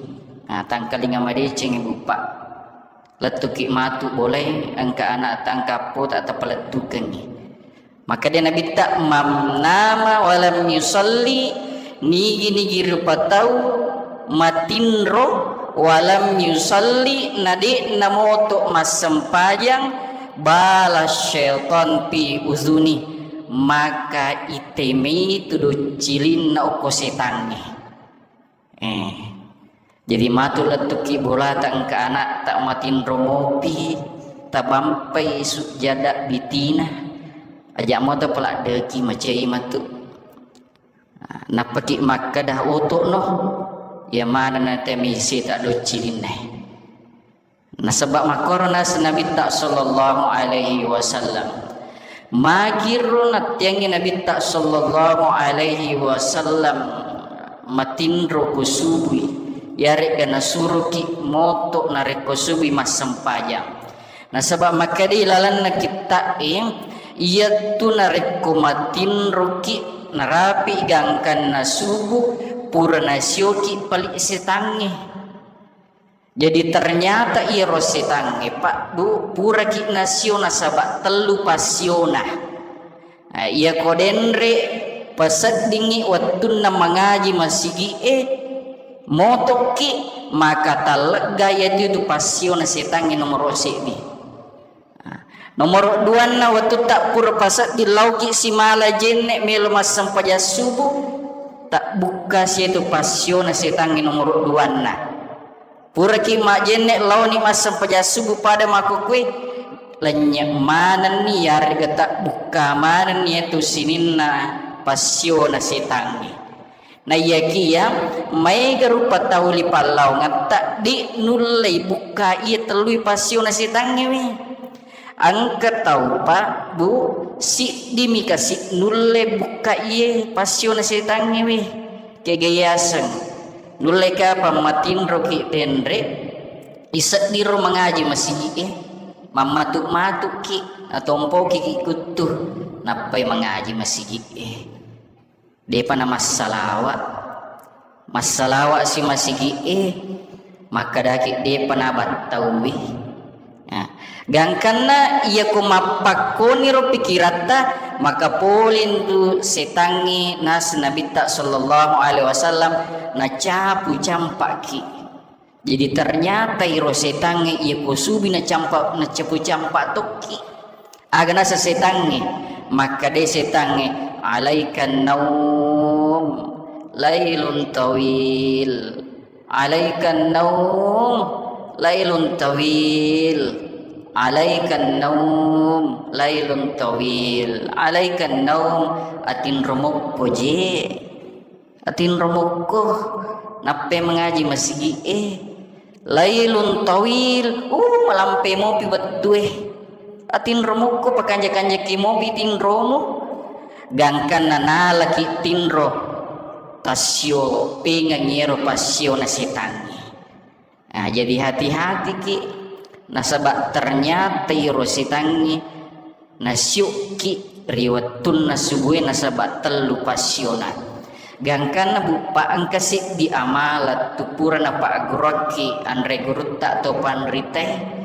Ah, tangkalinga madeceng, Ibu, Pak. Lettuki matu bolai, engka anak tangkappo tak tapalettukengi. Makkeda Nabitta, "Man nama wa lam yusalli," nigi-nigi rupa tau matinro, "wa lam yusalli," na de'na moto massempajang, "bala syaitan fi uzuni," maka itemai tu doccilinna okko setangnge. Eh. Jadi matu lettuki bolata engka anakta matinro mopi, tabampai sujjada bitina. Aja moto paladdeki macai matu. Nappaki makkeda oto'no, iya manenna temisi ta doccilinna. Nasaba makkoro naseng Nabitta sallallahu alaihi wasallam. Magiro nattiangi Nabitta sallallahu alaihi wasallam matinro ko subui, yaregga nasuroki moto narekko subui massempajang. Nasaba makkedai lalenna kitta'e, iyattu narekko matinroki narapi gangkanna subuh, pura nasioki pali setangnge. Jadi ternyata iyaro setangnge, Pak, Bu, puraki nasio nasaba tellu passiona. Ah, iyako denre paseddingngi wettunna mangaji masigi'e, motokki, maka tallegga iyatu itu passiona setangnge nomoro seddi. Nomoro duanna, wettutta pura pasedding laoki simala jenne melo massempajang subuh, tabbukkasi itu passiona setangnge nomoro duanna. Puraki majjenne laoni massempajang subuh pada makkukue, lennye manenni yarega tabbukka manenni itu sininna passiona setangnge. Naiyakiya maega rupa tau ri pallaongetta, de nullei bukka iya tellui passiona setangnge we. Engka tau, Pak, Bu, siddimi kasi nulle bukka iye passiona setangnge we. Kega yaseng nulle kapang matinroki denre, iseddiro mangaji masigi'e, mammatu-matuki, natompokiki kuttu, nappai mangaji masigi'e. Depa namassalawa. Massalawa si masigi'e, makkedaki depa nabattauwi. Nah, gangkanna iyako mappakkoniro pikiratta, maka polentu setangnge naseng Nabitta sallallahu alaihi wasallam nacapu campaki. Jadi ternyata iro setangnge iya ko subi nacampa-, nacapu-campa tokki. Aga naseng setangnge? Makkeda setangnge, "Alaikan naum, lailun tawil. Alaikan naum, lailun tawil. Alaikan naum, lailun tawil. Alaikan naum, atinro mokko je." Atinro mokko, nappe mangaji masigi'e. Lailun tawil, uh, malampe mopi wettue. Atinro mokko, pakanja-kanjaki mopi tinromu. Gangkanna nalaki tinro, tassio pengang iyaro passiona setangnge. Jadi hati-hatiki, nasaba ternyata iro setangnge nasiukki ri wettunna subue nasaba tellu passiona. Gangkanna buppa engka siddi amalan tu pura napagguruakki anre gurutta atau panritae.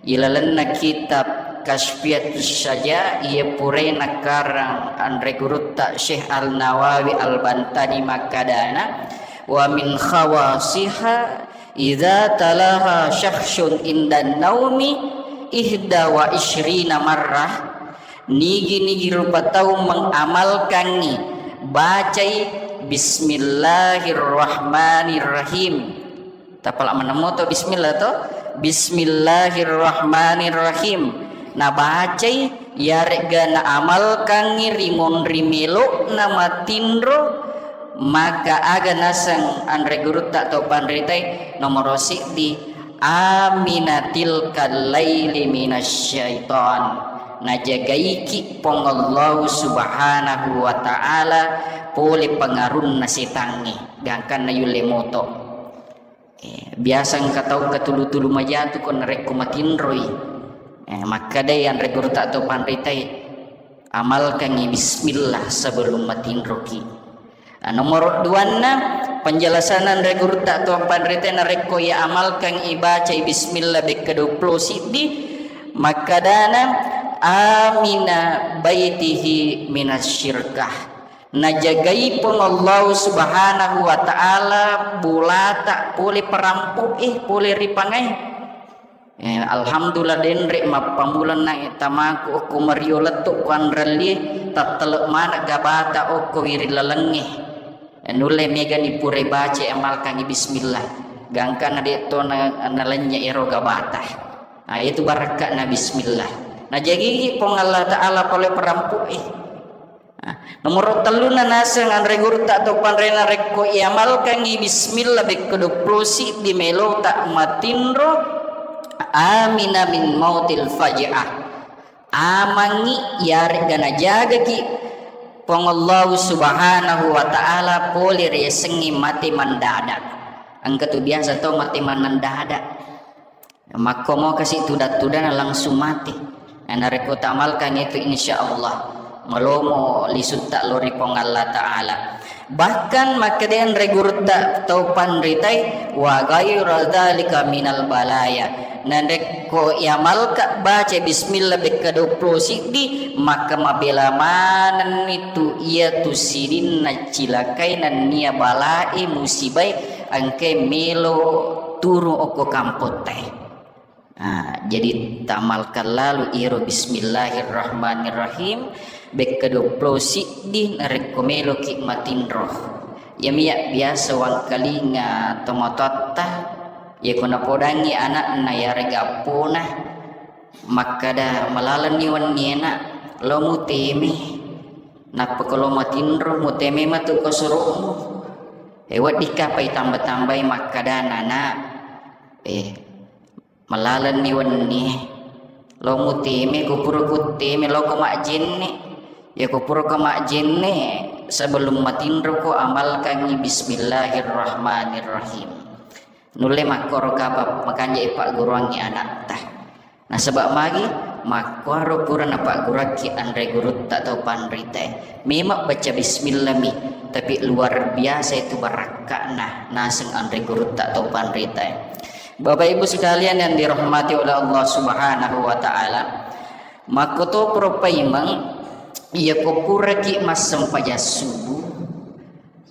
Ilalenna kitab Kasyfiyatus Syaja, iya purae nakarang anre gurutta Syekh Al-Nawawi Al-Bantani makkadana, "Wa min khawasiha idza talaha syakhsun indan naumi ihda wa isyrina marrah." Nigi-nigi rupa tau mengamalkangi, bacai Bismillahirrahmanirrahim. Tapala manemmo to bismillah to. Bismillahirrahmanirrahim. Nabacai, yaregga naamalkangi ri monri melo'na matinro, maka aga naseng anre gurutta atau panritai? Nomoro siddi, amina tilkal laili minasyaiton. Najagaiki Puang Allahu Subhanahu wa Ta'ala pole pengarunna setangnge, gangkanna yulle moto. Eh, biasa engka tau katulu-tulu majatu ko narekko matinroi. Eh, makkadai anre gurutta atau panritai, amalkangi bismillah sebelum matinroki. Nah, nomoro duanna, penjelasan anre gurutta atau panritai, narekko iya amalkangi, bacai bismillah bekka duappulo siddi, makkadana, amina baitihi minasyirkah. Najagai Puang Allahu Subhanahu wa Ta'ala bolata pole perampo'e, pole ripangae. Eh, alhamdulillah, denre mappammula nae tamaku okko mario lettu ko anrellie, tattele maneng gabata okko wiring lalengnge. Eh, nulle megani pura baca amalkangi bismillah. Gangkanna de to na-, nalennye ero gabata. Ah, itu barakka'na bismillah. Najagigi Puang Allah Ta'ala pole perampo'e. Nah, nomoro tellunna naseng anre gurutta atau panrena, rekko iamalkangi bismillah bekka duappulo siddi melota matinro, amina min mautil faja'ah. Amangi yaregga najagaki Puang Allahu Subhanahu wa Ta'ala pole riasengnge mate mendadak. Engka tu biasa tau mate mendadak. Makkomo kasi tudang-tudang langsung mate. Nah, narekko tamalkan itu, insya Allah malomo lisutta lo ri Puang Allah Ta'ala. Bahkan makkeda anre gurutta tau panritai, wa ghaira dzalika minal balaya. Narekko iamalka baca bismillah bekka duappulo siddi, maka mabela manenni tu iya tu sininna cilakai nennia balae musibai engkai melo turu okko kampottae. Ah, jadi tamalkan lalu iro bismillahirrahmanirrahim bekka duappulo siddi narekko meloki matinro. Iyami ya biasa wangkalinga tomatoatta, yako napodangi anakna yarega appona, makkada, "Malalenni wenni, Nak, lo muteme. Nappa ko lo matinro, muteme matu ko suru'mu." Eh, weddikka pai tamba-tambai makkada, "Nak, eh, malalenni wenni, lo muteme, ko pura kutteme, loko majjenne. Ya ko pura ko majjenne, sebelum matinro ko amalkangi bismillahirrahmanirrahim." Nulle makkoro kapa makanja ipagguruangi anatta. Nasaba magi? Makkuaro pura napagguruakki anre gurutta atau panritae. Memang baca bismillah mi, tapi luar biasa itu barakka'na naseng anre gurutta atau panritae. Bapak Ibu sekalian yang dirahmati oleh Allah Subhanahu wa Ta'ala, makkoto pura paimeng, iya ko puraki massempajang subuh,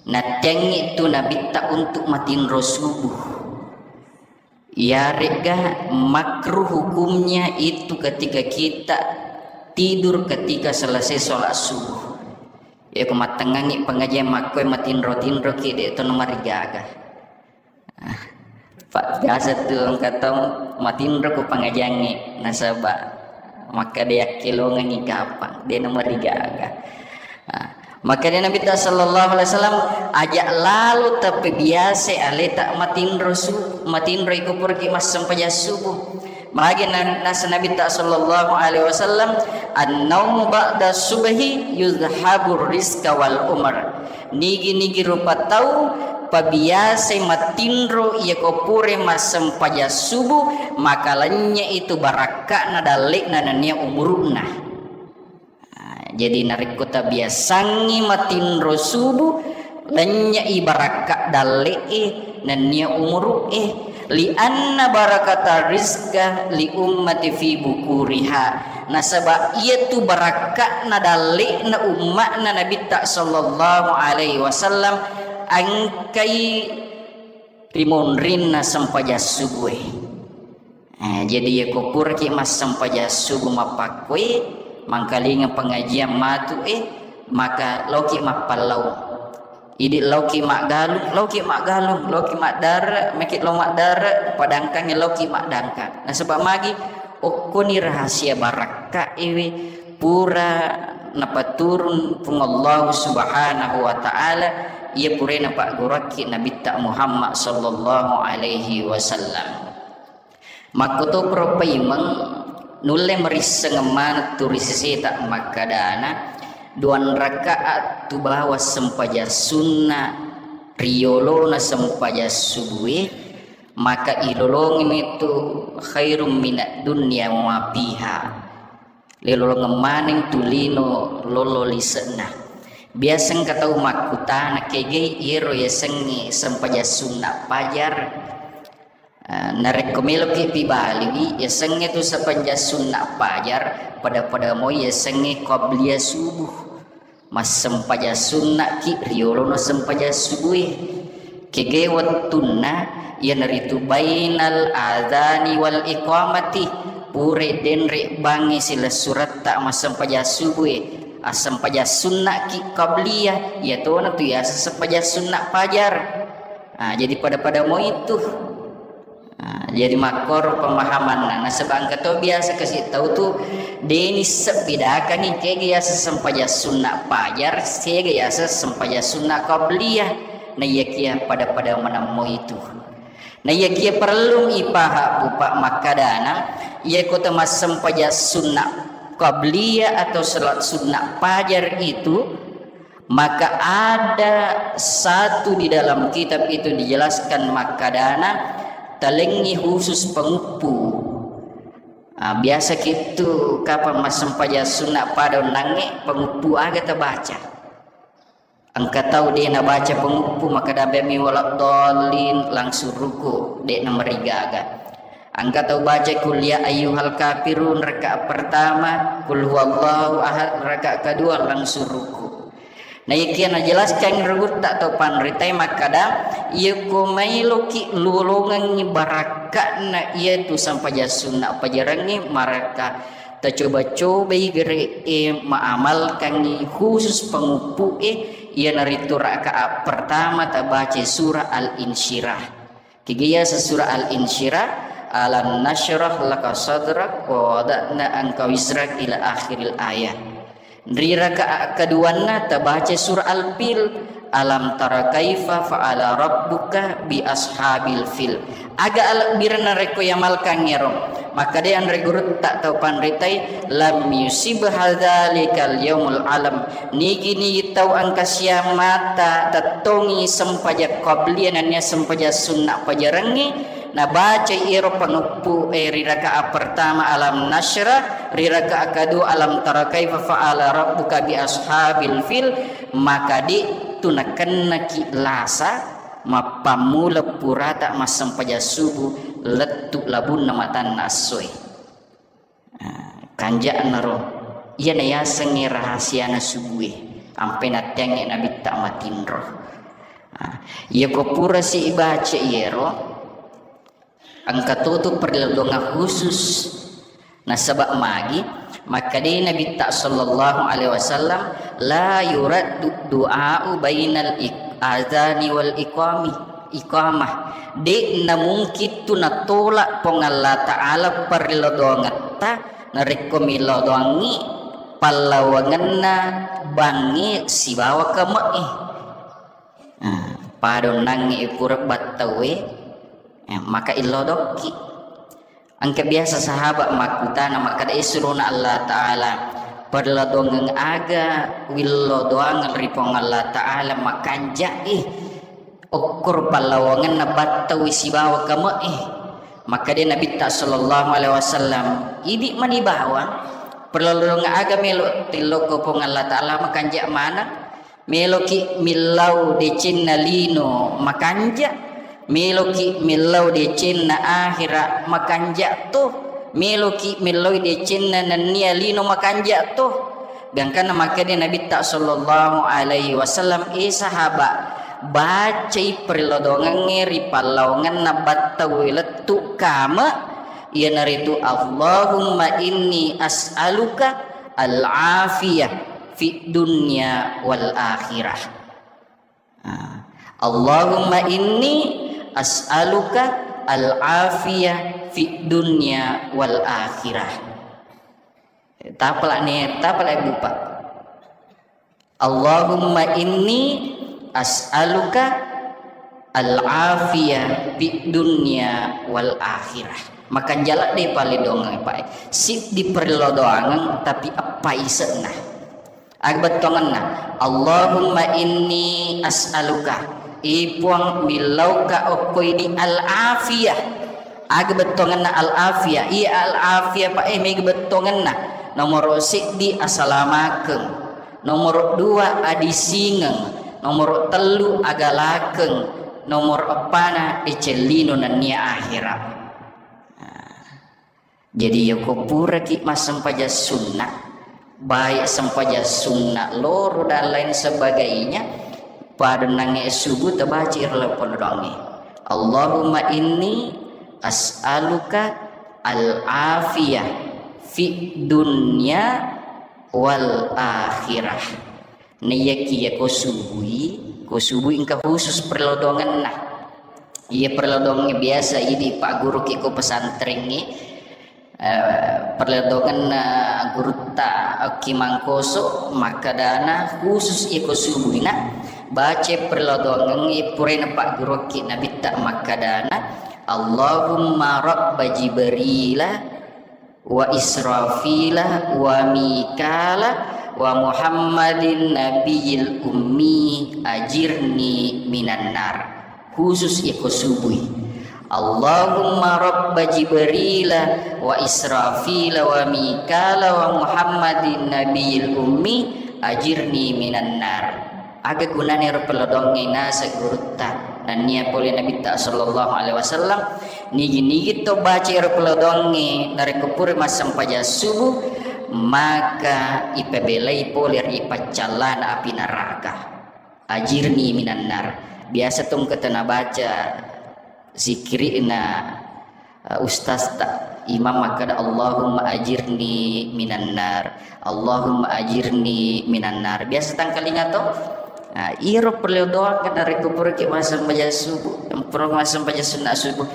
nattengngi tu nabitta untuk matinro subuh. Iyaregga makruh hukumnya itu ketika kita tidur ketika selesai sholat subuh. Ya, ko mattengngangi pengajian makkoe matinro-tinroki, de' to namarigaga. Ah, Pak, biasa tu engka tau matinro ko pengajiangngi nasaba makkeda yakkelongengi kapang, de' namarigaga. Ah, makkeda Nabitta sallallahu alaihi wasallam, "Aja lalo tappebiasa aleta matinro su-, matinro iko puraki massempajang subuh." Magi na-, nasa Nabitta sallallahu alaihi wasallam, "An-naumu ba'da subhi yuzhabur rizqa wal umr." Nigi-nigi rupa tau Pabiasai matinro iyako pura massempajang subuh, maka lennye itu barakka'na dalle'na nennia umuru'na. Ah, jadi narekko tabiasangngi matinro subuh, lennye'i barakka dalle'e nennia umuru'e. Lianna barakata rizqa li ummati fi bukuriha. Nasaba iyatu barakka'na dalle'na umma'na Nabitta sallallahu alaihi wasallam engkai ri monrinna sempajang subuhe. Eh, jadi iyako puraki massempajang subuh mappakkue, mangkalinga pengajian matu, eh, maka loki mappallau. Idi loki maggalung, loki maggalung, loki maddare, meki lo maddare, padangkangi loki maddangka. Nasaba magi okkoni rahasia barakka iwi pura napaturun Puang Allah Subhanahu wa Ta'ala, iya pura napaggurakki Nabitta Muhammad sallallahu alaihi wasallam. Makkotoparo paimeng, nulle marisseng maneng tu ri seseta makkadana, duang rakaat tu bawang sempajang sunna ri yolona sempajang subue, maka ilolongimi tu khairum minad dunya wa ma fiha. Lelolongeng maneng tu lino lolo lise'na. Biasa engka tau makkutana, kegai iyero yasengnge sempajang sunna pajar? Ah, narekko meloki pibaliwi, yasengnge tu sempajang sunna pajar, pada-pada moi yasengnge qabliyah subuh. Massempajang sunna'ki riolono sempajang subue. Kegai wettunna, iyanaritu bainal adzani wal iqamati, pura denre bangngi silessuretta massempajang subue. Assempajang sunna'ki qabliyah, iyatona tu yaseng sempajang sunna pajar. Ah, jadi pada-pada moi tu. Ah, jadi makkoro pemahamanna. Nasaba engka to biasa kasi tau tu deni sebidakani kega yaseng sempajang sunna pajar, kega yaseng sempajang sunna qabliyah. Na iyakia pada-pada maneng moi tu. Na iyakia perlu ipaha bupa makkadana, iya kota massempajang sunna qabliyah atau salat sunna pajar itu, maka ada satu di dalam kitab itu dijelaskan makkadana, talengngi khusus penguppu. Ah, biasa kitu kapang massempajang sunna pada onnangnge penguppu aga tabaca. Engka tau de nabaca penguppu, maka dabbemi waladdallin langsung ruku, de namarigaga. Engka tau baca kul ya ayyuhal kafirun rakaat pertama, kul huwallahu ahad rakaat kedua langsung ruku. Naikia najelaskan ri gurutta tau panritae makkada, iyako mailoki lolongengngi barakka'na iyatu sempajang sunna pajarangnge, maraka tacoba-cobai gere'e maamalkangngi khusus penguppu'e, iyanaritu rakaat pertama tabaca surah Al-Insyirah. Kegaya surah Al-Insyirah, "Alam nasyrah laka sadrak wa wada'na anka wizrak," ila akhiril ayah. Ri rakaat keduanna tabaca surah Al-Fil, "Alam tara kaifa fa'ala rabbuka bi ashabil fil." Aga alebbirenna rekko yamalkangngero. Makkeda anre gurutta tau panritai, "Lam yusib hadzalikal yaumul alam." Nigi-nigi tau engka siammata tettongi sempajang qabliyah nennia sempajang sunna pajarangnge, nabacai ero pangeppu, eh, ri rakaat pertama Alam Nasyrah, ri rakaat kedua Alam Tara Kaifa Fa'ala Rabbuka bi Ashabil Fil, maka de tu nakennaki lasa mappammula purata massempajang subuh lettu labunna matanna essoe. Ah, kanja'naro, iyana yasengnge rahasiana subue, ampe natteangnge nabitta matinro. Ah, iyako purasi ibaca iyero, engka totu perlindungan khusus. Nasaba magi, makkedai Nabitta sallallahu alaihi wasallam, "La yuraddu du'a'u bainal ik-, adzani wal iqami." Iqamah. De namungkin tu natolak Puang Allah Ta'ala parellau doangetta narekko millau doangngi pallawangenna bangnge sibawa kame'e. Nah, pada onnangnge pura battaue, eh, maka illau dokki. Engka biasa sahabat makkutana makkeda, "Eh, surona Allah Ta'ala, parellau doangeng aga willau doangeng ri Puang Allah Ta'ala makanja'i?" Okkoro pallawangenna battaui sibawa kame'e. Makkeda Nabitta sallallahu alaihi wasallam, idi mani bawang, perlu aga melo tilloko Puang Allah Ta'ala makanja maneng, meloki millau decenna lino makanja, meloki millau decenna akhira makanja to, meloki millau decenna nennia lino makanja to. Gangkanna makkeda Nabitta sallallahu alaihi wasallam, "Eh sahaba, bacai perlodongengnge ri pallawangenna battaue lettu kame, iyanaritu Allahumma inni as'aluka al-afiyah fid dunya wal akhirah." Ah, Allahumma inni as'aluka al-afiyah fid dunya wal akhirah. Tapalak ni, tapalak bupa. Allahumma inni as'aluka al-afiyah fid dunya wal akhirah. Makanjala de pale doang, Pak. Siddi perlu doang, tapi apa isenna? Aga bettuangenna, "Allahumma inni as'aluka," i Puang, millauka okkoi di al-afiyah. Aga bettuangenna al-afiyah? Iya al-afiyah, Pak, eh, mega bettuangenna. Nomoro siddi, asalamakeng. Nomoro dua, adisingeng. Nomoro tellu, agalakeng. Nomoro eppana, decellino nennia akhira. Nah. Jadi, yako puraki massempajang sunna, baik sempajang sunna loro dan lain sebagainya, pada nange subuh tabaca iro perlu doangnge. Allahumma inni as'aluka al-afiyah fi dunya wal akhirah. Naiyakiya ko subui, ko subui engka khusus perlodongenna. Iya perlodongengnge biasa idi pagguruki ko pesantrengnge, eh, perlodongenna gurutta Ki Mangkoso makkedana khusus iya ko subui na baca perlodongengnge purana pagguruki Nabitta makkedana, "Allahumma rabba Jibrila wa Israfila wa Mikala wa Muhammadin nabiyil ummi ajirni minan nar." Khusus iko subui. "Allahumma rabba Jibrila wa Israfila wa Mikala wa Muhammadin nabiyil ummi ajirni minan nar." Aga gunana ero pelodongnge naseng gurutta nennia pole Nabitta sallallahu alaihi wasallam, nigi-nigi to baca ero pelodongnge narekko pura massempajang subuh, maka ipabelai pole ri paccallana api neraka. Ajirni minan nar. Biasa tongketa nabaca zikirina, eh, ustazta, imam makkeda, "Allahumma ajirni minan nar, Allahumma ajirni minan nar." Biasa tangkalinga to? Nah, iyaro perlu doa kan narekko puraki massempajang subuh, pura massempajang sunna subuh.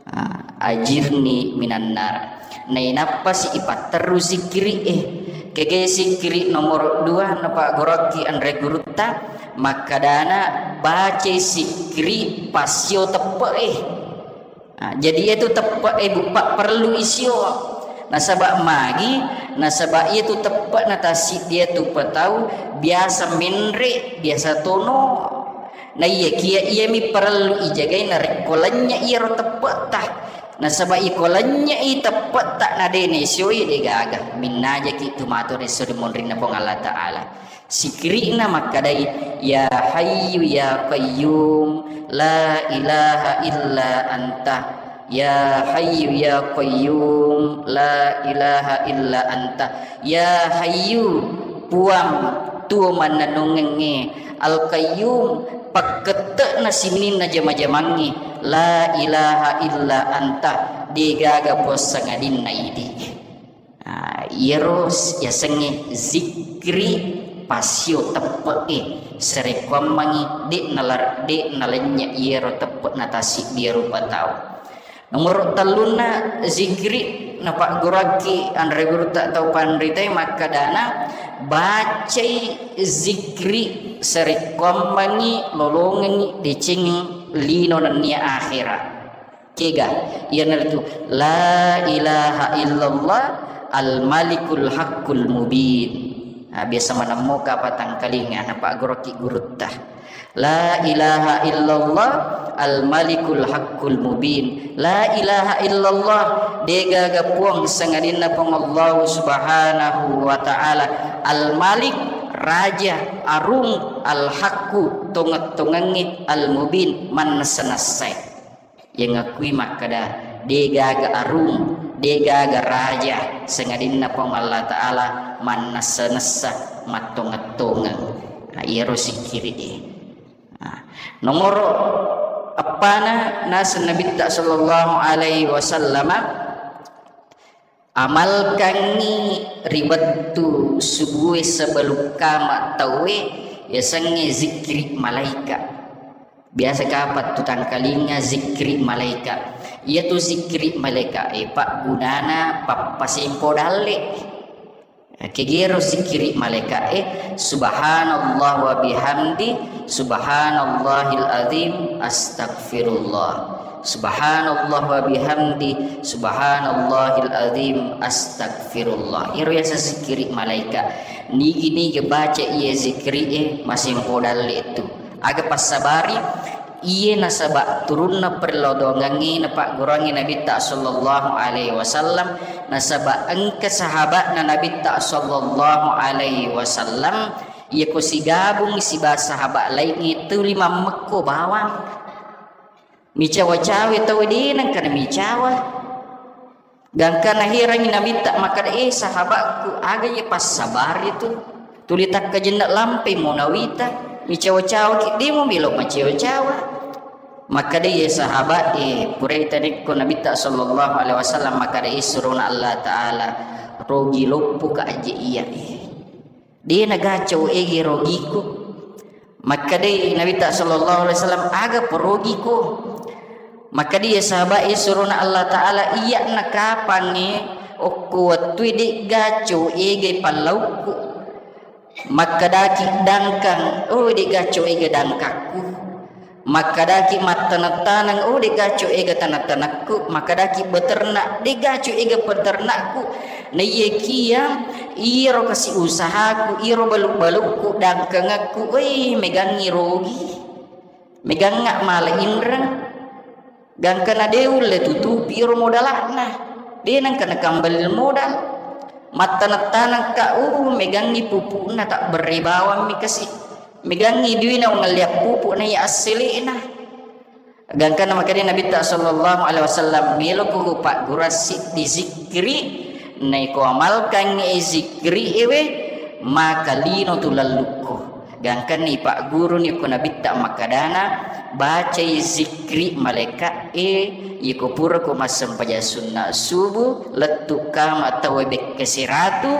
Ah, ajirni minan nar. Nainappasi ipatterru sikkiri e. Kege sikkiri nomoro dua napaggurukki anre gurutta, makkedana, "Bacai sikkiri passio teppe e." Ah, jadi iyatu teppe e buppa perlu isio. Nasaba magi, nasaba iyatu teppe na tassiddi iyatu patau biasa menre, biasa tono. Naiyakiya iyami parellu ijagai narekko lennye iyaro teppetta. Nasaba iko lennye i teppetta na de naisioi de gaga. Minnajaki tu matu resso ri monrinna Puang Allah Ta'ala. Sikiri'na makkedai, "Ya Hayyu ya Qayyum, la ilaha illa anta." Ya Hayyu ya Qayyum, la ilaha illa anta. Ya Hayyu, Puang, tuo mannennungengnge, Al Qayyum, pakkette'na sininna jama-jamangnge, la ilaha illa anta, degaga puang sangadinna idi. Ah, iyaro s-, yasengnge zikri passio teppe'e, sarekkuammengngi de' nalar-, de' nalennye iyaro teppe' natassiddi rupa tau. Nomoro tellunna zikri napagguruakki anre gurutta tau panritae makkedana, bacai zikri sarekkuammengngi lolongengngi deceng lino nennia akhera. Kega? Iyanaritu, "La ilaha illallah al-malikul haqqul mubin." Nah, biasa manemmoka patangkalinga, napagguruki gurutta. La ilaha illallah al-malikul haqqul mubin. La ilaha illallah, degaga puang sangadinna Puang Allah Subhanahu wa Ta'ala, al-malik, raja, arung, al-haqqu, tongeng-tongengnge, al-mubin, mannessa-nessai. Yang akui makkada, degaga arung, degaga raja, sangadinna Puang Allah Ta'ala mannessa-nessa, mattongeng-tongeng. Nah, iyaro sikkiri'e. Nah, nomoro eppana naseng Nabitta sallallahu alaihi wasallama, amalkangngi ri wettu subue sebelum kama tauwe, yasengnge zikkiri malaika. Biasa kapang tu tangkalinga zikkiri malaika. Iyatu zikkiri malaika e paggunana pappasempo dalle. Kegero sikkiri malaika'e, subhanallah wa bihamdi, subhanallahil azim, astagfirullah. Subhanallah wa bihamdi, subhanallahil azim, astagfirullah. Iyaro yaseng sikkiri malaika. Nigi-nigi baca iye zikkiri'e, masempo dalle tu. Aga passabari, iye nasaba turunna perlodongengnge napagguruangngi Nabitta sallallahu alaihi wasallam, nasaba engka sahabatna Nabitta sallallahu alaihi wasallam, iyako sigabung siba sahabat laingnge tuli mammekko bawang. Micawa-cawa tau de nengka namicawa. Gangka naherangngi Nabitta makkada, "Eh, sahabatku, aga iye passabari tu? Tuli takkajenna lampai mo nawita, micawa-cawaki, de mo melo macawa-cawa." Makkada iye sahabat, eh, purai tadekko Nabitta sallallahu alaihi wasallam makkada, eh, surona Allah Ta'ala, rogi loppoka aje iya, eh. De nagacau ege rogiku. Makkedai Nabitta sallallahu alaihi wasallam, "Aga perogiku?" Makkeda iye sahabat e, surona Allah Ta'ala, "Iyya nakapangnge okko wettue de gacau ege pallaukku." Makkedaki dangkang, "Oh, de gacau ege dangkakku." Makkedaki mattaneng-taneng, "Oh, de gacau ega taneng-tanengku." Makkedaki beternak, "De gacau ega peternakku." Naiyakiya iyaro kasi usahaku, iyaro balu-balukku, dangkangekku, wei, megangngi rogi. Megangnga mala inreng. Gangkana de ulle tutupi iyaro modalakna. De nengka nakambali modal. Mattaneng-tanengka, uh, megangngi pupukna, tabberre bawammi kasi. Megangngi duina ungalliang pupuk naiya assele'na. Gangkanna makkeda Nabitta sallallahu alaihi wasallam, "Meloko kupaggura siddi zikkiri, naiko amalkangngi zikkiri ewe, maka lino tu lallukku." Gangkanna ipagguruni ko Nabitta makkedana, "Bacai zikkiri malaika e, iko purako massempajang sunna subuh, lettu kama tauwe bekkasi ratu,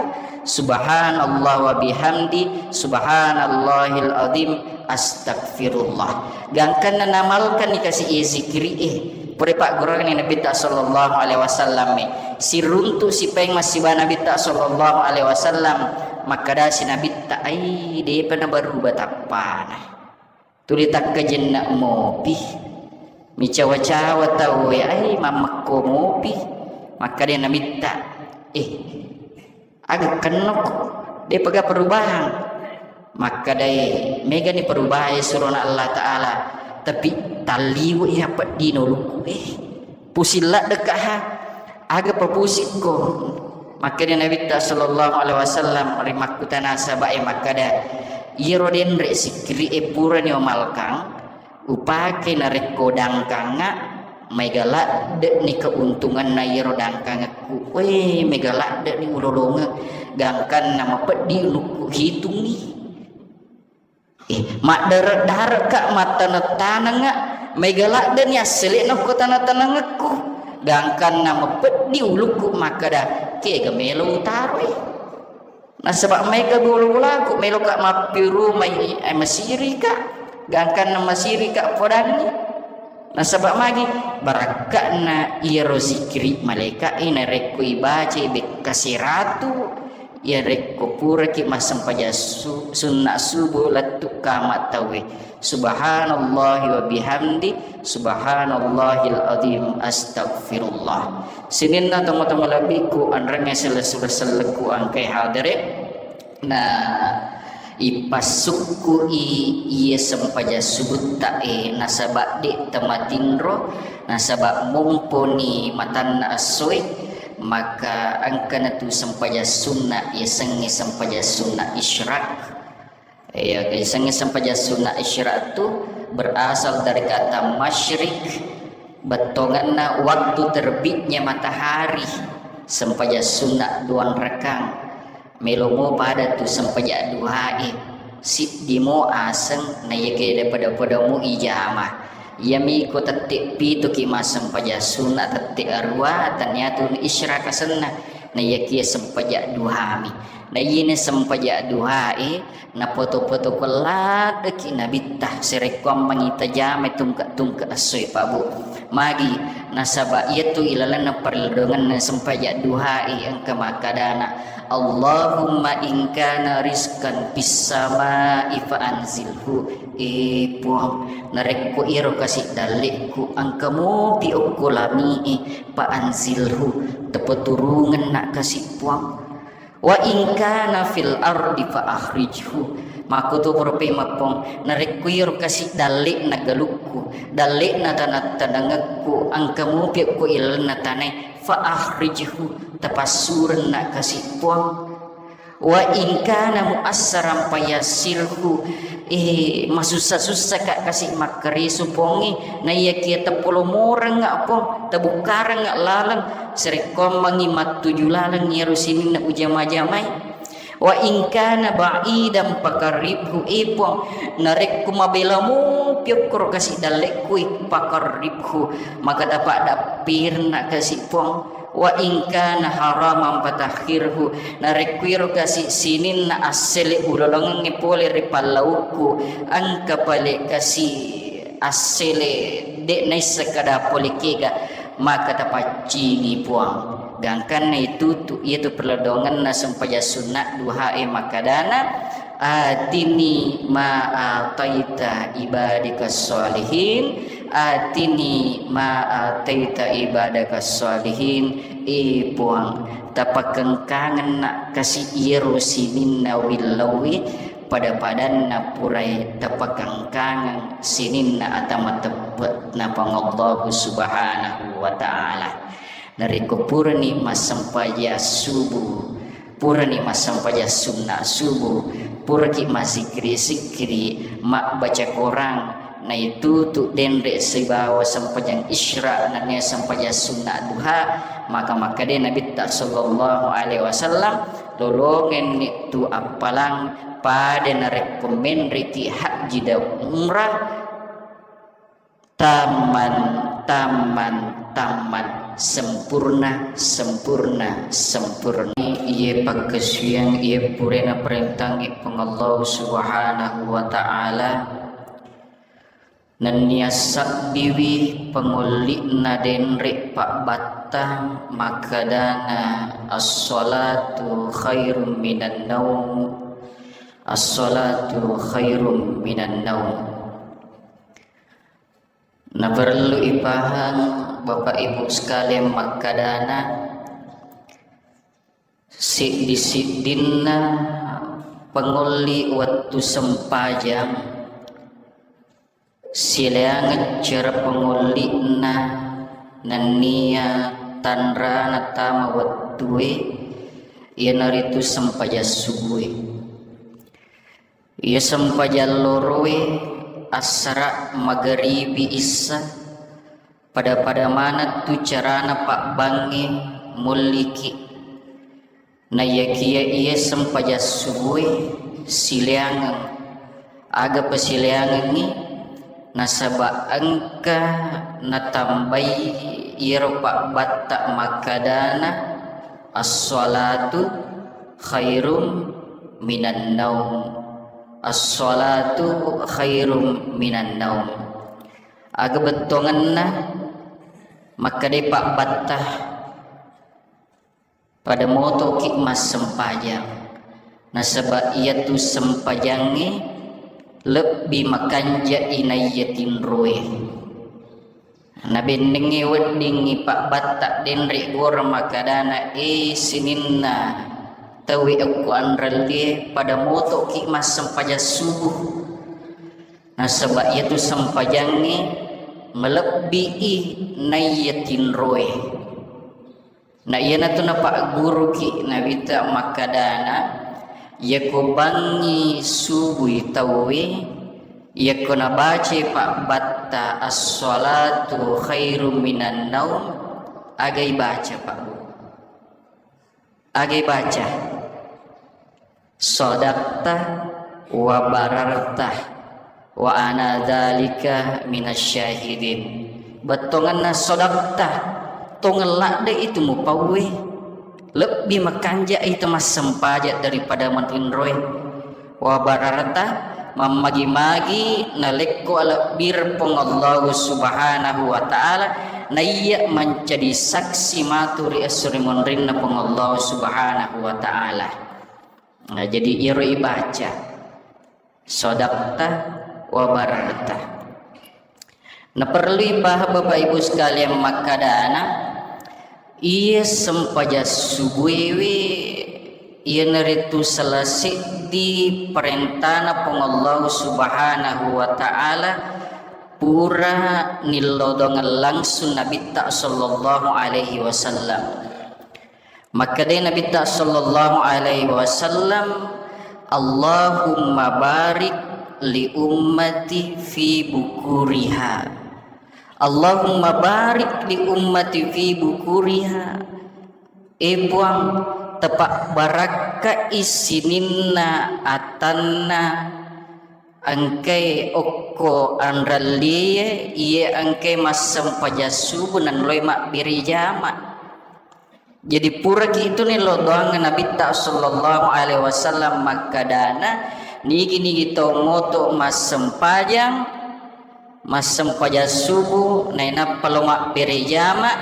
subhanallah wa bihamdi, subhanallahil azim, astagfirullah." Gangkanna namalkanni kasi iye zikkiri e. Pura paggurani Nabitta sallallahu alaihi wasallam e. Siruntu sipaeng massiba Nabitta sallallahu alaihi wasallam. Makkedasi Nabitta, "Ai, depa nabaruba tappana." Tuli takkajenna mopi. Micawa-cawa tau e, ai, mammekko mopi. Makkeda Nabitta, "Eh, aga kennoko, depaga perubahan." Makkedai, "Megani perubahan surona Allah Ta'ala, tapi talliwe iya peddino lukku e. Pusing laddeka ha, aga papusikko?" Makkeda Nabitta sallallahu alaihi wasallam ri makkutana sahabat e makkeda, "Iyaro denre sikkiri e purani omalkang, upake narekko dangkangnga, mega ladde'ni keuntunganna iyaro dangkangekku. Weh, mega ladde'ni ulolongeng, gangkanna mapeddi ulukku hitungngi. Eh, maddare-dare'ka, mattaneng-tanengnga, mega ladde'ni assele'na okko taneng-tanengekku, gangkanna mapeddi ulukku makkeda, kega melo utaroi." Nasaba maega bola-bolaku, meloka mappirumai, eh, masirika, gangkanna masirika podangngi. Nasaba magi barakka'na iyaro zikiri malaika e narekko ibacai bekka siratu, iyarekko puraki massempajang su-, sunna subuh lettu kama tauwe. Subhanallahi wa bihamdi, subhanallahil azim, astagfirullah. Sininna tomatoa malebbiku, anrengnge selle-, sellekku engkae hadere. Nah, Ipassukku'i iya sempajang subutta e, nasaba de' tamatinro, nasaba momponi matanna essoe, maka engkana tu sempajang sunna, yasengnge sempajang sunna isyraq. Ya, yasengnge sempajang sunna isyraq tu berasal dari kata masyrik, bettongenna waktu terbitnya matahari, sempajang sunna duang rakang. Melo mo pada tu sempajang duhae, siddi mo aseng, naiyakiya de' pada-pada mo ijama. Iyami ko tette' pituki massempajang sunna, tette' arua, tania tu isyraq asenna, naiyakiya sempajang duhami. Naiyana sempajang duhae, napoto-poto ko laddeki nabitta, sarekkuammengngi tajama tungke-tungke essoe, Pak Bu. Magi, nasaba iyatu ilalenna parelledongenna sempajang duhae engka makkadana, "Allahumma in kana rizqan fis samai fa anzilhu." E Puang, narekko iyaro kasi dalle'ku engka mopi okko langi'e, fa anzilhu, tapaturungenna kasi Puang. Wa in kana fil ardi fa akhrijhu. Makkutu pura pemeng Puang, narekko iyaro kasi dalle'na galukku, dalle'na tana-, tanangekku, engka mopi okko ilalenna tanae, fa akhrijhu, tapassurenna kasi Puang. Wa in kana muassaran fayassirhu, eh, masussa-sussaka kasi makkaresu Puangnge, naiyakiya tapolomorengnga Puang, tabukkarengnga laleng, sarekkuammengngi mattuju laleng iyaro sininna ujama-jamai. Wa in kana ba'idan faqarribhu, e Puang, narekko mabela mopi okkoro kasi dalle'ku e, faqarribhu, maka tapaddappirenna kasi Puang. Wa in kana haraman fatahhirhu, narekko iro kasi sininna assele ulolongengnge pole ri pallaukku, engka pale kasi assele de' naisseng kada pole kega, maka tapaccingi Puang. Gangkanna itutu, iyatu perledongenna sempajang sunna duhae makkadana, "Atini ma ataita ibadika sholihin, atini ma ataita ibadaka sholihin." E Puang, tapakengkangenna kasi iyaro sininna willauwi, pada-padanna purae tapakangkangeng sininna ata mateppe'na Puang Allahu Subhanahu wa Ta'ala. Narekko purani massempajang subuh, purani massempajang sunna subuh, puraki massikkiri-sikkiri, mabbaca Korang, naitutu denre sibawa sempajang isyraq nennia sempajang sunna duha, maka makkeda Nabitta sallallahu alaihi wasallam, lolongenni tu appalang pada narekko menreki hajji dan umrah, tamman, tamman, tamman, sempurna, sempurna, sempurna. Iye pakkasuwiyang, iye purana parentangngi Puang Allah Subhanahu wa Ta'ala, nennia sabbiwi pangolli'na denre pabbattang makkedana, "As-salatu khairum minan naum, as-salatu khairum minan naum." Naparellu ipahang, Bapak Ibu sekalian, makkedana, siddi-siddinna pangolli wettu sempajang, silaingeng cara pangolli'na nennia tanrana tama wettue, iyanaritu sempajang subue. Iya sempajang loroe, assara, magaribi, issa, pada-pada maneng tu carana pabbangnge mulliki. Naiyakiya iya sempajang subue, silaingeng. Aga pasilaingengngi? Nasaba engka natambai iyaro pabbatta makkedana, "As-salatu khairum minan naum. As-salatu khairum minan naum." Aga bettuangenna makkedai pabbatta, pada motoki massempajang, nasaba iyatu sempajangnge lebbi makanja inaiya tinroe. Nabennengnge weddingngi pabbatta denre gora makkedana, e sininna Tauwe okko anrellie pada motoki massempajang subuh. Nasaba iyatu sempajangnge malebbii naiya tinroe. Na iyanatu napagguruki Nabitta makkadana, iyako bangngi subui tauwe, iyako nabacai pabbatta as-salatu khairum minan naum, agai baca, Pak Bu? Agai baca? Sadaqta wa bararta wa ana dzalika minasyahidin. Bettongenna sadaqta, tongeng ladde itu mupauwe. Lebbi makanja itu massempajang daripada matinroe. Wa bararta, mammagi-magi nalekko alebbireng Puang Allahu Subhanahu wa Ta'ala, naiya mancaji saksi matu ri esso ri monrinna Puang Allahu Subhanahu wa Ta'ala. Nah, jadi iyaro ibaca, sadaqta wa bararta. Naperlu ipaham Bapak Ibu sekalian makkadana, iya sempajang subuewe iyanaritu salah seddi parentana Puang Allahu Subhanahu wa Ta'ala pura nillodongeng langsung Nabitta sallallahu alaihi wasallam. Makkedai Nabitta sallallahu alaihi wasallam, "Allahumma barik li ummati fi bukuriha. Allahumma barik li ummati fi bukuriha." E Puang, tapabbarakkai sininna atanna engkae okko anrellie, iye engkae massempajang subuh nanroi mabbere jama. Jadi puraki itu nillau doang Nabitta sallallahu alaihi wasallam makkadana, nigi-nigi tau moto massempajang, massempajang subuh, nainappa lo mabbere jama,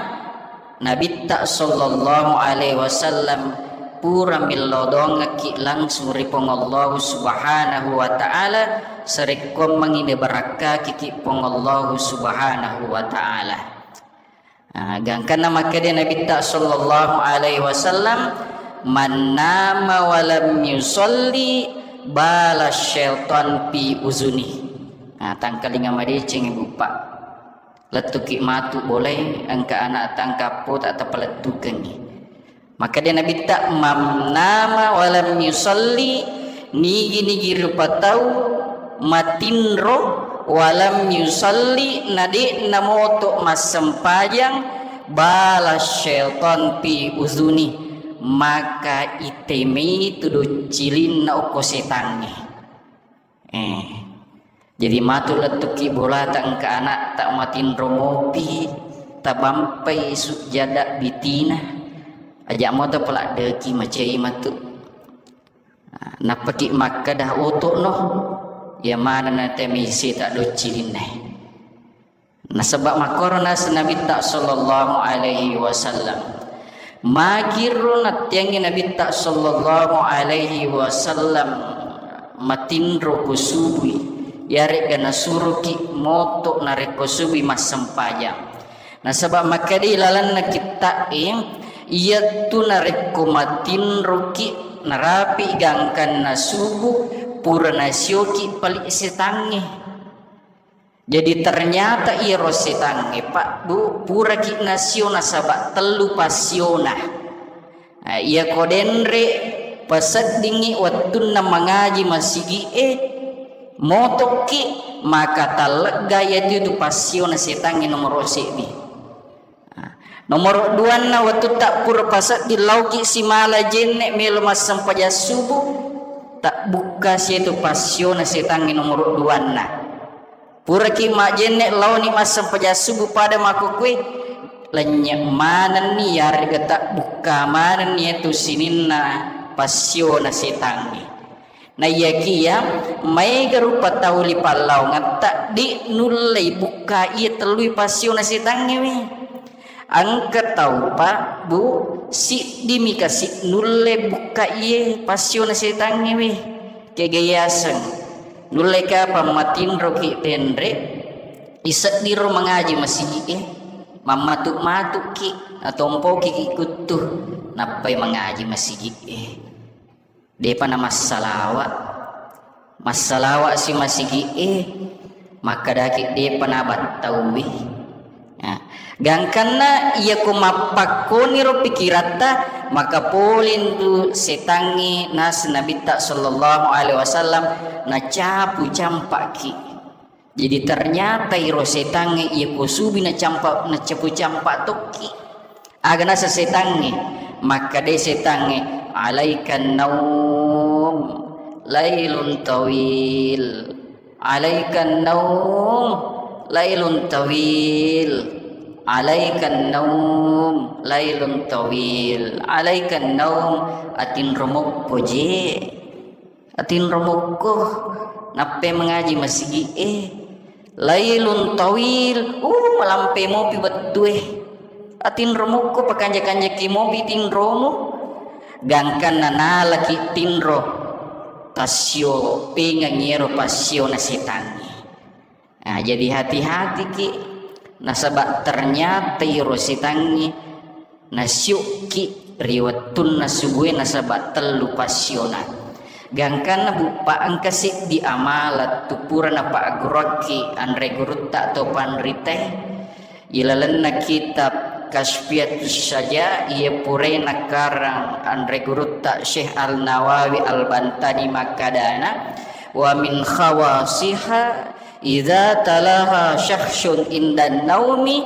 Nabitta sallallahu alaihi wasallam pura millau doangekki langsung ri Puang Allahu Subhanahu wa Ta'ala, sarekkuammengngi nabarakkakiki Puang Allahu Subhanahu wa Ta'ala. Ah, gangkanna makkeda Nabitta sallallahu alaihi wasallam, "Man nama wa lam yusalli bala syaitan fi uzuni." Ah, tangkalinga madeceng, Ibu, Pak. Lettuki matu bolai, engka anak tangkappo tak tapalettukengi. Makkeda Nabitta, "Man nama wa lam yusalli," nigi-nigi rupa tau matinro, "wa lam yusalli," na de'na moto massempajang, "bala syaitan fi uzuni," maka itemei tu doccilinna okko setangnge. Eh. Jadi matu lettuki bolata engka anakta matinro mopi, tabampai sujjada bitina, aja moto peladdeki macai matu. Nappaki makkeda oto'no, iya manenna temisi ta doccilinna. Nasaba makkoro naseng Nabitta sallallahu alaihi wasallam. Magiro nattiangi Nabitta sallallahu alaihi wasallam matinro ko subui, yaregga nasuroki moto narekko subui massempajang. Nasaba makkedai lalenna kitta'e, iyattu narekko matinroki narapi gangkanna subuh, pura nasioki pali setangnge. Jadi ternyata iyaro setangnge, Pak, Bu, puraki nasio nasaba tellu passiona. Nah, iyako denre paseddingngi wettunna mangaji masigi'e, motokki, maka tallegga iyatu passiona setangnge nomoro seddi. Nomoro duanna, wettutta pura pasedding lauki simala jenne melo massempajang subuh, tabbukka setu passiona setangnge nomoro duanna. Puraki majenne laoni massempajang subuh pada makkukue, lennye manenni yarega tabbukka manenni etu sininna passiona setangnge. Naiyakiya maega rupa tau ri pallaungetta, de nullei bukka iya tellui passiona setangnge we. Engka tau, Pak, Bu, siddimi kasi nulle bukka iye passiona setangnge we. Kega yaseng nulle kapang matinroki denre, iseddiro mangaji masigi'e, mammatu-matuki, natompoki kuttu, nappai mangaji masigi'e. Depa na massalawa. Massalawa si masigi'e, makkadaki depa na battauwi. Nah, gangkanna iyako mappakkoniro pikiratta, maka polintu setangnge naseng Nabitta sallallahu alaihi wasallam nacapu campaki. Jadi ternyata iro setangnge iyako subi nacampa, nacapu campa tokki. Aga naseng setangnge? Makkadai setangnge, "Alaikan naum, lailun tawil. Alaikan naum, lailun tawil. Alaikan naum, lailun tawil. Alaikan naum, atinro mokko je." Atinro mokko, nappai mangaji masigi'e. Lailun tawil, uh, malampe mopi wettue. Atinro mokko, pakanja-kanjaki mopi tinromu. Gangkanna nalaki tinro, tassio pengang iyaro passiona setangnge. Nah, jadi hati-hatiki, nasaba ternyata iro setangnge nasiukki ri wettunna subue nasaba tellu passiona. Gangkanna buppa engka seddi amala tu pura napagguruakki anre gurutta atau panritae. Ilalenna kitab Kasfiatus Syaja, iya purae nakarang anre gurutta Syekh Al-Nawawi Al-Bantani makkadana, "Wa min khawasiha idza talaha syakhsun indan naumi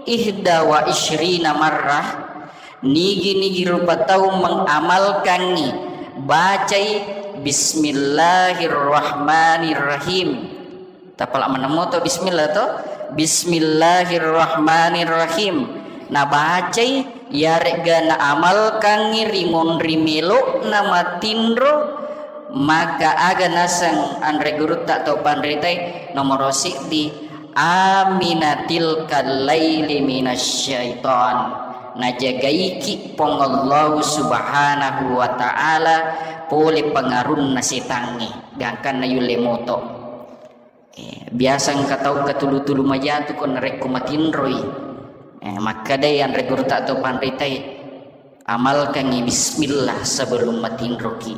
ihda wa isyrina marrah." Nigi-nigi rupa tau mengamalkangi bacai Bismillahirrahmanirrahim. Tapala maneng moto bismillah to. Bismillahirrahmanirrahim. Nabacai, yaregga naamalkangngi ri monri melo'na matinro, maka aga naseng anre gurutta atau panritai? Nomoro siddi, amina tilkal laili minasyaiton. Najagaiki Puang Allahu Subhanahu wa Ta'ala pole pengarunna setangnge, gangkanna yulle moto. Eh, biasa engka tau katulu-tulu majatu ko narekko matinroi. Eh, makkadai anre gurutta atau panritai, amalkangi bismillah sebelum matinroki.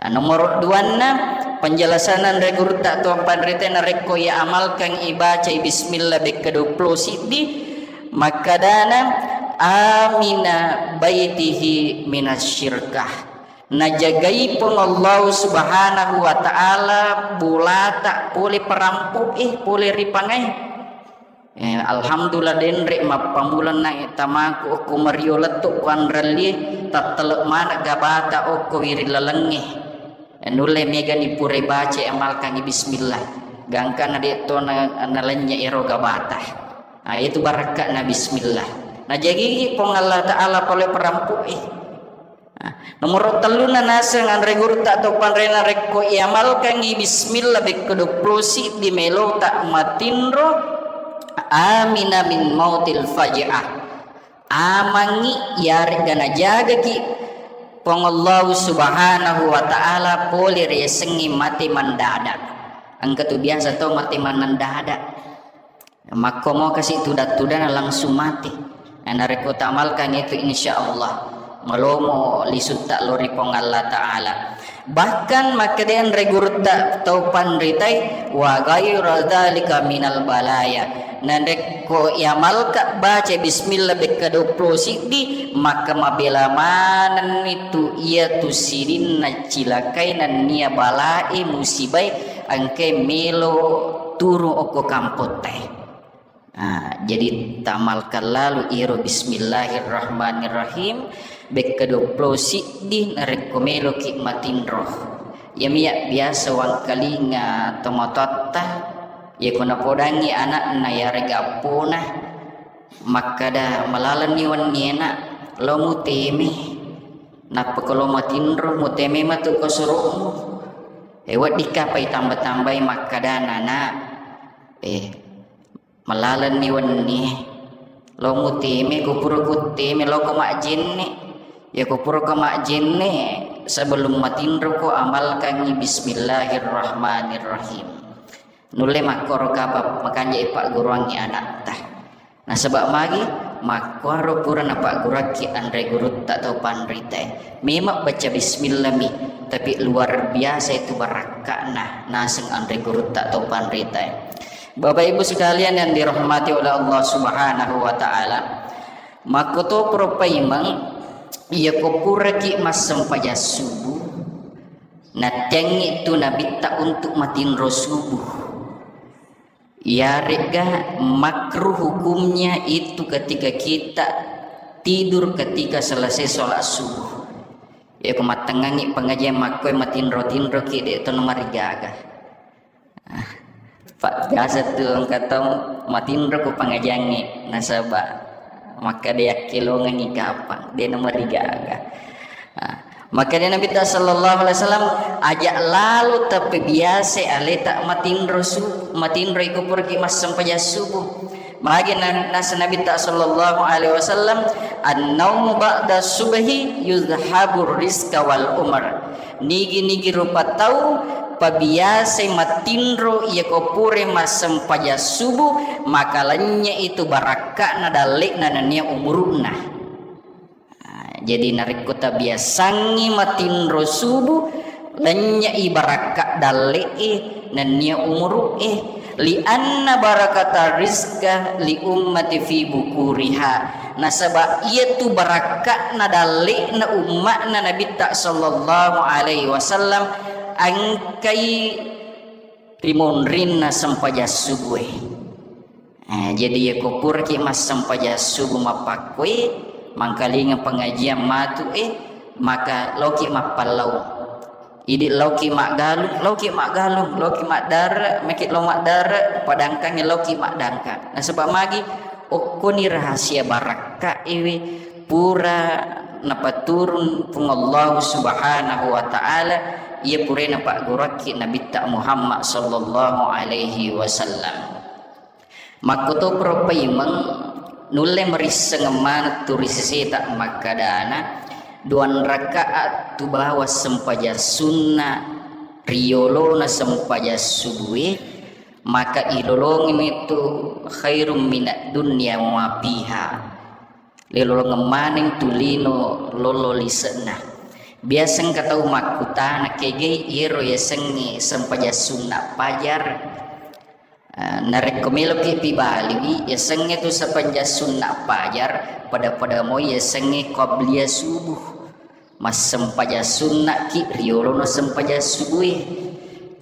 Nah, nomoro duanna, penjelasan anre gurutta atau panritai narekko ia amalkan ibacai bismillah bekka duappulo siddi, makkadana, "Amina baitihi minasyirkah." Najagai Puang Allah Subhanahu wa Ta'ala bolata pole perampo'e, pole ripangae. Eh, alhamdulillah, denre mappamulanna tamaku okko mario lettu ku anrellie, tattele mana gabata okko wiring lalengnge. Eh, nulle megani pura baca amalkangi bismillah. Gangkana de to na, nalennye ero gabata. Ah, itu barakka'na bismillah. Najagigi Puang Allah Ta'ala pole perampo'e. Nah, nomoro telluna naseng anre gurutta atau panrena rekko iamalkangi bismillah bekko duappulo siddi melota matinro, amina min mautil faj'ah. Amangngi yaregga najagaki Puang Allahu Subhanahu wa Ta'ala pole riasengnge mate mendadak. Engka tu biasa tau mate mendadak. Makkomo kasi tudang-tudang langsung mate. Nah, narekko tamalkan itu, insya Allah malomo lisutta lori Puang Allah Ta'ala. Bahkan makkeda anre gurutta tau panritai, wa ghaira dzalika minal balaya. Narekko iamalka baca bismillah bekka duappulo siddi, maka mabela manenni tu iya tu sininna cilakai nennia balae musibai engkai melo turung okko kampottae. Ah, jadi tamalkan lalu iro bismillahirrahmanirrahim bekka duappulo siddi narekko meloki matinro. Iyami ya biasa wangkalinga tomatoatta, iyako napodangi anakna yarega appona, makkada, "Malalenni wenni enak, lo muteme." Nappa ko lo matinro, muteme matu ko suru'mu. Eh, weddikka pai tamba-tambai makkadana, "Nak, eh, malalenni wenni, lo muteme, ko pura kutteme, lo ko majjenne." Ya ko pura ko majjenne, sebelum matinro ko amalkangi bismillahirrahmanirrahim. Nulle makkoro kapa makanja ipagguruangi anakta. Nasaba magi? Makkuaro pura napaggurakki anre gurutta tau panritae. Memang baca bismillah mi, tapi luar biasa itu barakka'na naseng anre gurutta tau panritae. Bapak Ibu sekalian yang dirahmati oleh Allah Subhanahu wa Ta'ala, makkotoparo paimeng, iyako puraki massempajang subuh, nattengngi tu nabitta untuk matinro subuh. Iyaregga makruh hukumnya itu ketika kita tidur ketika selesai sholat subuh. Iyako mattengngangngi pengajian makkoe matinro-tinroki, de' to namarigaga. Ah, Pak, biasa tu engka tau matinro ku pengajiangnge nasaba makkeda yakkelongengngi kapang, de' namarigaga. Ah, Makkeda Nabitta sallallahu alaihi wasallam, aja lalo tapebiasa aleta matinro su-, matinro iko puraki massempajang subuh. Magi na-, nasa Nabitta sallallahu alaihi wasallam, "An-naumu ba'da subhi yuzhabur rizqa wal umar." Nigi-nigi rupa tau pabiasai matinro iyako pura massempajang subuh, maka lennye itu barakka'na dalle'na nennia umuru'na. Ah, jadi narekko tabiasangngi matinro subuh, lennye'i barakka dalle'e nennia umuru'e, lianna barakata rizqa li ummati fi bukuriha, nasaba iyatu barakka'na dalle'na umma'na Nabitta sallallahu alaihi wasallam engkai rimonrinna sempajang subuhe. Eh, jadi iyako puraki massempajang subuh mappakkoe, mangkalinga pengajian matu, eh, maka laoki mappallau. Idi laoki maggalung, laoki maggalung, laoki maddare, meki lao maddare, padangkangi laoki maddangkang. Nasaba magi okkoni rahasia barakka iwi pura napaturun Puang Allah Subhanahu wa Ta'ala, iya pura napaggurakki Nabitta Muhammad sallallahu alaihi wasallam. Makkotoparo paimeng, nulle marisseng maneng tu ri seseta makkadana, duang rakaat tu bawang sempajang sunna riyolona sempajang subuhe, maka ilolongimi tu khairum minad dunya wa ma fiha. Lilolongeng maneng tu lino lolo lise'na. Biasa engka tau makkutana, kegai iyaro yasengnge sempajang sunna pajar? Eh, narekko meloki pibaliwi, yasengnge tu sempajang sunna pajar, pada-pada moi yasengnge qabliyah subuh. Massempajang sunna'ki riyolono sempajang subuhe.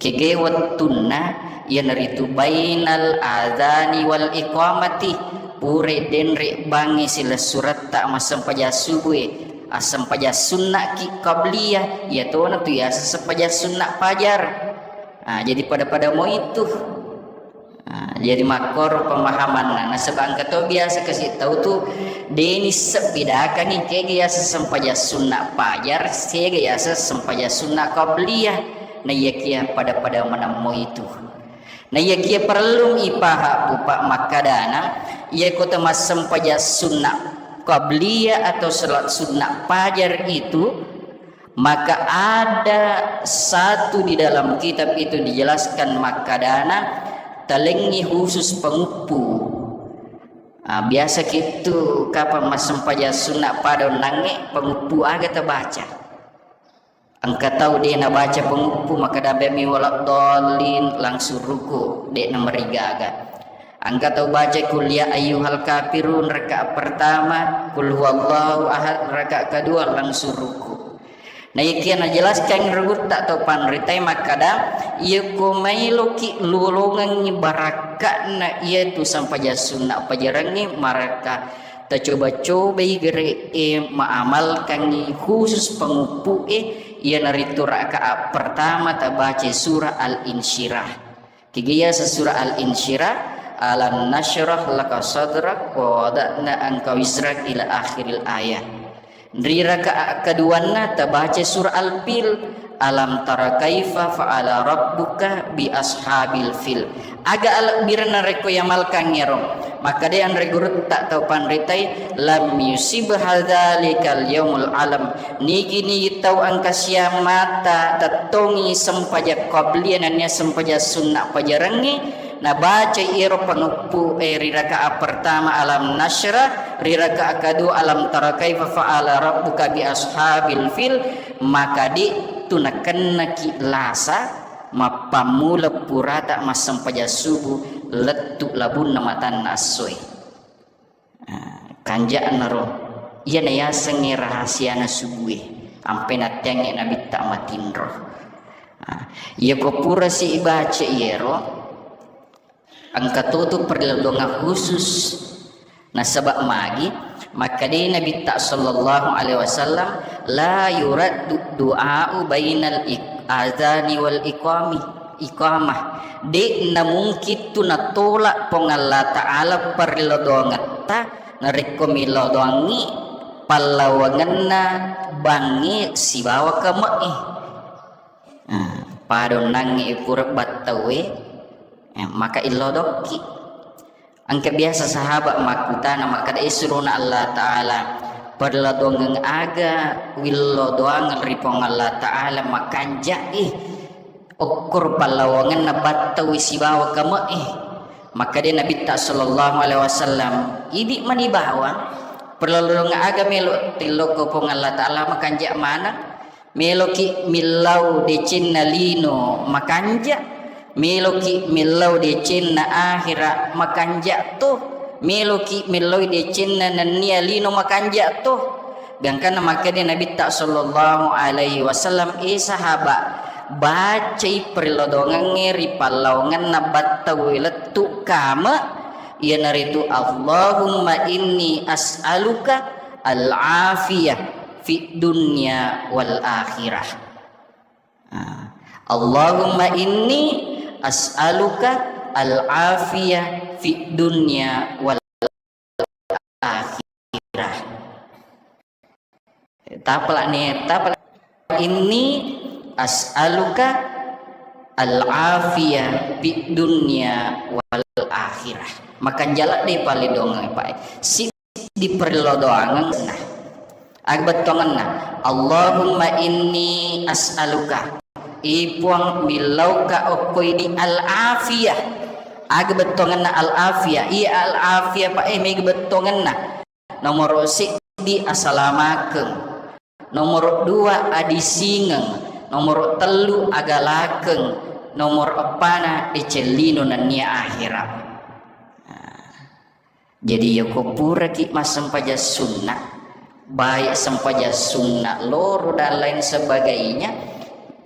Kege wettunna, iyanaritu bainal adzani wal iqamati, pura denre bangngi silessuretta massempajang subuhe. Assempajang sunna'ki qabliyah, iyatona tu yaseng sempajang sunna pajar. Ah, jadi pada-pada moi tu. Ah, jadi makkoro pemahamanna. Nasaba engka to biasa kasi tau tu, deni sebbidakangi kega yaseng sempajang sunna pajar, sega yaseng sempajang sunna qabliyah. Naiyakia pada-pada maneng moi tu. Naiyakia parellung ipaha pupa makkadana, iyako tamassempajang sunna qabliyah atau salat sunna pajar itu, maka ada satu di dalam kitab itu dijelaskan makkadana, talengngi khusus penguppu. Ah, biasa kitu kapang massempajang sunna pada onnangnge, penguppu aga tabaca. Engka tau de nabaca penguppu, makkada bemi waladdallin, langsung ruku, de namarigaga. Engka tau baca qul ya ayyuhal kafirun rakaat pertama, qul huwallahu ahad rakaat kedua, langsung ruku. Naikia najelaskan ri gurutta tau panritae makkada, iyako mailoki lolongengngi barakka'na iyatu sempajang sunna pajarengnge, maraka tacoba-cobai gere'e maamalkangngi khusus penguppu'e, iyanaritu rakaat pertama tabaca surah Al-Insyirah. Kega yaseng surah Al-Insyirah, "Alam nasyrah laka sadrak wa wada'na anka wizrak," ila akhiril ayah. Ri rakaat keduanna tabaca surah Al-Fil, "Alam tara kaifa fa'ala rabbuka bi ashabil fil." Aga alebbirenna rekko yamalkangngero? Makkeda anre gurutta tau panritai, "Lam yusib hadzalikal yaumul alam." Nigi-nigi tau engka siammata tettongi sempajang qabliyah nennia sempajang sunna pajarengnge, nabacai ero pangeppu e ri rakaat pertama Alam Nasyrah, ri rakaat kedua Alam Tara Kaifa Fa'ala Rabbuka bi Ashabil Fil, maka de' tu nakennaki lasa mappammula purata massempajang subuh lettu labunna matanna essoe. Ah, kanja'naro, iyana yasengnge rahasiana subue, ampe natteangnge nabitta matinro. Ah, iyako pura si ibaca iyero, engka totu perlindungan khusus. Nasaba magi, makkeda Nabitta sallallahu alaihi wasallam, "La yuraddu du'a'u bainal ik-, adzani wal iqami." Iqamah. De'na mungkin tu natolak Puang Allah Ta'ala perlodongetta narekko milodongi pallawangenna bangnge sibawa kame'e. Ah, padonnangnge pura battaue, eh, maka illodokki. Engka biasa sahabat makkutana makkeda, "Eh, surona Allah Ta'ala, perlodongeng aga willodoangeng ri Puang Allah Ta'ala makanja'i okkoro pallawangenna battaui sibawa kame'e?" Makkeda Nabitta sallallahu alaihi wasallam, "Idi mani bawang perlodongeng aga melo tillokko Puang Allah Ta'ala makanja maneng?" Meloki millau decenna lino makanja, meloki millau decenna akhira makanja to, meloki millau decenna nennia lino makanja to. Gangkanna makkeda Nabitta sallallahu alaihi wasallam, "Eh sahabat, bacai perlodongengnge ri pallawangenna battaue lettu kame, iyanaritu, Allahumma inni as'aluka al-afiyah fid dunya wal akhirah." Ah, Allahumma inni as'aluka al-afiyah fid dunya wal akhirah. Tapalak ni, tapalak. Inni as'aluka al-afiyah fid dunya wal akhirah. Makanjala de paledong, Pak. Si diperlodoangeng nah. Aga bettuangenna, "Allahumma inni as'aluka." I Puang, millauka okkoi di al-afiyah. Aga bettuangenna al-afiyah? Iya al-afiyah, Pak, eh, mega bettuangenna. Nomoro seddi asalamakeng. Nomoro dua adisingeng. Nomoro tellu agalakeng. Nomoro eppana decellino nennia akhira. Nah. Jadi, yako puraki massempajang sunna, baik sempajang sunna loro dan lain sebagainya,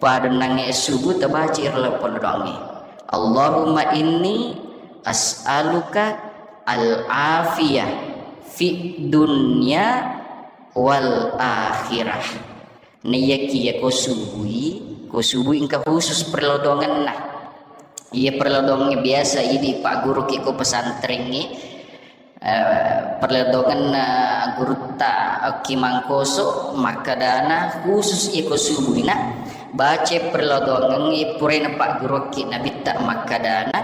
pada nange subuh tabaca iro lapong doangnge. Allahumma inni as'aluka al-afiyah fi dunya wal akhirah. Naiyaki yako subui, ko subui engka khusus perlodongenna. Iya perlodongengnge biasa idi pagguruki ko pesantrengnge, eh, perlodongenna gurutta Ki Mangkoso makkedana khusus iko subuina baca perlodongengnge puraina pagguruki nabitta makkedana,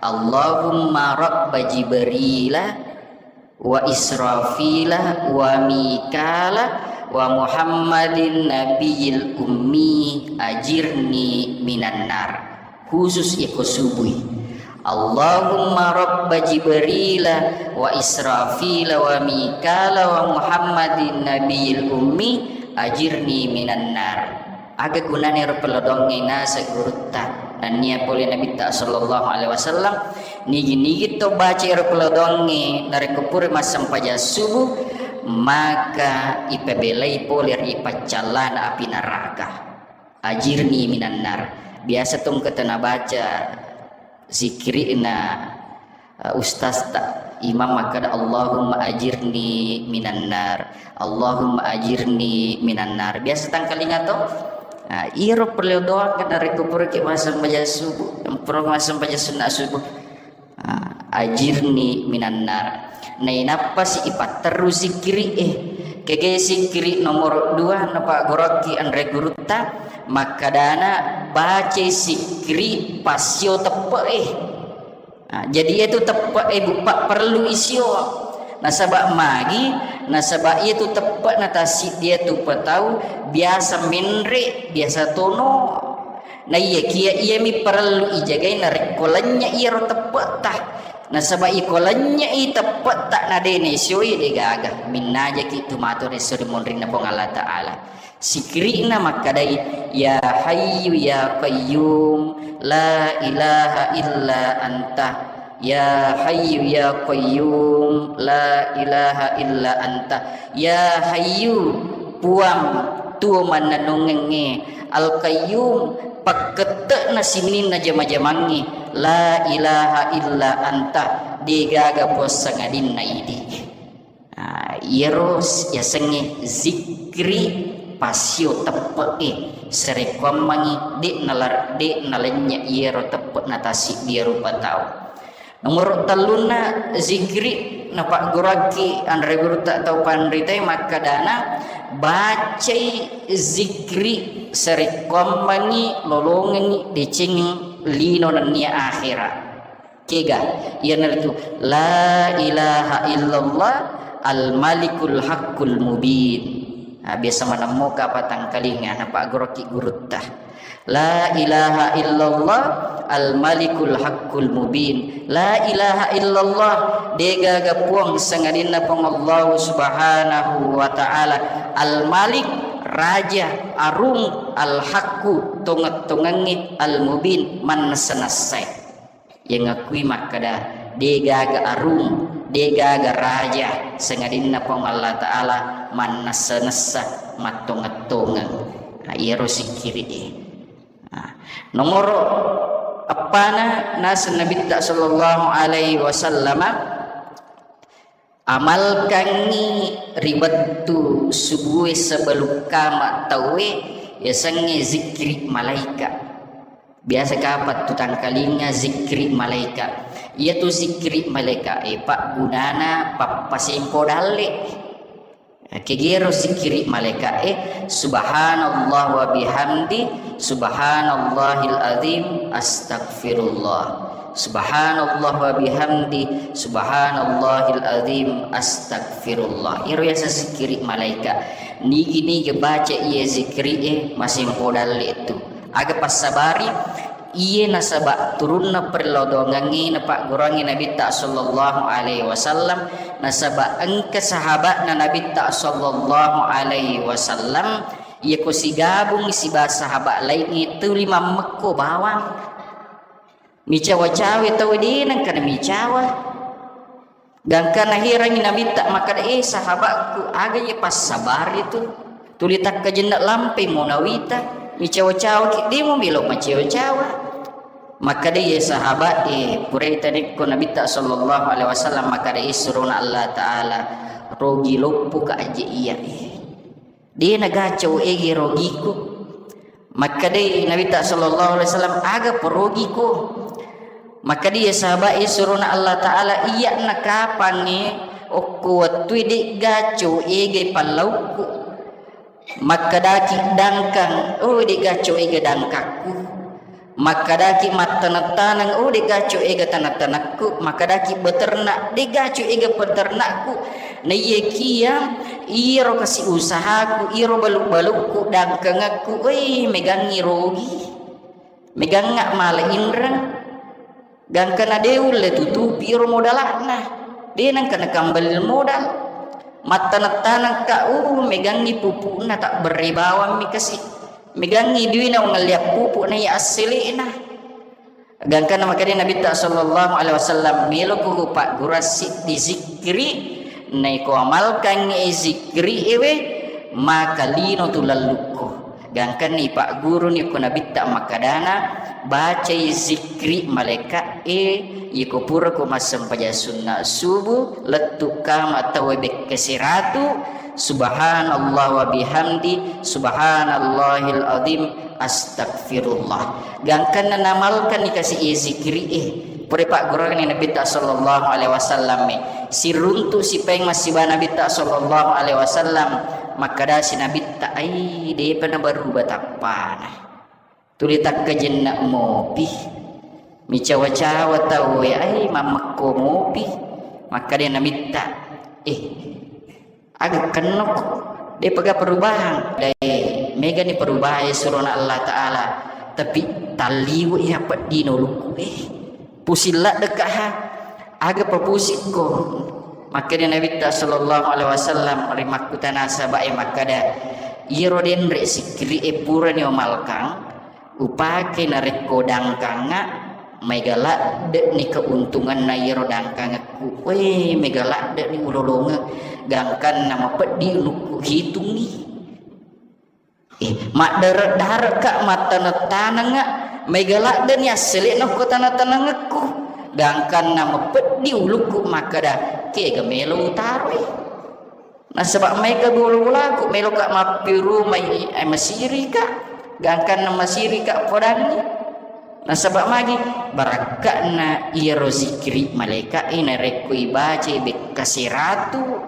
"Allahumma rabba Jibrila wa Israfila wa Mikala wa Muhammadin nabiyil ummi ajirni minan nar." Khusus iko subui. "Allahumma rabba Jibrila wa Israfila wa Mikala wa Muhammadin nabiyil ummi ajirni minan nar." Aga gunana ero pelodongnge naseng gurutta? Nennia pole Nabitta sallallahu alaihi wasallam, nigi-nigi to baca ero pelodongnge narekko pura massempajang subuh, maka ipabelai pole ri paccallana api neraka. Ajirni minan nar. Biasa tongketa nabaca zikirina, eh, ustazta, imam makkeda, "Allahumma ajirni minan nar, Allahumma ajirni minan nar." Biasa tangkalinga to? Nah, iyaro perlu doa kan narekko puraki massempajang subuh, pura massempajang sunna subuh. Ah, ajirni minan nar. Nainappasi ipatterru sikkiri e. Kege sikkiri nomor dua napaggoroki anre gurutta, makkedana bacai sikkiri passio teppe e. Ah, jadi itu teppe e buppa perlu isio. Nasaba magi, nasaba itu teppe na tassiddi tu petau biasa menre, biasa tono. Naiyakiya iyami parellu ijagai narekko lennye iyaro teppe'ta. Nasaba iko lennye i teppe'ta na de nesioi, de gaga. Minnajaki tu matu resso ri monrinna Puang Allah Ta'ala. Sikiri'na makkadai, "Ya Hayyu ya Qayyum, la ilaha illa anta. Ya Hayyu ya Qayyum, la ilaha illa anta." Ya Hayyu, Puang, tuo mannennungengnge. Al-Qayyum, pakkette'na sininna jama-jamangnge. La ilaha illa anta, degaga puang sangadinna idi. Ah, iyaro s-, yasengnge zikri pasio teppe'e, sarekkuammengngi de' nalar-, de' nalennye iyaro teppe'na tasiddi rupa tau. Nomoro tellunna zikri napagguruakki anre gurutta tau panritae makkadana, bacai zikri sarekkuammengngi lolongengngi deceng lino nennia akhera. Kega? Iyanaritu, "La ilaha illallah al-malikul haqqul mubin." Nah, biasa manemmoka patangkalinga, napagguruakki gurutta. "La ilaha illallah al-malikul haqqul mubin." La ilaha illallah, degaga puang sangadinna Puang Allah Subhanahu wa Ta'ala, al-malik, raja, arung, al-haqqu, tongeng-tongengnge, al-mubin, mannessa-nessae. Yang ngakui makkada, degaga arung, degaga raja, sangadinna Puang Allah Ta'ala mannessa-nessa, mattongeng-tongeng. Nah, iyaro sikkiri'e. Nah, nomoro eppana naseng Nabitta sallallahu alaihi wasallama, amalkangngi ri wettu subue sebelum kama tauwe, yasengnge zikri malaika. Biasa kapang tu tangkalinga zikri malaika. Iyatu zikri malaika e paggunana pappasempo dalle. Kegero zikri malaika e, "Subhanallah wa bihamdi, subhanallahil azim, astagfirullah. Subhanallah wa bihamdi, subhanallahil azim, astagfirullah." Iyaro yaseng zikri malaika. Nigi-nigi baca iya zikri e, masempo dalle tu. Aga passabari? Iye nasaba turunna perladoangengnge napagguruangngi Nabitta sallallahu alaihi wasallam, nasaba engka sahabatna Nabitta sallallahu alaihi wasallam, iya ko sigabung siba sahabat laingnge tuli mammekko bawang. Micawa-cawa tau de nengka namicawa. Gangka naherangngi Nabitta makkada, "Eh, sahabatku, aga iya passabari tu? Tuli takkajenne lampai mo nawita, micawa-cawa ki, de mo melo macawa-cawa." Makkada iya sahabat, eh, purai tadekko Nabitta sallallahu alaihi wasallam makkada, eh, surona Allah Ta'ala, rogi loppo ka aje iya, eh. De nagacau ege rogiku. Makkedai Nabitta sallallahu alaihi wasallam, "Aga porogiko?" Makkeda iya sahabat e, surona Allah Ta'ala, "Iyya nakapangnge okko wettue de'ga coega pallaukku." Makkedaki dangkang, "Oh, de'ga coega dangkakku." Makkedaki mattaneng-taneng, "Oh, de'ga coega taneng-tanekku." Makkedaki beternak, "De'ga coega peternakku." Naiyakiya iyaro kasi usahaku, iyaro balu-balukku, dangkangekku, wei, megangngi rogi. Megangnga mala inreng. Gangkana de ulle tutupi iyaro modalakna. De nengka nakambali modal. Mattaneng-tanengka, uh, megangngi pupukna, tabberre bawammi kasi. Megangngi duina ungalliang pupuk naiya assele'na. Gangkanna makkeda Nabitta sallallahu alaihi wasallam, "Meloko kupaggura siddi zikri, naiko amalkangngi zikri ewe, maka lino tu lallukku." Gangkanna ipagguruni ko Nabitta makkedana, "Bacai zikri malaika e, iko purako massempajang sunna subuh, lettu kama tauwe bekke seratu, subhanallah wa bihamdi, subhanallahil azim, astagfirullah." Gangkanna namalkanni kasi iya zikri e. Pura paggurani Nabitta sallallahu alaihi wasallam e. Siruntu sipaeng massiba Nabitta sallallahu alaihi wasallam. Makkedasi Nabitta, "Ai, depa nabaruba tappana. Tuli takkajenna mopi. Micawa-cawa tau e, ai, mammekko mopi." Makkeda Nabitta, "Eh, aga kennoko, de'paga perubahan." Dai, megani perubahan surona Allah Ta'ala. Tapi talliwe iya peddino ulukku e. Pusing ladde ka ha. Aga papusikko? Makkeda Nabitta sallallahu alaihi wasallam ri makkutana sahabae makkeda, iyaro denre sikkiri e purani umalkang, upake narekko dangkangnga, maega ladde'ni keuntunganna iyaro dangkangekku. We, maega ladde'ni ulolongeng, gangkanna mapeddi ulukku hitungngi. Eh, maddare-dare ka, mattaneng-tanengnga, maega ladde'ni assele'na ko taneng-tanengekku, gangkanna mapeddi ulukku makkeda, kega melo utaroi. Nasaba maega bola-bolaku, meloka mappirumai, eh, masirika, gangkanna masirika podanni. Nasaba magi? Barakka'na iyaro zikiri malaika'e narekko ibacai bekka seratu,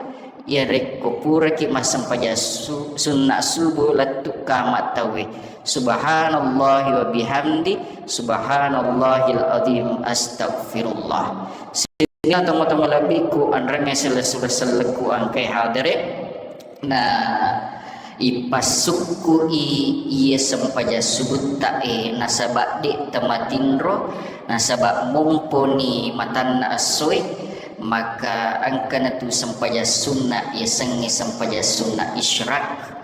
iyarekko puraki massempajang su-, sunna subuh lettu kama tauwe. Subhanallahi wa bihamdi, subhanallahil azim, astagfirullah. Sehingga tomatoa malebbiku, anrengnge selle-, sellekku engkae hadere. Na ipassukku'i iye sempajang subutta e, nasaba de' tamatinro, nasaba momponi matanna essoe, maka engkana tu sempajang sunna, yasengnge sempajang sunna isyraq.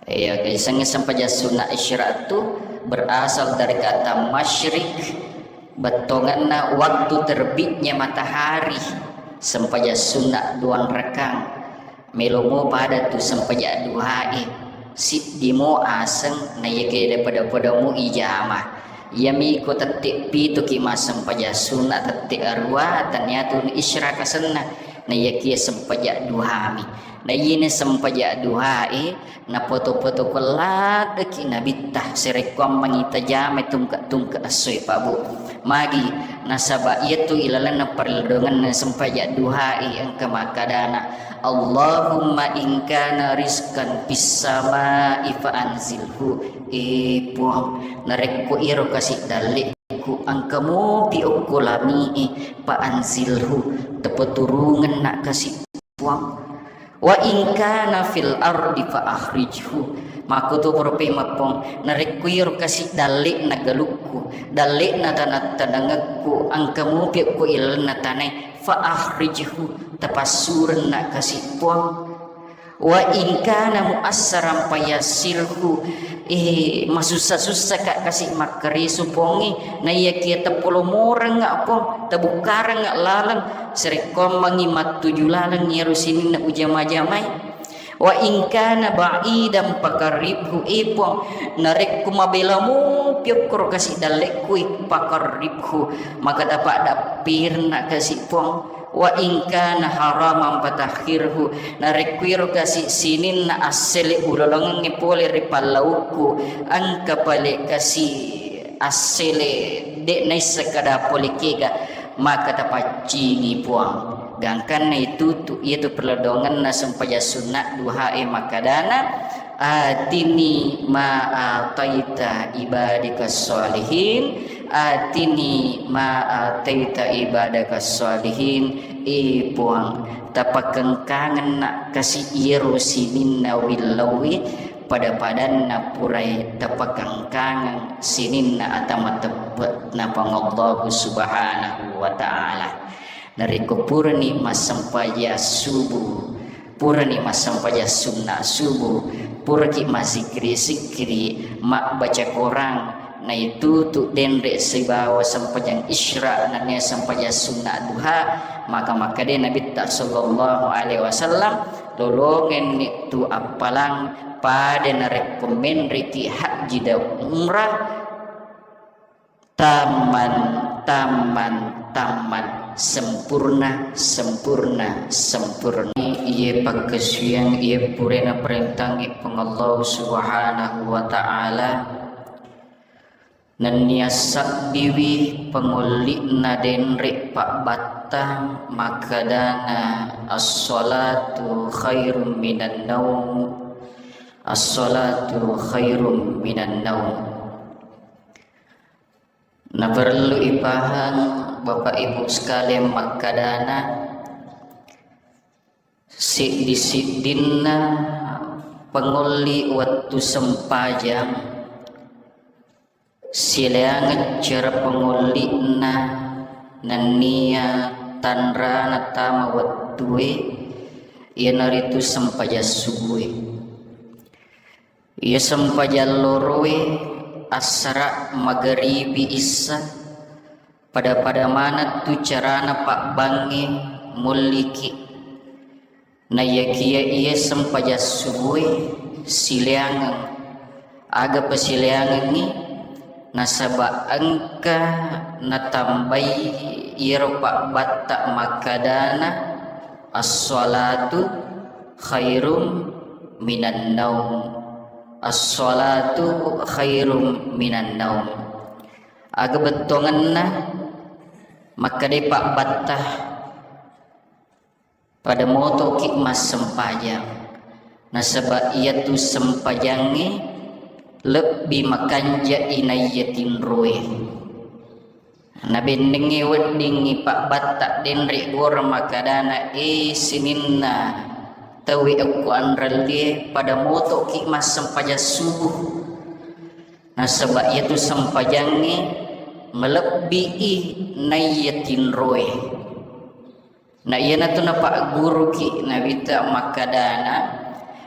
Iya, yasengnge sempajang sunna isyraq tu berasal dari kata masyrik, bettonganna waktu terbitnya matahari, sempajang sunna duang rakang. Melomo pada tu sempajang duhae, siddimo aseng, naiyakiya pada-padamu ijama. Iyami ko tette pituki massempajang sunna, tette arua, taniatu isyraq asenna, naiyakiya sempajang duhami. Naiyene sempajang duhae, napoto-poto ko laddeki nabitta, sarekkuammengngi tajamai tungke-tungke essoe, Pak Bu. Magi? Nasaba iyatu ilalenna parelledongenna sempajang duhae engka makkadana, Allahumma in kana rizqan fis samai fa anzilhu. Eh, Puang, narekko iyaro kasi dalle'ku engka mopi okko langi'e, fa anzilhu, tapaturungenna kasi, Puang. Wa in kana fil ardi fa akhrijhu. Makkutu pura pemeng, Puang, narekko iyaro kasi dalle'na galukku, dalle'na taneng-tanengekku, engka mopi okko ilalenna tanae, fa akhrijhu, tapassurenna kasi, Puang. Wa in kana muassaran fayassirhu, eh, masussa-sussa ka kasi makkareso, Puangnge, naiyakiya tapolomorengnga, Puang, tabukkarengnga laleng, sarekkuammengngi mattuju laleng iyaro sininna ujama-jamai. Wa in kana ba'idan faqarribhu, eh, Puang, narekko mabela mopi okkoro kasi dalle'ku, eh, faqarribhu, maka tapaddappirenna kasi, Puang. Wa in kana haraman fatahhirhu, narekko iro kasi sininna assele ulolongengnge pole ri pallaukku, engka pale kasi assele de' naisseng kada pole kega, maka tapaccingi, Puang. Gangkanna itutu iyatu perledongenna sempajang sunna duhae makkadana, atini ma ataita ibadika sholihin, atini ma ataita ibadaka sholihin, eh, Puang, tapakengkangenna kasi iyaro sininna willauwi pada-padanna purae tapakengkangeng sininna ata mateppe'na Puang Allahu Subhanahu wa Ta'ala. Narekko purani massempajang subuh, purani massempajang sunna subuh, puraki mazzikiri-zikiri, mabbaca Quran, naitutu denre sibawa sempajang isyraq nennia sempajang sunna duha, maka makkeda Nabitta sallallahu alaihi wasallam, lolongenni tu appalang pada narekko menreki hajji dan umrah, tamman, tamman, tamman, sempurna, sempurna, sempurna. Iye pakkasuwiyang, iye purana parentangngi Puang Allah Subhanahu wa Ta'ala, nennia sabbiwi pangolli'na denre pabbattang makkedana, "As-salatu khairum minan naum, as-salatu khairum minan naum." Naparellu ipahang, Bapak Ibu sekalian, makkedana, siddi-siddinna pangolli wettu sempajang, Sileangeng cara pangolli'na nennia tanrana tama wettue, iyanaritu sempajang subue. Iya sempajang loroe, assara, magaribi, issa, pada-pada maneng tu carana pabbangnge mulliki. Naiyakiya iya sempajang subue sileangeng, aga pasileangengngi? Nasaba engka natambai iyaro pabbatta makkadana, "As-shalatu khairum minan naum. As-shalatu khairum minan naum." Aga bettuangenna makkeda pabbatta? Pada motoki massempajang, nasaba iyatu sempajangnge lebbi makanja'i naiya tinroe. Nabennengnge weddingngi pabbatta denre gora makkadana, "E, sininna tauwe okko anrellie, pada motoki massempajang subuh." Nasaba iyatu sempajangnge malebbii naiya tinroe. Na iyanatu napagguruki Nabitta makkadana,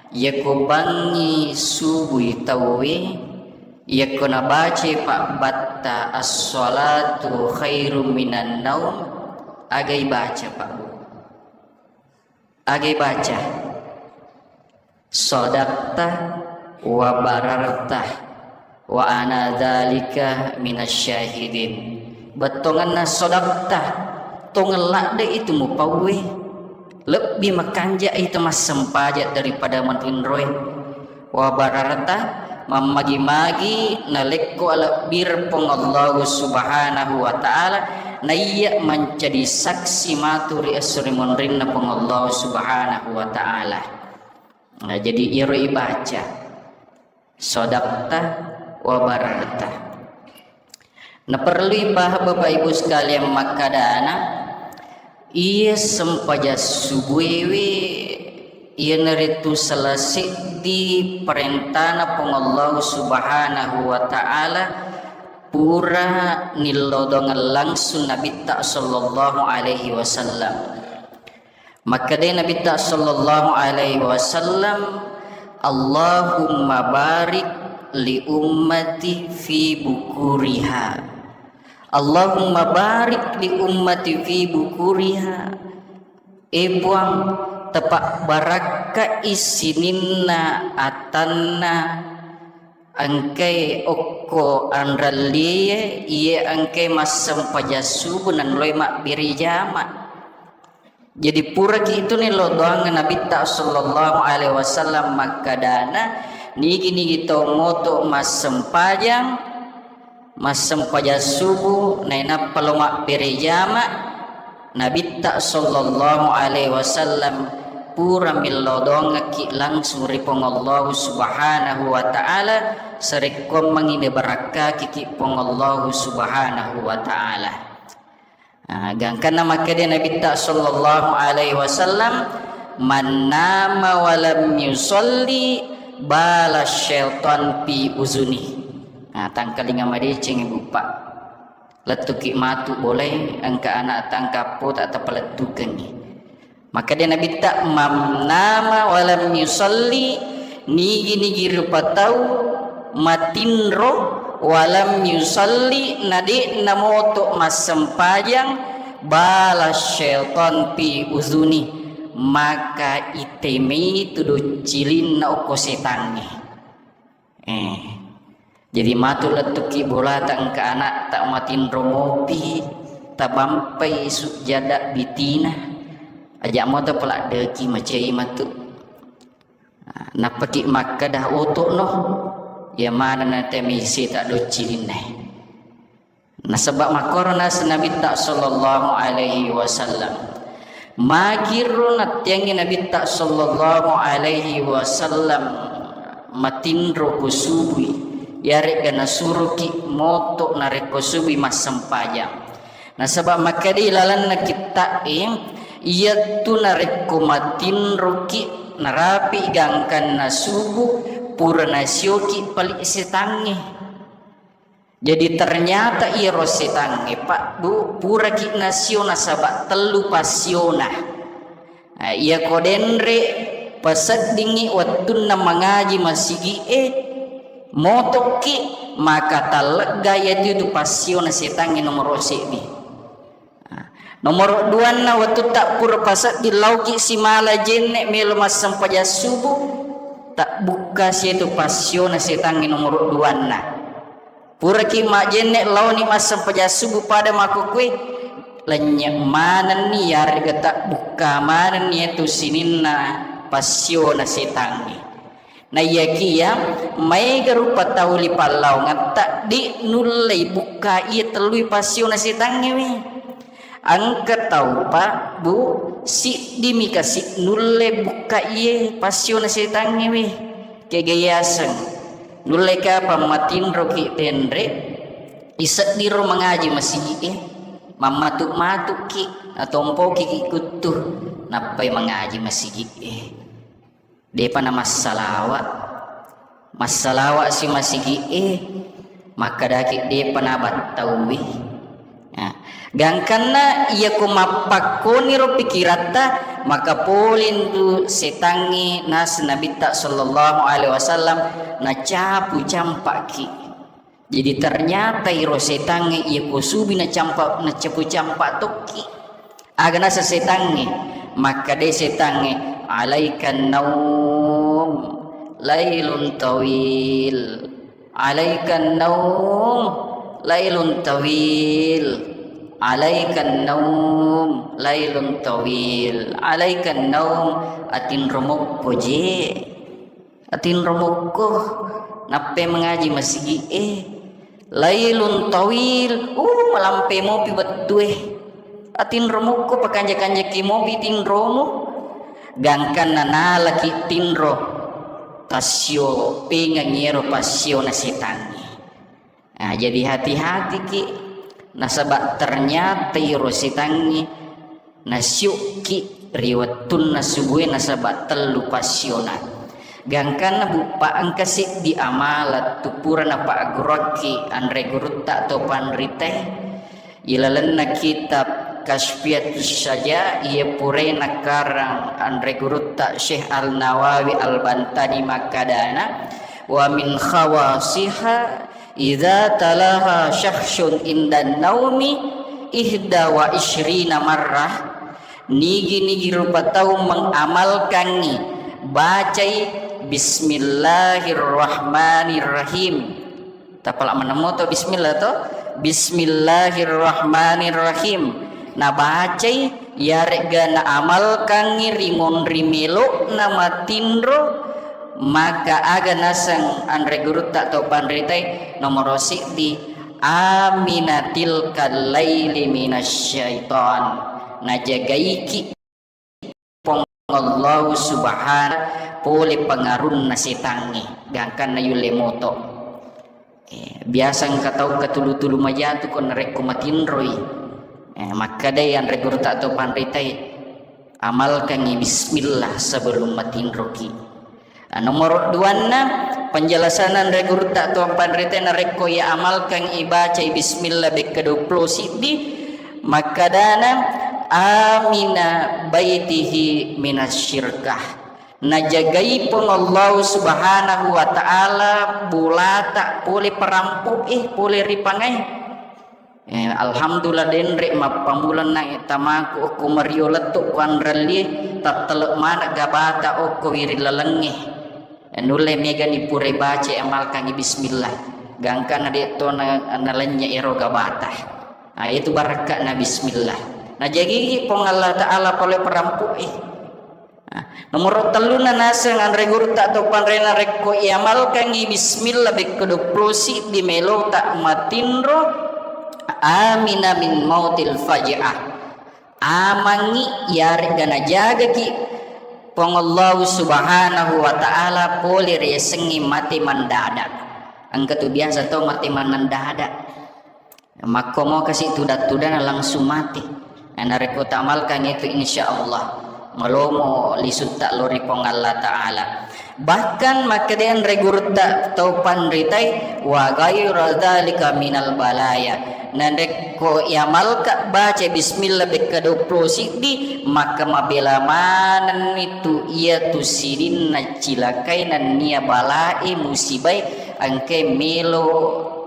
iyako bangngi subui tauwe, iyako nabacai pabbatta, "As-shalatu khairum minan naum," agai baca, Pak Guru? Agai baca? "Shadaqta wa bararta wa ana dzalika minasyahidin." Bettuangenna shadaqta, tongeng ladde itu mupauwe. Lebbi makanja itu massempajang daripada matinroe. Wa bararta, mammagi-magi nalekko alebbireng Puang Allahu Subhanahu wa Ta'ala, naiya mancaji saksi matu ri esso ri monrinna Puang Allahu Subhanahu wa Ta'ala. Nah, jadi iyaro ibaca, "Shadaqta wa bararta." Naperlu ipahang Bapak Ibu sekalian makkadana, iya sempajang subuewe iyanaritu salah seddi parentana Puang Allahu Subhanahu wa Ta'ala pura nillodongeng langsung Nabitta sallallahu alaihi wasallam. Makkeda Nabitta sallallahu alaihi wasallam, "Allahumma barik li ummati fi bukuriha. Allahumma barik li ummati fi bukuriha." E Puang, tapabbarakkai sininna atanna engkae okko anrellie, iye engkae massempajang subuh nanroi mabbere jama. Jadi puraki itu nillau doang Nabitta sallallahu alaihi wasallam makkadana, nigi-nigi tau moto massempajang, massempajang subuh, nainappa lo mabbere jama, Nabitta sallallahu alaihi wasallam pura millau doangekki langsung ri Puang Allahu Subhanahu wa Ta'ala, sarekkoammengi nabarakkakiki Puang Allahu Subhanahu wa Ta'ala. Ah, gangkanna makkeda Nabitta sallallahu alaihi wasallam, "Man nama wa lam yusalli bala syaitan fi uzuni." Ah, tangkalinga madeceng, Ibu, Pak. Lettuki matu bolai, engka anak tangkappo tak tapalettukengi. Makkeda Nabitta, "Man nama walam yusalli," nigi-nigi rupa tau matinro, "walam yusalli," na de'na moto massempajang, "bala syaitan fi uzuni," maka itemei tu doccilinna okko setangnge. Eh. Jadi matu lettuki bolata engka anakta matinro mopi, tabampai sujjada bitina, aja moto peladdeki macai matu. Nappaki makkada oto'no, iya maneng na temisi ta doccilinna. Nasaba makkoro naseng Nabitta sallallahu alaihi wasallam. Magiro nattiangi Nabitta sallallahu alaihi wasallam matinro ko subui, yaregga nasuroki moto narekko subui massempajang. Nasaba makkeda ilalenna kitta'e, iyattu narekko matinroki narapi gangkanna subuh, pura nasioki pali setangnge. Jadi ternyata iyaro setangnge, Pak, Bu, puraki nasio nasaba tellu pasiona. Eh, iyako denre paseddingngi wettunna mangaji masigi'e, motokki, maka tallegga iyatu pasiona setangnge nomoro seddi. Nomoro duanna, wettutta pura pasedding lauki simala jenne melo massempajang subuh, tabbukka setu passiona setangnge nomoro duanna. Puraki majjenne laoni massempajang subuh pada makkukue, lennye manenni yarega tabbukka manenni etu sininna passiona setangnge. Naiyakiya maega rupa tau lipallaongetta, de nullei bukka iya tellui passiona setangnge we. Engka tau, Pak, Bu, siddimi kasi nulle bukka iye passiona setangnge we. Kega yaseng. Nulle kapang matinroki denre, iseddiro mangaji masigi'e, mammatu-matuki, natompoki kuttu, nappai mangaji masigi'e. Depa namassalawa. Massalawa si masigi'e, makkadaki depa nabattauwi. Nah, gangkanna iyako mappakkoniro pikiratta, maka polintu setangnge naseng Nabitta sallallahu alaihi wasallam nacapu campaki. Jadi ternyata iro setangnge iya ko subi nacampa, nacapu campa tokki. Aga nasa setangnge? Makkadai setangnge, "Alaikan naum, lailun tawil. Alaikan naum, lailun tawil. Alaikan naum, lailun tawil. Alaikan naum, atinro mokko je." Atinro mokko, nappe mangaji masigi'e. Lailun tawil, uh, malampe mopi wettue. Atinro mokko, pakanja-kanjaki mopi tinromu. Gangkanna nalaki tinro, tassio pengang iyaro passiona setangnge. Nah, jadi hati-hatiki, nasaba ternyata iro setangnge nasiukki ri wettunna subue nasaba tellu passiona. Gangkanna buppa engka seddi amala tu pura napagguruakki anre gurutta to panritae. Ilalenna kitab Kasfiatus Syaja, iya purae nakarang anre gurutta Syekh Al-Nawawi Al-Bantani makkadana, "Wa min khawasiha idza talaha syakhsun indan naumi ihda wa isyrina marrah." Nigi-nigi rupa tau mengamalkangi, bacai Bismillahirrahmanirrahim. Tapala manammoto bismillah to. Bismillahirrahmanirrahim. Nabacai, yaregga naamalkangngi ri monri melo'na matinro, maka aga naseng anre gurutta to panritai nomoro siddi, amina tilkal laili minasyaiton. Najagaiki Puang Allahu Subhanahu pole pengarunna setangnge, gangkanna yulle moto. Eh, biasa engka tau katulu-tulu majatu ko narekko matinroi. Eh, makkadai anre gurutta to panritai, amalkangi bismillah sebelum matinroki. Nah, nomoro duanna, penjelasan anre gurutta to panritai narekko ia amalkan ibacai bismillah bekka duappulo siddi, makkadana, amina baitihi minasyirkah. Najagai Puang Allahu Subhanahu wa Ta'ala bolata pole parampu'e, pole ripangae. Eh, alhamdulillah, denre mappamulang na tamaku okko mario lettu ku anrelli, tattele mana gabata okko wiring lalengnge. Eh, nulle megani pura baca amalkangi bismillah. Gangkana de to na, nalennye ero gabata. Ah, itu barakka'na bismillah. Najagigi Puang Allah Ta'ala pole parampu'e. Nah, nomoro telluna naseng anre gurutta to panrena rekko iamalkangi bismillah bekko duappulo siddi melota matinro, amina min mautil faja'ah. Amangngi yarega najagaki Puang Allahu Subhanahu wa Ta'ala pole riasengnge mate mendadak. Engka tu biasa to mate mendadak. Makkomo kasi tudang-tudang langsung mate. Nah, narekko tamalkan itu, insya Allah malomo lisutta lo ri Puang Allah Ta'ala. Bahkan makkeda anre gurutta tau panritai, "Wa ghaira dzalika minal balaya." Narekko iamalka baca bismillah bekka duappulo siddi, maka mabela manenni tu iyatu sininna cilakai nennia balae musibae engkae melo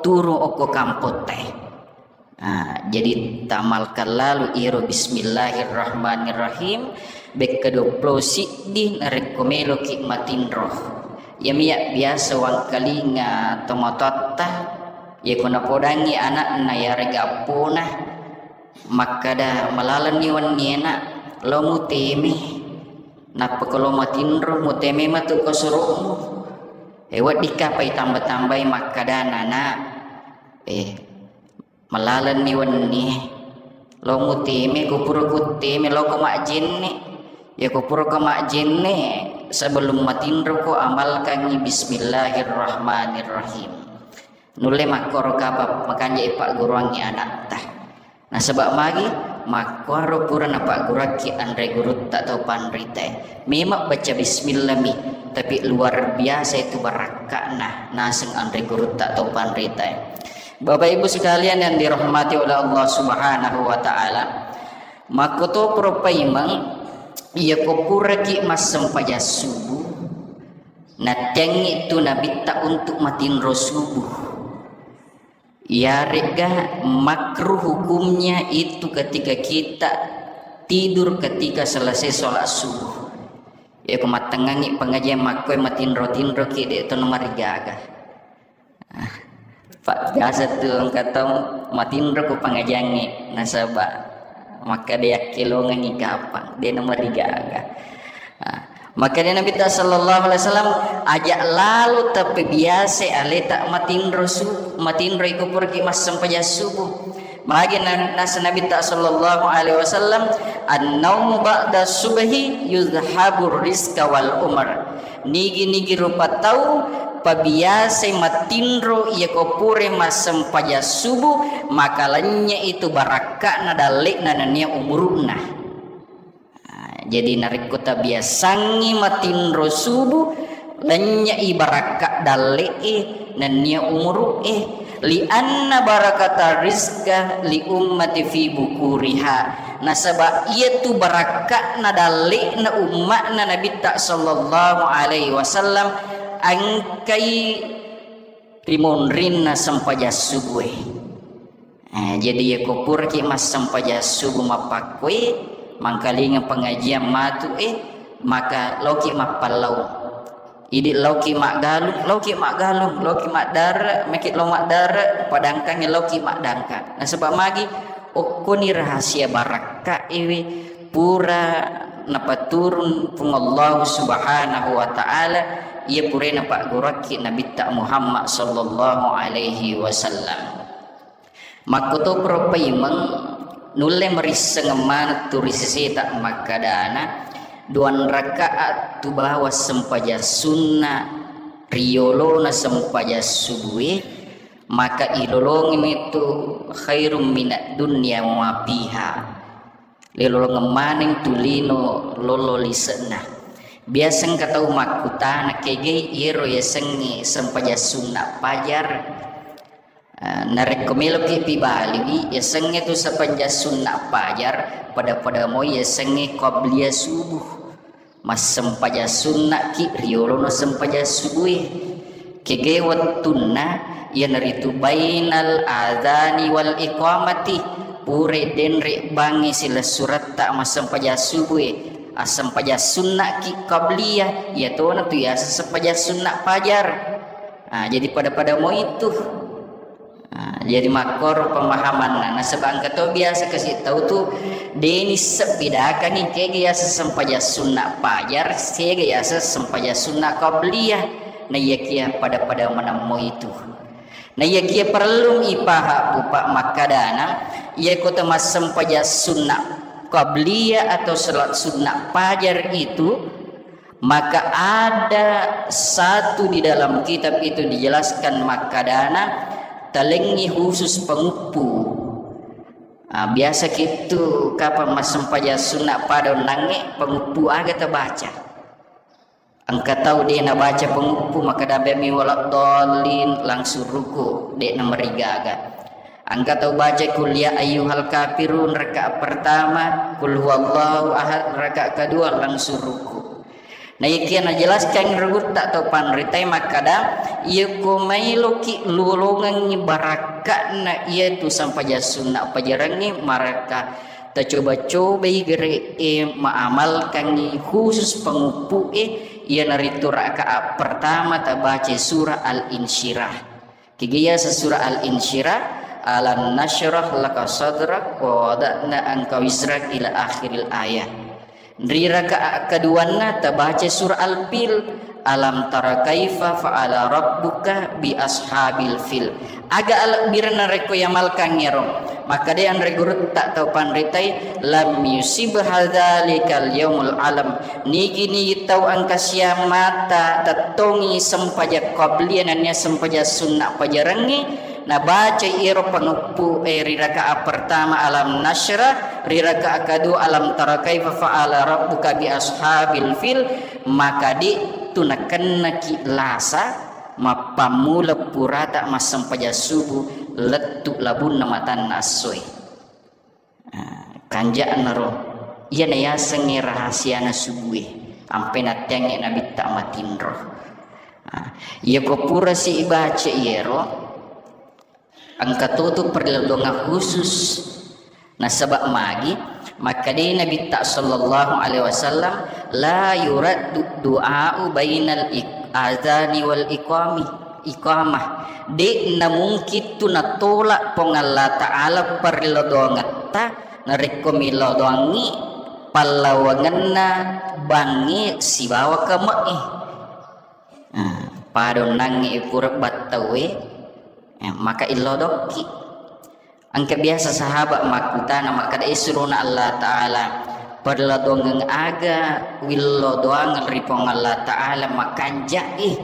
turung okko kampottae. Ah, jadi tamalkan lalu iro bismillahirrahmanirrahim bekka duappulo siddi narekko meloki matinro. Iyamiya biasa wangkalinga tomatoatta, yako napodangi anakna yarega appona, makkada, "Malalenni wenni, Nak, lo muteme. Nappa ko lo matinro, muteme matu ko suru'mu." E, weddikka pai tamba-tambai makkadana, "Nak, eh, malalenni wenni. Lo muteme, ko pura kutteme, lo ko majjenne. Ya ko pura ko majjenne, sebelum matinro ko amalkangi bismillahirrahmanirrahim." Nulle makkoro kapa makanja ipagguruangi anatta. Nasaba magi makkuaro pura napagguruakki anre gurutta tau panritae. Memang baca bismillah mi, tapi luar biasa itu barakka'na naseng anre gurutta tau panritae. Bapak Ibu sekalian yang dirahmati oleh Allah Subhanahu wa Ta'ala, makkotoparo paimeng, iya ko puraki massempajang subuh, nattiangngi tu nabitta untuk matinro subuh. Iyaregga makruh hukumnya itu ketika kita tidur ketika selesai sholat subuh. Ya, ko mattengngangi pengajian makkoe matinro-tinroki, de to namarigaga. Ah, Pak, biasa tu engka tau matinro ko pengajiangnge, nasaba makkeda yakkelongengi kapang, de namarigaga. Ah, makkeda Nabitta sallallahu alaihi wasallam, "Aja lalo tapebiasa aleta matinro su-, matinro iko puraki massempajang subuh." Magi na-, nasa Nabitta sallallahu alaihi wasallam, "An-naumu ba'da subhi yuzhabur rizqa wal umr." Nigi-nigi rupa tau pabiasai matinro iyako pura massempajang subuh, maka lennye itu barakka'na dalle'na nennia umuru'na. Ah, jadi narekko tabiasangngi matinro subuh, lennye'i barakka dalle'e nennia umuru'e, lianna barakata rizqa li ummati fi bukuriha, nasaba iyatu barakka'na dalle'na umma'na Nabitta sallallahu alaihi wasallam engkai ri monrinna sempajang subuhe. Eh, jadi iyako puraki massempajang subuh mappakkoi, mangkalinga pengajian matu, eh, maka loki mappallaung. Idi loki maggalung, loki maggalung, loki maddare, meki lo maddare, padangkangi loki maddangkang. Nasaba magi, okkoni rahasia barakka iwi pura napaturun Puang Allah Subhanahu wa Ta'ala, iya pura napagguruakki Nabitta Muhammad sallallahu alaihi wasallam. Makkotoparo paimeng, nulle marisseng maneng tu ri seseta makkadana, duang rakaat tu bawang sempajang sunna riyolona sempajang subue, maka ilolongimi tu khairum minad dunya wa ma fiha. Lilolongeng maneng tu lino lolo lise'na. Biasa engka tau makkutana, kegei iyaro yasengnge sempajang sunna pajar? Ah, narekko meloki pibaliwi, yasengnge tu sempajang sunna pajar, pada-pada moi yasengnge qabliyah subuh. Massempajang sunnaki riolono sempajang subue. Kege wettunna, iyanaritu bainal adzani wal iqamati, pura denre bangngi silessuretta massempajang subue, assempajang sunnaki qabliyah, iyatona tu yaseng sempajang sunna pajar. Ah, jadi pada-pada moi tu. Ah, jadi makkoro pemahamanna. Nasaba engka to biasa kasi tau tu, de nisseng bedakangngi kega yaseng sempajang sunna pajar, kega yaseng sempajang sunna qabliyah. Naiyakia pada-pada maneng moi tu. Naiyakia parellung ipaha pupa makkadana, iyako tamassempajang sunna qabliyah atau salat sunna pajar itu, maka ada satu di dalam kitab itu dijelaskan makkadana, talengngi khusus penguppu. Ah, biasa kitu kapang massempajang sunna pada onnangnge, penguppu aga tabaca. Engka tau de' nabaca penguppu, makkeda amin waladdallin, langsung ruku, de' namarigaga. Engka tau baca qul ya ayyuhal kafirun rakaat pertama, qul huwallahu ahad rakaat kedua, langsung ruku. Naikia najelaskan ri gurutta tau panritae makkeda, iyako maeloki lolongengngi barakka'na iyatu sempajang sunna pajarengnge, maraka tacoba-cobai gere'e maamalkangngi khusus penguppu'e, iyanaritu rakaat pertama tabaca surah Al-Insyirah. Kegiyasa surah Al-Insyirah, alam nasyrah laka sadrak wa wada'na anka wizrak ila akhiril ayah. Ri rakaat keduanna tabaca surah Al-Fil, alam tara kaifa fa'ala rabbuka bi ashabil fil. Aga alebbirenna rekko iamalkangngero? Makkeda anre gurutta tau panritai, lam yusib hadzalikal yaumul alam. Nigi-nigi tau engka siammata tettongi sempajang qabliyah nennia sempajang sunna pajarengnge, nabacai ero penguppu, eh, ri rakaat pertama alam nasyrah, ri rakaat kedua alam tara kaifa fa'ala rabbuka bi ashabil fil, maka de' tu nakennaki lasa mappammula purata massempajang subuh lettu labunna matanna essoe. Ah, kanja'naro, iyana yasengnge rahasiana subue, ampe natteangnge nabitta matinro. Ah, iyako purasi ibaca iyero, engka totu perlindungan khusus. Nasaba magi, makkedai nabitta sallallahu alaihi wasallam, la yuraddu du'a'u bainal ik-, adzani wal iqami, iqamah. De' namungkin tu natolak Puang Allah Ta'ala perlindungetta narekko millau doangngi pallawangenna bangnge sibawa kame'e. Ah, pada onnangnge pura battaue, eh, maka illodokki. Engka biasa sahabat makkutana makkeda, "Eh, surona Allah Ta'ala, perlodongeng aga willodoangeng ri Puang Allah Ta'ala makanja'i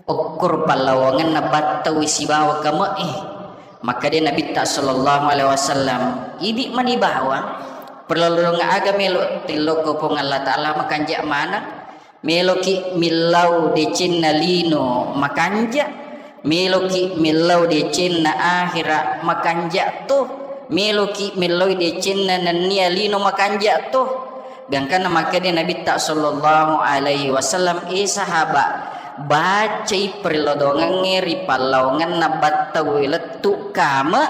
okkoro pallawangenna battaue sibawa kame'e?" Makkeda Nabitta sallallahu alaihi wasallam, "Idi mani bawang, perlodongeng aga melo tillokko Puang Allah Ta'ala makanja maneng?" Meloki millau decenna lino makanja, meloki millau decenna ahera makanja to, meloki millau decenna nennia lino makanja to. Gangkanna makkeda Nabitta sallallahu alaihi wasallam, "Eh sahaba, bacai perlodongengnge ri pallawangenna battaue lettu kame,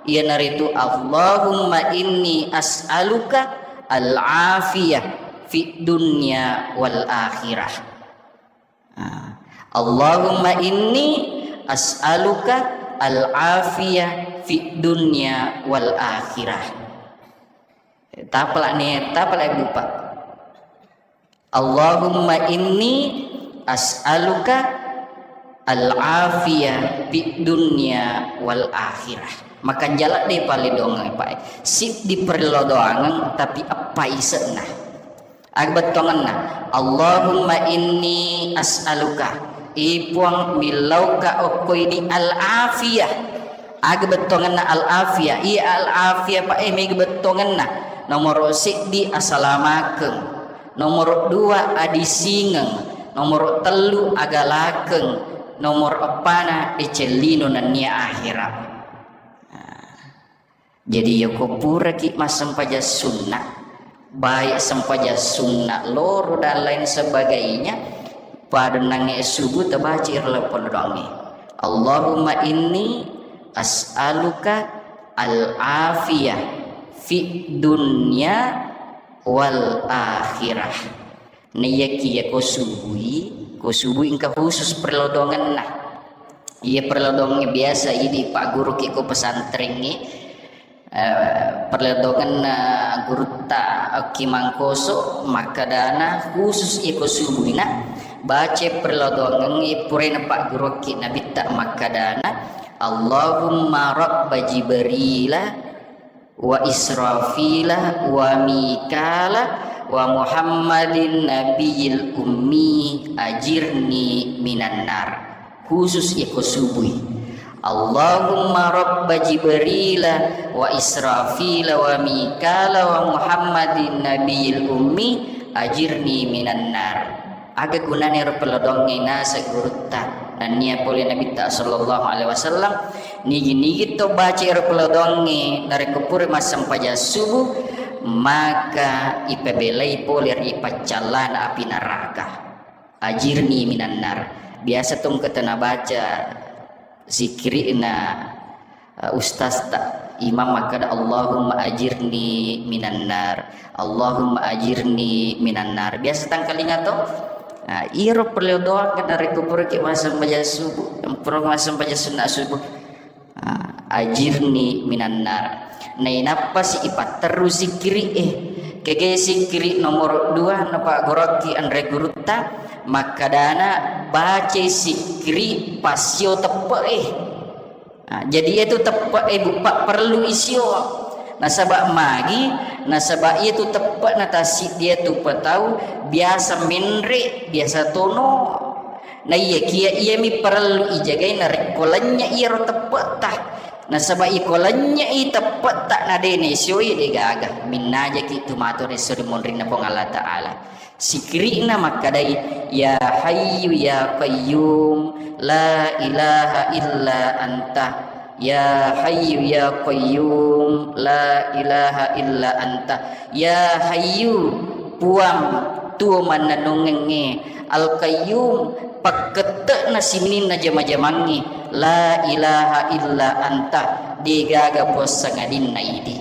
iyanaritu Allahumma inni as'aluka al-afiyah fid dunya wal akhirah." Ah, Allahumma inni as'aluka al-afiyah fid dunya wal akhirah. Tapalak ni, tapalak bupa. Allahumma inni as'aluka al-afiyah fid dunya wal akhirah. Makanjala de pale dongeng, Pak. Siddi perlodongeng, tapi eppa ise'na. Aga bettuangenna, Allahumma inni as'aluka, i Puang, millauka okko idi al-afiyah. Aga bettuangenna al-afiyah? Iya al-afiyah, Pak, eh, mega bettuangenna. Nomoro siddi asalamakeng, nomoro dua adisingeng, nomoro tellu agalakeng, nomoro eppana deceng lino nennia ahera. Nah. Jadi, yako puraki massempajang sunna, baik sempajang sunna loro dan lain sebagainya, pada nange subuh tabaca iro lapong doangnge. Allahumma inni as'aluka al-afiyah fid dunya wal akhirah. Naiyakiya ko subui, ko subui engka khusus perlodongenna. Iya perlodongengnge biasa idi pagguruki ko pesantrengnge, eh, perlodongenna gurutta Ki Mangkoso makkedana khusus iya ko subuina baca perlodongengnge puraina pagguruki Nabitta makkedana, Allahumma rabba Jibrila wa Israfila wa Mikala wa Muhammadin nabiyil ummi ajirni minan nar. Khusus iko subui. Allahumma rabba Jibrila wa Israfila wa Mikala wa Muhammadin nabiyil ummi ajirni minan nar. Aga gunana ero pellodoangnge naseng gurutta? Nennia pole Nabitta sallallahu alaihi wasallam, nigi-nigi to baca ero pellodoangnge narekko pura massempajang subuh, maka ipabelai pole ri paccallana api neraka. Ajirni minan nar. Biasa tongketa nabaca zikirina, eh, ustazta, imam makkada, "Allahumma ajirni minan nar, Allahumma ajirni minan nar." Biasa tangkalinga to? Nah, iyaro perlu doa narekko puraki massempajang subuh, pura massempajang sunna subuh. Ah, ajirni minan nar. Nainappasi ipatterru sikkiri e. Kege sikkiri nomor dua napaggoroki anre gurutta, makkadana bacai sikkiri passio teppe e. Ah, jadi iyatu teppe e buppa perlu isio. Nasaba magi, nasaba iyatu teppe na tassiddi iyatu patau biasa menre, biasa tono. Naiyakiya iyami parellu ijagai narekko lennye iyaro teppe'ta. Nasaba iko lennye i teppe'ta na de naisioi, de gaga. Minnajaki tu matu ri esso ri monrinna Puang Allah Ta'ala. Sikiri'na makkadai, "Ya Hayyu ya Qayyum, la ilaha illa anta." Ya Hayyu ya Qayyum, la ilaha illa anta. Ya Hayyu, Puang, tuo mannennungengnge, Al-Qayyum, pakkette'na sininna jama-jamangnge, la ilaha illa anta, degaga puang sangadinna idi.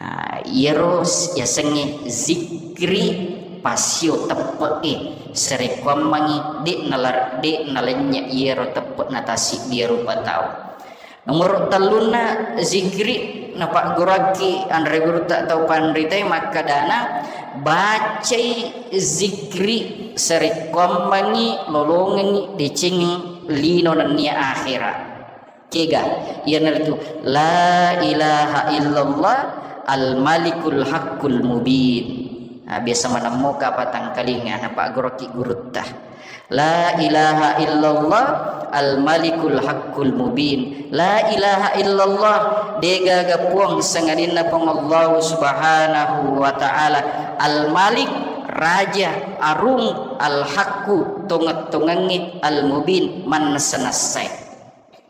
Ah, iyaro s-, yasengnge zikri passio teppe'e, sarekkuammengngi de' nalar-, de' nalennye iyaro teppe'na tassiddi rupa tau. Nomoro tellunna zikri napagguruakki anre gurutta tau panritae makkadana, bacai zikri sarekkuammengngi lolongengngi deceng lino nennia akhera. Kega? Iyanaritu, "La ilaha illallah al-malikul haqqul mubin." Nah, biasa manemmoka patangkalinga, napaggoroki gurutta. "La ilaha illallah al-malikul haqqul mubin." La ilaha illallah, degaga puang sangadinna Puang Allah Subhanahu wa Ta'ala. Al-Malik, raja, arung, al-haqqu, tongeng-tongengnge, al-mubin, mannessa-nessai.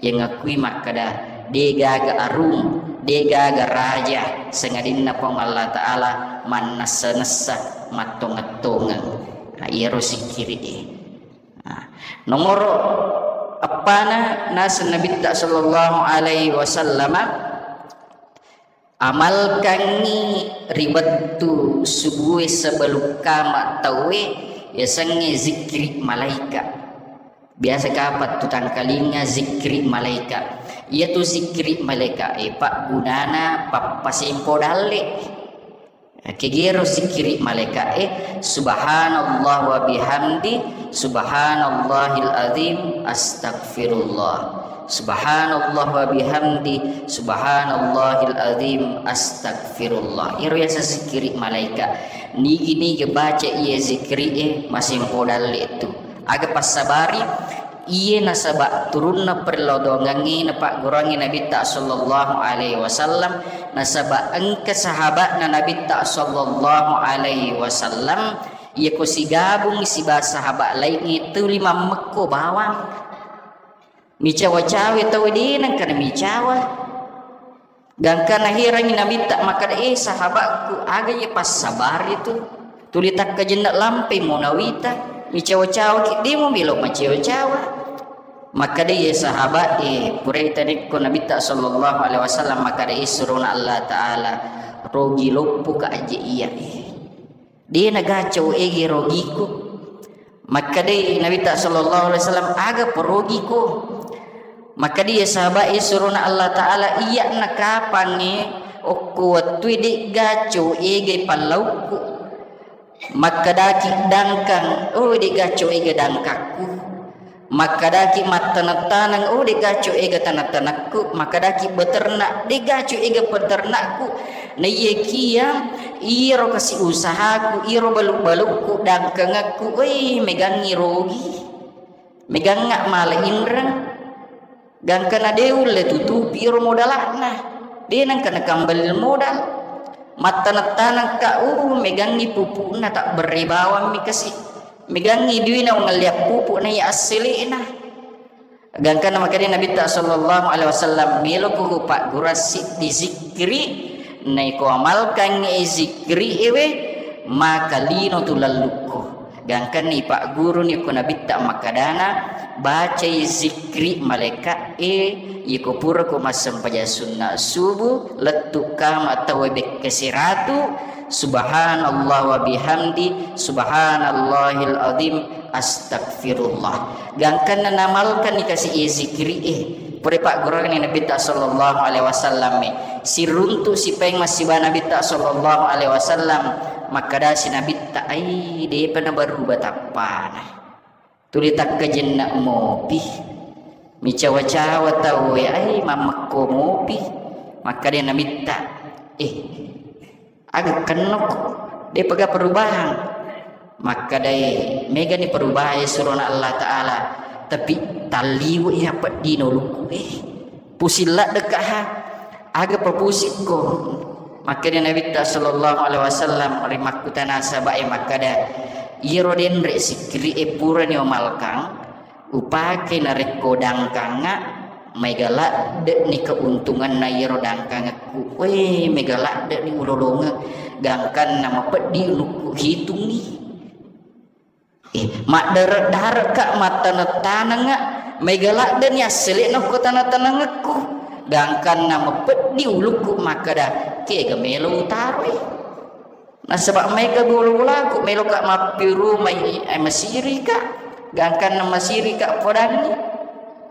Yang akui makkada, degaga arung, degaga raja, sangadinna Puang Allah Ta'ala mannessa-nessa, mattongeng-tongeng. Nah, iyaro sikkiri e. Nah, nomoro eppana naseng Nabitta sallallahu alaihi wasallama, amalkangngi ri wettu subue sebelum kama tauwe yasengnge zikri malaika. Biasa kapang tu tangkalinga zikri malaika. Iyatu zikri malaika e paggunana pappasempo dalle. Kegero zikri malaika e, "Subhanallah wa bihamdi, subhanallahil azim, astagfirullah. Subhanallah wa bihamdi, subhanallahil azim, astagfirullah." Iyaro yaseng zikri malaika. Nigi-nigi baca iya zikri e, masempo dalle tu. Aga passabari, iye nasaba turunna perladoangengnge napagguruangngi Nabitta sallallahu alaihi wasallam, nasaba engka sahabatna Nabitta sallallahu alaihi wasallam, iya ko sigabung siba sahabat laingnge tuli mammekko bawang. Micawa-cawa tau de nengka namicawa. Gangka naherangngi Nabitta makkada, "Eh, sahabatku, aga iye passabari tu? Tuli takkajenne lampai mo nawita, micawa-cawa ki, de mo melo macawa-cawa." Makkada iye sahabat e, purai tarekko Nabitta sallallahu alaihi wasallam makkada, "Eh, surona Allah Ta'ala, rogi loppo ka aje iya e." De nagaco ege rogiku. Makkedai Nabitta sallallahu alaihi wasallam, "Aga perogiko?" Makkedai sahabat e surona Allah Ta'ala, "Iya nakapangnge okko wettui de'gaco ege pallaukku." Makkedaki dangkang, "Oh, de'gaco ege dangkakku." Makkedaki mattaneng-taneng, "Oh, de'gaco ega taneng-tanekku." Makkedaki beternak, "De'gaco ega peternakku." Naiyakiya iro kasi usahaku, iro balu-balukku, dangkangekku, wei, megangngi rogi. Megangnga mala inreng. Gangkana de ulle tutupi iro modalakna. De nengka nakambali modal. Mattaneng-tanengka, uh, megangngi pupukna, tabberre bawammi kasi. Megangngi duina wangelliang pupu na iya assele'na. Gangkanna makkeda Nabitta sallallahu alaihi wasallam, "Meloko kupaggurang siddi zikkiri, naiko amalkangngi zikkiri ewe, maka lino tu lellukku." Gangkanna ipagguruni ko Nabitta makkedana, "Bacai zikkiri malaika e, iko purako massempajang sunna subuh, lettu kama tauwe bekkasi ratu, subhanallah wa bihamdi, subhanallahil azim, astagfirullah." Gangkanna namalkanni kasi iye zikkiri e, pura pagguruanni Nabitta sallallahu alaihi wasallam e, siruntu sipaeng massiba Nabitta sallallahu alaihi wasallam, makkedasi Nabitta, "Ai, depa nabaruba tappana. Tuli takkajenna mopi. Micawa-cawa tauwe, ai, mammekko mopi." Makkeda Nabitta, "Eh, aga kennoko, depaga perubahan." Makkedai, "Megani perubahan surona Allah Ta'ala, tapi talliwe iya peddino lukku e. Pusing ladde ka ha, aga papusikko." Makkeda Nabitta sallallahu alaihi wasallam, ri makkutana sahabat e makkeda, "Iyaro denre sikkiri e purani omalkang, upake narekko dangkangnga, mega ladde'ni keuntunganna iyaro dangkangekku. Weh, mega ladde'ni ulolongeng, gangkanna mapeddi ulukku hitungngi. Eh, maddare-dare'ka, mattaneng-tanengnga, mega ladde'ni assele'na ko taneng-tanengekku, gangkanna mapeddi ulukku makkeda, kega melo utaroi." Nasaba maega bola-bolaku, meloka mappirumai, eh, masirika, gangkanna masirika podangngi.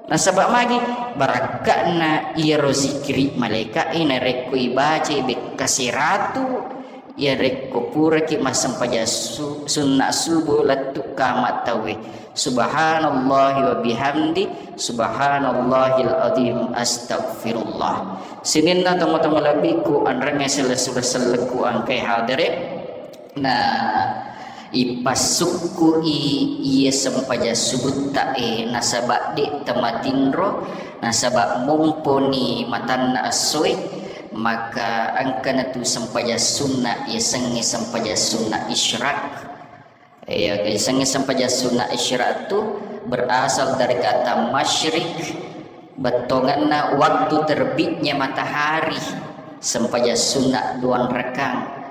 Nasaba magi, barakka'na iyaro zikiri malaika e narekko ibacai bekkasi ratu, iyarekko puraki massempajang su-, sunna subuh lettu kama tauwe. Subhanallahi wa bihamdi, subhanallahil azim, astagfirullah. Sininna tomatoa malebbiku, anrengnge selle-, sellekku engkae hadere. Na ipassukku'i iye sempajang subutta e, nasaba de tamatinro, nasaba momponi matanna essoe, maka engkana tu sempajang sunna yasengnge sempajang sunna isyraq. Iya, yasengnge sempajang sunna isyraq tu berasal dari kata masyrik, bettonganna waktu terbitnya matahari, sempajang sunna duang rakang.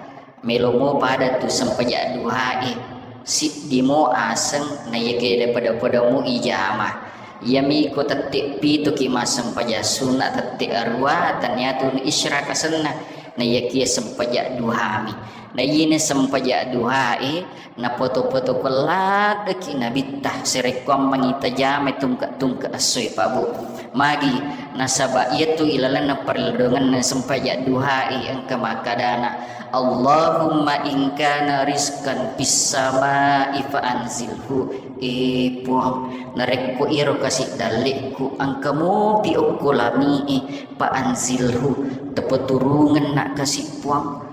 Melo mo pada tu sempajang duhae, siddi mo aseng, na iyake pada-pada mo ijama. Iyami ko tette pituki massempajang sunna, tette arua, taniatu isyraq asenna, na iyakie sempajang duhami. Na iyene sempajang duhae, napoto-poto ko laddeki Nabitta, sarekkuammengngi tajamai tungke-tungke essoe, Pak Bu. Magi, nasaba iyatu ilalenna parelledongenna sempajang duhae engka makkedana, "Allahumma in kana rizqan fis samai fa anzilhu." Eh, Puang, narekko iyaro kasi dallekku engka mopi okko langie, fa anzilhu, tapaturungenna kasi, Puang.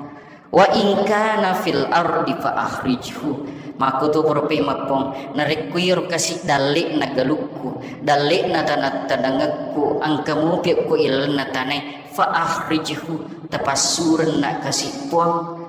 "Wa in kana fil ardi fa akhrijhu." Makkutu pura pemapong, narekko iyaro kasi dalle'na galukku, dalle'na tanah-tanangekku, engka mupi okko ilalenna tanae, fa akhrijhu, tapassurenna kasi, Puang.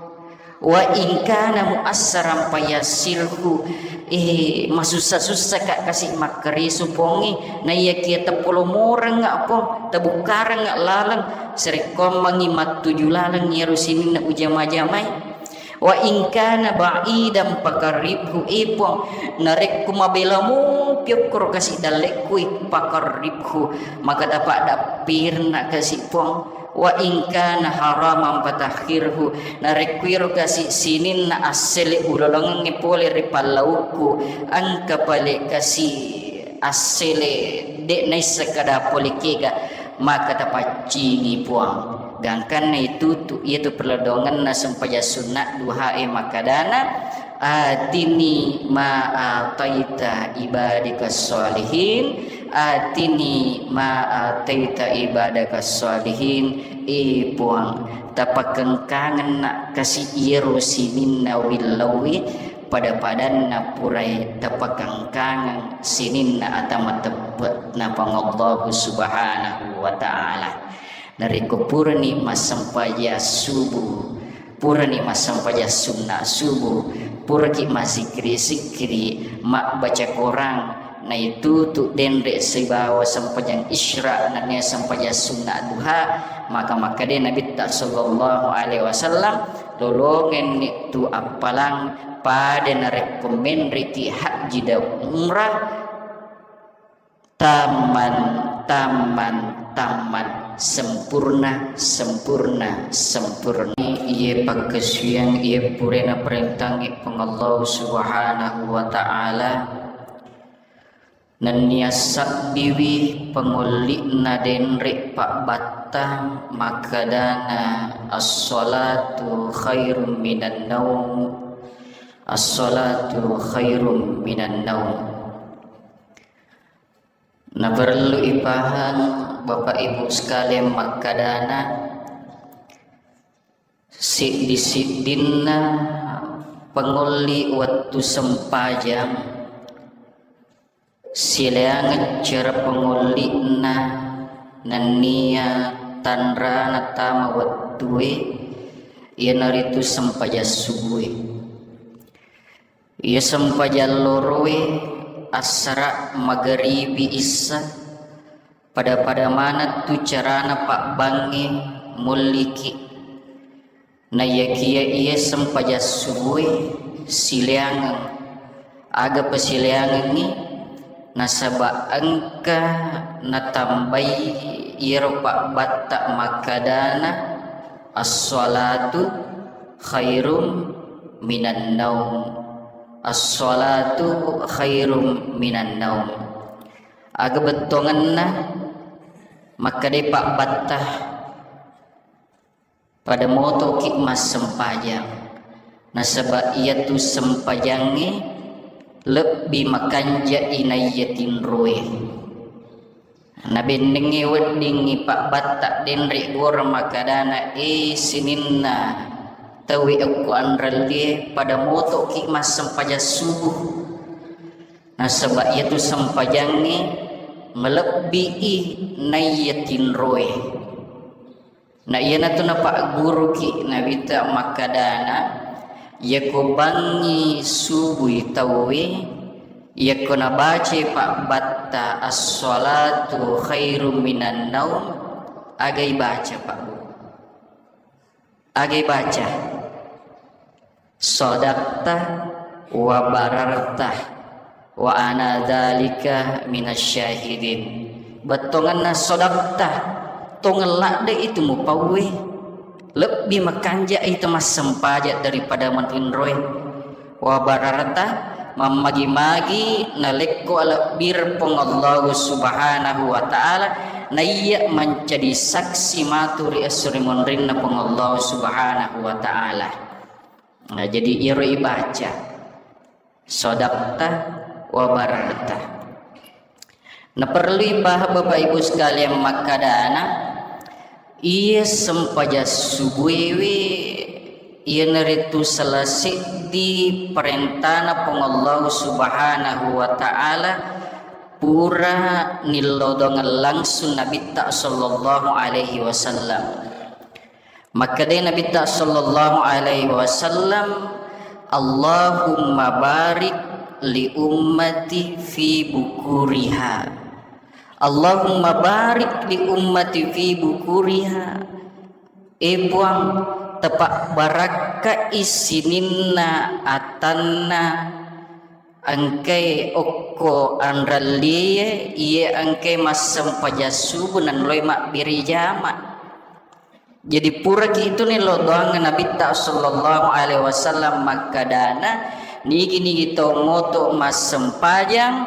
"Wa in kana muassaran fayassirhu." Eh, masussa-sussa ka kasi makkaresu, Puangnge, na iyakia tapolomorengnga, Puang, tabukkarengnga laleng, sarekkoammengngi mattuju laleng iyaro sininna ujama-jamai. "Wa in kana ba'idan faqarribhu," eh, Puang, narekko mabela mopi okkoro kasi dallekkui, faqarribhu, maka tapaddappirenna kasi, Puang. "Wa in kana haraman fatahhirhu," narekko iro kasi sininna assele ulolongengnge pole ri pallaukku, engka pale kasi assele de naisseng kada pole kega, maka tapaccingi, Puang. Gangkanna itutu, iyatu perledongenna sempajang sunna duhae makkedana, "Atini ma ataita ibadika sholihin, atini ma ataita ibadaka sholihin." Eh, Puang, tapakengkangenna kasi iyaro sininna willauwi, pada-padanna purai tapakengkangeng sininna ata mateppe'na Puang Allahu Subhanahu wa Ta'ala. Narekko purani massempajang subuh, Purani massempajang sunna subuh, puraki mazzikiri-zikiri, mabbaca Quran, naitutu denre sibawa sempajang isra, nennia sempajang sunna duha, maka makkeda Nabitta sallallahu alaihi wasallam, lolongenni tu appalang pada narekko menreki haji dan umrah, tamman, tamman, tamman, sempurna, sempurna, sempurna. Iye pakkasiwiang, iye purana parentangngi Puang Allah Subhanahu wa Ta'ala, nennia sabbiwi pangolli'na denre pabbatta makkadana, "As-salatu khairum minan naum, as-salatu khairum minan naum." Naparellu ipahang, Bapak Ibu sekalian, makkadana, siddi-siddinna pangolli wettu sempajang, silaingeng cara pangolli'na nennia tanrana tama wettue, iyanaritu sempajang subue. Iya sempajang loroe, assara, magaribi, issa, pada-pada maneng tu carana pabbangnge mulliki. Naiyakiya iya sempajang subue silaingeng. Aga pasilaingengngi? Nasaba engka natambai iyaro pabbatta makkadana, "As-salatu khairum minan naum. As-salatu khairum minan naum." Aga bettuangenna? Makkedai pabbatta, pada motoki massempajang, nasaba iyatu sempajangnge lebbi makanjai naiya tinroe. Nabennengnge weddingngi pabbatta denre gora makkadana, "E sininna tauwe okko anrellie, pada motoki massempajang subuh, nasaba iyatu sempajangnge malebbii naiya tinroe." Na iyanatu napagguruki Nabitta makkadana, iyako bangngi subui tauwe, iyako nabacai pabbatta, "As-salatu khairum minan naum," agai baca, Pak Bu? Agai baca? "Sadaqta wa bararta, wa ana dzalika minasy syahidin." Bettuangenna sadaqta, tongeng ladde itu mupauwe, lebbi makanja itu massempajang daripada matinroe. Wa bararta, mammagi-magi nalekko alebbireng Puang Allahu Subhanahu wa Ta'ala, naiya mancaji saksi matu ri esso ri monrinna Puang Allahu Subhanahu wa Ta'ala. Nah, jadi iyaro ibaca, "Sadaqta wa bararta." Naperlu ipahang Bapak Ibu sekalian makkadana, iya sempajang subuewe iyanaritu salah seddi parentana Puang Allahu Subhanahu wa Ta'ala pura nillodongeng langsung Nabitta sallallahu alaihi wasallam. Makkedai Nabitta sallallahu alaihi wasallam, "Allahumma barik li ummati fi bukuriha. Allahumma barik li ummati fi bukuriha." E Puang, tapabbarakkai sininna atanna engkae okko anrellie, iye engkae massempajang subuh nanroi mabbere jama. Jadi puraki itu nillau doangnge Nabitta sallallahu alaihi wasallam makkadana, nigi-nigi tau moto massempajang,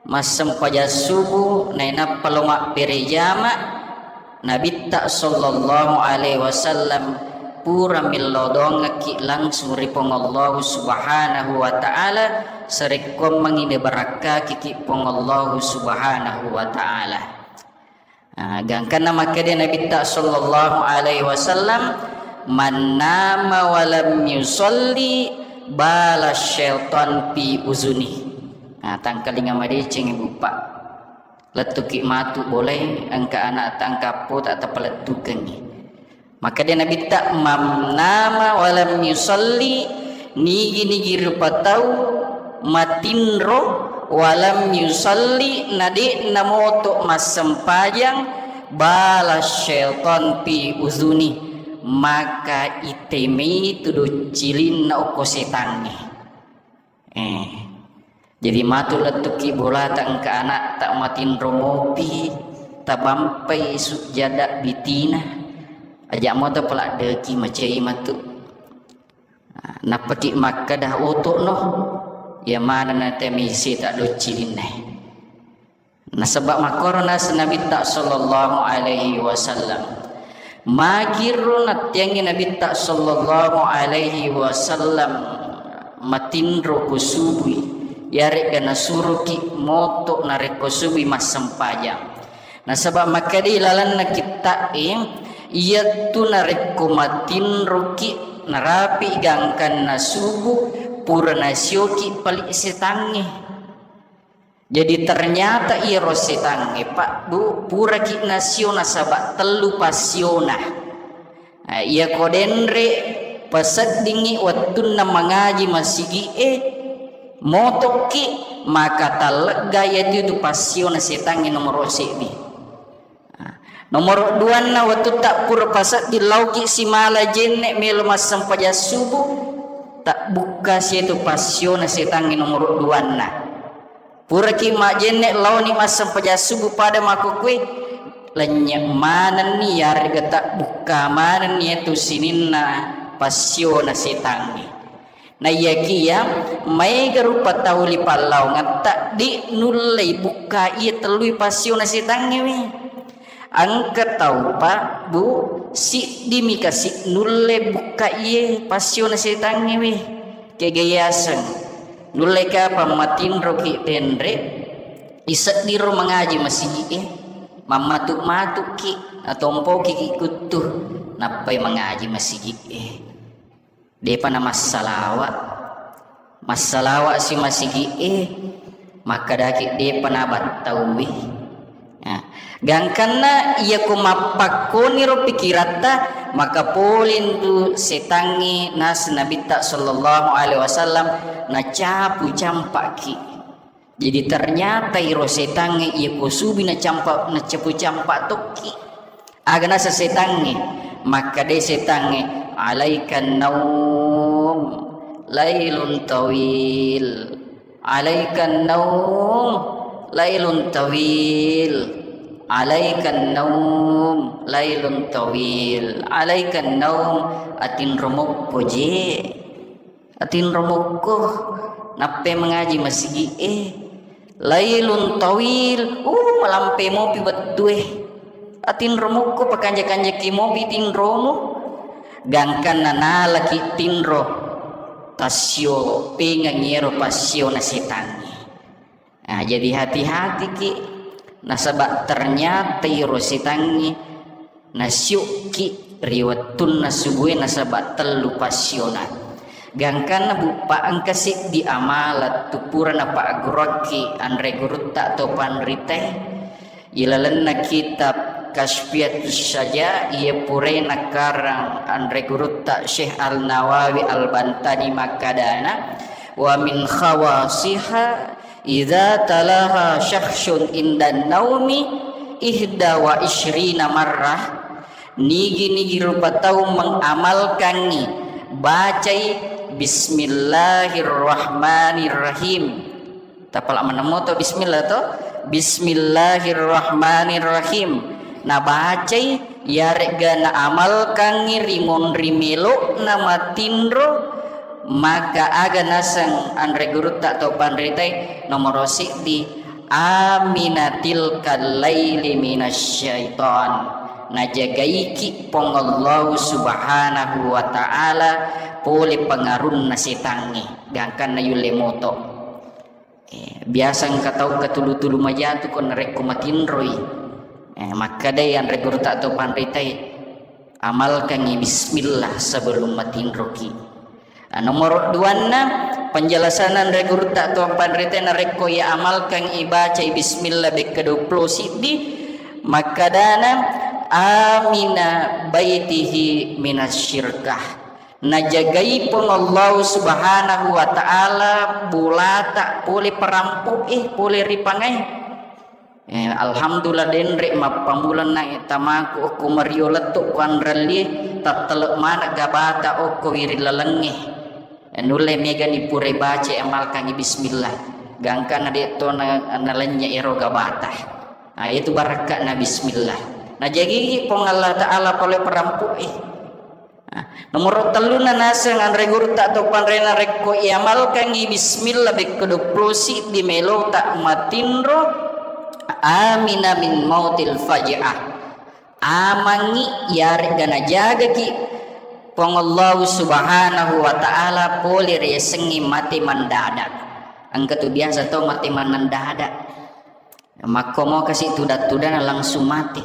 massempajang subuh, nainappa lo mabbere jama, Nabitta sallallahu alaihi wasallam pura millau doangekki langsung ri Puang Allahu Subhanahu wa Ta'ala, sarekkoammengngi nibarakkakiki Puang Allahu Subhanahu wa Ta'ala. Ah, gangkanna makkeda Nabitta sallallahu alaihi wasallam, "Man nama wa lam yusalli bala syaitan fi uzuni." Ah, tangkalinga madeceng, Ibu, Pak. Lettuki matu bolai, engka anak tangkappo tak tapalettukengi. Makkeda Nabitta, "Man nama walam yusalli," nigi-nigi rupa tau matinro, walam yusalli, na de'na moto massempajang, bala syaitan fi uzuni, maka itemai tu doccilinna okko setangnge. Eh. Jadi matu lettuki bolata engka anakta matinro mopi, tabampai sujjada bitina. Aja moto paladdeki macai matu. Nappaki makkeda oto'no, iya manenna temai seta doccilinna. Nasaba makkoro naseng Nabitta sallallahu alaihi wasallam. Magiro nattiangi Nabitta sallallahu alaihi wasallam matinro ko subui, yaregga nasuroki moto narekko subui massempajang. Nasaba makkeda ilalenna kitta'e, iyattu narekko matinroki narapi gangkanna subuh, pura nasioki pali setangnge. Jadi ternyata iyaro setangnge, Pak, Bu, puraki nasio nasaba tellu passiona. Eh, iyako denre paseddingngi wettunna mangaji masigi'e, motokki, maka tallegga iyatu itu passiona setangnge nomoro seddi. Nomoro duanna, wettutta pura pasedding laoki simala jenne melo massempajang subuh, tabbukka sietu passiona setangnge nomoro duanna. Puraki majjenne laoni massempajang subuh pada makkukue, lennye manenni yarega tabbukka manenni iyatu sininna passiona setangnge. Naiyakiya maega rupa tau ri pallaongetta, de nullei bukka iya tellui passiona setangnge we. Engka tau, Pak, Bu, siddimi kasi nulle bukka iye passiona setangnge we. Kega yaseng. Nulle kapang matinroki denre, iseddiro mangaji masigi'e, mammatu-matuki, natompoki kuttu, nappai mangaji masigi'e. Depa namassalawa. Massalawa si masigi'e, makkedaki depa nabattauwi. Nah, gangkanna iyako mappakkoniro pikiratta, maka polentu setangnge naseng Nabitta sallallahu alaihi wasallam nacapu campaki. Jadi ternyata iro setangnge iyako subi nacampa, nacapu campa tokki. Aga naseng setangnge? Makkeda setangnge, "Alaikan naum lailun tawil. Alaikan naum lailun tawil. Alaikan naum lailun tawil. Alaikan naum," atinro mokko je. Atinro mokko, nappai mangaji masigi'e. Lailun tawil, uh, malampe mopi wettue. Atinro mokko, pakanja-kanjaki mopi tinromu. Gangkanna nalaki tinro, tassio pengang iyaro passiona setangnge. Nah, jadi hati-hatiki, nasaba ternyata iro setangnge nasiukki ri wettunna subue nasaba tellu passiona. Gangkanna buppa engka siddi amala tu pura napagguruakki anre gurutta atau panritae. Ilalenna kitab Kasfiatus Syaja, iya purae nakarang anre gurutta Syekh Al-Nawawi Al-Bantani makkadana, "Wa min khawasiha idza talaha syakhsun indan naumi ihda wa isyrina marrah." Nigi-nigi rupa tau mengamalkangi, bacai Bismillahirrahmanirrahim. Tapala maneng moto bismillah to. Bismillahirrahmanirrahim. Nabacai, yaregga naamalkangngi ri monri melo'na matinro, maka aga naseng anre gurutta to panritai nomoro siddi, "Amina tilkal laili minasyaiton." Najagaiki Puang Allahu Subhanahu wa Ta'ala pole pengarunna setangnge, gangkanna yulle moto. Eh, biasa engka tau katulu-tulu majatu ko narekko matinroi. Eh, makkedai anre gurutta to panritai, amalkangi bismillah sebelum matinroki. Ah, nomoro duanna, penjelasan anre gurutta to panritai narekko iya amalkan ibacai bismillah bekka duappulo siddi, makkedana, Amina baitihi minasyirkah. Najagai Puang Allah Subhanahu wa Ta'ala bolata pole perampo'e, pole ripangae. Eh, alhamdulillah, denre mappammula naik tamaku okko mario lettu kuanrallie, tattele mana gabata okko wiring lalengnge. Eh, nulle megani pura baca amalkangi bismillah. Gangkana de to na, nalennye ero gabata. Ah, itu barakka'na bismillah. Najagigi Puang Allah Ta'ala pole perampo'e. Ah, nomoro telluna naseng anre gurutta to panrena, rekko iamalkangi bismillah bekka duappulo siddi melota matinro, amina min mautil faj'ah. Amangngi iyaregga najagaki Puang Allahu Subhanahu wa Ta'ala pole riasengnge mate mendadak. Engka tu biasa tau mate mendadak. Makkomo kasi tudang-tudang langsung mate.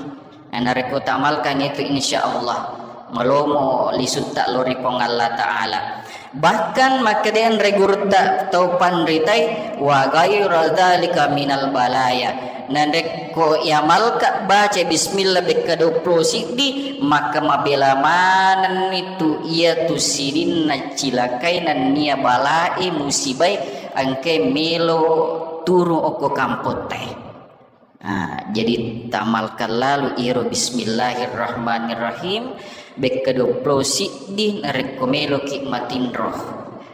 Nah, narekko tamalkan itu, insya Allah malomo lisutta lo ri Puang Allah Ta'ala. Bahkan makkeda anre gurutta tau panritai, wa ghaira dzalika minal balaya. Narekko iamalka baca bismillah bekka duappulo siddi, maka mabela manenni tu iya tu sininna cilakai nennia balae musibai engkai melo turung okko kampottae. Ah, jadi tamalkan lalu iro bismillahirrahmanirrahim bekka duappulo siddi narekko meloki matinro.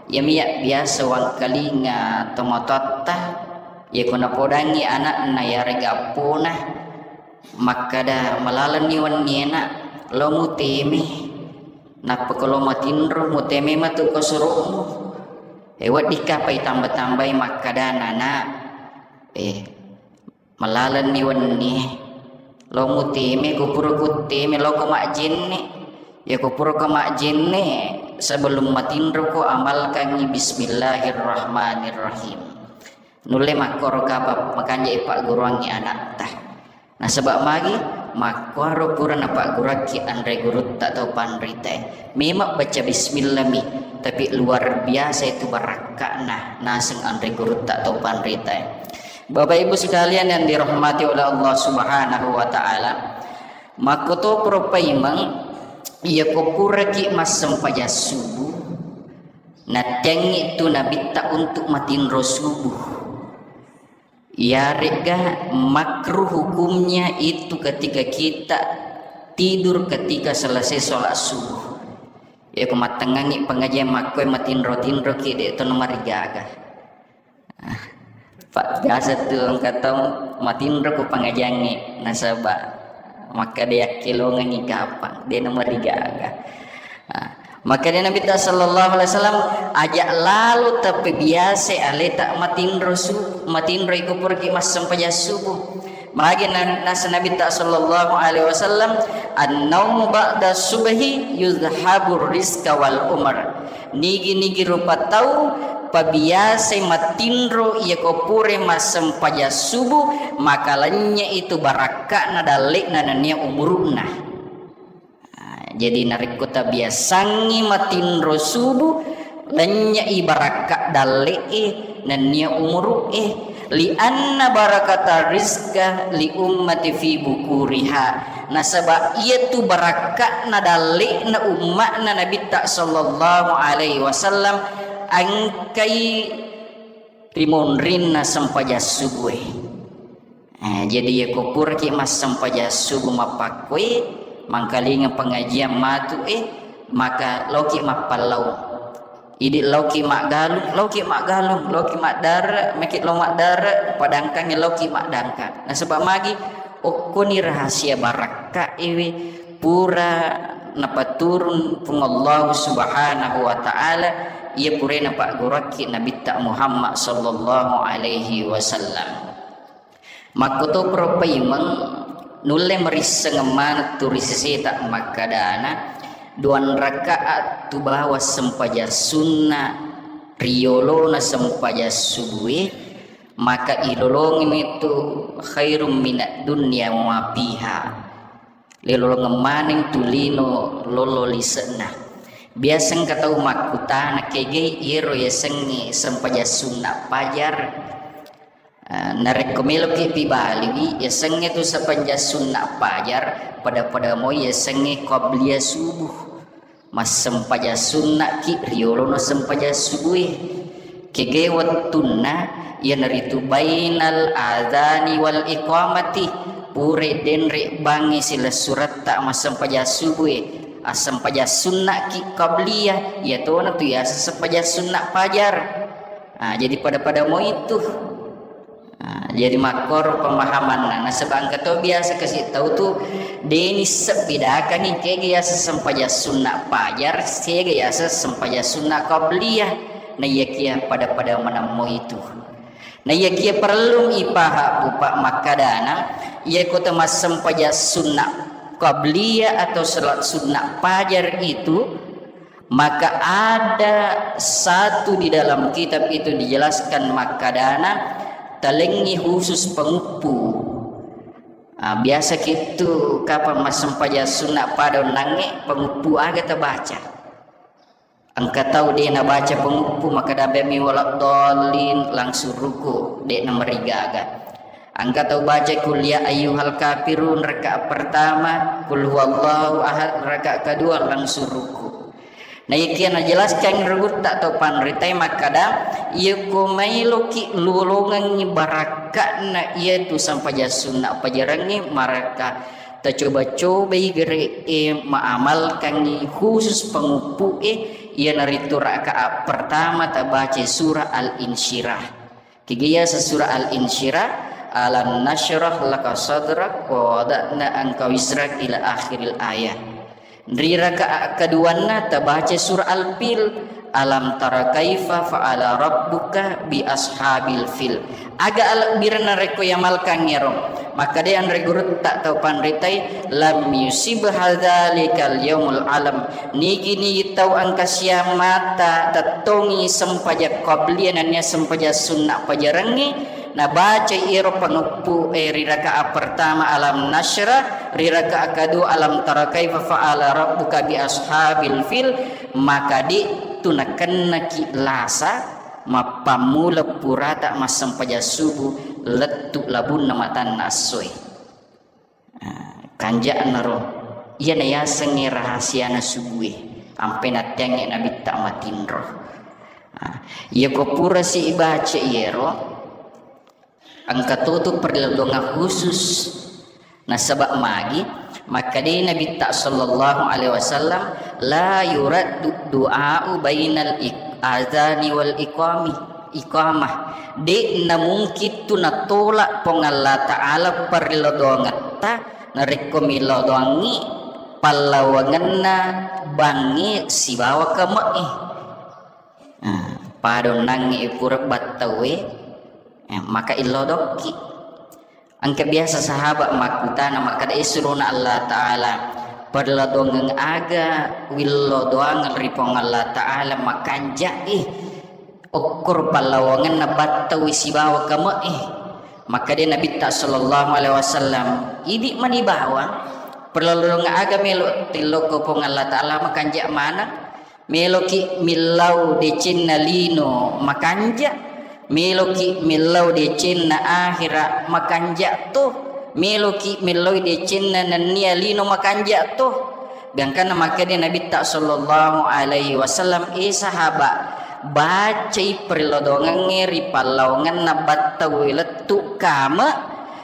Iyami ya biasa wangkalinga tomatoatta, yako napodangi anakna yarega appona, makkada, malalenni wenni enak, lo muteme. Nappa ko lo matinro, muteme matu ko suru'mu. Eh, weddikka pai tamba-tambai makkada, nana. Eh, Malalenni wenni, lo muteme, ko pura kutteme, loko majjenne. Ya ko pura ko majjenne, sebelum matinroko amalkangi bismillahirrahmanirrahim. Nulle makkoro kapa makanja ipagguruangi anatta. Nasaba magi makkuaro pura napagguruakki anre gurutta atau panritae. Memang baca bismillah mi, tapi luar biasa itu barakka'na naseng anre gurutta atau panritae. Bapak Ibu sekalian yang dirahmati oleh Allah Subhanahu wa Ta'ala, makkotoparo paimeng, iya ko puraki massempajang subuh, nattengngi tu nabitta untuk matinro subuh. Iyaregga makruh hukumnya itu ketika kita tidur ketika selesai sholat subuh. Ya ko mattengngangi pengajian makkoe matinro-tinro ki, de to namarigaga. Ah, Pak, biasa tu engka tau matinro ko pengajiangnge, nasaba makkeda yakkelongengi kapang, de namarigaga. Ah, makkeda Nabitta sallallahu alaihi wasallam, aja lalo tapi biasa aleta matinro su-, matinro iko puraki massempajang subuh. Malagi na-, nasa Nabitta sallallahu alaihi wasallam, "An-naumu ba'da subhi yuzhabur rizqa wal umar." Nigi-nigi rupa tau pabiasai matinro iya ko pura massempajang subuh, maka lennye itu barakka'na dalle'na nennia umuru'na. Ah, jadi narekko tabiasangngi matinro subuh, lennye'i barakka dalle'e nennia umuru'e, lianna barakata rizqa li ummati fi bukuriha, nasaba iyatu barakka'na dalle'na umma'na Nabitta sallallahu alaihi wasallam engkai ri monrinna sempajang subuhe. Eh, jadi iya ko puraki massempajang subuh mappakkoi, mangkalinga pengajian matu, eh, maka loki mappallau. Idi loki maggalung, loki maggalung, loki maddare, meki lo maddare, padangkangi loki maddangka. Nasaba magi okkoni rahasia barakka iwi pura napaturun Puang Allah Subhanahu wa Ta'ala, iya pura napagguruakki Nabitta Muhammad sallallahu alaihi wasallam. Makkotoparo paimeng, nulle marisseng maneng tu ri seseta makkadana, duang rakaat tu bawang sempajang sunna ri yolona sempajang subue, maka ilolongimi tu khairum minad dunya wa ma fiha. Lilolongeng maneng tu lino lolo lise'na. Biasa engka tau makkutana, kegai iyaro yasengnge sempajang sunna pajar? Ah, narekko meloki pibaliwi, yasengnge tu sempajang sunna pajar, pada-pada moi yasengnge qabliyah subuh. Massempajang sunnaki riolono sempajang subue. Kege wettunna, iyanaritu bainal adzani wal iqamati, pure denre bangngi silessuretta massempajang subue. Assempajang sunnaki qabliyah, iyatona tu yaseng sempajang sunna pajar. Ah, jadi pada-pada moi tu. Ah, jadi makkoro pemahamanna. Nasaba engka to biasa kasi tau tu, deni sebbedakangi kega yaseng sempajang sunna pajar, kega yaseng sempajang sunna qabliyah. Naiyakia pada-pada maneng moi tu. Naiyakia parellu ipaha bupa makkadana, iya kota massempajang sunna qabliyah atau salat sunna pajar itu, maka ada satu di dalam kitab itu dijelaskan makkadana, talengngi khusus penguppu. Ah, biasa kitu kapang massempajang sunna pada onnangnge, penguppu aga tabaca. Engka tau de nabaca penguppu, makkada bemi waladdallin, langsung ruku, de namarigaga. Engka tau baca kul ya ayyuhal kafirun rakaat pertama, kul huwallahu ahad rakaat kedua, langsung ruku. Naikia najelaskan rugutta tau panritai makkada, iya ko mailoki lolongengngi barakka'na iya tu sempajang sunna pajarangnge, maraka tacoba-cobai gere'e maamalkangngi khusus penguppu'e, iyanaritu rakaat pertama tabaca surah Al-Insyirah. Kegaya surah Al-Insyirah, alam nasyrah laka sadrak wa wada'na anka wizrak ila akhiril ayah. Ri rakaat keduanna tabaca surah Al-Fil, alam tara kaifa fa'ala rabbuka bi ashabil fil. Aga alebbirenna rekko yamalkang ero. Makkada anre gurutta tau panritai, lam yusib hadzalikal yaumul alam. Nigi-nigi tau engka siammata tettongi sempajang qabliyah nennia sempajang sunna pajarangnge, nabaca iyaro pangeppu e ri rakaat pertama alam nasyrah, ri rakaat kedua alam tara kaifa fa'ala rabbuka bi ashabil fil, maka de tu nakennaki lasa mappammula purata massempajang subuh lettu labunna matanna essoe. Ah, kanja'naro, iyana yasengnge rahasiana subue, ampe natteangnge nabitta matinro. Ah, iyako purasi ibaca iyero, engka totu perlindungan khusus. Nasaba magi, makkadai Nabitta sallallahu alaihi wasallam, la yuraddu du'a'u bainal ik-, adzani wal iqami, iqamah. De namungkin tu natolak Puang Allah Ta'ala perlindungetta narekko millau doangngi pallawangenna bangnge sibawa kame'e. Ah, pada onnangnge pura battaue, eh, maka illodokki. Engka biasa sahabat makkutana makkada, "Eh, surona Allah Ta'ala, perlodongeng aga willo doangeng ri Puang Allah Ta'ala makanja'i okkoro pallawangenna battaue sibawa kame'e?" Makkada Nabitta sallallahu alaihi wasallam, "Idi mani bawang, perlodongeng aga melo tillokko Puang Allah Ta'ala makanja maneng?" Meloki millau decenna lino makanja, meloki millau decenna akhira makanja to, meloki millau decenna nennia lino makanja to. Gangkanna makkeda Nabitta sallallahu alaihi wasallam, "Eh sahaba, bacai perlodongengnge ri pallawangenna battaue lettu kame,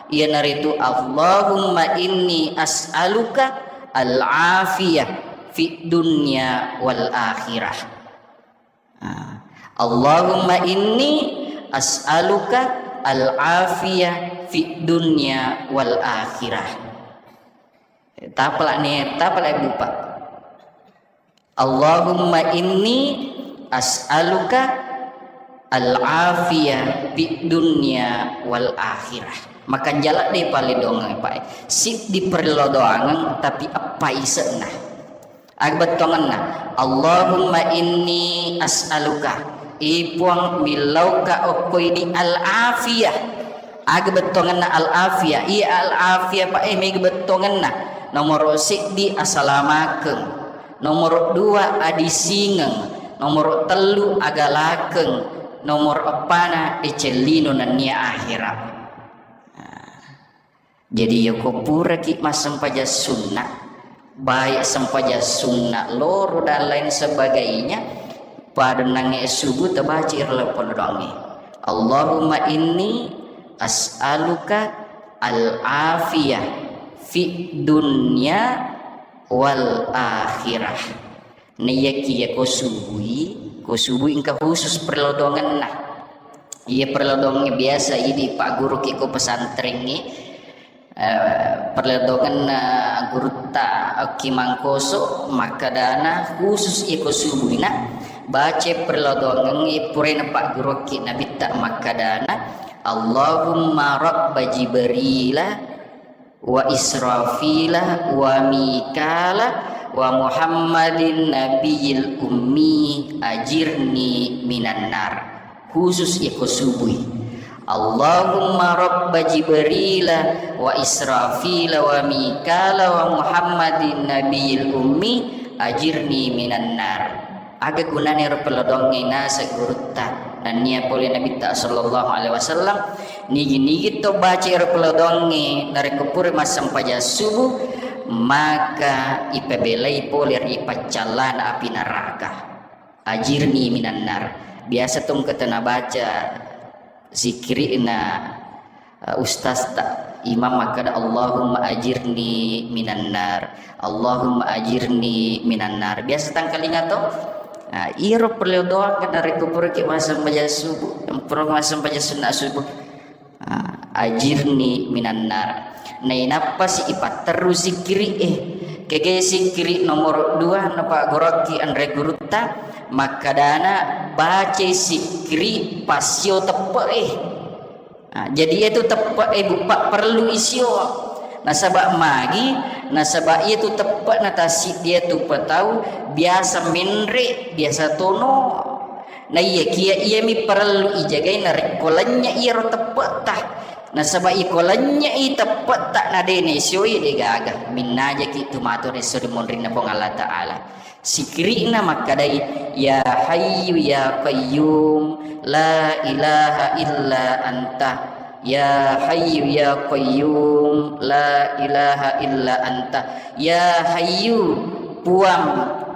iyanaritu Allahumma inni as'aluka al-afiyah fid dunya wal akhirah." Ah, Allahumma inni as'aluka al-afiyah fid dunya wal akhirah. Tapalak ni, tapalak bupa. Allahumma inni as'aluka al-afiyah fid dunya wal akhirah. Makanjala de paledongeng, Pak. Siddi perlodongeng, tapi eppa isenna. Aga bettuangenna, Allahumma inni as'aluka, i Puang, millauka okko idi al-afiyah. Aga bettuangenna al-afiyah? Iya al-afiyah, Pak, eh, mega bettuangenna. Nomoro seddi asalamakeng, nomoro dua adisingeng, nomoro tellu agalakeng, nomor eppana deceng lino nennia akhera. Nah, jadi yoko puraki massempajang sunna, baik sempajang sunna loro dan lain sebagainya, pada nange subuh tabaca iro pelledoangnge. Allahumma inni as'aluka al-afiyah fid dunya wal akhirah. Naiyakiya ko subui, ko subui engka khusus perlodongenna. Iya perlodongengnge biasa idi pagguruki ko pesantrengnge, eh, perlodongenna gurutta Ki Mangkoso, makkadana khusus iya ko subuina, baca perlodongengnge purana pagguruki Nabitta makkadana, Allahumma rabba Jibrila wa Israfila wa Mikala wa Muhammadin nabiyil ummi ajirni minan nar. Khusus iko subui. Allahumma rabba Jibrila wa Israfila wa Mikala wa Muhammadin nabiyil ummi ajirni minan nar. Aga gunana ero pelodongnge naseng gurutta nennia pole Nabitta sallallahu alaihi wasallam, nigi-nigi to baca ero pelodongnge narekko pura massempajang subuh, maka ipabelai pole ri paccallana api neraka. Ajirni minan nar. Biasa tongketa nabaca zikirina, eh, ustazta, imam makkada, "Allahumma ajirni minan nar, Allahumma ajirni minan nar." Biasa tangkalinga to? Nah, iyaro perlu doa kan narekko puraki massempajang subuh, pura massempajang sunna subuh. Ah, ajirni minan nar. Nainappasi ipatterru sikkiri e. Kege sikkiri nomor dua napaggurukki anre gurutta, makkadana bacai sikkiri passio teppe e. Ah, jadi iyatu teppe e buppa perlu isio. Nasaba magi, nasaba iyatu teppe na tassiddi iyatu patau biasa menre, biasa tono. Naiyakiya iyami parellu ijagai narekko lennye iyaro teppe'ta. Nasaba iko lennye'i teppe'ta na de' nesioi, de' gaga. Minnajaki tu matu resso ri monrinna Puang Allah Ta'ala. Sikiri'na makkadai, "Ya Hayyu ya Qayyum, la ilaha illa anta." Ya Hayyu ya Qayyum, la ilaha illa anta. Ya Hayyu, Puang,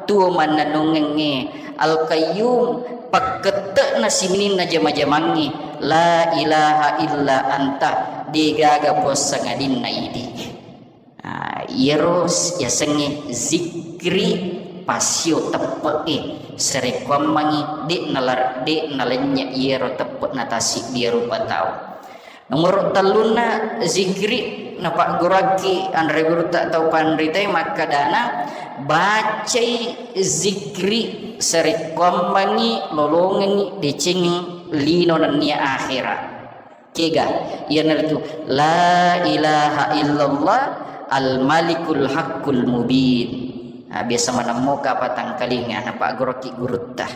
tuo mannennungengnge, Al-Qayyum, pakkette'na sininna jama-jamangnge, la ilaha illa anta, de'gaga puang sangadinna idi. Ah, iyaro s-, yasengnge zikri passio teppe'e, sarekkuammengngi de' nalar-, de' nalennye iyaro teppe'na tassiddi rupa tau. Nomoro tellunna zikri napagguruakki anre gurutta tau panritae makkadana, bacai zikri sarekkuammengngi lolongengngi deceng lino nennia akhera. Kega? Iyanaritu, "La ilaha illallah al-malikul haqqul mubin." Nah, biasa manemmoka patangkalinga, napagguruki gurutta.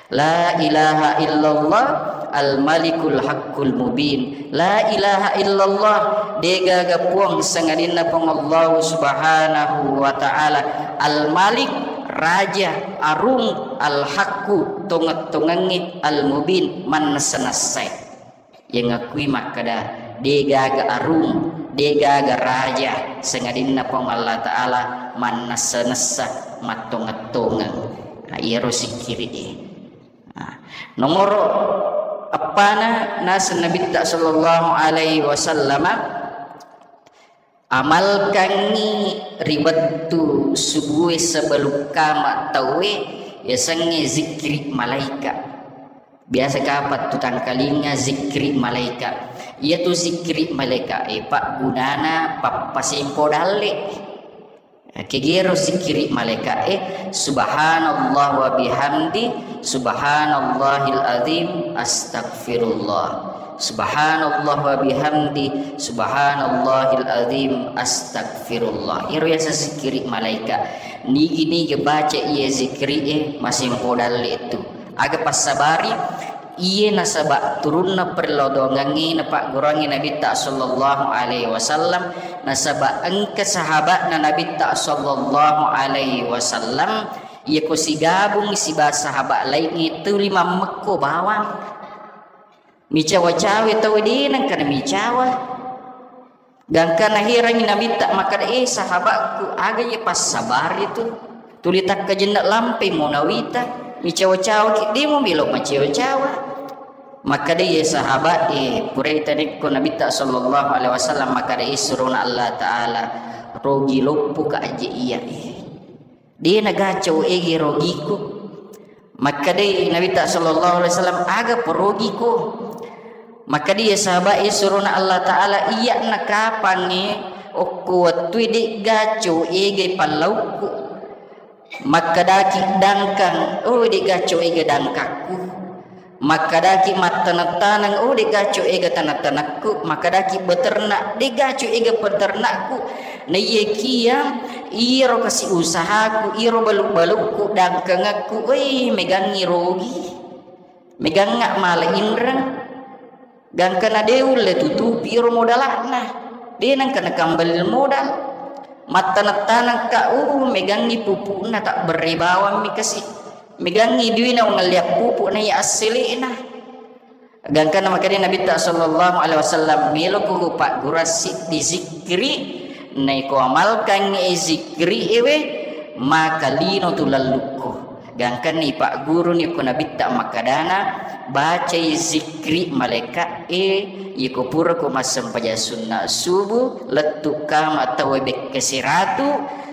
"La ilaha illallah al-malikul haqqul mubin." La ilaha illallah, de'gaga puang sangadinna Puang Allah Subhanahu wa Ta'ala. Al-Malik, raja, arung, al-haqqu, tongeng-tongengnge, al-mubin, mannessa-nessai. Yang akui makkada, de'gaga arung, de'gaga raja, sangadinna Puang Allah Ta'ala mannessa-nessa, mattongeng-tongeng. Nah, iyaro sikkiri'e. Nah, nomoro eppana naseng Nabitta sallallahu alaihi wasallama, amalkangngi ri wettu subue sebelum kama tauwe, yasengnge zikri malaika. Biasa kapang tu tangkalinga zikri malaika. Iyatu zikri malaika e paggunana pappasempo dalle. Kegero zikri malaika e, "Subhanallah wa bihamdi, subhanallahil azim, astagfirullah. Subhanallah wa bihamdi, subhanallahil azim, astagfirullah." Iyaro yaseng zikri malaika. Nigi-nigi baca iya zikri e, masempo dalle tu. Aga passabari, iye nasaba turunna perlodongengnge napagguruangngi Nabitta sallallahu alaihi wasallam, nasaba engka sahabatna Nabitta sallallahu alaihi wasallam, iyako sigabung siba sahabat laingnge tuli mammekko bawang. Micawa-cawa tau de nengka namicawa. Gangkana herangi Nabitta makkeda, "Eh, sahabatku, aga ye passabari tu? Tuli takkajenna lampai mo nawita, micawa-cawa ki, de mo melo macawa-cawa." Makkeda ye sahabat, eh, purai tanekko Nabitta sallallahu alaihi wasallam makkeda, eh, surona Allah Ta'ala, rogi loppo ka aje iya, eh. De nagaco ege rogiku. Makkedai Nabitta sallallahu alaihi wasallam, "Aga perogiku?" Makkedai sahabat, "Eh, surona Allah Ta'ala, iya nakapangnge okko wettui de'gaco ege pallaukku." Makkedaki dangkang, "Oh, de'gaco ege dangkakku." Makkedaki mattaneng-taneng, "Oh, de'gaco ega taneng-tanengku." Makkedaki beternak, "De'gaco ega peternakku." Naiyakia iyaro kasi usahaku, iyaro balu-balukku, dangkangekku, wei, megangngi rogi. Megangnga mala inreng. Gangkana de ulle tutupi iyaro modalakna. De nengka nakambali modal. Mattaneng-tanengka, uh, megangngi pupukna, tabberre bawammi kasi. Megangngi duina ungalliang pupuk naiya assele'na. Gangkanna makkeda Nabitta sallallahu alaihi wasallam, "Meloko paggurassi di zikri, naiko amalkangngi zikri ewe, maka lino tu lallukku." Gangkanni pagguruni ko Nabitta makkedana, "Bacai zikri malaika e, iko purako massempajang sunna subuh, lettu kama tauwe bekke siratu,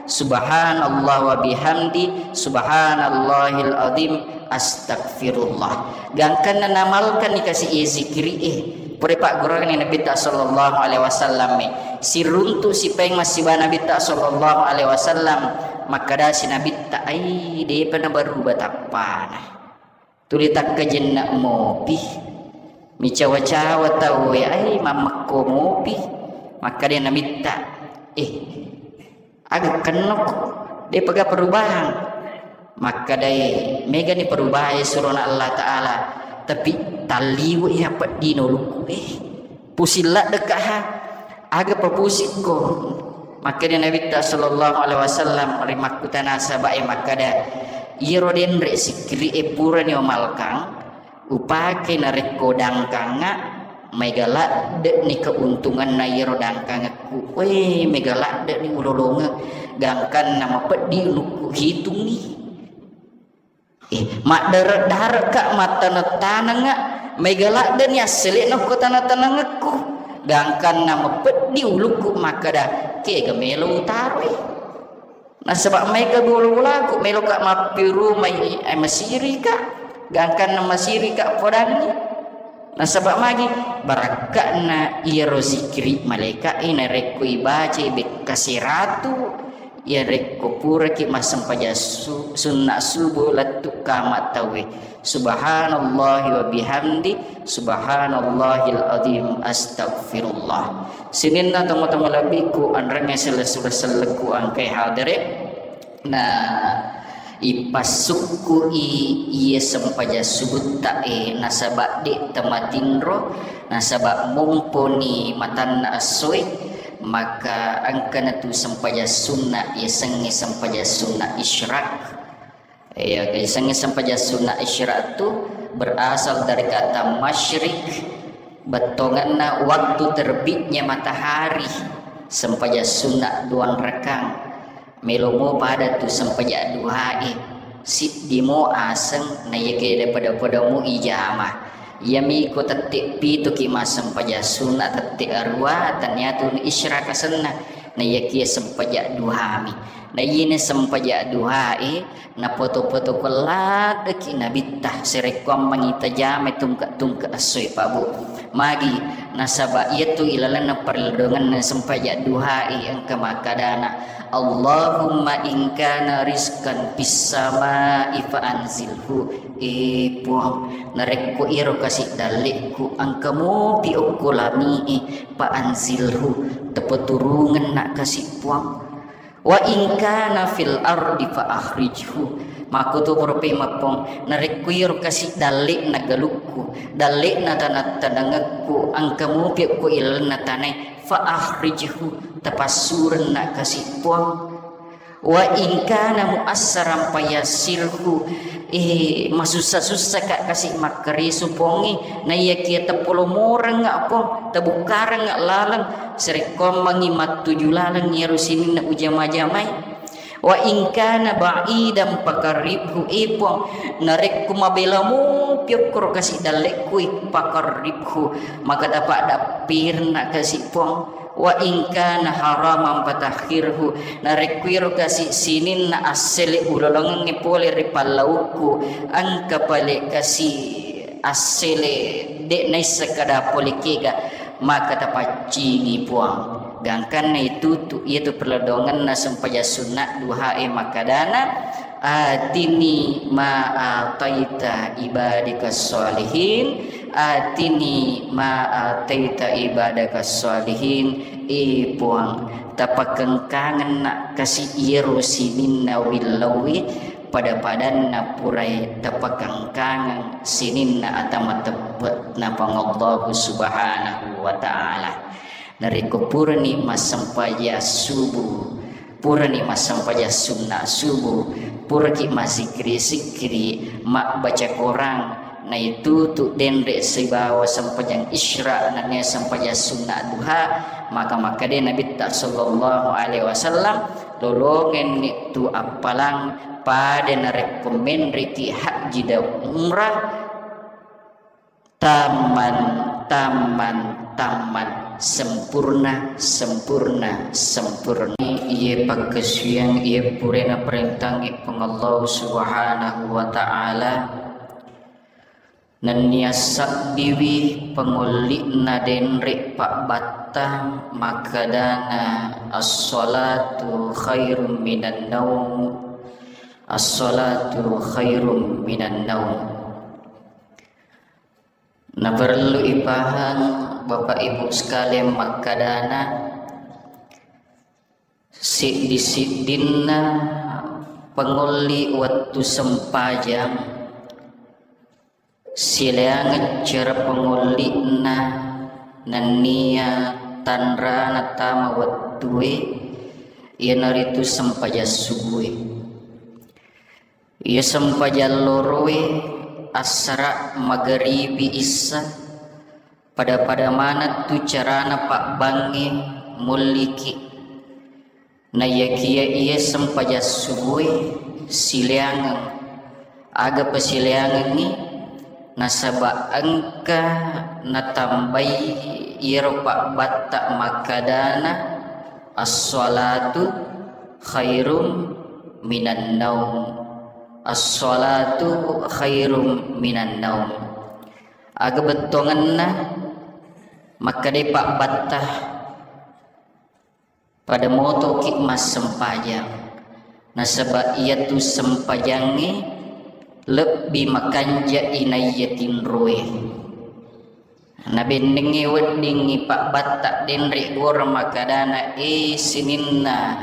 subhanallah wa bihamdi, subhanallahil azim, astagfirullah." Gangkanna namalkanni kasi e zikri e. Pura paggurani Nabitta sallallahu alaihi wasallam e. Siruntu sipaeng massiba Nabitta sallallahu alaihi wasallam. Makkedasi Nabitta, "Ai, depa nabaruba tappana. Tuli takkajenna mopi. Micawa-cawa tau e, ai, mammekko mopi." Makkeda Nabitta, "Eh, aga kennoko, depaga perubahan." Makkedai, "Megani perubahan surona Allah Ta'ala, tapi talliwe iya peddino lukku e. Pusing laddeka ha, aga papusikko?" Makkeda Nabitta sallallahu alaihi wasallam ri makkutana sahabat e makkeda, "Iyaro denre sikkiri e purani omalkang, upake narekko dangkangnga, mega ladde'ni keuntunganna iyaro dangkangekku. Weh, mega ladde'ni ulolongeng, gangkanna mapeddi ulukku hitungngi. Eh, maddare-dare'ka, mattaneng-tanengnga, mega ladde'ni assele'na okko taneng-tanengekku, gangkanna mapeddi ulukku makkeda, kega melo utaroi." Nasaba maega bola-bolaku, meloka mappirumai, eh, masirika, gangkanna masirika podangngi. Nasaba magi barakka'na iyaro zikiri malaika e, narekko ibacai bekka seratu, iyarekko puraki massempajang su-, sunna subuh lettu kama tauwe. Subhanallahi wa bihamdi, subhanallahil azim, astagfirullah. Sininna tomatoa malebbiku, anrengnge selessureng sellekku engkae hadere, na ipassukku i iye sempajang subutta e, nasaba de tamatinro, nasaba momponi matanna essoe, maka engkana tu sempajang sunna yasengnge sempajang sunna isyraq. Iya, yasengnge sempajang sunna isyraq tu berasal dari kata masyrik, bettongenna waktu terbitnya matahari, sempajang sunna duang rekang. Melo mo pada tu sempajang duha e, siddi mo aseng, na iya ke pada-pada mo ijama. Iyami ko tette pituki massempajang sunna, tette arua, tania tu isyraq asenna. Na iyakiya sempajang duhami. Na iyene sempajang duha e, napoto-poto ko laddeki nabitta, serekkuammengi tajamai tungke-tungke essoe, Pak Bu. Magi, nasaba iyatu ilalenna parelledongenna sempajang duha e engka makkadana, "Allahumma in kana rizqan fis samai fa anzilhu." Eh, Puang, narekko iyaro kasi dallekku engka mopi okko langi e, fa anzilhu, tapaturungenna kasi, Puang. "Wa in kana fil ardi fa akhrijhu." Makkuto pura pemappong, narekko iyaro kasi dalle'na galukku, dalle'na taneng-tanengekku, engka mopi okko ilalenna tanae, fa akhrijhu, tapassurenna kasi, Puang. Wa in kana muassaran fayassirhu, eh, masussa-sussa ka kasi makkaresu Puangnge, naiyakia tapolomorengnga Puang, tabukkarengnga laleng, sarekkoammengngi mattuju laleng iyaro sininna ujama-jamai. Wa in kana ba'idan faqarribhu, eh Puang, narekko mabela mopi okkoro kasi dallekkui, faqarribhu, maka tapaddappirna kasi Puang. Wa in kana haraman fatahhirhu, narekko iro kasi sininna assele ulolongengnge pole ri pallaukku, engka pale kasi assele de' naisseng kada pole kega, maka tapaccingi Puang. Gangkanna itutu iyatu perlodongenna sempajang sunna duhae makkedana, atini ma ataita ibadika sholihin, atini ma ataita ibadaka sholihin, eh Puang, tapakengkangenna kasi iyaro sininna willauwi pada-padanna purai tapakengkangeng sininna ata mateppe'na Puang Allahu Subhanahu wa Ta'ala. Narekko purani massempajang subuh, purani massempajang sunna subuh, puraki massikkiri-sikkiri, mabbaca Quran, naitutu denre sibawa sempajang isra nennia sempajang sunna duha, maka makkeda Nabitta sallallahu alaihi wasallam, lolongenni tu appalang pada narekko menreki haji dan umrah, tamman, tamman, tamman, sempurna, sempurna, sempurna. Iye pakkasuwiyang, iye purana parentangngi Puang Allah Subhanahu wa Ta'ala, nennia sabbiwi pangolli'na denre pabbatta makkedana, "As-salatu khairum minan naum, as-salatu khairum minan naum." Naparellu ipahang, Bapak Ibu sekalian, makkedana, siddi-siddinna pangolli wettu sempajang, silaingeng cara pangolli'na nennia tanrana tama wettue, iyanaritu sempajang subue. Iya sempajang loroe, assara, magaribi, issa, pada-pada maneng tu carana pabbangnge mulliki. Naiyakia iya sempajang subue silaingeng, aga pasilaingengngi? Nasaba engka natambai iyaro pabbatta makkedana, "As-salatu khairum minan naum. As-salatu khairum minan naum." Aga bettuangenna makkedai pabbatta, pada motoki massempajang, nasaba iyatu sempajangnge lebbi makanjai naiya tinroe. Nabennengnge weddingngi pabbatta denre gora makkedana, "E sininna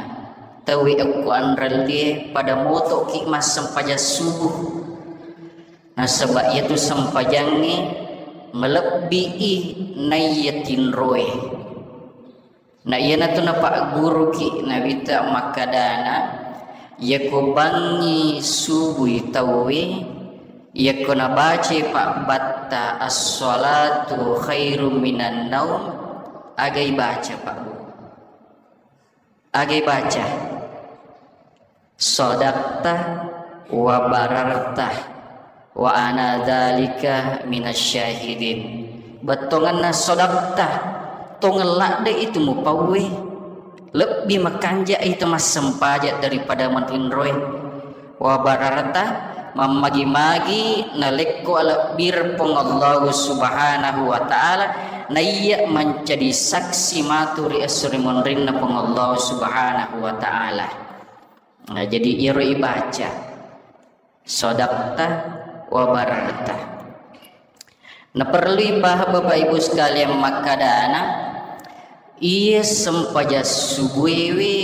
tauwe okko anrellie, pada motoki massempajang subuh." Nasaba iyatu sempajangnge malebbii naiya tinroe. Na iyanatu napagguruki Nabitta makkedana, iyako bangngi subui tauwe, iyako nabacai pabbatta as-salatu khairum minan naum, aga ibaca, Pak Bu? Aga ibaca? Sadaqta wa bararta wa ana dzalika minasyahidin. Bettuangenna sadaqta, tongeng ladde itu mupauwe, lebbi makanja itu massempajang daripada matinroe. Wa bararta, mammagi-magi nalekko alebbireng Puang Allahu Subhanahu wa Ta'ala, naiya mancaji saksi matu ri esso ri monrinna Puang Allahu Subhanahu wa Ta'ala. Nah, jadi iyaro ibaca, "Sadaqta wa bararta." Naperlu ipahang Bapak Ibu sekalian makkadana, iya sempajang subuewe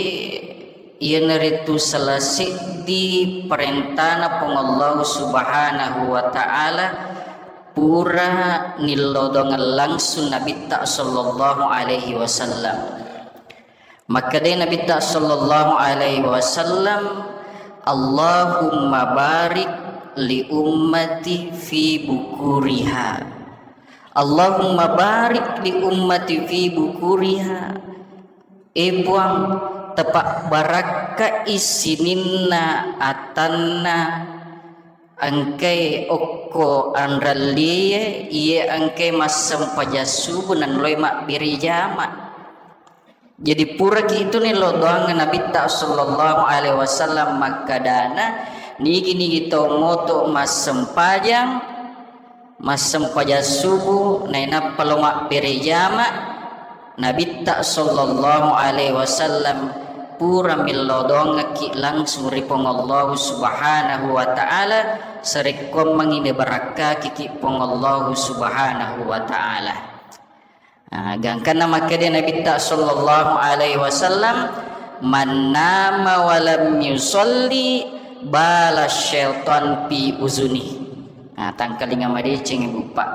iyanaritu salah seddi parentana Puang Allahu Subhanahu wa Ta'ala pura nillodongeng langsung Nabitta sallallahu alaihi wasallam. Makkeda Nabitta sallallahu alaihi wasallam, "Allahumma barik li ummati fi bukuriha. Allahumma barik li ummati fi bukuriha." E Puang, tapabbarakkai sininna atanna engkae okko anrallie, iye engkae massempajang subuh naloi mabbere jama. Jadi puraki itu nillau doangnge Nabitta sallallahu alaihi wasallam makkedana, nigi-nigi tau moto massempajang, massempajang subuh, nainappa lo mabbere jama, Nabitta sallallahu alaihi wasallam pura millau doangekki langsung ri Puang Allahu Subhanahu wa Ta'ala, sarekkoammengngi nabarakkakiki Puang Allahu Subhanahu wa Ta'ala. Ah, gangkanna makkeda Nabitta sallallahu alaihi wasallam, "Man nama wa lam yusalli bala syaitan fi uzuni." Ah, tangkalinga madeceng, Ibu, Pak.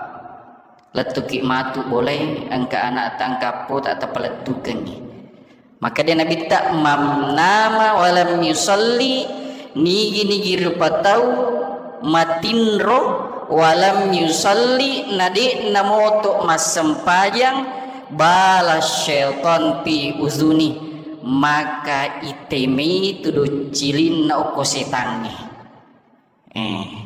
Lettuki matu bolai, engka anak tangkappo tak tapalettukengi. Makkeda Nabitta, "Man nama wa lam yusalli," nigi-nigi rupa tau matinro, "wa lam yusalli," na de'na moto massempajang, "bala syaitan fi uzuni," maka itemai tu doccilinna okko setangnge. Eh.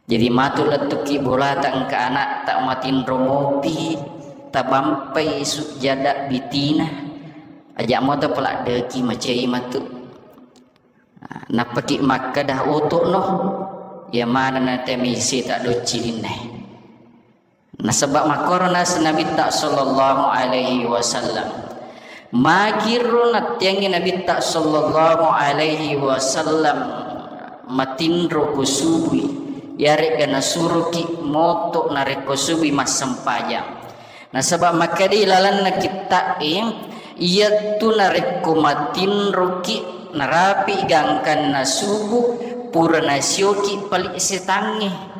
Jadi matu lettuki bolata engka anak tak matinro mopi, tabampai sujjada bitina, aja moto peladdeki macai matu. Nappaki makkeda, "Oto'no, iya manenna temisi tak doccilinna." Nasaba makkoro naseng Nabitta sallallahu alaihi wasallam. Makiro nattiangi Nabitta sallallahu alaihi wasallam matinro ko subui, yaregga nasuroki moto narekko subui massempajang. Nasaba makkeda ilalenna kitta'e, iyattu narekko matinroki narapi gangkanna subuh, pura nasioki pali setangnge.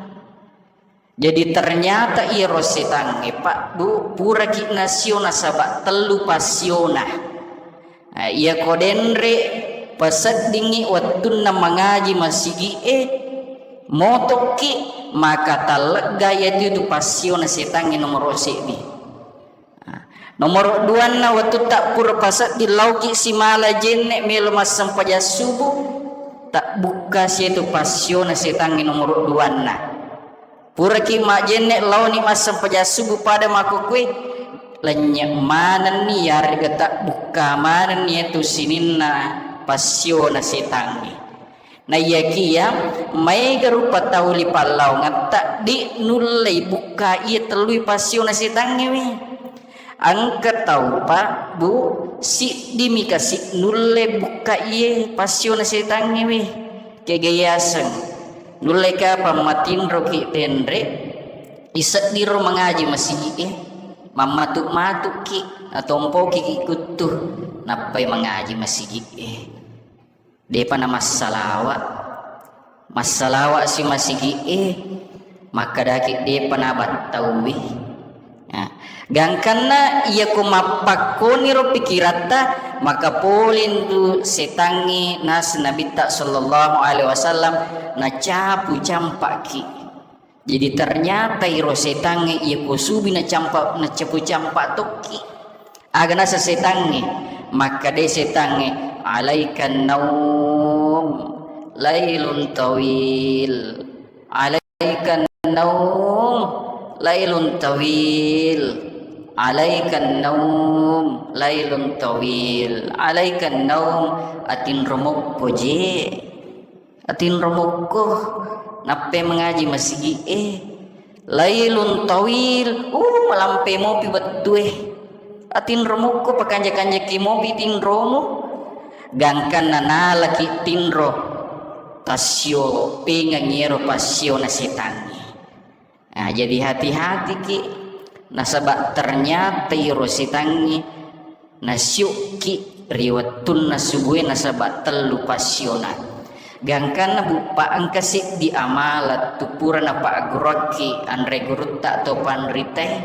Jadi ternyata iyaro setangnge, Pak, Bu, puraki nasio nasaba tellu passiona. Eh, iyako denre paseddingngi wettunna mangaji masigi'e, motokki, maka tallegga iyatu tu passiona setangnge nomoro seddi. Nah, nomoro duanna, wettutta pura pasedding lauki simala jenne melo massempajang subuh, tabbukka setu passiona setangnge nomoro duanna. Puraki majjenne laoni massempajang subuh pada makkukue, lennye manenni yarega tabbukka manenni etu sininna passiona setangnge. Naiyakiya maega rupa tau ri pallaungetta, de nullei bukka iye tellui passiona setangnge we. Engka tau, Pak, Bu, siddimi kasi nulle bukka iye passiona setangnge we. Kega yaseng nulle kapang matinroki denre, iseddiro mangaji masigi'e, mammatu-matuki, natompoki kuttu, nappai mangaji masigi'e. Depa namassalawa. Massalawa si masigi'e, makkedaki depa nabattauwi. Nah, gangkanna iyako mappakkoniro pikiratta, maka polintu setangnge naseng Nabitta sallallahu alaihi wasallam, nacapu campaki. Jadi ternyata iro setangnge iya ko subi nacampa, nacapu campa tokki. Aga naseng setangnge, makkeda setangnge, "Alaikan naum, lailun tawil. Alaikan naum, lailun tawil. Alaikan naum, lailun tawil. Alaikan naum, atinro mokko je." Atinro mokko, nappai mangaji masigi'e. Lailun tawil, uh, malampe mopi wettue. Atinro mokko, pakanja-kanjaki mopi tinromu. Gangkanna nalaki tinro, tassio pengang iyaro passiona setangnge. Nah, jadi hati-hatiki, nasaba ternyata iro setangnge nasiukki ri wettunna subue nasaba tellu passiona. Gangkanna buppa engka seddi amala tu pura napagguruakki anre gurutta atau panritae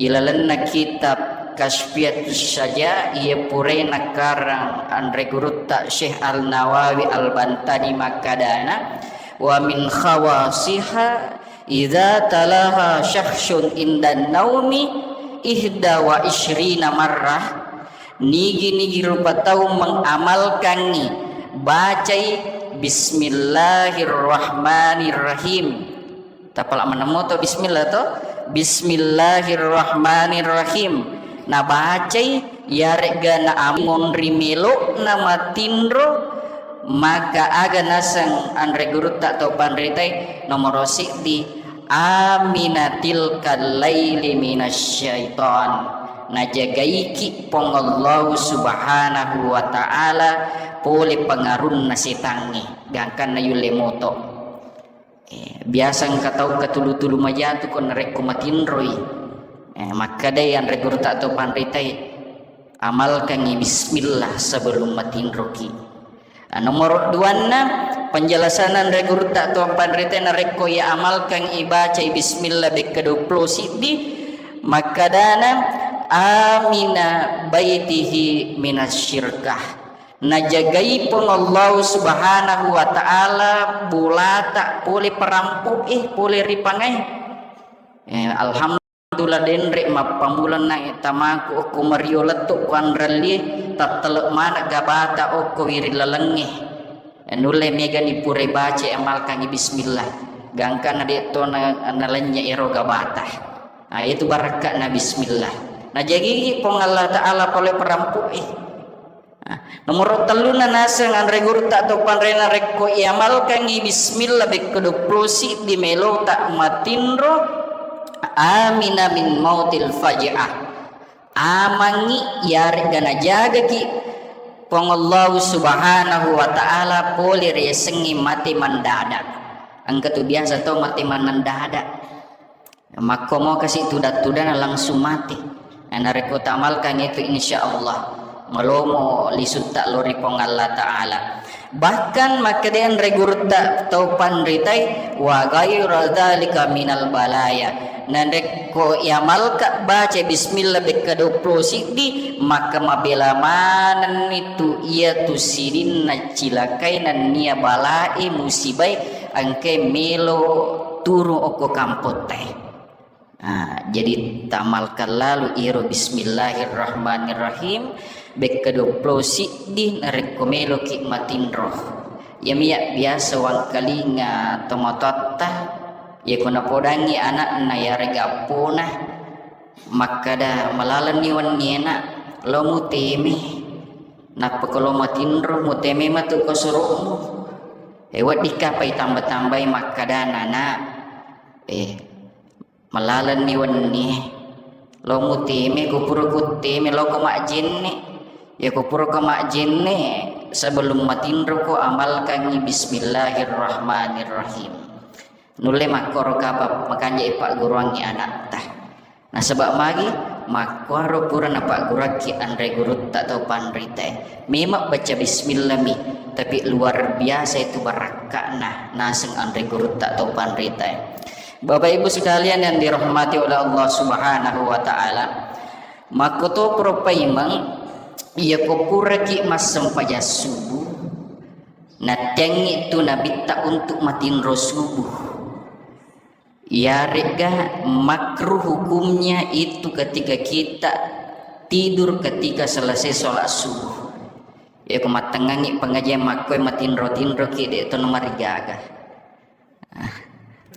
ilalenna kitab Kasyfiyatus Syaja, iya purae nakarang anre gurutta Syekh Al-Nawawi Al-Bantani makkadana, wa min khawasiha idza talaha syakhsun indan naumi ihda wa isyrina marrah, nigi-nigi rupa tau mengamalkangi bacai Bismillahirrahmanirrahim. Tapala maneng moto bismillah to. Bismillahirrahmanirrahim. Nabacai, yaregga na amonri melo'na matinro, maka aga naseng anre gurutta to panritai, nomoro siddi, amina tilkal laili minasyaiton. Najagaiki Puang Allahu Subhanahu wa Ta'ala pole pengarunna setangnge, gangkanna yulle moto. Eh, biasa engka tau katulu-tulu majatu ko narekko matinroi. Eh, makkadai anre gurutta to panritai, amalkangi bismillah sebelum matinroki. Ah, nomoro duanna, penjelasan anre gurutta to panritai, narekko iya amalkangi bacai bismillah bekka duappulo siddi, makkadana, amina baitihi minasyirkah. Najagai Puang Allahu Subhanahu wa Ta'ala bolata pole parampo'e, pole ripangae. Eh, alhamdulillah, denre mappamula naik tamaku okko mario lettu ku anrallie, tattele mana gabata okko wiring lalengnge. Eh, nulle megani pura baca amalkangi bismillah. Gangkana de to na, nalennye ero gabata. Nah, itu barakka'na bismillah. Najagigi Puang Allah Ta'ala pole parampo'e. Nah, nomoro tellunna naseng anre gurutta to panrena, rekko iamalkangi bismillah bekka duappulo siddi melota matinro, amina min mautil faj'ah. Amangi yaregga najagaki Puang Allahu Subhanahu wa Ta'ala pole riasengnge mate mendadak. Engka tu biasa to mate mendadak. Makkomo kasi tudang-tudang langsung mate. Nah, narekko tamalkan itu, insya Allah malomo lisutta lo ri Puang Allah Ta'ala. Bahkan makkeda anre gurutta tau panritai, wa ghaira dzalika minal balaya. Narekko iamalka baca bismillah bekka duappulo siddi, maka mabela manenni tu iya tu sininna cilakai nennia balae musibai engkai melo turung okko kampottae. Ah, jadi tamalkan lalu iro bismillahirrahmanirrahim bekka duappulo siddi narekko meloki matinro. Iyami ya biasa wangkalinga tomatoatta, iya ko napodangi anakna yarega appona, makkada, malalenni wenni enak, lo muteme, nappa ko lo matinro muteme matu ko suru'mu. Eh, weddikka pai tamba-tambai makkada, nana, eh, malalenni wenni, lo muteme, ko pura kutteme, lo ko majjenne. Ya ko pura ko majjenne, sebelum matinro ko amalkangi bismillahirrahmanirrahim. Nulle makkoro kapa makanja ipagguruangi anatta. Nasaba magi makkuaro pura napagguruakki anre gurutta tau panritae. Memang baca bismillah mi, tapi luar biasa itu barakka'na naseng anre gurutta tau panritae. Bapak Ibu sekalian yang dirahmati oleh Allah Subhanahu wa Ta'ala, makkoto pura paimeng, iya ko puraki massempajang subuh, nattengngi tu nabitta untuk matinro subuh. Iyaregga makruh hukumnya itu ketika kita tidur ketika selesai sholat subuh. Ya, ko mattengngangi pengajian makkoi matinro-tinroki, de' to namarigaga. Ah,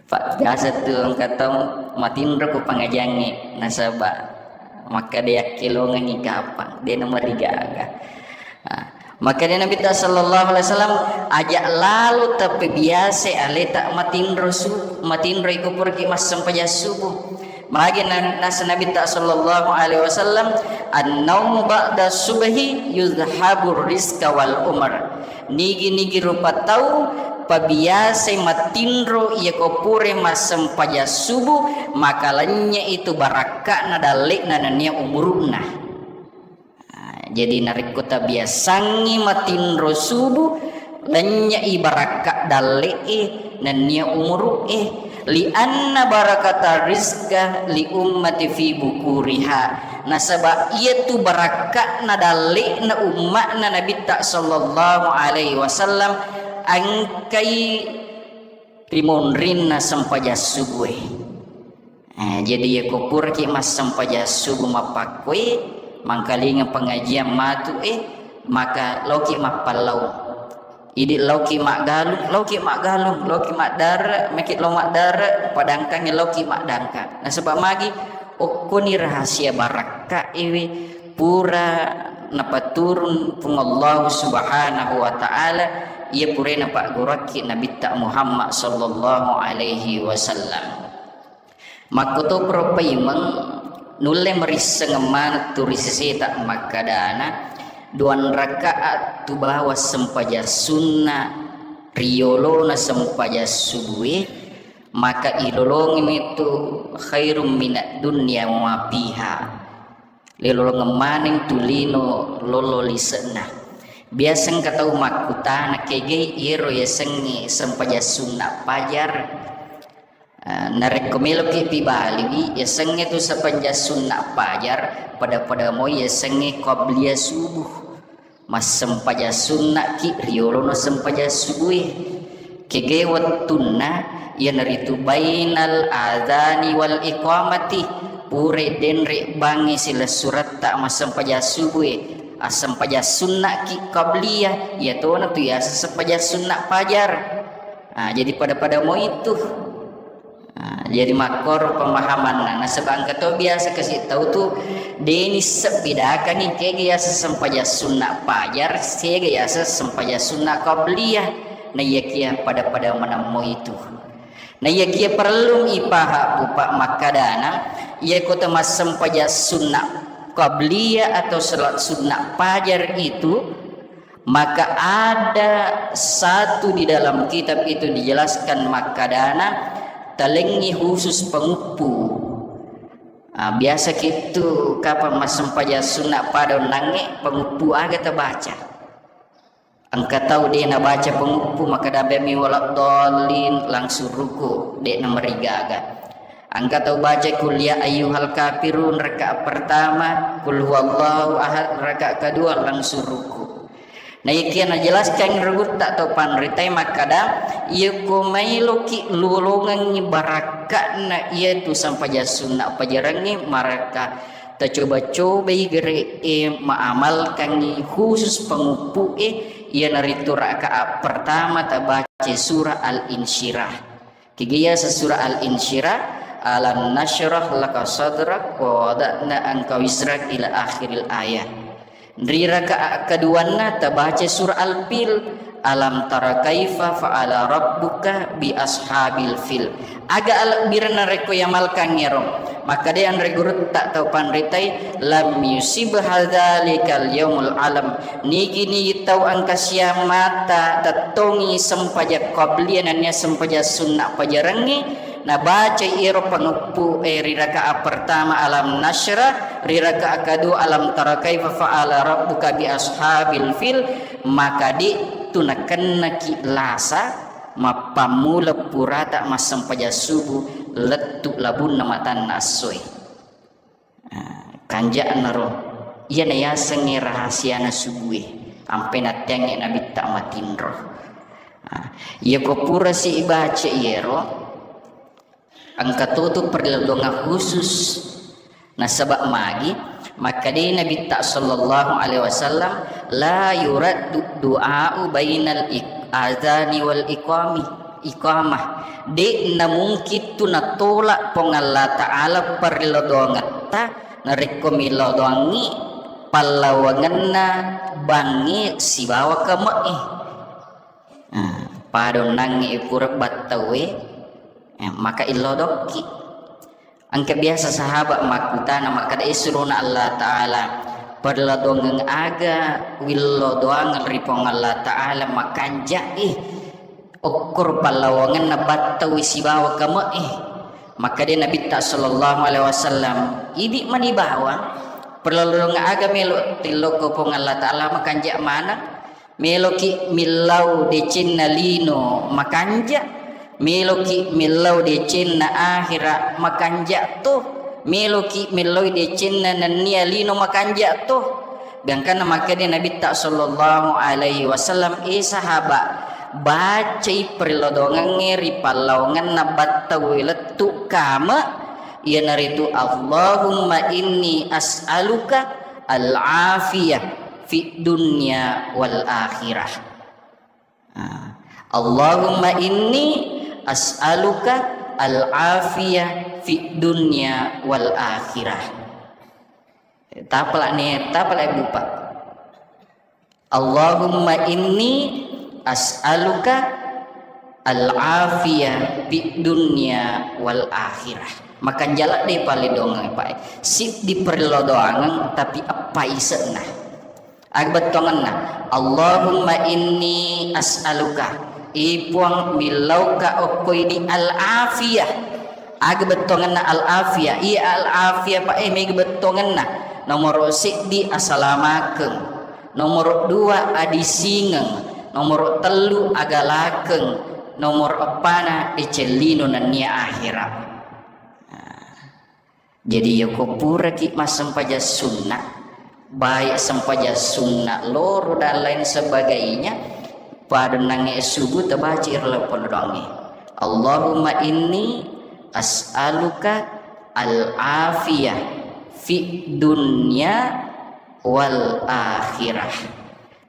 Pak, biasa tu engka tau matinro ko pengajiangngi, nasaba makkada yakkelongengi kapang, de' namarigaga. Ah, makkada Nabitta sallallahu alaihi wasallam, aja lalo tapebiasa aleta matinro su-, matinro iko puraki massempajang subuh. Magi na-, nasa Nabitta sallallahu alaihi wasallam, "An-naumu ba'da subhi yuzhabur rizqa wal umr." Nigi-nigi rupa tau pabiasai matinro iya ko pura massempajang subuh, maka lennye itu barakka'na dalle'na nennia umuru'na. Ah, jadi narekko tabiasangngi matinro subuh, lennye'i barakka dalle'e nennia umuru'e. Lianna barakatar rizqa li ummati fi bukuriha. Nasaba iyatu barakka'na dalle'na umma'na Nabitta sallallahu alaihi wasallam engkai ri monrinna sempajang subue. Eh, jadi iyako puraki massempajang subuh mappakkue, mangkalinga pengajian matu, eh, maka laoki mappallau. Idi laoki maggalung, laoki maggalung, laoki maddare, meki lao maddare, padangkangi laoki maddangka. Nasaba magi okkoni rahasia barakka iwi pura napaturun Puang Allah Subhanahu wa Ta'ala, iya purae napagguruakki Nabitta Muhammad sallallahu alaihi wasallam. Makkotoparo paimeng nulle marissengeng maneng tu ri seseta makkadana, duang rakaat tu bawang sempajang sunna riyolona sempajang subue, maka ilolongimi tu khairum minad dunya wa ma fiha. Lelolongeng maneng tu lino lolo lise'na. Biasa engka tau makkutana, kegai iyero yasengnge sempajang sunna pajar? Ah, narekko meloki pibaliwi, yasengnge tu sempajang sunna pajar, pada-pada moi yasengnge qabliyah subuh. Massempajang sunnaki riolono sempajang subue. Kegai wettunna, iyanaritu bainal adzani wal iqamati, pura denre bangngi silessuretta massempajang subue. Assempajang sunnaki qabliyah, iyatona tu yaseng sempajang sunna pajar. Ah, jadi pada-pada moi tu. Ah, jadi makkoro pemahamanna. Nasaba engka to biasa kasi tau tu, deni sebidakani kega yaseng sempajang sunna pajar, kega yaseng sempajang sunna qabliyah. Naiyakia pada-pada maneng moi tu. Naiyakia parellu ipaha bupa makkadana, iya kota massempajang sunna qabliyah atau salat sunna pajar itu, maka ada satu di dalam kitab itu dijelaskan makkadana, talengngi khusus penguppu. Ah, biasa kitu kapang massempajang sunna pada onnangnge, penguppu aga tabaca. Engka tau de nabaca penguppu, makkada bemi waladdallin, langsung ruku, de namarigaga. Engka tau baca kul ya ayyuhal kafirun rakaat pertama, kul huwallahu ahad rakaat kedua, langsung ruku. Naikia najelaskan ri gurutta tau panritai makkada, iyako mailoki lolongengngi barakka'na iyatu sempajang sunna pajarangnge, maraka tacoba-cobai gere'e maamalkangngi khusus penguppu'e, iyanaritu rakaat pertama tabaca surah Al-Insyirah. Kega yaseng surah Al-Insyirah, alam nasyrah laka sadrak wa wada'na anka wizrak ila akhiril ayah. Ri rakaat keduanna tabaca surah Al-Fil, alam tara kaifa fa'ala rabbuka bi ashabil fil. Aga alebbirenna rekko yamalkangngero? Makkeda anre gurutta tau panritai, lam yusib hadzalikal yaumul alam. Nigi-nigi tau engka siammata tettongi sempajang qabliyah nennia sempajang sunna pajarangnge, nabacai ero panguppu e ri rakaat pertama alam nasyrah, ri rakaat kedua alam tara kaifa fa'ala rabbuka bi ashabil fil, maka de tu nakennaki lasa mappammula purata massempajang subuh lettu labunna matanna essoe. Ah, kanja'naro, iyana yasengnge rahasiana subue, ampe natteangnge nabitta matinro. Ah, iyako purasi ibaca iyero, engka totu perlindungan khusus. Nasaba magi, makkedai Nabitta sallallahu alaihi wasallam, la yuraddu du'a'u bainal ik-, adzani wal iqami, iqamah. De namungkin tu natolak Puang Allah Ta'ala perlindungetta narekko millau doangngi pallawangenna bangngi sibawa kame'e. Ah, pada onnangnge pura battaue, eh, maka illo dokki. Engka biasa sahabat makkutana makkeda, "Eh, surona Allah Ta'ala, perlindungan aga willo doang ri Puang Allah Ta'ala makanja, eh, okkur pallawangenna battaue sibawa kame'e." Makkeda Nabitta sallallahu alaihi wasallam, "Idi mani bawang perlindungan aga melo tillokko Puang Allah Ta'ala makanja maneng?" Meloki millau decenna lino makanja, Meloki millau decenna akhira makanja to. Meloki millau decenna nennia lino makanja to. Gangkanna makkeda Nabitta sallallahu alaihi wasallam, eh, sahaba, bacai perlodongengnge ri pallawangenna battau lettu kame, iyanaritu Allahumma inni as'aluka al-afiyah fid dunya wal akhirah. Ah, Allahumma inni as'aluka al-afiyah fid dunya wal akhirah. Tapalak ni, tapalak bupa. Allahumma inni as'aluka al-afiyah fid dunya wal akhirah. Makanjala de pale dongeng, Pak. Sip diperlo doangeng, tapi apa isenna. Aga bettuangenna, Allahumma inni as'aluka, i Puang, millauka okko idi al-afiyah. Aga bettuangenna al-afiyah? Iya al-afiyah, Pak, eh, mega bettuangenna. Nomoro seddi, asalamakeng. Nomoro dua, adisingeng. Nomoro tellu, agalakeng. Nomoro eppana, decellino nennia akhira. Nah. Jadi, yako puraki massempajang sunna, baik sempajang sunna loro dan lain sebagainya, pada nange subuh tabaca iro perlodongengnge. Allahumma inni as'aluka al-afiyah fid dunya wal akhirah.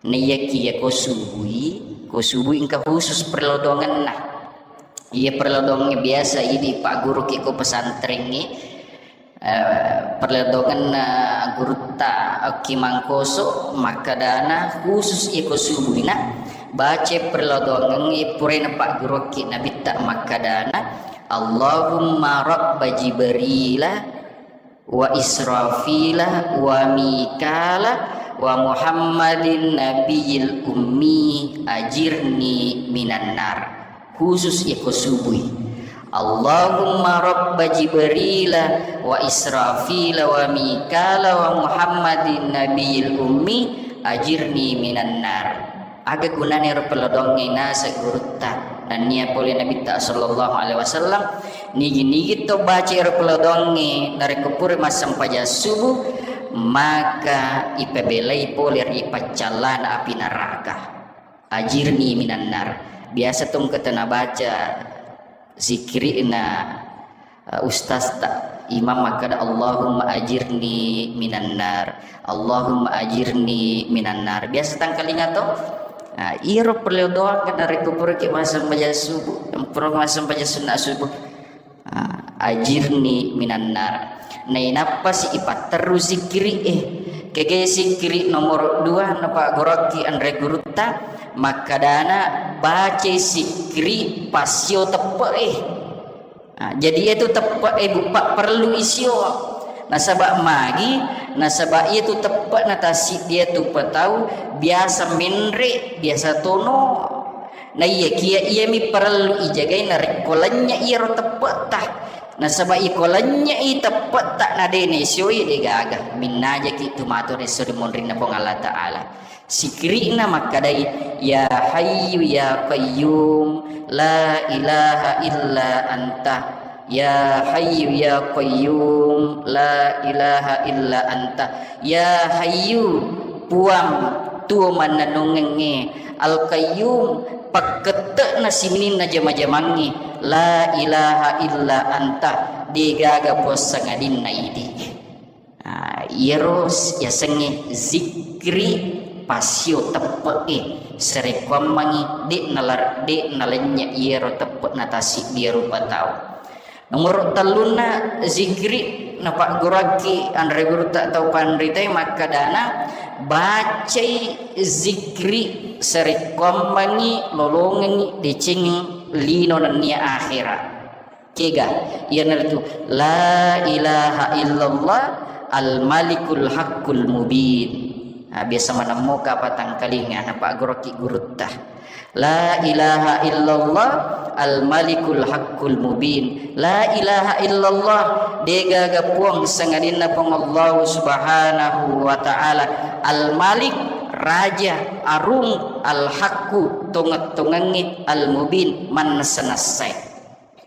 Naiyakiya ko subui, ko subui engka khusus perlodongenna. Iya perlodongengnge biasa idi pagguruki ko pesantrengnge, eh, perlodongenna gurutta Ki Mangkoso makkedana khusus iya ko subuina baca perlodongengnge purana pagguruki Nabitta makkedana, Allahumma rabba Jibrila wa Israfila wa Mikala wa Muhammadin nabiyil ummi ajirni minan nar. Khusus iko subui. Allahumma rabba Jibrila wa Israfila wa Mikala wa Muhammadin nabiyil ummi ajirni minan nar. Aga gunana ero pelodongnge naseng gurutta? Nennia pole Nabitta sallallahu alaihi wasallam, nigi-nigi to baca ero pelodongnge narekko pura massempajang subuh, maka ipabelai pole ri paccallana api neraka. Ajirni minan nar. Biasa tongketa nabaca zikirina, eh, ustazta, imam makkeda, "Allahumma ajirni minan nar, Allahumma ajirni minan nar." Biasa tangkalinga to? Nah, iro perlu doa kada rekko puraki massempajang subuh, pura massempajang sunna subuh. Ah, ajirni minan nar. Nainappa si ipatterru sikkiri, eh. Kege sikkiri nomor dua napaggoroki anre gurutta, makkadana baca sikkiri passio teppe, eh. Ah, jadi itu teppe, eh, buppa perlu isio. Nasaba magi, nasaba iya tu teppe na tassiddi tu patau biasa menre, biasa tono. Naiyakiya iyami parellu ijagai narekko lennye iyaro teppe'ta. Nasaba iko lennye i teppe'ta na de naisioi, de gaga. Minnajaki tu matu ri esso ri monrinna Puang Allah Ta'ala. Sikiri'na makkadai, "Ya Hayyu ya Qayyum, la ilaha illa anta." Ya Hayyu ya Qayyum, la ilaha illa anta. Ya Hayyu, Puang, tuo mannennungengnge. Al-Qayyum, pakkette'na sininna jama-jamangnge. La ilaha illa anta, degaga puang sangadinna idi. Ah, iyaro s-, yasengnge zikri passio teppe'e, sarekkuammengngi de' nalar-, de' nalennye iyaro teppe'na tassiddi rupa tau. Nomoro tellunna zikri napagguruakki anre gurutta tau panritae makkadana, bacai zikri sarekkuammengngi lolongengngi deceng lino nennia akhera. Kega? Iyanaritu, "La ilaha illallah al-malikul haqqul mubin." Nah, biasa manemmoka patangkalinga, napagguruakki gurutta. "La ilaha illallah al-malikul haqqul mubin." La ilaha illallah, degaga puang sangadinna Puang Allah Subhanahu wa Ta'ala, al-malik, raja, arung, al-haqqu, tongeng-tongengnge, al-mubin, mannessa-nessai.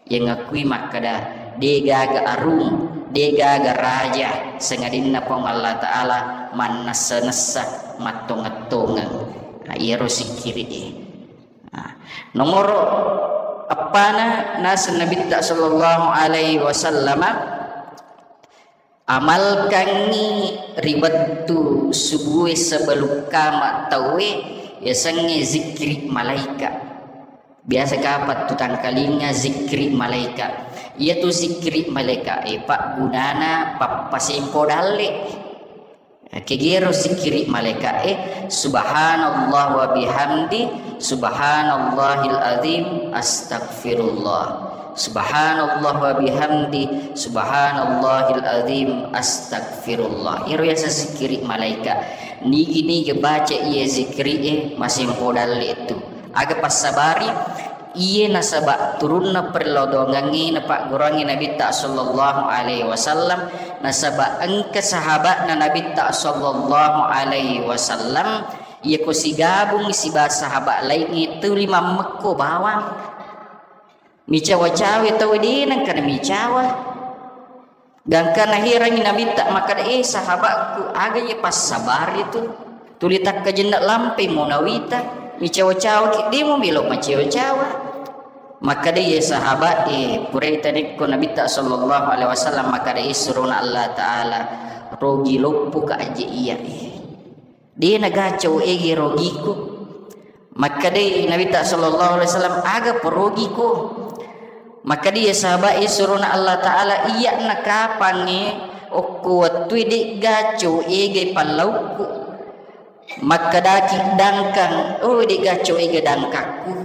Yang akui makkada, degaga arung, degaga raja, sangadinna Puang Allah Ta'ala mannessa-nessa, mattongeng-tongeng. Nah, iyaro sikkiri e. Nah, nomoro eppana naseng Nabitta sallallahu alaihi wasallama, amalkangngi ri wettu subue sebelum kama tauwe, yasengnge zikri malaika. Biasa kapang tu tangkalinga zikri malaika. Iyatu zikri malaika e paggunana pappasempo dalle. Kegero sikkiri malaika'e, subhanallah wa bihamdi, subhanallahil azim, astagfirullah. Subhanallah wa bihamdi, subhanallahil azim, astagfirullah. Iro yaseng sikkiri malaika. Nigi-nigi baca iye zikiri'e, masempo dalle tu. Aga passabari, iye nasaba turunna perlodongengnge napagguruangngi Nabitta sallallahu alaihi wasallam, nasaba engka sahabatna Nabitta sallallahu alaihi wasallam, iyako sigabung siba sahabat laingnge tuli mammekko bawang. Micawa-cawa tau de nengka namicawa. Gangka naherangngi Nabitta makkada, "Eh, sahabatku, aga ye passabari tu? Tuli takkajenna lampai monawita, micawa-cawa ki, de mo melo macawa-cawa." Makkada ye sahabat, eh, purai tanekko Nabitta sallallahu alaihi wasallam makkada, eh, surona Allah Ta'ala, rogi loppo ka aje iya, eh. De nagaco ege rogiku. Makkedai Nabitta sallallahu alaihi wasallam, "Aga porogiko?" Makkedai sahabat e, surona Allah Ta'ala, "Iya nakapangnge okko wettui de'gaco ege pallaukku." Makkedaki dangkang, "Oh, de'gaco ege dangkakku."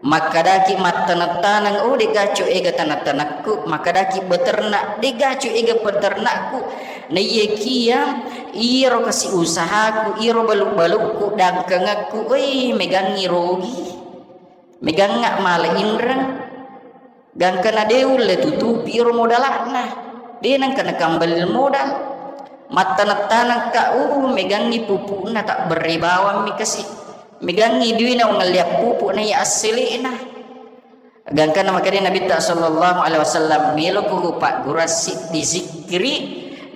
Makkedaki mattaneng-taneng, "Oh, de'gaco ega taneng-tanengku." Makkedaki beternak, "De'gaco ega peternakku." Naiyakia iro kasi usahaku, iro balu-balukku, dangkangekku, wei, megangngi rogi. Megangnga mala inreng. Gangkana de ulle tutupi iro modalakna. De nengka nakambali modal. Mattaneng-tanengka, uh, megangngi pupukna tak berre bawang mi kasi. Megangngi duina wangalliang pupuk na iya assele'na. Gangkanna makkeda Nabitta sallallahu alaihi wasallam, "Meloko kupaggura siddi zikri,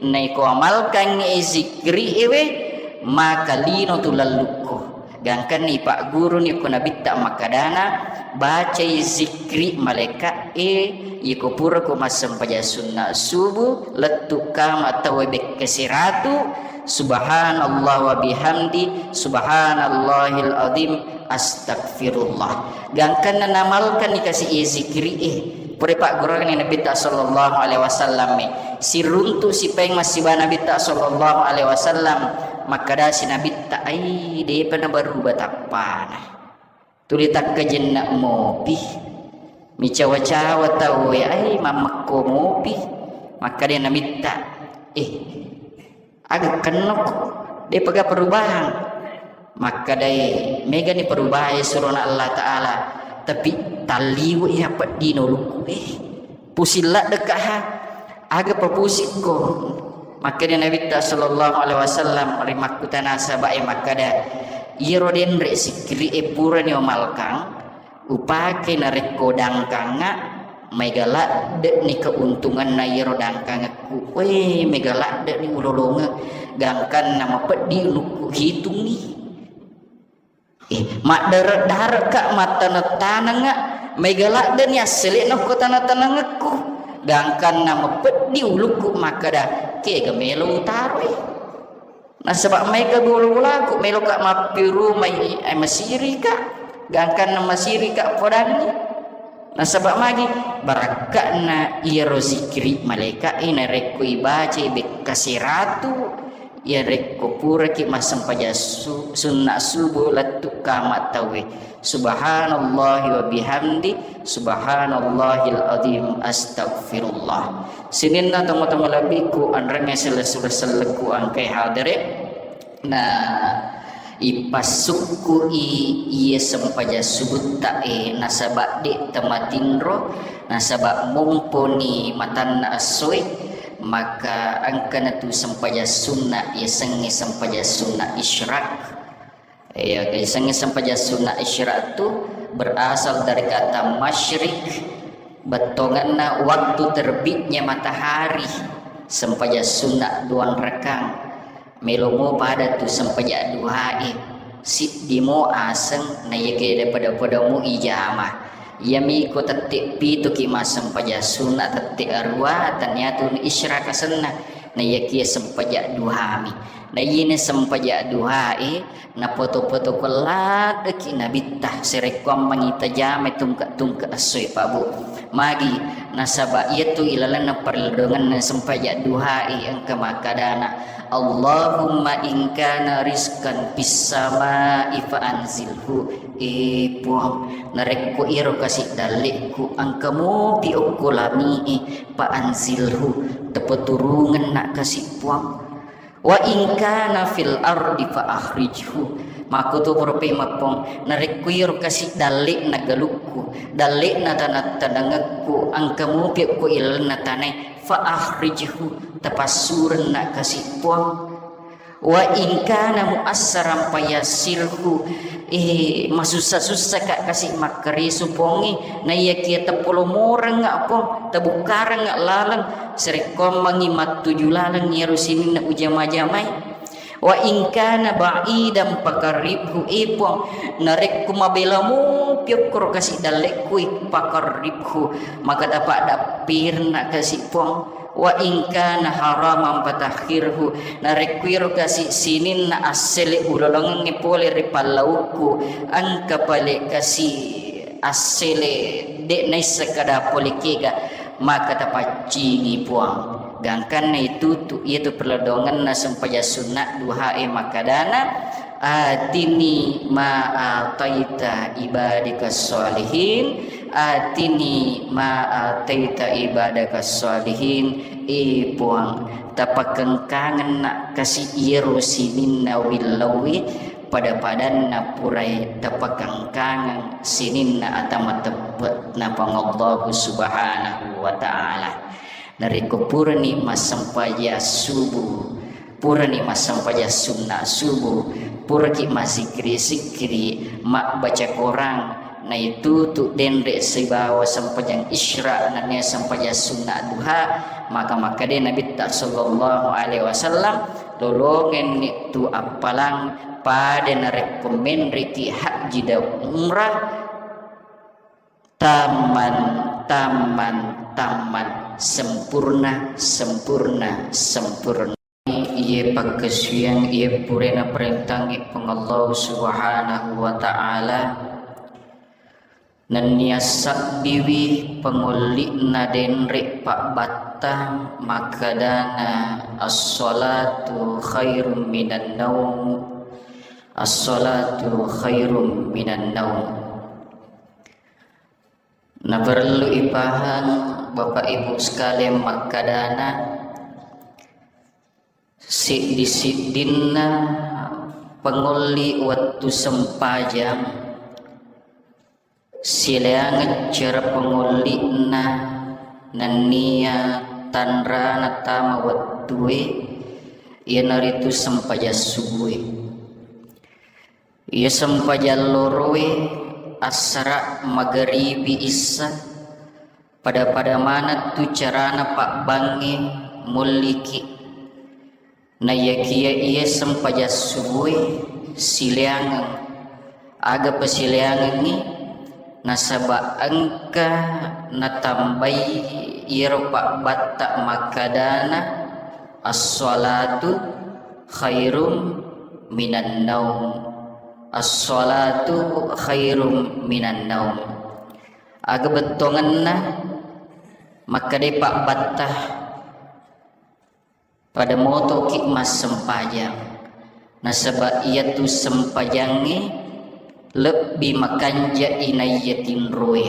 naiko amalkangngi zikri ewe, maka lino tu lallukko." Gangkanna ipagguruni ko Nabitta makkedana, "Bacai zikri malaika e, iko purako massempajang sunna subuh, lettu kama tauwe bekke siratu, subhanallah wa bihamdi, subhanallahil azim, astagfirullah." Gangkanna namalkanni kasi e zikiri e. Pura paggurani Nabitta sallallahu alaihi wasallam e. Siruntu sipaeng massiba Nabitta sallallahu alaihi wasallam. Makkedasi Nabitta, "Ai, depa nabaruba tappana. Tuli takkajenna mopi. Micawa-cawa tauwe, ai, mammekko mopi." Makkeda Nabitta, "Eh, aga kennoko, depaga perubahan." Makkedai, "Megani perubahan surona Allah Ta'ala, tapi talliwe iya peddino lukku e. Pusing ladde ka ha, aga papusikko." Makkeda Nabitta sallallahu alaihi wasallam ri makkutana sahabat e makkeda, "Iyaro denre sikkiri e purani omalkang, upake narekko dangkangnga, mega ladde'ni keuntunganna iyaro dangkangekku. Weh, mega ladde'ni ulolongeng, gangkanna mapeddi ulukku hitungngi. Eh, maddare-dareka, mattaneng-tanengnga, mega ladde'ni assele'na ko taneng-tanengekku, gangkanna mapeddi ulukku makkeda, kega melo utaroi." Nasaba maega bola-bolaku, meloka mappirumai, eh, masirika, gangkanna masirika podangngi. Nasaba magi, barakka'na iyaro zikiri malaika e narekko ibacai bekka siratu, iyarekko puraki massempajang su-, sunna subuh lettu kama tauwe. Subhanallahi wa bihamdi, subhanallahil azim, astagfirullah. Sininna tomatoa malebbiku, anrengnge sele-, sele-, selleku angkai hadere. Na ipassukku i iye sempajang subutta e, nasaba de tamatinro, nasaba momponi matanna essoe, maka engkana tu sempajang sunna, yasengnge sempajang sunna isyraq. Ya, isengnge sempajang sunna isyraq tu berasal dari kata masyrik, bettongenna waktu terbitnya matahari. Sempajang sunna duang rekang. Melomo pada tu sempajang duhae. Siddimo aseng, na iyakiya pada-padamu ijama. Iyami ko tette pituki massempajang sunna, tette arua, taniatu isyraq asenna. Na iyakiya sempajang duhami. Na iyene sempajang duhae, napoto-poto ko laddeki nabitta, serekkuammengi tajamai tungke-tungke essoe, Pak, Bu. Magi, nasaba iyatu ilalenna parelledongenna sempajang duhae engka makkadana, "Allahumma in kana rizqan fis samai fa anzilhu." Eh, Puang, narekko iyaro kasi dallekku engka mopi okko langie, fa anzilhu, tapaturungenna kasi, Puang. "Wa in kana fil ardi fa akhrijhu." Makkutu pura pemeng, Puang, narekko iyaro kasi dallekna galukku, dallekna taneng-tanengekku, engka mopi okko ilalenna tanae, fa akhrijhu, tapassurenna kasi, Puang. "Wa in kana muassaran fayassirhu." Eh, masussa-sussa ka kasi makkaresu, Puangnge, na iyakiya tapolomorengnga, Puang, tabukkarengnga laleng, serekkuammengi mattuju laleng iyaro sininna ujama-jamai. "Wa in kana ba'idan faqarribhu." Eh, Puang, narekko mabela mopi okkoro kasi dallekkui, faqarribhu, maka tapaddappirenna kasi, Puang. "Wa in kana haraman fatahhirhu." Narekko iyaro kasi sininna assele ulolongengnge pole ri pallaukku, engka pale kasi assele de naisseng kada pole kega, maka tapaccingi, Puang. Gangkanna itutu, iyatu perledongenna sempajang sunna duhae makkadana, "Atini ma ataita ibadika sholihin, atini ma ataita ibadaka sholihin." Eh, Puang, tapakengkangenna kasi iyaro sininna willauwi, pada-padanna purai tapakengkangeng sininna ata mateppe'na Puang Allahu Subhanahu wa Ta'ala. Narekko purani massempajang subuh, purani massempajang sunna subuh, puraki mazzikiri-zikiri, mabbaca Korang, naitutu denre sibawa sempajang isyraq nennia sempajang sunna duha, maka makkeda Nabitta sallallahu alaihi wasallam, lolongenni tu appalang pada narekko menreki hajji dan umrah, tamman, tamman, tamman, sempurna, sempurna, sempurna. Iye pakkasuwiyang, iye purana parentangngi Puang Allah Subhanahu wa Ta'ala, nennia sabbiwi pangolli'na denre pabbatta makkadana, "As-salatu khairum minan naum, as-salatu khairum minan naum." Naparellu ipahang, Bapak Ibu sekalian, makkadana, siddi-siddinna pangolli wettu sempajang, silaingeng cara pangolli'na nennia tanrana tama wettue, iyanaritu sempajang subue. Iya sempajang loroe, assara, magaribi, issa, pada-pada maneng tu carana pabbangnge molliki. Naiyakiya iya sempajang subue silaingeng, aga pasilaingengngi? Nasaba engka natambai iyaro pabbatta makkadana, "As-salatu khairum minan naum. As-salatu khairum minan naum." Aga bettuangenna? Makkeda pabbatta, pada motoki massempajang, nasaba iyatu sempajangnge lebbi makanjai naiya tinroe.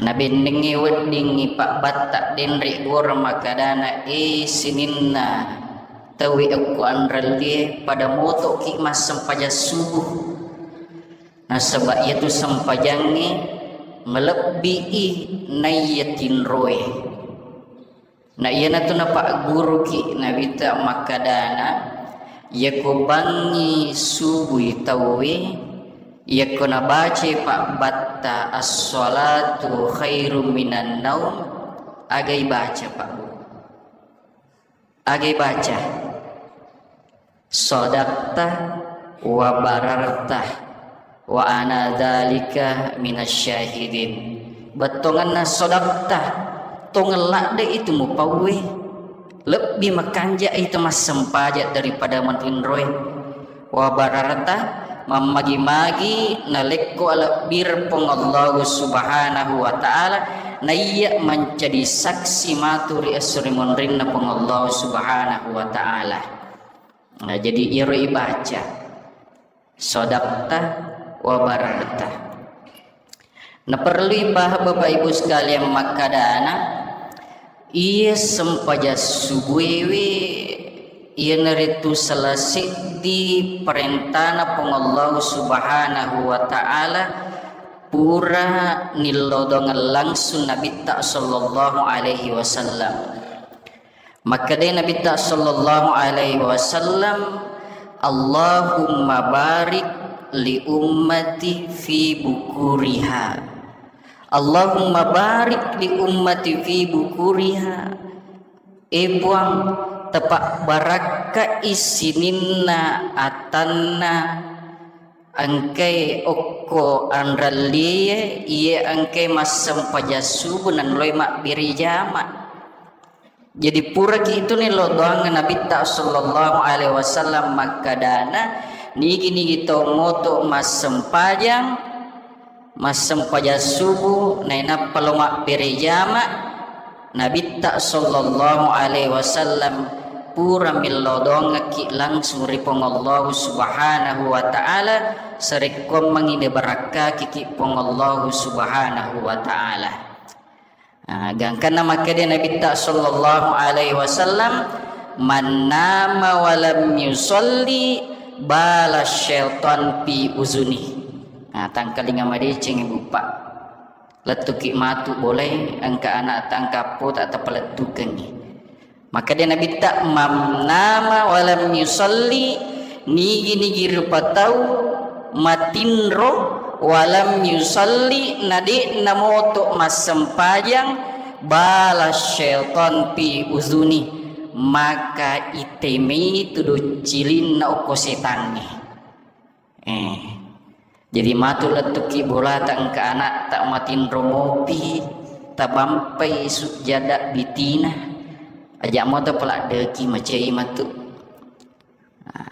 Nabennengnge weddingngi pabbatta denre gora makkadana, "E sininna tauwe okko anrellie, pada motoki massempajang subuh." Nasaba iyatu sempajangnge malebbii naiya tinroe. Na iyanatu napagguruki Nabitta makkadana, Iyako bangngi subui tauwe, iyako nabacai pabbatta as-salatu khairum minan naum, agai baca, Pak Bu? Agai baca? Sadaqta wa bararta wa ana dzalika minasy syahidin. Bettonganna sadaqta, tongeng ladde itu mupauwe. Lebbi makanja itu massempajang daripada matinroe. Wa bararta, mammagi-magi nalekko alebbireng Puang Allahu Subhanahu wa Ta'ala, naiya mancaji saksi matu ri esso ri monrinna Puang Allahu Subhanahu wa Ta'ala. Nah, jadi iyaro ibaca, sadaqta wa bararta. Naperlu ipahang Bapak Ibu sekalian makkadana, iya sempajang subuewe, iyanaritu salah seddi parentana Puang Allahu Subhanahu wa Ta'ala pura nillodongeng langsung Nabitta sallallahu alaihi wasallam. Makkedai Nabitta sallallahu alaihi wasallam, "Allahumma barik li ummati fi bukuriha. Allahumma barik li ummati fi bukuriha." Eh Puang, tepabbarakkai sininna atanna engkai okko anrallie, iye engkai massempajang subuh nanroi mabbere jama. Jadi puraki itu nilodongeng Nabitta sallallahu alaihi wasallam makkadana, nigi-nigi tau moto massempajang, massempajang subuh, nainappa lo mabbere jama, Nabitta sallallahu alaihi wasallam pura millodongekki langsung ri Puang Allahu Subhanahu wa Ta'ala, sarekkuammengi nibarakkakiki Puang Allahu Subhanahu wa Ta'ala. Ah, gangkanna makkeda Nabitta sallallahu alaihi wasallam, "Man nama wa lam yusalli bala syaitan fi uzuni." Ah, tangkalinga madeceng, Ibu, Pak. Lettuki matu bolai, engka anakta, engka appota, tapalettukengngi. Makkeda Nabitta, "Man nama wa lam yusalli," nigi-nigi rupa tau matinro, "wa lam yusalli," na de'na moto massempajang, "bala syaitan fi uzuni," maka itemai tu doccilinna okko setangnge. Eh. Jadi matu lettuki bolata engka anakta matinro mopi, tabampai sujjada bitina, aja moto paladdeki macai matu.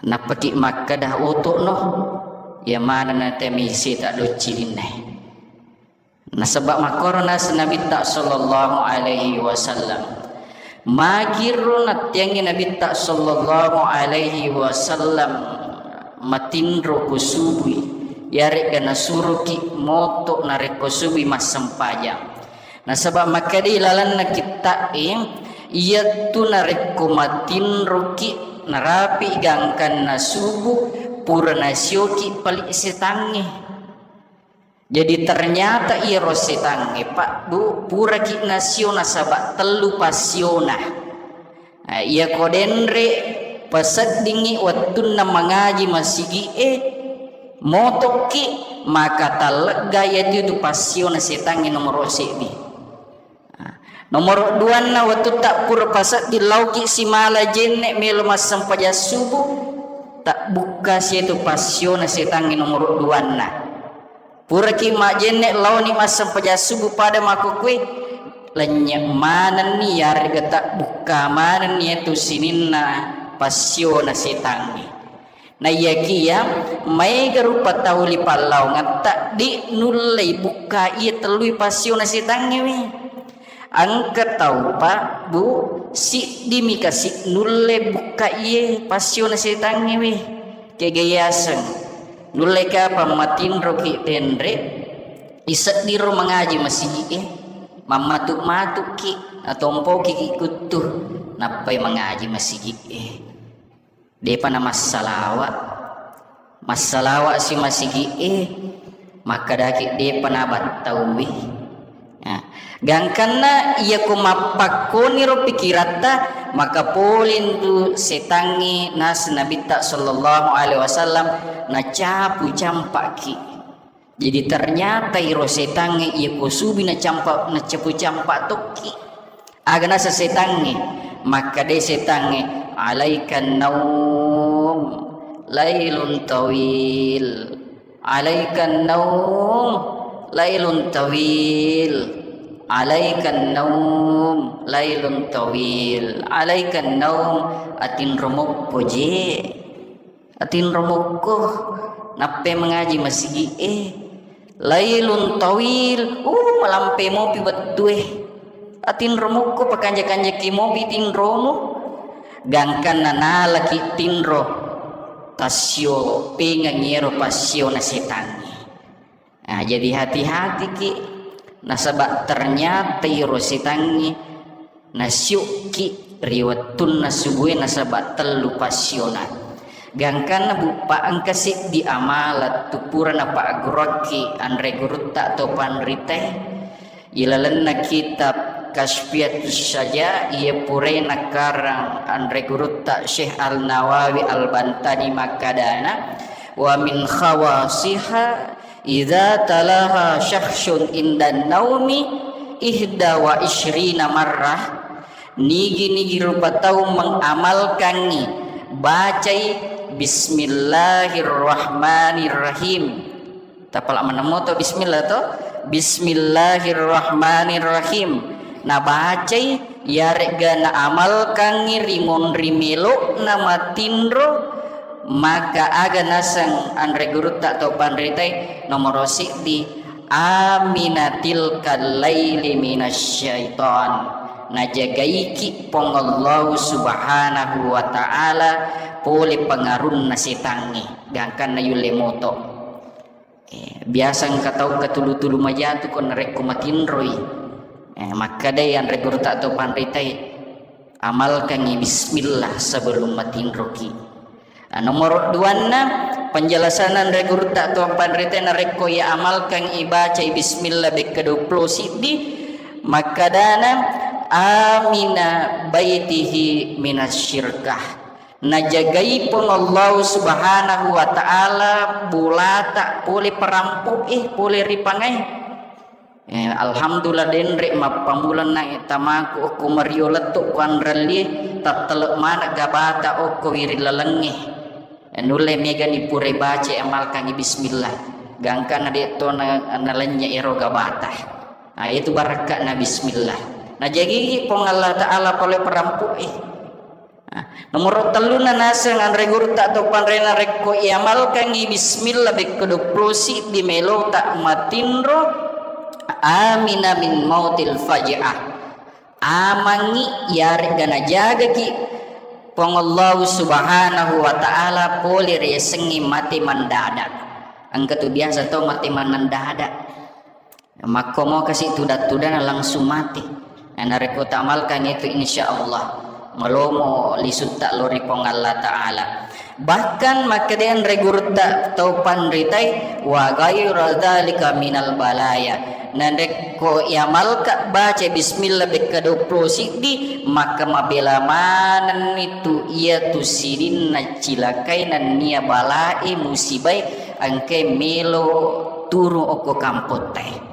Nappaki makkeda, "Oto'no, iya manenna temai seta doccilinnae." Nasaba makkoro naseng Nabitta sallallahu alaihi wasallam. Magiro nattiangngi Nabitta sallallahu alaihi wasallam matinro ko subui, yaregga nasuroki moto narekko subui massempajang. Nasaba makkedai lalenna kitta'e, iyattu narekko matinroki narapi gangkanna subuh, pura nasioki pali setangnge. Jadi ternyata iyaro setangnge, Pak, Bu, puraki nasio nasaba tellu passiona. Nah, iyako denre paseddingngi wettunna mangaji masigi'e, motokki, maka tallegga iyatu passiona setangnge nomoro seddi. Nah, nomoro duanna, wettutta pura pasedding laoki simala jenne melo massempajang subuh, tabbukka setu passiona setangnge nomoro duanna. Puraki majjenne laoni massempajang subuh pada makkukue, lennye manenni yarega tabbukka manenni etu sininna passiona setangnge. Naiyakiya maega rupa tau ri pallaongetta de nullei bukka iya tellui passiona setangnge we. Engka tau, Pak, Bu, siddimi kasi nulle bukka iye passiona setangnge we. Kega yaseng nulle kapang matinroki denre, iseddiro mangaji masigi'e, mammatu-matuki, natompokiki kuttu, nappai mangaji masigi'e. Depa namassalawa. Massalawa si masigi'e, makkedaki depa nabattauwi. Nah, gangkanna iyako mappakkoniro pikiratta, Maka polintu setangnge, nas Nabitta sallallahu alaihi wasallam, nacapu campaki. Jadi ternyata iro setangnge iya ko subi nacampa, nacapu campa tokki. Aga nasa setangnge? Makkeda setangnge, "Alaikan naum, lailun tawil. Alaikan naum, lailun tawil. Alaikan naum, lailun tawil. Alaikan naum." Atinro mokko je. Atinro mokko, nappe mengaji masigi e. Lailun tawil, uh, malampe mopi wettue. Atinro mokko, pakanja-kanjaki mopi tinromu. Gangkanna nalaki tinro, tassio pengang iyaro passio na setangnge. Nah, jadi hati-hatiki, nasaba ternyata iro setangnge nasiukki ri wettunna subue nasaba tellu passiona. Gangkanna buppa engka siddi amala tu pura napagguruakki anre gurutta atau panritae. Ilalenna kitab Kasfiatus Syaja, iya purae nakarang anre gurutta Syekh Al-Nawawi Al-Bantani makkadana, "Wa min khawasiha idza talaha syakhsun indan naumi ihda wa isyrina marrah." Nigi-nigi rupa tau mengamalkangi bacai Bismillahirrahmanirrahim. Tapala maneng moto bismillah to. Bismillahirrahmanirrahim. Nabacai, yaregga naamalkangngi ri monri melo'na matinro, maka aga naseng anre gurutta to panritai? Nomoro siddi, amina tilkal laili minasyaiton. Najagaiki Puang Allah Subhanahu wa Ta'ala pole pengarunna setangnge, gangkanna yulle moto. Eh, biasa engka tau katulu-tulu majatu ko narekko matinroi. Eh, makkadai anre gurutta to panritai, amalkangi bismillah sebelum matinroki. Ah, nomoro duanna, penjelasan anre gurutta to panritai narekko iya amalkan ibacai bismillah bekka duappulo siddi, makkadana, amina baitihi minasyirkah. Najagai Puang Allah Subhanahu wa Ta'ala bolata pole perampo'e, pole ripangae. Eh, alhamdulillah, denre mappammula nae tamaku okko mario lettu ko anrallie, tattele maneng gabata okko wiring lalengnge. Eh, nulle megani pura baca amalkangi bismillah. Gangkanna de to na, nalennye ero gabata. Ah, itu barakka'na bismillah. Najagigi Puang Allah Ta'ala pole perampo'e. Nah, nomoro tellunna naseng anre gurutta to panrena rekko iamalkangi bismillah bekka duappulo siddi melota matinro, amina min mautil faj'ah. Amangngi yaregga najagaki Puang Allah Subhanahu wa Ta'ala pole riasengnge mate mendadak. Engka tu biasa tau mate mendadak. Makko mo kasi tudang-tudang langsung mati. Nah, narekko tamalkan itu, insya Allah, malomo lisutta lo ri Puang Allah Ta'ala. Bahkan makkeda anre gurutta tau panritai, wa ghaira dzalika minal balaya. Narekko iamalka baca bismillah bekka duappulo siddi, maka mabela manenni tu iya tu sininna cilakai nennia balae musibai engkai melo turung okko kampottae.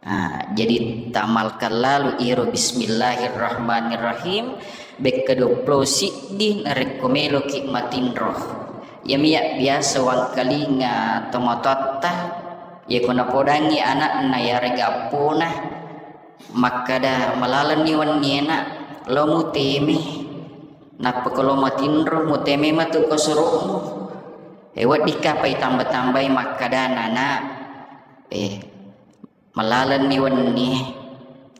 Ah, jadi tamalkan lalu iro bismillahirrahmanirrahim bekka duappulo siddi narekko meloki matinro. Iyami ya biasa wangkalinga tomatoatta, iya ko napodangi anakna yarega appona, makkada, malalenni wenni enak, lo muteme. Nappa ko lo matinro, muteme matu ko suruhmu. Eh, weddikka pai tamba-tambai makkada, nana, eh, malalenni wenni,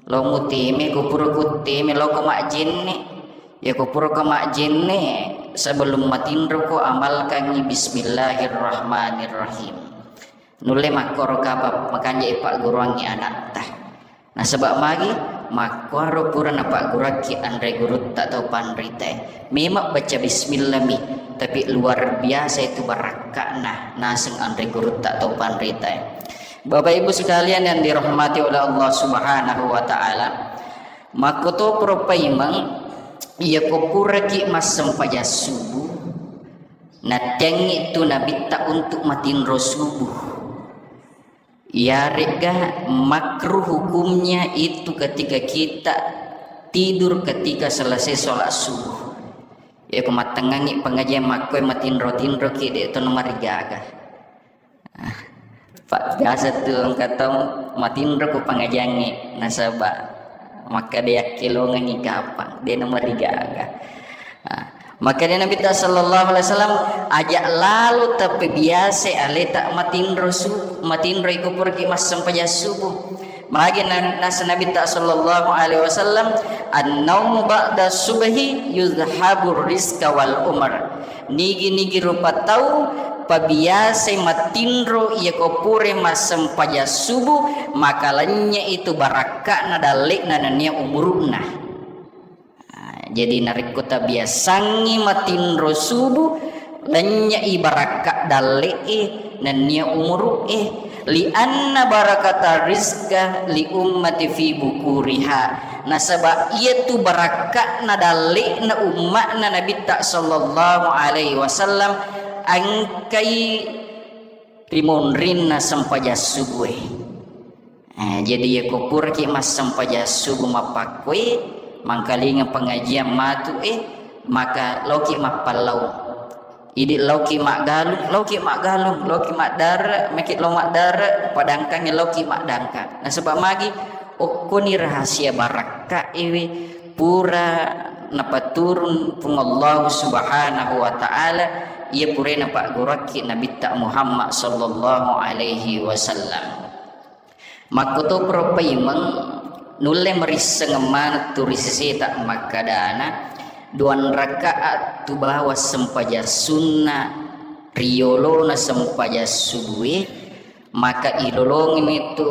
lo muteme, ko pura kutteme, lo ko majjenne. Ya ko pura ko majjenne, sebelum matinro ko amalkangi bismillahirrahmanirrahim. Nulle makkoro kapa makanja ipagguruangi anatta. Nasaba magi? Makkuaro pura napagguruakki anre gurutta tau panritae. Memang baca bismillah mi, tapi luar biasa itu barakka'na naseng anre gurutta tau panritae. Bapak Ibu sekalian yang dirahmati oleh Allah Subhanahu wa Ta'ala, makkotoparo paimeng Iyako puraki massempajang subuh, nattengngi tu Nabitta untuk matinro subuh. Iyaregga makruh hukumnya itu ketika kita tidur ketika selesai sholat subuh. Iyako mattengngangngi pengajian makkoe matinro-tinroki, de' to namarigaga. Ah, Pak, biasa tu engka tau matinro ku pengajiangnge, nasaba makkeda yakkelongengngi kapang, de' namarigaga. Ah, makkeda Nabitta sallallahu alaihi wasallam, aja' lalo tapebiasa aleta matinro su-, matinro iko puraki massempajang subuh. Magi na-, nasa Nabitta sallallahu alaihi wasallam, "An-naumu ba'da subhi yuzhabur rizqa wal umar." Nigi-nigi rupa tau pabiasai matinro iyako pura massempajang subuh, maka lennye itu barakka'na dalle'na nennia umuru'na. Ah, jadi narekko tabiasangngi matinro subuh, lennye'i barakka' dalle'e nennia umuru'e. Lianna barakata rizqa li ummati fi bukuriha. Nasaba iyatu barakka'na dalle'na umma'na Nabitta sallallahu alaihi wasallam engkai rimonrinna sempajang subuhe. Eh, jadi iyako puraki massempajang subuh mappakkue, mangkalinga pengajian matu, eh, maka laoki mappallau. Idi laoki maggalung, laoki maggalung, laoki maddare, meki lao maddare, padangkangi laoki maddangkang. Nasaba magi okkoni rahasia barakka ewe pura napaturun Puang Allah Subhanahu wa Ta'ala, iya pura napaggurakki Nabitta Muhammad sallallahu alaihi wasallam. Makkotoparo paimeng, nulle marisseng maneng tu ri seseta makkadana, duang rakaat tu bawang sempajang sunna riyolona sempajang subue, maka ilolongimi tu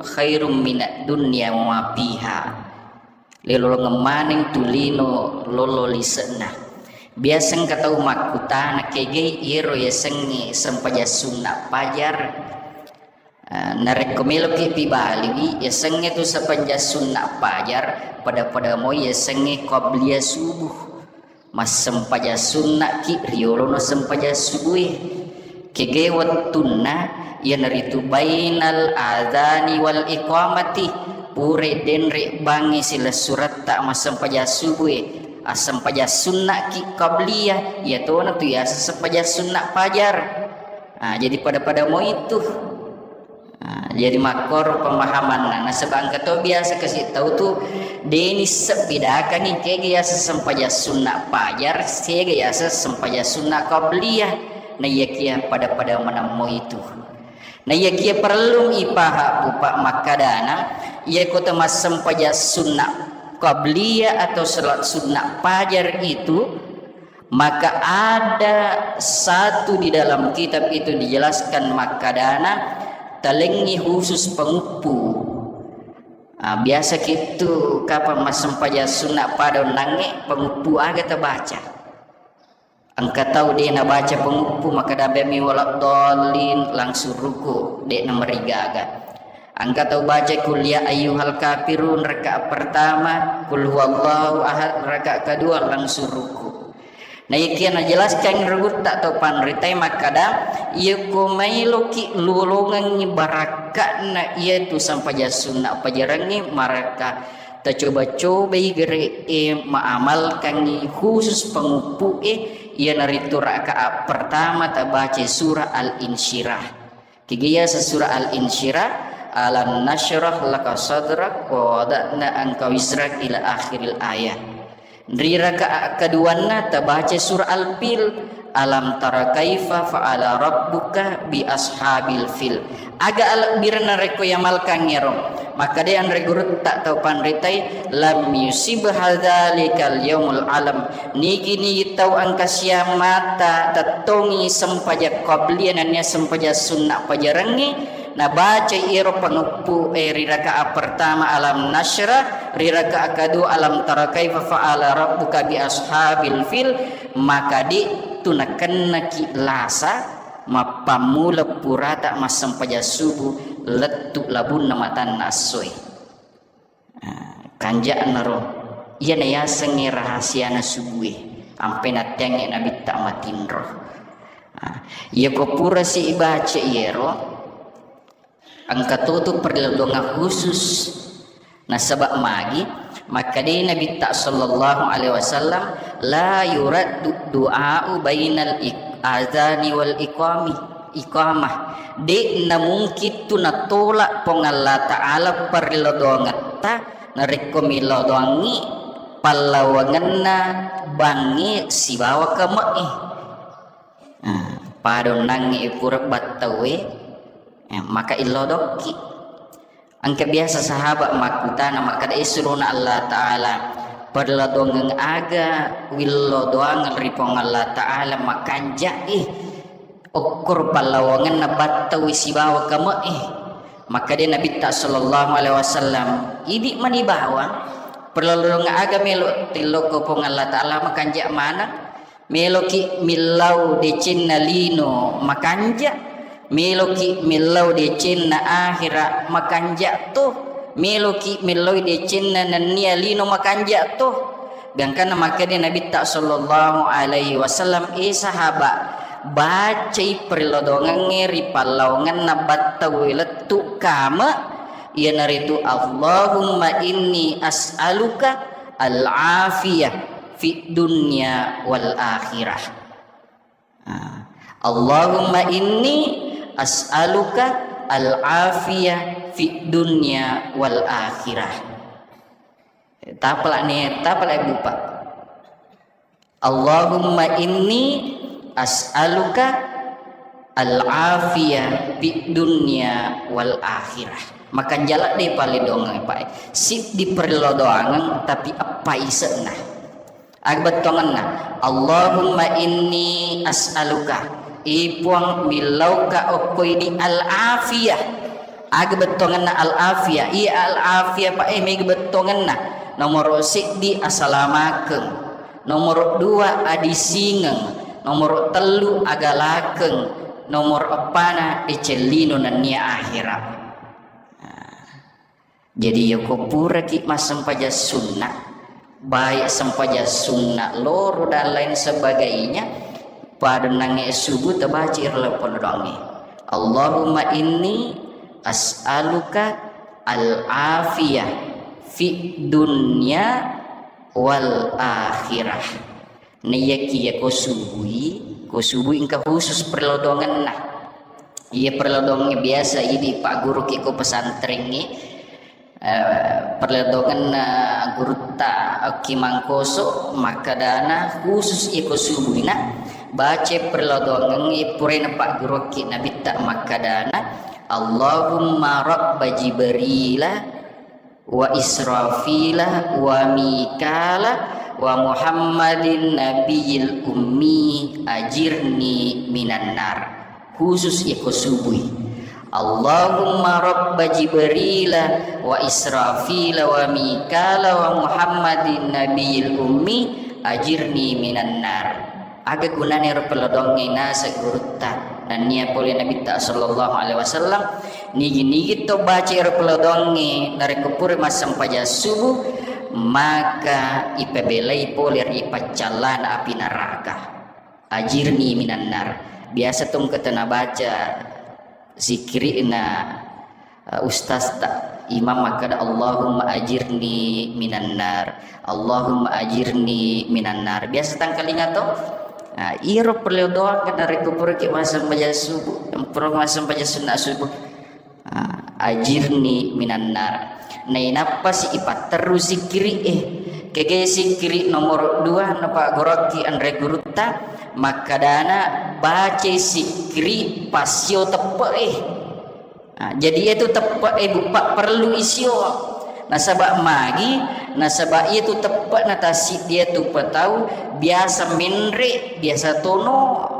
khairum minad dunya wa ma fiha. Lelolongeng maneng tu lino lolo lise'na. Biasa engka tau makkutana, kegai iyero yasengnge sempajang sunna pajar? Ah, narekko meloki pibaliwi, yasengnge tu sempajang sunna pajar, pada-pada moi yasengnge qabliyah subuh. Massempajang sunna'ki riolono sempajang subue. Kege wettunna, iyanaritu bainal adzani wal iqamati, pura denre bangngi silessuretta massempajang subue. Assempajang sunna'ki qabliyah, iyatona tu yaseng sempajang sunna pajar. Ah, jadi pada-pada moi tu. Ah, jadi makkoro pemahamanna. Nasaba engka to biasa kasi tau tu, deni sebbidakangi kega yaseng sempajang sunna pajar, sega yaseng sempajang sunna qabliyah. Na iyakia pada-pada maneng moi tu. Na iyakia parellu ipaha bupa makkadana, iyako tamassempajang sunna qabliyah atau salat sunna pajar itu, maka ada satu di dalam kitab itu dijelaskan makkadana, talengngi khusus penguppu. Ah, biasa kitu kapang massempajang sunna pada onnangnge penguppu aga tabaca. Engka tau de nabaca penguppu, makkada bemi waladdallin, langsung ruku, de namarigaga. Engka tau baca kul ya ayyuhal kafirun rakaat pertama, kul huwallahu ahad rakaat kedua, langsung ruku. Naikia najelaskan ri gurutta to panritai makkada, iyako mailoki lolongengngi barakka'na iyatu sampajang sunna pajarangnge, maraka tacoba-cobai gere'e maamalkangngi khusus penguppu'e, iyanaritu rakaat pertama tabaca surah Al-Insyirah. Kegiyasa surah Al-Insyirah, alam nasyrah laka sadrak wa wada'na anka wizrak ila akhiril ayah. Ri rakaat keduanna tabaca surah Al-Fil, alam tara kaifa fa'ala rabbuka bi ashabil fil. Aga alebbirenna rekko yamalkangngero. Makkeda anre gurutta tau panritai, lam yusib hadzalikal yaumul alam. Nigi-nigi tau engka siammata tettongi sempajang qabliyah nennia sempajang sunna pajarangnge, nabacai ero pangeppu, eh, ri rakaat pertama alam nasyrah, ri rakaat kedua alam tara kaifa fa'ala rabbuka bi ashabil fil, maka de tu nakennaki lasa mappammula purata massempajang subuh lettu labunna matanna essoe. Ah, kanja'naro. Iyana yasengnge rahasiana subue, ampe natteangnge nabitta matinro. Ah, iyako purasi ibaca iyero, engka totu perlindungan khusus. Nasaba magi, makkedai Nabitta sallallahu alaihi wasallam, "La yuraddu du'a'u bainal ik-, adzani wal iqami, iqamah." De' namungkin tu natolak Puang Allah Ta'ala perlindungetta narekko millau doangngi pallawangenna bangnge sibawa kame'e. Ah, padonnangnge pura battaue, eh, maka illau dokki. Engka biasa sahabat makkutana makkeda, "Eh, surona Allah Ta'ala, perlindungan aga willau doangeng ri Puang Allah Ta'ala makanja'i okkoro pallawangenna battaue sibawa kame'e?" Makkeda Nabitta sallallahu alaihi wasallam, "Idi mani bawang, perlindungan aga melo tillokko Puang Allah Ta'ala makanja maneng?" Meloki millau decenna lino makanja, meloki millau decenna ahera makanja to, meloki millau decenna nennia lino makanja to. Gangkanna makkeda Nabitta sallallahu alaihi wasallam, "Eh sahabat, bacai perlindungangnge ri pallawangenna battaue lettu kame, iyanaritu, Allahumma inni as'aluka al-afiyah fid dunya wal akhirah." Ah, Allahumma inni as'aluka al-afiyah fid dunya wal akhirah. Tapalak ni, tapalak bupa. Allahumma inni as'aluka al-afiyah fid dunya wal akhirah. Makanjala de pale doangeng, Pak. Siddi perlindungangeng tapi eppa isenna. Aga bettuangenna, "Allahumma inni as'aluka," i Puang, millauka okko idi al-afiyah. Aga bettuangenna al-afiyah? Iya al-afiyah, Pak, eh, mega bettuangenna. Nomoro siddi, asalamakeng. Nomoro dua, adisingeng. Nomoro tellu, agalakeng. Nomoro eppana, decellino nennia ahera. Nah. Jadi, yako puraki massempajang sunna, baik sempajang sunna loro dan lain sebagainya, pada nange subuh tabaca iro perlindungangnge. Allahumma inni as'aluka al-afiyah fid dunya wal akhirah. Naiyakiya ko subui, ko subui engka khusus perlindunganna. Iya perlindungangnge biasa idi pagguruki ko pesantrengnge, eh, perlindunganna gurutta Ki Mangkoso makkedana khusus iya ko subuina baca perlindungangnge puraina pagguruki Nabitta makkedana, "Allahumma rabba Jibrila wa Israfila wa Mikala wa Muhammadin nabiyil ummi ajirni minan nar." Khusus iko subui. "Allahumma rabba Jibrila wa Israfila wa Mikala wa Muhammadin nabiyil ummi ajirni minan nar." Aga gunana ero perlindungangnge naseng gurutta nennia pole Nabitta sallallahu alaihi wasallam, nigi-nigi to baca ero perlindungangnge narekko pura massempajang subuh, maka ipabelai pole ri paccallana api neraka. Ajirni minan nar. Biasa tongketa nabaca zikirina, eh, ustazta, imam makkeda, "Allahumma ajirni minan nar, Allahumma ajirni minan nar." Biasa tangkalinga to? Nah, iro perlindungangnge narekko puraki massempajang subuh, pura massempajang sunna subuh. Ah, ajirni minan nar. Nainappasi ipatterru sikkiri'e. Kege sikkiri nomoro dua napaggurukki anre gurutta, makkedana, "Bacai sikkiri passio teppe'e." Ah, jadi iyatu teppe'e buppa perlu isio. Nasaba magi, nasaba iyatu teppe'na tassiddi iyatu patau biasa menre, biasa tono.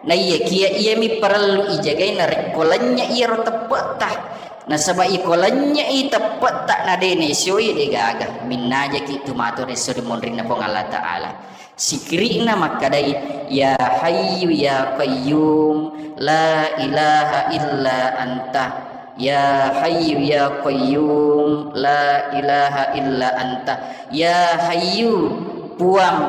Naiyakiya iyami parellu ijagai narekko lennye iyaro teppe'ta. Nasaba iko lennye i teppe'ta na de nesioi de gaga. Minnajaki tu matu resso ri monrinna Puang Allah Ta'ala. Sikiri'na makkedai, "Ya Hayyu ya Qayyum, la ilaha illa anta, Ya Hayyu ya Qayyum, la ilaha illa anta. Ya Hayyu, Puang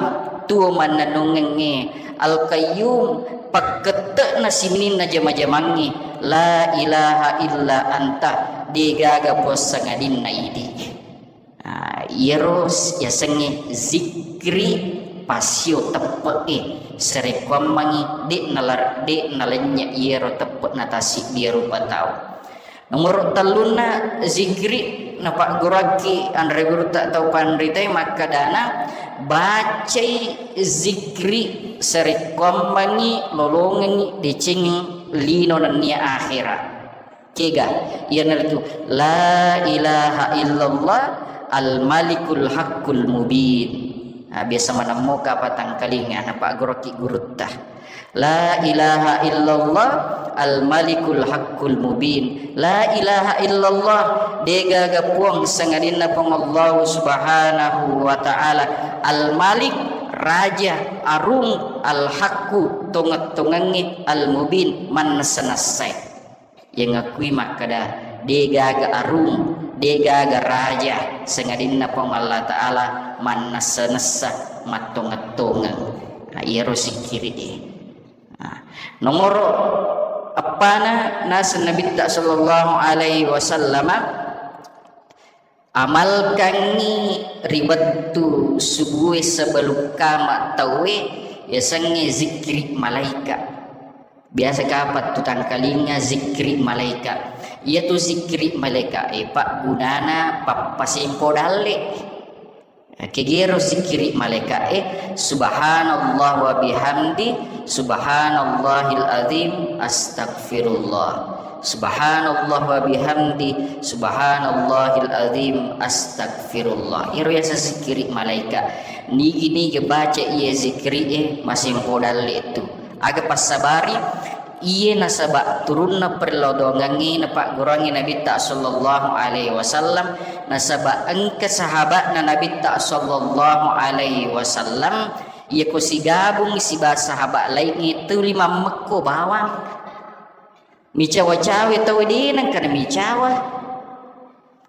tuo mannennungengnge, Al-Qayyum, pakkette'na sininna jama-jamangnge, la ilaha illa anta, degaga puang sangadinna idi. Ah, iyaro s-, yasengnge zikri pasio teppe'e, sarekkuammengngi de' nalar-, de' nalennye iyaro teppe'na tasiddi rupa tau. Nomoro tellunna zikri napagguruakki anre gurutta tau panritae makkadana, bacai zikri sarekkuammengngi lolongengngi deceng lino nennia akhera. Kega? Iyanaritu, la ilaha illallah al-malikul haqqul mubin. Nah, biasa manemmoka patangkalinga, napagguruakki gurutta. La ilaha illallah al-malikul haqqul mubin. La ilaha illallah, degaga puang sangadinna Puang Allah Subhanahu wa Ta'ala. Al-Malik, raja, arung, al-haqqu, tongeng-tongengnge, al-mubin, mannessa-nessae. Yengakui makkada, degaga arung, degaga raja, sangadinna Puang Allah Ta'ala mannessa-nessa, mattongeng-tongeng. Nah, iyaro sikkiri'e. Nah, nomoro eppana naseng Nabitta sallallahu alaihi wasallama, amalkangngi ri wettu subue sebelum kama tauwe, yasengnge zikri malaika. Biasa kapang tu tangkalinga zikri malaika. Iyatu zikri malaika e paggunana pappasempo dalle. Kegero zikri malaika e, subhanallah wa bihamdi, subhanallahil azim, astagfirullah. Subhanallah wa bihamdi, subhanallahil azim, astagfirullah. Iyaro yaseng zikri malaika. Nigi-nigi baca iye zikri e, masempo dalle tu. Aga passabari, iye nasaba turunna perlodongengnge napagguruangngi Nabitta sallallahu alaihi wasallam, nasaba engka sahabatna Nabitta sallallahu alaihi wasallam, iyako sigabung siba sahabat laingnge tuli mammekko bawang. Micawa-cawa tau de nengka namicawa.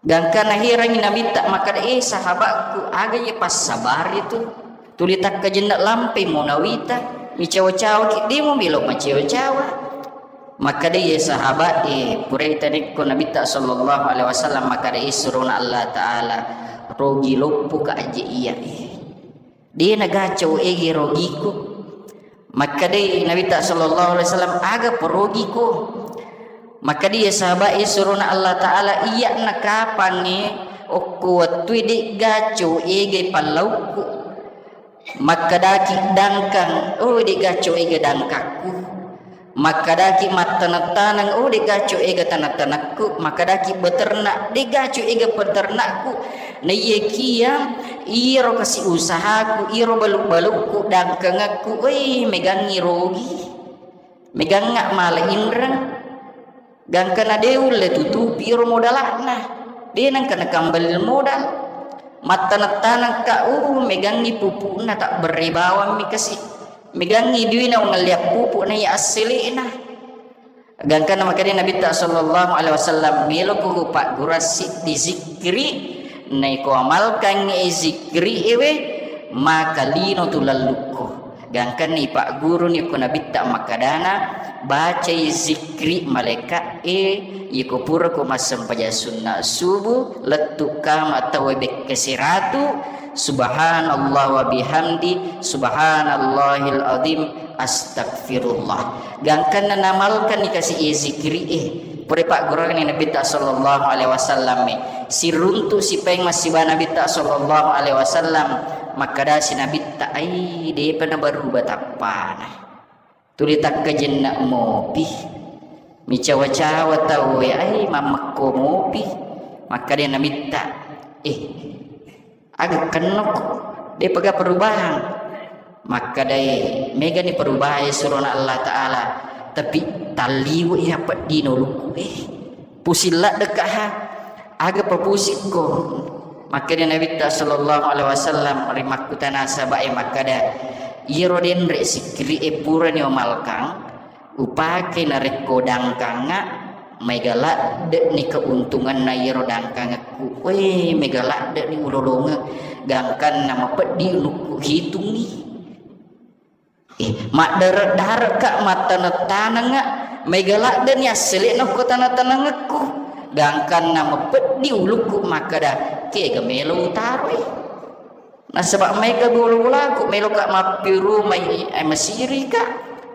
Gangkana herangngi Nabitta makkada, "Eh, sahabatku, aga iye passabari tu? Tuli takkajenna lampai monawita, micawa-cawaki, de mumelo macawa-cawa." Makkada iye sahabat, eh, purai tanekko Nabitta sallallahu alaihi wasallam makkada, eh, surona Allah Ta'ala, rogi loppuka aje iya, eh. De nagacau ege rogiku. Makkedai Nabitta sallallahu alaihi wasallam, "Aga porogiko?" Makkedai sahabat e, surona Allah Ta'ala, "Iya nakapangnge okko wettue de gacau ege pallaukku." Makkedaki dangkang, "Oh, de gacau ege dangkakku." Makkedaki mattaneng-taneng, "Oh, de gacau ega taneng-tanengku." Makkedaki beternak, "De gacau ega peternakku." Naiyakia iyaro kasi usahaku, iyaro balu-balukku, dangkangakku, wei, megangngi rogi. Megangnga mala inreng. Gangkana de ulle tutupi iyaro modalakna. De nengka nakambali modal. Mattaneng-tanengka, uh, megangngi pupukna, tabberre bawammi kasi. Megangngi duina ungalliang pupuk naiya assele'na. Gangkanna makkeda Nabitta sallallahu alaihi wasallam, "Meloko kupaggura siddi zikri, naiko amalkangngi zikri ewe, maka lino tu lallukko." Gangkanna ipagguruni ko Nabitta makkedana, "Bacai zikri malaika e, iko purako massempajang sunna subuh, lettu kama tauwe bekke seratu, subhanallah wa bihamdi, subhanallahil azim, astagfirullah." Gangkanna namalkanni kasi iye zikiri e, pura paggurani Nabitta sallallahu alaihi wasallam e, siruntu sipaeng massiba Nabitta sallallahu alaihi wasallam, makkedasi Nabitta, "Ai, depa nabaruba tappana. Tuli takkajenna mopi. Micawa-cawa tauwe, ai, mammekko mopi." Makkeda Nabitta, "Eh, aga kennoko, depaga perubahan." Makkedai, "Megani perubahan surona Allah Ta'ala, tapi talliwe iya peddino lukku e. Pusing laddeka ha, aga papusikko." Makkeda Nabitta sallallahu alaihi wasallam ri makkutana sahabat e makkeda, "Iyaro denre sikiri e purani umalkang, upake narekko dangkangnga, Maega ladde'ni keuntunganna iyaro dangkangekku. Wé, maega ladde'ni ulolongeng. Gangkanna mapeddi ulukku hitungngi. Eh, maddare-dare'ka, mattaneng-tanengnga, maega ladde'ni assele'na okko taneng-tanengekku. Gangkanna mapeddi ulukku makkeda, kega melo utaroi. Nasaba maega bola-bolaku, meloka mappirumai, eh, masirika.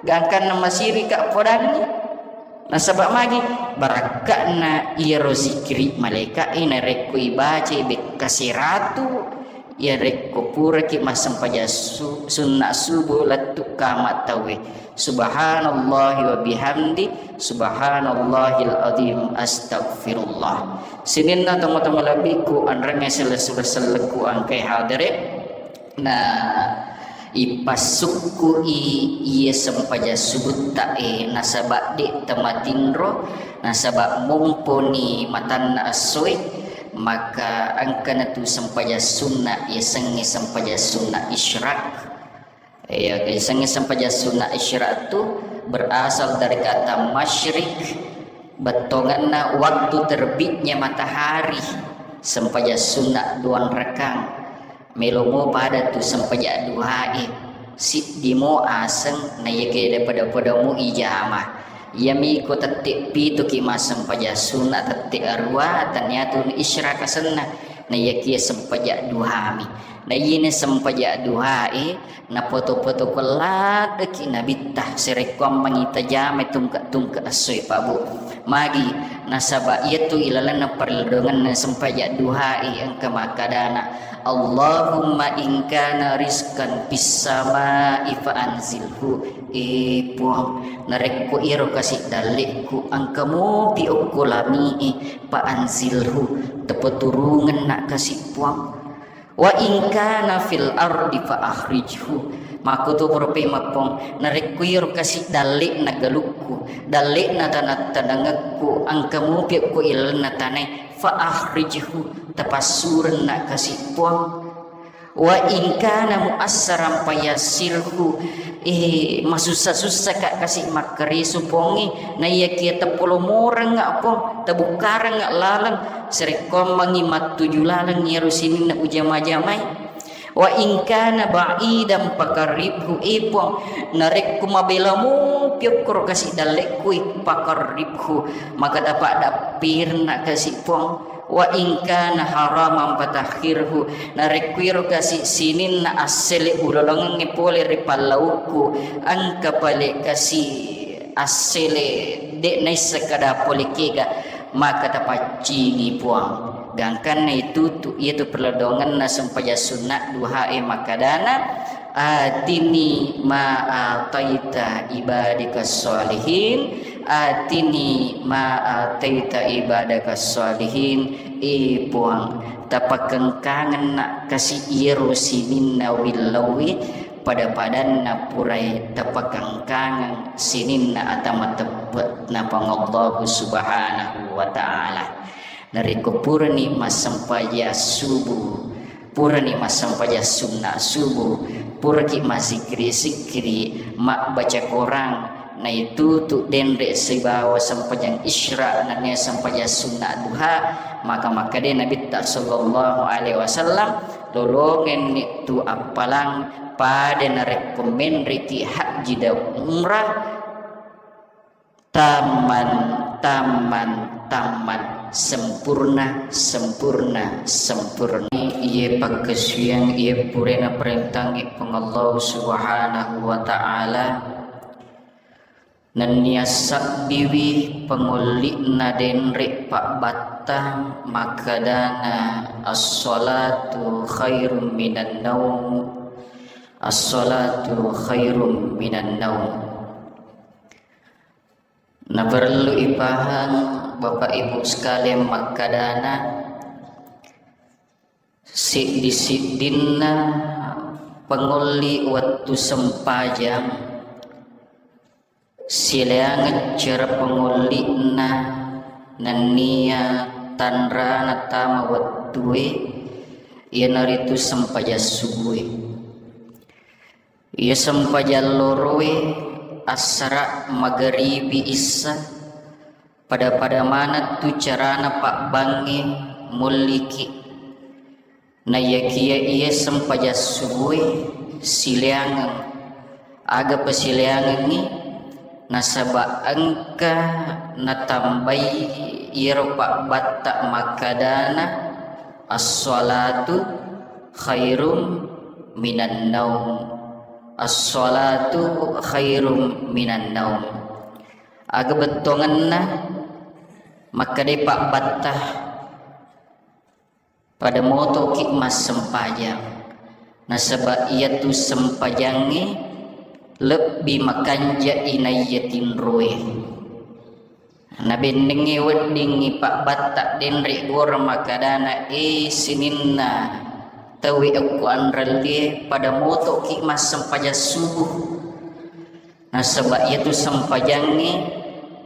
Gangkanna masirika podangngi. Nasaba magi? Barakka'na iyaro zikiri malaikae narekko ibacai bekka seratu, iyarekko puraki massempajang su-, sunna subuh lettu kama tauwe. Subhanallahi wa bihamdi, subhanallahil azim, astagfirullah. Sininna tomatoa malebbiku, anrengnge selle-, sellekku engkae hadere. Na ipassukku'i iye sempajang subuttae, nasaba de' tamatinro, nasaba momponi matanna essoe, maka engkana tu sempajang sunna, yasengnge sempajang sunna isyrak. Iya, yasengnge sempajang sunna isyrak tu berasal dari kata masyrik, bettonganna waktu terbitnya matahari, sempajang sunna duang rakang. Melomo pada tu sempajang duhae, siddimo aseng, naiyakiya pada-padamu ijama. Iyami ko tette pituki massempajang sunna, tette arua, taniatu isyraka senna, naiyakiya sempajang duhami. Naiyene sempajang duhae, napoto-poto ko laddeki nabitta, serekkuammengi tajamai tungke-tungke essoe, Pak Bu. Magi? Nasaba iyatu ilalenna parelledongenna sempajang duhae engka makkadana, Allahumma in kana rizqan fis samai fa anzilhu. Eh, Puang, narekko iyaro kasi dalle'ku engka mopi okko lami'e, fa anzilhu, tapaturungenna kasi, Puang. Wa in kana fil ardi fa akhrijhu. Makkutu pura pemapong, narekko iyaro kasi dalle'na galukku, dalle'na taneng-tanengekku, engka mopi okko ilalenna tanae, fa akhrijhu, tapassurenna kasi, Puang. Wa in kana muassaran fayassirhu, eh, masussa-sussaka kasi makkaresu, Puangnge, naiyakiya tapolomorengnga, Puang, tabukkarengnga laleng, sarekkoammengngi mattuju laleng iyaro sininna ujama-jamai. Wa in kana ba'idan faqarribhu, eh, Puang, narekko mabela mopi okkoro kasi dalle'kui, faqarribhu, maka tapaddappirenna kasi, Puang. Wa in kana haraman fatahhirhu, narekko iro kasi sininna assele ulolongengnge pole ri pallaukku, engka pale kasi assele de' naisseng kada pole kega, maka tapaccingi, Puang. Gangkanna itutu iyatu perledongenna sempajang sunna duhae makkadana, atini ma ataita ibadika sholihin, atini ma ataita ibadaka sholihin, eh, Puang, tapakengkangenna kasi iyaro sininna willauwi, pada-padanna purai tapakengkangeng sininna ata mateppe'na Puang Allahu Subhanahu wa Ta'ala. Narekko purani massempajang subuh, purani massempajang sunna subuh, puraki mazzikiri-zikiri, mabbaca Korang, naitutu denre sibawa sempajang isra, nennia sempajang sunna duha, maka makkeda Nabitta sallallahu alaihi wasallam, lolongenni tu appalang pada narekko menreki hajji dan umrah, Tamman, tamman, tamman, sempurna, sempurna, sempurna. Iye pakkasuwiyang, iye purana parentangngi Puang Allah Subhanahu wa Ta'ala, nennia sabbiwi pangolli'na denre pabbattang makkadana, "As-salatu khairum minan naum, as-salatu khairum minan naum." Naparellu ipahang, Bapak Ibu sekalian, makkadana, siddi-siddinna pangolli wettu sempajang, silaingeng cara pangolli'na nennia tanrana tama wettue, iyanaritu sempajang subue. Iya sempajang loroe, assara, magaribi, issa, Pada-pada maneng tu carana pabbangnge mulliki. Naiyakiya iya sempajang subue sileangeng. Aga pasileangengngi? Nasaba engka natambai iyaro pabbatta makkadana, "As-shalatu khairum minan naum. As-shalatu khairum minan naum." Aga bettuangenna? Makkeda pabbatta, pada motoki massempajang, nasaba iyatu sempajangnge lebbi makanja inaiya tinroe. Nabennengnge weddingngi pabbatta denre gora makkadana, e sininna tauwe okko anrellie, pada motoki massempajang subuh. Nasaba iyatu sempajangnge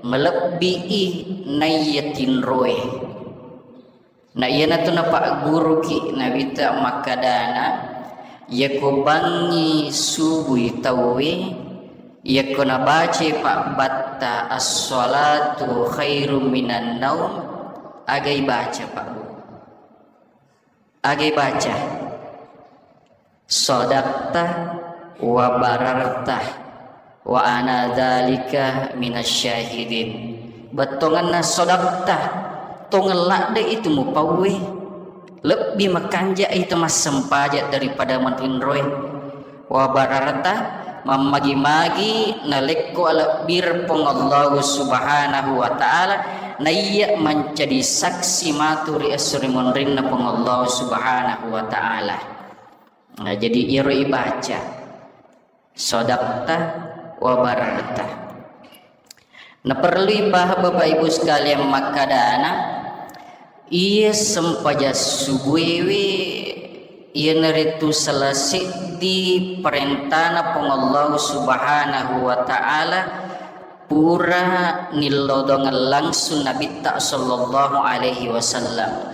malebbii naiya tinroe. Na iyanatu napagguruki Nabitta makkadana, iyako bangngi subui tauwe, iyako nabacai pabbatta as-shalatu khairum minan naum, agai baca, Pak Bu? Agai baca? Sadaqta wa bararta wa ana dzalika minasyahidin. Bettuangenna sadaqta, tongeng ladde itu mupauwe. Lebbi makanja itu massempaja daripada matinroe. Wa bararta, mammagi-magi nalekko alebbireng Puang Allahu Subhanahu wa Ta'ala, naiya mancaji saksi matu ri esso ri monrinna Puang Allahu Subhanahu wa Ta'ala. Nah, jadi iyaro ibaca, sadaqta wa bararta. Naperlu ipahang Bapak Ibu sekalian makkadana, iya sempajang subuewe iyanaritu salah seddi parentana Puang Allahu Subhanahu wa Ta'ala pura nillodongeng langsung Nabitta sallallahu alaihi wasallam.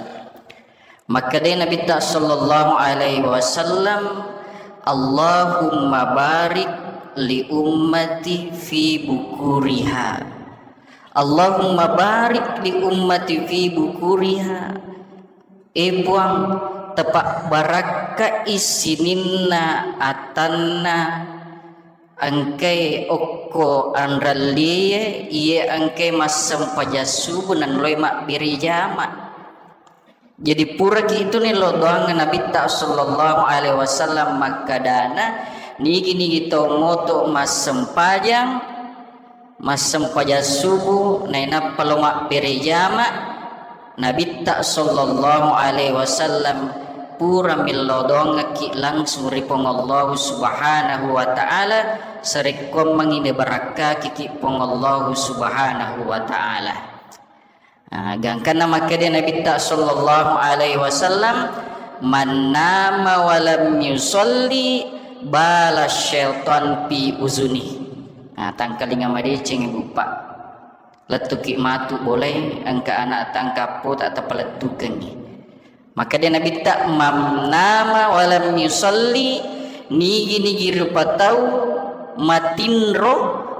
Makkedai Nabitta sallallahu alaihi wasallam, "Allahumma barik li ummati fi bukuriha. Allahumma barik li ummati fi bukuriha." E Puang, tapabbarakkai sininna atanna engkae okko anrellie, iye engkae massempajang subuh nanroi mabbere jama. Jadi puraki itu nillau doangnge Nabitta sallallahu alaihi wasallam makkadana, nigi-nigi tau moto massempajang, massempajang subuh, nainappa lo mabbere jama, Nabitta sallallahu alaihi wasallam pura millau doangekki langsung ri Puang Allahu Subhanahu wa Ta'ala, sarekkoammengngi nabarakkakiki Puang Allahu Subhanahu wa Ta'ala. Ah, gangkanna makkeda Nabitta sallallahu alaihi wasallam, "Man nama wa lam yusalli bala syaitan fi uzuni." Ah, tangkalinga madeceng, Ibu, Pak. Lettuki matu bolai, engka anak tangkappo tak tapalettukengi. Makkeda Nabitta, "Man nama wa lam yusalli," nigi-nigi rupa tau matinro,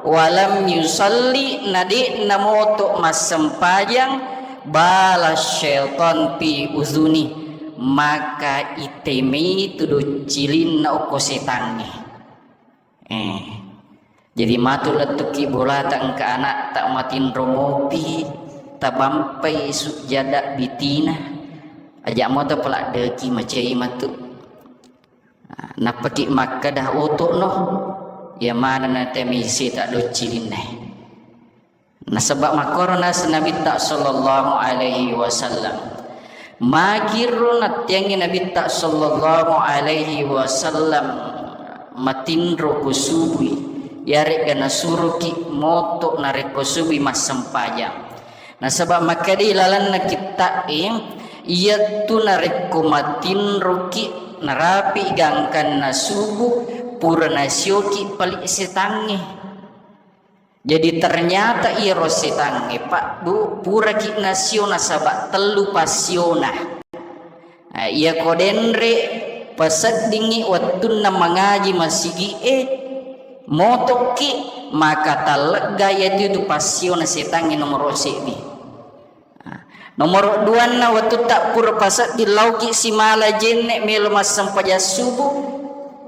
"wa lam yusalli," na de'na moto massempajang, "bala syaitan fi uzuni," maka itemei tu doccilinna okko setangnge. Eh, jadi matu lettuki bolata engka anakta matinro mopi, tabampai sujjada bitina, aja moto paladdeki macai matu. Nappaki makkeda, "Oto'no, iya manenna temei seta doccilinnae." Nasaba makkoro naseng Nabitta sallallahu alaihi wasallam. Magiro nattiangngi Nabitta sallallahu alaihi wasallam matinro ko subui, yaregga nasuroki moto narekko subui massempajang. Nasaba makkeda ilalenna kitta'e, iyattu narekko matinroki narapi gangkanna subuh, pura nasioki pali setangnge. Jadi ternyata iyaro setangnge, Pak, Bu, puraki nasio nasaba tellu passiona. Nah, iyako denre paseddingngi wettunna mangaji masigi'e, Motokki, maka tallegga iyatu tu passiona setangnge nomoro seddi. Nomoro duanna, wettutta pura pasedding lauki simala jenne melo massempajang subuh,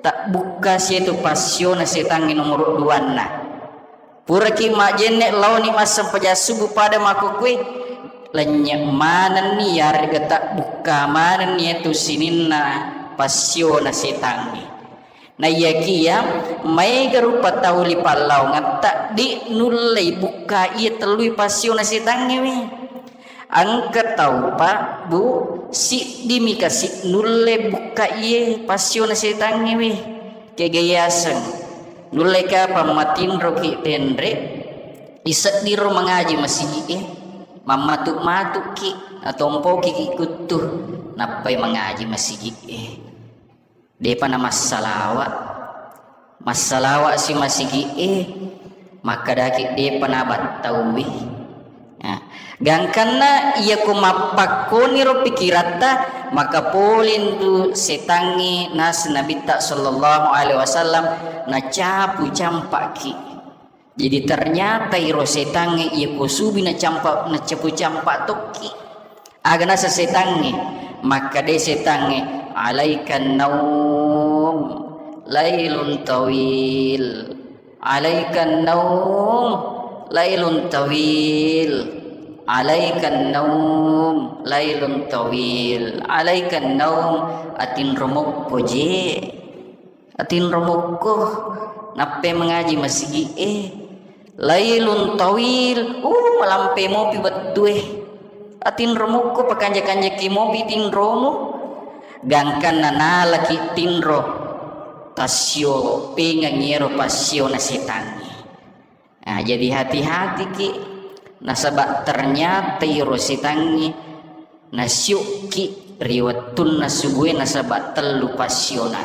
tabbukka setu passiona setangnge nomoro duanna. Puraki majenne laoni massempajang subuh pada makkokkoe, lennye manenni yarega tabbukka manenni iyatu sininna passiona setangnge. Naiyakiya maega rupa tau ri pallaongetta de nullei bukka iya tellui passiona setangnge we. Engka taupa, Bu, siddimi kasi nulle bukka iye passiona setangnge we. Kega yaseng nulle kapang matinroki denre, iseddiro mangaji masigi'e, mammatu-matuki, natompoki kuttu, nappai mangaji masigi'e. Depa namassalawa. Massalawa si masigi'e, makkadaki depa nabattauwi. Nah, gangkanna iyako mappakkoniro pikiratta, maka polintu setangnge naseng Nabitta sallallahu alaihi wasallam nacapu campaki. Jadi ternyata iro setangnge iyako subi nacampa, nacapu campa tokki. Aga naseng setangnge? Makkadai setangnge, "Alaikan naum, lailun tawil. Alaikan naum, lailun tawil. Alaikan naum, lailun tawil. Alaikan naum, atinro mokko je." Atinro mokko, nappai mangaji masigi'e. Lailun tawil, uh, malampe mopi wettue. Atinro mokko, pakanja-kanjaki mopi tinromu. Gangkanna nalaki tinro, tassio pengengi ero passiona setangnge. Nah, jadi hati-hatiki, nasaba ternyata iro setangnge nasiukki ri wettunna subue nasaba tellu passiona.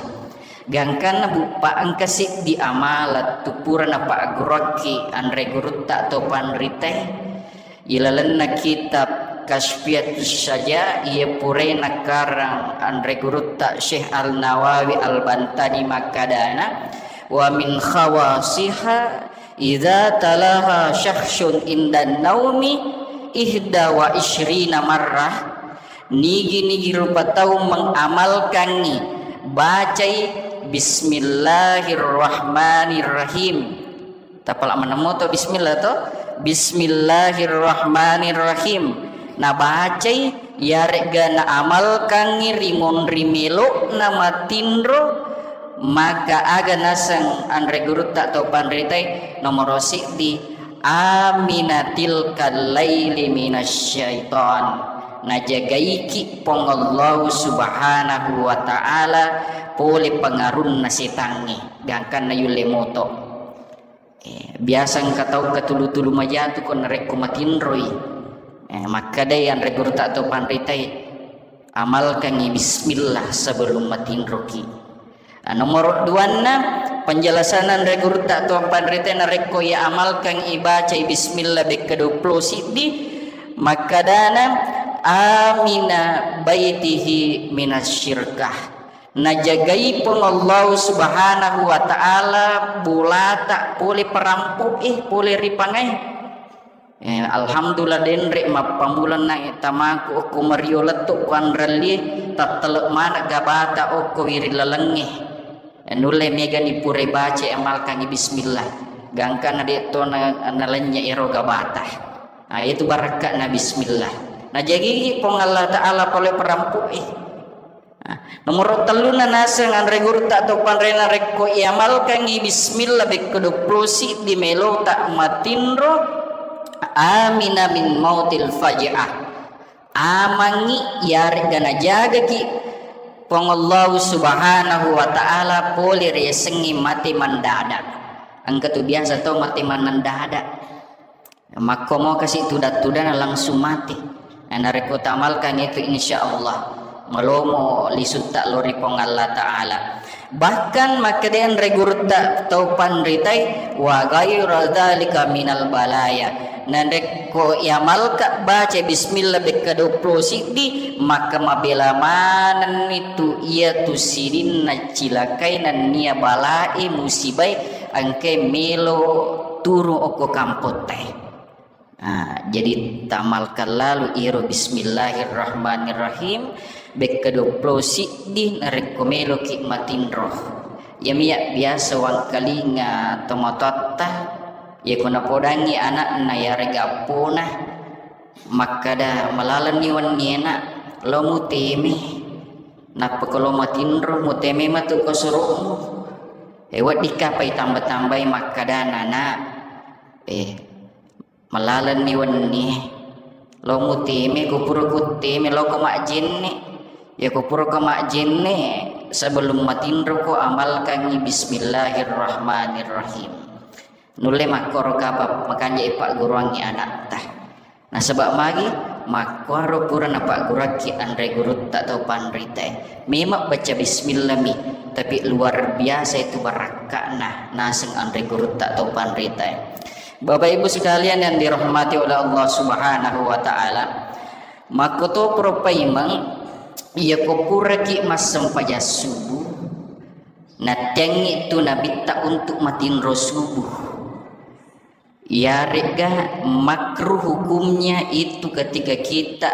Gangkanna buppa engka seddi amalan tu pura napagguruakki anre gurutta atau panritae. Ilalenna kitab Kasfiatus Syaja, iya purae nakarang anre gurutta Syekh Al-Nawawi Al-Bantani makkadana, "Wa min khawasiha idza talaha syakhsun indan naumi ihda wa isyrina marrah." Nigi-nigi rupa tau mengamalkangi bacai Bismillahirrahmanirrahim. Tapala maneng moto bismillah to. Bismillahirrahmanirrahim. Nabacai, yaregga naamalkangngi ri monri melo'na matinro, maka aga naseng anre gurutta atau panritai nomoro siddi, amina tilkal laili minasyaiton. Najagaiki Puang Allahu Subhanahu wa Ta'ala pole pengarunna setangnge, gangkanna yulle moto. Eh, biasa engka tau katulu-tulu majatu ko narekko matinroi. Eh, makkadai anre gurutta atau panritai, amalkangi bismillah sebelum matinroki. Ah, nomoro duanna, penjelasan anre gurutta atau panritai narekko iya amalkangi bacai bismillah bekka duappulo siddi, makkadana amina baitihi minasyirkah. Najagai Puang Allahu Subhanahu wa Ta'ala bolata pole parampu'e, pole ripangae. Eh, alhamdulillah, denre mappamulanna tamaku okko mario lettu ku anrelli, tattele mana gabata okko wiring lalengnge. Eh, nulle megani pura baca amalkangi bismillah. Gangkana de to na, nalennye ero gabata. Nah, itu barakka'na bismillah. Najagigi Puang Allah Ta'ala pole parampu'e. Nah, nomoro telluna naseng anre gurutta atau panrena rekko iamalkangi bismillah bekko duappulo siddi melota matinro, amina min mautil faj'ah. Amangi yarega najagaki Puang Allahu Subhanahu wa Ta'ala pole riasengnge mate mendadak. Engka tu biasa tau mate mendadak. Makkomo kasi tudang-tudang langsung mate. Nah, narekko tamalkan itu, insya Allah malomo lisutta lori Puang Allah Ta'ala. Bahkan makkeda anre gurutta tau panritai, wa ghaira dzalika minal balaya. Narekko iamalka baca bismillah bekka duappulo siddi, maka mabela manenni tu iya tu sininna cilakai nennia balae musibai engkae melo turung okko kampottae. Ah, jadi tamalkan lalu iro bismillahirrahmanirrahim, bekka duappulo siddi narekko meloki matinro. Iyami ya biasa wangkalinga tomatoatta, yako napodangi anakna yarega appona, makkada, "Malalenni wenni, Nak, lo muteme. Nappa ko lo matinro, muteme matu ko suru'mu. E, weddikka pai tamba-tambai makkadana, Nak. E, malalenni wenni. Lo muteme, ko pura kutteme, lo ko majjenne. Ya ko pura ko majjenne, sebelum matinro ko amalkangi bismillahirrahmanirrahim." Nulle makkoro kapang makanja ipagguruangi anatta. Nasaba magi? Makkuaro pura napaggurakki anre gurutta tau panritae. Memang baca bismillah mi, tapi luar biasa itu barakka'na naseng anre gurutta tau panritae. Bapak Ibu sekalian yang dirahmati oleh Allah Subhanahu wa Ta'ala, makkotoparo paimeng, iya ko puraki massempajang subuh, nattiangngi tu nabitta untuk matinro subuh. Iyaregga makruh hukumnya itu ketika kita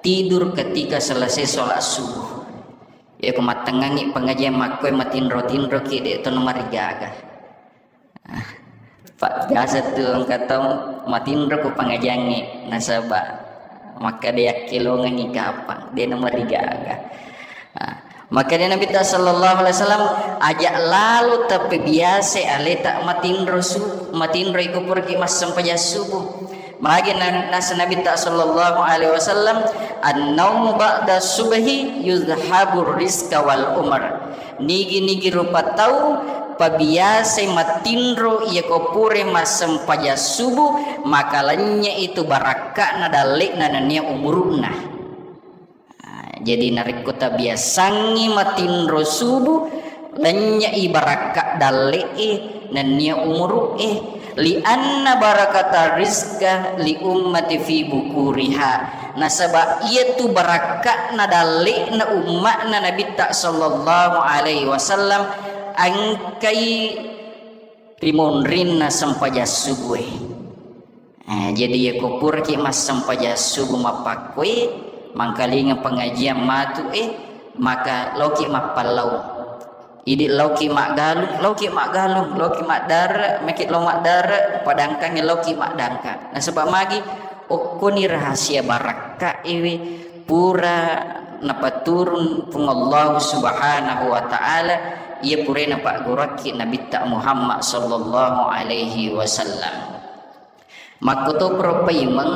tidur ketika selesai sholat subuh. Ya, ko mattengngangi pengajian makkoe matinro-tinroki, de' to namarigaga. Ah, Pak, biasa tu engka tau matinro ko pengajiangnge, nasaba makkada yakkelongengi kapang, de' namarigaga. Ah, Makkeda Nabitta sallallahu alaihi wasallam, "Aja lalo tappebiasai aleta matinro su-, matinro iko puraki massempajang subuh." Magi na-, nasa Nabitta sallallahu alaihi wasallam, "An-naumu ba'da subhi yuzhabur rizqa wal umr." Nigi-nigi rupa tau pabiasai matinro iyako pura massempajang subuh, maka lennye itu barakka'na dalle'na nennia umuru'na. Ah, jadi narekko tabiasangngi matinro subuh, lennye'i barakka dalle'e nennia umuru'e, lianna barakata rizqa li ummati fi bukuriha, nasaba iyatu barakka'na dalle'na umma'na Nabitta sallallahu alaihi wasallam engkai ri monrinna sempajang subuhe. Eh, jadi, yako puraki massempajang subuh mappakkoi, mangkalinga pengajian matu, eh, maka loki mappallau. Idi loki maggalung, loki maggalung, loki maddare, meki lo maddare, padangkangi loki maddangkang. Nasaba magi, okkoni rahasia barakka iwi pura napaturun Puang Allah Subhanahu wa Ta'ala, iya pura napaggurakki Nabitta Muhammad sallallahu alaihi wasallam. Makkotoparo paimeng,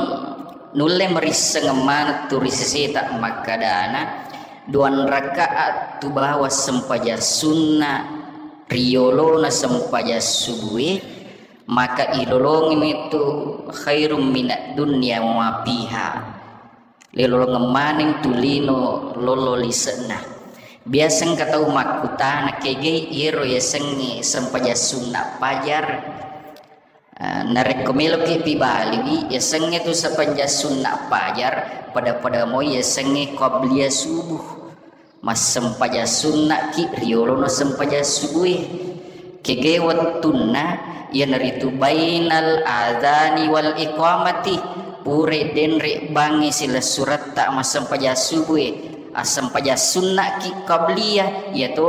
nulle marisseng maneng tu ri seseta makkadana, duang rakaat tu bawang sempajang sunna riyolona sempajang subuhe, maka ilolongimi tu khairum minad dunya wa ma fiha. Lilolongeng maneng tu lino lolo lise'na. Biasa engka tau makkutana, kegai iyaro yasengnge sempajang sunna pajar? Ah, narekko meloki pibaliwi, yasengnge tu sempajang sunna pajar, pada-pada moi yasengnge qabliyah subuh. Massempajang sunnaki riolono sempajang subuhe. Kege wettunna, iyanaritu bainal adzani wal iqamati, pura denre bangngi silessuretta massempajang subuhe. Assempajang sunnaki qabliyah, iyato